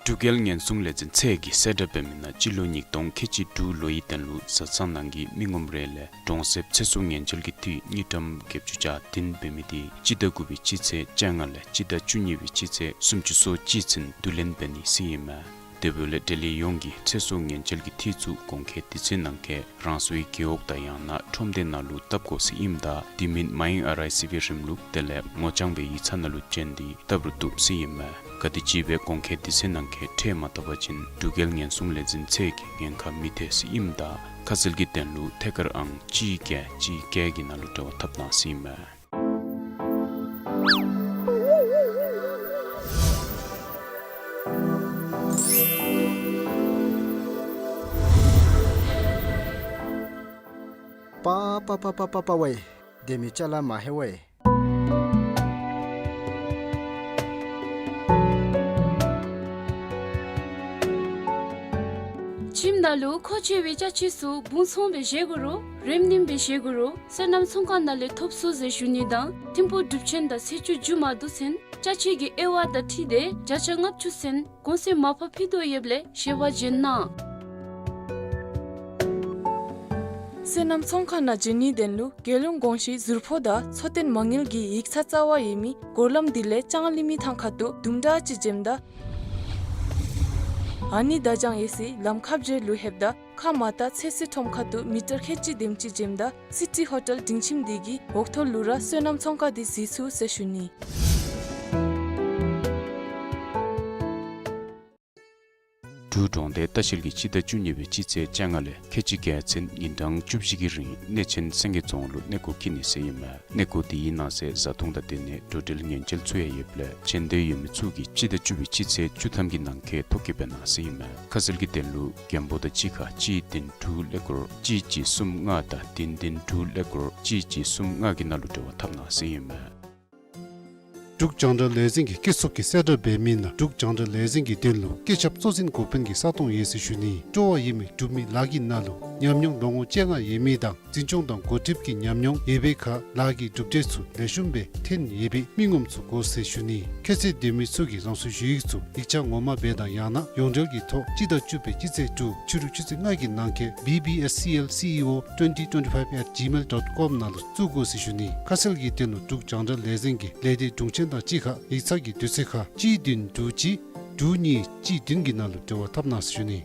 འབྲུག་རྒྱལ་ཉེན་སྲུང་ལས་འཛིན་ཚད་ཀྱིས་གསལ་བསྒྲགས་འབད་མི་ནང་སྤྱི་ལོ་ཉིས་སྟོང་ཁལ་གཅིག་དྲུག་ལོའི་དོན་ལུ་བཟའ་ཚང་ནང་གི་མི་ངོམ་རེ་ལས་གྲོང་གསེབ་ཚེ་སྲོག་ཉེན་བཅོལ་གྱི་འཐུས་དངུལ་ཀྲམ་བརྒྱད་ཅུ་གྱ་བདུན་འབད་མི་དེ་སྤྱི་ཟླ་དགུ་པའི་སྤྱི་ཚེས་བཅོ་ལྔ་ལས་སྤྱི་ཟླ་བཅུ་གཉིས་པའི་སྤྱི་ཚེས་སུམ་ཅུ་སོ་གཅིག་ཚུན་བསྡུ་ལེན་འབད་ནི་ཟེར་ཨིན་མས། དེ་འབདཝ་ལས་འབྲེལ་ཡོད་ཡོངས་ཀྱིས་ཚེ་སྲོག་ཉེན་བཅོལ་གྱི་འཐུས་ཚུ་གོང་འཁོད་དུས་ཚོད་ནང་འཁོད་རང་སོའི་རྒེད་འོག་དང་ཡང་ན་ཁྲོམ་སྡེ་ནང་ལུ་བཏབ་དགོ་ཟེར་ཨིནམ་ད་དེ་མིན་མའི་ཨར་ཨའི་སི་བི་རིམ་ལུགས་དེ་ལས་ངོ་རྐྱང་སྦེ་ཡིག་ཚང་ནང་ལུ་བྱོན་ཏེ་བཏབ་རུང་བཏུབ་ཟེར་ཨིན་མས། ག་དེམ་ཅིག་སྦེ་གོང་འཁོད་དུས་ཚོད་ནང་འཁོད་ཁྲལ་མ་བཏབ་པ་ཅིན་འབྲུག་རྒྱལ་ཉེན་སྲུང་ལས་འཛིན་ཚད་ཀྱིས་ཉེན་ཁ་མི་ཐེག་ཟེར་ཨིནམ་ད་ཁ་གསལ་གྱི་དོན་ལུ་ཐད་ཀར་ཨང་གཅིག་བརྒྱད་གཅིག་བརྒྱད་ཀྱི་ནང་ལུ་འབྲེལ་བ་འཐབ་གནང་ཟེར་ཨིན་མས། པ་པ་པ་པ་པ་པ་ཝའེ། སྡེ་མི་ཅ་ལ་མ་ཧེ་ཝའེ། ཁྱིམ་ནང་ལུ་མཁོ་ཆེ་བའི་ཅ་ཆས་ཚུ་སྦུང་ཚོང་སྦེ་བཞེས་དགོ་རུང་རེམ་རིམ་སྦེ་བཞེས་དགོ་རུང་སོ་ནམ་ཚོང་ཁང་ནང་ལས་ཐོབ་ཚུགས་ཟེར་ཞུ་ནི་དང་ཐིམ་ཕུག་སྒྲུབ་ཆེན་དང་ཚེས་བཅུ་མཇུག་མ་བསྡུ་ཚུན་ཅ་ཆས་ཀྱི་དབྱེ་བ་དང་འཁྲིལ་ཏེ་བརྒྱ་ཆ་ལྔ་བཅུ་ཚུན་གོང་ཚད་མར་ཕབ་ཕུལ་དོ་ཡོདཔ་ལས་ཞལ་པར་བྱོན་གནང་། སོ་ནམ་ཚོང་ཁང་ནང་བྱོན་ནིའི་དོན་ལུ་རྒྱལ་ཡོངས་གོང་ཞུས་ཟུར་ཕོགས་དང་འཚོ་རྟེན་མ་དངུལ་གྱི་ཡིག་ཚང་རྩ་བ་ཡོད་མི་སྒོ་ལམ་འདི་ལས་ལྕང་གླིང་མི་ཐང་ཁ་ཐུག་དུམ་གྲ་ཅིག་འབྱོནམ་ད་ཨ་ནི་བརྡ་བྱང་ཡོད་སའི་ལམ་ཁ་བརྒྱད་ལུ་ལྷོདཔ་ད་ཁ་མར་ལྟ་ཚོད་བསྲེ་ཁྲོམ་ཁ་ཐུག་མི་ཊར་ཁལ་གཅིག་དེམ་ཅིག་འབྱོནམ་ད་སི་ཊི་ཧོ་ཊེལ་སྒྲིང་ཁྱིམ་འདི་གི་འོག་ཐོག་ལུ་ར་སོ་ནམ་ཚོང་ཁང་འདི་གཟིགས་ཚུགས་ཟེར་ཞུ་ནི། འབྲུག་གྲོང་རྡལ་ལྟ་བཤལ་གྱིས་སྤྱི་ཟླ་བཅུ་གཉིས་པའི་སྤྱི་ཚེས་བཅོ་ལྔ་ལས་ཁལ་གཅིག་བརྒྱད་ཚུན་ཉིན་གྲངས་བཅུ་བཞི་གི་རིང་གནས་ཆེན་སེང་གེ་རྫོང་ལུ་གནས་སྐོར་འཁྱིད་ནི་ཟེར་ཨིན་མས། གནས་སྐོར་དེའི་ནང་གསེས་བཟའ་འཐུང་དང་དེ་ནི་འགྲོ་འགྲུལ་ཉེན་བཅོལ་ཚུ་ཡང་ཡོདཔ་ལས་བྱོན་འདོད་ཡོད་མི་ཚུ་གིས་སྤྱི་ཟླ་བཅུ་པའི་སྤྱི་ཚེས་བཅུ་ཐམ་གྱི་ནང་འཁོད་ཐོ་བཀོད་འབད་གནང་ཟེར་ཨིན་མས། ཁ་གསལ་གྱི་དོན་ལུ་རྒྱམ་པོ་དང་གཅིག་ཁར་གཅིག་བདུན་དྲུག་ཀླད་ཀོར་གཅིག་གཅིག་གསུམ་ལྔ་དང་བདུན་བདུན་དྲུག་ཀླད་ཀོར་གཅིག་གཅིག་གསུམ་ལྔ་གི་ནང་ལུ་འབྲེལ་བ་འཐབ་གནང་ཟེར་ཨིན་མས། འབྲུག་རྒྱང་བསྒྲགས་ལས་འཛིན་གྱི་སྐྱིད་སྡུག་གི་གསལ་བསྒྲགས་འབད་མི་ནང་འབྲུག་རྒྱང་བསྒྲགས་ལས་འཛིན་གྱི་དོན་ལུ་སྐུ་ཞབས་གཙོ་འཛིན་འགོ་དཔོན་གྱི་ས་སྟོང་ཡོད་ཟེར་ཞུ་ནི། སྤྲོ་བ་ཡོད་མི་འབྲུག་མི་ལཱ་གི་ནང་ལུ་ཉམས་མྱོང་ལོ་ངོ་བཅོ་ལྔ་ཡོད་མི་དང་འཛིན་སྐྱོང་དང་འགོ་ཁྲིདཔ་ཀྱི་ཉམས་མྱོང་ཡོད་པའི་ཁར་ལཱ་གི་གྲུབ་འབྲས་ཚུ་ལེགས་ཤོམ་སྦེ་ཐོན་ཡོད་པའི་མི་ངོམ་ཚུ་དགོ་ཟེར་ཞུ་ནི། ཁྱད་ཚད་ལྡན་མི་ཚུ་གིས་རང་སོའི་ཞུ་ཡིག་ཚུ་ཡིག་ཆ་ངོ་མ་སྦེ་དང་ཡང་ན་ཡོངས་འབྲེལ་གྱི་ཐོག་སྤྱི་ཟླ་བཅུ་པའི་སྤྱི་ཚེས་དྲུག་ཕྱི་རུ་ཆུ་ཚོད་ལྔ་གི་ནང་འཁོད་B B S C L C E O twenty twenty-five at gmail dot com ནང་ལུ་བཙུགས་དགོ་ཟེར་ཞུ་ནི། ཁ་གསལ་གྱི་དོན་ལུ་འབྲུག་རྒྱང་བསྒྲགས་ལས་འཛིན་གྱི་ལས་སྡེ་དྲུང་ཆེན་དང་གཅིག་ཁར་ཡིག་ཚང་གི་དུས་ཚོད་ཁར་གཅིག་བདུན་དྲུག་གཅིག་དྲུག་གཉིས་གཅིག་བདུན་གྱི་ནང་ལུ་འབྲེལ་བ་འཐབ་གནང་ཟེར་ཞུ་ནི།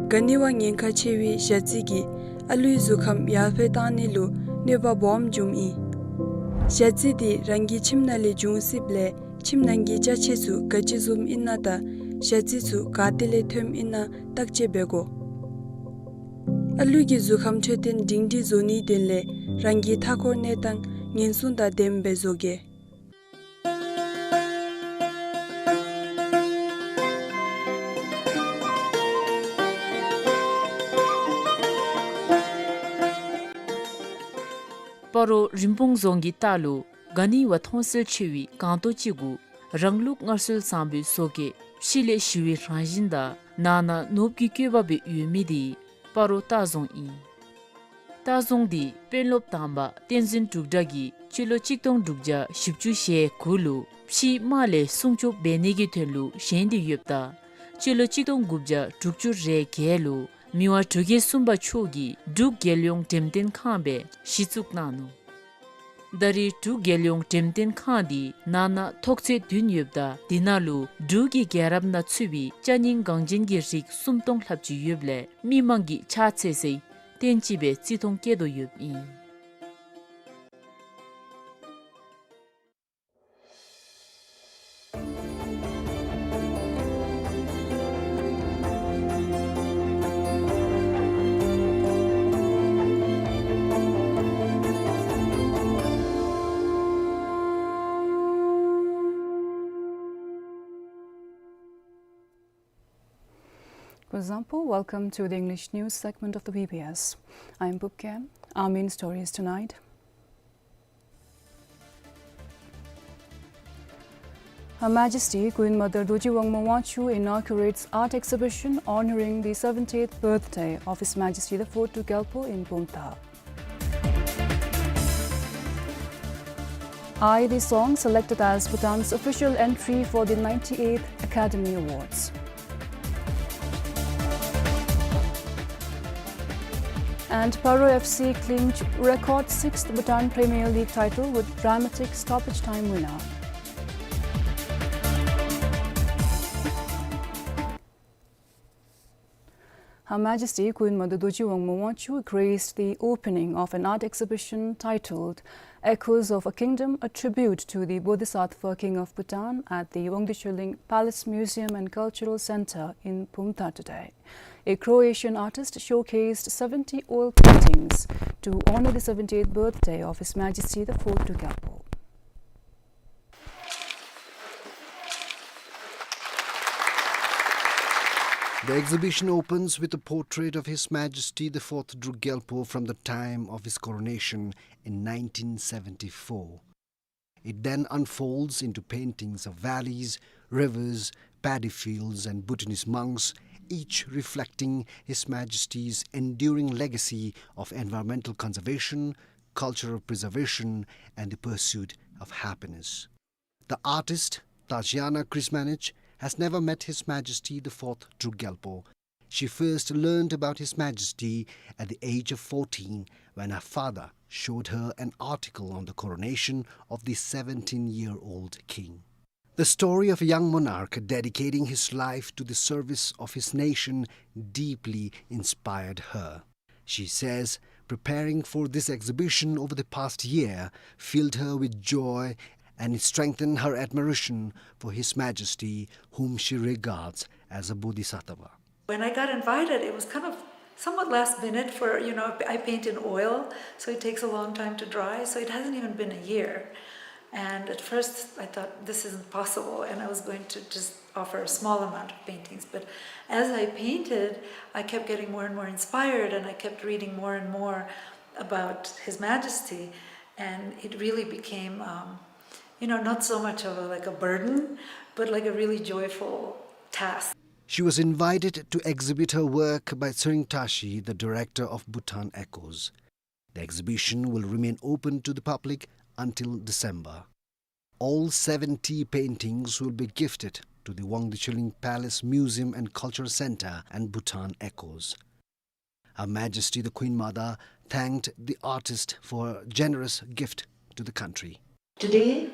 ག་ནི་བ་ཉེན་ཁ་ཆེ་བའི་ཞ་རྩི་གིས་ཨ་ལུའི་གཟུགས་ཁམས་ཡར་འཕེལ་གཏང་ནི་ལུ་གནོད་པ་སྦོམ་འབྱུངམ་ཨིན། ཞ་རྩི་འདི་རང་གི་ཁྱིམ་ནང་ལས་འབྱུང་སྲིདཔ་ལས་ཁྱིམ་ནང་གི་ཅ་ཆས་ཚུ་ག་ཅི་བཟུམ་ཨིན་ན་དང་ཞ་རྩི་ཚུ་ག་ཏེ་ལས་ཐོནམ་ཨིན་ན་བརྟག་དཔྱད་འབད་དགོ། ཨ་ལུ་གི་གཟུགས་ཁམས་འཕྲོད་བསྟེན་སྒྲིང་སྒྲིང་བཟོ་ནིའི་དོན་ལས་རང་གི་མཐའ་འཁོར་གནས་སྟངས་ཉེན་སྲུང་དང་ལྡནམ་སྦེ་བཟོ་གེ། སྤ་རོ་རིན་སྤུངས་རྫོང་གི་ལྟག་ལུ་ག་ནི་བ་མཐོང་གསལ་ཆེ་བའི་སྒང་ཏོ་ཅིག་གུ་རང་ལུགས་སྔར་སྲོལ་བཟང་པོའི་བཟོ་བཀོད་ཕྱི་ལས་ཞི་བའི་རང་བཞིན་དང་ནང་ན་ནོར་བུ་གི་བཀོད་པ་སྦེ་ཡོད་མི་དེ་ སྤ་རོ་ལྟ་རྫོང་ཨིན། ལྟ་རྫོང་འདི་དཔོན་སློབ་དང་པ་བསྟན་འཛིན་འབྲུག་སྒྲ་གིས་སྤྱི་ལོ་གཅིག་སྟོང་དྲུག་བརྒྱ་བཞི་བཅུ་ཞེ་དགུ་ལུ་ཕྱིའི་དམག་ལས་སྲུང་སྐྱོབ་འབད་ནི་གི་དོན་ལུ་བཞེངས་ཏེ་ཡོདཔ་ད་སྤྱི་ལོ་གཅིག་སྟོང་དགུ་བརྒྱ་དྲུག་ཅུ་རེ་བརྒྱད་ལུ་མི་དབང་འབྲུག་རྒྱལ་གསུམ་པ་མཆོག་གིས་འབྲུག་རྒྱལ་ཡོངས་འགྲེམས་སྟོན་ཁང་སྦེ་གཞི་བཙུགས་གནང་ནུག། ད་རེས་འབྲུག་རྒྱལ་ཡོངས་འགྲེམས་སྟོན་ཁང་འདི་ནང་ན་ཐོག་ཚད་བདུན་ཡོདཔ་ད་འདི་ནང་ལུ་འབྲུག་གི་རྒྱལ་རབས་ནང་ཚུད་པའི་ཅ་རྙིང་འགངས་ཅན་གྱི་རིགས་སུམ་སྟོང་ལྷགཔ་ཅིག་ཡོདཔ་ལས་མི་མང་གིས་ཕྱག་འཚལ་སའི་རྟེན་ཅིག་སྦེ་བརྩི་མཐོང་བསྐྱེད་དོ་ཡོདཔ་ཨིན། Kuzuzangpo, welcome to the English news segment of the B B S. I'm Pupkem. Our main stories tonight. Her Majesty Queen Mother Dorji Wangmo Wangchuck inaugurates art exhibition honoring the seventieth birthday of His Majesty the Fourth Druk Gyalpo in Bumthang. Ai the Song selected as Bhutan's official entry for the ninety-eighth Academy Awards. And Paro F C clinched record sixth Bhutan Premier League title with dramatic stoppage time winner. Her Majesty Queen Mother Dorji Wangmo Wangchuck graced the opening of an art exhibition titled Echoes of a Kingdom, a tribute to the Bodhisattva King of Bhutan at the Wangdue Tshewlying Palace Museum and Cultural Center in Bumthang today. A Croatian artist showcased seventy oil paintings to honor the seventieth birthday of His Majesty the Fourth Druk Gyalpo. The exhibition opens with a portrait of His Majesty the Fourth Druk Gyalpo from the time of his coronation in nineteen seventy-four. It then unfolds into paintings of valleys, rivers, paddy fields, and Bhutanese monks, each reflecting His Majesty's enduring legacy of environmental conservation, cultural preservation, and the pursuit of happiness. The artist, Tasiana Krismanic, has never met His Majesty the Fourth Druk Gyalpo. She first learned about His Majesty at the age of fourteen, when her father showed her an article on the coronation of the seventeen-year-old king. The story of a young monarch dedicating his life to the service of his nation deeply inspired her. She says preparing for this exhibition over the past year filled her with joy, and it strengthened her admiration for His Majesty, whom she regards as a Bodhisattva. When I got invited, it was kind of somewhat last minute for, you know, I paint in oil, so it takes a long time to dry, so it hasn't even been a year. And at first, I thought, "This isn't possible," and I was going to just offer a small amount of paintings. But as I painted, I kept getting more and more inspired, and I kept reading more and more about His Majesty, and it really became, um, you know, not so much of a, like, a burden, but, like, a really joyful task. She was invited to exhibit her work by Tshering Tashi, the director of Bhutan Echoes. The exhibition will remain open to the public until December. All seventy paintings will be gifted to the Wangdue Tshewlying Palace Museum and Cultural Center and Bhutan Echoes. Her Majesty the Queen Mother thanked the artist for her generous gift to the country. Today,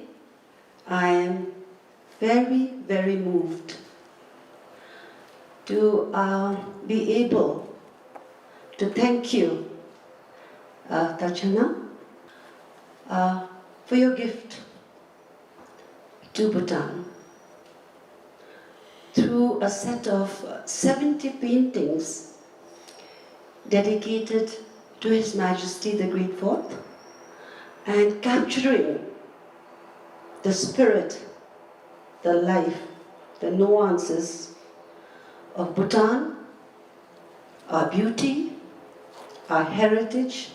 I am very, very moved to, uh, be able to thank you, uh, Tachana, uh, for your gift to Bhutan through a set of, uh, seventy paintings dedicated to His Majesty the Great Fourth and capturing the spirit, the life, the nuances of Bhutan, our beauty, our heritage,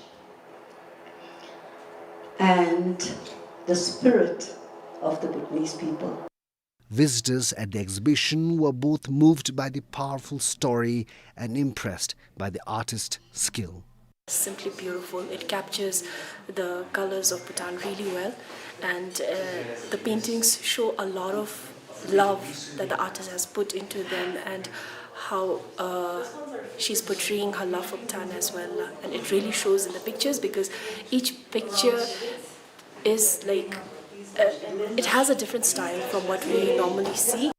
and the spirit of the Bhutanese people. Visitors at the exhibition were both moved by the powerful story and impressed by the artist's skill. Simply beautiful. It captures the colors of Bhutan really well, and, uh, the paintings show a lot of love that the artist has put into them, and how, uh, she's portraying her love for Bhutan as well. And it really shows in the pictures, because each picture is like, uh, it has a different style from what we normally see.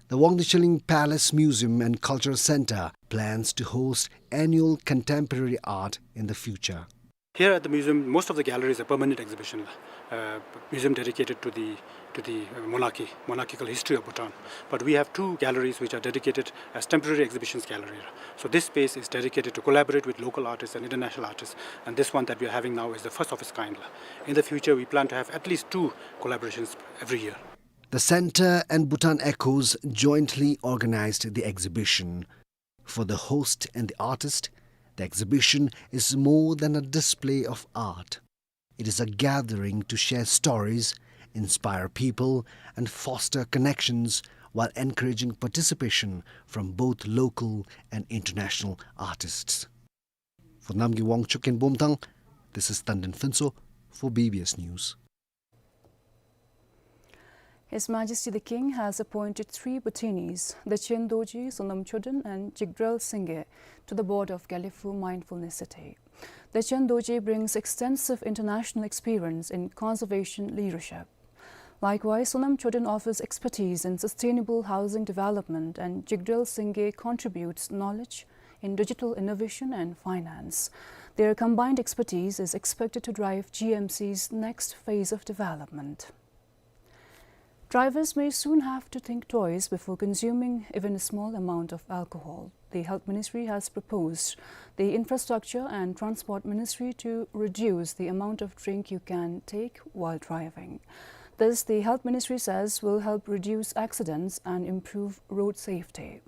The Wangdue Zhilin Palace Museum and Cultural Center plans to host annual contemporary art in the future. Here at the museum, most of the galleries are permanent exhibition, uh, museum dedicated to the, to the, uh, monarchy, monarchical history of Bhutan. But we have two galleries which are dedicated as temporary exhibitions gallery. So this space is dedicated to collaborate with local artists and international artists. And this one that we are having now is the first of its kind. In the future, we plan to have at least two collaborations every year. The center and Bhutan Echoes jointly organized the exhibition. For the host and the artist, the exhibition is more than a display of art. It is a gathering to share stories, inspire people, and foster connections while encouraging participation from both local and international artists. For Namgay Wangchuk in Bumthang, this is Tandin Phuntsho for B B S News. His Majesty the King has appointed three Bhutanis, Dechen Dorji, Sonam Choden, and Jigdrel Singye, to the board of Gelephu Mindfulness City. Dechen Dorji brings extensive international experience in conservation leadership. Likewise, Sonam Choden offers expertise in sustainable housing development, and Jigdrel Singye contributes knowledge in digital innovation and finance. Their combined expertise is expected to drive G M C's next phase of development. Drivers may soon have to think twice before consuming even a small amount of alcohol. The Health Ministry has proposed the Infrastructure and Transport Ministry to reduce the amount of drink you can take while driving. This, the Health Ministry says, will help reduce accidents and improve road safety.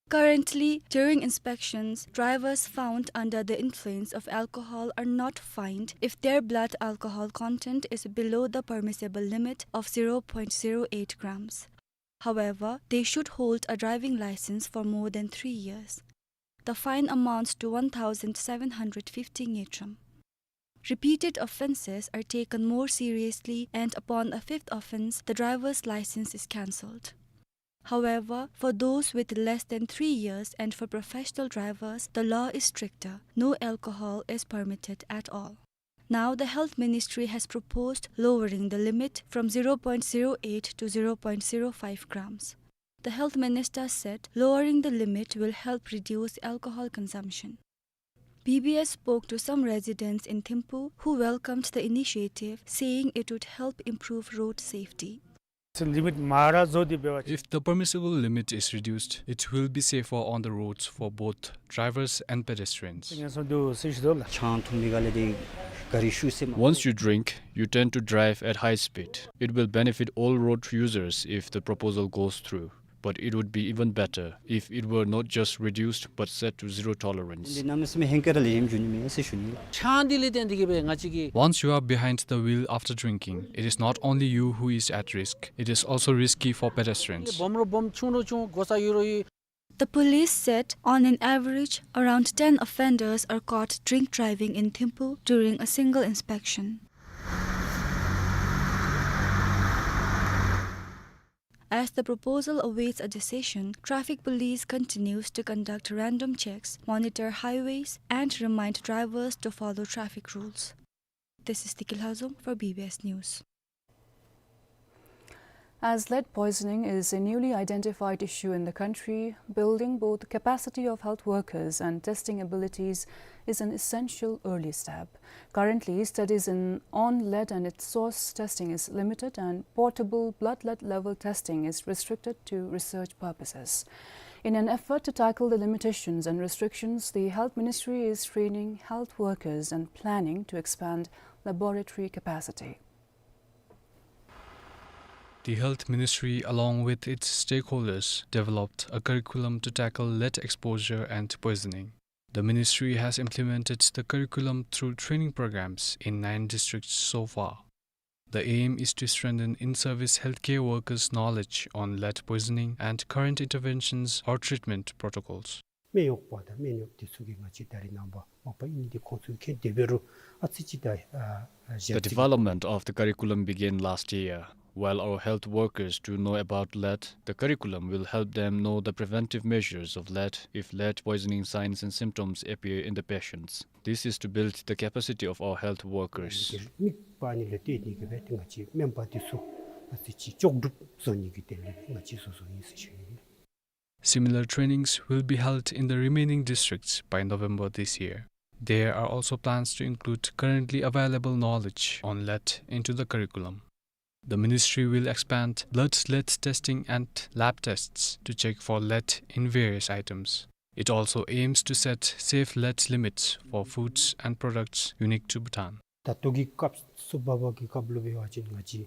Currently, during inspections, drivers found under the influence of alcohol are not fined if their blood alcohol content is below the permissible limit of zero point zero eight grams. However, they should hold a driving license for more than three years. The fine amounts to one thousand seven hundred fifty ngultrum. Repeated offences are taken more seriously, and upon a fifth offence, the driver's licence is cancelled. However, for those with less than three years and for professional drivers, the law is stricter. No alcohol is permitted at all. Now, the Health Ministry has proposed lowering the limit from zero point zero eight to zero point zero five grams. The Health Minister said lowering the limit will help reduce alcohol consumption. B B S spoke to some residents in Thimphu who welcomed the initiative, saying it would help improve road safety. Limit མར་བཟོ་སྟེ་འབད་བ་ཅིན། If the permissible limit is reduced, it will be safer on the roads for both drivers and pedestrians. ངན་སོང་འདུག་ཟེར་ཞུ་དོ་ལགས། ཆང་འཐུང་མི་ག་ལས་དེ་ག་རི་ཤུ་སེ་མ། Once you drink, you tend to drive at high speed. It will benefit all road users if the proposal goes through. But it would be even better if it were not just reduced but set to zero tolerance. འདི་གནམ་མེད་ས་མེད་ཧེང་སྐལ་ར་ལེགས་ཤོམ་འབྱུང་ནི་མས་ཟེར་ཞུ་ནི་ལགས། ཆང་འདི་ལས་བརྟེན་ཏེ་གིས་སྦེ་ང་བཅས་ཀྱི། Once you are behind the wheel after drinking, it is not only you who is at risk, it is also risky for pedestrians. སྦོམ་རུང་སྦོམ་ཆུང་རུང་ཆུང་གོ་ས་ཡོད་རུང་ཡོད། The police said, on an average, around ten offenders are caught drink driving in Thimphu during a single inspection. As the proposal awaits a decision, traffic police continues to conduct random checks, monitor highways, and remind drivers to follow traffic rules. This is Tiki Lhazom for B B S News. As lead poisoning is a newly identified issue in the country, building both capacity of health workers and testing abilities is an essential early step. Currently, studies in, on lead and its source testing is limited, and portable blood lead level testing is restricted to research purposes. In an effort to tackle the limitations and restrictions, the Health Ministry is training health workers and planning to expand laboratory capacity. The Health Ministry, along with its stakeholders, developed a curriculum to tackle lead exposure and poisoning. The ministry has implemented the curriculum through training programs in nine districts so far. The aim is to strengthen in-service healthcare workers' knowledge on lead poisoning and current interventions or treatment protocols. སྨན་གཡོགཔ་དང་སྨན་གཡོགཔ་དེ་ཚུ་གིས་ང་བཅས་ད་རེས་ནངས་པ་མ་པ་ཨིན་ནི་དེ་ཁོང་ཚུ་གིས་དེ་འབད་རུང་ཨ་ཙི་ཅིག་ད་ཨ་ཨ་The development of the curriculum began last year. While our health workers do know about lead, the curriculum will help them know the preventive measures of lead if lead poisoning signs and symptoms appear in the patients. This is to build the capacity of our health workers. དམིགས་པ་ཨ་ནི་ལུ་བརྟེན་ཏེ་གིས་སྦེ་ཏེ་ང་བཅས་སྨན་པ་དེ་ཚུ་ཨ་ཙི་ཅིག་ལྕོགས་གྲུབ་བཟོ་ནི་གི་དོན་ལས་ང་བཅས་བཟོ་བཟོཝ་ཨིན་ཟེར་ཞུ་ནི་ཨིན། Similar trainings will be held in the remaining districts by November this year. There are also plans to include currently available knowledge on lead into the curriculum. The ministry will expand blood lead testing and lab tests to check for lead in various items. It also aims to set safe lead limits for foods and products unique to Bhutan. ད་ལྟོ་གི་སྐབས་སུ་བབ་པའི་སྐབས་ལུ་འབད་བ་ཅིན་ང་བཅས་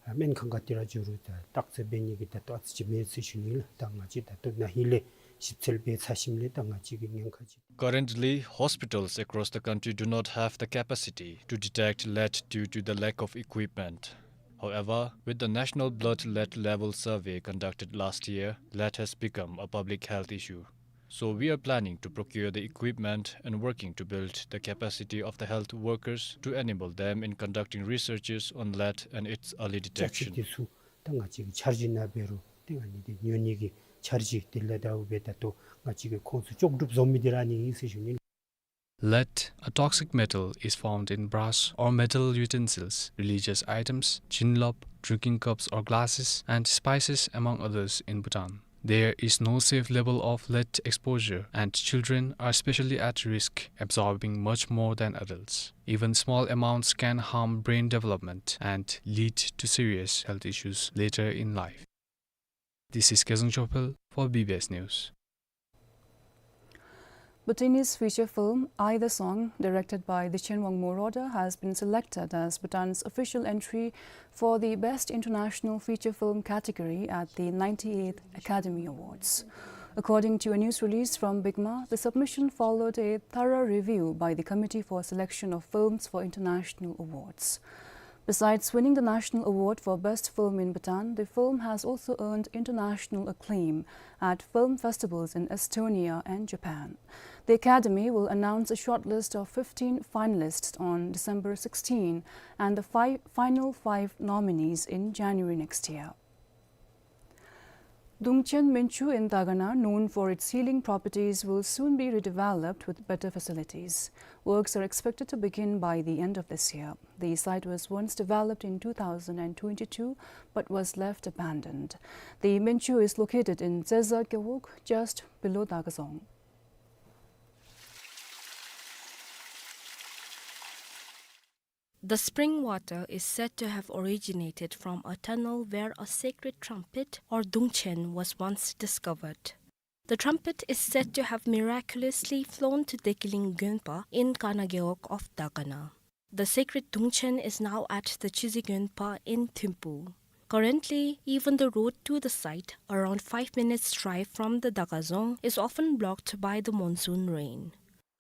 ཨ་སྨན་ཁང་ག་ཏེ་ར་འགྱོ་རུང་ད་བརྟག་དཔྱད་འབད་ནི་གི་ད་ལྟོ་ཨ་ཙི་ཅིག་མེད་ཟེར་ཞུ་ནི་ལགས། ད་ང་བཅས་ད་ལྟོ་ན་ཧིང་ལས་ཞིབ་འཚོལ་འབད་ཚར་ཞིནམ་ལས་ད་ང་བཅས་ཀྱི་ཉེན་ཁ་ཅིག Currently, hospitals across the country do not have the capacity to detect lead due to the lack of equipment. However, with the National Blood Lead Level Survey conducted last year, lead has become a public health issue. So we are planning to procure the equipment and working to build the capacity of the health workers to enable them in conducting researches on lead and its early detection. དེ་ཚུ་ད་ང་བཅས་ཀྱི་འཆར་གཞི་ནང་འབད་རུང་ཏེ་ཨ་ནི་དེ་ཉོ་ནི་གི་འཆར་གཞི་དེ་ལས་ད་འབད་ད་ལྟོ་ང་བཅས་ཀྱིས་ཁོང་ཚུ་ལྕོགས་གྲུབ་བཟོ་མི་དེ་ར་ཨ་ནི་ཨིན་ཟེར་ཞུ་ནི། Lead, a toxic metal, is found in brass or metal utensils, religious items, jinlop, drinking cups or glasses, and spices, among others, in Bhutan. There is no safe level of lead exposure, and children are especially at risk, absorbing much more than adults. Even small amounts can harm brain development and lead to serious health issues later in life. This is Kezang Chophel for B B S News. Bhutanese feature film I the Song, directed by Dichen Wangmo Roda, has been selected as Bhutan's official entry for the Best International Feature Film category at the ninety-eighth Academy Awards. According to a news release from BICMA, the submission followed a thorough review by the Committee for Selection of Films for International Awards. Besides winning the National Award for Best Film in Bhutan, the film has also earned international acclaim at film festivals in Estonia and Japan. The Academy will announce a shortlist of fifteen finalists on December sixteen and the five, final five nominees in January next year. Dungchen Minchu in Dagana, known for its healing properties, will soon be redeveloped with better facilities. Works are expected to begin by the end of this year. The site was once developed in two thousand and twenty-two but was left abandoned. The Minchu is located in Tseza Gewog, just below Dagazong. The spring water is said to have originated from a tunnel where a sacred trumpet, or dungchen, was once discovered. The trumpet is said to have miraculously flown to Dekiling Gonpa in Kana Gewog of Dagana. The sacred dungchen is now at the Chizi Gonpa in Thimphu. Currently, even the road to the site, around five minutes' drive from the Dagazong, is often blocked by the monsoon rain.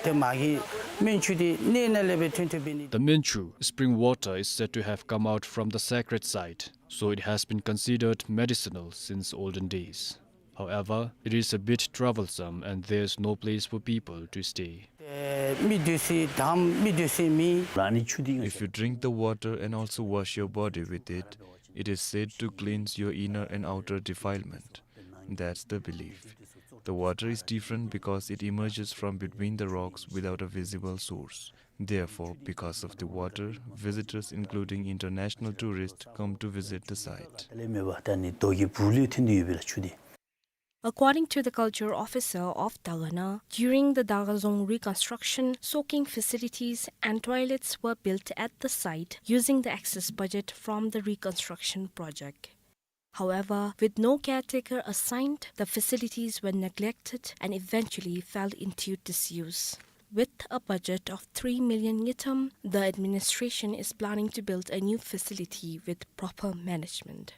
ཏེ་མ་གི་མིན་ཆུ་འདི་གནས་ནང་ལས་སྦེ་ཐོན་ཐོན་འབད་ནི། The Minchu spring water is said to have come out from the sacred site, so it has been considered medicinal since olden days. However, it is a bit troublesome and there's no place for people to stay. ཏེ་མི་སྡོད་ས་དང་མི་སྡོད་ས་མེད། ཨ་ནི་ཆུ་འདི་If you drink the water and also wash your body with it, it is said to cleanse your inner and outer defilement. That's the belief. The water is different because it emerges from between the rocks without a visible source. Therefore, because of the water, visitors, including international tourists, come to visit the site. ད་ལས་མེད་པ་ད་ནི་རྡོ་གི་སྦུག་ལས་ཐོན་ཏེ་ཡོད་པའི་ལགས་ཆུ་འདི། According to the culture officer of Dagana, during the Dagazong reconstruction, soaking facilities and toilets were built at the site using the excess budget from the reconstruction project. However, with no caretaker assigned, the facilities were neglected and eventually fell into disuse. With a budget of three million ngultrum, the administration is planning to build a new facility with proper management.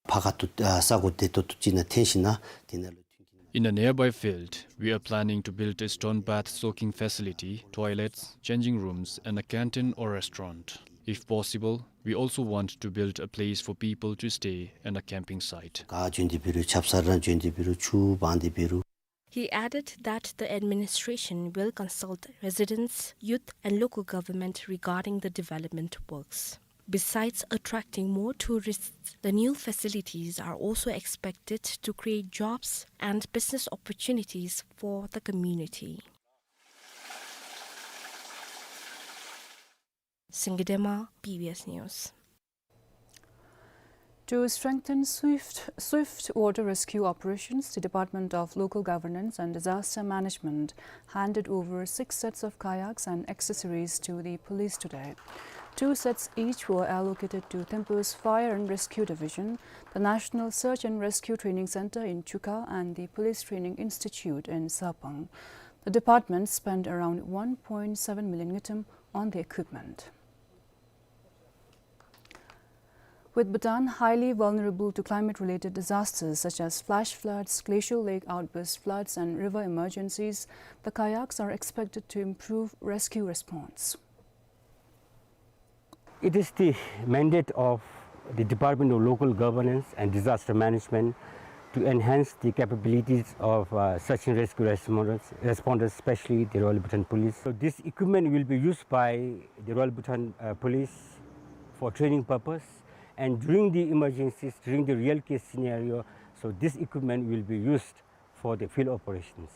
ཕར་ཁ་ཐུག་ཨ་ས་གོ་བདེ་ཏོག་ཏོ་ཅིག་ནང་འཐོན་ཞིན་ན་དེ་ནང་ལུ་ཐོན་གྱི་ནི། In a nearby field, we are planning to build a stone bath soaking facility, toilets, changing rooms, and a canteen or restaurant. If possible, we also want to build a place for people to stay and a camping site. ག་བྱོན་ཏེ་འབད་རུང་ཆབ་གསང་ར་བྱོན་ཏེ་འབད་རུང་ཆུ་སྦང་སྟེ་འབད་རུང། He added that the administration will consult residents, youth, and local government regarding the development works. Besides attracting more tourists, the new facilities are also expected to create jobs and business opportunities for the community. Singidema, B B S News. To strengthen swift, swift water rescue operations, the Department of Local Governance and Disaster Management handed over six sets of kayaks and accessories to the police today. Two sets each were allocated to Thimphu's Fire and Rescue Division, the National Search and Rescue Training Center in Chuka, and the Police Training Institute in Sarpang. The department spent around one point seven million ngultrum on the equipment. With Bhutan highly vulnerable to climate-related disasters such as flash floods, glacial lake outburst floods, and river emergencies, the kayaks are expected to improve rescue response. It is the mandate of the Department of Local Governance and Disaster Management to enhance the capabilities of, uh, search and rescue responders, responders, especially the Royal Bhutan Police. So this equipment will be used by the Royal Bhutan, uh, Police for training purpose, and during the emergencies, during the real case scenario, so this equipment will be used for the field operations.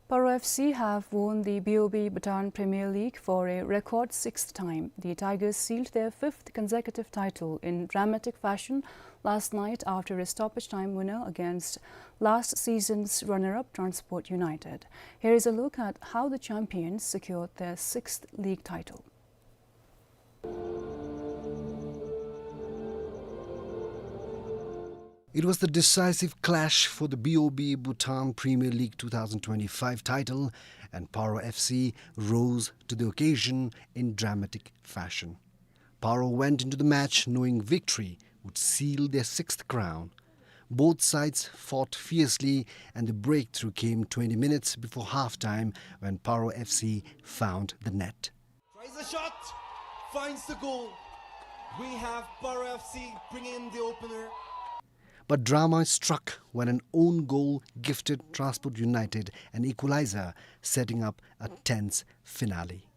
Paro F C have won the B O B Bhutan Premier League for a record sixth time. The Tigers sealed their fifth consecutive title in dramatic fashion last night after a stoppage time winner against last season's runner-up Transport United. Here is a look at how the champions secured their sixth league title. It was the decisive clash for the B O B Bhutan Premier League two thousand twenty-five title, and Paro F C rose to the occasion in dramatic fashion. Paro went into the match knowing victory would seal their sixth crown. Both sides fought fiercely, and the breakthrough came twenty minutes before halftime when Paro F C found the net. Tries a shot, finds the goal. We have Paro F C bringing in the opener. But drama struck when an own goal gifted Transport United an equalizer, setting up a tense finale.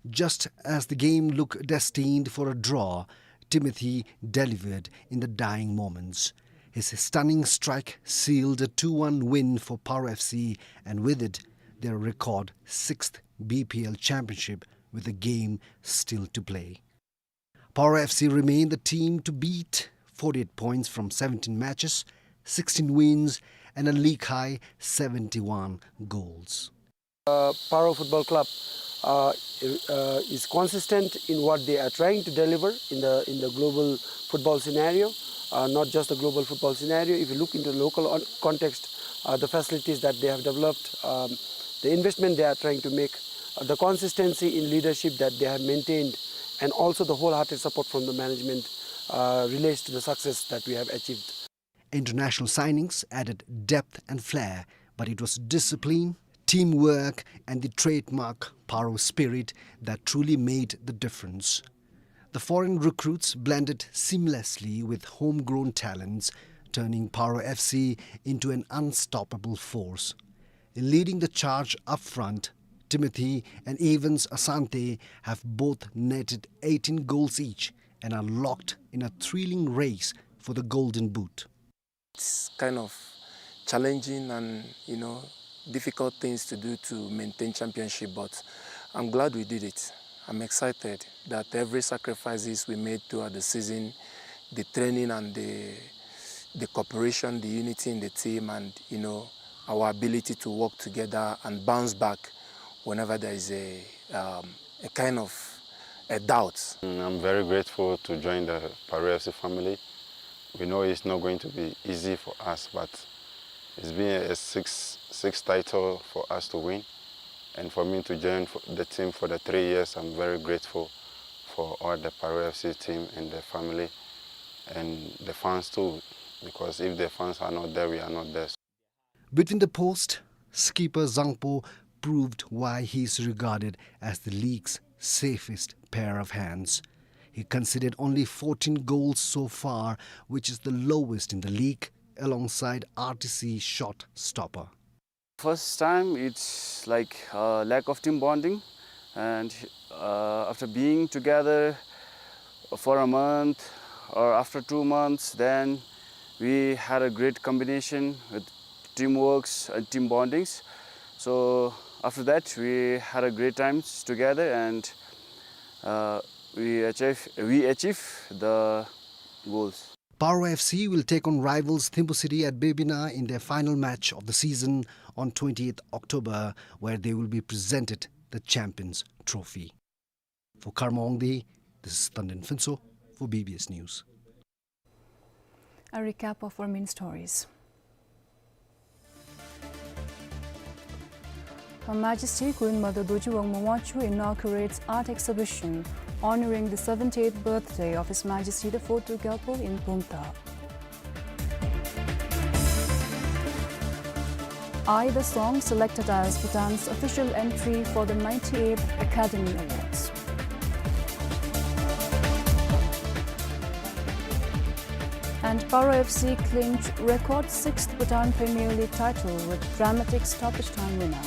Just as the game looked destined for a draw, Timothy delivered in the dying moments. His stunning strike sealed a two one win for Paro F C, and with it, their record sixth B P L championship with a game still to play. Paro F C remain the team to beat, forty-eight points from seventeen matches, sixteen wins, and a league-high seventy-one goals. Uh, Paro Football Club, uh, uh, is consistent in what they are trying to deliver in the, in the global football scenario. Uh, not just the global football scenario. If you look into the local on-, context, uh, the facilities that they have developed, um, the investment they are trying to make, uh, the consistency in leadership that they have maintained, and also the wholehearted support from the management, uh, relates to the success that we have achieved. International signings added depth and flair, but it was discipline, teamwork, and the trademark Paro spirit that truly made the difference. The foreign recruits blended seamlessly with homegrown talents, turning Paro F C into an unstoppable force. Leading the charge up front, Timothy and Evans Asante have both netted eighteen goals each and are locked in a thrilling race for the Golden Boot. It's kind of challenging and, you know, difficult things to do to maintain championship, but I'm glad we did it. I'm excited that every sacrifices we made throughout the season, the training and the, the cooperation, the unity in the team, and, you know, our ability to work together and bounce back whenever there is a, um, a kind of a doubt. Mm, I'm very grateful to join the Paro F C family. We know it's not going to be easy for us, but it's been a six, six title for us to win. And for me to join f-, the team for the three years, I'm very grateful for all the Paro F C team and the family. and the fans too, because if the fans are not there, we are not there. Within the post, skipper Zangpo proved why he is regarded as the league's safest pair of hands. He conceded only fourteen goals so far, which is the lowest in the league, alongside R T C shot stopper. First time, it's like a lack of team bonding, and, uh, after being together for a month or after two months, then we had a great combination with teamworks and team bondings. So after that, we had a great times together, and, uh, we achieve, we achieve the goals. Paro F C will take on rivals Thimphu City at Bebina in their final match of the season on twentieth October, where they will be presented the Champions Trophy. For Karma Wangdi, this is Tanden Phuntsho for B B S News. A recap of our main stories. Her Majesty Queen Mother Dorji Wangmo Wangchuck inaugurates art exhibition honoring the seventieth birthday of His Majesty the Fourth Druk Gyalpo in Bumthang. Ai the Song selected as Bhutan's official entry for the ninety-eighth Academy Awards. And Paro F C clinched record sixth Bhutan Premier League title with dramatic stoppage time winner.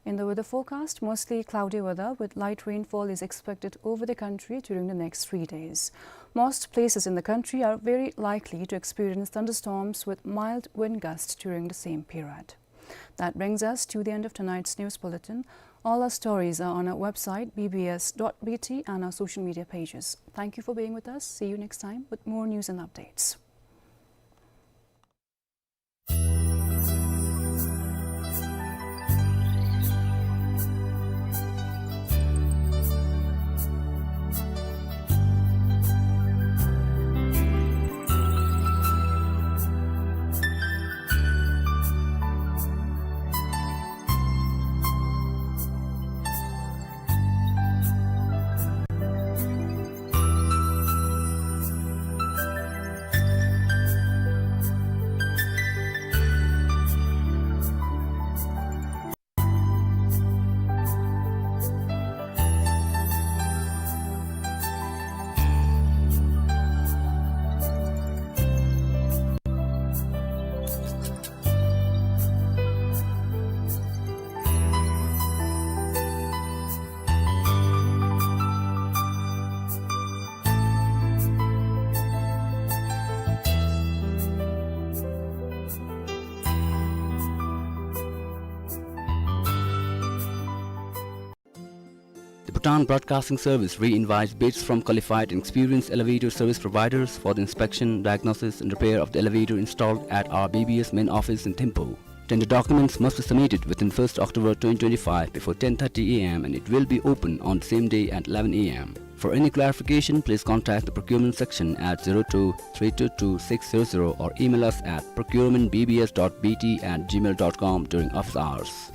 In the weather forecast, mostly cloudy weather with light rainfall is expected over the country during the next three days. Most places in the country are very likely to experience thunderstorms with mild wind gusts during the same period. That brings us to the end of tonight's news bulletin. All our stories are on our website, B B S dot B T, and our social media pages. Thank you for being with us. See you next time with more news and updates. The Bhutan Broadcasting Service re-invites bids from qualified and experienced elevator service providers for the inspection, diagnosis, and repair of the elevator installed at our B B S main office in Thimphu. Tender documents must be submitted within first October twenty twenty-five before ten thirty A M, and it will be open on the same day at eleven A M. For any clarification, please contact the procurement section at zero two three two two six zero zero or email us at procurement B B S dot B T at gmail dot com during office hours.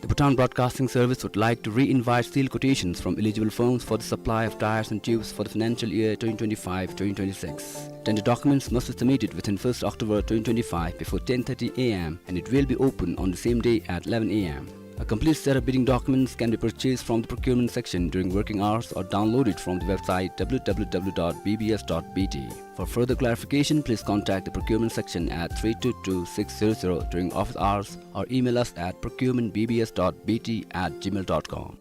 The Bhutan Broadcasting Service would like to re-invite sealed quotations from eligible firms for the supply of tires and tubes for the financial year twenty twenty-five twenty twenty-six. Tender documents must be submitted within first October twenty twenty-five before ten thirty A M, and it will be open on the same day at eleven A M. A complete set of bidding documents can be purchased from the procurement section during working hours or downloaded from the website W W W dot B B S dot B T. For further clarification, please contact the procurement section at three two two six zero zero during office hours or email us at procurement B B S dot B T at gmail dot com.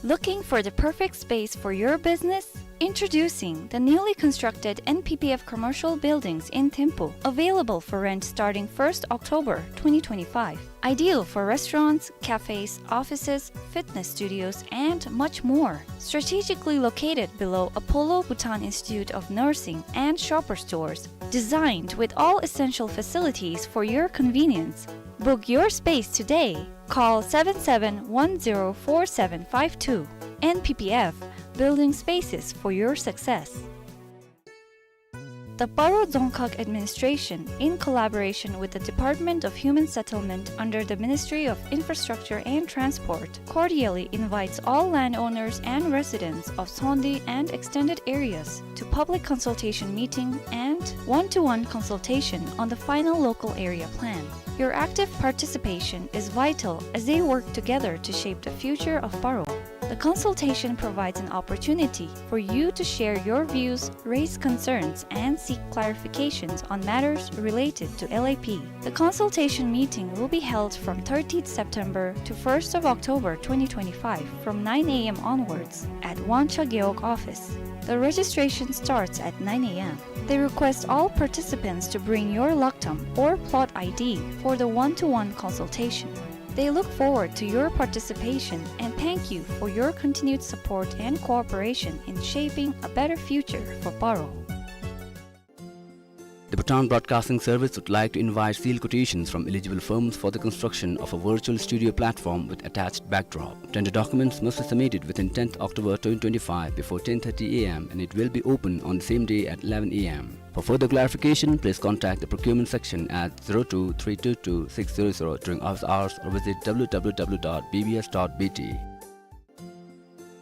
Looking for the perfect space for your business? Introducing the newly constructed N P P F commercial buildings in Thimphu, available for rent starting first October twenty twenty-five. Ideal for restaurants, cafes, offices, fitness studios, and much more. Strategically located below Apollo Bhutan Institute of Nursing and Shoppers Stores. Designed with all essential facilities for your convenience. Book your space today. Call seven seven one zero four seven five two. N P P F, building spaces for your success. The Paro Dzongkhag Administration, in collaboration with the Department of Human Settlement under the Ministry of Infrastructure and Transport, cordially invites all landowners and residents of Tshogndi and extended areas to public consultation meeting and one-to-one consultation on the final local area plan. Your active participation is vital as they work together to shape the future of Paro. The consultation provides an opportunity for you to share your views, raise concerns, and seek clarifications on matters related to L A P. The consultation meeting will be held from thirtieth September to first of October twenty twenty-five from nine A M onwards at Wangcha Gewog office. The registration starts at nine A M. They request all participants to bring your laktam or plot I D for the one-to-one consultation. They look forward to your participation and thank you for your continued support and cooperation in shaping a better future for Paro. The Bhutan Broadcasting Service would like to invite sealed quotations from eligible firms for the construction of a virtual studio platform with attached backdrop. Tender documents must be submitted within tenth October twenty twenty-five before ten thirty A M and it will be open on the same day at eleven A M. For further clarification, please contact the procurement section at zero two three two two six zero zero during office hours or visit W W W dot B B S dot B T.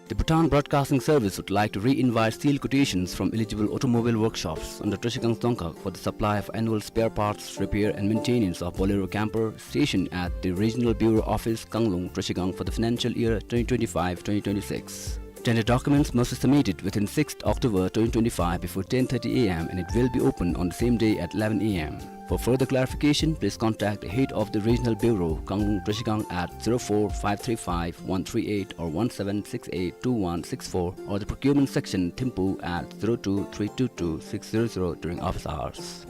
The Bhutan Broadcasting Service would like to re-invite sealed quotations from eligible automobile workshops under Trashigang Dzongkhag for the supply of annual spare parts, repair and maintenance of Bolero camper stationed at the Regional Bureau Office, Kanglung, Trashigang for the financial year twenty twenty-five twenty twenty-six. Tender documents must be submitted within sixth October twenty twenty-five before ten thirty A M and it will be open on the same day at eleven A M. For further clarification, please contact the head of the Regional Bureau, Kanglung Trashigang at zero four five three five one three eight or one seven six eight two one six four or the procurement section, Thimphu at zero two three two two six zero zero during office hours.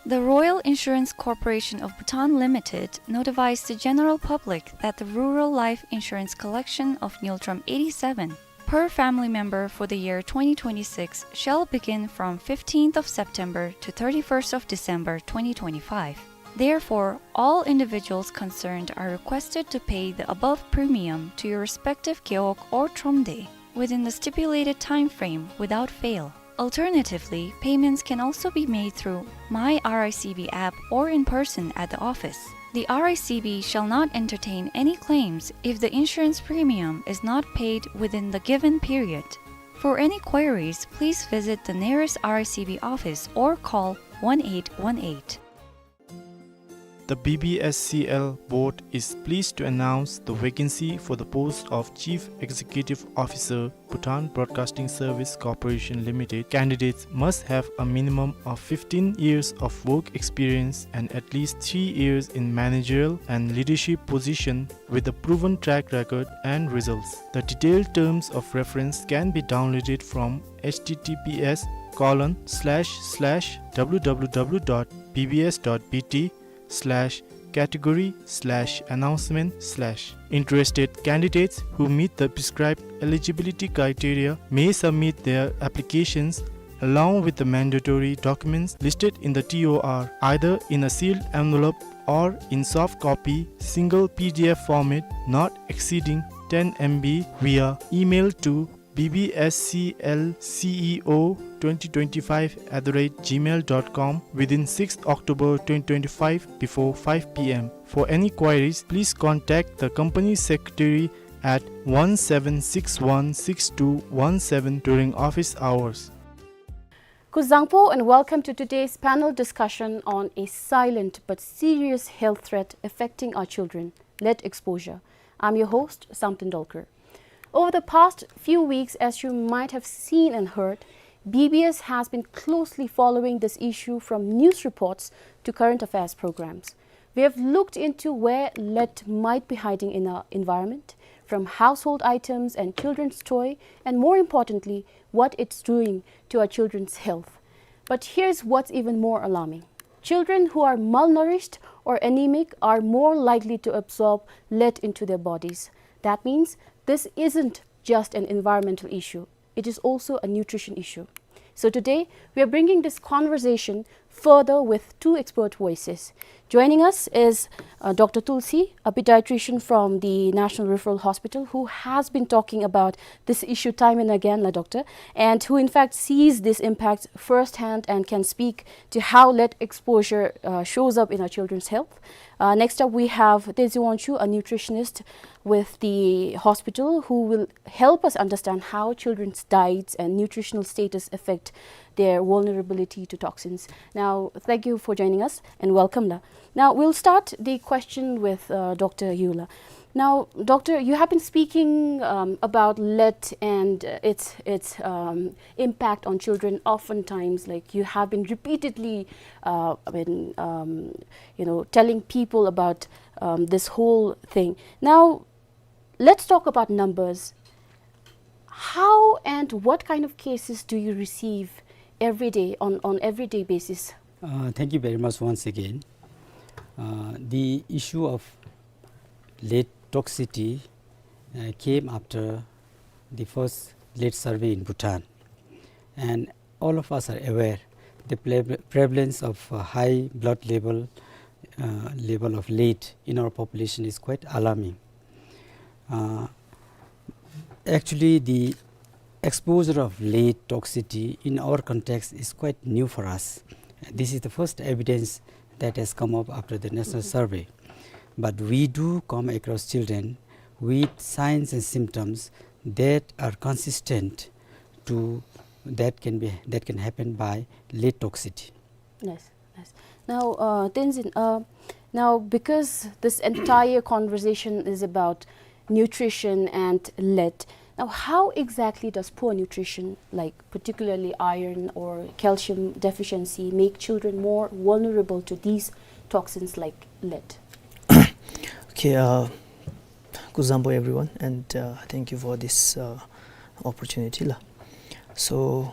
The Royal Insurance Corporation of Bhutan Limited notifies the general public that the rural life insurance collection of Ngultrum eighty-seven per family member for the year twenty twenty-six shall begin from fifteenth of September to thirty-first of December twenty twenty-five. Therefore, all individuals concerned are requested to pay the above premium to your respective gewog or thromde within the stipulated time frame without fail. Alternatively, payments can also be made through My R I C B app or in person at the office. The R I C B shall not entertain any claims if the insurance premium is not paid within the given period. For any queries, please visit the nearest R I C B office or call one eight one eight. The B B S C L board is pleased to announce the vacancy for the post of Chief Executive Officer, Bhutan Broadcasting Service Corporation Limited. Candidates must have a minimum of fifteen years of work experience and at least three years in managerial and leadership position with a proven track record and results. The detailed terms of reference can be downloaded from H T T P S colon slash slash W W W dot B B S dot B T slash category slash announcement slash. Interested candidates who meet the prescribed eligibility criteria may submit their applications along with the mandatory documents listed in the T O R, either in a sealed envelope or in soft copy, single P D F format, not exceeding ten M B, via email to B B S C L C E O twenty twenty-five at the rate gmail dot com within sixth October twenty twenty-five before five P M. For any queries, please contact the company secretary at one seven six one six two one seven during office hours. Kuzuzangpo and welcome to today's panel discussion on a silent but serious health threat affecting our children, lead exposure. I'm your host, Samten Dolkar. Over the past few weeks, as you might have seen and heard, B B S has been closely following this issue from news reports to current affairs programs. We have looked into where lead might be hiding in our environment, from household items and children's toy, and more importantly, what it's doing to our children's health. But here's what's even more alarming. Children who are malnourished or anemic are more likely to absorb lead into their bodies. That means this isn't just an environmental issue. It is also a nutrition issue. So today, we are bringing this conversation further with two expert voices. Joining us is, uh, Doctor Tulsi, a pediatrician from the National Referral Hospital, who has been talking about this issue time and again, la doctor, and who in fact sees this impact firsthand and can speak to how lead exposure, uh, shows up in our children's health. Uh, next up, we have Tenzin Wangchuk, a nutritionist with the hospital, who will help us understand how children's diets and nutritional status affect their vulnerability to toxins. Now, thank you for joining us and welcome, la. Now, we'll start the question with, uh, Doctor Yula. Now, Doctor, you have been speaking, um, about lead and, uh, its, its, um, impact on children. Oftentimes, like, you have been repeatedly, uh, I mean, um, you know, telling people about, um, this whole thing. Now, let's talk about numbers. How and what kind of cases do you receive every day, on, on everyday basis? Uh, thank you very much once again. Uh, the issue of lead toxicity, uh, came after the first lead survey in Bhutan. And all of us are aware the pre-, prevalence of, uh, high blood level, uh, level of lead in our population is quite alarming. Uh, actually, the exposure of lead toxicity in our context is quite new for us. This is the first evidence that has come up after the national survey. But we do come across children with signs and symptoms that are consistent to that can be, that can happen by lead toxicity. Nice, nice. Now, uh, Tenzin, uh, now, because this entire conversation is about nutrition and lead, now, how exactly does poor nutrition, like particularly iron or calcium deficiency, make children more vulnerable to these toxins like lead? Okay, uh, Kuzuzangpo everyone, and, uh, thank you for this, uh, opportunity, la. So,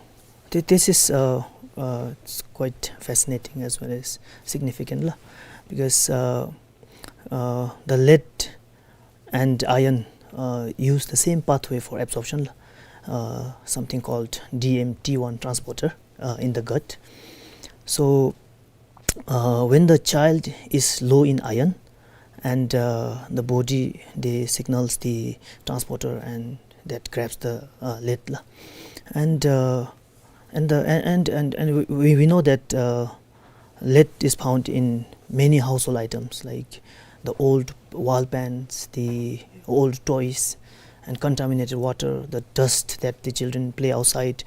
thi-, this is, uh, uh, it's quite fascinating as well as significant, la, because, uh, uh, the lead and iron, uh, use the same pathway for absorption, la, uh, something called D M T one transporter, uh, in the gut. So, uh, when the child is low in iron, and, uh, the body, they signals the transporter, and that grabs the, uh, lead, la. And, uh, and the, and, and, and, and we, we, we know that, uh, lead is found in many household items, like the old wall pans, the old toys, and contaminated water, the dust that the children play outside,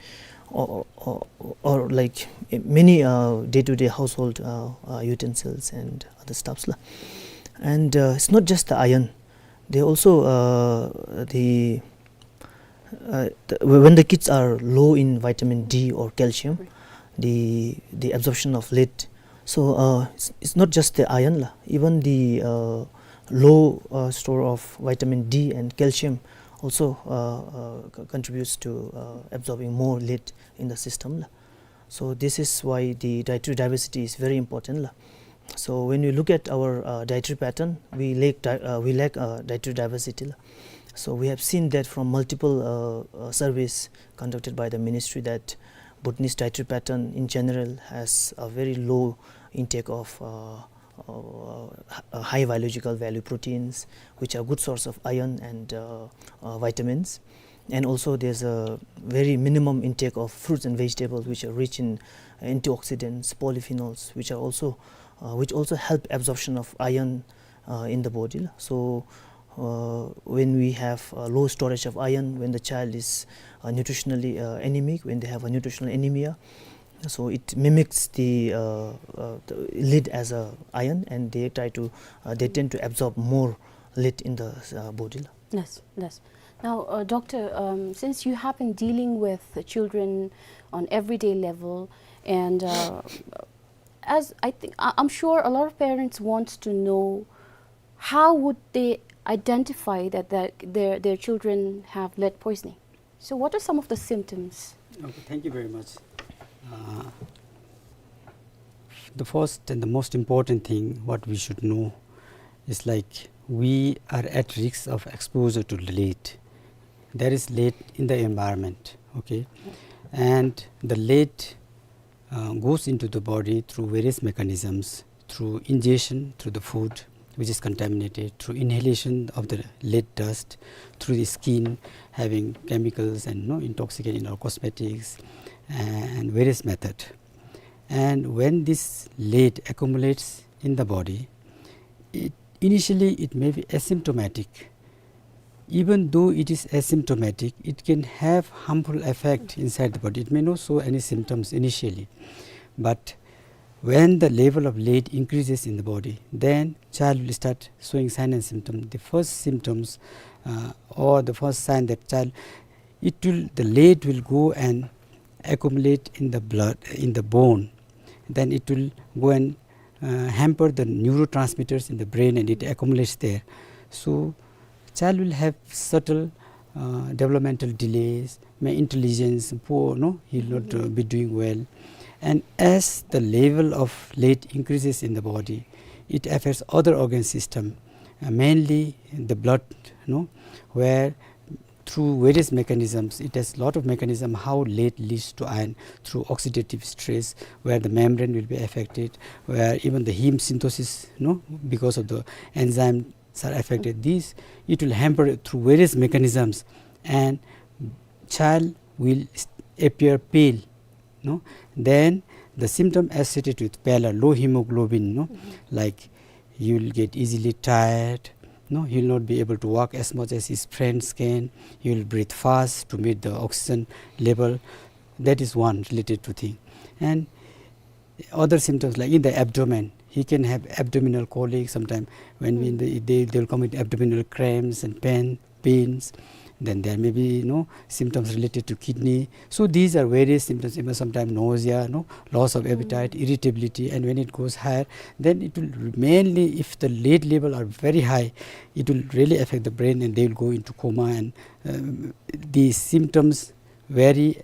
or, or, or, or like, eh, many, uh, day-to-day household, uh, uh, utensils and other stuffs, la. And, uh, it's not just the iron. They also, uh, the, uh, the, when the kids are low in vitamin D or calcium, the, the absorption of lead. So, uh, it's, it's not just the iron, la. Even the, uh, low, uh, store of vitamin D and calcium also, uh, uh, co-, contributes to, uh, absorbing more lead in the system, la. So this is why the dietary diversity is very important, la. So when we look at our, uh, dietary pattern, we lack di-, uh, we lack, uh, dietary diversity, la. So we have seen that from multiple, uh, uh, surveys conducted by the ministry that Bhutanese dietary pattern in general has a very low intake of, uh, uh, h-, uh, high biological value proteins, which are good source of iron and, uh, uh, vitamins. And also there's a very minimum intake of fruits and vegetables, which are rich in antioxidants, polyphenols, which are also, uh, which also help absorption of iron, uh, in the body. So, uh, when we have a low storage of iron, when the child is, uh, nutritionally, uh, anemic, when they have a nutritional anemia, so it mimics the, uh, uh, the lead as a iron, and they try to, uh, they tend to absorb more lead in the, uh, body. Yes, yes. Now, uh, doctor, um, since you have been dealing with the children on everyday level, and, uh, as I think, I, I'm sure a lot of parents want to know, how would they identify that their, their, their children have lead poisoning? So what are some of the symptoms? Okay, thank you very much. Uh, the first and the most important thing what we should know is, like, we are at risk of exposure to lead. There is lead in the environment, okay? And the lead uh, goes into the body through various mechanisms, through ingestion, through the food which is contaminated, through inhalation of the lead dust, through the skin having chemicals and, you know, intoxicant in our cosmetics, and various method. And when this lead accumulates in the body, it, initially it may be asymptomatic. Even though it is asymptomatic, it can have harmful effect inside the body. It may not show any symptoms initially, but when the level of lead increases in the body, then child will start showing sign and symptom. The first symptoms, uh, or the first sign that child, it will, the lead will go and accumulate in the blood, in the bone. Then it will go and, uh, hamper the neurotransmitters in the brain, and it accumulates there. So child will have subtle, uh, developmental delays, may intelligence poor, no, he will not, uh, be doing well. And as the level of lead increases in the body, it affects other organ system, uh, mainly the blood, no, where through various mechanisms, it has lot of mechanism how lead leads to iron, through oxidative stress, where the membrane will be affected, where even the heme synthesis, no, because of the enzymes are affected. This, it will hamper through various mechanisms, and child will s-, appear pale, no? Then the symptom associated with pallor, low hemoglobin, no? Like, he will get easily tired, no? He will not be able to walk as much as his friends can. He will breathe fast to meet the oxygen level. That is one related to thing. And other symptoms, like in the abdomen, he can have abdominal colic sometime. When we, they, they, they will come with abdominal cramps and pain, pains. Then there may be, you know, symptoms related to kidney. So these are various symptoms, even sometimes nausea, no, loss of appetite, irritability, and when it goes higher, then it will mainly, if the lead level are very high, it will really affect the brain, and they will go into coma, and, um, these symptoms vary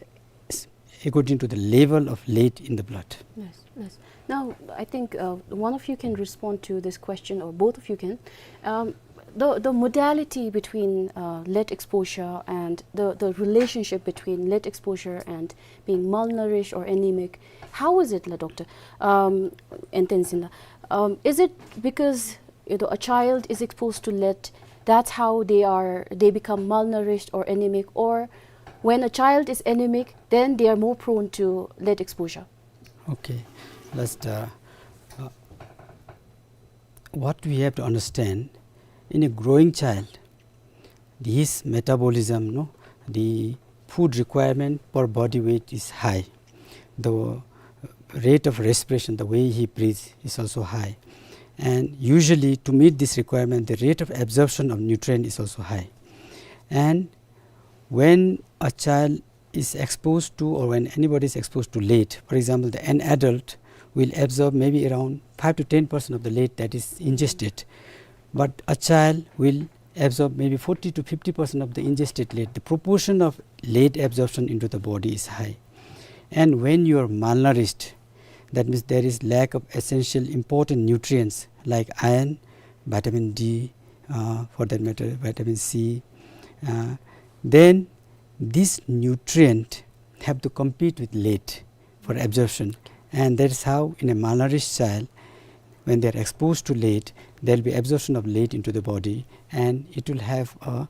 s-, according to the level of lead in the blood. Yes, yes. Now, I think, uh, one of you can respond to this question, or both of you can. Um, the, the modality between, uh, lead exposure and the, the relationship between lead exposure and being malnourished or anemic, how is it, la doctor? Um, Enten Sin la. Um, is it because, you know, a child is exposed to lead, that's how they are, they become malnourished or anemic, or when a child is anemic, then they are more prone to lead exposure? Okay, let's, uh, uh, what we have to understand, in a growing child, his metabolism, no, the food requirement per body weight is high. The rate of respiration, the way he breathes, is also high. And usually, to meet this requirement, the rate of absorption of nutrient is also high. And when a child is exposed to, or when anybody is exposed to lead, for example, the, an adult will absorb maybe around five to ten percent of the lead that is ingested. But a child will absorb maybe forty to fifty percent of the ingested lead. The proportion of lead absorption into the body is high. And when you are malnourished, that means there is lack of essential important nutrients like iron, vitamin D, uh, for that matter, vitamin C, uh, then this nutrient have to compete with lead for absorption. And that is how in a malnourished child, when they are exposed to lead, there will be absorption of lead into the body, and it will have a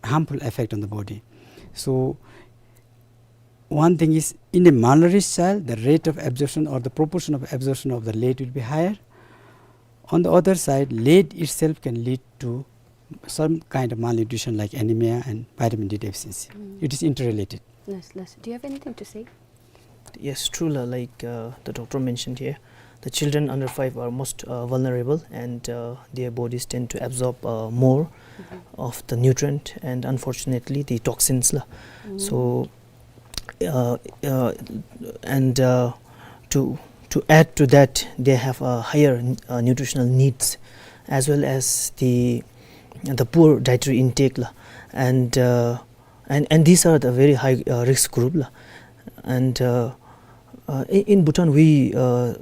harmful effect on the body. So one thing is, in a malnourished child, the rate of absorption or the proportion of absorption of the lead will be higher. On the other side, lead itself can lead to some kind of malnutrition like anemia and vitamin D deficiency. Mm. It is interrelated. Yes, yes. Do you have anything to say? Yes, true la, like, uh, the doctor mentioned here, the children under five are most, uh, vulnerable, and, uh, their bodies tend to absorb, uh, more of the nutrient and, unfortunately, the toxins la. Mm. So, uh, uh, and, uh, to, to add to that, they have a higher, uh, nutritional needs, as well as the, the poor dietary intake la. And, uh, and, and these are the very high, uh, risk group la. And, uh, uh, in, in Bhutan, we, uh,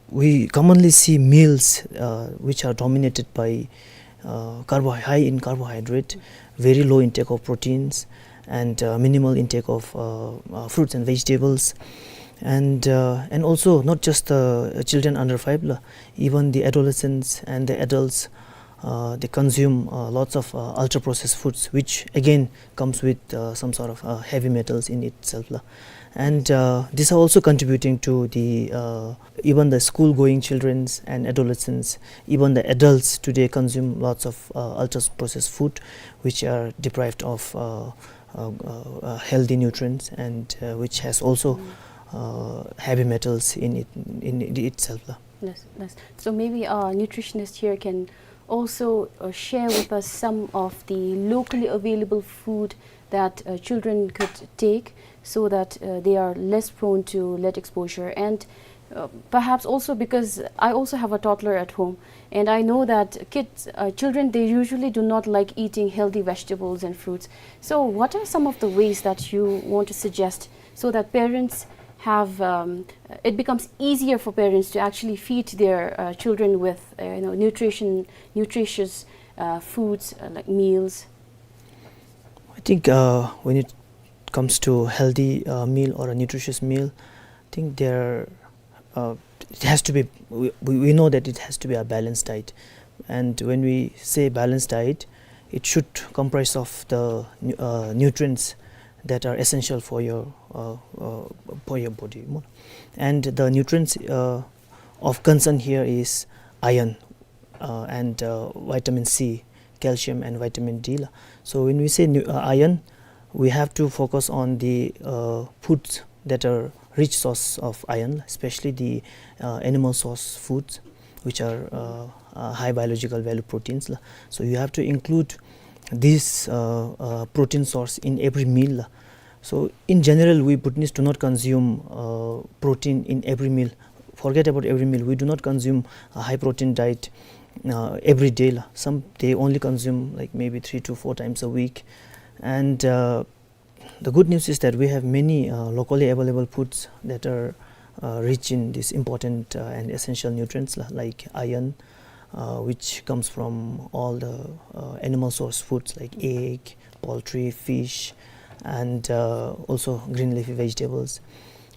we commonly see meals, uh, which are dominated by, uh, carbo-, high in carbohydrate, very low intake of proteins, and, uh, minimal intake of, uh, uh, fruits and vegetables. And uh, and also not just the children under five la, even the adolescents and the adults, uh, they consume uh, lots of uh, ultra processed foods, which again comes with uh, some sort of uh, heavy metals in itself la. And uh, these are also contributing to the uh, even the school going childrens and adolescents, even the adults today consume lots of uh, ultra processed food, which are deprived of uh, uh, uh, uh, healthy nutrients, and uh, which has also uh, heavy metals in it, in it itself la. Yes, yes. So maybe our nutritionist here can also uh, share with us some of the locally available food that uh, children could take, so that uh, they are less prone to lead exposure. And uh, perhaps also, because I also have a toddler at home, and I know that kids, uh, children, they usually do not like eating healthy vegetables and fruits. So what are some of the ways that you want to suggest so that parents have, um, it becomes easier for parents to actually feed their uh, children with uh, you know, nutrition, nutritious uh, foods, uh, like meals? I think uh, when it comes to healthy uh, meal or a nutritious meal, I think there uh, it has to be, we, we we know that it has to be a balanced diet. And when we say balanced diet, it should comprise of the nu- uh, nutrients that are essential for your uh, uh, for your body. And the nutrients uh, of concern here is iron uh, and uh, vitamin C, calcium and vitamin D la. So when we say nu- uh, iron, we have to focus on the uh, foods that are rich source of iron, especially the uh, animal source foods, which are uh, uh, high biological value proteins la. So you have to include this uh, uh, protein source in every meal la. So in general, we Bhutanese do not consume uh, protein in every meal. Forget about every meal. We do not consume a high protein diet uh, every day la. Some, they only consume like maybe three to four times a week. And uh, the good news is that we have many uh, locally available foods that are uh, rich in these important uh, and essential nutrients la, like iron, uh, which comes from all the uh, animal source foods like egg, poultry, fish, and uh, also green leafy vegetables.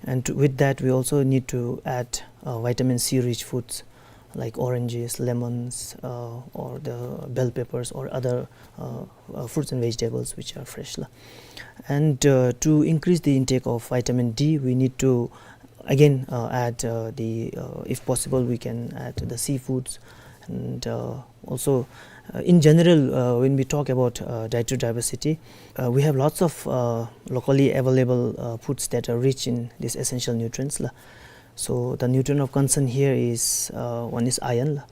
And to- with that, we also need to add uh, vitamin C rich foods like oranges, lemons, uh, or the bell peppers, or other uh, uh, fruits and vegetables which are fresh la. And uh, to increase the intake of vitamin D, we need to again uh, add uh, the uh, if possible, we can add the seafoods. And uh, also uh, in general, uh, when we talk about uh, dietary diversity, uh, we have lots of uh, locally available uh, foods that are rich in these essential nutrients la. So the nutrient of concern here is uh, one is iron la,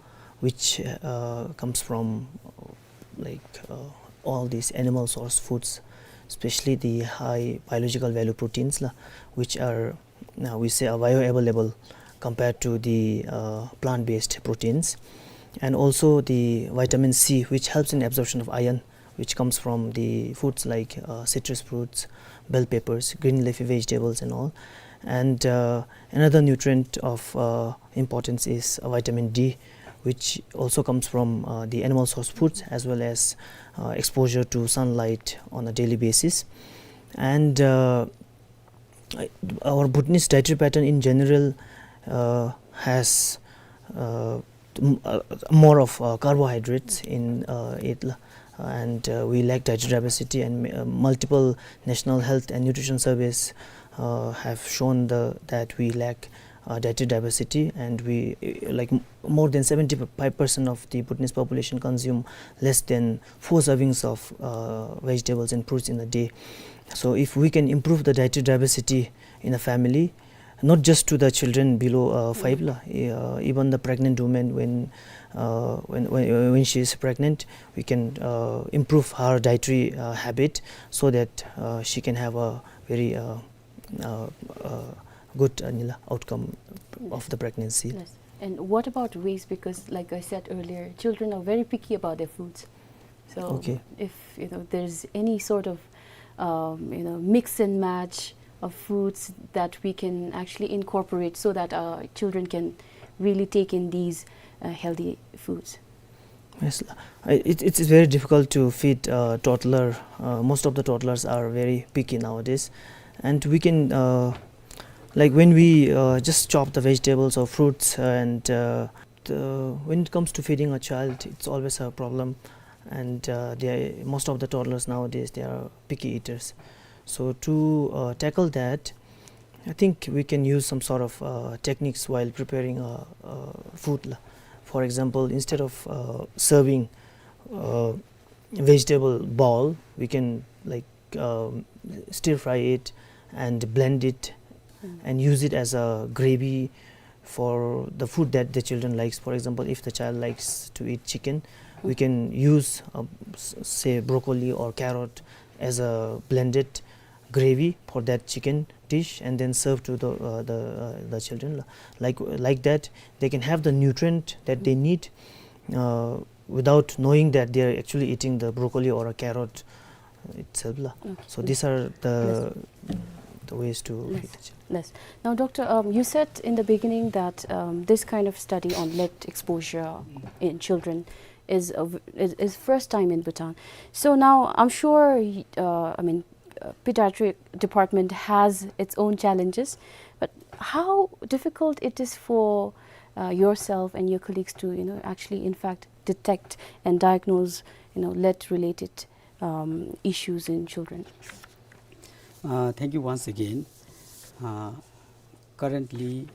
which uh, comes from uh, like uh, all these animal source foods, especially the high biological value proteins la, which are, now we say, are bioavailable compared to the uh, plant-based proteins. And also the vitamin C, which helps in absorption of iron, which comes from the foods like uh, citrus fruits, bell peppers, green leafy vegetables and all. And uh, another nutrient of uh, importance is uh, vitamin D, which also comes from uh, the animal source foods, as well as uh, exposure to sunlight on a daily basis. And uh, I- our Bhutanese dietary pattern in general uh, has uh, m- uh, more of uh, carbohydrates in uh, it la. And uh, we lack dietary diversity, and uh, multiple national health and nutrition surveys uh, have shown the that we lack uh, dietary diversity, and we uh, like m- more than seventy-five percent of the Bhutanese population consume less than four servings of uh, vegetables and fruits in a day. So if we can improve the dietary diversity in a family, not just to the children below uh, five la, uh, even the pregnant women, when uh, when, when when she is pregnant, we can uh, improve her dietary uh, habit, so that uh, she can have a very uh, uh, uh, good uh, nila outcome of the pregnancy. Yes. And what about ways? Because, like I said earlier, children are very picky about their foods. So, okay, if you know there's any sort of um, you know mix and match of foods that we can actually incorporate, so that our children can really take in these uh, healthy foods. Yes, I- it, it's very difficult to feed uh, toddler. Uh, most of the toddlers are very picky nowadays, and we can uh, Like when we uh, just chop the vegetables or fruits, and uh, the, when it comes to feeding a child, it's always a problem. And uh, they, most of the toddlers nowadays, they are picky eaters. So to uh, tackle that, I think we can use some sort of uh, techniques while preparing uh, uh, food la. For example, instead of uh, serving uh, vegetable bowl, we can, like, um, stir fry it and blend it and use it as a gravy for the food that the children likes. For example, if the child likes to eat chicken, we can use uh, s- say broccoli or carrot as a blended gravy for that chicken dish and then serve to the uh, the uh, the children. Like like that, they can have the nutrient that they need uh, without knowing that they are actually eating the broccoli or a carrot itself la. So these are the the ways to feed the children. Yes. Now, Doctor, um, you said in the beginning that um, this kind of study on lead exposure in children is, a v- is is first time in Bhutan. So now I'm sure, y- uh, I mean, uh, pediatric department has its own challenges, but how difficult it is for uh, yourself and your colleagues to, you know, actually, in fact, detect and diagnose, you know, lead-related um, issues in children? Uh, thank you once again. Uh, currently,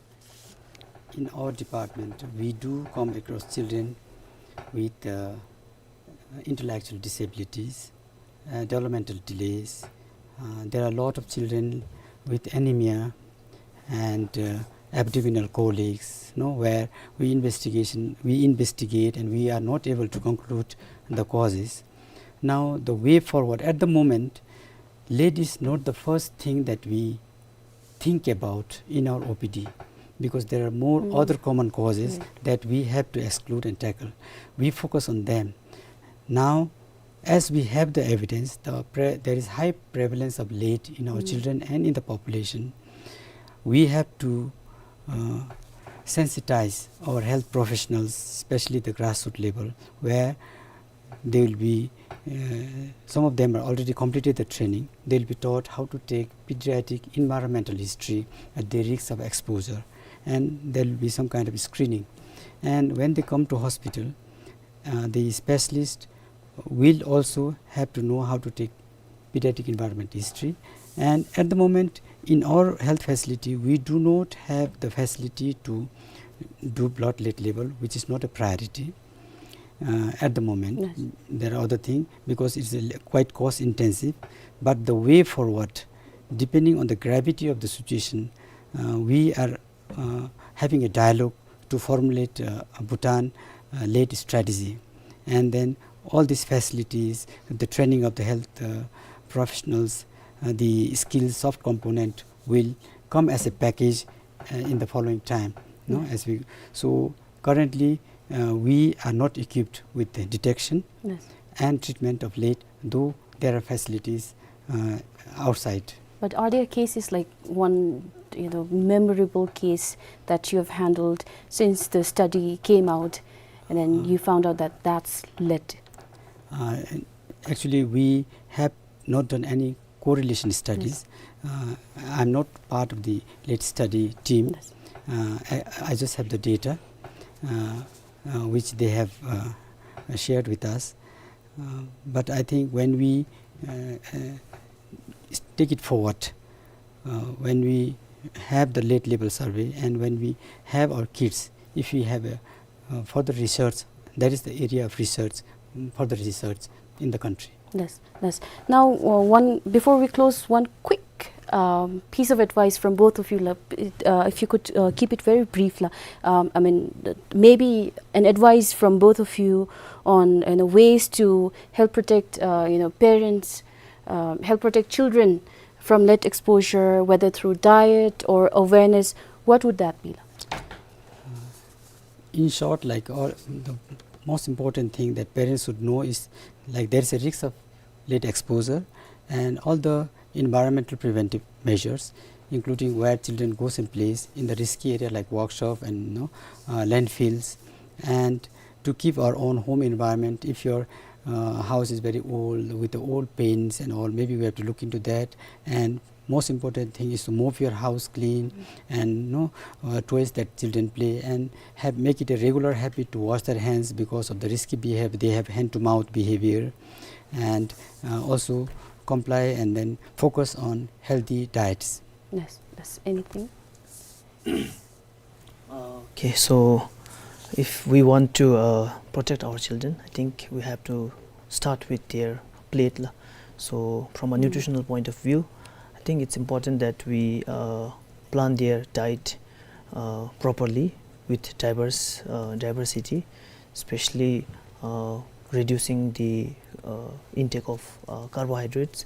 in our department, we do come across children with uh, intellectual disabilities, uh, developmental delays. Uh, there are a lot of children with anemia and uh, abdominal colics, no, where we investigation we investigate and we are not able to conclude the causes. Now, the way forward at the moment, lead is not the first thing that we think about in our O P D, because there are more other common causes that we have to exclude and tackle. We focus on them. Now, as we have the evidence, the pre- there is high prevalence of lead in our children and in the population. We have to uh, sensitize our health professionals, especially the grassroots level, where they will be uh, some of them are already completed the training. They'll be taught how to take pediatric environmental history at the risk of exposure, and there will be some kind of screening. And when they come to hospital, uh, the specialist will also have to know how to take pediatric environment history. And at the moment, in our health facility, we do not have the facility to do blood lead level, which is not a priority uh, at the moment. There are other things because it's a, quite cost intensive. But the way forward, depending on the gravity of the situation, uh, we are uh, having a dialogue to formulate uh, a Bhutan uh, lead strategy. And then all these facilities, the training of the health uh, professionals, uh, the skills, soft component will come as a package uh, in the following time. No? As we, so currently, uh, we are not equipped with the detection and treatment of lead, though there are facilities uh, outside. But are there cases like one, you know, memorable case that you have handled since the study came out, and then you found out that that's lead? Uh, actually, we have not done any correlation studies. Uh, I'm not part of the lead study team. Uh, I, I just have the data uh, uh, which they have uh, shared with us. Uh, but I think when we uh, uh, take it forward, uh, when we have the lead level survey and when we have our kids, if we have a uh, further research, that is the area of research, mm, further research in the country. Yes, yes. Now, uh, one before we close, one quick um, piece of advice from both of you, la, uh, if you could uh, keep it very brief, la. Um, I mean, th- maybe an advice from both of you on, you know, ways to help protect, uh, you know, parents, um, help protect children from lead exposure, whether through diet or awareness. What would that be, la? In short, like, all the most important thing that parents should know is, like, there is a risk of lead exposure, and all the environmental preventive measures, including where children goes and plays in the risky area like workshop and, you know, uh, landfills, and to keep our own home environment. If your uh, house is very old with the old paints and all, maybe we have to look into that and Most important thing is to mop your house clean and, you know, uh, toys that children play, and have, make it a regular habit to wash their hands because of the risky behavior they have, hand to mouth behavior, and, uh, also comply and then focus on healthy diets. Yes, yes. Anything? Okay, so if we want to, uh, protect our children, I think we have to start with their plate la. So from a nutritional point of view, I think it's important that we, uh, plan their diet, uh, properly with diverse, uh, diversity, especially, uh, reducing the, uh, intake of, uh, carbohydrates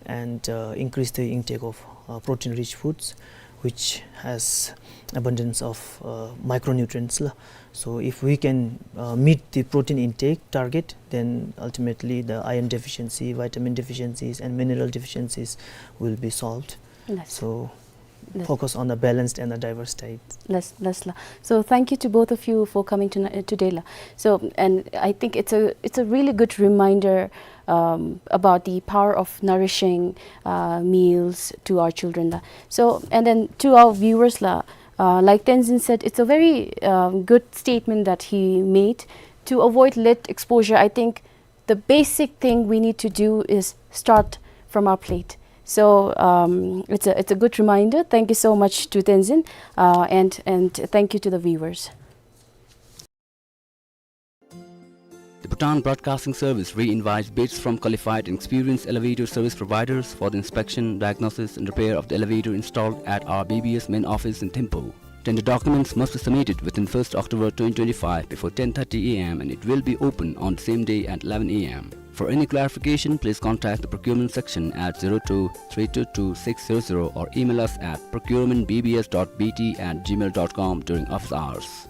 and, uh, increase the intake of, uh, protein-rich foods, which has abundance of, uh, micronutrients la. So if we can, uh, meet the protein intake target, then ultimately the iron deficiency, vitamin deficiencies, and mineral deficiencies will be solved. Yes. So focus on a balanced and a diverse diet. Yes, yes la. So thank you to both of you for coming tonight, uh, today la. So, and I think it's a, it's a really good reminder, um, about the power of nourishing, uh, meals to our children la. So, and then to our viewers la, uh, like Tenzin said, it's a very, um, good statement that he made. To avoid lead exposure, I think the basic thing we need to do is start from our plate. So, um, it's a, it's a good reminder. Thank you so much to Tenzin, uh, and, and thank you to the viewers. The Bhutan Broadcasting Service re-invites bids from qualified and experienced elevator service providers for the inspection, diagnosis, and repair of the elevator installed at our B B S main office in Thimphu. Tender documents must be submitted within first October twenty twenty-five before ten thirty A M, and it will be open on the same day at eleven A M. For any clarification, please contact the procurement section at zero two three two two six zero zero or email us at procurement B B S dot B T at gmail dot com during office hours.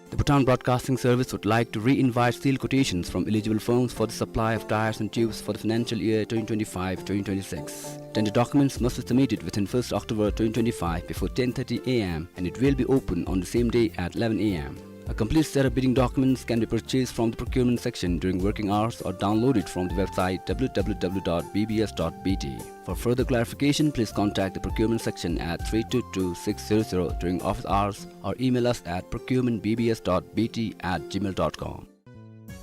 The Bhutan Broadcasting Service would like to re-invite sealed quotations from eligible firms for the supply of tires and tubes for the financial year twenty twenty-five twenty twenty-six. Tender documents must be submitted within first October twenty twenty-five before ten thirty A M, and it will be open on the same day at eleven A M. A complete set of bidding documents can be purchased from the procurement section during working hours or downloaded from the website W W W dot B B S dot B T. For further clarification, please contact the procurement section at three two two six zero zero during office hours or email us at procurement B B S dot B T at gmail dot com.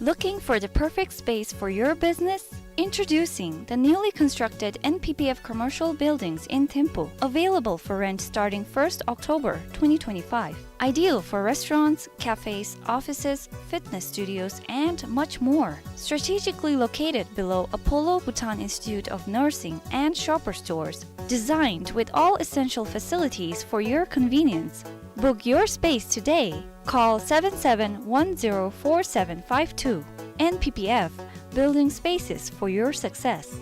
Looking for the perfect space for your business? Introducing the newly constructed N P P F commercial buildings in Thimphu, available for rent starting first October twenty twenty-five. Ideal for restaurants, cafes, offices, fitness studios, and much more. Strategically located below Apollo Bhutan Institute of Nursing and Shoppers Stores. Designed with all essential facilities for your convenience. Book your space today. Call seven seven one zero four seven five two. N P P F, building spaces for your success.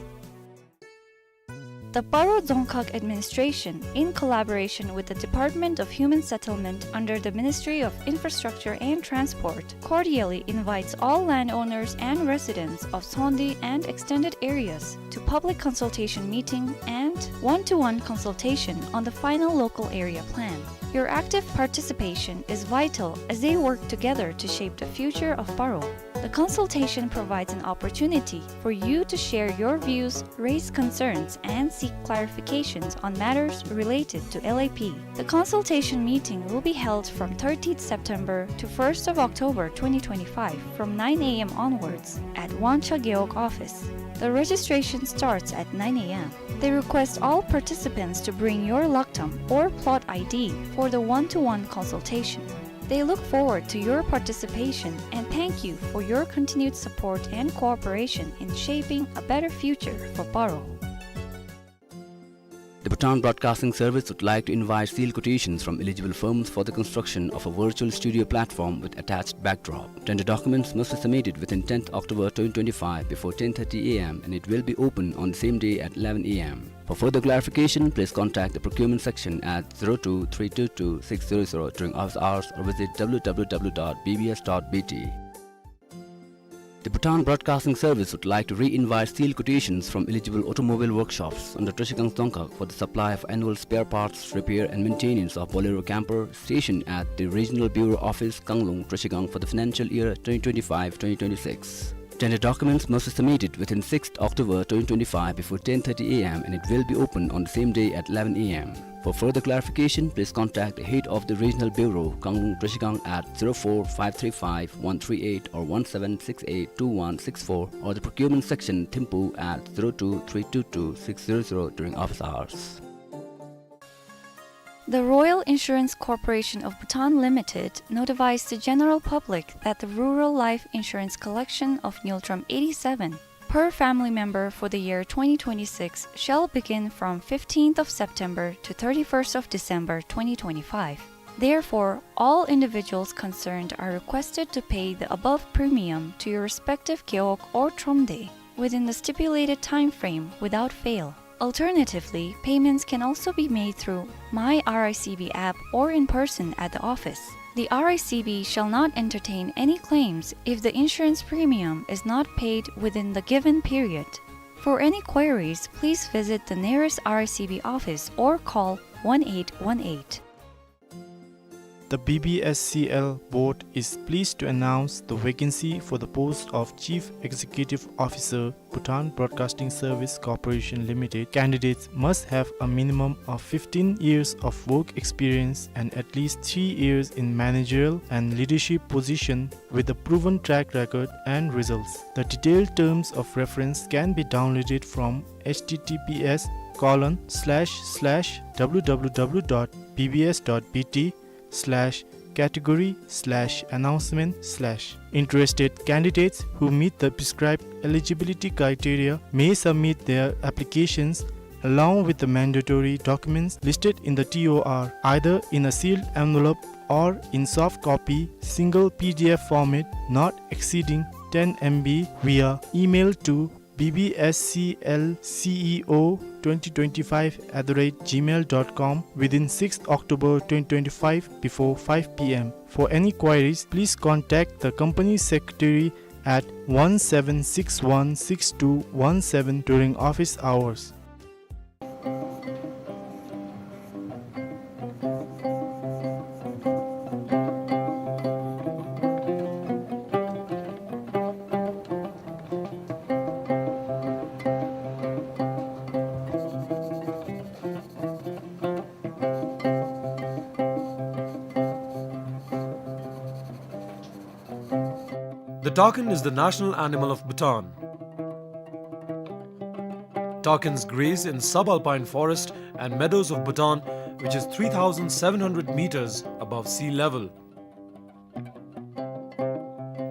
The Paro Dzongkhag Administration, in collaboration with the Department of Human Settlement under the Ministry of Infrastructure and Transport, cordially invites all landowners and residents of Sondi and extended areas to public consultation meeting and one-to-one consultation on the final local area plan. Your active participation is vital as they work together to shape the future of Paro. The consultation provides an opportunity for you to share your views, raise concerns, and seek clarifications on matters related to L A P. The consultation meeting will be held from thirtieth September to first of October twenty twenty-five from nine A M onwards at Wangcha Gewog office. The registration starts at nine A M. They request all participants to bring your laktam or plot I D for the one-to-one consultation. They look forward to your participation and thank you for your continued support and cooperation in shaping a better future for Paro. The Bhutan Broadcasting Service would like to invite sealed quotations from eligible firms for the construction of a virtual studio platform with attached backdrop. Tender documents must be submitted within tenth October twenty twenty-five before ten thirty A M, and it will be open on the same day at eleven A M. For further clarification, please contact the procurement section at zero two three two two six zero zero during office hours or visit W W W dot B B S dot B T. The Bhutan Broadcasting Service would like to re-invite sealed quotations from eligible automobile workshops under Trashigang Dzongkhag for the supply of annual spare parts, repair and maintenance of Bolero camper stationed at the Regional Bureau Office, Kanglung, Trashigang for the financial year twenty twenty-five twenty twenty-six. Tender documents must be submitted within sixth October twenty twenty-five before ten thirty A M and it will be open on the same day at eleven A M. For further clarification, please contact the head of the Regional Bureau, Kanglung Trashigang at zero four five three five one three eight or one seven six eight two one six four or the Procurement Section, Thimphu at zero two three two two six zero zero during office hours. The Royal Insurance Corporation of Bhutan Limited notifies the general public that the rural life insurance collection of Ngultrum eighty-seven per family member for the year twenty twenty-six shall begin from fifteenth of September to thirty-first of December twenty twenty-five. Therefore, all individuals concerned are requested to pay the above premium to your respective gewog or thromde within the stipulated time frame without fail. Alternatively, payments can also be made through My R I C B app or in person at the office. The R I C B shall not entertain any claims if the insurance premium is not paid within the given period. For any queries, please visit the nearest R I C B office or call one eight one eight. The B B S C L board is pleased to announce the vacancy for the post of Chief Executive Officer, Bhutan Broadcasting Service Corporation Limited. Candidates must have a minimum of fifteen years of work experience and at least three years in managerial and leadership position with a proven track record and results. The detailed terms of reference can be downloaded from H T T P S colon slash slash W W W dot B B S dot B T slash category slash announcement slash. Interested candidates who meet the prescribed eligibility criteria may submit their applications along with the mandatory documents listed in the T O R, either in a sealed envelope or in soft copy, single P D F format, not exceeding ten M B, via email to B B S C L C E O twenty twenty-five at the rate gmail dot com within sixth October twenty twenty-five before five P M. For any queries, please contact the company secretary at one seven six one six two one seven during office hours. The takin is the national animal of Bhutan. Takins graze in subalpine forest and meadows of Bhutan, which is three thousand seven hundred meters above sea level.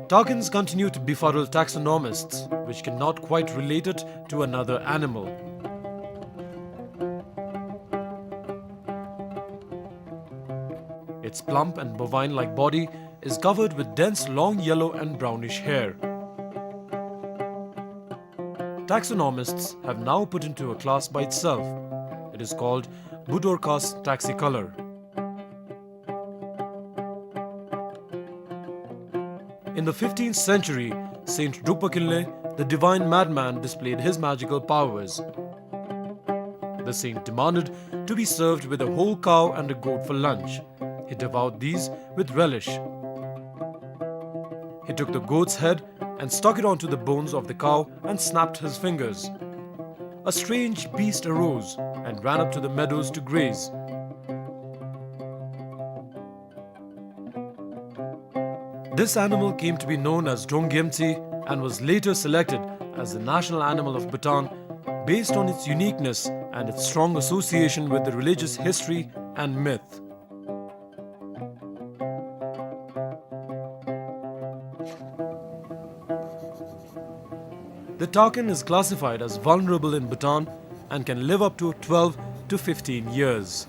Takins continue to befuddle taxonomists, which cannot quite relate it to another animal. Its plump and bovine-like body is covered with dense long yellow and brownish hair. Taxonomists have now put into a class by itself. It is called Budorcas taxicolor. In the fifteenth century, Saint Drukpa Kinley, the divine madman, displayed his magical powers. The saint demanded to be served with a whole cow and a goat for lunch. He devoured these with relish. He took the goat's head and stuck it onto the bones of the cow and snapped his fingers. A strange beast arose and ran up to the meadows to graze. This animal came to be known as Donggyemtsi and was later selected as the national animal of Bhutan based on its uniqueness and its strong association with the religious history and myth. The takin is classified as vulnerable in Bhutan and can live up to twelve to fifteen years.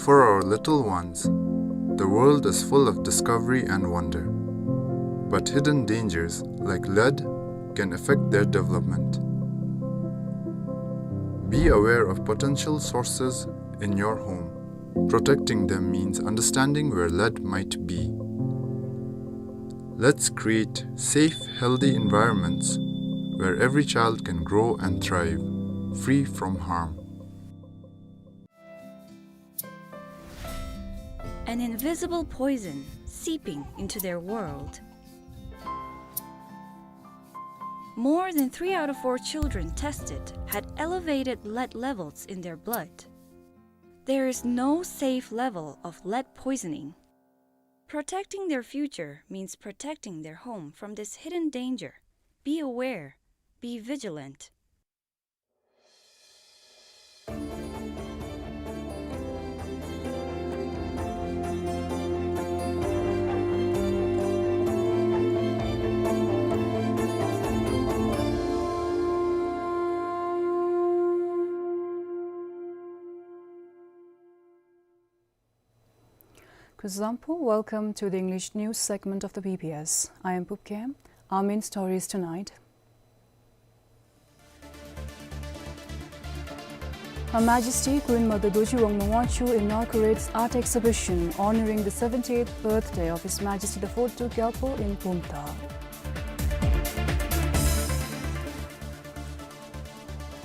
For our little ones, the world is full of discovery and wonder. But hidden dangers, like lead, can affect their development. Be aware of potential sources in your home. Protecting them means understanding where lead might be. Let's create safe, healthy environments where every child can grow and thrive, free from harm. An invisible poison seeping into their world. More than three out of four children tested had elevated lead levels in their blood. There is no safe level of lead poisoning. Protecting their future means protecting their home from this hidden danger. Be aware. Be vigilant. Kuzuzangpo, welcome to the English news segment of the B B S. I am Pupkem. Our main stories tonight. Her Majesty Queen Mother Dorji Wangma Wangchuck inaugurates art exhibition honoring the seventy-eighth birthday of His Majesty the Fourth Druk Gyalpo in Bumthang.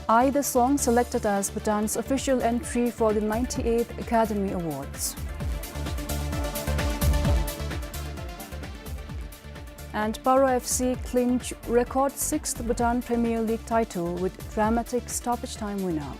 Ai the Song selected as Bhutan's official entry for the ninety-eighth Academy Awards. And Paro F C clinch record sixth Bhutan Premier League title with dramatic stoppage time winner.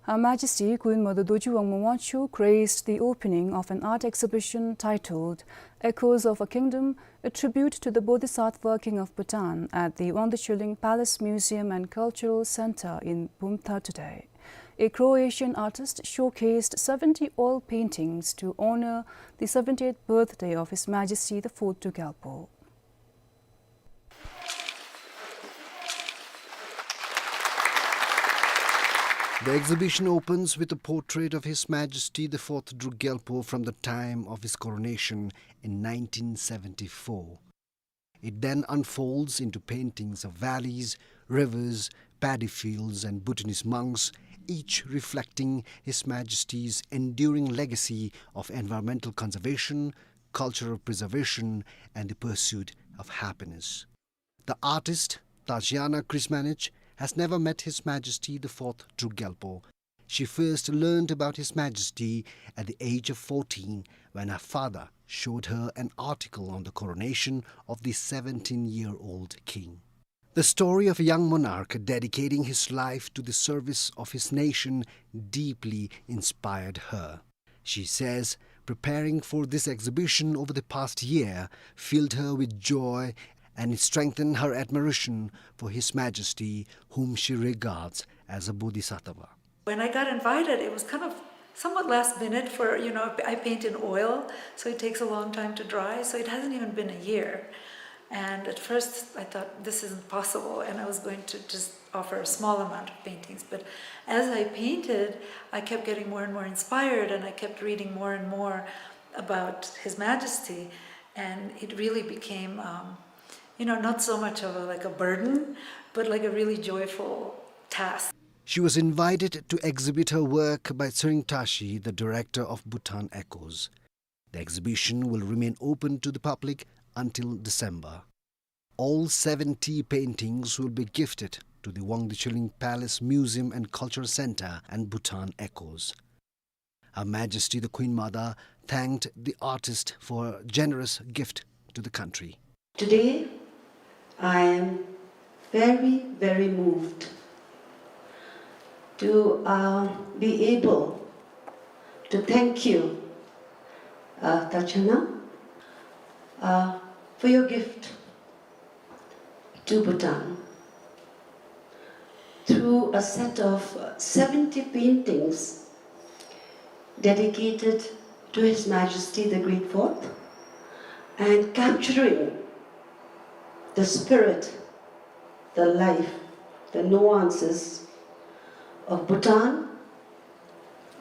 Her Majesty Queen Mother Dorji Wangma Wangchuck graced the opening of an art exhibition titled Echoes of a Kingdom, a tribute to the Bodhisattva King of Bhutan at the Wangdue Tshilhing Palace Museum and Cultural Center in Bumthang today. A Croatian artist showcased seventy oil paintings to honor the seventy-eighth birthday of His Majesty the Fourth Druk Gyalpo. The exhibition opens with a portrait of His Majesty the Fourth Druk Gyalpo from the time of his coronation in nineteen seventy-four. It then unfolds into paintings of valleys, rivers, paddy fields, and Bhutanese monks, each reflecting His Majesty's enduring legacy of environmental conservation, cultural preservation, and the pursuit of happiness. The artist, Tashiana Krismanic, has never met His Majesty the Fourth Druk Gyalpo. She first learned about His Majesty at the age of fourteen, when her father showed her an article on the coronation of the seventeen-year-old king. The story of a young monarch dedicating his life to the service of his nation deeply inspired her. She says preparing for this exhibition over the past year filled her with joy, and it strengthened her admiration for His Majesty, whom she regards as a Bodhisattva. When I got invited, it was kind of somewhat last minute for, you know, I paint in oil, so it takes a long time to dry, so it hasn't even been a year. And at first, I thought, "This isn't possible," and I was going to just offer a small amount of paintings. But as I painted, I kept getting more and more inspired, and I kept reading more and more about His Majesty, and it really became, um, you know, not so much of a, like, a burden, but, like, a really joyful task. She was invited to exhibit her work by Tshering Tashi, the director of Bhutan Echoes. The exhibition will remain open to the public until December. All seventy paintings will be gifted to the Wangdue Tshilhing Palace Museum and Culture Center and Bhutan Echoes. Her Majesty the Queen Mother thanked the artist for her generous gift to the country. Today, I am very, very moved to, uh, be able to thank you, uh, Tashiana, uh, for your gift to Bhutan through a set of seventy paintings dedicated to His Majesty the Great Fourth, and capturing the spirit, the life The nuances of Bhutan,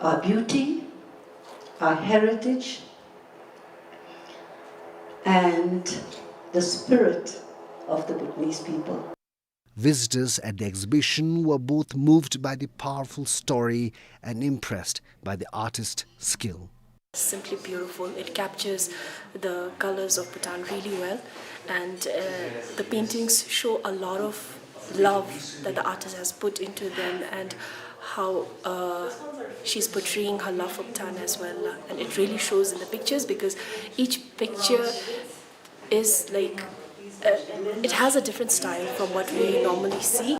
our beauty, our heritage, and the spirit of the Bhutanese people. Visitors at the exhibition were both moved by the powerful story and impressed by the artist's skill. Simply beautiful. It captures the colors of Bhutan really well, and, uh, the paintings show a lot of love that the artist has put into them, and how, uh, she's portraying her love for Bhutan as well. And it really shows in the pictures, because each picture is like, uh, it has a different style from what we normally see.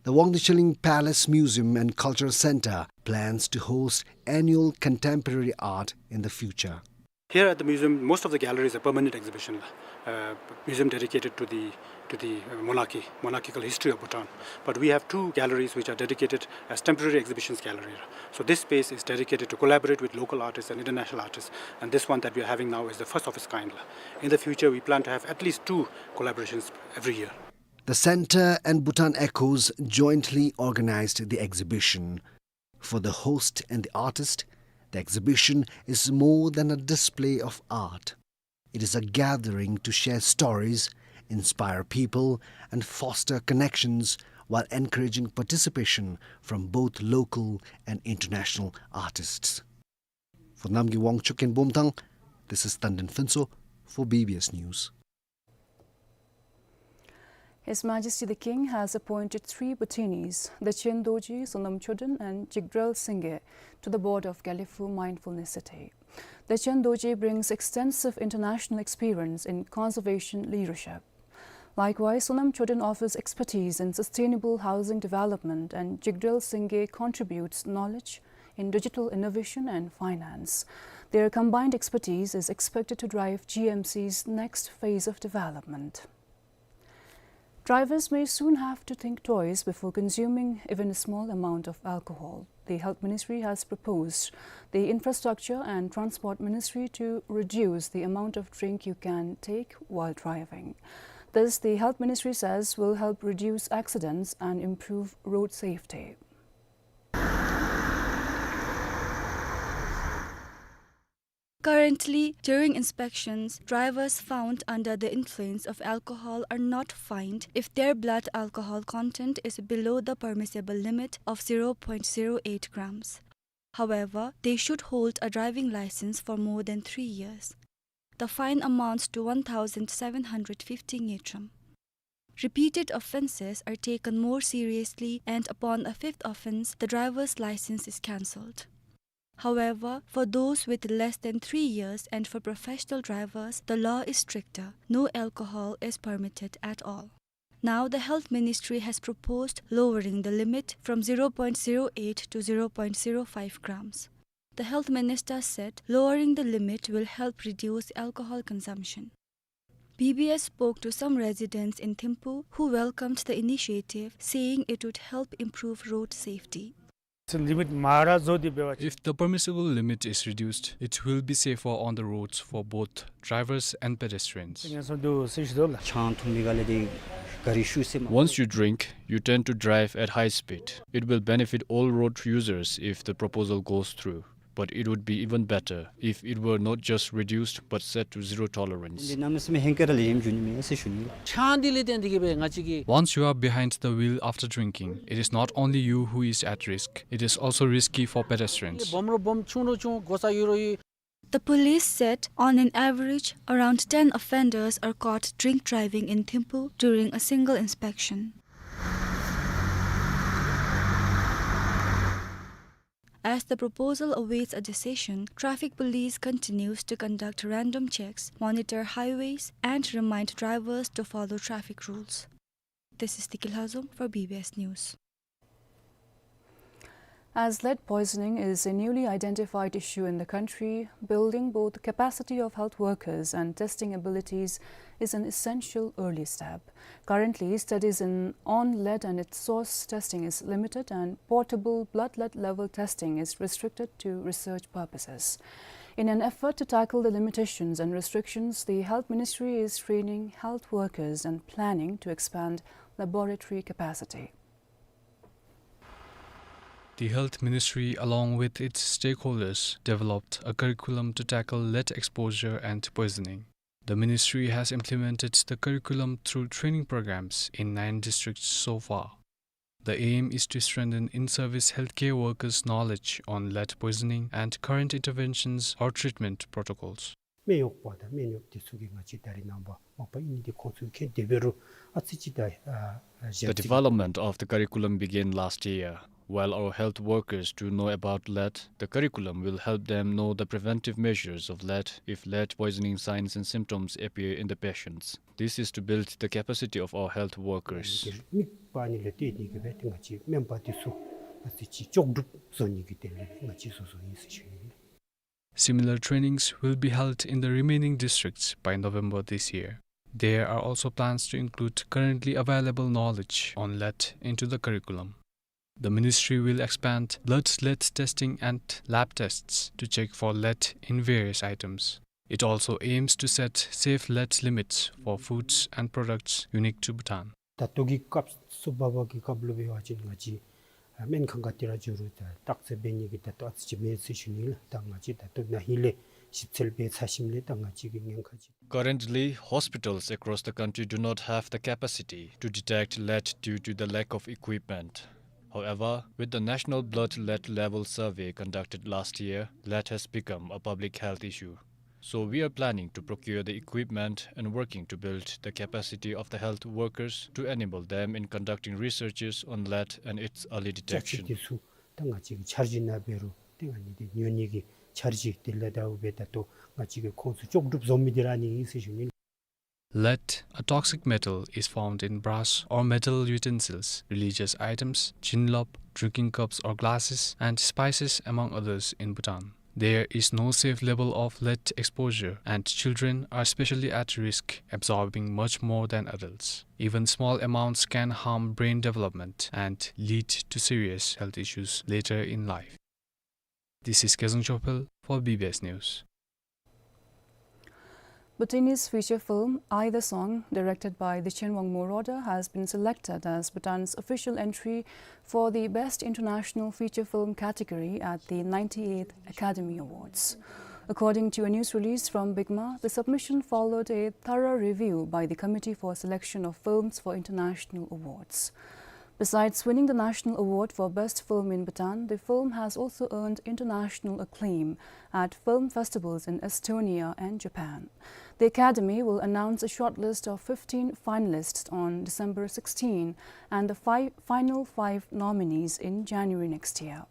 The Wangdue Zilong Palace Museum and Cultural Center plans to host annual contemporary art in the future. Here at the museum, most of the galleries are permanent exhibition, uh, museum dedicated to the, to the, uh, monarchy, monarchical history of Bhutan. But we have two galleries which are dedicated as temporary exhibitions gallery. So this space is dedicated to collaborate with local artists and international artists. And this one that we are having now is the first of its kind. In the future, we plan to have at least two collaborations every year. The center and Bhutan Echoes jointly organized the exhibition. For the host and the artist, the exhibition is more than a display of art. It is a gathering to share stories, inspire people, and foster connections while encouraging participation from both local and international artists. For Namgay Wangchuk in Bumthang, this is Tandin Phuntsho for B B S News. His Majesty the King has appointed three Bhutanese, Dechen Dorji, Sonam Choden and Jigdrel Singye, to the board of Gelephu Mindfulness City. Dechen Dorji brings extensive international experience in conservation leadership. Likewise, Sonam Choden offers expertise in sustainable housing development, and Jigdrel Singye contributes knowledge in digital innovation and finance. Their combined expertise is expected to drive G M C's next phase of development. Drivers may soon have to think twice before consuming even a small amount of alcohol. The Health Ministry has proposed the Infrastructure and Transport Ministry to reduce the amount of drink you can take while driving. This, the Health Ministry says, will help reduce accidents and improve road safety. Currently, during inspections, drivers found under the influence of alcohol are not fined if their blood alcohol content is below the permissible limit of zero point zero eight grams. However, they should hold a driving license for more than three years. The fine amounts to one thousand seven hundred fifty ngultrum. Repeated offences are taken more seriously, and upon a fifth offence, the driver's license is cancelled. However, for those with less than three years and for professional drivers, the law is stricter. No alcohol is permitted at all. Now, the Health Ministry has proposed lowering the limit from zero point zero eight to zero point zero five grams. The Health Minister said lowering the limit will help reduce alcohol consumption. B B S spoke to some residents in Thimphu who welcomed the initiative, saying it would help improve road safety. Limit མར་བཟོ་སྟེ་འབད་བ་ཅིན། If the permissible limit is reduced, it will be safer on the roads for both drivers and pedestrians. ངན་སོང་འདུག་ཟེར་ཞུ་དོ་ལགས། ཆང་འཐུང་མི་ག་ལས་དེ་ག་རི་ཤུ་སེ་མ། Once you drink, you tend to drive at high speed. It will benefit all road users if the proposal goes through, but it would be even better if it were not just reduced but set to zero tolerance. འདི་གནམ་མེད་ས་མེད་ཧེང་སྐལ་ར་ལེན་རྒྱུ་ནི་མེད་ཟེར་ཞུ་ནི་ལགས། ཆང་འདི་ལས་བརྟེན་ཏེ་གིས་སྦེ་ང་བཅས་ཀྱི། Once you are behind the wheel after drinking, it is not only you who is at risk, it is also risky for pedestrians. སྦོམ་རུང་སྦོམ་ཆུང་རུང་ཆུང་གོ་ས་ཡོད་རུང་ཡོད། The police said, on an average, around ten offenders are caught drink driving in Thimphu during a single inspection. As the proposal awaits a decision, traffic police continues to conduct random checks, monitor highways, and remind drivers to follow traffic rules. This is Tiki Lhazom for B B S News. As lead poisoning is a newly identified issue in the country, building both capacity of health workers and testing abilities is an essential early step. Currently, studies in, on lead and its source testing is limited, and portable blood lead level testing is restricted to research purposes. In an effort to tackle the limitations and restrictions, the Health Ministry is training health workers and planning to expand laboratory capacity. The Health Ministry, along with its stakeholders, developed a curriculum to tackle lead exposure and poisoning. The ministry has implemented the curriculum through training programs in nine districts so far. The aim is to strengthen in-service healthcare workers' knowledge on lead poisoning and current interventions or treatment protocols. སྨན་གཡོགཔ་དང་སྨན་གཡོགཔ་དེ་ཚུ་གིས་ང་བཅས་ད་རེས་ནངས་པ་མ་པ་ཨིན་ཏེ་ཁོང་ཚུ་མཁྱེན་དེ་འབད་རུང་ཨ་ཙི་ཅིག་ད་ཨ་ཨ་The development of the curriculum began last year. While our health workers do know about lead, the curriculum will help them know the preventive measures of lead if lead poisoning signs and symptoms appear in the patients. This is to build the capacity of our health workers. དམིགས་པ་ཨ་ནི་ལུ་བརྟེན་ཏེ་གིས་སྦེ་ཏེ་ང་བཅས་སྨན་པ་དེ་ཚུ་ཨ་ཙི་ཅིག་ལྕོགས་གྲུབ་བཟོ་ནི་གི་དོན་ལས་ང་བཅས་བཟོ་བཟོཝ་ཨིན་ཟེར་ཞུ་ནི་ལགས། Similar trainings will be held in the remaining districts by November this year. There are also plans to include currently available knowledge on lead into the curriculum. The ministry will expand blood lead testing and lab tests to check for lead in various items. It also aims to set safe lead limits for foods and products unique to Bhutan. ད་ལྟོ་གི་སྐབས་སུ་བབ་པ་གི་སྐབས་ལུ་འབད་བ་ཅིན་ང་བཅས་ཨ་སྨན་ཁང་ཁ་འདི་ར་འགྱོ་རུང་ད་བརྟག་དཔྱད་འབད་ནི་གི་ད་ལྟོ་ཨ་ཙི་ཅིག་མེད་ཟེར་ཞུ་ནི་ལགས། ད་ང་བཅས་ད་ལྟོ་ན་ཧིང་ལས་ཞིབ་འཚོལ་འབད་ཚར་ཞིནམ་ལས་ད་ང་བཅས་ཀྱི་ཉེན་ཁ་ཅིག Currently, hospitals across the country do not have the capacity to detect lead due to the lack of equipment. However, with the National Blood Lead Level Survey conducted last year, lead has become a public health issue. So we are planning to procure the equipment and working to build the capacity of the health workers to enable them in conducting researches on lead and its early detection. ལྕགས་ཀྱི་དེ་ཚུ་ད་ང་བཅས་ཀྱི་འཆར་གཞི་ནང་འབད་རུང་ཏེ་ཨ་ནི་འདི་ཉོ་ནི་གི་འཆར་གཞི་དེ་ལས་ད་འབདཝ་ད་ལྟོ་ང་བཅས་ཀྱིས་ཁོང་ཚུ་ལྕོགས་གྲུབ་བཟོ་མི་འདི་ར་ཨ་ནི་ཨིན་ཟེར་ཞུ་ནི། Lead, a toxic metal, is found in brass or metal utensils, religious items, jinlop, drinking cups or glasses, and spices, among others, in Bhutan. There is no safe level of lead exposure, and children are especially at risk, absorbing much more than adults. Even small amounts can harm brain development and lead to serious health issues later in life. This is Kezang Chophel for B B S News. Bhutanese feature film Ai the Song, directed by Dichen Wangmo Roda, has been selected as Bhutan's official entry for the Best International Feature Film category at the ninety-eighth Academy Awards. According to a news release from BICMA, the submission followed a thorough review by the Committee for Selection of Films for International Awards. Besides winning the National Award for Best Film in Bhutan, the film has also earned international acclaim at film festivals in Estonia and Japan. The Academy will announce a shortlist of fifteen finalists on December sixteen and the five, final five nominees in January next year.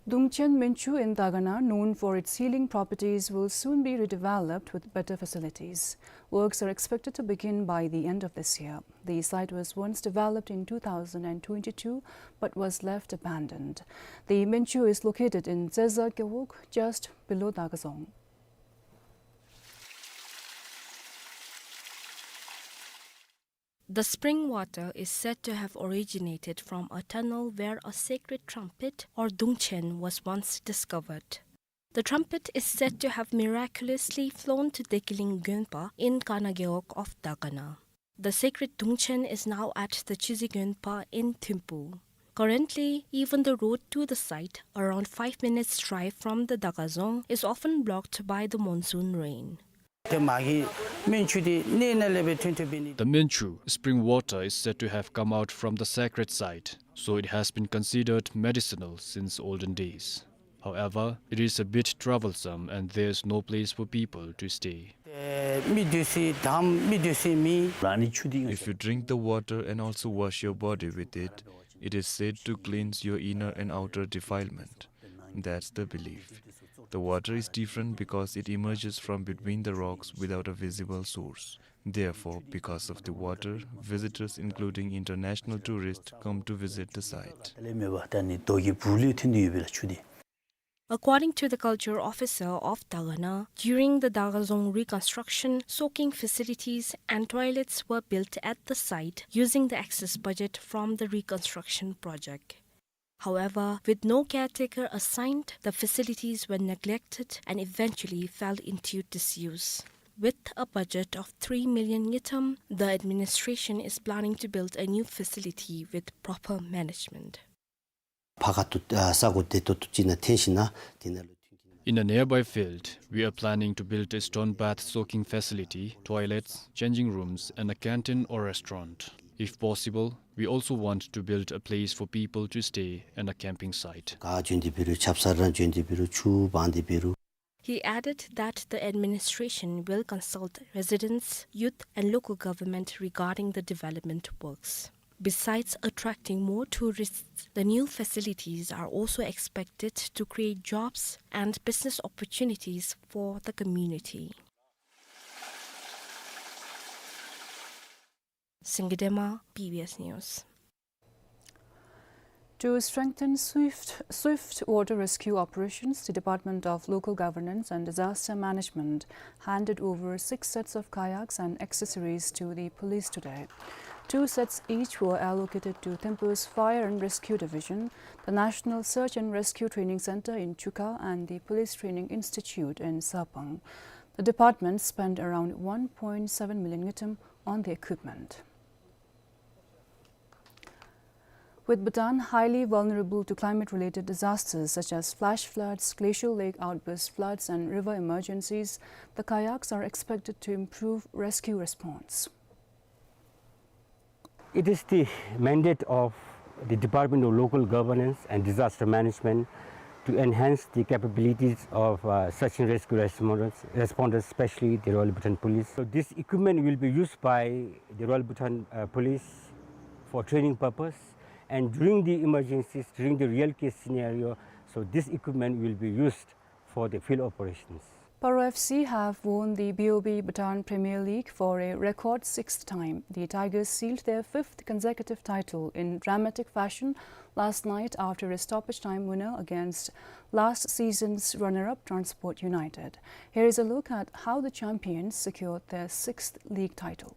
Dungchen Menchu in Dagana, known for its healing properties, will soon be redeveloped with better facilities. Works are expected to begin by the end of this year. The site was once developed in two thousand and twenty-two but was left abandoned. The Menchu is located in Tseza Gewog, just below Dagazong. The spring water is said to have originated from a tunnel where a sacred trumpet or dungchen was once discovered. The trumpet is said to have miraculously flown to Dekiling Gonpa in Kana Gewog of Dagana. The sacred dungchen is now at the Chizi Gonpa in Thimphu. Currently, even the road to the site, around five minutes drive from the Dagazong, is often blocked by the monsoon rain. ཏེ་མ་གི་སྨན་ཆུ་འདི་གནས་ནང་ལས་སྦེ་ཐོན་ཐོན་པའི་ནི། The Menchu spring water is said to have come out from the sacred site, so it has been considered medicinal since olden days. However, it is a bit troublesome and there's no place for people to stay. ཏེ་མི་སྡོད་ས་དང་མི་སྡོད་ས་མེད། ཨ་ནི་ཆུ་འདི་If you drink the water and also wash your body with it, it is said to cleanse your inner and outer defilement. That's the belief. The water is different because it emerges from between the rocks without a visible source. Therefore, because of the water, visitors, including international tourists, come to visit the site. ད་ལས་མེད་པ་ད་ནི་རྡོ་གི་སྦུག་ལས་ཐོན་ཏེ་ཡོད་པའི་ལགས་ཆུ་འདི། According to the culture officer of Dagana, during the Dagazong reconstruction, soaking facilities and toilets were built at the site using the excess budget from the reconstruction project. However, with no caretaker assigned, the facilities were neglected and eventually fell into disuse. With a budget of three million ngultrum, the administration is planning to build a new facility with proper management. ཕར་ཁ་ཐུག་ཨ་ས་གོ་བདེ་ཏོག་ཏོ་ཅིག་ནང་འཐོན་ཞིནམ་ལས་དེ་ནང་ལུ་ཐོན་ཞིནམ་ལས། In a nearby field, we are planning to build a stone bath soaking facility, toilets, changing rooms, and a canteen or restaurant. If possible, we also want to build a place for people to stay and a camping site. ག་བྱོན་ཏེ་འབད་རུང་ཆབ་གསང་ར་བྱོན་ཏེ་འབད་རུང་ཆུ་སྦང་སྟེ་འབད་རུང། He added that the administration will consult residents, youth, and local government regarding the development works. Besides attracting more tourists, the new facilities are also expected to create jobs and business opportunities for the community. Singidema, B B S News. To strengthen swift, swift water rescue operations, the Department of Local Governance and Disaster Management handed over six sets of kayaks and accessories to the police today. Two sets each were allocated to Thimphu's Fire and Rescue Division, the National Search and Rescue Training Center in Chuka, and the Police Training Institute in Sarpang. The department spent around one point seven million ngultrum on the equipment. With Bhutan highly vulnerable to climate-related disasters such as flash floods, glacial lake outburst floods, and river emergencies, the kayaks are expected to improve rescue response. It is the mandate of the Department of Local Governance and Disaster Management to enhance the capabilities of, uh, search and rescue responders, responders, especially the Royal Bhutan Police. So this equipment will be used by the Royal Bhutan, uh, Police for training purpose, and during the emergencies, during the real case scenario, so this equipment will be used for the field operations. Paro F C have won the B O B Bhutan Premier League for a record sixth time. The Tigers sealed their fifth consecutive title in dramatic fashion last night after a stoppage time winner against last season's runner-up Transport United. Here is a look at how the champions secured their sixth league title.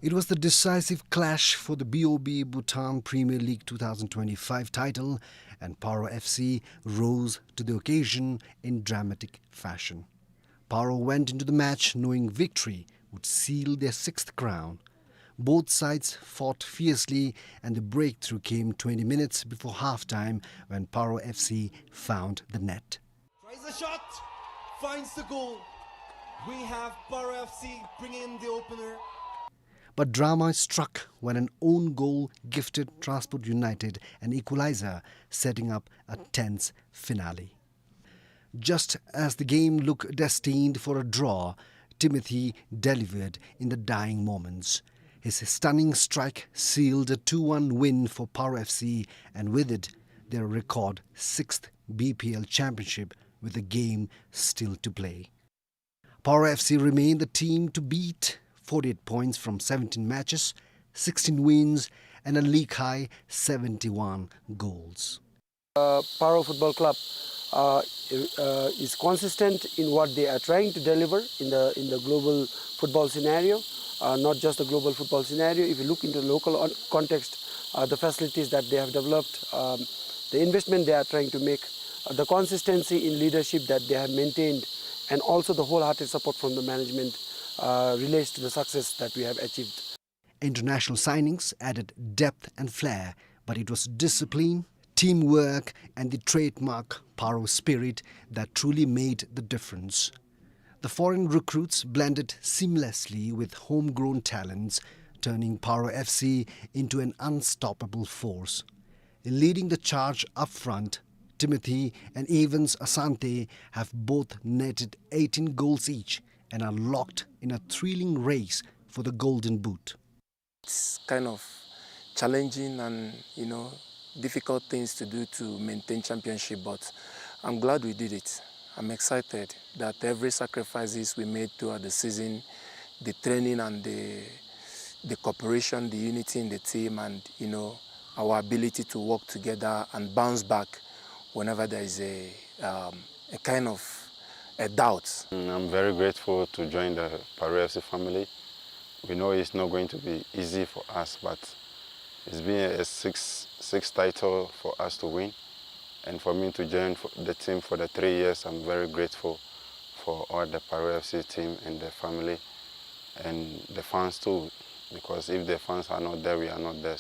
It was the decisive clash for the B O B Bhutan Premier League two thousand twenty-five title, and Paro F C rose to the occasion in dramatic fashion. Paro went into the match knowing victory would seal their sixth crown. Both sides fought fiercely, and the breakthrough came twenty minutes before halftime when Paro F C found the net. Tries a shot, finds the goal. We have Paro F C bringing in the opener. But drama struck when an own goal gifted Transport United an equalizer, setting up a tense finale. Just as the game looked destined for a draw, Timothy delivered in the dying moments. His stunning strike sealed a two one win for Paro F C, and with it, their record sixth B P L championship with a game still to play. Paro F C remained the team to beat, forty-eight points from seventeen matches, sixteen wins, and a league-high seventy-one goals. Uh, Paro Football Club, uh, uh, is consistent in what they are trying to deliver in the, in the global football scenario, uh, not just the global football scenario. If you look into the local on-, context, uh, the facilities that they have developed, um, the investment they are trying to make, uh, the consistency in leadership that they have maintained, and also the wholehearted support from the management, uh, relates to the success that we have achieved. International signings added depth and flair, but it was discipline, teamwork, and the trademark Paro spirit that truly made the difference. The foreign recruits blended seamlessly with homegrown talents, turning Paro F C into an unstoppable force. Leading the charge up front, Timothy and Evans Asante have both netted eighteen goals each and are locked in a thrilling race for the Golden Boot. It's kind of challenging and, you know, difficult things to do to maintain championship, but I'm glad we did it. I'm excited that every sacrifices we made throughout the season, the training and the, the cooperation, the unity in the team, and, you know, our ability to work together and bounce back whenever there is a, um, a kind of a doubt. Mm, I'm very grateful to join the Paro F C family. We know it's not going to be easy for us, but it's been a six, six title for us to win. And for me to join for the team for the three years, I'm very grateful for all the Paro F C team and the family and the fans too. because if the fans are not there, we are not there.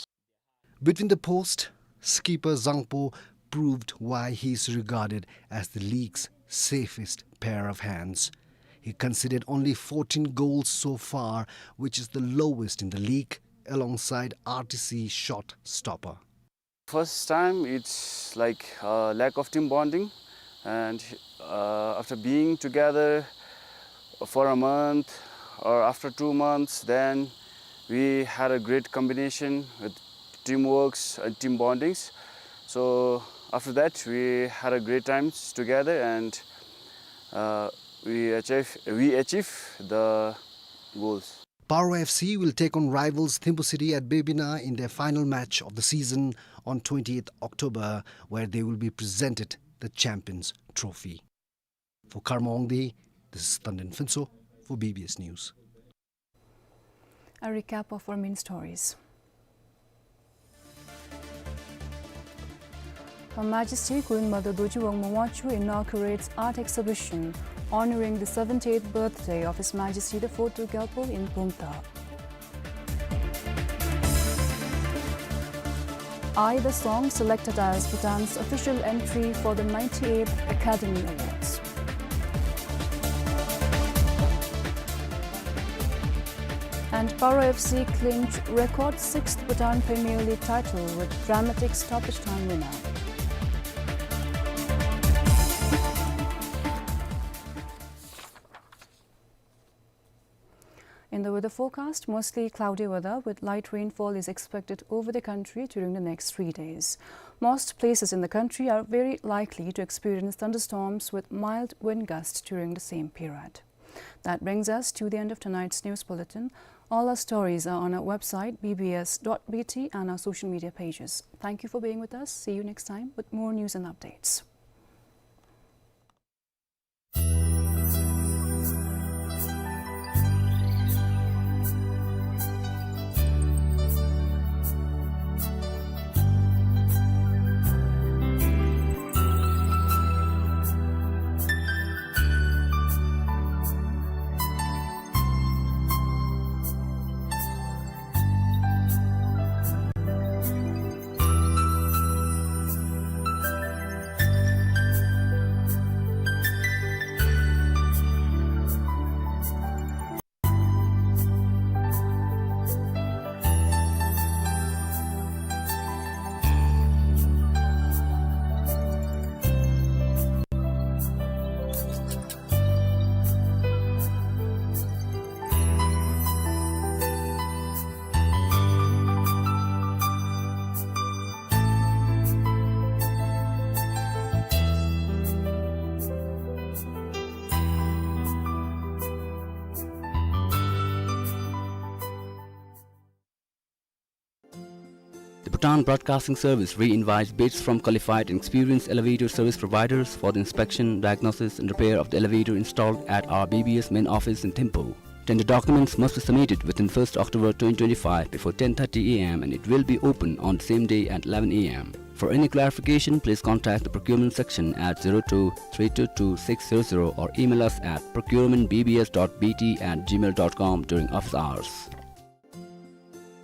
Between the post, skipper Zangpo proved why he is regarded as the league's safest pair of hands. He conceded only fourteen goals so far, which is the lowest in the league, alongside R T C shot stopper. First time, it's like, uh, lack of team bonding, and, uh, after being together for a month or after two months, then we had a great combination with teamworks and team bondings. So after that, we had a great times together, and, uh, we achieve, we achieve the goals. Paro F C will take on rivals Thimphu City at Bebina in their final match of the season on twentieth October, where they will be presented the Champions Trophy. For Karma Wangdi, this is Tanden Phuntsho for B B S News. A recap of our main stories. Her Majesty Queen Mother Dorji Wangma Wangchuck inaugurates art exhibition honoring the seventy-eighth birthday of His Majesty the Fourth Druk Gyalpo in Bumthang. Ai the Song selected as Bhutan's official entry for the ninety-eighth Academy Awards. And Paro F C clinched record sixth Bhutan Premier League title with dramatic stoppage time winner. In the weather forecast, mostly cloudy weather with light rainfall is expected over the country during the next three days. Most places in the country are very likely to experience thunderstorms with mild wind gusts during the same period. That brings us to the end of tonight's news bulletin. All our stories are on our website, B B S dot B T, and our social media pages. Thank you for being with us. See you next time with more news and updates. The Bhutan Broadcasting Service re-invites bids from qualified and experienced elevator service providers for the inspection, diagnosis, and repair of the elevator installed at our B B S main office in Thimphu. Tender documents must be submitted within first October twenty twenty-five before ten thirty A M, and it will be open on the same day at eleven A M. For any clarification, please contact the procurement section at zero two three two two six zero zero or email us at procurement B B S dot B T at gmail dot com during office hours.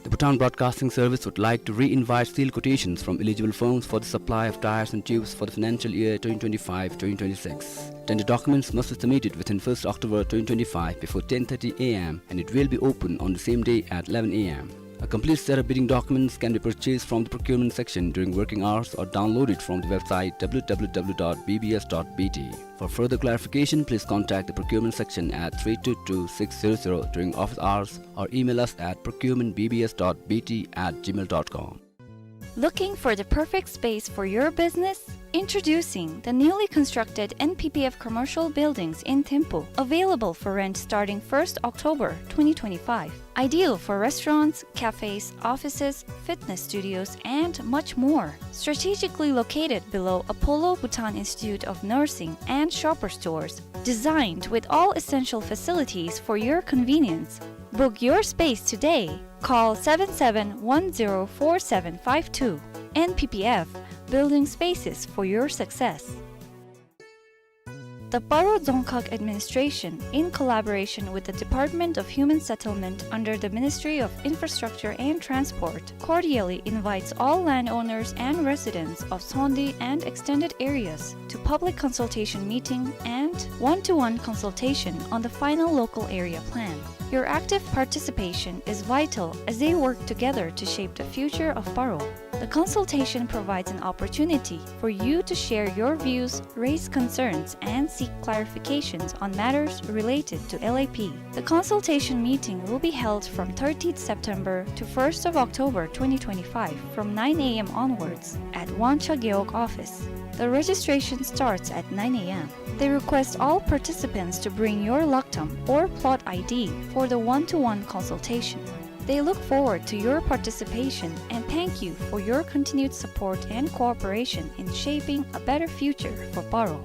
The Bhutan Broadcasting Service would like to re-invite sealed quotations from eligible firms for the supply of tyres and tubes for the financial year twenty twenty-five twenty twenty-six. Tender documents must be submitted within first October twenty twenty-five before ten thirty A M, and it will be open on the same day at eleven A M. A complete set of bidding documents can be purchased from the procurement section during working hours or downloaded from the website W W W dot B B S dot B T. For further clarification, please contact the procurement section at three two two six zero zero during office hours or email us at procurement B B S dot B T at gmail dot com. Looking for the perfect space for your business? Introducing the newly constructed N P P F commercial buildings in Thimphu, available for rent starting first October twenty twenty-five. Ideal for restaurants, cafes, offices, fitness studios, and much more. Strategically located below Apollo Bhutan Institute of Nursing and Shoppers Stores, designed with all essential facilities for your convenience. Book your space today. Call seven seven one zero four seven five two. N P P F, building spaces for your success. The Paro Dzongkhag Administration, in collaboration with the Department of Human Settlement under the Ministry of Infrastructure and Transport, cordially invites all landowners and residents of Sondi and extended areas to public consultation meeting and one-to-one consultation on the final local area plan. Your active participation is vital as they work together to shape the future of Paro. The consultation provides an opportunity for you to share your views, raise concerns, and seek clarifications on matters related to L A P. The consultation meeting will be held from thirtieth September to first of October twenty twenty-five from nine A M onwards at Wangcha Gewog office. The registration starts at nine A M. They request all participants to bring your laktam or plot I D for the one-to-one consultation. They look forward to your participation and thank you for your continued support and cooperation in shaping a better future for Paro.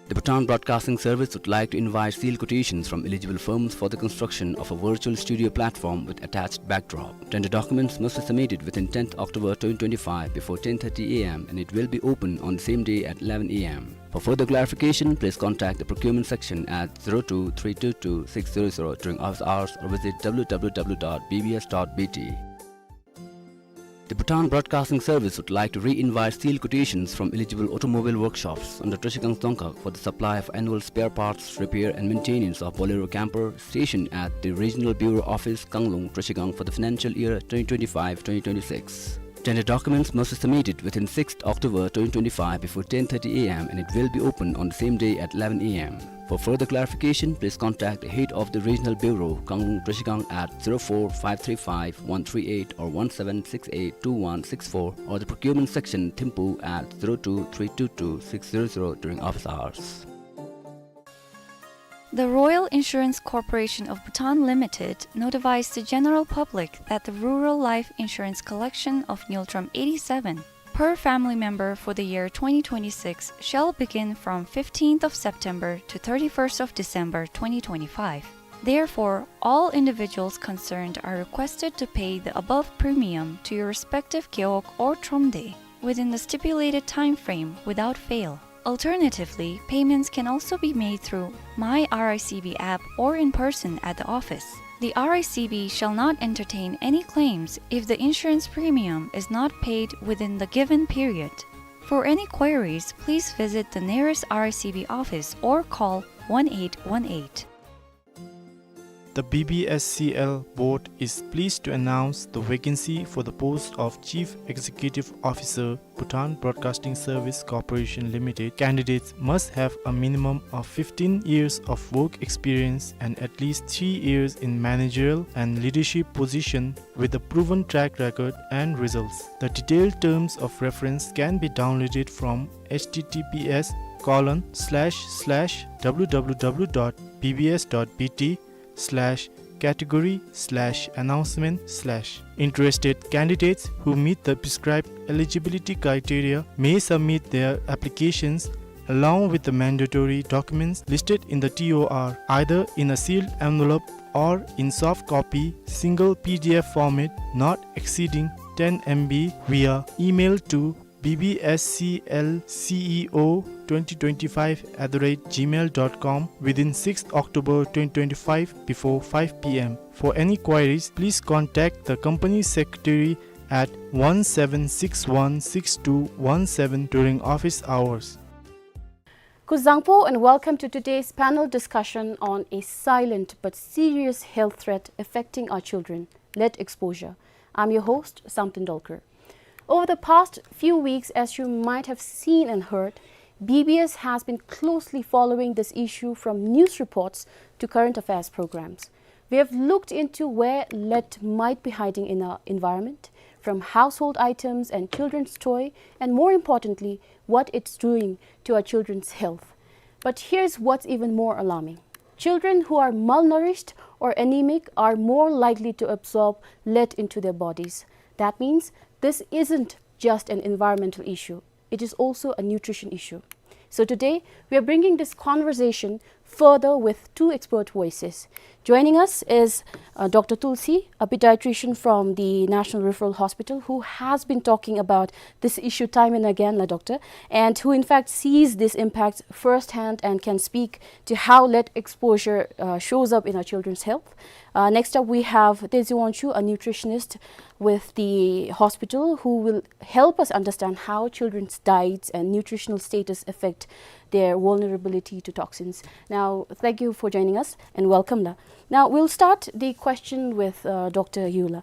The Bhutan Broadcasting Service would like to invite sealed quotations from eligible firms for the construction of a virtual studio platform with attached backdrop. Tender documents must be submitted within tenth October twenty twenty-five before ten thirty A M and it will be open on the same day at eleven A M. For further clarification, please contact the procurement section at zero two three two two six zero zero during office hours or visit W W W dot B B S dot B T. The Bhutan Broadcasting Service would like to re-invite sealed quotations from eligible automobile workshops under Trashigang Dzongkhag for the supply of annual spare parts, repair and maintenance of Bolero camper stationed at the Regional Bureau Office, Kanglung, Trashigang for the financial year twenty twenty-five twenty twenty-six. Tender documents must be submitted within sixth October twenty twenty-five before ten thirty A M and it will be open on the same day at eleven A M. For further clarification, please contact the head of the Regional Bureau, Kanglung Trashigang at zero four five three five one three eight or one seven six eight two one six four or the procurement section, Thimphu at zero two three two two six zero zero during office hours. The Royal Insurance Corporation of Bhutan Limited notifies the general public that the rural life insurance collection of Ngultrum eighty-seven per family member for the year twenty twenty-six shall begin from fifteenth of September to thirty-first of December twenty twenty-five. Therefore, all individuals concerned are requested to pay the above premium to your respective gewog or thromde within the stipulated time frame without fail. Alternatively, payments can also be made through My R I C B app or in person at the office. The R I C B shall not entertain any claims if the insurance premium is not paid within the given period. For any queries, please visit the nearest R I C B office or call one eight one eight. The B B S C L board is pleased to announce the vacancy for the post of Chief Executive Officer, Bhutan Broadcasting Service Corporation Limited. Candidates must have a minimum of fifteen years of work experience and at least three years in managerial and leadership position with a proven track record and results. The detailed terms of reference can be downloaded from H T T P S colon slash slash W W W dot B B S dot B T slash category slash announcement slash. Interested candidates who meet the prescribed eligibility criteria may submit their applications along with the mandatory documents listed in the T O R, either in a sealed envelope or in soft copy, single P D F format, not exceeding ten M B, via email to B B S C L C E O twenty twenty-five at the rate gmail dot com within sixth October twenty twenty-five before five P M. For any queries, please contact the company secretary at one seven six one six two one seven during office hours. Kuzuzangpo and welcome to today's panel discussion on a silent but serious health threat affecting our children, lead exposure. I'm your host, Samten Dolkar. Over the past few weeks, as you might have seen and heard, B B S has been closely following this issue from news reports to current affairs programs. We have looked into where lead might be hiding in our environment, from household items and children's toy, and more importantly, what it's doing to our children's health. But here's what's even more alarming. Children who are malnourished or anemic are more likely to absorb lead into their bodies. That means this isn't just an environmental issue. It is also a nutrition issue. So today, we are bringing this conversation further with two expert voices. Joining us is, uh, Doctor Tulsi, a pediatrician from the National Referral Hospital, who has been talking about this issue time and again, la doctor, and who in fact sees this impact firsthand and can speak to how lead exposure, uh, shows up in our children's health. Uh, next up, we have Tenzin Wangchuk, a nutritionist with the hospital, who will help us understand how children's diets and nutritional status affect their vulnerability to toxins. Now, thank you for joining us and welcome, la. Now, we'll start the question with, uh, Doctor Yu, la.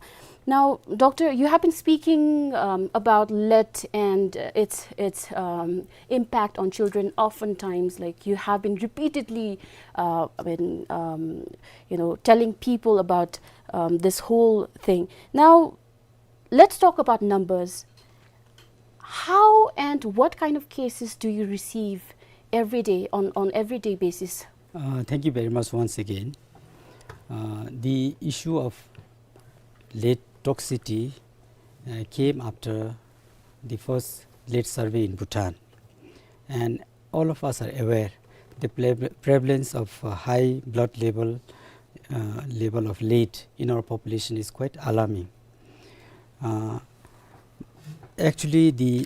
Now, Doctor, you have been speaking, um, about lead and, uh, its, its, um, impact on children. Oftentimes, like, you have been repeatedly, uh, I mean, um, you know, telling people about, um, this whole thing. Now, let's talk about numbers. How and what kind of cases do you receive every day, on, on everyday basis? Uh, thank you very much once again. Uh, the issue of lead toxicity, uh, came after the first lead survey in Bhutan. And all of us are aware the pre-, prevalence of, uh, high blood level, uh, level of lead in our population is quite alarming. Uh, actually, the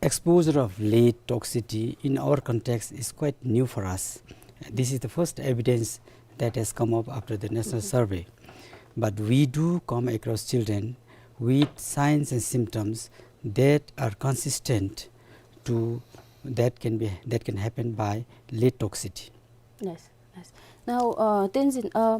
exposure of lead toxicity in our context is quite new for us. This is the first evidence that has come up after the national survey. But we do come across children with signs and symptoms that are consistent to that can be, that can happen by lead toxicity. Yes, yes. Now, uh, Tenzin, uh,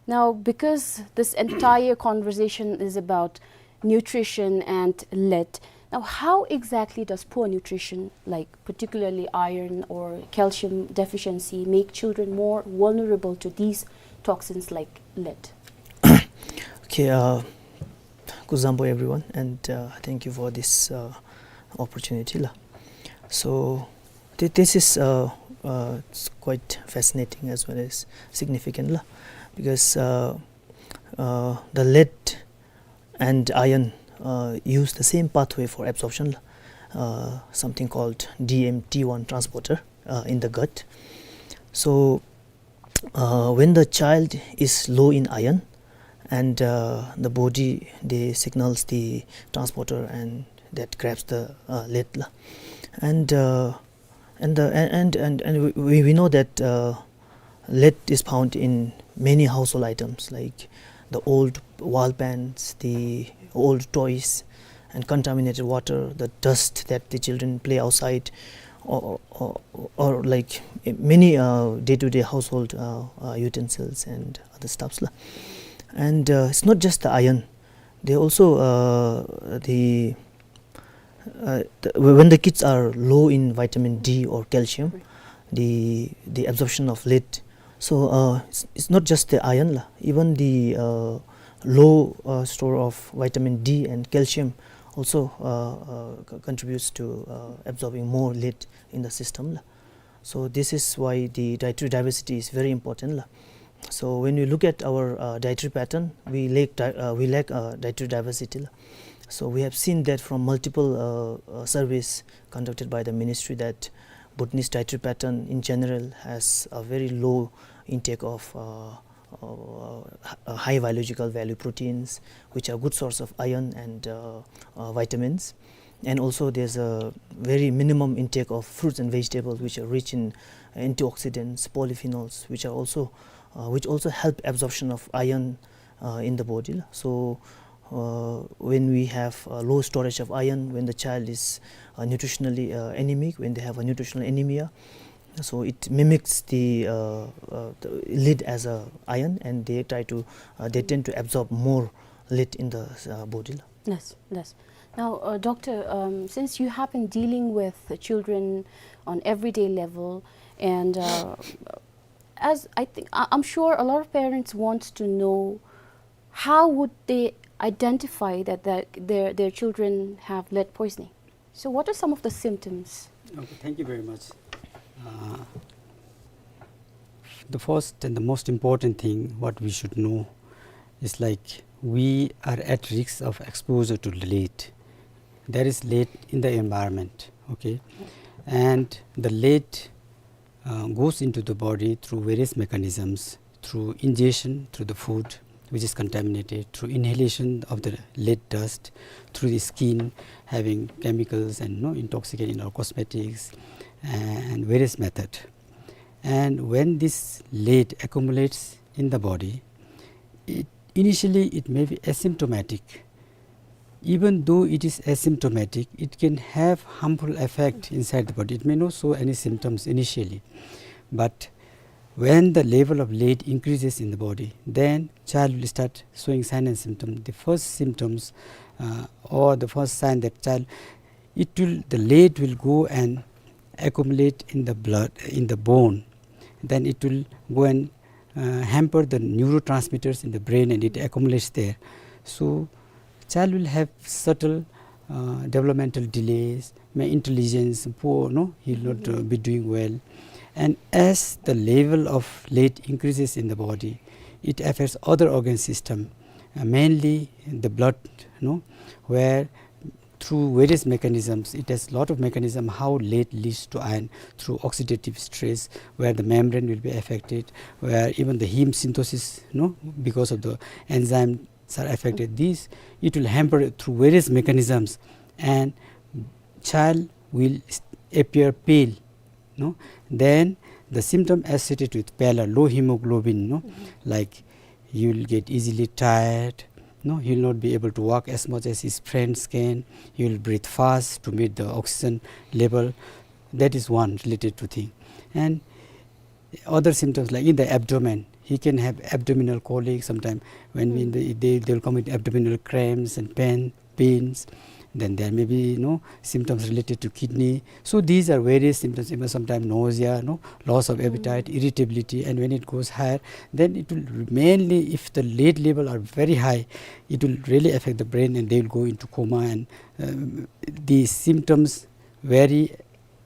now, because this entire conversation is about nutrition and lead, now, how exactly does poor nutrition, like particularly iron or calcium deficiency, make children more vulnerable to these toxins like lead? Okay, uh, kuzuzangpo everyone, and, uh, thank you for this, uh, opportunity, la. So, thi-, this is, uh, uh, it's quite fascinating as well as significant, la, because, uh, uh, the lead and iron, uh, use the same pathway for absorption, la, uh, something called D M T one transporter, uh, in the gut. So, uh, when the child is low in iron, and, uh, the body, they signals the transporter and that grabs the, uh, lead, la. And, uh, and the, and, and, and, and we, we, we know that, uh, lead is found in many household items, like the old wall pans, the old toys, and contaminated water, the dust that the children play outside, or, or, or, or like, eh, many, uh, day-to-day household, uh, uh, utensils and other stuffs, la. And, uh, it's not just the iron. They also, uh, the, uh, the, when the kids are low in vitamin D or calcium, the, the absorption of lead. So, uh, it's, it's not just the iron, la. Even the, uh, low, uh, store of vitamin D and calcium also, uh, uh, co-, contributes to, uh, absorbing more lead in the system, la. So this is why the dietary diversity is very important, la. So when we look at our, uh, dietary pattern, we lack di-, uh, we lack, uh, dietary diversity, la. So we have seen that from multiple, uh, uh, surveys conducted by the ministry that Bhutanese dietary pattern in general has a very low intake of, uh, uh, h-, uh, high biological value proteins, which are good source of iron and, uh, uh, vitamins. And also there's a very minimum intake of fruits and vegetables, which are rich in antioxidants, polyphenols, which are also, uh, which also help absorption of iron, uh, in the body, la. So, uh, when we have a low storage of iron, when the child is, uh, nutritionally, uh, anemic, when they have a nutritional anemia, so it mimics the, uh, uh, the lead as a iron, and they try to, uh, they tend to absorb more lead in the, uh, body, la. Yes, yes. Now, uh, doctor, um, since you have been dealing with the children on everyday level, and, uh, as I think, I, I'm sure a lot of parents want to know, how would they identify that, that their, their children have lead poisoning? So what are some of the symptoms? Okay, thank you very much. Uh, the first and the most important thing what we should know is, like, we are at risk of exposure to lead. There is lead in the environment, okay? And the lead, uh, goes into the body through various mechanisms, through ingestion, through the food which is contaminated, through inhalation of the lead dust, through the skin having chemicals and, you know, intoxicant in our cosmetics, and various method. And when this lead accumulates in the body, it, initially it may be asymptomatic. Even though it is asymptomatic, it can have harmful effect inside the body. It may not show any symptoms initially, but when the level of lead increases in the body, then child will start showing sign and symptom. The first symptoms, uh, or the first sign that child, it will, the lead will go and accumulate in the blood, in the bone. Then it will go and, uh, hamper the neurotransmitters in the brain, and it accumulates there. So child will have subtle, uh, developmental delays, may intelligence poor, no, he will not, uh, be doing well. And as the level of lead increases in the body, it affects other organ system, uh, mainly the blood, no, where through various mechanisms, it has lot of mechanism how lead leads to iron, through oxidative stress, where the membrane will be affected, where even the heme synthesis, no, because of the enzymes are affected. This, it will hamper through various mechanisms, and child will s-, appear pale, no? Then the symptom associated with pallor, low hemoglobin, no? Like, he will get easily tired, no? He will not be able to walk as much as his friends can. He will breathe fast to meet the oxygen level. That is one related to thing. And other symptoms, like in the abdomen, he can have abdominal colic sometime. When we, they, they, they will come with abdominal cramps and pain, pains. Then there may be, you know, symptoms related to kidney. So these are various symptoms, even sometimes nausea, no, loss of appetite, irritability, and when it goes higher, then it will mainly, if the lead level are very high, it will really affect the brain, and they will go into coma, and, um, these symptoms vary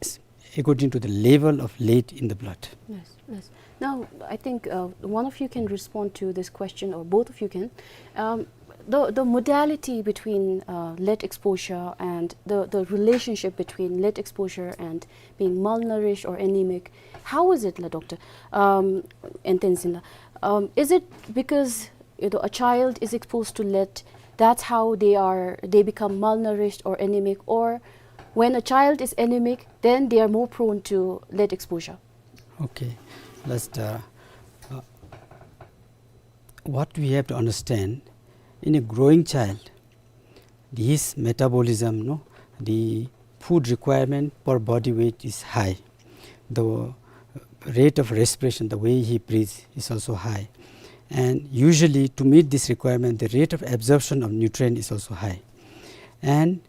s-, according to the level of lead in the blood. Yes, yes. Now, I think, uh, one of you can respond to this question, or both of you can. Um, the, the modality between, uh, lead exposure and the, the relationship between lead exposure and being malnourished or anemic, how is it, la, doctor? Um, and then, la, um, is it because, you know, a child is exposed to lead, that's how they are, they become malnourished or anemic, or when a child is anemic, then they are more prone to lead exposure? Okay, let's, uh, uh, what we have to understand, in a growing child, his metabolism, no, the food requirement per body weight is high. The rate of respiration, the way he breathes, is also high. And usually, to meet this requirement, the rate of absorption of nutrient is also high. And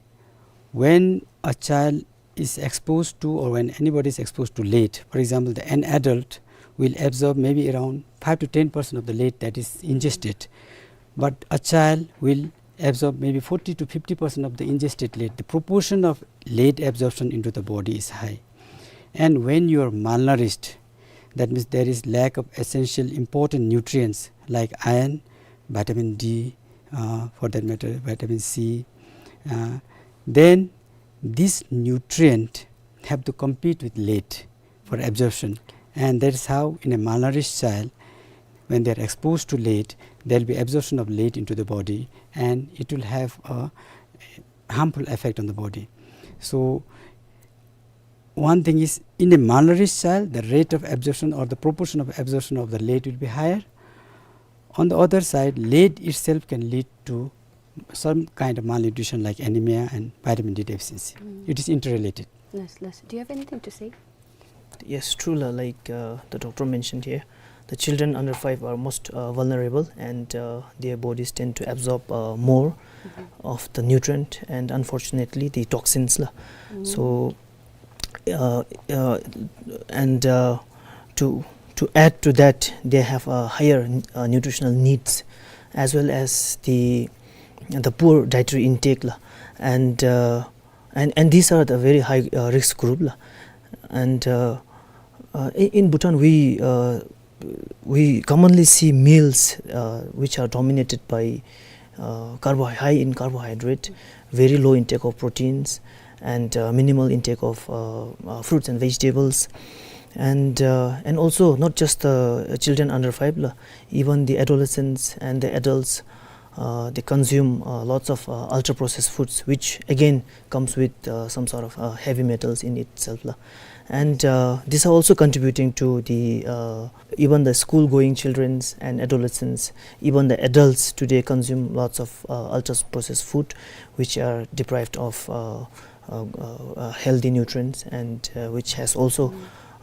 when a child is exposed to, or when anybody is exposed to lead, for example, the, an adult will absorb maybe around five to ten percent of the lead that is ingested. But a child will absorb maybe forty to fifty percent of the ingested lead. The proportion of lead absorption into the body is high. And when you are malnourished, that means there is lack of essential important nutrients like iron, vitamin D, uh, for that matter, vitamin C, uh, then this nutrient have to compete with lead for absorption. And that is how in a malnourished child, when they are exposed to lead, there will be absorption of lead into the body, and it will have a harmful effect on the body. So one thing is, in a malnourished child, the rate of absorption or the proportion of absorption of the lead will be higher. On the other side, lead itself can lead to some kind of malnutrition like anemia and vitamin D deficiency. Mm. It is interrelated. Yes, yes. Do you have anything to say? Yes, true, la, like, uh, the doctor mentioned here, the children under five are most, uh, vulnerable, and, uh, their bodies tend to absorb, uh, more of the nutrient and, unfortunately, the toxins, la. Mm. So, uh, uh, and, uh, to, to add to that, they have a higher, uh, nutritional needs, as well as the, the poor dietary intake, la. And, uh, and, and these are the very high, uh, risk group, la. And, uh, uh, in, in Bhutan, we, uh, we commonly see meals, uh, which are dominated by, uh, carbo-, high in carbohydrate, very low intake of proteins, and, uh, minimal intake of, uh, uh, fruits and vegetables. And uh, and also not just the children under five la, even the adolescents and the adults, uh, they consume uh, lots of uh, ultra processed foods, which again comes with uh, some sort of uh, heavy metals in itself la. And uh, these are also contributing to the uh, even the school going children and adolescents, even the adults today consume lots of uh, ultra processed food, which are deprived of uh, uh, uh, uh, healthy nutrients, and uh, which has also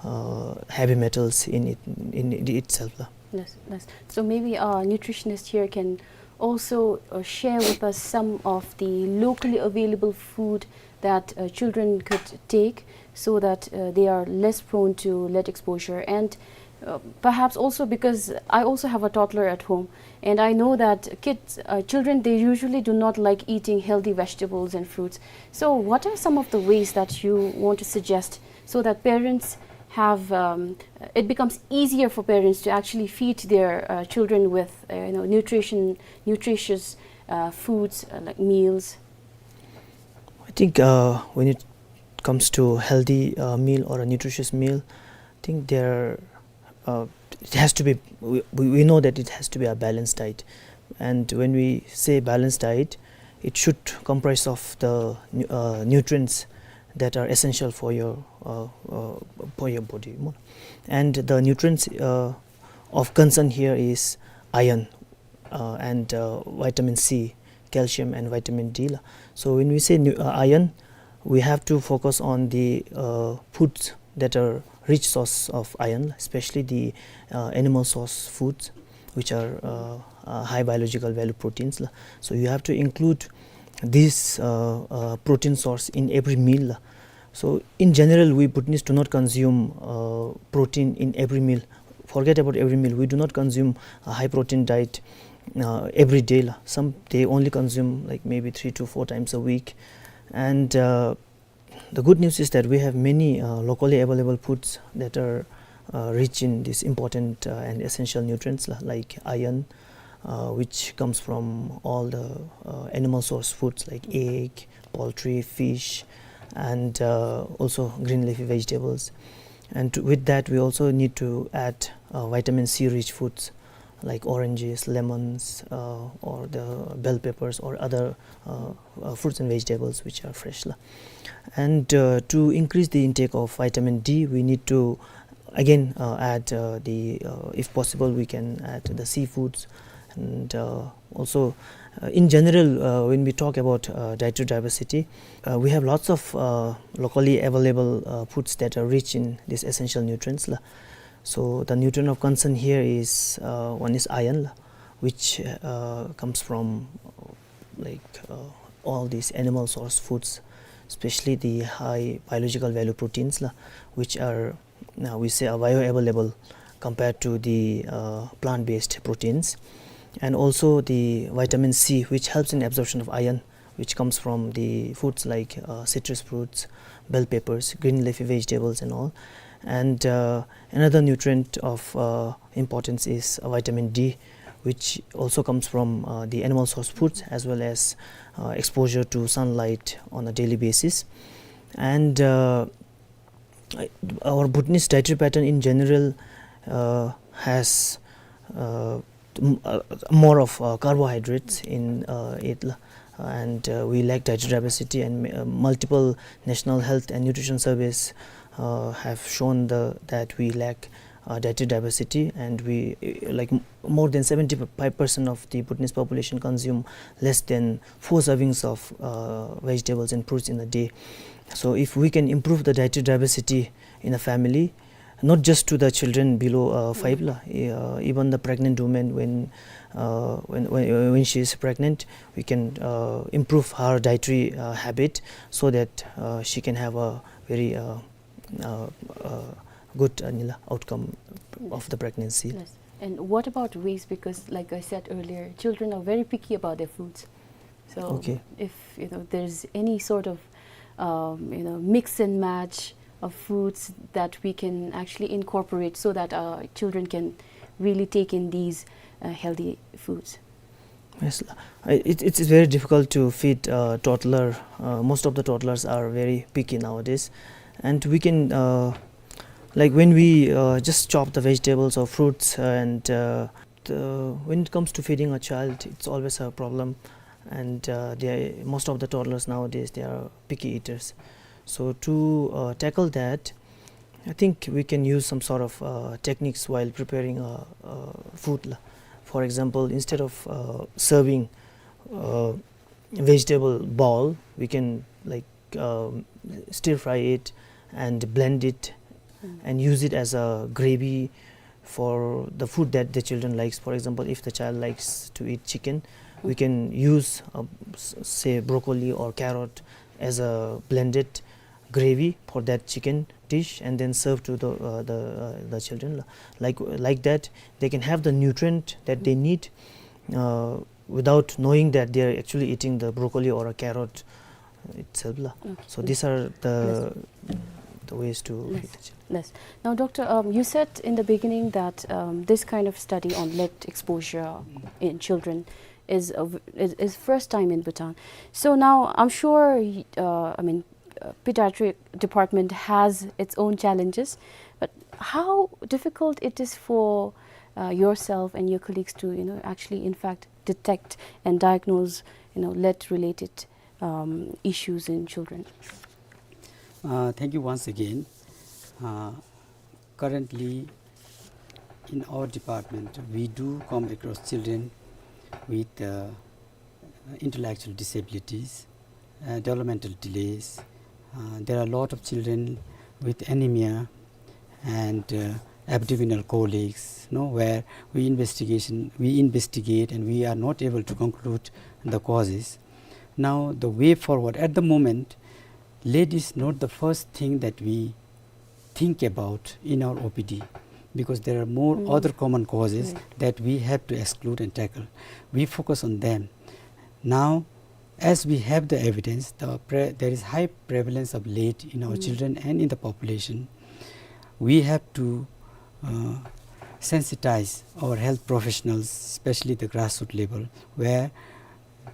uh, heavy metals in it, in it itself la. Yes, yes. So maybe our nutritionist here can also uh, share with us some of the locally available food that uh, children could take, so that uh, they are less prone to lead exposure. And uh, perhaps also, because I also have a toddler at home, and I know that kids, uh, children, they usually do not like eating healthy vegetables and fruits. So what are some of the ways that you want to suggest so that parents have, um, it becomes easier for parents to actually feed their uh, children with uh, you know, nutrition, nutritious uh, foods, uh, like meals? I think uh, when it comes to healthy uh, meal or a nutritious meal, I think there uh, it has to be, we, we we know that it has to be a balanced diet. And when we say balanced diet, it should comprise of the nu- uh, nutrients that are essential for your uh, uh, for your body. And the nutrients uh, of concern here is iron uh, and uh, vitamin C, calcium and vitamin D la. So when we say nu- uh, iron, we have to focus on the uh, foods that are rich source of iron, especially the uh, animal source foods, which are uh, uh, high biological value proteins la. So you have to include this uh, uh, protein source in every meal la. So in general, we Bhutanese do not consume uh, protein in every meal. Forget about every meal. We do not consume a high protein diet uh, every day la. Some, they only consume like maybe three to four times a week. And uh, the good news is that we have many uh, locally available foods that are uh, rich in these important uh, and essential nutrients la, like iron, uh, which comes from all the uh, animal source foods like egg, poultry, fish, and uh, also green leafy vegetables. And to- with that, we also need to add uh, vitamin C rich foods like oranges, lemons, uh, or the bell peppers, or other uh, uh, fruits and vegetables which are fresh la. And uh, to increase the intake of vitamin D, we need to again uh, add uh, the uh, if possible, we can add the seafoods. And uh, also uh, in general, uh, when we talk about uh, dietary diversity, uh, we have lots of uh, locally available uh, foods that are rich in these essential nutrients la. So the nutrient of concern here is uh, one is iron la, which uh, comes from uh, like uh, all these animal source foods, especially the high biological value proteins la, which are, now we say, are bioavailable compared to the uh, plant-based proteins. And also the vitamin C, which helps in absorption of iron, which comes from the foods like uh, citrus fruits, bell peppers, green leafy vegetables and all. And uh, another nutrient of uh, importance is uh, vitamin D, which also comes from uh, the animal source foods as well as uh, exposure to sunlight on a daily basis. And uh, I- our Bhutanese dietary pattern in general uh, has uh, m- uh, more of uh, carbohydrates in uh, it la. And uh, we lack dietary diversity, and uh, multiple national health and nutrition surveys uh, have shown the that we lack uh, dietary diversity, and we uh, like m- more than seventy-five percent of the Bhutanese population consume less than four servings of uh, vegetables and fruits in a day. So if we can improve the dietary diversity in a family, not just to the children below uh, five la, uh, even the pregnant woman, when uh, when, when when she is pregnant, we can uh, improve her dietary uh, habit so that uh, she can have a very uh, uh, uh, good uh, nila outcome of the pregnancy. Yes. And what about waste? Because, like I said earlier, children are very picky about their foods. So, okay, if you know there's any sort of um, you know mix and match of foods that we can actually incorporate so that our children can really take in these uh, healthy foods. Yes, I- it, it's very difficult to feed uh, toddler. Uh, most of the toddlers are very picky nowadays, and we can uh, Like when we uh, just chop the vegetables or fruits, and uh, the, when it comes to feeding a child, it's always a problem. And uh, they, most of the toddlers nowadays, they are picky eaters. So to uh, tackle that, I think we can use some sort of uh, techniques while preparing uh, uh, food. La. For example, instead of uh, serving uh, vegetable bowl, we can, like, um, stir fry it and blend it and use it as a gravy for the food that the children likes. For example, if the child likes to eat chicken, we can use, uh, s- say, broccoli or carrot as a blended gravy for that chicken dish, and then serve to the uh, the uh, the children. Like like that, they can have the nutrient that they need uh, without knowing that they are actually eating the broccoli or a carrot itself. La. Okay. So these are the the ways to feed the children. Yes. Now, Doctor, um, you said in the beginning that um, this kind of study on lead exposure in children is, a v- is is first time in Bhutan. So now I'm sure, y- uh, I mean, uh, pediatric department has its own challenges, but how difficult it is for uh, yourself and your colleagues to, you know, actually, in fact, detect and diagnose, you know, lead-related um, issues in children? Uh, thank you once again. Uh, currently, in our department, we do come across children with uh, intellectual disabilities, uh, developmental delays. Uh, there are a lot of children with anemia and uh, abdominal colics, no, where we investigation we investigate and we are not able to conclude the causes. Now, the way forward at the moment, lead is not the first thing that we think about in our O P D, because there are more other common causes that we have to exclude and tackle. We focus on them. Now, as we have the evidence, the pre- there is high prevalence of lead in our children and in the population. We have to uh, sensitize our health professionals, especially the grassroots level, where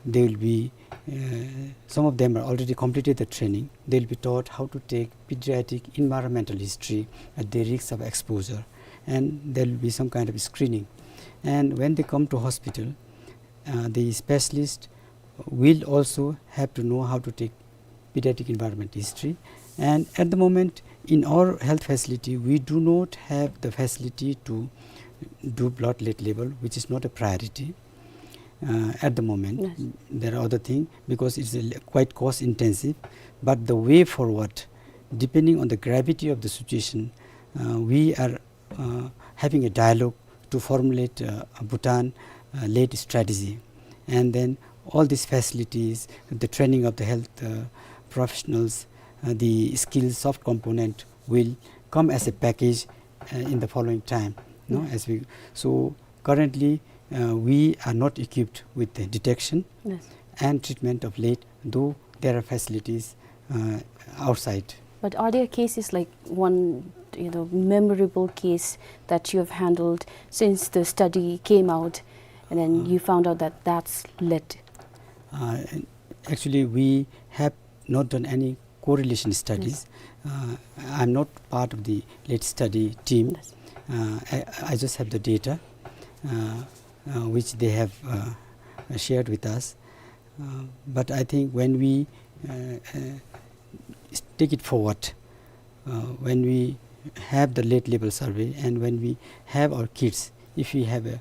they will be uh, some of them are already completed the training. They will be taught how to take pediatric environmental history at the risk of exposure, and there will be some kind of screening. And when they come to hospital, uh, the specialist will also have to know how to take pediatric environment history. And at the moment, in our health facility, we do not have the facility to do blood lead level, which is not a priority uh, at the moment. There are other things because it's a, quite cost intensive. But the way forward, depending on the gravity of the situation, uh, we are uh, having a dialogue to formulate uh, a Bhutan uh, lead strategy. And then all these facilities, the training of the health uh, professionals, uh, the skills soft component will come as a package uh, in the following time. No? As we, so currently, uh, we are not equipped with the detection and treatment of lead, though there are facilities uh, outside. But are there cases like one, you know, memorable case that you have handled since the study came out, and then you found out that that's lead? Uh, actually, we have not done any correlation studies. Uh, I'm not part of the lead study team. Uh, I, I just have the data uh, uh, which they have uh, shared with us. Uh, but I think when we uh, uh, take it forward, uh, when we have the lead level survey and when we have our kids, if we have a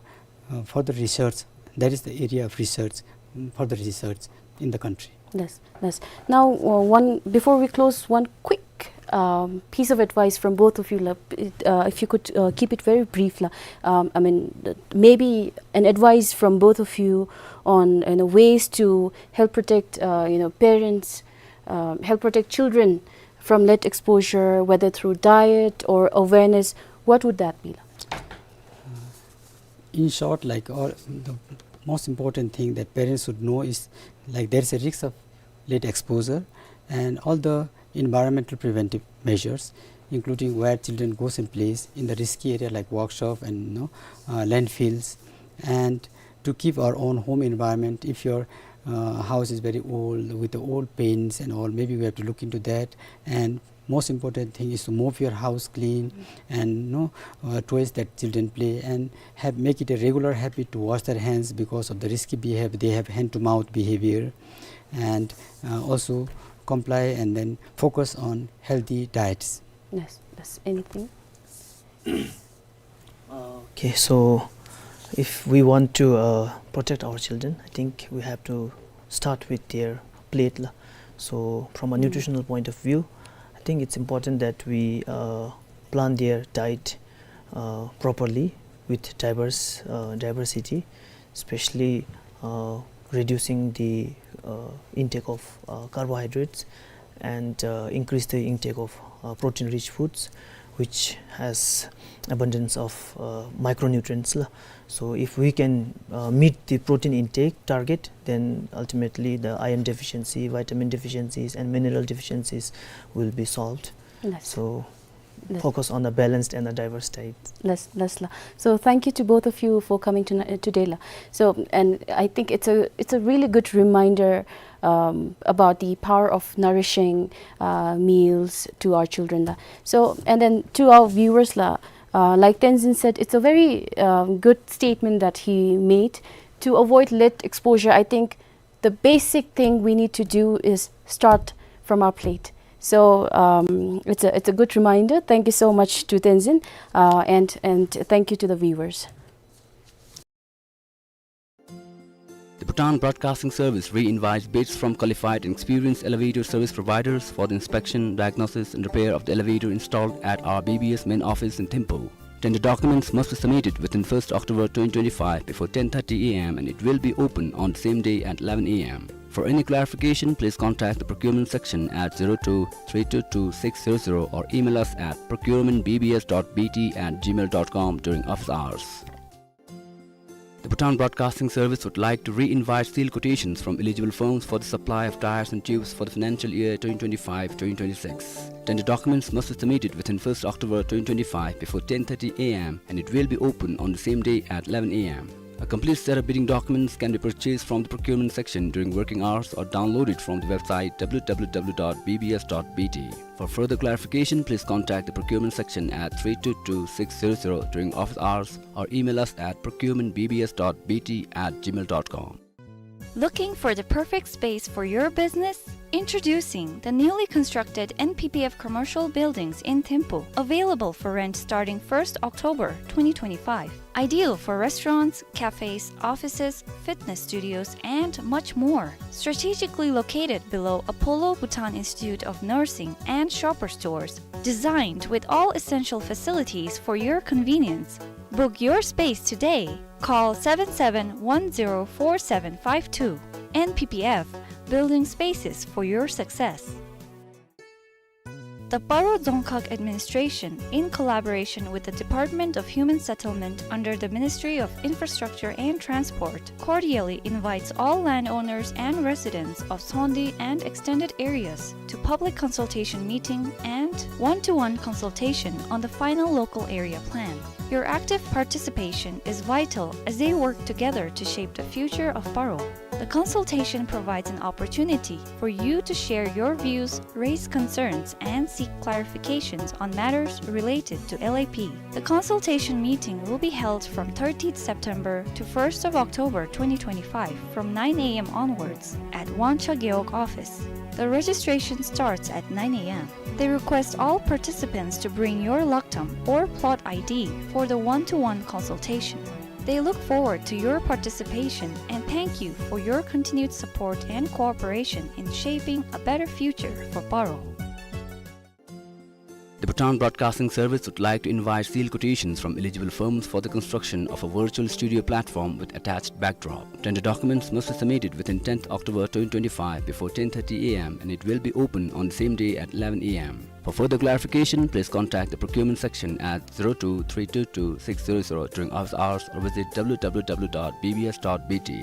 uh, further research, that is the area of research, mm, further research in the country. Yes, yes. Now, uh, one before we close, one quick um, piece of advice from both of you, la, uh, if you could uh, keep it very brief, la. Um, I mean, th- maybe an advice from both of you on, you know, ways to help protect, uh, you know, parents, um, help protect children from lead exposure, whether through diet or awareness. What would that be, la? In short, like, all the most important thing that parents should know is, like, there is a risk of lead exposure, and all the environmental preventive measures, including where children goes and plays in the risky area like workshop and, you know, uh, landfills, and to keep our own home environment. If your uh, house is very old with the old paints and all, maybe we have to look into that and Most important thing is to mop your house clean and, you know, uh, toys that children play, and have, make it a regular habit to wash their hands because of the risky behavior. They have hand to mouth behavior, and, uh, also comply and then focus on healthy diets. Yes, yes. Anything? Okay, so if we want to, uh, protect our children, I think we have to start with their plate la. So from a, mm, nutritional point of view, I think it's important that we, uh, plan their diet, uh, properly with diverse, uh, diversity, especially, uh, reducing the, uh, intake of, uh, carbohydrates and, uh, increase the intake of, uh, protein-rich foods, which has abundance of, uh, micronutrients la. So if we can, uh, meet the protein intake target, then ultimately the iron deficiency, vitamin deficiencies, and mineral deficiencies will be solved. Yes. So, yes, focus on a balanced and a diverse diet. Yes, yes la. So thank you to both of you for coming tonight, uh, today la. So, and I think it's a, it's a really good reminder, um, about the power of nourishing, uh, meals to our children la. So, and then to our viewers la, uh, like Tenzin said, it's a very, um, good statement that he made. To avoid lead exposure, I think the basic thing we need to do is start from our plate. So, um, it's a, it's a good reminder. Thank you so much to Tenzin, uh, and, and thank you to the viewers. The Bhutan Broadcasting Service re-invites bids from qualified and experienced elevator service providers for the inspection, diagnosis, and repair of the elevator installed at our B B S main office in Thimphu. Tender documents must be submitted within first October twenty twenty-five before ten thirty A M, and it will be open on the same day at eleven A M. For any clarification, please contact the procurement section at zero two three two two six zero zero or email us at procurement B B S dot B T at gmail dot com during office hours. The Bhutan Broadcasting Service would like to re-invite sealed quotations from eligible firms for the supply of tires and tubes for the financial year twenty twenty-five twenty twenty-six. Tender documents must be submitted within first October twenty twenty-five before ten thirty A M, and it will be open on the same day at eleven A M. A complete set of bidding documents can be purchased from the procurement section during working hours or downloaded from the website W W W dot B B S dot B T. For further clarification, please contact the procurement section at three two two six zero zero during office hours or email us at procurement B B S dot B T at gmail dot com. Looking for the perfect space for your business? Introducing the newly constructed N P P F commercial buildings in Thimphu, available for rent starting first October twenty twenty-five. Ideal for restaurants, cafes, offices, fitness studios, and much more. Strategically located below Apollo Bhutan Institute of Nursing and Shoppers Stores. Designed with all essential facilities for your convenience. Book your space today. Call seven seven one zero four seven five two. N P P F, building spaces for your success. The Paro Dzongkhag Administration, in collaboration with the Department of Human Settlement under the Ministry of Infrastructure and Transport, cordially invites all landowners and residents of Sondi and extended areas to public consultation meeting and one-to-one consultation on the final local area plan. Your active participation is vital as they work together to shape the future of Paro. The consultation provides an opportunity for you to share your views, raise concerns, and seek clarifications on matters related to L A P. The consultation meeting will be held from thirtieth September to first of October twenty twenty-five from nine A M onwards at Wangcha Gewog office. The registration starts at nine A M. They request all participants to bring your laktam or plot I D for the one-to-one consultation. They look forward to your participation and thank you for your continued support and cooperation in shaping a better future for Paro. The Bhutan Broadcasting Service would like to invite sealed quotations from eligible firms for the construction of a virtual studio platform with attached backdrop. Tender documents must be submitted within tenth October twenty twenty-five before ten thirty A M, and it will be open on the same day at eleven A M. For further clarification, please contact the procurement section at zero two three two two six zero zero during office hours or visit W W W dot B B S dot B T.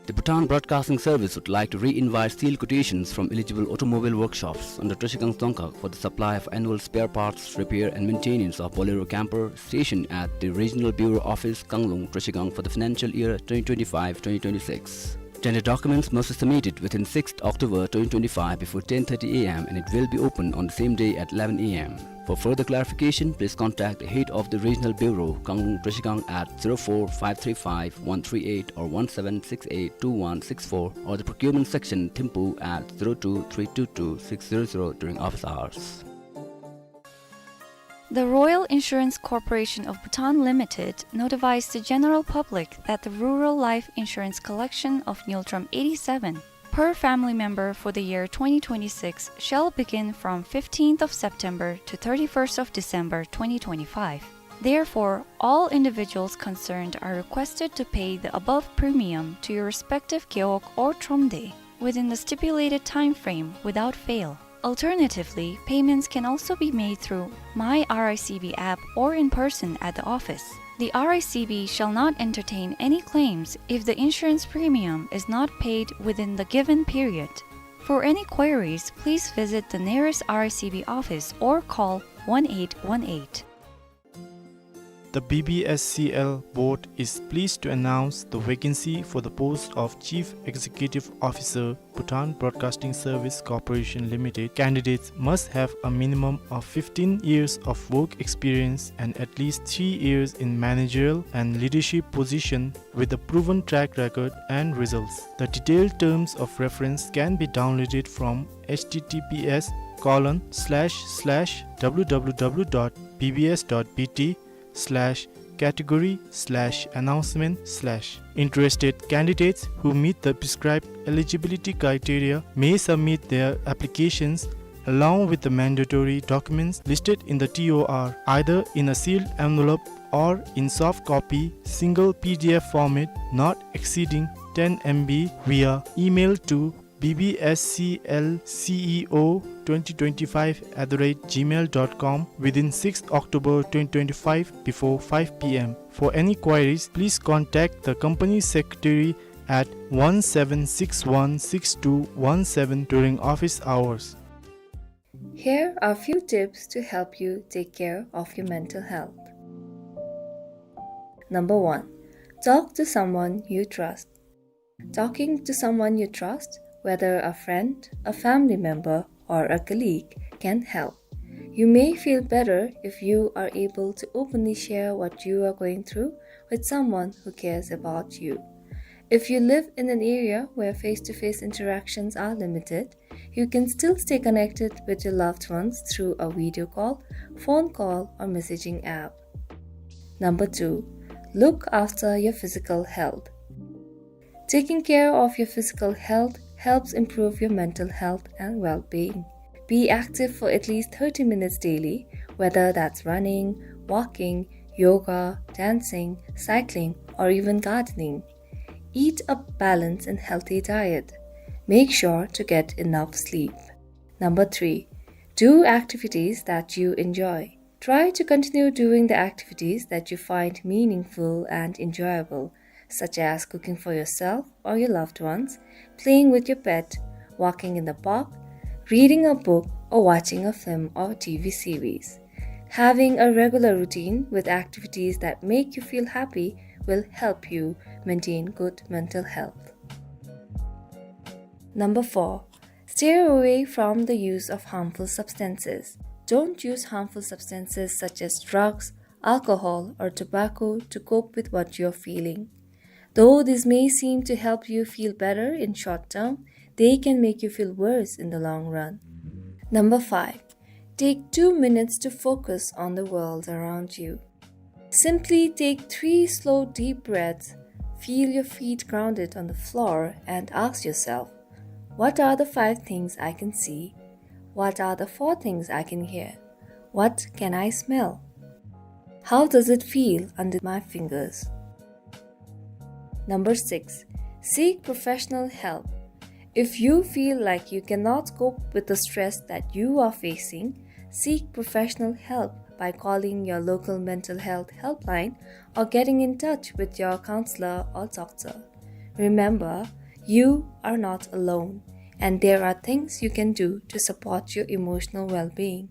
The Bhutan Broadcasting Service would like to re-invite sealed quotations from eligible automobile workshops under Trashigang Dzongkhag for the supply of annual spare parts, repair and maintenance of Bolero camper stationed at the Regional Bureau Office, Kanglung, Trashigang for the financial year twenty twenty-five twenty twenty-six. Tender documents must be submitted within sixth October twenty twenty-five before ten thirty A M and it will be open on the same day at eleven A M. For further clarification, please contact the head of the Regional Bureau, Kangtung Trashigang at zero four five three five one three eight or one seven six eight two one six four or the Procurement Section, Thimphu at zero two three two two six zero zero during office hours. The Royal Insurance Corporation of Bhutan Limited notifies the general public that the rural life insurance collection of Ngultrum eighty-seven per family member for the year twenty twenty-six shall begin from fifteenth of September to thirty-first of December twenty twenty-five. Therefore, all individuals concerned are requested to pay the above premium to your respective gewog or thromde within the stipulated time frame without fail. Alternatively, payments can also be made through My R I C B app or in person at the office. The R I C B shall not entertain any claims if the insurance premium is not paid within the given period. For any queries, please visit the nearest R I C B office or call one eight one eight. The B B S C L board is pleased to announce the vacancy for the post of Chief Executive Officer, Bhutan Broadcasting Service Corporation Limited. Candidates must have a minimum of fifteen years of work experience and at least three years in managerial and leadership position with a proven track record and results. The detailed terms of reference can be downloaded from H T T P S colon slash slash W W W dot B B S dot B T slash category slash announcement slash. Interested candidates who meet the prescribed eligibility criteria may submit their applications along with the mandatory documents listed in the T O R, either in a sealed envelope or in soft copy, single P D F format, not exceeding ten M B, via email to B B S C L C E O twenty twenty-five at the rate gmail dot com within sixth October twenty twenty-five before five P M. For any queries, please contact the company secretary at one seven six one six two one seven during office hours. Here are few tips to help you take care of your mental health. Number one, talk to someone you trust. Talking to someone you trust, whether a friend, a family member, or a colleague, can help. You may feel better if you are able to openly share what you are going through with someone who cares about you. If you live in an area where face-to-face interactions are limited, you can still stay connected with your loved ones through a video call, phone call, or messaging app. Number two, look after your physical health. Taking care of your physical health helps improve your mental health and well-being. Be active for at least thirty minutes daily, whether that's running, walking, yoga, dancing, cycling, or even gardening. Eat a balanced and healthy diet. Make sure to get enough sleep. Number three, do activities that you enjoy. Try to continue doing the activities that you find meaningful and enjoyable, such as cooking for yourself or your loved ones, playing with your pet, walking in the park, reading a book, or watching a film or T V series. Having a regular routine with activities that make you feel happy will help you maintain good mental health. Number four, steer away from the use of harmful substances. Don't use harmful substances such as drugs, alcohol, or tobacco to cope with what you're feeling. Though this may seem to help you feel better in short term, they can make you feel worse in the long run. Number five, take two minutes to focus on the world around you. Simply take three slow, deep breaths, feel your feet grounded on the floor, and ask yourself, "What are the five things I can see? What are the four things I can hear? What can I smell? How does it feel under my fingers?" Number six, seek professional help. If you feel like you cannot cope with the stress that you are facing, seek professional help by calling your local mental health helpline or getting in touch with your counselor or doctor. Remember, you are not alone, and there are things you can do to support your emotional well-being.